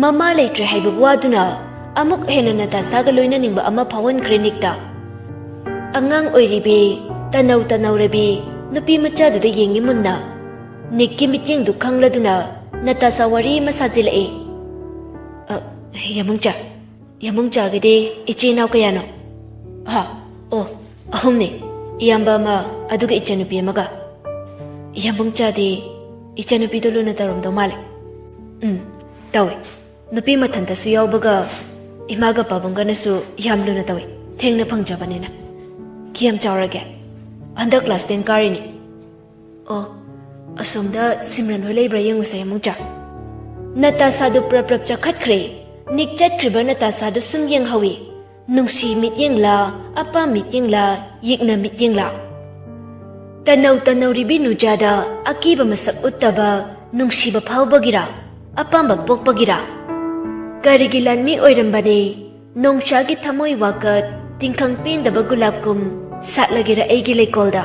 ꯃꯃꯥ ꯂꯩꯇ꯭ꯔꯦ ꯍꯥꯏꯕ ꯋꯥꯗꯨꯅ ꯑꯃꯨꯛ ꯍꯦꯟꯅ ꯅꯥꯇꯥꯁꯥꯒ ꯂꯣꯏꯅꯅꯤꯡꯕ ꯑꯃ ꯐꯥꯎꯍꯟꯈ꯭ꯔꯦ ꯅꯤꯛꯇ꯫ ꯑꯉꯥꯡ ꯑꯣꯏꯔꯤꯕꯤ, ꯇꯅꯧ ꯇꯅꯧꯔꯕꯤ ꯅꯨꯄꯤ ꯃꯆꯥꯗꯨꯗ ꯌꯦꯡꯉꯤ ꯃꯨꯟꯅ꯫ ꯅꯤꯛꯀꯤ ꯃꯤꯠꯌꯦꯡꯗꯨ ꯈꯪꯂꯗꯨꯅ ꯅꯥꯇꯥꯁꯥ ꯋꯥꯔꯤ ꯑꯃ ꯁꯥꯖꯤꯜꯂꯛꯏ꯫ "ꯑ, ꯌꯥꯃꯨꯡꯆꯥ, ꯌꯥꯃꯨꯡꯆꯥꯒꯤꯗꯤ ꯏꯆꯦ ꯏꯅꯥꯎ ꯀꯌꯥꯅꯣ?" "ꯍꯥ? ꯑꯣ, ꯑꯍꯨꯝꯅꯤ꯫ ꯏꯌꯥꯝꯕ ꯑꯃ, ꯑꯗꯨꯒ ꯏꯆꯟꯅꯨꯄꯤ ꯑꯃꯒ꯫" "ꯌꯥꯃꯨꯡꯆꯥꯗꯤ ꯏꯆꯟꯅꯨꯄꯤꯗꯣ ꯂꯨꯅ ꯇꯧꯔꯝꯗꯧ ꯃꯥꯜꯂꯦ꯫" "ꯎꯝ, ꯇꯧꯏ꯫ ꯅꯨꯄꯤ ꯃꯊꯟꯇꯁꯨ ꯌꯥꯎꯕꯒ ꯏꯃꯥꯒ ꯄꯥꯕꯨꯡꯒꯅꯁꯨ ꯌꯥꯝ ꯂꯨꯅ ꯇꯧꯏ, ꯊꯦꯡꯅ ꯐꯪꯖꯕꯅꯤꯅ꯫" "ꯀꯌꯥꯝ ꯆꯥꯎꯔꯒꯦ?" "ꯍꯟꯗꯛ class ten ꯀꯥꯔꯤꯅꯤ꯫" "ꯑꯣ, ꯑꯁꯣꯝꯗ ꯁꯤꯝꯔꯟ ꯍꯣꯏ ꯂꯩꯕ꯭ꯔꯥ ꯌꯦꯡꯉꯨꯁꯦ, ꯌꯥꯃꯨꯡꯆꯥ꯫" ꯅꯥꯇꯥꯁꯥꯗꯨ ꯄ꯭ꯔꯞ ꯄ꯭ꯔꯞ ꯆꯈꯠꯈ꯭ꯔꯦ꯫ ꯅꯤꯛ ꯆꯠꯈ꯭ꯔꯤꯕ ꯅꯥꯇꯥꯁꯥꯗꯨ ꯁꯨꯝ ꯌꯦꯡꯍꯧꯏ꯫ ꯅꯨꯡꯁꯤ ꯃꯤꯠꯌꯦꯡꯂꯥ, ꯑꯄꯥꯝ ꯃꯤꯠꯌꯦꯡꯂꯥ, ꯌꯦꯛꯅ ꯃꯤꯠꯌꯦꯡꯂꯥ? ꯇꯅꯧ ꯇꯅꯧꯔꯤꯕꯤ ꯅꯨꯖꯥꯗ ꯑꯀꯤꯕ ꯃꯁꯛ ꯎꯠꯇꯕ ꯅꯨꯡꯁꯤꯕ ꯐꯥꯎꯕꯒꯤꯔꯥ, ꯑꯄꯥꯝꯕ ꯄꯣꯛꯄꯒꯤꯔꯥ? ꯀꯔꯤꯒꯤ ꯂꯥꯟꯃꯤ ꯑꯣꯏꯔꯝꯕꯅꯤ? ꯅꯣꯡꯁꯥꯒꯤ ꯊꯃꯣꯏ ꯋꯥꯀꯠ, ꯇꯤꯡꯈꯪ ꯄꯦꯟꯗꯕ ꯒꯨꯂꯥꯞꯀꯨꯝ ꯁꯥꯠꯂꯒꯦꯔꯥ ꯑꯩꯒꯤ ꯂꯩꯀꯣꯜꯗ?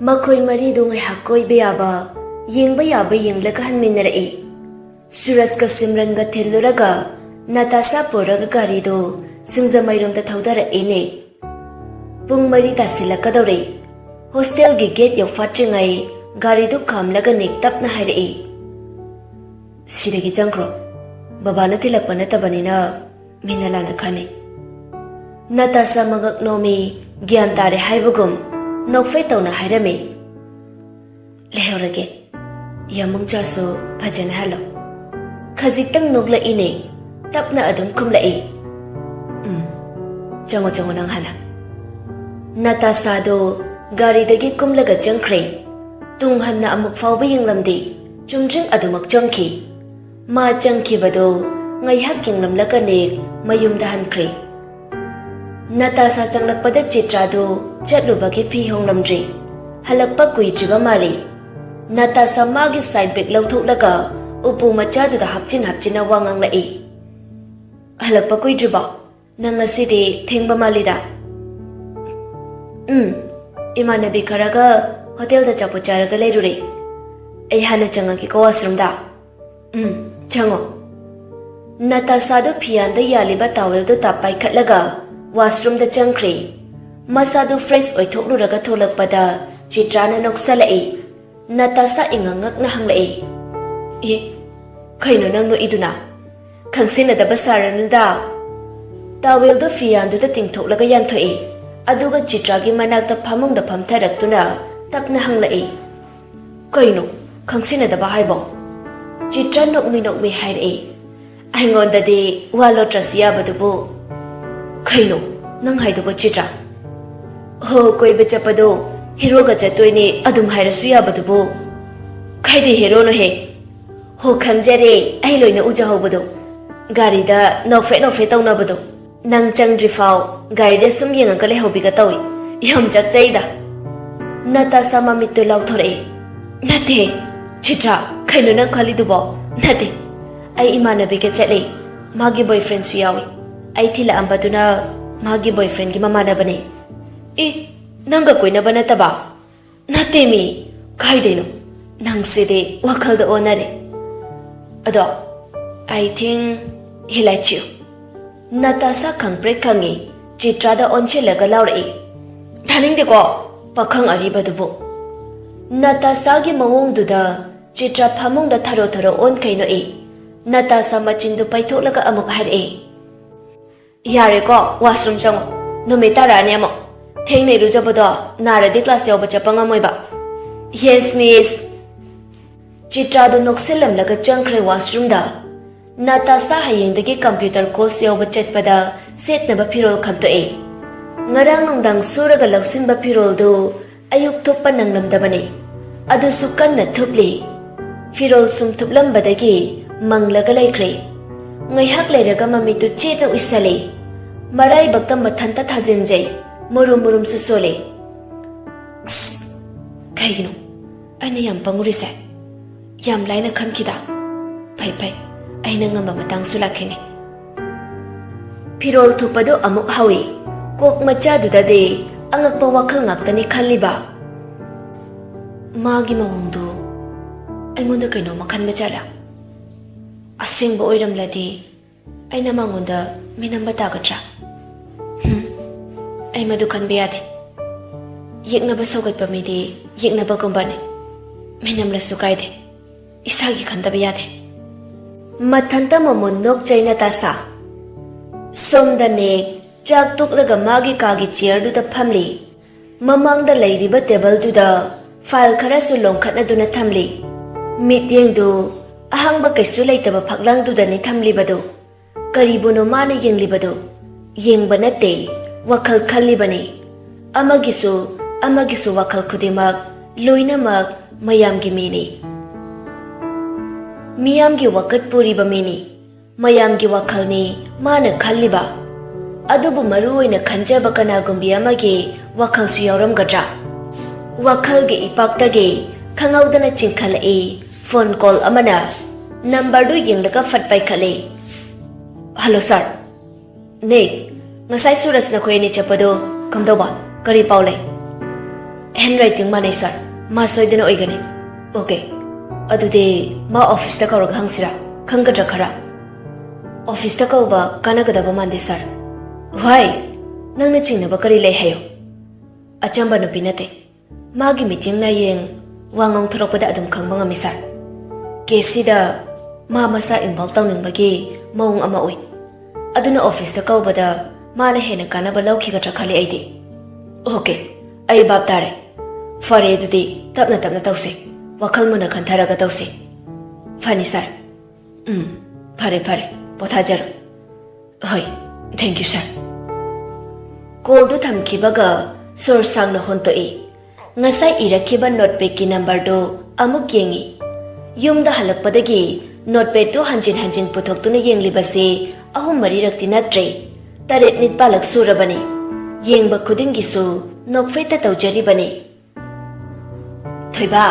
ꯃꯈꯣꯏ ꯃꯔꯤꯗꯨ ꯉꯥꯏꯍꯥꯛ ꯀꯣꯏꯕ ꯌꯥꯕ, ꯌꯦꯡꯕ ꯌꯥꯕ ꯌꯦꯡꯂꯒ ꯍꯟꯃꯤꯟꯅꯔꯛꯏ꯫ ꯁꯨꯔꯖꯀ ꯁꯤꯝꯔꯟꯒ ꯊꯤꯜꯂꯨꯔꯒ ꯅꯥꯇꯥꯁꯥ ꯄꯨꯔꯒ ꯒꯥꯔꯤꯗꯨ ꯁꯤꯡꯖꯃꯩꯔꯣꯝꯗ ꯊꯧꯗꯔꯛꯏꯅꯦ꯫ ꯄꯨꯡ ꯃꯔꯤ ꯇꯥꯁꯤꯜꯂꯛꯀꯗꯧꯔꯦ꯫ ꯍꯣꯁꯇꯦꯜꯒꯤ ꯒꯦꯠ ꯌꯧꯐꯥꯠꯇ꯭ꯔꯤꯉꯩ ꯒꯥꯔꯤꯗꯨ ꯈꯥꯝꯂꯒ ꯅꯤꯛ ꯇꯞꯅ ꯍꯥꯏꯔꯛꯏ, "ꯁꯤꯗꯒꯤ ꯆꯪꯈ꯭ꯔꯣ꯫ ꯕꯕꯥꯅ ꯊꯤꯜꯂꯛꯄ ꯅꯠꯇꯕꯅꯤꯅ ꯃꯤꯅ ꯂꯥꯟꯅ ꯈꯟꯅꯤ꯫" ꯅꯇꯥꯁꯥ ꯃꯉꯛ ꯅꯣꯝꯃꯤ꯫ ꯒ꯭ꯌꯥꯟ ꯇꯥꯔꯦ ꯍꯥꯏꯕꯒꯨꯝ ꯅꯣꯛꯐꯦꯠ ꯇꯧꯅ ꯍꯥꯏꯔꯝꯃꯤ, "ꯂꯩꯍꯧꯔꯒꯦ꯫ ꯌꯥꯃꯨꯡꯆꯥꯁꯨ ꯐꯖꯅ ꯍꯜꯂꯣ꯫" ꯈꯖꯤꯛꯇꯪ ꯅꯣꯛꯂꯛꯏꯅꯦ꯫ ꯇꯞꯅ ꯑꯗꯨꯝ ꯈꯨꯝꯂꯛꯏ, "ꯎꯝ, ꯆꯪꯉꯣ, ꯆꯪꯉꯣ, ꯅꯪ ꯍꯥꯟꯅ꯫" ꯅꯇꯥꯁꯥꯗꯣ ꯒꯥꯔꯤꯗꯒꯤ ꯀꯨꯝꯂꯒ ꯆꯪꯈ꯭ꯔꯦ꯫ ꯇꯨꯡ ꯍꯟꯅ ꯑꯃꯨꯛ ꯐꯥꯎꯕ ꯌꯦꯡꯂꯝꯗꯦ꯫ ꯆꯨꯝꯗ꯭ꯔꯤꯡ ꯑꯗꯨꯃꯛ ꯆꯪꯈꯤ꯫ ꯃꯥ ꯆꯪꯈꯤꯕꯗꯨ ꯉꯥꯏꯍꯥꯛ ꯌꯦꯡꯂꯝꯂꯒꯅꯦ ꯃꯌꯨꯝꯗ ꯍꯟꯈ꯭ꯔꯦ꯫ ꯅꯇꯥꯁꯥ ꯆꯪꯂꯛꯄꯗ ꯆꯤꯇ꯭ꯔꯥꯗꯨ ꯆꯠꯂꯨꯕꯒꯤ ꯐꯤ ꯍꯣꯡꯂꯝꯗ꯭ꯔꯤ꯫ ꯍꯜꯂꯛꯄ ꯀꯨꯏꯗ꯭ꯔꯤꯕ ꯃꯥꯜꯂꯤ꯫ ꯅꯇꯥꯁꯥ ꯃꯥꯒꯤ ꯁꯥꯏꯠ ꯕꯦꯒ ꯂꯧꯊꯣꯛꯂꯒ ꯎꯄꯨ ꯃꯆꯥꯗꯨꯗ ꯍꯥꯞꯆꯤꯟ ꯍꯥꯞꯆꯤꯟꯅ ꯋꯥ ꯉꯥꯡꯂꯛꯏ, "ꯍꯜꯂꯛꯄ ꯀꯨꯏꯗ꯭ꯔꯤꯕꯣ? ꯅꯪ ꯉꯁꯤꯗꯤ ꯊꯦꯡꯕ ꯃꯥꯜꯂꯤꯗ꯫" "ꯎꯝ, ꯏꯃꯥꯟꯅꯕꯤ ꯈꯔꯒ ꯍꯣꯇꯦꯜꯗ ꯑꯆꯥꯄꯣꯠ ꯆꯥꯔꯒ ꯂꯩꯔꯨꯔꯦ꯫ ꯑꯩ ꯍꯥꯟꯅ ꯆꯪꯉꯒꯦꯀꯣ ꯋꯥꯁꯔꯨꯝꯗ꯫" "ꯎꯝ, ꯆꯪꯉꯣ꯫" ꯅꯇꯥꯁꯥꯗꯨ ꯐꯤꯌꯥꯟꯗ ꯌꯥꯜꯂꯤꯕ ꯇꯥꯋꯦꯜꯗꯨ ꯇꯞ ꯄꯥꯏꯈꯠꯂꯒ ꯋꯥꯁꯔꯨꯝꯗ ꯆꯪꯈ꯭ꯔꯦ꯫ ꯃꯁꯥꯗꯨ ꯐ꯭ꯔꯦꯁ ꯑꯣꯏꯊꯣꯛꯂꯨꯔꯒ ꯊꯣꯛꯂꯛꯄꯗ ꯆꯤꯇ꯭ꯔꯥꯅ ꯅꯣꯛꯁꯜꯂꯛꯏ꯫ ꯅꯇꯥꯁꯥ ꯏꯉꯛ ꯉꯛꯅ ꯍꯪꯂꯛꯏ, "ꯑꯦ, ꯀꯩꯅꯣ ꯅꯪ ꯅꯣꯛꯏꯗꯨꯅ? ꯈꯪꯁꯤꯟꯅꯗꯕ ꯁꯥꯔꯅꯨꯗ꯫" ꯇꯥꯋꯦꯜꯗꯨ ꯐꯤꯌꯥꯟꯗꯨꯗ ꯇꯤꯡꯊꯣꯛꯂꯒ ꯌꯥꯟꯊꯣꯛꯏ꯫ ꯑꯗꯨꯒ ꯆꯤꯇ꯭ꯔꯥꯒꯤ ꯃꯅꯥꯛꯇ ꯐꯃꯨꯡꯗ ꯐꯝꯊꯔꯛꯇꯨꯅ ꯇꯞꯅ ꯍꯪꯂꯛꯏ, "ꯀꯩꯅꯣ ꯈꯪꯁꯤꯟꯅꯗꯕ ꯍꯥꯏꯕꯣ?" ꯆꯤꯇ꯭ꯔ ꯅꯣꯛꯃꯤ ꯅꯣꯛꯃꯤ ꯍꯥꯏꯔꯛꯏ, "ꯑꯩꯉꯣꯟꯗꯗꯤ ꯋꯥ ꯂꯣꯠꯇ꯭ꯔꯁꯨ ꯌꯥꯕꯗꯨꯕꯨ꯫" "ꯀꯩꯅꯣ ꯅꯪ ꯍꯥꯏꯗꯨꯕꯨ, ꯆꯤꯇ꯭ꯔꯥ?" "ꯍꯣ, ꯀꯣꯏꯕ ꯆꯠꯄꯗꯣ ꯍꯦꯔꯣꯒ ꯆꯠꯇꯣꯏꯅꯦ ꯑꯗꯨꯝ ꯍꯥꯏꯔꯁꯨ ꯌꯥꯕꯗꯨꯕꯨ꯫" "ꯀꯥꯏꯗꯩ ꯍꯦꯔꯣꯅꯣꯍꯦ?" "ꯍꯣ, ꯈꯪꯖꯔꯦ, ꯑꯩ ꯂꯣꯏꯅ ꯎꯖꯍꯧꯕꯗꯣ, ꯒꯥꯔꯤꯗ ꯅꯣꯛꯐꯦꯠ ꯅꯣꯛꯐꯦꯠ ꯇꯧꯅꯕꯗꯣ꯫ ꯅꯪ ꯆꯪꯗ꯭ꯔꯤꯐꯥꯎ ꯒꯥꯔꯤꯗ ꯁꯨꯝ ꯌꯦꯡꯉꯒ ꯂꯩꯍꯧꯕꯤꯒ ꯇꯧꯏ꯫ ꯌꯥꯝ ꯆꯥꯛꯆꯩꯗ꯫" ꯅꯇꯥꯁꯥ ꯃꯃꯤꯠꯇꯨ ꯂꯥꯎꯊꯣꯔꯛꯏ, "ꯅꯠꯇꯦ, ꯆꯤꯇ꯭ꯔꯥ, ꯀꯩꯅꯣ ꯅꯪ ꯈꯜꯂꯤꯗꯨꯕꯣ? ꯅꯠꯇꯦ, ꯑꯩ ꯏꯃꯥꯟꯅꯕꯤꯒ ꯆꯠꯂꯦ꯫ ꯃꯥꯒꯤ ꯕꯣꯏꯐ꯭ꯔꯦꯟꯁꯨ ꯌꯥꯎꯏ꯫ ꯑꯩ ꯊꯤꯜꯂꯛꯑꯝꯕꯗꯨꯅ ꯃꯥꯒꯤ ꯕꯣꯏꯐ꯭ꯔꯦꯟꯒꯤ ꯃꯃꯥꯟꯅꯕꯅꯦ꯫" "ꯑꯦ, ꯅꯪꯒ ꯀꯣꯏꯅꯕ ꯅꯠꯇꯕ?" "ꯅꯠꯇꯦꯃꯤ, ꯀꯥꯏꯗꯩꯅꯣ? ꯅꯪꯁꯤꯗꯤ ꯋꯥꯈꯜꯗ ꯑꯣꯟꯅꯔꯦ꯫ ꯑꯗꯣ, I think he likes you." ꯅꯇꯥꯁꯥ ꯈꯪꯄ꯭ꯔꯦꯛ ꯈꯪꯉꯤ꯫ ꯆꯤꯇ꯭ꯔꯥꯗ ꯑꯣꯟꯁꯤꯜꯂꯒ ꯂꯥꯎꯔꯛꯏ, "ꯇꯥꯅꯤꯡꯗꯦꯀꯣ, ꯄꯥꯈꯪ ꯑꯔꯤꯕꯗꯨꯕꯨ!" ꯅꯇꯥꯁꯥꯒꯤ ꯃꯑꯣꯡꯗꯨꯗ ꯆꯤꯇ꯭ꯔꯥ ꯐꯃꯨꯡꯗ ꯊꯔꯣ ꯊꯔꯣ ꯑꯣꯟꯈꯩ ꯅꯣꯛꯏ꯫ ꯅꯇꯥꯁꯥ ꯃꯆꯤꯟꯗꯨ ꯄꯩꯊꯣꯛꯂꯒ ꯑꯃꯨꯛ ꯍꯥꯏꯔꯛꯏ, "ꯌꯥꯔꯦꯀꯣ, washroom ꯆꯪꯉꯣ꯫ ꯅꯨꯃꯤꯠ ꯇꯥꯔꯛꯑꯅꯤ ꯑꯃꯨꯛ꯫ ꯊꯦꯡꯅ ꯏꯔꯨꯖꯕꯗꯣ ꯅꯥꯔꯗꯤ class ꯌꯥꯎꯕ ꯆꯠꯄ ꯉꯝꯃꯣꯏꯕ꯫" "Yes, miss." ꯆꯤꯇ꯭ꯔꯥꯗꯨ ꯅꯣꯛꯁꯤꯜꯂꯝꯂꯒ ꯆꯪꯈ꯭ꯔꯦ washroomꯗ꯫ ꯅꯇꯥꯁꯥ ꯍꯌꯦꯡꯗꯒꯤ computer course ꯌꯥꯎꯕ ꯆꯠꯄꯗ ꯁꯦꯠꯅꯕ ꯐꯤꯔꯣꯜ ꯈꯟꯗꯣꯛꯏ꯫ ꯉꯔꯥꯡ ꯅꯨꯡꯗꯥꯡ ꯁꯨꯔꯒ ꯂꯧꯁꯤꯟꯕ ꯐꯤꯔꯣꯜꯗꯨ ꯑꯌꯨꯛ ꯊꯨꯞꯄ ꯅꯪꯂꯝꯗꯕꯅꯤ꯫ ꯑꯗꯨꯁꯨ ꯀꯟꯅ ꯊꯨꯞꯂꯤ꯫ ꯐꯤꯔꯣꯜ ꯁꯨꯝ ꯊꯨꯞꯂꯝꯕꯗꯒꯤ ꯃꯪꯂꯒ ꯂꯩꯈ꯭ꯔꯦ꯫ ꯉꯥꯏꯍꯥꯛ ꯂꯩꯔꯒ ꯃꯃꯤꯠꯇꯨ ꯆꯦꯠꯅ ꯎꯏꯁꯜꯂꯦ꯫ ꯃꯔꯥꯏꯕꯛꯇ ꯃꯊꯟꯇ ꯊꯥꯖꯤꯟꯖꯩ꯫ ꯃꯨꯔꯨꯝ ꯃꯨꯔꯨꯝꯁꯨ ꯁꯣꯜꯂꯦ꯫ ꯑꯁ! ꯀꯩꯒꯤꯅꯣ ꯑꯩꯅ ꯌꯥꯝ ꯄꯪꯉꯨꯔꯤꯁꯦ? ꯌꯥꯝ ꯂꯥꯏꯅ ꯈꯟꯈꯤꯗ꯫ ꯐꯩ, ꯐꯩ, ꯑꯩꯅ ꯉꯝꯕ ꯃꯇꯥꯡꯁꯨ ꯂꯥꯛꯈꯤꯅꯤ꯫ ꯐꯤꯔꯣꯜ ꯊꯨꯞꯄꯗꯨ ꯑꯃꯨꯛ ꯍꯧꯏ꯫ ꯀꯣꯛ ꯃꯆꯥꯗꯨꯗꯗꯤ ꯑꯉꯛꯄ ꯋꯥꯈꯜ ꯉꯥꯛꯇꯅꯤ ꯈꯜꯂꯤꯕ꯫ ꯃꯥꯒꯤ ꯃꯑꯣꯡꯗꯨ ꯑꯩꯉꯣꯟꯗ ꯀꯩꯅꯣꯝꯃ ꯈꯟꯕ ꯖꯥꯠꯂꯥ? ꯑꯁꯦꯡꯕ ꯑꯣꯏꯔꯝꯂꯗꯤ ꯑꯩꯅ ꯃꯉꯣꯟꯗ ꯃꯤꯅꯝꯕ ꯇꯥꯒꯗ꯭ꯔꯥ? ꯍꯨꯝ, ꯑꯩ ꯃꯗꯨ ꯈꯟꯕ ꯌꯥꯗꯦ꯫ ꯌꯦꯛꯅꯕ ꯁꯧꯒꯠꯄ ꯃꯤꯗꯤ ꯌꯦꯛꯅꯕꯒꯨꯝꯕꯅꯤ꯫ ꯃꯤꯅꯝꯂꯁꯨ ꯀꯥꯏꯗꯦ꯫ ꯏꯁꯥꯒꯤ ꯈꯟꯗꯕ ꯌꯥꯗꯦ꯫ ꯃꯊꯟꯇ ꯃꯃꯣꯟ ꯅꯣꯛꯆꯩ ꯅꯇꯥꯁꯥ꯫ ꯁꯣꯝꯗꯅꯦ, ꯆꯥꯛ ꯇꯣꯛꯂꯒ ꯃꯥꯒꯤ ꯀꯥꯒꯤ chairꯗꯨꯗ ꯐꯝꯂꯤ꯫ ꯃꯃꯥꯡꯗ ꯂꯩꯔꯤꯕ tableꯗꯨꯗ file ꯈꯔꯁꯨ ꯂꯣꯡꯈꯠꯅꯗꯨꯅ ꯊꯝꯂꯤ꯫ ꯃꯤꯠꯌꯦꯡꯗꯨ ꯑꯍꯥꯡꯕ ꯀꯩꯁꯨ ꯂꯩꯇꯕ ꯐꯛꯂꯥꯡꯗꯨꯗꯅꯤ ꯊꯝꯂꯤꯕꯗꯨ꯫ ꯀꯔꯤꯕꯨꯅꯣ ꯃꯥꯅ ꯌꯦꯡꯂꯤꯕꯗꯨ? ꯌꯦꯡꯕ ꯅꯠꯇꯦ, ꯋꯥꯈꯜ ꯈꯜꯂꯤꯕꯅꯤ꯫ ꯑꯃꯒꯤꯁꯨ, ꯑꯃꯒꯤꯁꯨ ꯋꯥꯈꯜ ꯈꯨꯗꯤꯡꯃꯛ ꯂꯣꯏꯅꯃꯛ ꯃꯌꯥꯝꯒꯤ ꯃꯤꯅꯤ꯫ ꯃꯤꯌꯥꯝꯒꯤ ꯋꯥꯀꯠ ꯄꯨꯔꯤꯕ ꯃꯤꯅꯤ꯫ ꯃꯌꯥꯝꯒꯤ ꯋꯥꯈꯜꯅꯤ ꯃꯥꯅ ꯈꯜꯂꯤꯕ꯫ ꯑꯗꯨꯕꯨ ꯃꯔꯨ ꯑꯣꯏꯅ ꯈꯟꯖꯕ ꯀꯅꯥꯒꯨꯝꯕꯤ ꯑꯃꯒꯤ ꯋꯥꯈꯜꯁꯨ ꯌꯥꯎꯔꯝꯒꯗ꯭ꯔꯥ? ꯋꯥꯈꯜꯒꯤ ꯏꯄꯥꯛꯇꯒꯤ ꯈꯪꯍꯧꯗꯅ ꯆꯤꯡꯈꯠꯂꯛꯏ phone call ꯑꯃꯅ꯫ Numberꯗꯨ ꯌꯦꯡꯂꯒ ꯐꯠ ꯄꯥꯏꯈꯠꯂꯤ꯫ "Hello sir꯫ ꯅꯦ, ꯉꯁꯥꯏ ꯁꯨꯔꯖ ꯅꯈꯣꯏ ꯑꯅꯤ ꯆꯠꯄꯗꯣ ꯀꯝꯗꯧꯕ? ꯀꯔꯤ ꯄꯥꯎ ꯂꯩ?" "Handwriting ꯃꯥꯟꯅꯩ sir, ꯃꯥ ꯁꯣꯏꯗꯅ ꯑꯣꯏꯒꯅꯤ꯫" "Okay, ꯑꯗꯨꯗꯤ ꯃꯥ officeꯇ ꯀꯧꯔꯒ ꯍꯪꯁꯤꯔꯥ? ꯈꯪꯒꯗ꯭ꯔꯥ ꯈꯔ?" "Officeꯇ ꯀꯧꯕ ꯀꯥꯟꯅꯒꯗꯕ ꯃꯥꯟꯗꯦ sir꯫" "Why? ꯅꯪꯅ ꯆꯤꯡꯅꯕ ꯀꯔꯤ ꯂꯩ ꯍꯥꯏꯌꯨ?" "ꯑꯆꯝꯕ ꯅꯨꯄꯤ ꯅꯠꯇꯦ꯫ ꯃꯥꯒꯤ ꯃꯤꯆꯤꯡ ꯅꯥꯌꯦꯡ, ꯋꯥ ꯉꯥꯡꯊꯣꯔꯛꯄꯗ ꯑꯗꯨꯝ ꯈꯪꯕ ꯉꯝꯃꯤ sir꯫ ꯀꯦꯁꯁꯤꯗ ꯃꯥ ꯃꯁꯥ ꯏꯟꯚꯣꯜꯕ ꯇꯧꯅꯤꯡꯕꯒꯤ ꯃꯑꯣꯡ ꯑꯃ ꯎꯏ꯫ ꯑꯗꯨꯅ ꯑꯣꯐꯤꯁꯇ ꯀꯧꯕꯗ ꯃꯥꯅ ꯍꯦꯟꯅ ꯀꯥꯟꯅꯕ ꯂꯧꯈꯤꯒꯗ꯭ꯔꯥ ꯈꯜꯂꯤ ꯑꯩꯗꯤ꯫ ꯑꯣꯀꯦ, ꯑꯩ ꯚꯥꯞ ꯇꯥꯔꯦ꯫ ꯐꯔꯦ, ꯑꯗꯨꯗꯤ ꯇꯞꯅ ꯇꯞꯅ ꯇꯧꯁꯦ꯫ ꯋꯥꯈꯜ ꯃꯨꯟꯅ ꯈꯟꯊꯔꯒ ꯇꯧꯁꯦ꯫ ꯐꯅꯤ ꯁꯥꯔ꯫ ꯎꯝ, ꯐꯔꯦ ꯐꯔꯦ, ꯄꯣꯊꯥꯖꯔꯣ꯫ ꯍꯣꯏ, ꯊꯦꯡꯛ ꯌꯨ ꯁꯥꯔ꯫ ꯀꯣꯜꯗꯨ ꯊꯝꯈꯤꯕꯒ ꯁꯣꯔ ꯁꯥꯡꯅ ꯍꯣꯟꯇꯣꯛꯏ꯫ ꯉꯁꯥꯏ ꯏꯔꯛꯈꯤꯕ ꯅꯣꯠꯄꯦꯗꯀꯤ ꯅꯝꯕꯔꯗꯨ ꯑꯃꯨꯛ ꯌꯦꯡꯏ꯫ ꯌꯨꯝꯗ ꯍꯜꯂꯛꯄꯗꯒꯤ ꯅꯣꯠꯄꯦꯗꯇꯨ ꯍꯟꯖꯤꯟ ꯍꯟꯖꯤꯟ ꯄꯨꯊꯣꯛꯇꯨꯅ ꯌꯦꯡꯂꯤꯕꯁꯤ ꯑꯍꯨꯝ ꯃꯔꯤꯔꯛꯇꯤ ꯅꯠꯇ꯭ꯔꯦ, ꯇꯔꯦꯠ ꯅꯤꯄꯥꯜꯂꯛ ꯁꯨꯔꯕꯅꯤ꯫ ꯌꯦꯡꯕ ꯈꯨꯗꯤꯡꯒꯤꯁꯨ ꯅꯣꯛꯐꯦꯠꯇ ꯇꯧꯖꯔꯤꯕꯅꯤ꯫ ꯊꯣꯏꯕ,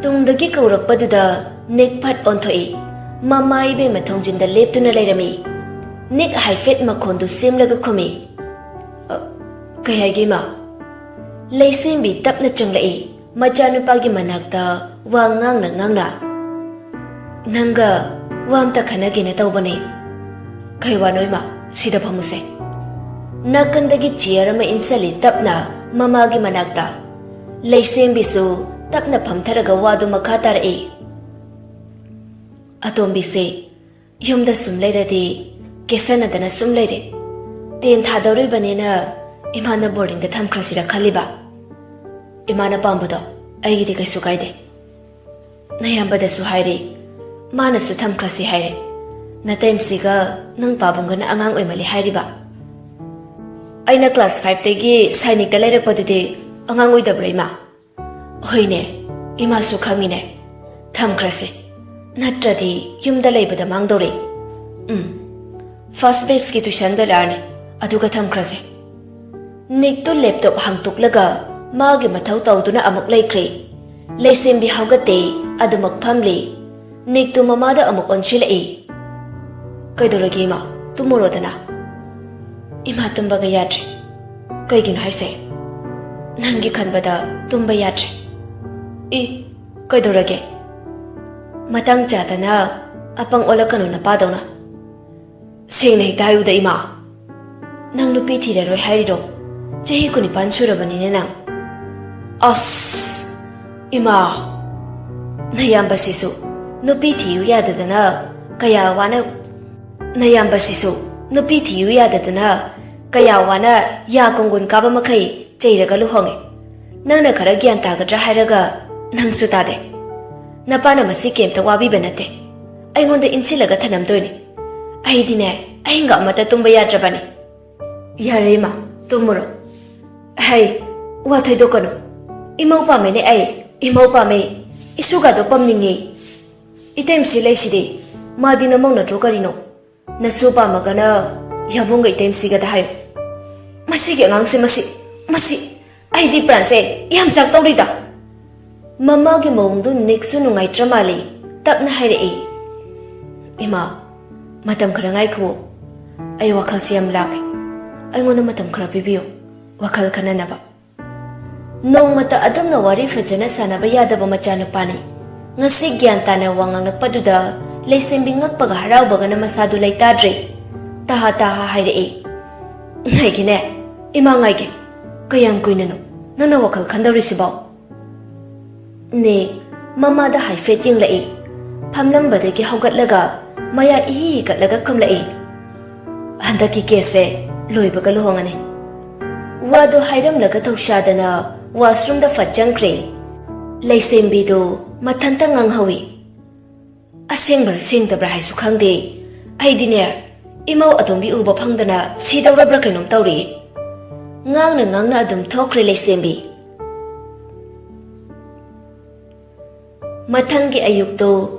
ꯇꯨꯡꯗꯒꯤ ꯀꯧꯔꯛꯄꯗꯨꯗ ꯅꯤꯛ ꯐꯠ ꯑꯣꯟꯊꯣꯛꯏ꯫ ꯃꯃꯥ ꯏꯕꯦꯝꯃ ꯊꯣꯡꯖꯤꯟꯗ ꯂꯦꯞꯇꯨꯅ ꯂꯩꯔꯝꯃꯤ꯫ ꯅꯤꯛ ꯍꯥꯏꯐꯦꯠ ꯃꯈꯣꯟꯗꯨ ꯁꯦꯝꯂꯒ ꯈꯨꯝꯃꯤ꯫ "ꯑ, ꯀꯩ ꯍꯥꯏꯒꯦ, ꯏꯃꯥ?" ꯂꯩꯁꯦꯝꯕꯤ ꯇꯞꯅ ꯆꯪꯂꯛꯏ, ꯃꯆꯥꯅꯨꯄꯥꯒꯤ ꯃꯅꯥꯛꯇ ꯋꯥ ꯉꯥꯡꯅ ꯉꯥꯡꯅ꯫ "ꯅꯪꯒ ꯋꯥ ꯑꯝꯇ ꯈꯟꯅꯒꯦꯅ ꯇꯧꯕꯅꯦ꯫" "ꯀꯩ ꯋꯥꯅꯣ, ꯏꯃꯥ? ꯁꯤꯗ ꯐꯝꯃꯨꯁꯦ꯫" ꯅꯥꯀꯟꯗꯒꯤ ꯆꯤꯌꯔ ꯑꯃ ꯏꯟꯁꯤꯜꯂꯤ ꯇꯞꯅ ꯃꯃꯥꯒꯤ ꯃꯅꯥꯛꯇ꯫ ꯂꯩꯁꯦꯝꯕꯤꯁꯨ ꯇꯞꯅ ꯐꯝꯊꯔꯒ ꯋꯥꯗꯨ ꯃꯈꯥ ꯇꯥꯔꯛꯏ꯫ "ꯑꯇꯣꯝꯕꯤꯁꯦ ꯌꯨꯝꯗ ꯁꯨꯝ ꯂꯩꯔꯗꯤ ꯀꯦꯁꯟꯅꯗꯅ ꯁꯨꯝ ꯂꯩꯔꯦ꯫ ꯇꯦꯟ ꯊꯥꯗꯧꯔꯤꯕꯅꯤꯅ ꯏꯃꯥꯅ ꯕꯣꯔꯗꯤꯡꯗ ꯊꯝꯈ꯭ꯔꯁꯤꯔ ꯈꯜꯂꯤꯕ꯫ ꯏꯃꯥꯅ ꯄꯥꯝꯕꯗꯣ ꯑꯩꯒꯤꯗꯤ ꯀꯩꯁꯨ ꯀꯥꯏꯗꯦ꯫ ꯅꯌꯥꯝꯕꯗꯁꯨ ꯍꯥꯏꯔꯦ, ꯃꯥꯅꯁꯨ ꯊꯝꯈ꯭ꯔꯁꯤ ꯍꯥꯏꯔꯦ꯫ ꯅꯇꯩꯃꯁꯤꯒ ꯅꯪ ꯄꯥꯕꯨꯡꯒꯅ ꯑꯉꯥꯡ ꯑꯣꯏꯃꯜꯂꯤ ꯍꯥꯏꯔꯤꯕ꯫" "ꯑꯩꯅ ꯀ꯭ꯂꯥꯁ ꯐꯥꯏꯚꯇꯒꯤ ꯁꯥꯏꯅꯤꯛꯇ ꯂꯩꯔꯛꯄꯗꯨꯗꯤ ꯑꯉꯥꯡ ꯑꯣꯏꯗꯕ꯭ꯔꯥ, ꯏꯃꯥ?" "ꯍꯣꯏꯅꯦ, ꯏꯃꯥꯁꯨ ꯈꯪꯉꯤꯅꯦ꯫ ꯊꯝꯈ꯭ꯔꯁꯤ, ꯅꯠꯇ꯭ꯔꯗꯤ ꯌꯨꯝꯗ ꯂꯩꯕꯗ ꯃꯥꯡꯗꯧꯔꯦ꯫ ꯎꯝ, ꯐꯥꯔꯁ ꯕꯦꯁꯀꯤ ꯇꯨꯏꯁꯟ ꯕꯦꯂꯥꯔꯅꯤ, ꯑꯗꯨꯒ ꯊꯝꯈ꯭ꯔꯁꯦ꯫" ꯅꯤꯛꯇꯨ ꯂꯦꯞꯇꯣꯞ ꯍꯥꯡꯇꯣꯛꯂꯒ ꯃꯥꯒꯤ ꯃꯊꯧ ꯇꯧꯗꯨꯅ ꯑꯃꯨꯛ ꯂꯩꯈ꯭ꯔꯦ꯫ ꯂꯩꯁꯦꯝꯕꯤ ꯍꯧꯒꯠꯇꯦ, ꯑꯗꯨꯃꯛ ꯐꯝꯂꯤ꯫ ꯅꯤꯛꯇꯨ ꯃꯃꯥꯗ ꯑꯃꯨꯛ ꯑꯣꯟꯁꯤꯜꯂꯛꯏ꯫ "ꯀꯩꯗꯧꯔꯒꯦ, ꯏꯃꯥ? ꯇꯨꯝꯃꯨꯔꯣꯗꯅ꯫" "ꯏꯃꯥ ꯇꯨꯝꯕꯒ ꯌꯥꯗ꯭ꯔꯦ꯫" "ꯀꯩꯒꯤꯅꯣ ꯍꯥꯏꯁꯦ?" "ꯅꯪꯒꯤ ꯈꯟꯕꯗ ꯇꯨꯝꯕ ꯌꯥꯗ꯭ꯔꯦ꯫" "ꯏ, ꯀꯩꯗꯧꯔꯒꯦ?" "ꯃꯇꯥꯡ ꯆꯥꯗꯅ ꯑꯄꯪ ꯑꯣꯜꯂꯛꯀꯅꯨ ꯅꯄꯥꯗꯧꯅ꯫ ꯁꯦꯡꯅ ꯍꯦꯛꯇ ꯍꯥꯏꯌꯨꯗ, ꯏꯃꯥ꯫ ꯅꯪ ꯅꯨꯄꯤ ꯊꯤꯔꯔꯣꯏ ꯍꯥꯏꯔꯤꯔꯣ? ꯆꯍꯤ ꯀꯨꯟꯅꯤꯄꯥꯟ ꯁꯨꯔꯕꯅꯤꯅꯦ ꯅꯪ꯫" "ꯑꯁ, ꯏꯃꯥ!" ꯅꯌꯥꯝꯕꯁꯤꯁꯨ ꯅꯨꯄꯤ ꯊꯤꯌꯨ ꯌꯥꯗꯗꯅ ꯀꯌꯥ ꯋꯥꯅ, ꯅꯌꯥꯝꯕꯁꯤꯁꯨ ꯅꯨꯄꯤ ꯊꯤꯌꯨ ꯌꯥꯗꯗꯅ ꯀꯌꯥ ꯋꯥꯅ ꯌꯥ ꯀꯣꯡꯒꯣꯟ ꯀꯥꯕ ꯃꯈꯩ ꯆꯩꯔꯒ ꯂꯨꯍꯣꯡꯉꯦ꯫ ꯅꯪꯅ ꯈꯔ ꯒ꯭ꯌꯥꯟ ꯇꯥꯒꯗ꯭ꯔꯥ ꯍꯥꯏꯔꯒ ꯅꯪꯁꯨ ꯇꯥꯗꯦ꯫ ꯅꯄꯥꯅ ꯃꯁꯤ ꯀꯩꯝꯇ ꯋꯥꯕꯤꯕ ꯅꯠꯇꯦ꯫ ꯑꯩꯉꯣꯟꯗ ꯏꯟꯁꯤꯜꯂꯒ ꯊꯅꯝꯗꯣꯏꯅꯦ꯫ ꯑꯩꯗꯤꯅꯦ, ꯑꯍꯤꯡꯒ ꯑꯃꯠꯇ ꯇꯨꯝꯕ ꯌꯥꯗ꯭ꯔꯕꯅꯦ꯫ ꯌꯥꯔꯦ ꯏꯃꯥ, ꯇꯨꯝꯃꯨꯔꯣ꯫ ꯍꯩ, ꯋꯥ ꯊꯣꯏꯗꯣꯛꯀꯅꯨ꯫ ꯏꯃꯧ ꯄꯥꯝꯃꯦꯅꯦ ꯑꯩ, ꯏꯃꯧ ꯄꯥꯝꯃꯦ꯫ ꯏꯁꯨꯒꯗꯣ ꯄꯝꯅꯤꯡꯉꯦ꯫ ꯏꯇꯩꯃꯁꯤ ꯂꯩꯁꯤꯗꯤ, ꯃꯥꯗꯤ ꯅꯃꯧ ꯅꯠꯇ꯭ꯔꯣ ꯀꯔꯤꯅꯣ? ꯅꯁꯨ ꯄꯥꯝꯃꯒꯅ ꯌꯥꯕꯨꯡꯒ ꯏꯇꯩꯃꯁꯤꯒꯗ ꯍꯥꯏꯌꯨ꯫ ꯃꯁꯤꯒꯤ ꯑꯉꯥꯡꯁꯦ, ꯃꯁꯤ, ꯃꯁꯤ, ꯑꯩꯗꯤ ꯄ꯭ꯔꯥꯟꯁꯦ ꯌꯥꯝ ꯆꯥꯛꯇꯧꯔꯤꯗ꯫ ꯃꯃꯥꯒꯤ ꯃꯑꯣꯡꯗꯨ ꯅꯤꯛꯁꯨ ꯅꯨꯡꯉꯥꯏꯇ꯭ꯔ ꯃꯥꯜꯂꯤ, ꯇꯞꯅ ꯍꯥꯏꯔꯛꯏ꯫ ꯏꯃꯥ, ꯃꯇꯝ ꯈꯔ ꯉꯥꯏꯈꯨꯑꯣ꯫ ꯑꯩ ꯋꯥꯈꯜꯁꯦ ꯌꯥꯝ ꯂꯥꯡꯉꯦ꯫ ꯑꯩꯉꯣꯟꯗ ꯃꯇꯝ ꯈꯔ ꯄꯤꯕꯤꯌꯨ, ꯋꯥꯈꯜ ꯈꯟꯅꯅꯕ꯫ ꯅꯣꯡꯃꯇ ꯑꯗꯨꯝꯅ ꯋꯥꯔꯤ ꯐꯖꯅ ꯁꯥꯟꯅꯕ ꯌꯥꯗꯕ ꯃꯆꯥꯅꯨꯄꯥꯅꯤ꯫ ꯉꯁꯤ ꯒ꯭ꯌꯥꯟ ꯇꯥꯅ ꯋꯥ ꯉꯥꯡꯂꯛꯄꯗꯨꯗ ꯂꯩꯁꯦꯝꯕꯤ ꯉꯛꯄꯒ ꯍꯔꯥꯎꯕꯒꯅ ꯃꯁꯥꯗꯨ ꯂꯩꯇꯥꯗ꯭ꯔꯦ꯫ ꯇꯍꯥ ꯇꯍꯥ ꯍꯥꯏꯔꯛꯏ꯫ ꯉꯥꯏꯒꯦꯅꯦ, ꯏꯃꯥ ꯉꯥꯏꯒꯦ꯫ ꯀꯌꯥꯝ ꯀꯨꯏꯅꯅꯣ ꯅꯪꯅ ꯋꯥꯈꯜ ꯈꯟꯗꯧꯔꯤꯁꯤꯕꯣ? ꯅꯦ, ꯃꯃꯥꯗ ꯍꯥꯏꯐꯦꯠ ꯌꯦꯡꯂꯛꯏ꯫ ꯐꯝꯂꯝꯕꯗꯒꯤ ꯍꯧꯒꯠꯂꯒ ꯃꯌꯥ ꯏꯍꯤ ꯍꯤꯒꯠꯂꯒ ꯈꯨꯝꯂꯛꯏ꯫ ꯍꯟꯗꯛꯀꯤ ꯀꯦꯁꯁꯦ ꯂꯣꯏꯕꯒ ꯂꯨꯍꯣꯡꯉꯅꯤ꯫ ꯋꯥꯗꯣ ꯍꯥꯏꯔꯝꯂꯒ ꯊꯧꯁꯥꯗꯅ ꯋꯥꯁꯔꯨꯝꯗ ꯐꯠ ꯆꯪꯈ꯭ꯔꯦ꯫ ꯂꯩꯁꯦꯝꯕꯤꯗꯣ ꯃꯊꯟꯇ ꯉꯥꯡꯍꯧꯏ꯫ ꯑꯁꯦꯡꯕ꯭ꯔꯥ ꯁꯦꯡꯗꯕ꯭ꯔꯥ ꯍꯥꯏꯁꯨ ꯈꯪꯗꯦ꯫ ꯑꯩꯗꯤꯅꯦ, ꯏꯃꯧ ꯑꯇꯣꯝꯕꯤ ꯎꯕ ꯐꯪꯗꯅ ꯁꯤꯗꯧꯔꯕ꯭ꯔꯥ ꯀꯩꯅꯣꯝ ꯇꯧꯔꯤ꯫ ꯉꯥꯡꯅ ꯉꯥꯡꯅ ꯑꯗꯨꯝ ꯊꯣꯛꯈ꯭ꯔꯦ ꯂꯩꯁꯦꯝꯕꯤ꯫ ꯃꯊꯪꯒꯤ ꯑꯌꯨꯛꯇꯣ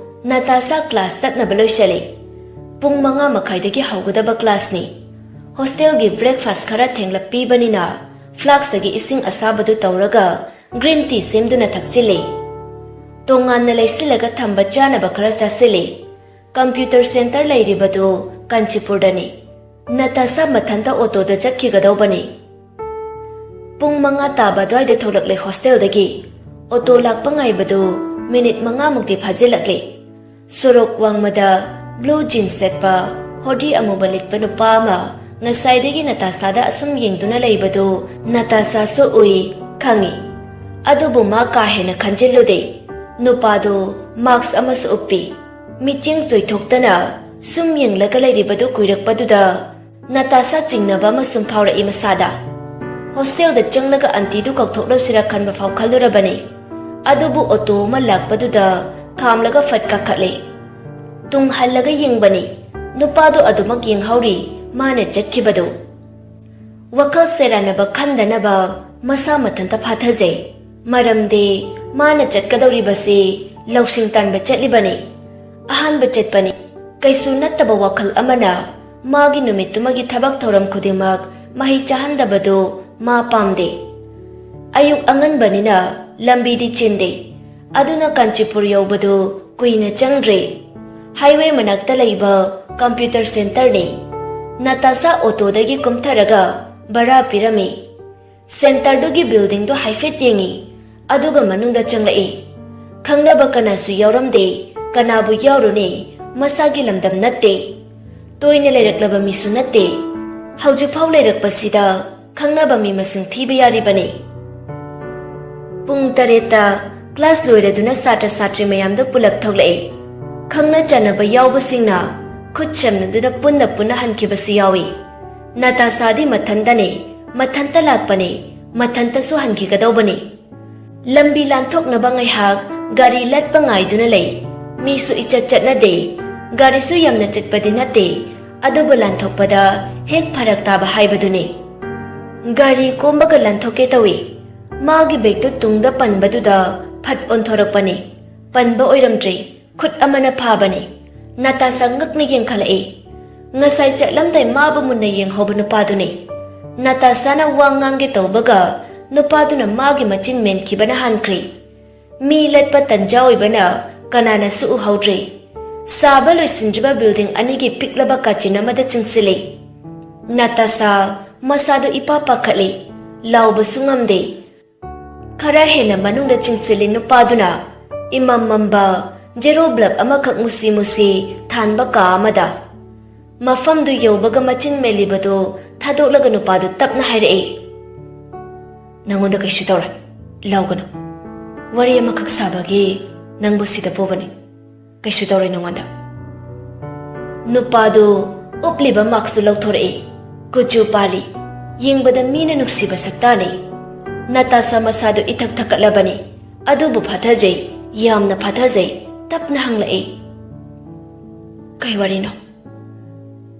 ꯅꯇꯥꯁꯥ ꯀ꯭ꯂꯥꯁ ꯆꯠꯅꯕ ꯂꯣꯏꯁꯤꯜꯂꯤ꯫ ꯄꯨꯡ ꯃꯉꯥ ꯃꯈꯥꯏꯗꯒꯤ ꯍꯧꯒꯗꯕ ꯀ꯭ꯂꯥꯁꯅꯤ꯫ ꯍꯣꯁꯇꯦꯜꯒꯤ ꯕ꯭ꯔꯦꯛꯐꯥꯁ ꯈꯔ ꯊꯦꯡꯂꯞ ꯄꯤꯕꯅꯤꯅ ꯐ꯭ꯂꯥꯛꯁꯇꯒꯤ ꯏꯁꯤꯡ ꯑꯁꯥꯕꯗꯨ ꯇꯧꯔꯒ ꯒ꯭ꯔꯤꯟ ꯇꯤ ꯁꯦꯝꯗꯨꯅ ꯊꯛꯆꯤꯜꯂꯤ꯫ ꯇꯣꯉꯥꯟꯅ ꯂꯩꯁꯤꯜꯂꯒ ꯊꯝꯕ ꯆꯥꯅꯕ ꯈꯔ ꯆꯥꯁꯤꯜꯂꯤ꯫ Computer centre ꯂꯩꯔꯤꯕꯗꯨ ꯀꯥꯟꯆꯤꯄꯨꯔꯗꯅꯤ꯫ ꯅꯇꯥꯁꯥ ꯃꯊꯟꯇ ꯑꯣꯇꯣꯗ ꯆꯠꯈꯤꯒꯗꯧꯕꯅꯤ꯫ ꯄꯨꯡ ꯃꯉꯥ ꯇꯥꯕ ꯑꯗꯨꯋꯥꯏꯗ ꯊꯣꯛꯂꯛꯂꯦ ꯍꯣꯁꯇꯦꯜꯗꯒꯤ꯫ ꯑꯣꯇꯣ ꯂꯥꯛꯄ ꯉꯥꯏꯕꯗꯨ ꯃꯤꯅꯤꯠ ꯃꯉꯥꯃꯨꯛꯇꯤ ꯐꯥꯖꯤꯜꯂꯛꯂꯦ꯫ ꯁꯣꯔꯣꯛ ꯋꯥꯡꯃꯗ ꯕ꯭ꯂꯨ ꯖꯤꯟꯁ ꯁꯦꯠꯄ, ꯍꯣꯗꯤ ꯑꯃꯨꯕ ꯂꯤꯠꯄ ꯅꯨꯄꯥ ꯑꯃ ꯉꯁꯥꯏꯗꯒꯤ ꯅꯇꯥꯁꯥꯗ ꯑꯁꯨꯝ ꯌꯦꯡꯗꯨꯅ ꯂꯩꯕꯗꯨ ꯅꯇꯥꯁꯥꯁꯨ ꯎꯏ, ꯈꯪꯏ꯫ ꯑꯗꯨꯕꯨ ꯃꯥ ꯀꯥ ꯍꯦꯟꯅ ꯈꯟꯖꯤꯜꯂꯨꯗꯦ꯫ ꯅꯨꯄꯥꯗꯨ ꯃꯥꯛꯁ ꯑꯃꯁꯨ ꯎꯞꯄꯤ꯫ ꯃꯤꯠꯌꯦꯡ ꯆꯣꯏꯊꯣꯛꯇꯅ ꯁꯨꯝ ꯌꯦꯡꯂꯒ ꯂꯩꯔꯤꯕꯗꯨ ꯀꯨꯏꯔꯛꯄꯗꯨꯗ ꯅꯥꯇꯥꯁꯥ ꯆꯤꯡꯅꯕ ꯑꯃ ꯁꯨꯝ ꯐꯥꯎꯔꯛꯏ ꯃꯁꯥꯗ꯫ ꯍꯣꯁꯇꯦꯜꯗ ꯆꯪꯂꯒ ꯑꯟꯇꯤꯗꯨ ꯀꯧꯊꯣꯛꯂꯁꯤꯔ ꯈꯟꯕ ꯐꯥꯎ ꯈꯜꯂꯨꯔꯕꯅꯤ꯫ ꯑꯗꯨꯕꯨ ꯑꯣꯇꯣ ꯑꯃ ꯂꯥꯛꯄꯗꯨꯗ ꯈꯥꯝꯂꯒ ꯐꯠ ꯀꯥꯈꯠꯂꯦ꯫ ꯇꯨꯡ ꯍꯜꯂꯒ ꯌꯦꯡꯕꯅꯤ꯫ ꯅꯨꯄꯥꯗꯨ ꯑꯗꯨꯃꯛ ꯌꯦꯡꯍꯧꯔꯤ, ꯃꯥꯅ ꯆꯠꯈꯤꯕꯗꯨ꯫ ꯋꯥꯈꯜ ꯁꯦꯔꯥꯟꯅꯕ ꯈꯟꯗꯅꯕ ꯃꯁꯥ ꯃꯊꯟꯇ ꯐꯥꯊꯖꯩ꯫ ꯃꯔꯝꯗꯤ ꯃꯥꯅ ꯆꯠꯀꯗꯧꯔꯤꯕꯁꯤ ꯂꯧꯁꯤꯡ ꯇꯥꯟꯕ ꯆꯠꯂꯤꯕꯅꯤ꯫ ꯑꯍꯥꯟꯕ ꯆꯠꯄꯅꯤ꯫ ꯀꯩꯁꯨ ꯅꯠꯇꯕ ꯋꯥꯈꯜ ꯑꯃꯅ ꯃꯥꯒꯤ ꯅꯨꯃꯤꯠꯇꯨꯃꯒꯤ ꯊꯕꯛ ꯊꯧꯔꯝ ꯈꯨꯗꯤꯡꯃꯛ ꯃꯍꯩ ꯆꯥꯍꯟꯗꯕꯗꯨ ꯃꯥ ꯄꯥꯝꯗꯦ꯫ ꯑꯌꯨꯛ ꯑꯉꯟꯕꯅꯤꯅ ꯂꯝꯕꯤꯗꯤ ꯆꯤꯟꯗꯦ꯫ ꯑꯗꯨꯅ ꯀꯥꯟꯆꯤꯄꯨꯔ ꯌꯧꯕꯗꯨ ꯀꯨꯏꯅ ꯆꯪꯗ꯭ꯔꯦ꯫ ꯍꯥꯏꯋꯦ ꯃꯅꯥꯛꯇ ꯂꯩꯕ ꯀꯝꯄ꯭ꯌꯨꯇꯔ ꯁꯦꯟꯇꯔꯅꯤ꯫ ꯅꯥꯇꯥꯁꯥ ꯑꯣꯇꯣꯗꯒꯤ ꯀꯨꯝꯊꯔꯒ ꯚꯔꯥ ꯄꯤꯔꯝꯃꯤ꯫ ꯁꯦꯟꯇꯔꯗꯨꯒꯤ ꯕꯤꯜꯗꯤꯡꯗꯨ ꯍꯥꯏꯐꯦꯠ ꯌꯦꯡꯉꯤ, ꯑꯗꯨꯒ ꯃꯅꯨꯡꯗ ꯆꯪꯂꯛꯏ꯫ ꯈꯪꯅꯕ ꯀꯅꯥꯁꯨ ꯌꯥꯎꯔꯝꯗꯦ꯫ ꯀꯅꯥꯕꯨ ꯌꯥꯎꯔꯨꯅꯤ? ꯃꯁꯥꯒꯤ ꯂꯝꯗꯝ ꯅꯠꯇꯦ꯫ ꯇꯣꯏꯅ ꯂꯩꯔꯛꯂꯕ ꯃꯤꯁꯨ ꯅꯠꯇꯦ꯫ ꯍꯧꯖꯤꯛꯐꯥꯎ ꯂꯩꯔꯛꯄꯁꯤꯗ ꯈꯪꯅꯕ ꯃꯤ ꯃꯁꯤꯡ ꯊꯤꯕ ꯌꯥꯔꯤꯕꯅꯤ꯫ ꯄꯨꯡ ꯇꯔꯦꯠꯇ ꯀ꯭ꯂꯥꯁ ꯂꯣꯏꯔꯗꯨꯅ ꯁꯥꯇ꯭ꯔ ꯁꯥꯇ꯭ꯔꯤ ꯃꯌꯥꯝꯗꯨ ꯄꯨꯂꯞ ꯊꯣꯛꯂꯛꯏ꯫ ꯈꯪꯅ ꯆꯥꯟꯅꯕ ꯌꯥꯎꯕꯁꯤꯡꯅ ꯈꯨꯠ ꯁꯝꯅꯗꯨꯅ ꯄꯨꯟꯅ ꯄꯨꯟꯅ ꯍꯟꯈꯤꯕꯁꯨ ꯌꯥꯎꯏ꯫ ꯅꯥꯇꯥꯁꯥꯗꯤ ꯃꯊꯟꯇꯅꯤ, ꯃꯊꯟꯇ ꯂꯥꯛꯄꯅꯤ, ꯃꯊꯟꯇꯁꯨ ꯍꯟꯈꯤꯒꯗꯧꯕꯅꯤ꯫ ꯂꯝꯕꯤ ꯂꯥꯟꯊꯣꯛꯅꯕ ꯉꯥꯏꯍꯥꯛ ꯒꯥꯔꯤ ꯂꯠꯄ ꯉꯥꯏꯗꯨꯅ ꯂꯩ꯫ ꯃꯤꯁꯨ ꯏꯆꯠ ꯆꯠꯅꯗꯦ꯫ ꯒꯥꯔꯤꯁꯨ ꯌꯥꯝꯅ ꯆꯠꯄꯗꯤ ꯅꯠꯇꯦ, ꯑꯗꯨꯕꯨ ꯂꯥꯟꯊꯣꯛꯄꯗ ꯍꯦꯛ ꯐꯔꯛ ꯇꯥꯕ ꯍꯥꯏꯕꯗꯨꯅꯤ꯫ ꯒꯥꯔꯤ ꯀꯣꯝꯕꯒ ꯂꯥꯟꯊꯣꯛꯀꯦ ꯇꯧꯏ꯫ ꯃꯥꯒꯤ ꯕꯦꯒꯇꯨ ꯇꯨꯡꯗ ꯄꯟꯕꯗꯨꯗ ꯐꯠ ꯑꯣꯟꯊꯣꯔꯛꯄꯅꯤ꯫ ꯄꯟꯕ ꯑꯣꯏꯔꯝꯗ꯭ꯔꯦ꯫ ꯈꯨꯠ ꯑꯃꯅ ꯐꯥꯕꯅꯤ꯫ ꯅꯥꯇꯥꯁꯥ ꯉꯛꯅ ꯌꯦꯡꯈꯠꯂꯛꯏ꯫ ꯉꯁꯥꯏ ꯆꯠꯂꯝꯗꯥꯏ ꯃꯥꯕꯨ ꯃꯨꯟꯅ ꯌꯦꯡꯍꯧꯕ ꯅꯨꯄꯥꯗꯨꯅꯤ꯫ ꯅꯥꯇꯥꯁꯥꯅ ꯋꯥ ꯉꯥꯡꯒꯦ ꯇꯧꯕꯒ ꯅꯨꯄꯥꯗꯨꯅ ꯃꯥꯒꯤ ꯃꯆꯤꯟ ꯃꯦꯟꯈꯤꯕꯅ ꯍꯥꯟꯈ꯭ꯔꯦ꯫ ꯃꯤ ꯂꯠꯄ ꯇꯟꯖꯥ ꯑꯣꯏꯕꯅ ꯀꯅꯥꯅꯁꯨ ꯎꯍꯧꯗ꯭ꯔꯦ꯫ ꯁꯥꯕ ꯂꯣꯏꯁꯤꯟꯗ꯭ꯔꯤꯕ ꯕꯤꯜꯗꯤꯡ ꯑꯅꯤꯒꯤ ꯄꯤꯛꯂꯕ ꯀꯥꯆꯤꯟ ꯑꯃꯗ ꯆꯤꯡꯁꯤꯜꯂꯤ꯫ ꯅꯥꯇꯥꯁꯥ ꯃꯁꯥꯗꯨ ꯏꯄꯥ ꯄꯥꯈꯠꯂꯤ꯫ ꯂꯥꯎꯕꯁꯨ ꯉꯝꯗꯦ꯫ ꯈꯔ ꯍꯦꯟꯅ ꯃꯅꯨꯡꯗ ꯆꯤꯡꯁꯤꯜꯂꯤ ꯅꯨꯄꯥꯗꯨꯅ꯫ ꯏꯃꯝ ꯃꯝꯕ ꯖꯦꯔꯣ ꯕ꯭ꯂꯕ ꯑꯃꯈꯛ ꯃꯨꯁꯤ ꯃꯨꯁꯤ ꯊꯥꯟꯕ ꯀꯥ ꯑꯃꯗ꯫ ꯃꯐꯝꯗꯨ ꯌꯧꯕꯒ ꯃꯆꯤꯟ ꯃꯦꯜꯂꯤꯕꯗꯨ ꯊꯥꯗꯣꯛꯂꯒ ꯅꯨꯄꯥꯗꯨ ꯇꯞꯅ ꯍꯥꯏꯔꯛꯏ, "ꯅꯪꯉꯣꯟꯗ ꯀꯩꯁꯨ ꯇꯧꯔꯣꯏ, ꯂꯥꯎꯒꯅꯨ"꯫ ꯋꯥꯔꯤ ꯑꯃꯈꯛ ꯁꯥꯕꯒꯤ ꯅꯪꯕꯨ ꯁꯤꯗ ꯄꯨꯕꯅꯤ꯫ ꯀꯩꯁꯨ ꯇꯧꯔꯣꯏ ꯅꯉꯣꯟꯗ꯫ ꯅꯨꯄꯥꯗꯨ ꯎꯞꯂꯤꯕ ꯃꯥꯛꯁꯇꯨ ꯂꯧꯊꯣꯔꯛꯏ꯫ ꯀꯨꯆꯨ ꯄꯥꯜꯂꯤ꯫ ꯌꯦꯡꯕꯗ ꯃꯤꯅ ꯅꯨꯡꯁꯤꯕ ꯁꯛꯇꯥꯅꯤ꯫ ꯅꯥꯇꯥꯁꯥ ꯃꯁꯥꯗꯨ ꯏꯊꯛ ꯊꯛꯀꯠꯂꯕꯅꯤ꯫ ꯑꯗꯨꯕꯨ ꯐꯥꯊꯖꯩ, ꯌꯥꯝꯅ ꯐꯥꯊꯖꯩ꯫ ꯇꯞꯅ ꯍꯪꯂꯛꯏ, "ꯀꯩ ꯋꯥꯔꯤꯅꯣ?"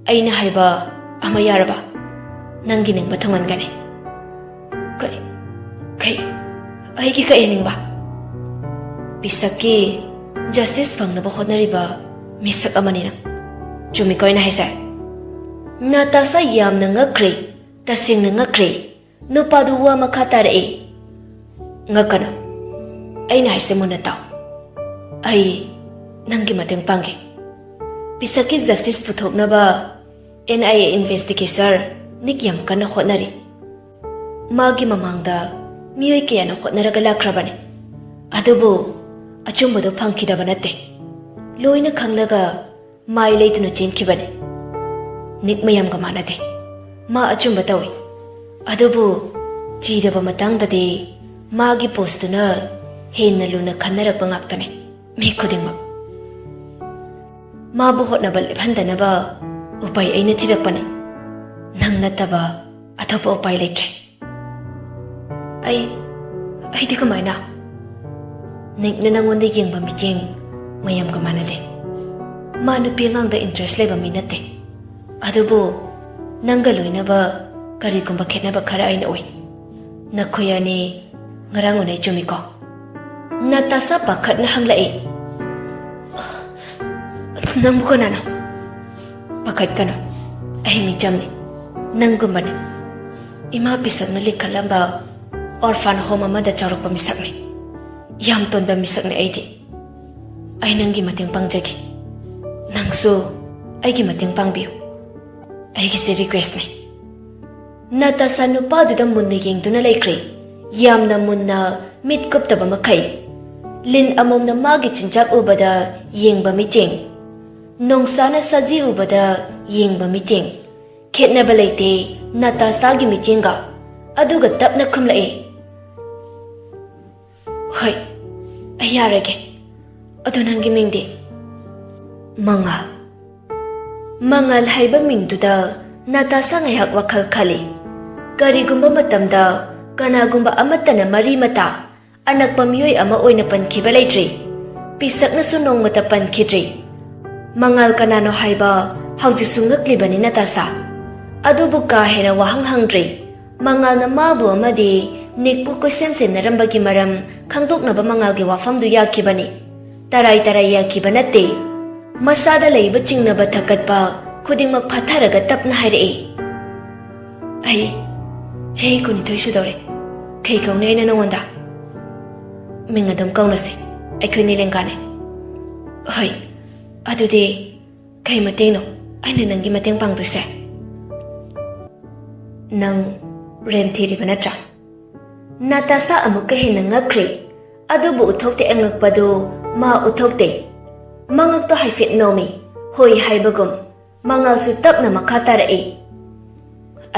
"ꯑꯩꯅ ꯍꯥꯏꯕ ꯑꯃ ꯌꯥꯔꯕ? ꯅꯪꯒꯤ ꯅꯤꯡꯕ ꯊꯨꯡꯍꯟꯒꯅꯤ꯫" "ꯀꯩ, ꯀꯩ, ꯑꯩꯒꯤ ꯀꯩ ꯍꯥꯏꯅꯤꯡꯕ?" "ꯄꯤꯁꯛꯀꯤ ꯖꯁꯇꯤꯁ ꯐꯪꯅꯕ ꯍꯣꯠꯅꯔꯤꯕ ꯃꯤꯁꯛ ꯑꯃꯅꯤ ꯅꯪ꯫ ꯆꯨꯝꯃꯤꯀꯣ ꯑꯩꯅ ꯍꯥꯏꯁꯦ?" ꯅꯥꯇꯥꯁꯥ ꯌꯥꯝꯅ ꯉꯛꯈ꯭ꯔꯦ, ꯇꯁꯦꯡꯅ ꯉꯛꯈ꯭ꯔꯦ꯫ ꯅꯨꯄꯥꯗꯨ ꯋꯥ ꯃꯈꯥ ꯇꯥꯔꯛꯏ, "ꯉꯛꯀꯅꯨ꯫ ꯑꯩꯅ ꯍꯥꯏꯁꯦ ꯃꯨꯟꯅ ꯇꯥꯎ꯫ ꯑꯩ ꯅꯪꯒꯤ ꯃꯇꯦꯡ ꯄꯥꯡꯒꯦ꯫ ꯄꯤꯁꯛꯀꯤ ꯖꯁꯇꯤꯁ ꯄꯨꯊꯣꯛꯅꯕ ꯑꯦꯟ ꯑꯥꯏ ꯑꯦ ꯏꯟꯚꯦꯁꯇꯤꯒꯦꯁꯔ ꯅꯤꯛ ꯌꯥꯝ ꯀꯟꯅ ꯍꯣꯠꯅꯔꯤ꯫ ꯃꯥꯒꯤ ꯃꯃꯥꯡꯗ ꯃꯤꯑꯣꯏ ꯀꯌꯥꯅ ꯍꯣꯠꯅꯔꯒ ꯂꯥꯛꯈ꯭ꯔꯕꯅꯤ꯫ ꯑꯗꯨꯕꯨ ꯑꯆꯨꯝꯕꯗꯨ ꯐꯪꯈꯤꯗꯕ ꯅꯠꯇꯦ꯫ ꯂꯣꯏꯅ ꯈꯪꯂꯒ ꯃꯥꯏ ꯂꯩꯗꯨꯅ ꯆꯦꯟꯈꯤꯕꯅꯤ꯫ ꯅꯤꯛ ꯃꯌꯥꯝꯒ ꯃꯥꯟꯅꯗꯦ꯫ ꯃꯥ ꯑꯆꯨꯝꯕ ꯇꯧꯏ꯫ ꯑꯗꯨꯕꯨ ꯆꯤꯔꯕ ꯃꯇꯥꯡꯗꯗꯤ ꯃꯥꯒꯤ ꯄꯣꯁꯇꯨꯅ ꯍꯦꯟꯅ ꯂꯨꯅ ꯈꯟꯅꯔꯛꯄ ꯉꯥꯛꯇꯅꯤ ꯃꯤ ꯈꯨꯗꯤꯡꯃꯛ꯫ ꯃꯥꯕꯨ ꯍꯣꯠꯅꯕ ꯂꯦꯞꯍꯟꯗꯅꯕ ꯎꯄꯥꯏ ꯑꯩꯅ ꯊꯤꯔꯛꯄꯅꯤ꯫ ꯅꯪ ꯅꯠꯇꯕ ꯑꯇꯣꯞꯄ ꯎꯄꯥꯏ ꯂꯩꯇ꯭ꯔꯦ꯫" "ꯑꯩ, ꯑꯩꯗꯤ ꯀꯃꯥꯏꯅ?" "ꯅꯤꯛꯅ ꯅꯪꯉꯣꯟꯗ ꯌꯦꯡꯕ ꯃꯤꯠꯌꯦꯡ ꯃꯌꯥꯝꯒ ꯃꯥꯟꯅꯗꯦ꯫ ꯃꯥ ꯅꯨꯄꯤ ꯑꯉꯥꯡꯗ ꯏꯟꯇꯔꯦꯁ ꯂꯩꯕ ꯃꯤ ꯅꯠꯇꯦ꯫ ꯑꯗꯨꯕꯨ ꯅꯪꯒ ꯂꯣꯏꯅꯕ ꯀꯔꯤꯒꯨꯝꯕ ꯈꯦꯠꯅꯕ ꯈꯔ ꯑꯩꯅ ꯎꯏ꯫ ꯅꯈꯣꯏ ꯑꯅꯤ ꯉꯔꯥꯡ ꯎꯅꯩ, ꯆꯨꯝꯃꯤꯀꯣ?" ꯅꯥꯇꯥꯁꯥ ꯄꯥꯈꯠꯅ ꯍꯪꯂꯛꯏ, "ꯅꯪꯕꯨ ꯀꯅꯥꯅꯣ?" "ꯄꯥꯈꯠꯀꯅꯨ, ꯑꯩ ꯃꯤꯆꯝꯅꯤ, ꯅꯪꯒꯨꯝꯕꯅꯤ꯫ ꯏꯃꯥ ꯄꯤꯁꯛꯅ ꯂꯤꯡꯈꯠꯂꯝꯕ ꯑꯣꯔꯐꯥꯟ ꯍꯣꯝ ꯑꯃꯗ ꯆꯥꯎꯔꯛꯄ ꯃꯤꯁꯛꯅꯤ꯫ ꯌꯥꯝ ꯇꯣꯟꯕ ꯃꯤꯁꯛꯅꯤ ꯑꯩꯗꯤ꯫ ꯑꯩ ꯅꯪꯒꯤ ꯃꯇꯦꯡ ꯄꯥꯡꯖꯒꯦ꯫ ꯅꯪꯁꯨ ꯑꯩꯒꯤ ꯃꯇꯦꯡ ꯄꯥꯡꯕꯤꯌꯨ꯫ ꯑꯩꯒꯤꯁꯦ ꯔꯤꯀ꯭ꯋꯦꯁꯅꯤ꯫" ꯅꯥꯇꯥꯁꯥ ꯅꯨꯄꯥꯗꯨꯗ ꯃꯨꯟꯅ ꯌꯦꯡꯗꯨꯅ ꯂꯩꯈ꯭ꯔꯦ, ꯌꯥꯝꯅ ꯃꯨꯟꯅ, ꯃꯤꯠ ꯀꯨꯞꯇꯕ ꯃꯈꯩ꯫ ꯂꯤꯟ ꯑꯃꯣꯝꯅ ꯃꯥꯒꯤ ꯆꯤꯟꯖꯥꯛ ꯎꯕꯗ ꯌꯦꯡꯕ ꯃꯤꯠꯌꯦꯡ, ꯅꯣꯡꯁꯥꯅ ꯁꯖꯤ ꯎꯕꯗ ꯌꯦꯡꯕ ꯃꯤꯠꯌꯦꯡ꯫ ꯈꯦꯠꯅꯕ ꯂꯩꯇꯦ ꯅꯥꯇꯥꯁꯥꯒꯤ ꯃꯤꯠꯌꯦꯡꯒ꯫ ꯑꯗꯨꯒ ꯇꯞꯅ ꯈꯨꯝꯂꯛꯏ, "ꯍꯣꯏ, ꯑꯩ ꯌꯥꯔꯒꯦ꯫ ꯑꯗꯨ ꯅꯪꯒꯤ ꯃꯤꯡꯗꯤ?" "ꯃꯉꯥꯜ꯫" ꯃꯉꯥꯜ ꯍꯥꯏꯕ ꯃꯤꯡꯗꯨꯗ ꯅꯥꯇꯥꯁꯥ ꯉꯥꯏꯍꯥꯛ ꯋꯥꯈꯜ ꯈꯜꯂꯤ꯫ ꯀꯔꯤꯒꯨꯝꯕ ꯃꯇꯝꯗ ꯀꯅꯥꯒꯨꯝꯕ ꯑꯃꯠꯇꯅ ꯃꯔꯤ ꯃꯇꯥ ꯑꯅꯛꯄ ꯃꯤꯑꯣꯏ ꯑꯃ ꯑꯣꯏꯅ ꯄꯟꯈꯤꯕ ꯂꯩꯇ꯭ꯔꯤ꯫ ꯄꯤꯁꯛꯅꯁꯨ ꯅꯣꯡꯃꯇ ꯄꯟꯈꯤꯗ꯭ꯔꯤ꯫ ꯃꯉꯥꯜ ꯀꯅꯥꯅꯣ ꯍꯥꯏꯕ ꯍꯧꯖꯤꯛꯁꯨ ꯉꯛꯂꯤꯕꯅꯤ ꯅꯥꯇꯥꯁꯥ꯫ ꯑꯗꯨꯕꯨ ꯀꯥ ꯍꯦꯟꯅ ꯋꯥꯍꯪ ꯍꯪꯗ꯭ꯔꯤ꯫ ꯃꯉꯥꯜꯅ ꯃꯥꯕꯨ ꯑꯃꯗꯤ ꯅꯤꯛꯄꯨ ꯀꯣꯏꯁꯦꯟ ꯁꯦꯟꯅꯔꯝꯕꯒꯤ ꯃꯔꯝ ꯈꯪꯗꯣꯛꯅꯕ ꯃꯉꯥꯜꯒꯤ ꯋꯥꯐꯝꯗꯨ ꯌꯥꯈꯤꯕꯅꯤ꯫ ꯇꯔꯥꯏ ꯇꯔꯥꯏ ꯌꯥꯈꯤꯕ ꯅꯠꯇꯦ꯫ ꯃꯁꯥꯗ ꯂꯩꯕ ꯆꯤꯡꯅꯕ ꯊꯛꯀꯠꯄ ꯈꯨꯗꯤꯡꯃꯛ ꯐꯥꯊꯔꯒ ꯇꯞꯅ ꯍꯥꯏꯔꯛꯏ, "ꯑꯩ ꯆꯍꯤ ꯀꯨꯟꯅꯤꯊꯣꯏ ꯁꯨꯗꯧꯔꯦ꯫ ꯀꯩ ꯀꯧꯅꯤ ꯑꯩꯅ ꯅꯉꯣꯟꯗ?" "ꯃꯤꯡ ꯑꯗꯨꯝ ꯀꯧꯅꯁꯤ꯫ ꯑꯩꯈꯣꯏꯅꯤ ꯂꯦꯡꯒꯥꯅꯦ꯫" "ꯍꯣꯏ, ꯑꯗꯨꯗꯤ ꯀꯩ ꯃꯇꯦꯡꯅꯣ ꯑꯩꯅ ꯅꯪꯒꯤ ꯃꯇꯦꯡ ꯄꯥꯡꯗꯣꯏꯁꯦ?" "ꯅꯪ ꯔꯦꯟ ꯊꯤꯔꯤꯕ ꯅꯠꯇ꯭ꯔꯥ?" ꯅꯥꯇꯥꯁꯥ ꯑꯃꯨꯛꯀ ꯍꯦꯟꯅ ꯉꯛꯈ꯭ꯔꯦ꯫ ꯑꯗꯨꯕꯨ ꯎꯠꯊꯣꯛꯇꯦ, ꯑꯉꯛꯄꯗꯨ ꯃꯥ ꯎꯠꯊꯣꯛꯇꯦ꯫ ꯃꯉꯛꯇꯣ ꯍꯥꯏꯐꯦꯠ ꯅꯣꯝꯃꯤ, ꯍꯣꯏ ꯍꯥꯏꯕꯒꯨꯝ꯫ ꯃꯉꯥꯜꯁꯨ ꯇꯞꯅ ꯃꯈꯥ ꯇꯥꯔꯛꯏ,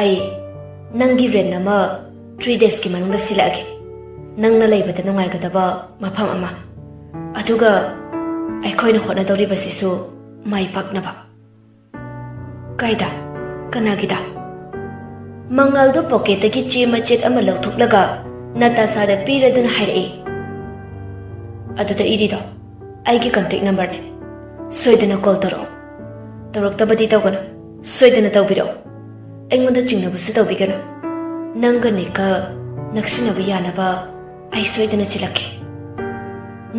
"ꯑꯩ ꯅꯪꯒꯤ ꯔꯦꯟ ꯑꯃ ꯊ꯭ꯔꯤ ꯗꯦꯖꯀꯤ ꯃꯅꯨꯡꯗ ꯁꯤꯜꯂꯛꯑꯒꯦ꯫ ꯅꯪꯅ ꯂꯩꯕꯗ ꯅꯨꯡꯉꯥꯏꯒꯗꯕ ꯃꯐꯝ ꯑꯃ꯫ ꯑꯗꯨꯒ ꯑꯩꯈꯣꯏꯅ ꯍꯣꯠꯅꯗꯧꯔꯤꯕꯁꯤꯁꯨ ꯃꯥꯏ ꯄꯥꯛꯅꯕ꯫" "ꯀꯥꯏꯗ? ꯀꯅꯥꯒꯤꯗ?" ꯃꯉꯥꯜꯗꯨ ꯄꯣꯀꯦꯠꯇꯒꯤ ꯆꯦ ꯃꯆꯦꯠ ꯑꯃ ꯂꯧꯊꯣꯛꯂꯒ ꯅꯥꯇꯥꯁꯥꯗ ꯄꯤꯔꯗꯨꯅ ꯍꯥꯏꯔꯛꯏ, "ꯑꯗꯨꯗ ꯏꯔꯤꯗꯣ ꯑꯩꯒꯤ ꯀꯟꯇꯦꯛ ꯅꯝꯕꯔꯅꯦ꯫ ꯁꯣꯏꯗꯅ ꯀꯣꯜ ꯇꯧꯔꯛꯑꯣ꯫ ꯇꯧꯔꯛꯇꯕꯗꯤ ꯇꯧꯒꯅꯨ꯫ ꯁꯣꯏꯗꯅ ꯇꯧꯕꯤꯔꯛꯑꯣ꯫ ꯑꯩꯉꯣꯟꯗ ꯆꯤꯡꯅꯕꯁꯨ ꯇꯧꯕꯤꯒꯅꯨ꯫ ꯅꯪꯒ ꯅꯤꯛꯀ ꯅꯛꯁꯤꯟꯅꯕ ꯌꯥꯅꯕ ꯑꯩ ꯁꯣꯏꯗꯅ ꯁꯤꯜꯂꯛꯀꯦ꯫"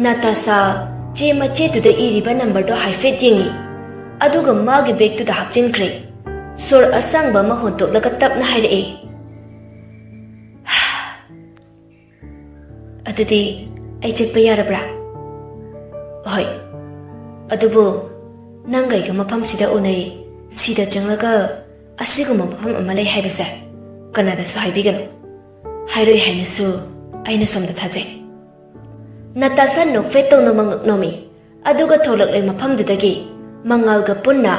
ꯅꯥꯇꯥꯁꯥ ꯆꯦ ꯃꯆꯦꯠꯇꯨꯗ ꯏꯔꯤꯕ ꯅꯝꯕꯔꯗꯣ ꯍꯥꯏꯐꯦꯠ ꯌꯦꯡꯉꯤ, ꯑꯗꯨꯒ ꯃꯥꯒꯤ ꯕꯦꯒꯇꯨꯗ ꯍꯥꯞꯆꯤꯟꯈ꯭ꯔꯦ꯫ ꯁꯣꯔ ꯑꯁꯥꯡꯕ ꯑꯃ ꯍꯣꯟꯇꯣꯛꯂꯒ ꯇꯞꯅ ꯍꯥꯏꯔꯛꯏ, "ꯑꯗꯨꯗꯤ ꯑꯩ ꯆꯠꯄ ꯌꯥꯔꯕ꯭ꯔꯥ?" "ꯍꯣꯏ, ꯑꯗꯨꯕꯨ ꯅꯪꯒ ꯑꯩꯒ ꯃꯐꯝꯁꯤꯗ ꯎꯅꯩ, ꯁꯤꯗ ꯆꯪꯂꯒ ꯑꯁꯤꯒꯨꯝꯕ ꯃꯐꯝ ꯑꯃ ꯂꯩ ꯍꯥꯏꯕꯁꯦ ꯀꯅꯥꯗꯁꯨ ꯍꯥꯏꯕꯤꯒꯅꯨ꯫ ꯍꯥꯏꯔꯣꯏ ꯍꯥꯏꯅꯁꯨ ꯑꯩꯅ ꯁꯣꯝꯗ ꯊꯥꯖꯩ꯫" ꯅꯥꯇꯥꯁꯥ ꯅꯣꯛꯐꯦꯠ ꯇꯧꯅ ꯃꯉꯛ ꯅꯣꯝꯃꯤ, ꯑꯗꯨꯒ ꯊꯣꯛꯂꯛꯂꯦ ꯃꯐꯝꯗꯨꯗꯒꯤ꯫ ꯃꯉꯥꯜꯒ ꯄꯨꯟꯅ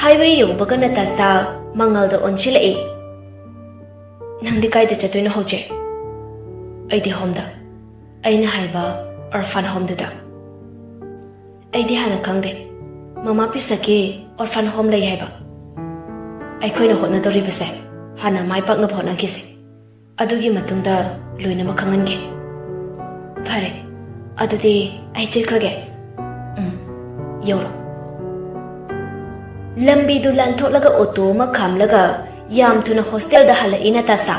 ꯍꯥꯏꯋꯦ ꯌꯧꯕꯒ ꯅꯥꯇꯥꯁꯥ ꯃꯉꯥꯜꯗ ꯑꯣꯟꯁꯤꯜꯂꯛꯏ, "ꯅꯪꯗꯤ ꯀꯥꯏꯗ ꯆꯠꯇꯣꯏꯅꯣ ꯍꯧꯖꯤꯛ?" "ꯑꯩꯗꯤ ꯍꯣꯝꯗ꯫ ꯑꯩꯅ ꯍꯥꯏꯕ ꯑꯣꯔꯐꯥꯟ ꯍꯣꯝꯗꯨꯗ꯫ ꯑꯩꯗꯤ ꯍꯥꯟꯅ ꯈꯪꯗꯦ ꯃꯃꯥ ꯄꯤꯁꯛꯀꯤ ꯑꯣꯔꯐꯥꯟ ꯍꯣꯝ ꯂꯩ ꯍꯥꯏꯕ꯫ ꯑꯩꯈꯣꯏꯅ ꯍꯣꯠꯅꯗꯧꯔꯤꯕꯁꯦ ꯍꯥꯟꯅ ꯃꯥꯏ ꯄꯥꯛꯅꯕ ꯍꯣꯠꯅꯈꯤꯁꯦ꯫ ꯑꯗꯨꯒꯤ ꯃꯇꯨꯡꯗ ꯂꯣꯏꯅꯃꯛ ꯈꯪꯍꯟꯒꯦ꯫ ꯐꯔꯦ, ꯑꯗꯨꯗꯤ ꯑꯩ ꯆꯠꯈ꯭ꯔꯒꯦ꯫ ꯎꯝ, ꯌꯧꯔꯣ꯫ ꯂꯝꯕꯤꯗꯨ ꯂꯥꯟꯊꯣꯛꯂꯒ ꯑꯣꯇꯣ ꯑꯃ ꯈꯥꯝꯂꯒ ꯌꯥꯝ ꯊꯨꯅ ꯍꯣꯁꯇꯦꯜꯗ ꯍꯜꯂꯛꯏ ꯅꯇꯥꯁꯥ꯫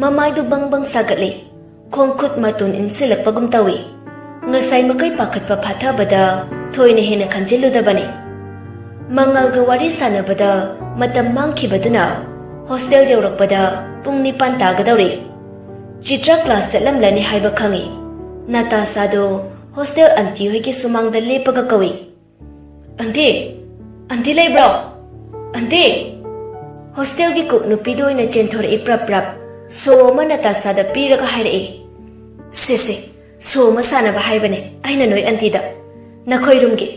ꯃꯃꯥꯏꯗꯨ ꯕꯪ ꯕꯪ ꯁꯥꯒꯠꯂꯤ꯫ ꯈꯣꯡ ꯈꯨꯠ ꯃꯇꯣꯟ ꯏꯟꯁꯤꯜꯂꯛꯄꯒꯨꯝ ꯇꯧꯏ꯫ ꯉꯁꯥꯏ ꯃꯈꯩ ꯄꯥꯈꯠꯄ ꯐꯥꯊꯕꯗ ꯊꯣꯏꯅ ꯍꯦꯟꯅ ꯈꯟꯖꯤꯜꯂꯨꯗꯕꯅꯤ꯫ ꯃꯉꯥꯜꯒ ꯋꯥꯔꯤ ꯁꯥꯟꯅꯕꯗ ꯃꯇꯝ ꯃꯥꯡꯈꯤꯕꯗꯨꯅ ꯍꯣꯁꯇꯦꯜ ꯌꯧꯔꯛꯄꯗ ꯄꯨꯡ ꯅꯤꯄꯥꯟ ꯇꯥꯒꯗꯧꯔꯦ꯫ ꯆꯤꯇ꯭ꯔ ꯀ꯭ꯂꯥꯁ ꯆꯠꯂꯝꯂꯅꯤ ꯍꯥꯏꯕ ꯈꯪꯏ꯫ ꯅꯇꯥꯁꯥꯗꯣ ꯍꯣꯁꯇꯦꯜ ꯑꯟꯇꯤ ꯍꯣꯏꯒꯤ ꯁꯨꯃꯥꯡꯗ ꯂꯦꯞꯄꯒ ꯀꯧꯏ꯫ "ꯑꯟꯇꯤ! ꯑꯟꯇꯤ ꯂꯩꯕ꯭ꯔꯣ? ꯑꯟꯇꯤ!" ꯍꯣꯁꯇꯦꯜꯒꯤ ꯀꯨꯛ ꯅꯨꯄꯤꯗꯨ ꯑꯣꯏꯅ ꯆꯦꯟꯊꯣꯔꯛꯏ ꯄ꯭ꯔꯞ ꯄ꯭ꯔꯞ꯫ ꯁꯣ ꯑꯃ ꯅꯇꯥꯁꯥꯗ ꯄꯤꯔꯒ ꯍꯥꯏꯔꯛꯏ, "ꯁꯦ ꯁꯦ, ꯁꯣ ꯑꯃ ꯁꯥꯟꯅꯕ ꯍꯥꯏꯕꯅꯦ ꯑꯩꯅ ꯅꯣꯏ ꯑꯟꯇꯤꯗ꯫ ꯅꯈꯣꯏ ꯔꯨꯝꯒꯤ꯫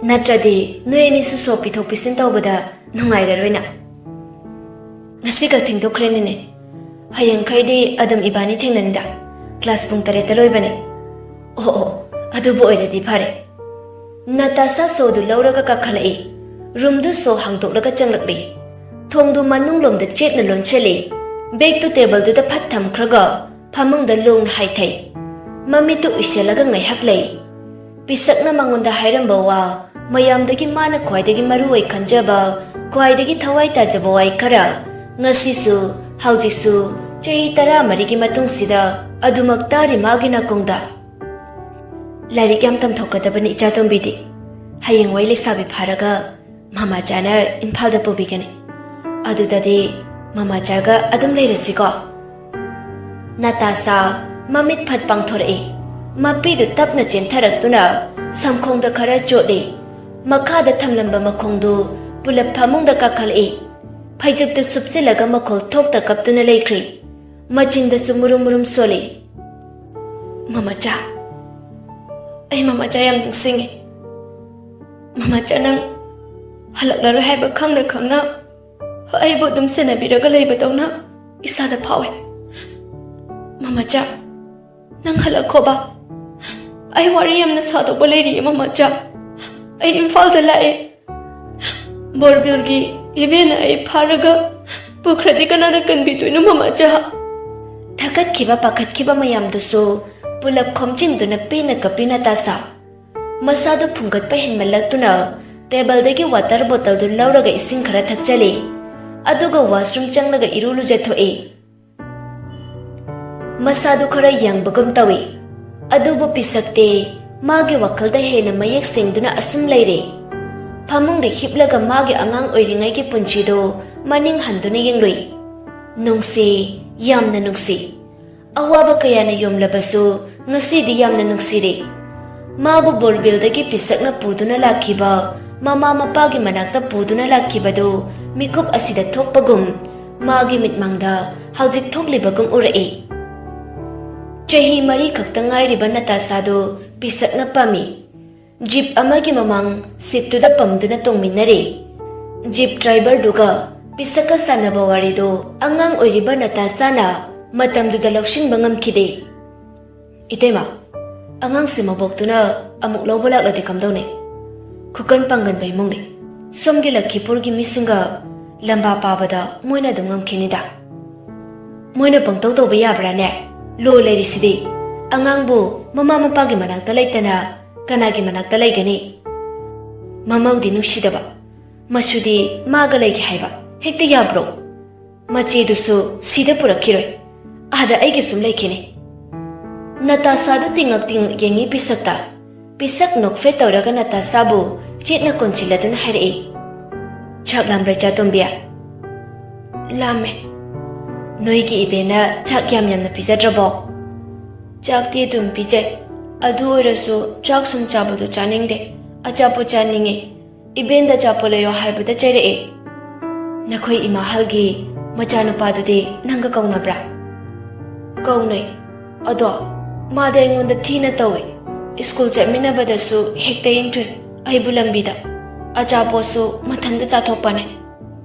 ꯅꯠꯇ꯭ꯔꯗꯤ ꯅꯣꯏ ꯑꯅꯤꯁꯨ ꯁꯣ ꯄꯤꯊꯣꯛ ꯄꯤꯁꯤꯟ ꯇꯧꯕꯗ ꯅꯨꯡꯉꯥꯏꯔꯔꯣꯏꯅ꯫ ꯉꯁꯤ ꯈꯛ ꯊꯦꯡꯗꯣꯛꯈ꯭ꯔꯦꯅꯦꯅꯦ꯫ ꯍꯌꯦꯡꯈꯩꯗꯤ ꯑꯗꯨꯝ ꯏꯕꯥꯅꯤ ꯊꯦꯡꯅꯅꯤꯗ꯫ ꯀ꯭ꯂꯥꯁ ꯄꯨꯡ ꯇꯔꯦꯠꯇ ꯂꯣꯏꯕꯅꯦ꯫ ꯑꯣ, ꯑꯣ, ꯑꯗꯨꯕꯨ ꯑꯣꯏꯔꯗꯤ ꯐꯔꯦ꯫" ꯅꯇꯥꯁꯥ ꯁꯣꯗꯨ ꯂꯧꯔꯒ ꯀꯥꯈꯠꯂꯛꯏ꯫ ꯔꯨꯝꯗꯨ ꯁꯣ ꯍꯥꯡꯗꯣꯛꯂꯒ ꯆꯪꯂꯛꯂꯤ꯫ ꯊꯣꯡꯗꯨ ꯃꯅꯨꯡꯂꯣꯝꯗ ꯆꯦꯠꯅ ꯂꯣꯟꯁꯤꯜꯂꯤ꯫ ꯕꯦꯒꯇꯨ ꯇꯦꯕꯜꯗꯨꯗ ꯐꯠ ꯊꯝꯈ꯭ꯔꯒ ꯐꯃꯨꯡꯗ ꯂꯣꯡꯅ ꯍꯥꯏꯊꯩ꯫ ꯃꯃꯤꯠꯇꯨ ꯎꯏꯁꯤꯜꯂꯒ ꯉꯥꯏꯍꯥꯛ ꯂꯩ꯫ ꯄꯤꯁꯛꯅ ꯃꯉꯣꯟꯗ ꯍꯥꯏꯔꯝꯕ ꯋꯥ ꯃꯌꯥꯝꯗꯒꯤ ꯃꯥꯅ ꯈ꯭ꯋꯥꯏꯗꯒꯤ ꯃꯔꯨ ꯑꯣꯏ ꯈꯟꯖꯕ, ꯈ꯭ꯋꯥꯏꯗꯒꯤ ꯊꯋꯥꯏ ꯇꯥꯖꯕ ꯋꯥꯍꯩ ꯈꯔ ꯉꯁꯤꯁꯨ, ꯍꯧꯖꯤꯛꯁꯨ, ꯆꯍꯤ ꯇꯔꯥꯃꯔꯤꯒꯤ ꯃꯇꯨꯡꯁꯤꯗ ꯑꯗꯨꯃꯛ ꯇꯥꯔꯤ ꯃꯥꯒꯤ ꯅꯥꯀꯣꯡꯗ꯫ "ꯂꯥꯏꯔꯤꯛ ꯌꯥꯝ ꯇꯝꯊꯣꯛꯀꯗꯕꯅꯤ ꯏꯆꯥꯇꯣꯝꯕꯤꯗꯤ꯫ ꯍꯌꯦꯡꯋꯥꯏ ꯂꯩꯁꯥꯕꯤ ꯐꯥꯔꯒ ꯃꯃꯥꯆꯥꯅ ꯏꯝꯐꯥꯜꯗ ꯄꯨꯕꯤꯒꯅꯤ꯫ ꯑꯗꯨꯗꯗꯤ ꯃꯃꯥꯆꯥꯒ ꯑꯗꯨꯝ ꯂꯩꯔꯁꯤꯀꯣ?" ꯅꯇꯥꯁꯥ ꯃꯃꯤꯠ ꯐꯠ ꯄꯥꯡꯊꯣꯔꯛꯏ꯫ ꯃꯄꯤꯗꯨ ꯇꯞꯅ ꯆꯦꯟꯊꯔꯛꯇꯨꯅ ꯁꯝꯈꯣꯡꯗ ꯈꯔ ꯆꯣꯠꯂꯤ꯫ ꯃꯈꯥꯗ ꯊꯝꯂꯝꯕ ꯃꯈꯣꯡꯗꯨ ꯄꯨꯂꯞ ꯐꯃꯨꯡꯗ ꯀꯥꯈꯠꯂꯛꯏ꯫ ꯐꯩꯖꯨꯞꯇꯨ ꯁꯨꯞꯆꯤꯜꯂꯒ ꯃꯈꯣꯜ ꯊꯣꯛꯇ ꯀꯞꯇꯨꯅ ꯂꯩꯈ꯭ꯔꯤ꯫ ꯃꯆꯤꯟꯗꯁꯨ ꯃꯨꯔꯨꯝ ꯃꯨꯔꯨꯝ ꯁꯣꯜꯂꯤ꯫ "ꯃꯃꯥꯆꯥ, ꯑꯩ ꯃꯃꯥꯆꯥ ꯌꯥꯝ ꯅꯤꯡꯁꯤꯡꯉꯤ꯫ ꯃꯃꯥꯆꯥ, ꯅꯪ ꯍꯜꯂꯛꯂꯔꯣꯏ ꯍꯥꯏꯕ ꯈꯪꯅ ꯈꯪꯅ ꯑꯩꯕꯨ ꯑꯗꯨꯝ ꯁꯦꯟꯅꯕꯤꯔꯒ ꯂꯩꯕꯗꯧꯅ ꯏꯁꯥꯗ ꯐꯥꯎꯏ꯫ ꯃꯃꯥꯆꯥ, ꯅꯪ ꯍꯜꯂꯛꯈꯣꯕ꯫ ꯑꯩ ꯋꯥꯔꯤ ꯌꯥꯝꯅ ꯁꯥꯗꯧꯕ ꯂꯩꯔꯤ, ꯃꯃꯥꯆꯥ꯫ ꯑꯩ ꯏꯝꯐꯥꯜꯗ ꯂꯥꯛꯑꯦ꯫ ꯕꯣꯔꯕꯤꯜꯒꯤ ꯏꯕꯦꯟꯅ ꯑꯩ ꯐꯥꯔꯒ ꯄꯨꯈ꯭ꯔꯗꯤ ꯀꯅꯥꯅ ꯀꯟꯕꯤꯗꯣꯏꯅꯣ, ꯃꯃꯥꯆꯥ? ꯊꯛꯀꯠꯈꯤꯕ ꯄꯥꯈꯠꯈꯤꯕ ꯃꯌꯥꯝꯗꯨꯁꯨ ꯄꯨꯂꯞ ꯈꯣꯝꯖꯤꯟꯗꯨꯅ ꯄꯦꯟꯅ ꯀꯞꯄꯤ ꯅꯇꯥꯁꯥ꯫ ꯃꯁꯥꯗꯨ ꯐꯨꯡꯒꯠꯄ ꯍꯦꯟꯃꯜꯂꯛꯇꯨꯅ ꯇꯦꯕꯜꯗꯒꯤ ꯋꯥꯇꯔ ꯕꯣꯇꯜꯗꯨ ꯂꯧꯔꯒ ꯏꯁꯤꯡ ꯈꯔ ꯊꯛꯆꯜꯂꯤ꯫ ꯑꯗꯨꯒ ꯋꯥꯁꯔꯨꯝ ꯆꯪꯂꯒ ꯏꯔꯨ ꯂꯨꯖꯊꯣꯛꯏ꯫ ꯃꯁꯥꯗꯨ ꯈꯔ ꯌꯥꯡꯕꯒꯨꯝ ꯇꯧꯏ꯫ ꯑꯗꯨꯕꯨ ꯄꯤꯁꯛꯇꯤ ꯃꯥꯒꯤ ꯋꯥꯈꯜꯗ ꯍꯦꯟꯅ ꯃꯌꯦꯛ ꯁꯦꯡꯗꯨꯅ ꯑꯁꯨꯝ ꯂꯩꯔꯦ꯫ ꯐꯃꯨꯡꯗ ꯍꯤꯞꯂꯒ ꯃꯥꯒꯤ ꯑꯉꯥꯡ ꯑꯣꯏꯔꯤꯉꯩꯒꯤ ꯄꯨꯟꯁꯤꯗꯨ ꯃꯅꯤꯡ ꯍꯟꯗꯨꯅ ꯌꯦꯡꯂꯨꯏ꯫ ꯅꯨꯡꯁꯤ, ꯌꯥꯝꯅ ꯅꯨꯡꯁꯤ꯫ ꯑꯋꯥꯕ ꯀꯌꯥꯅ ꯌꯣꯝꯂꯕꯁꯨ ꯉꯁꯤꯗꯤ ꯌꯥꯝꯅ ꯅꯨꯡꯁꯤꯔꯦ꯫ ꯃꯥꯕꯨ ꯕꯣꯔꯕꯤꯜꯗꯒꯤ ꯄꯤꯁꯛꯅ ꯄꯨꯗꯨꯅ ꯂꯥꯛꯈꯤꯕ, ꯃꯃꯥ ꯃꯄꯥꯒꯤ ꯃꯅꯥꯛꯇ ꯄꯨꯗꯨꯅ ꯂꯥꯛꯈꯤꯕꯗꯨ ꯃꯤꯀꯨꯞ ꯑꯁꯤꯗ ꯊꯣꯛꯄꯒꯨꯝ, ꯃꯥꯒꯤ ꯃꯤꯠꯃꯥꯡꯗ ꯍꯧꯖꯤꯛ ꯊꯣꯛꯂꯤꯕꯒꯨꯝ ꯎꯔꯛꯏ꯫ ꯆꯍꯤ ꯃꯔꯤ ꯈꯛꯇ ꯉꯥꯏꯔꯤꯕ ꯅꯇꯥꯁꯥꯗꯨ ꯄꯤꯁꯛꯅ ꯄꯥꯝꯃꯤ꯫ ꯖꯤꯞ ꯑꯃꯒꯤ ꯃꯃꯥꯡ ꯁꯤꯠꯇꯨꯗ ꯄꯝꯗꯨꯅ ꯇꯣꯡꯃꯤꯟꯅꯔꯦ꯫ ꯖꯤꯞ ꯗ꯭ꯔꯥꯏꯚꯔꯗꯨꯒ ꯄꯤꯁꯛꯀ ꯁꯥꯟꯅꯕ ꯋꯥꯔꯤꯗꯨ ꯑꯉꯥꯡ ꯑꯣꯏꯔꯤꯕ ꯅꯇꯥꯁꯥꯅ ꯃꯇꯝꯗꯨꯗ ꯂꯧꯁꯤꯟꯕ ꯉꯝꯈꯤꯗꯦ꯫ "ꯏꯇꯩꯃ, ꯑꯉꯥꯡꯁꯦ ꯃꯕꯣꯛꯇꯨꯅ ꯑꯃꯨꯛ ꯂꯧꯕ ꯂꯥꯛꯂꯗꯤ ꯀꯝꯗꯧꯅꯤ? ꯈꯨꯀꯟ ꯄꯥꯡꯒꯟꯕ ꯏꯃꯨꯡꯅꯤ꯫ ꯁꯣꯝꯒꯤ ꯂꯈꯤꯄꯨꯔꯒꯤ ꯃꯤꯁꯤꯡꯒ ꯂꯝꯕꯥ ꯄꯥꯕꯗ ꯃꯣꯏꯅ ꯑꯗꯨꯝ ꯉꯝꯈꯤꯅꯤꯗ꯫ ꯃꯣꯏꯅ ꯄꯪꯇꯧ ꯇꯧꯕ ꯌꯥꯕ꯭ꯔꯥꯅꯦ? ꯂꯣ ꯂꯩꯔꯤꯁꯤꯗꯤ꯫ ꯑꯉꯥꯡꯕꯨ ꯃꯃꯥ ꯃꯄꯥꯒꯤ ꯃꯅꯥꯛꯇ ꯂꯩꯇꯅ ꯀꯅꯥꯒꯤ ꯃꯅꯥꯛꯇ ꯂꯩꯒꯅꯤ? ꯃꯃꯧꯗꯤ ꯅꯨꯡꯁꯤꯗꯕ, ꯃꯁꯨꯗꯤ ꯃꯥꯒ ꯂꯩꯒꯦ ꯍꯥꯏꯕ ꯍꯦꯛꯇ ꯌꯥꯕ꯭ꯔꯣ? ꯃꯆꯦꯗꯨꯁꯨ ꯁꯤꯗ ꯄꯨꯔꯛꯈꯤꯔꯣꯏ, ꯑꯥꯗ ꯑꯩꯒ ꯁꯨꯝ ꯂꯩꯈꯤꯅꯤ꯫" ꯅꯇꯥꯁꯥꯗꯨ ꯇꯤꯡꯉꯛ ꯇꯤꯡꯉꯛ ꯌꯦꯡꯉꯤ ꯄꯤꯁꯛꯇ꯫ ꯄꯤꯁꯛ ꯅꯣꯛꯐꯦꯠ ꯇꯧꯔꯒ ꯅꯇꯥꯁꯥꯕꯨ ꯆꯦꯠꯅ ꯀꯣꯟꯁꯤꯜꯂꯗꯨꯅ ꯍꯥꯏꯔꯛꯏ, "ꯆꯥꯛ ꯂꯥꯝꯕ꯭ꯔꯥ, ꯏꯆꯥꯇꯣꯝꯕꯤ?" "ꯂꯥꯝꯃꯦ꯫" "ꯅꯣꯏꯒꯤ ꯏꯕꯦꯟꯅ ꯆꯥꯛ ꯌꯥꯝ ꯌꯥꯝꯅ ꯄꯤꯖꯗ꯭ꯔꯕꯣ?" "ꯆꯥꯛꯇꯤ ꯑꯗꯨꯝ ꯄꯤꯖꯩ, ꯑꯗꯨ ꯑꯣꯏꯔꯁꯨ ꯆꯥꯛ ꯁꯨꯝ ꯆꯥꯕꯗꯨ ꯆꯥꯅꯤꯡꯗꯦ, ꯑꯆꯥꯄꯣꯠ ꯆꯥꯅꯤꯡꯉꯤ꯫ ꯏꯕꯦꯟꯗ ꯑꯆꯥꯄꯣꯠ ꯂꯩꯌꯣ ꯍꯥꯏꯕꯗ ꯆꯩꯔꯛꯑꯦ꯫" "ꯅꯈꯣꯏ ꯏꯃꯥ ꯍꯜꯒꯤ ꯃꯆꯥꯅꯨꯄꯥꯗꯨꯗꯤ ꯅꯪꯒ ꯀꯧꯅꯕ꯭ꯔꯥ?" "ꯀꯧꯅꯩ꯫ ꯑꯗꯣ ꯃꯥꯗꯤ ꯑꯩꯉꯣꯟꯗ ꯊꯤꯅ ꯇꯧꯏ꯫ ꯁ꯭ꯀꯨꯜ ꯆꯠꯃꯤꯟꯅꯕꯗꯁꯨ ꯍꯦꯛꯇ ꯏꯟꯊꯨꯏ ꯑꯩꯕꯨ ꯂꯝꯕꯤꯗ꯫ ꯑꯆꯥꯄꯣꯠꯁꯨ ꯃꯊꯟꯇ ꯆꯥꯊꯣꯛꯄꯅꯦ꯫"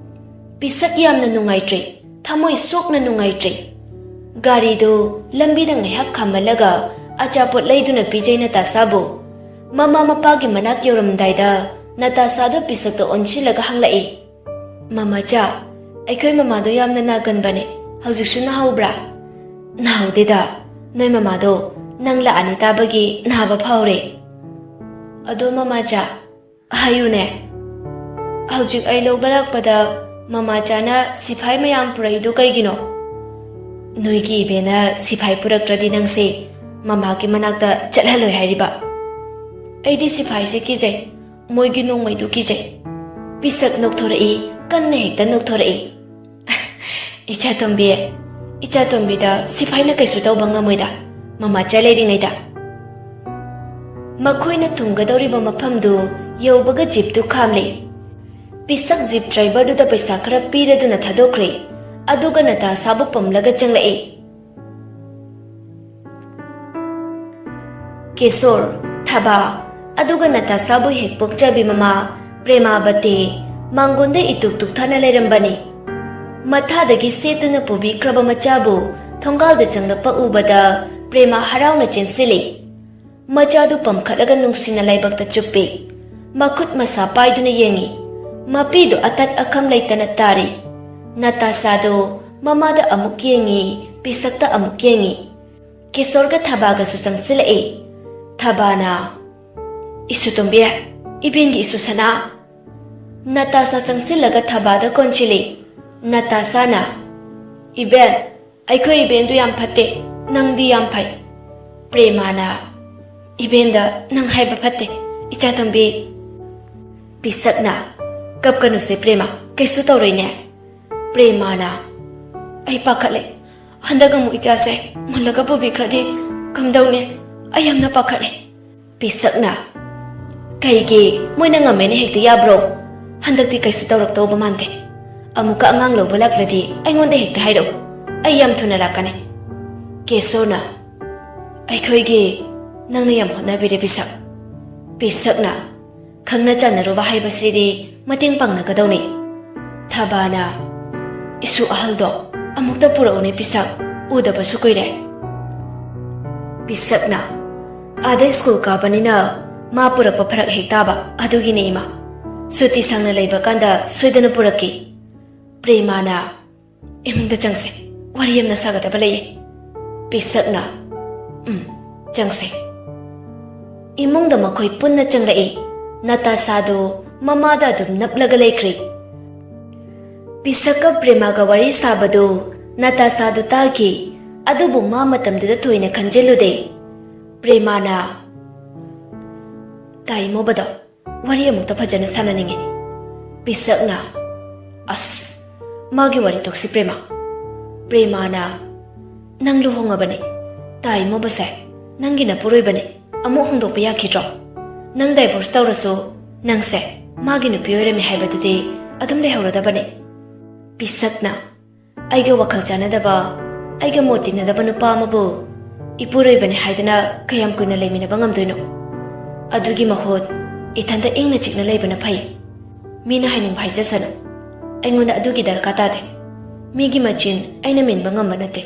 ꯄꯤꯁꯛ ꯌꯥꯝꯅ ꯅꯨꯡꯉꯥꯏꯇ꯭ꯔꯦ, ꯊꯃꯣꯏ ꯁꯣꯛꯅ ꯅꯨꯡꯉꯥꯏꯇ꯭ꯔꯦ꯫ ꯒꯥꯔꯤꯗꯨ ꯂꯝꯕꯤꯗ ꯉꯥꯏꯍꯥꯛ ꯈꯥꯝꯍꯜꯂꯒ ꯑꯆꯥꯄꯣꯠ ꯂꯩꯗꯨꯅ ꯄꯤꯖꯩ ꯅꯇꯥꯁꯥꯕꯨ꯫ ꯃꯃꯥ ꯃꯄꯥꯒꯤ ꯃꯅꯥꯛ ꯌꯧꯔꯝꯗꯥꯏꯗ ꯅꯇꯥꯁꯥꯗꯨ ꯄꯤꯁꯛꯇ ꯑꯣꯟꯁꯤꯜꯂꯒ ꯍꯪꯂꯛꯏ, "ꯃꯃꯥꯆꯥ, ꯑꯩꯈꯣꯏ ꯃꯃꯥꯗꯣ ꯌꯥꯝꯅ ꯅꯥꯒꯟꯕꯅꯦ꯫ ꯍꯧꯖꯤꯛꯁꯨ ꯅꯥꯍꯧꯕ꯭ꯔꯥ?" "ꯅꯥꯍꯧꯗꯦꯗ꯫ ꯅꯣꯏ ꯃꯃꯥꯗꯣ ꯅꯪ ꯂꯥꯛꯑꯅꯤ ꯇꯥꯕꯒꯤ ꯅꯥꯕ ꯐꯥꯎꯔꯦ꯫" "ꯑꯗꯣ ꯃꯃꯥꯆꯥ, ꯍꯥꯏꯌꯨꯅꯦ꯫ ꯍꯧꯖꯤꯛ ꯑꯩ ꯂꯧꯕ ꯂꯥꯛꯄꯗ ꯃꯃꯥꯆꯥꯅ ꯁꯤꯐꯥꯏ ꯃꯌꯥꯝ ꯄꯨꯔꯛꯏꯗꯨ ꯀꯩꯒꯤꯅꯣ?" "ꯅꯣꯏꯒꯤ ꯏꯕꯦꯟꯅ ꯁꯤꯐꯥꯏ ꯄꯨꯔꯛꯇ꯭ꯔꯗꯤ ꯅꯪꯁꯦ ꯃꯃꯥꯒꯤ ꯃꯅꯥꯛꯇ ꯆꯠꯍꯜꯂꯣꯏ ꯍꯥꯏꯔꯤꯕ?" "ꯑꯩꯗꯤ ꯁꯤꯐꯥꯏꯁꯦ ꯀꯤꯖꯩ꯫ ꯃꯣꯏꯒꯤ ꯅꯣꯡꯃꯩꯗꯨ ꯀꯤꯖꯩ꯫" ꯄꯤꯁꯛ ꯅꯣꯛꯊꯣꯔꯛꯏ, ꯀꯟꯅ ꯍꯦꯛꯇ ꯅꯣꯛꯊꯣꯔꯛꯏ꯫ "ꯏꯆꯥꯇꯣꯝꯕꯤ, ꯏꯆꯥꯇꯣꯝꯕꯤꯗ ꯁꯤꯐꯥꯏꯅ ꯀꯩꯁꯨ ꯇꯧꯕ ꯉꯝꯃꯣꯏꯗ, ꯃꯃꯥꯆꯥ ꯂꯩꯔꯤꯉꯩꯗ꯫" ꯃꯈꯣꯏꯅ ꯊꯨꯡꯒꯗꯧꯔꯤꯕ ꯃꯐꯝꯗꯨ ꯌꯧꯕꯒ ꯖꯤꯞꯇꯨ ꯈꯥꯝꯂꯦ꯫ ꯄꯤꯁꯛ ꯖꯤꯞ ꯗ꯭ꯔꯥꯏꯚꯔꯗꯨꯗ ꯄꯩꯁꯥ ꯈꯔ ꯄꯤꯔꯗꯨꯅ ꯊꯥꯗꯣꯛꯈ꯭ꯔꯦ꯫ ꯑꯗꯨꯒ ꯅꯇꯥꯁꯥꯕꯨ ꯄꯝꯂꯒ ꯆꯪꯂꯛꯏ꯫ ꯀꯦꯁꯣꯔ, ꯊꯥꯕꯥ, ꯑꯗꯨꯒ ꯅꯇꯥꯁꯥꯕꯨ ꯍꯦꯛ ꯄꯣꯛꯆꯕꯤ ꯃꯃꯥ ꯄ꯭ꯔꯦꯃꯥꯕꯇꯤ ꯃꯥꯡꯒꯣꯟꯗ ꯏꯇꯨꯛ ꯇꯨꯛꯊꯥꯅ ꯂꯩꯔꯝꯕꯅꯤ꯫ ꯃꯊꯥꯗꯒꯤ ꯁꯦꯠꯇꯨꯅ ꯄꯨꯕꯤꯈ꯭ꯔꯕ ꯃꯆꯥꯕꯨ ꯊꯣꯡꯒꯥꯜꯗ ꯆꯪꯂꯛꯄ ꯎꯕꯗ ꯄ꯭ꯔꯦꯃꯥ ꯍꯔꯥꯎꯅ ꯆꯦꯟꯁꯤꯜꯂꯤ꯫ ꯃꯆꯥꯗꯨ ꯄꯝꯈꯠꯂꯒ ꯅꯨꯡꯁꯤꯅ ꯂꯥꯏꯕꯛꯇ ꯆꯨꯞꯄꯤ꯫ ꯃꯈꯨꯠ ꯃꯁꯥ ꯄꯥꯏꯗꯨꯅ ꯌꯦꯡꯉꯤ꯫ ꯃꯄꯤꯗꯨ ꯑꯇꯠ ꯑꯈꯝ ꯂꯩꯇꯅ ꯇꯥꯔꯤ꯫ ꯅꯇꯥꯁꯥꯗꯨ ꯃꯃꯥꯗ ꯑꯃꯨꯛ ꯌꯦꯡꯉꯤ, ꯄꯤꯁꯛꯇ ꯑꯃꯨꯛ ꯌꯦꯡꯉꯤ꯫ ꯀꯦꯁꯣꯔꯒ ꯊꯥꯕꯥꯒꯁꯨ ꯆꯪꯁꯤꯜꯂꯛꯏ꯫ ꯊꯥꯕꯥꯅ, "ꯏꯁꯨ ꯇꯣꯝꯕꯤ, ꯏꯕꯦꯟꯒꯤ ꯏꯁꯨ ꯁꯅꯥ꯫" ꯅꯇꯥꯁꯥ ꯆꯪꯁꯤꯜꯂꯒ ꯊꯥꯕꯥꯗ ꯀꯣꯟꯁꯤꯜꯂꯤ꯫ ꯅꯇꯥꯁꯥꯅ, "ꯏꯕꯦꯟ, ꯑꯩꯈꯣꯏ ꯏꯕꯦꯟꯗꯨ ꯌꯥꯝ ꯐꯠꯇꯦ, ꯅꯪꯗꯤ ꯌꯥꯝ ꯐꯩ꯫" ꯄ꯭ꯔꯦꯃꯥꯅ, "ꯏꯕꯦꯟꯗ ꯅꯪ ꯍꯥꯏꯕ ꯐꯠꯇꯦ, ꯏꯆꯥꯇꯣꯝꯕꯤ꯫" ꯄꯤꯁꯛꯅ, "ꯀꯞꯀꯅꯨꯁꯦ ꯄ꯭ꯔꯦꯃꯥ, ꯀꯩꯁꯨ ꯇꯧꯔꯣꯏꯅꯦ꯫" ꯄ꯭ꯔꯦꯃꯥꯅ, "ꯑꯩ ꯄꯥꯈꯠꯂꯦ, ꯍꯟꯗꯛ ꯑꯃꯨꯛ ꯏꯆꯥꯁꯦ ꯃꯨꯜꯂꯒ ꯄꯨꯕꯤꯈ꯭ꯔꯗꯤ ꯀꯝꯗꯧꯅꯤ? ꯑꯩ ꯌꯥꯝꯅ ꯄꯥꯈꯠꯂꯦ꯫" ꯄꯤꯁꯛꯅ, "ꯀꯩꯒꯤ ꯃꯣꯏꯅ ꯉꯝꯃꯦꯅ ꯍꯦꯛꯇ ꯌꯥꯕ꯭ꯔꯣ? ꯍꯟꯗꯛꯇꯤ ꯀꯩꯁꯨ ꯇꯧꯔꯛꯇꯧꯕ ꯃꯥꯟꯗꯦ꯫ ꯑꯃꯨꯛꯀ ꯑꯉꯥꯡ ꯂꯧꯕ ꯂꯥꯛꯂꯗꯤ ꯑꯩꯉꯣꯟꯗ ꯍꯦꯛꯇ ꯍꯥꯏꯔꯛꯎ, ꯑꯩ ꯌꯥꯝ ꯊꯨꯅ ꯂꯥꯛꯀꯅꯤ꯫" ꯀꯦꯁꯣꯔꯅ, "ꯑꯩꯈꯣꯏꯒꯤ ꯅꯪꯅ ꯌꯥꯝ ꯍꯣꯠꯅꯕꯤꯔꯦ ꯄꯤꯁꯛ꯫" ꯄꯤꯁꯛꯅ, "ꯈꯪꯅ ꯆꯥꯟꯅꯔꯨꯕ ꯍꯥꯏꯕꯁꯤꯗꯤ ꯃꯇꯦꯡ ꯄꯥꯡꯅꯒꯗꯧꯅꯤ꯫" ꯊꯥꯕꯥꯅ, "ꯏꯁꯨ ꯑꯍꯜꯗꯣ ꯑꯃꯨꯛꯇ ꯄꯨꯔꯛꯎꯅꯦ ꯄꯤꯁꯛ, ꯎꯗꯕꯁꯨ ꯀꯨꯏꯔꯦ꯫ ꯄꯤꯁꯛꯅ, ꯑꯥꯗ ꯁ꯭ꯀꯨꯜ ꯀꯥꯕꯅꯤꯅ ꯃꯥ ꯄꯨꯔꯛꯄ ꯐꯔꯛ ꯍꯦꯛ ꯇꯥꯕ, ꯑꯗꯨꯒꯤꯅꯦ ꯏꯃꯥ꯫ ꯁꯨꯇꯤ ꯁꯥꯡꯅ ꯂꯩꯕ ꯀꯥꯟꯗ ꯁꯣꯏꯗꯅ ꯄꯨꯔꯛꯀꯦ꯫ ꯄ꯭ꯔꯦꯃꯥꯅ, ꯏꯃꯨꯡꯗ ꯆꯪꯁꯦ, ꯋꯥꯔꯤ ꯑꯃ ꯁꯥꯒꯗꯕ ꯂꯩꯌꯦ꯫ ꯄꯤꯁꯛꯅ, ꯎꯝ, ꯆꯪꯁꯦ꯫ ꯏꯃꯨꯡꯗ ꯃꯈꯣꯏ ꯄꯨꯟꯅ ꯆꯪꯂꯛꯏ꯫ ꯅꯇꯥꯁꯥꯗꯨ ꯃꯃꯥꯗ ꯑꯗꯨꯝ ꯅꯞꯂꯒ ꯂꯩꯈ꯭ꯔꯦ꯫ ꯄꯤꯁꯛꯀ ꯄ꯭ꯔꯦꯃꯥꯒ ꯋꯥꯔꯤ ꯁꯥꯕꯗꯨ ꯅꯇꯥꯁꯥꯗꯨ ꯇꯥꯈꯤ, ꯑꯗꯨꯕꯨ ꯃꯥ ꯃꯇꯝꯗꯨꯗ ꯊꯣꯏꯅ ꯈꯟꯖꯤꯜꯂꯨꯗꯦ꯫ ꯄ꯭ꯔꯦꯃꯥꯅ, ꯇꯥꯏꯃꯣꯕꯗꯣ, ꯋꯥꯔꯤ ꯑꯃꯨꯛꯇ ꯐꯖꯅ ꯁꯥꯟꯅꯅꯤꯡꯉꯤ꯫ ꯄꯤꯁꯛꯅ, ꯑꯁ, ꯃꯥꯒꯤ ꯋꯥꯔꯤ ꯇꯣꯛꯁꯤ ꯄ꯭ꯔꯦꯃꯥ꯫ ꯄ꯭ꯔꯦꯃꯥꯅ, ꯅꯪ ꯂꯨꯍꯣꯡꯉꯕꯅꯤ, ꯇꯥꯏꯃꯣꯕꯁꯦ ꯅꯪꯒꯤ ꯅꯄꯨꯔꯣꯏꯕꯅꯤ, ꯑꯃꯨꯛ ꯍꯣꯡꯗꯣꯛꯄ ꯌꯥꯈꯤꯗ꯭ꯔꯣ? ꯅꯪ ꯗꯥꯏꯚꯣꯔꯁ ꯇꯧꯔꯁꯨ ꯅꯪꯁꯦ ꯃꯥꯒꯤ ꯅꯨꯄꯤ ꯑꯣꯏꯔꯝꯃꯤ ꯍꯥꯏꯕꯗꯨꯗꯤ ꯑꯗꯨꯝ ꯂꯩꯍꯧꯔꯗꯕꯅꯤ꯫ ꯄꯤꯁꯛꯅ, ꯑꯩꯒ ꯋꯥꯈꯜ ꯆꯥꯟꯅꯗꯕ, ꯑꯩꯒ ꯃꯣꯠ ꯇꯤꯟꯅꯗꯕ ꯅꯨꯄꯥ ꯑꯃꯕꯨ ꯏꯄꯨꯔꯣꯏꯕꯅꯤ ꯍꯥꯏꯗꯅ ꯀꯌꯥꯝ ꯀꯨꯏꯅ ꯂꯩꯃꯤꯟꯅꯕ ꯉꯝꯗꯣꯏꯅꯣ? ꯑꯗꯨꯒꯤ ꯃꯍꯨꯠ ꯏꯊꯟꯇ ꯏꯪꯅ ꯆꯤꯛꯅ ꯂꯩꯕꯅ ꯐꯩ꯫ ꯃꯤꯅ ꯍꯥꯏꯅꯤꯡꯕ ꯍꯥꯏꯖꯁꯅꯨ, ꯑꯩꯉꯣꯟꯗ ꯑꯗꯨꯒꯤ ꯗꯔꯀꯥꯔ ꯇꯥꯗꯦ꯫ ꯃꯤꯒꯤ ꯃꯆꯤꯟ ꯑꯩꯅ ꯃꯦꯟꯕ ꯉꯝꯕ ꯅꯠꯇꯦ꯫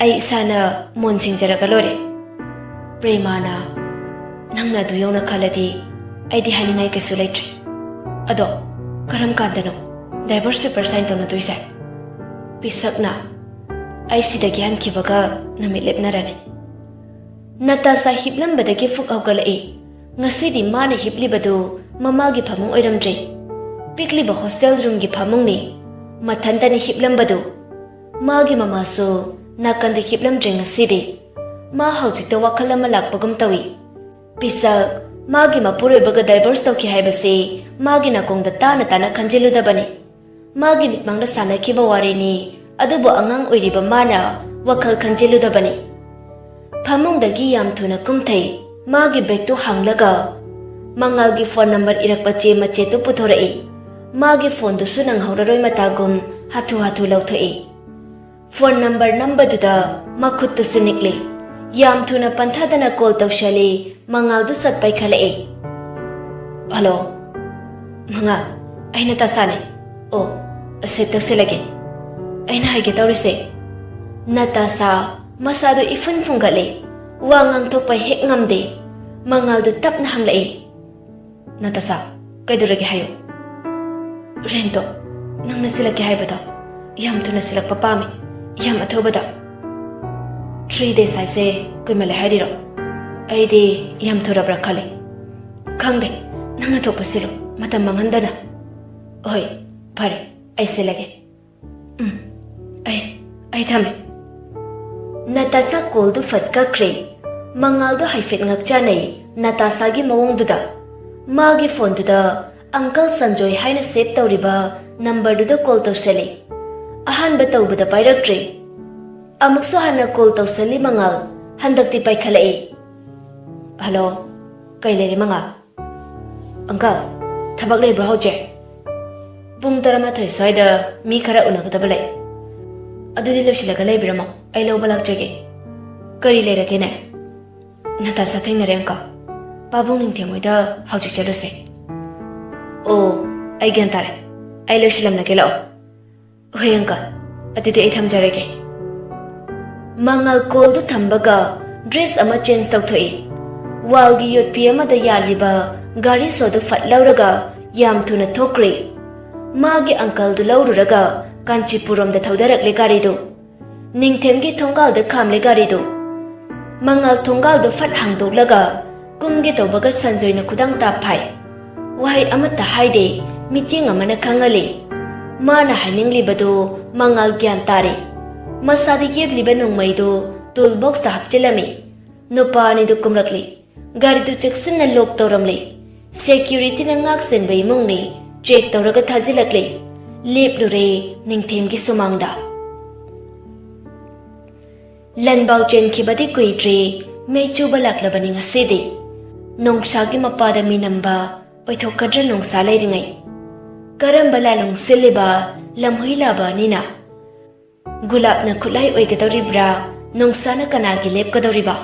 ꯑꯩ ꯏꯁꯥꯅ ꯃꯣꯟ ꯁꯤꯡꯖꯔꯒ ꯂꯣꯏꯔꯦ꯫ ꯄ꯭ꯔꯦꯃꯥꯅ, ꯅꯪꯅ ꯑꯗꯨ ꯌꯧꯅ ꯈꯜꯂꯗꯤ ꯑꯩꯗꯤ ꯍꯥꯏꯅꯤꯡꯉꯥꯏ ꯀꯩꯁꯨ ꯂꯩꯇ꯭ꯔꯦ꯫ ꯑꯗꯣ ꯀꯔꯝ ꯀꯥꯟꯗꯅꯣ ꯗꯥꯏꯚꯣꯔꯁ ꯄꯦꯄꯔ ꯁꯥꯏꯟ ꯇꯧꯅꯗꯣꯏꯁꯦ? ꯄꯤꯁꯛꯅ, ꯑꯩ ꯁꯤꯗꯒꯤ ꯍꯟꯈꯤꯕꯒ ꯅꯨꯃꯤꯠ ꯂꯦꯞꯅꯔꯅꯤ꯫ ꯅꯇꯥꯁꯥ ꯍꯤꯞꯂꯝꯕꯗꯒꯤ ꯐꯨꯛ ꯍꯧꯒꯠꯂꯛꯏ꯫ ꯉꯁꯤꯗꯤ ꯃꯥꯅ ꯍꯤꯞꯂꯤꯕꯗꯨ ꯃꯃꯥꯒꯤ ꯐꯃꯨꯡ ꯑꯣꯏꯔꯝꯗ꯭ꯔꯦ꯫ ꯄꯤꯛꯂꯤꯕ ꯍꯣꯁꯇꯦꯜ ꯔꯨꯝꯒꯤ ꯐꯃꯨꯡꯅꯤ꯫ ꯃꯊꯟꯇꯅꯤ ꯍꯤꯞꯂꯝꯕꯗꯨ꯫ ꯃꯥꯒꯤ ꯃꯃꯥꯁꯨ ꯅꯥꯀꯟꯗ ꯍꯤꯞꯂꯝꯗ꯭ꯔꯦ ꯉꯁꯤꯗꯤ꯫ ꯃꯥ ꯍꯧꯖꯤꯛꯇ ꯋꯥꯈꯜ ꯑꯃ ꯂꯥꯛꯄꯒꯨꯝ ꯇꯧꯏ꯫ ꯄꯤꯁꯛ, ꯃꯥꯒꯤ ꯃꯄꯨꯔꯣꯏꯕꯒ ꯗꯥꯏꯚꯣꯔꯁ ꯇꯧꯈꯤ ꯍꯥꯏꯕꯁꯤ ꯃꯥꯒꯤ ꯅꯥꯀꯣꯡꯗ ꯇꯥꯅ ꯇꯥꯅ ꯈꯟꯖꯤꯜꯂꯨꯗꯕꯅꯤ꯫ ꯃꯥꯒꯤ ꯃꯤꯠꯃꯥꯡꯗ ꯁꯥꯟꯅꯈꯤꯕ ꯋꯥꯔꯤꯅꯤ, ꯑꯗꯨꯕꯨ ꯑꯉꯥꯡ ꯑꯣꯏꯔꯤꯕ ꯃꯥꯅ ꯋꯥꯈꯜ ꯈꯟꯖꯤꯜꯂꯨꯗꯕꯅꯤ꯫ ꯐꯃꯨꯡꯗꯒꯤ ꯌꯥꯝ ꯊꯨꯅ ꯀꯨꯝꯊꯩ꯫ ꯃꯥꯒꯤ ꯕꯦꯒꯇꯨ ꯍꯥꯡꯂꯒ ꯃꯉꯥꯜꯒꯤ ꯐꯣꯟ ꯅꯝꯕꯔ ꯏꯔꯛꯄ ꯆꯦ ꯃꯆꯦꯠꯇꯨ ꯄꯨꯊꯣꯔꯛꯏ꯫ ꯃꯥꯒꯤ ꯐꯣꯟꯗꯨꯁꯨ ꯅꯪꯍꯧꯔꯔꯣꯏ ꯃꯇꯥꯒꯨꯝ ꯍꯥꯊꯨ ꯍꯥꯊꯨ ꯂꯧꯊꯣꯛꯏ꯫ ꯐꯣꯟ ꯅꯝꯕꯔ ꯅꯝꯕꯗꯨꯗ ꯃꯈꯨꯠꯇꯨꯁꯨ ꯅꯤꯛꯂꯤ꯫ ꯌꯥꯝ ꯊꯨꯅ ꯄꯟꯊꯗꯅ ꯀꯣꯜ ꯇꯧꯁꯜꯂꯤ꯫ ꯃꯉꯥꯜꯗꯨ ꯁꯠ ꯄꯥꯏꯈꯠꯂꯛꯏ꯫ ꯍꯜꯂꯣ꯫ ꯃꯉꯥꯜ, ꯑꯩ ꯅꯇꯥꯁꯥꯅꯦ꯫ ꯑꯣ, ꯁꯦꯠ ꯇꯧꯁꯤꯜꯂꯒꯦ꯫ ꯑꯩꯅ ꯍꯥꯏꯒꯦ ꯇꯧꯔꯤꯁꯦ, ꯅꯇꯥꯁꯥ ꯃꯁꯥꯗꯨ ꯏꯐꯨꯟ ꯐꯨꯡꯒꯠꯂꯦ꯫ ꯋꯥ ꯉꯥꯡꯊꯣꯛꯄ ꯍꯦꯛ ꯉꯝꯗꯦ꯫ ꯃꯉꯥꯜꯗꯨ ꯇꯞꯅ ꯍꯪꯂꯛꯏ, "ꯅꯇꯥꯁꯥ, ꯀꯩꯗꯧꯔꯒꯦ ꯍꯥꯏꯌꯨ?" "ꯔꯦꯟꯇꯣ, ꯅꯪꯅ ꯁꯤꯜꯂꯛꯀꯦ ꯍꯥꯏꯕꯗꯣ ꯌꯥꯝ ꯊꯨꯅ ꯁꯤꯜꯂꯛꯄ ꯄꯥꯝꯃꯤ, ꯌꯥꯝ ꯑꯊꯨꯕꯗ꯫ Three days ꯍꯥꯏꯁꯦ ꯀꯨꯏꯃꯜꯂꯦ ꯍꯥꯏꯔꯤꯔꯣ? ꯑꯩꯗꯤ ꯌꯥꯝ ꯊꯨꯔꯕ꯭ꯔꯥ ꯈꯜꯂꯤ꯫ ꯈꯪꯗꯦ, ꯅꯪꯅ ꯊꯣꯛꯄ ꯁꯤꯜꯂꯨ, ꯃꯇꯝ ꯃꯥꯡꯍꯟꯗꯅ꯫ ꯍꯣꯏ, ꯐꯔꯦ, ꯑꯩ ꯁꯤꯜꯂꯒꯦ꯫ ꯎꯝ, ꯑꯩ, ꯑꯩ ꯊꯝꯃꯦ꯫" ꯅꯇꯥꯁꯥ ꯀꯣꯜꯗꯨ ꯐꯠ ꯀꯛꯈ꯭ꯔꯦ꯫ ꯃꯉꯥꯜꯗꯨ ꯍꯥꯏꯐꯦꯠ ꯉꯛꯆꯥꯅꯩ ꯅꯇꯥꯁꯥꯒꯤ ꯃꯑꯣꯡꯗꯨꯗ꯫ ꯃꯥꯒꯤ ꯐꯣꯟꯗꯨꯗ ꯑꯪꯀꯜ ꯁꯟꯖꯣꯏ ꯍꯥꯏꯅ ꯁꯦꯚ ꯇꯧꯔꯤꯕ ꯅꯝꯕꯔꯗꯨꯗ ꯀꯣꯜ ꯇꯧꯁꯜꯂꯤ꯫ ꯑꯍꯥꯟꯕ ꯇꯧꯕꯗ ꯄꯥꯏꯔꯛꯇ꯭ꯔꯦ꯫ ꯑꯃꯨꯛꯁꯨ ꯍꯟꯅ ꯀꯣꯜ ꯇꯧꯁꯜꯂꯤ ꯃꯉꯥꯜ꯫ ꯍꯟꯗꯛꯇꯤ ꯄꯥꯏꯈꯠꯂꯛꯏ꯫ "ꯍꯜꯂꯣ, ꯀꯩ ꯂꯩꯔꯦ ꯃꯉꯥꯜ?" "ꯑꯪꯀꯜ, ꯊꯕꯛ ꯂꯩꯕ꯭ꯔꯣ ꯍꯧꯖꯤꯛ?" "ꯄꯨꯡ ꯇꯔꯥꯃꯥꯊꯣꯏ ꯁ꯭ꯋꯥꯏꯗ ꯃꯤ ꯈꯔ ꯎꯅꯒꯗꯕ ꯂꯩ꯫ ꯑꯗꯨꯗꯤ ꯂꯣꯏꯁꯤꯜꯂꯒ ꯂꯩꯕꯤꯔꯝꯃꯣ, ꯑꯩ ꯂꯧꯕ ꯂꯥꯛꯆꯒꯦ꯫" "ꯀꯔꯤ ꯂꯩꯔꯒꯦꯅꯦ?" "ꯅꯇꯥꯁꯥ ꯊꯦꯡꯅꯔꯦ ꯑꯪꯀꯜ꯫ ꯄꯥꯕꯨꯡ ꯅꯤꯡꯊꯦꯝ ꯍꯣꯏꯗ ꯍꯧꯖꯤꯛ ꯆꯠꯂꯨꯁꯦ꯫" "ꯑꯣ, ꯑꯩ ꯒ꯭ꯌꯥꯟ ꯇꯥꯔꯦ꯫ ꯑꯩ ꯂꯣꯏꯁꯤꯜꯂꯝꯂꯒꯦ, ꯂꯥꯛꯑꯣ꯫" "ꯍꯣꯏ ꯑꯪꯀꯜ, ꯑꯗꯨꯗꯤ ꯑꯩ ꯊꯝꯖꯔꯒꯦ꯫" ꯃꯉꯥꯜ ꯀꯣꯜꯗꯨ ꯊꯝꯕꯒ ꯗ꯭ꯔꯦꯁ ꯑꯃ ꯆꯦꯟꯖ ꯇꯧꯊꯣꯛꯏ꯫ ꯋꯥꯜꯒꯤ ꯌꯣꯠꯄꯤ ꯑꯃꯗ ꯌꯥꯜꯂꯤꯕ ꯒꯥꯔꯤ ꯁꯣꯗꯨ ꯐꯠ ꯂꯧꯔꯒ ꯌꯥꯝ ꯊꯨꯅ ꯊꯣꯛꯈ꯭ꯔꯦ꯫ ꯃꯥꯒꯤ ꯑꯪꯀꯜꯗꯨ ꯂꯧꯔꯨꯔꯒ ꯀꯥꯟꯆꯤꯄꯨꯔꯔꯣꯝꯗ ꯊꯧꯗꯔꯛꯂꯦ ꯒꯥꯔꯤꯗꯨ꯫ ꯅꯤꯡꯊꯦꯝꯒꯤ ꯊꯣꯡꯒꯥꯜꯗ ꯈꯥꯝꯂꯦ ꯒꯥꯔꯤꯗꯨ꯫ ꯃꯉꯥꯜ ꯊꯣꯡꯒꯥꯜꯗꯨ ꯐꯠ ꯍꯥꯡꯗꯣꯛꯂꯒ ꯀꯨꯝꯒꯦ ꯇꯧꯕꯒ ꯁꯟꯖꯣꯏꯅ ꯈꯨꯗꯥꯡ ꯇꯥꯞ ꯐꯥꯏ꯫ ꯋꯥꯍꯩ ꯑꯃꯠꯇ ꯍꯥꯏꯗꯦ꯫ ꯃꯤꯠꯌꯦꯡ ꯑꯃꯅ ꯈꯪꯍꯜꯂꯤ꯫ ꯃꯥꯅ ꯍꯥꯏꯅꯤꯡꯂꯤꯕꯗꯨ ꯃꯉꯥꯜ ꯒ꯭ꯌꯥꯟ ꯇꯥꯔꯦ꯫ ꯃꯁꯥꯗ ꯌꯦꯞꯂꯤꯕ ꯅꯣꯡꯃꯩꯗꯨ ꯇꯨꯜ ꯕꯣꯛꯁꯇ ꯍꯥꯞꯆꯤꯜꯂꯝꯃꯤ꯫ ꯅꯨꯄꯥ ꯑꯅꯤꯗꯨ ꯀꯨꯝꯂꯛꯂꯤ꯫ ꯒꯥꯔꯤꯗꯨ ꯆꯦꯛꯁꯤꯟꯅ ꯂꯣꯛ ꯇꯧꯔꯝꯂꯤ꯫ ꯁꯦꯀ꯭ꯌꯨꯔꯤꯇꯤꯅ ꯉꯥꯛ ꯁꯦꯟꯕ ꯏꯃꯨꯡꯅꯤ꯫ ꯆꯦꯛ ꯇꯧꯔꯒ ꯊꯥꯖꯤꯜꯂꯛꯂꯤ꯫ ꯂꯦꯞꯂꯨꯔꯦ ꯅꯤꯡꯊꯦꯝꯒꯤ ꯁꯨꯃꯥꯡꯗ꯫ ꯂꯟꯕꯥꯎ ꯆꯦꯟꯈꯤꯕꯗꯤ ꯀꯨꯏꯗ꯭ꯔꯤ꯫ ꯃꯩ ꯆꯨꯕ ꯂꯥꯛꯂꯕꯅꯤ ꯉꯁꯤꯗꯤ꯫ ꯅꯣꯡꯁꯥꯒꯤ ꯃꯄꯥꯗ ꯃꯤ ꯅꯝꯕ ꯑꯣꯏꯊꯣꯛꯀꯗ꯭ꯔꯥ ꯅꯣꯡꯁꯥ ꯂꯩꯔꯤꯉꯩ? ꯀꯔꯝꯕ ꯂꯥꯂꯣꯡ ꯁꯤꯜꯂꯤꯕ ꯂꯝꯍꯨꯏ ꯂꯥꯕ ꯑꯅꯤꯅ? ꯒꯨꯂꯥꯞꯅ ꯈꯨꯠꯂꯥꯏ ꯑꯣꯏꯒꯗꯧꯔꯤꯕ꯭ꯔꯥ? ꯅꯣꯡꯁꯥꯅ ꯀꯅꯥꯒꯤ ꯂꯦꯞꯀꯗꯧꯔꯤꯕ?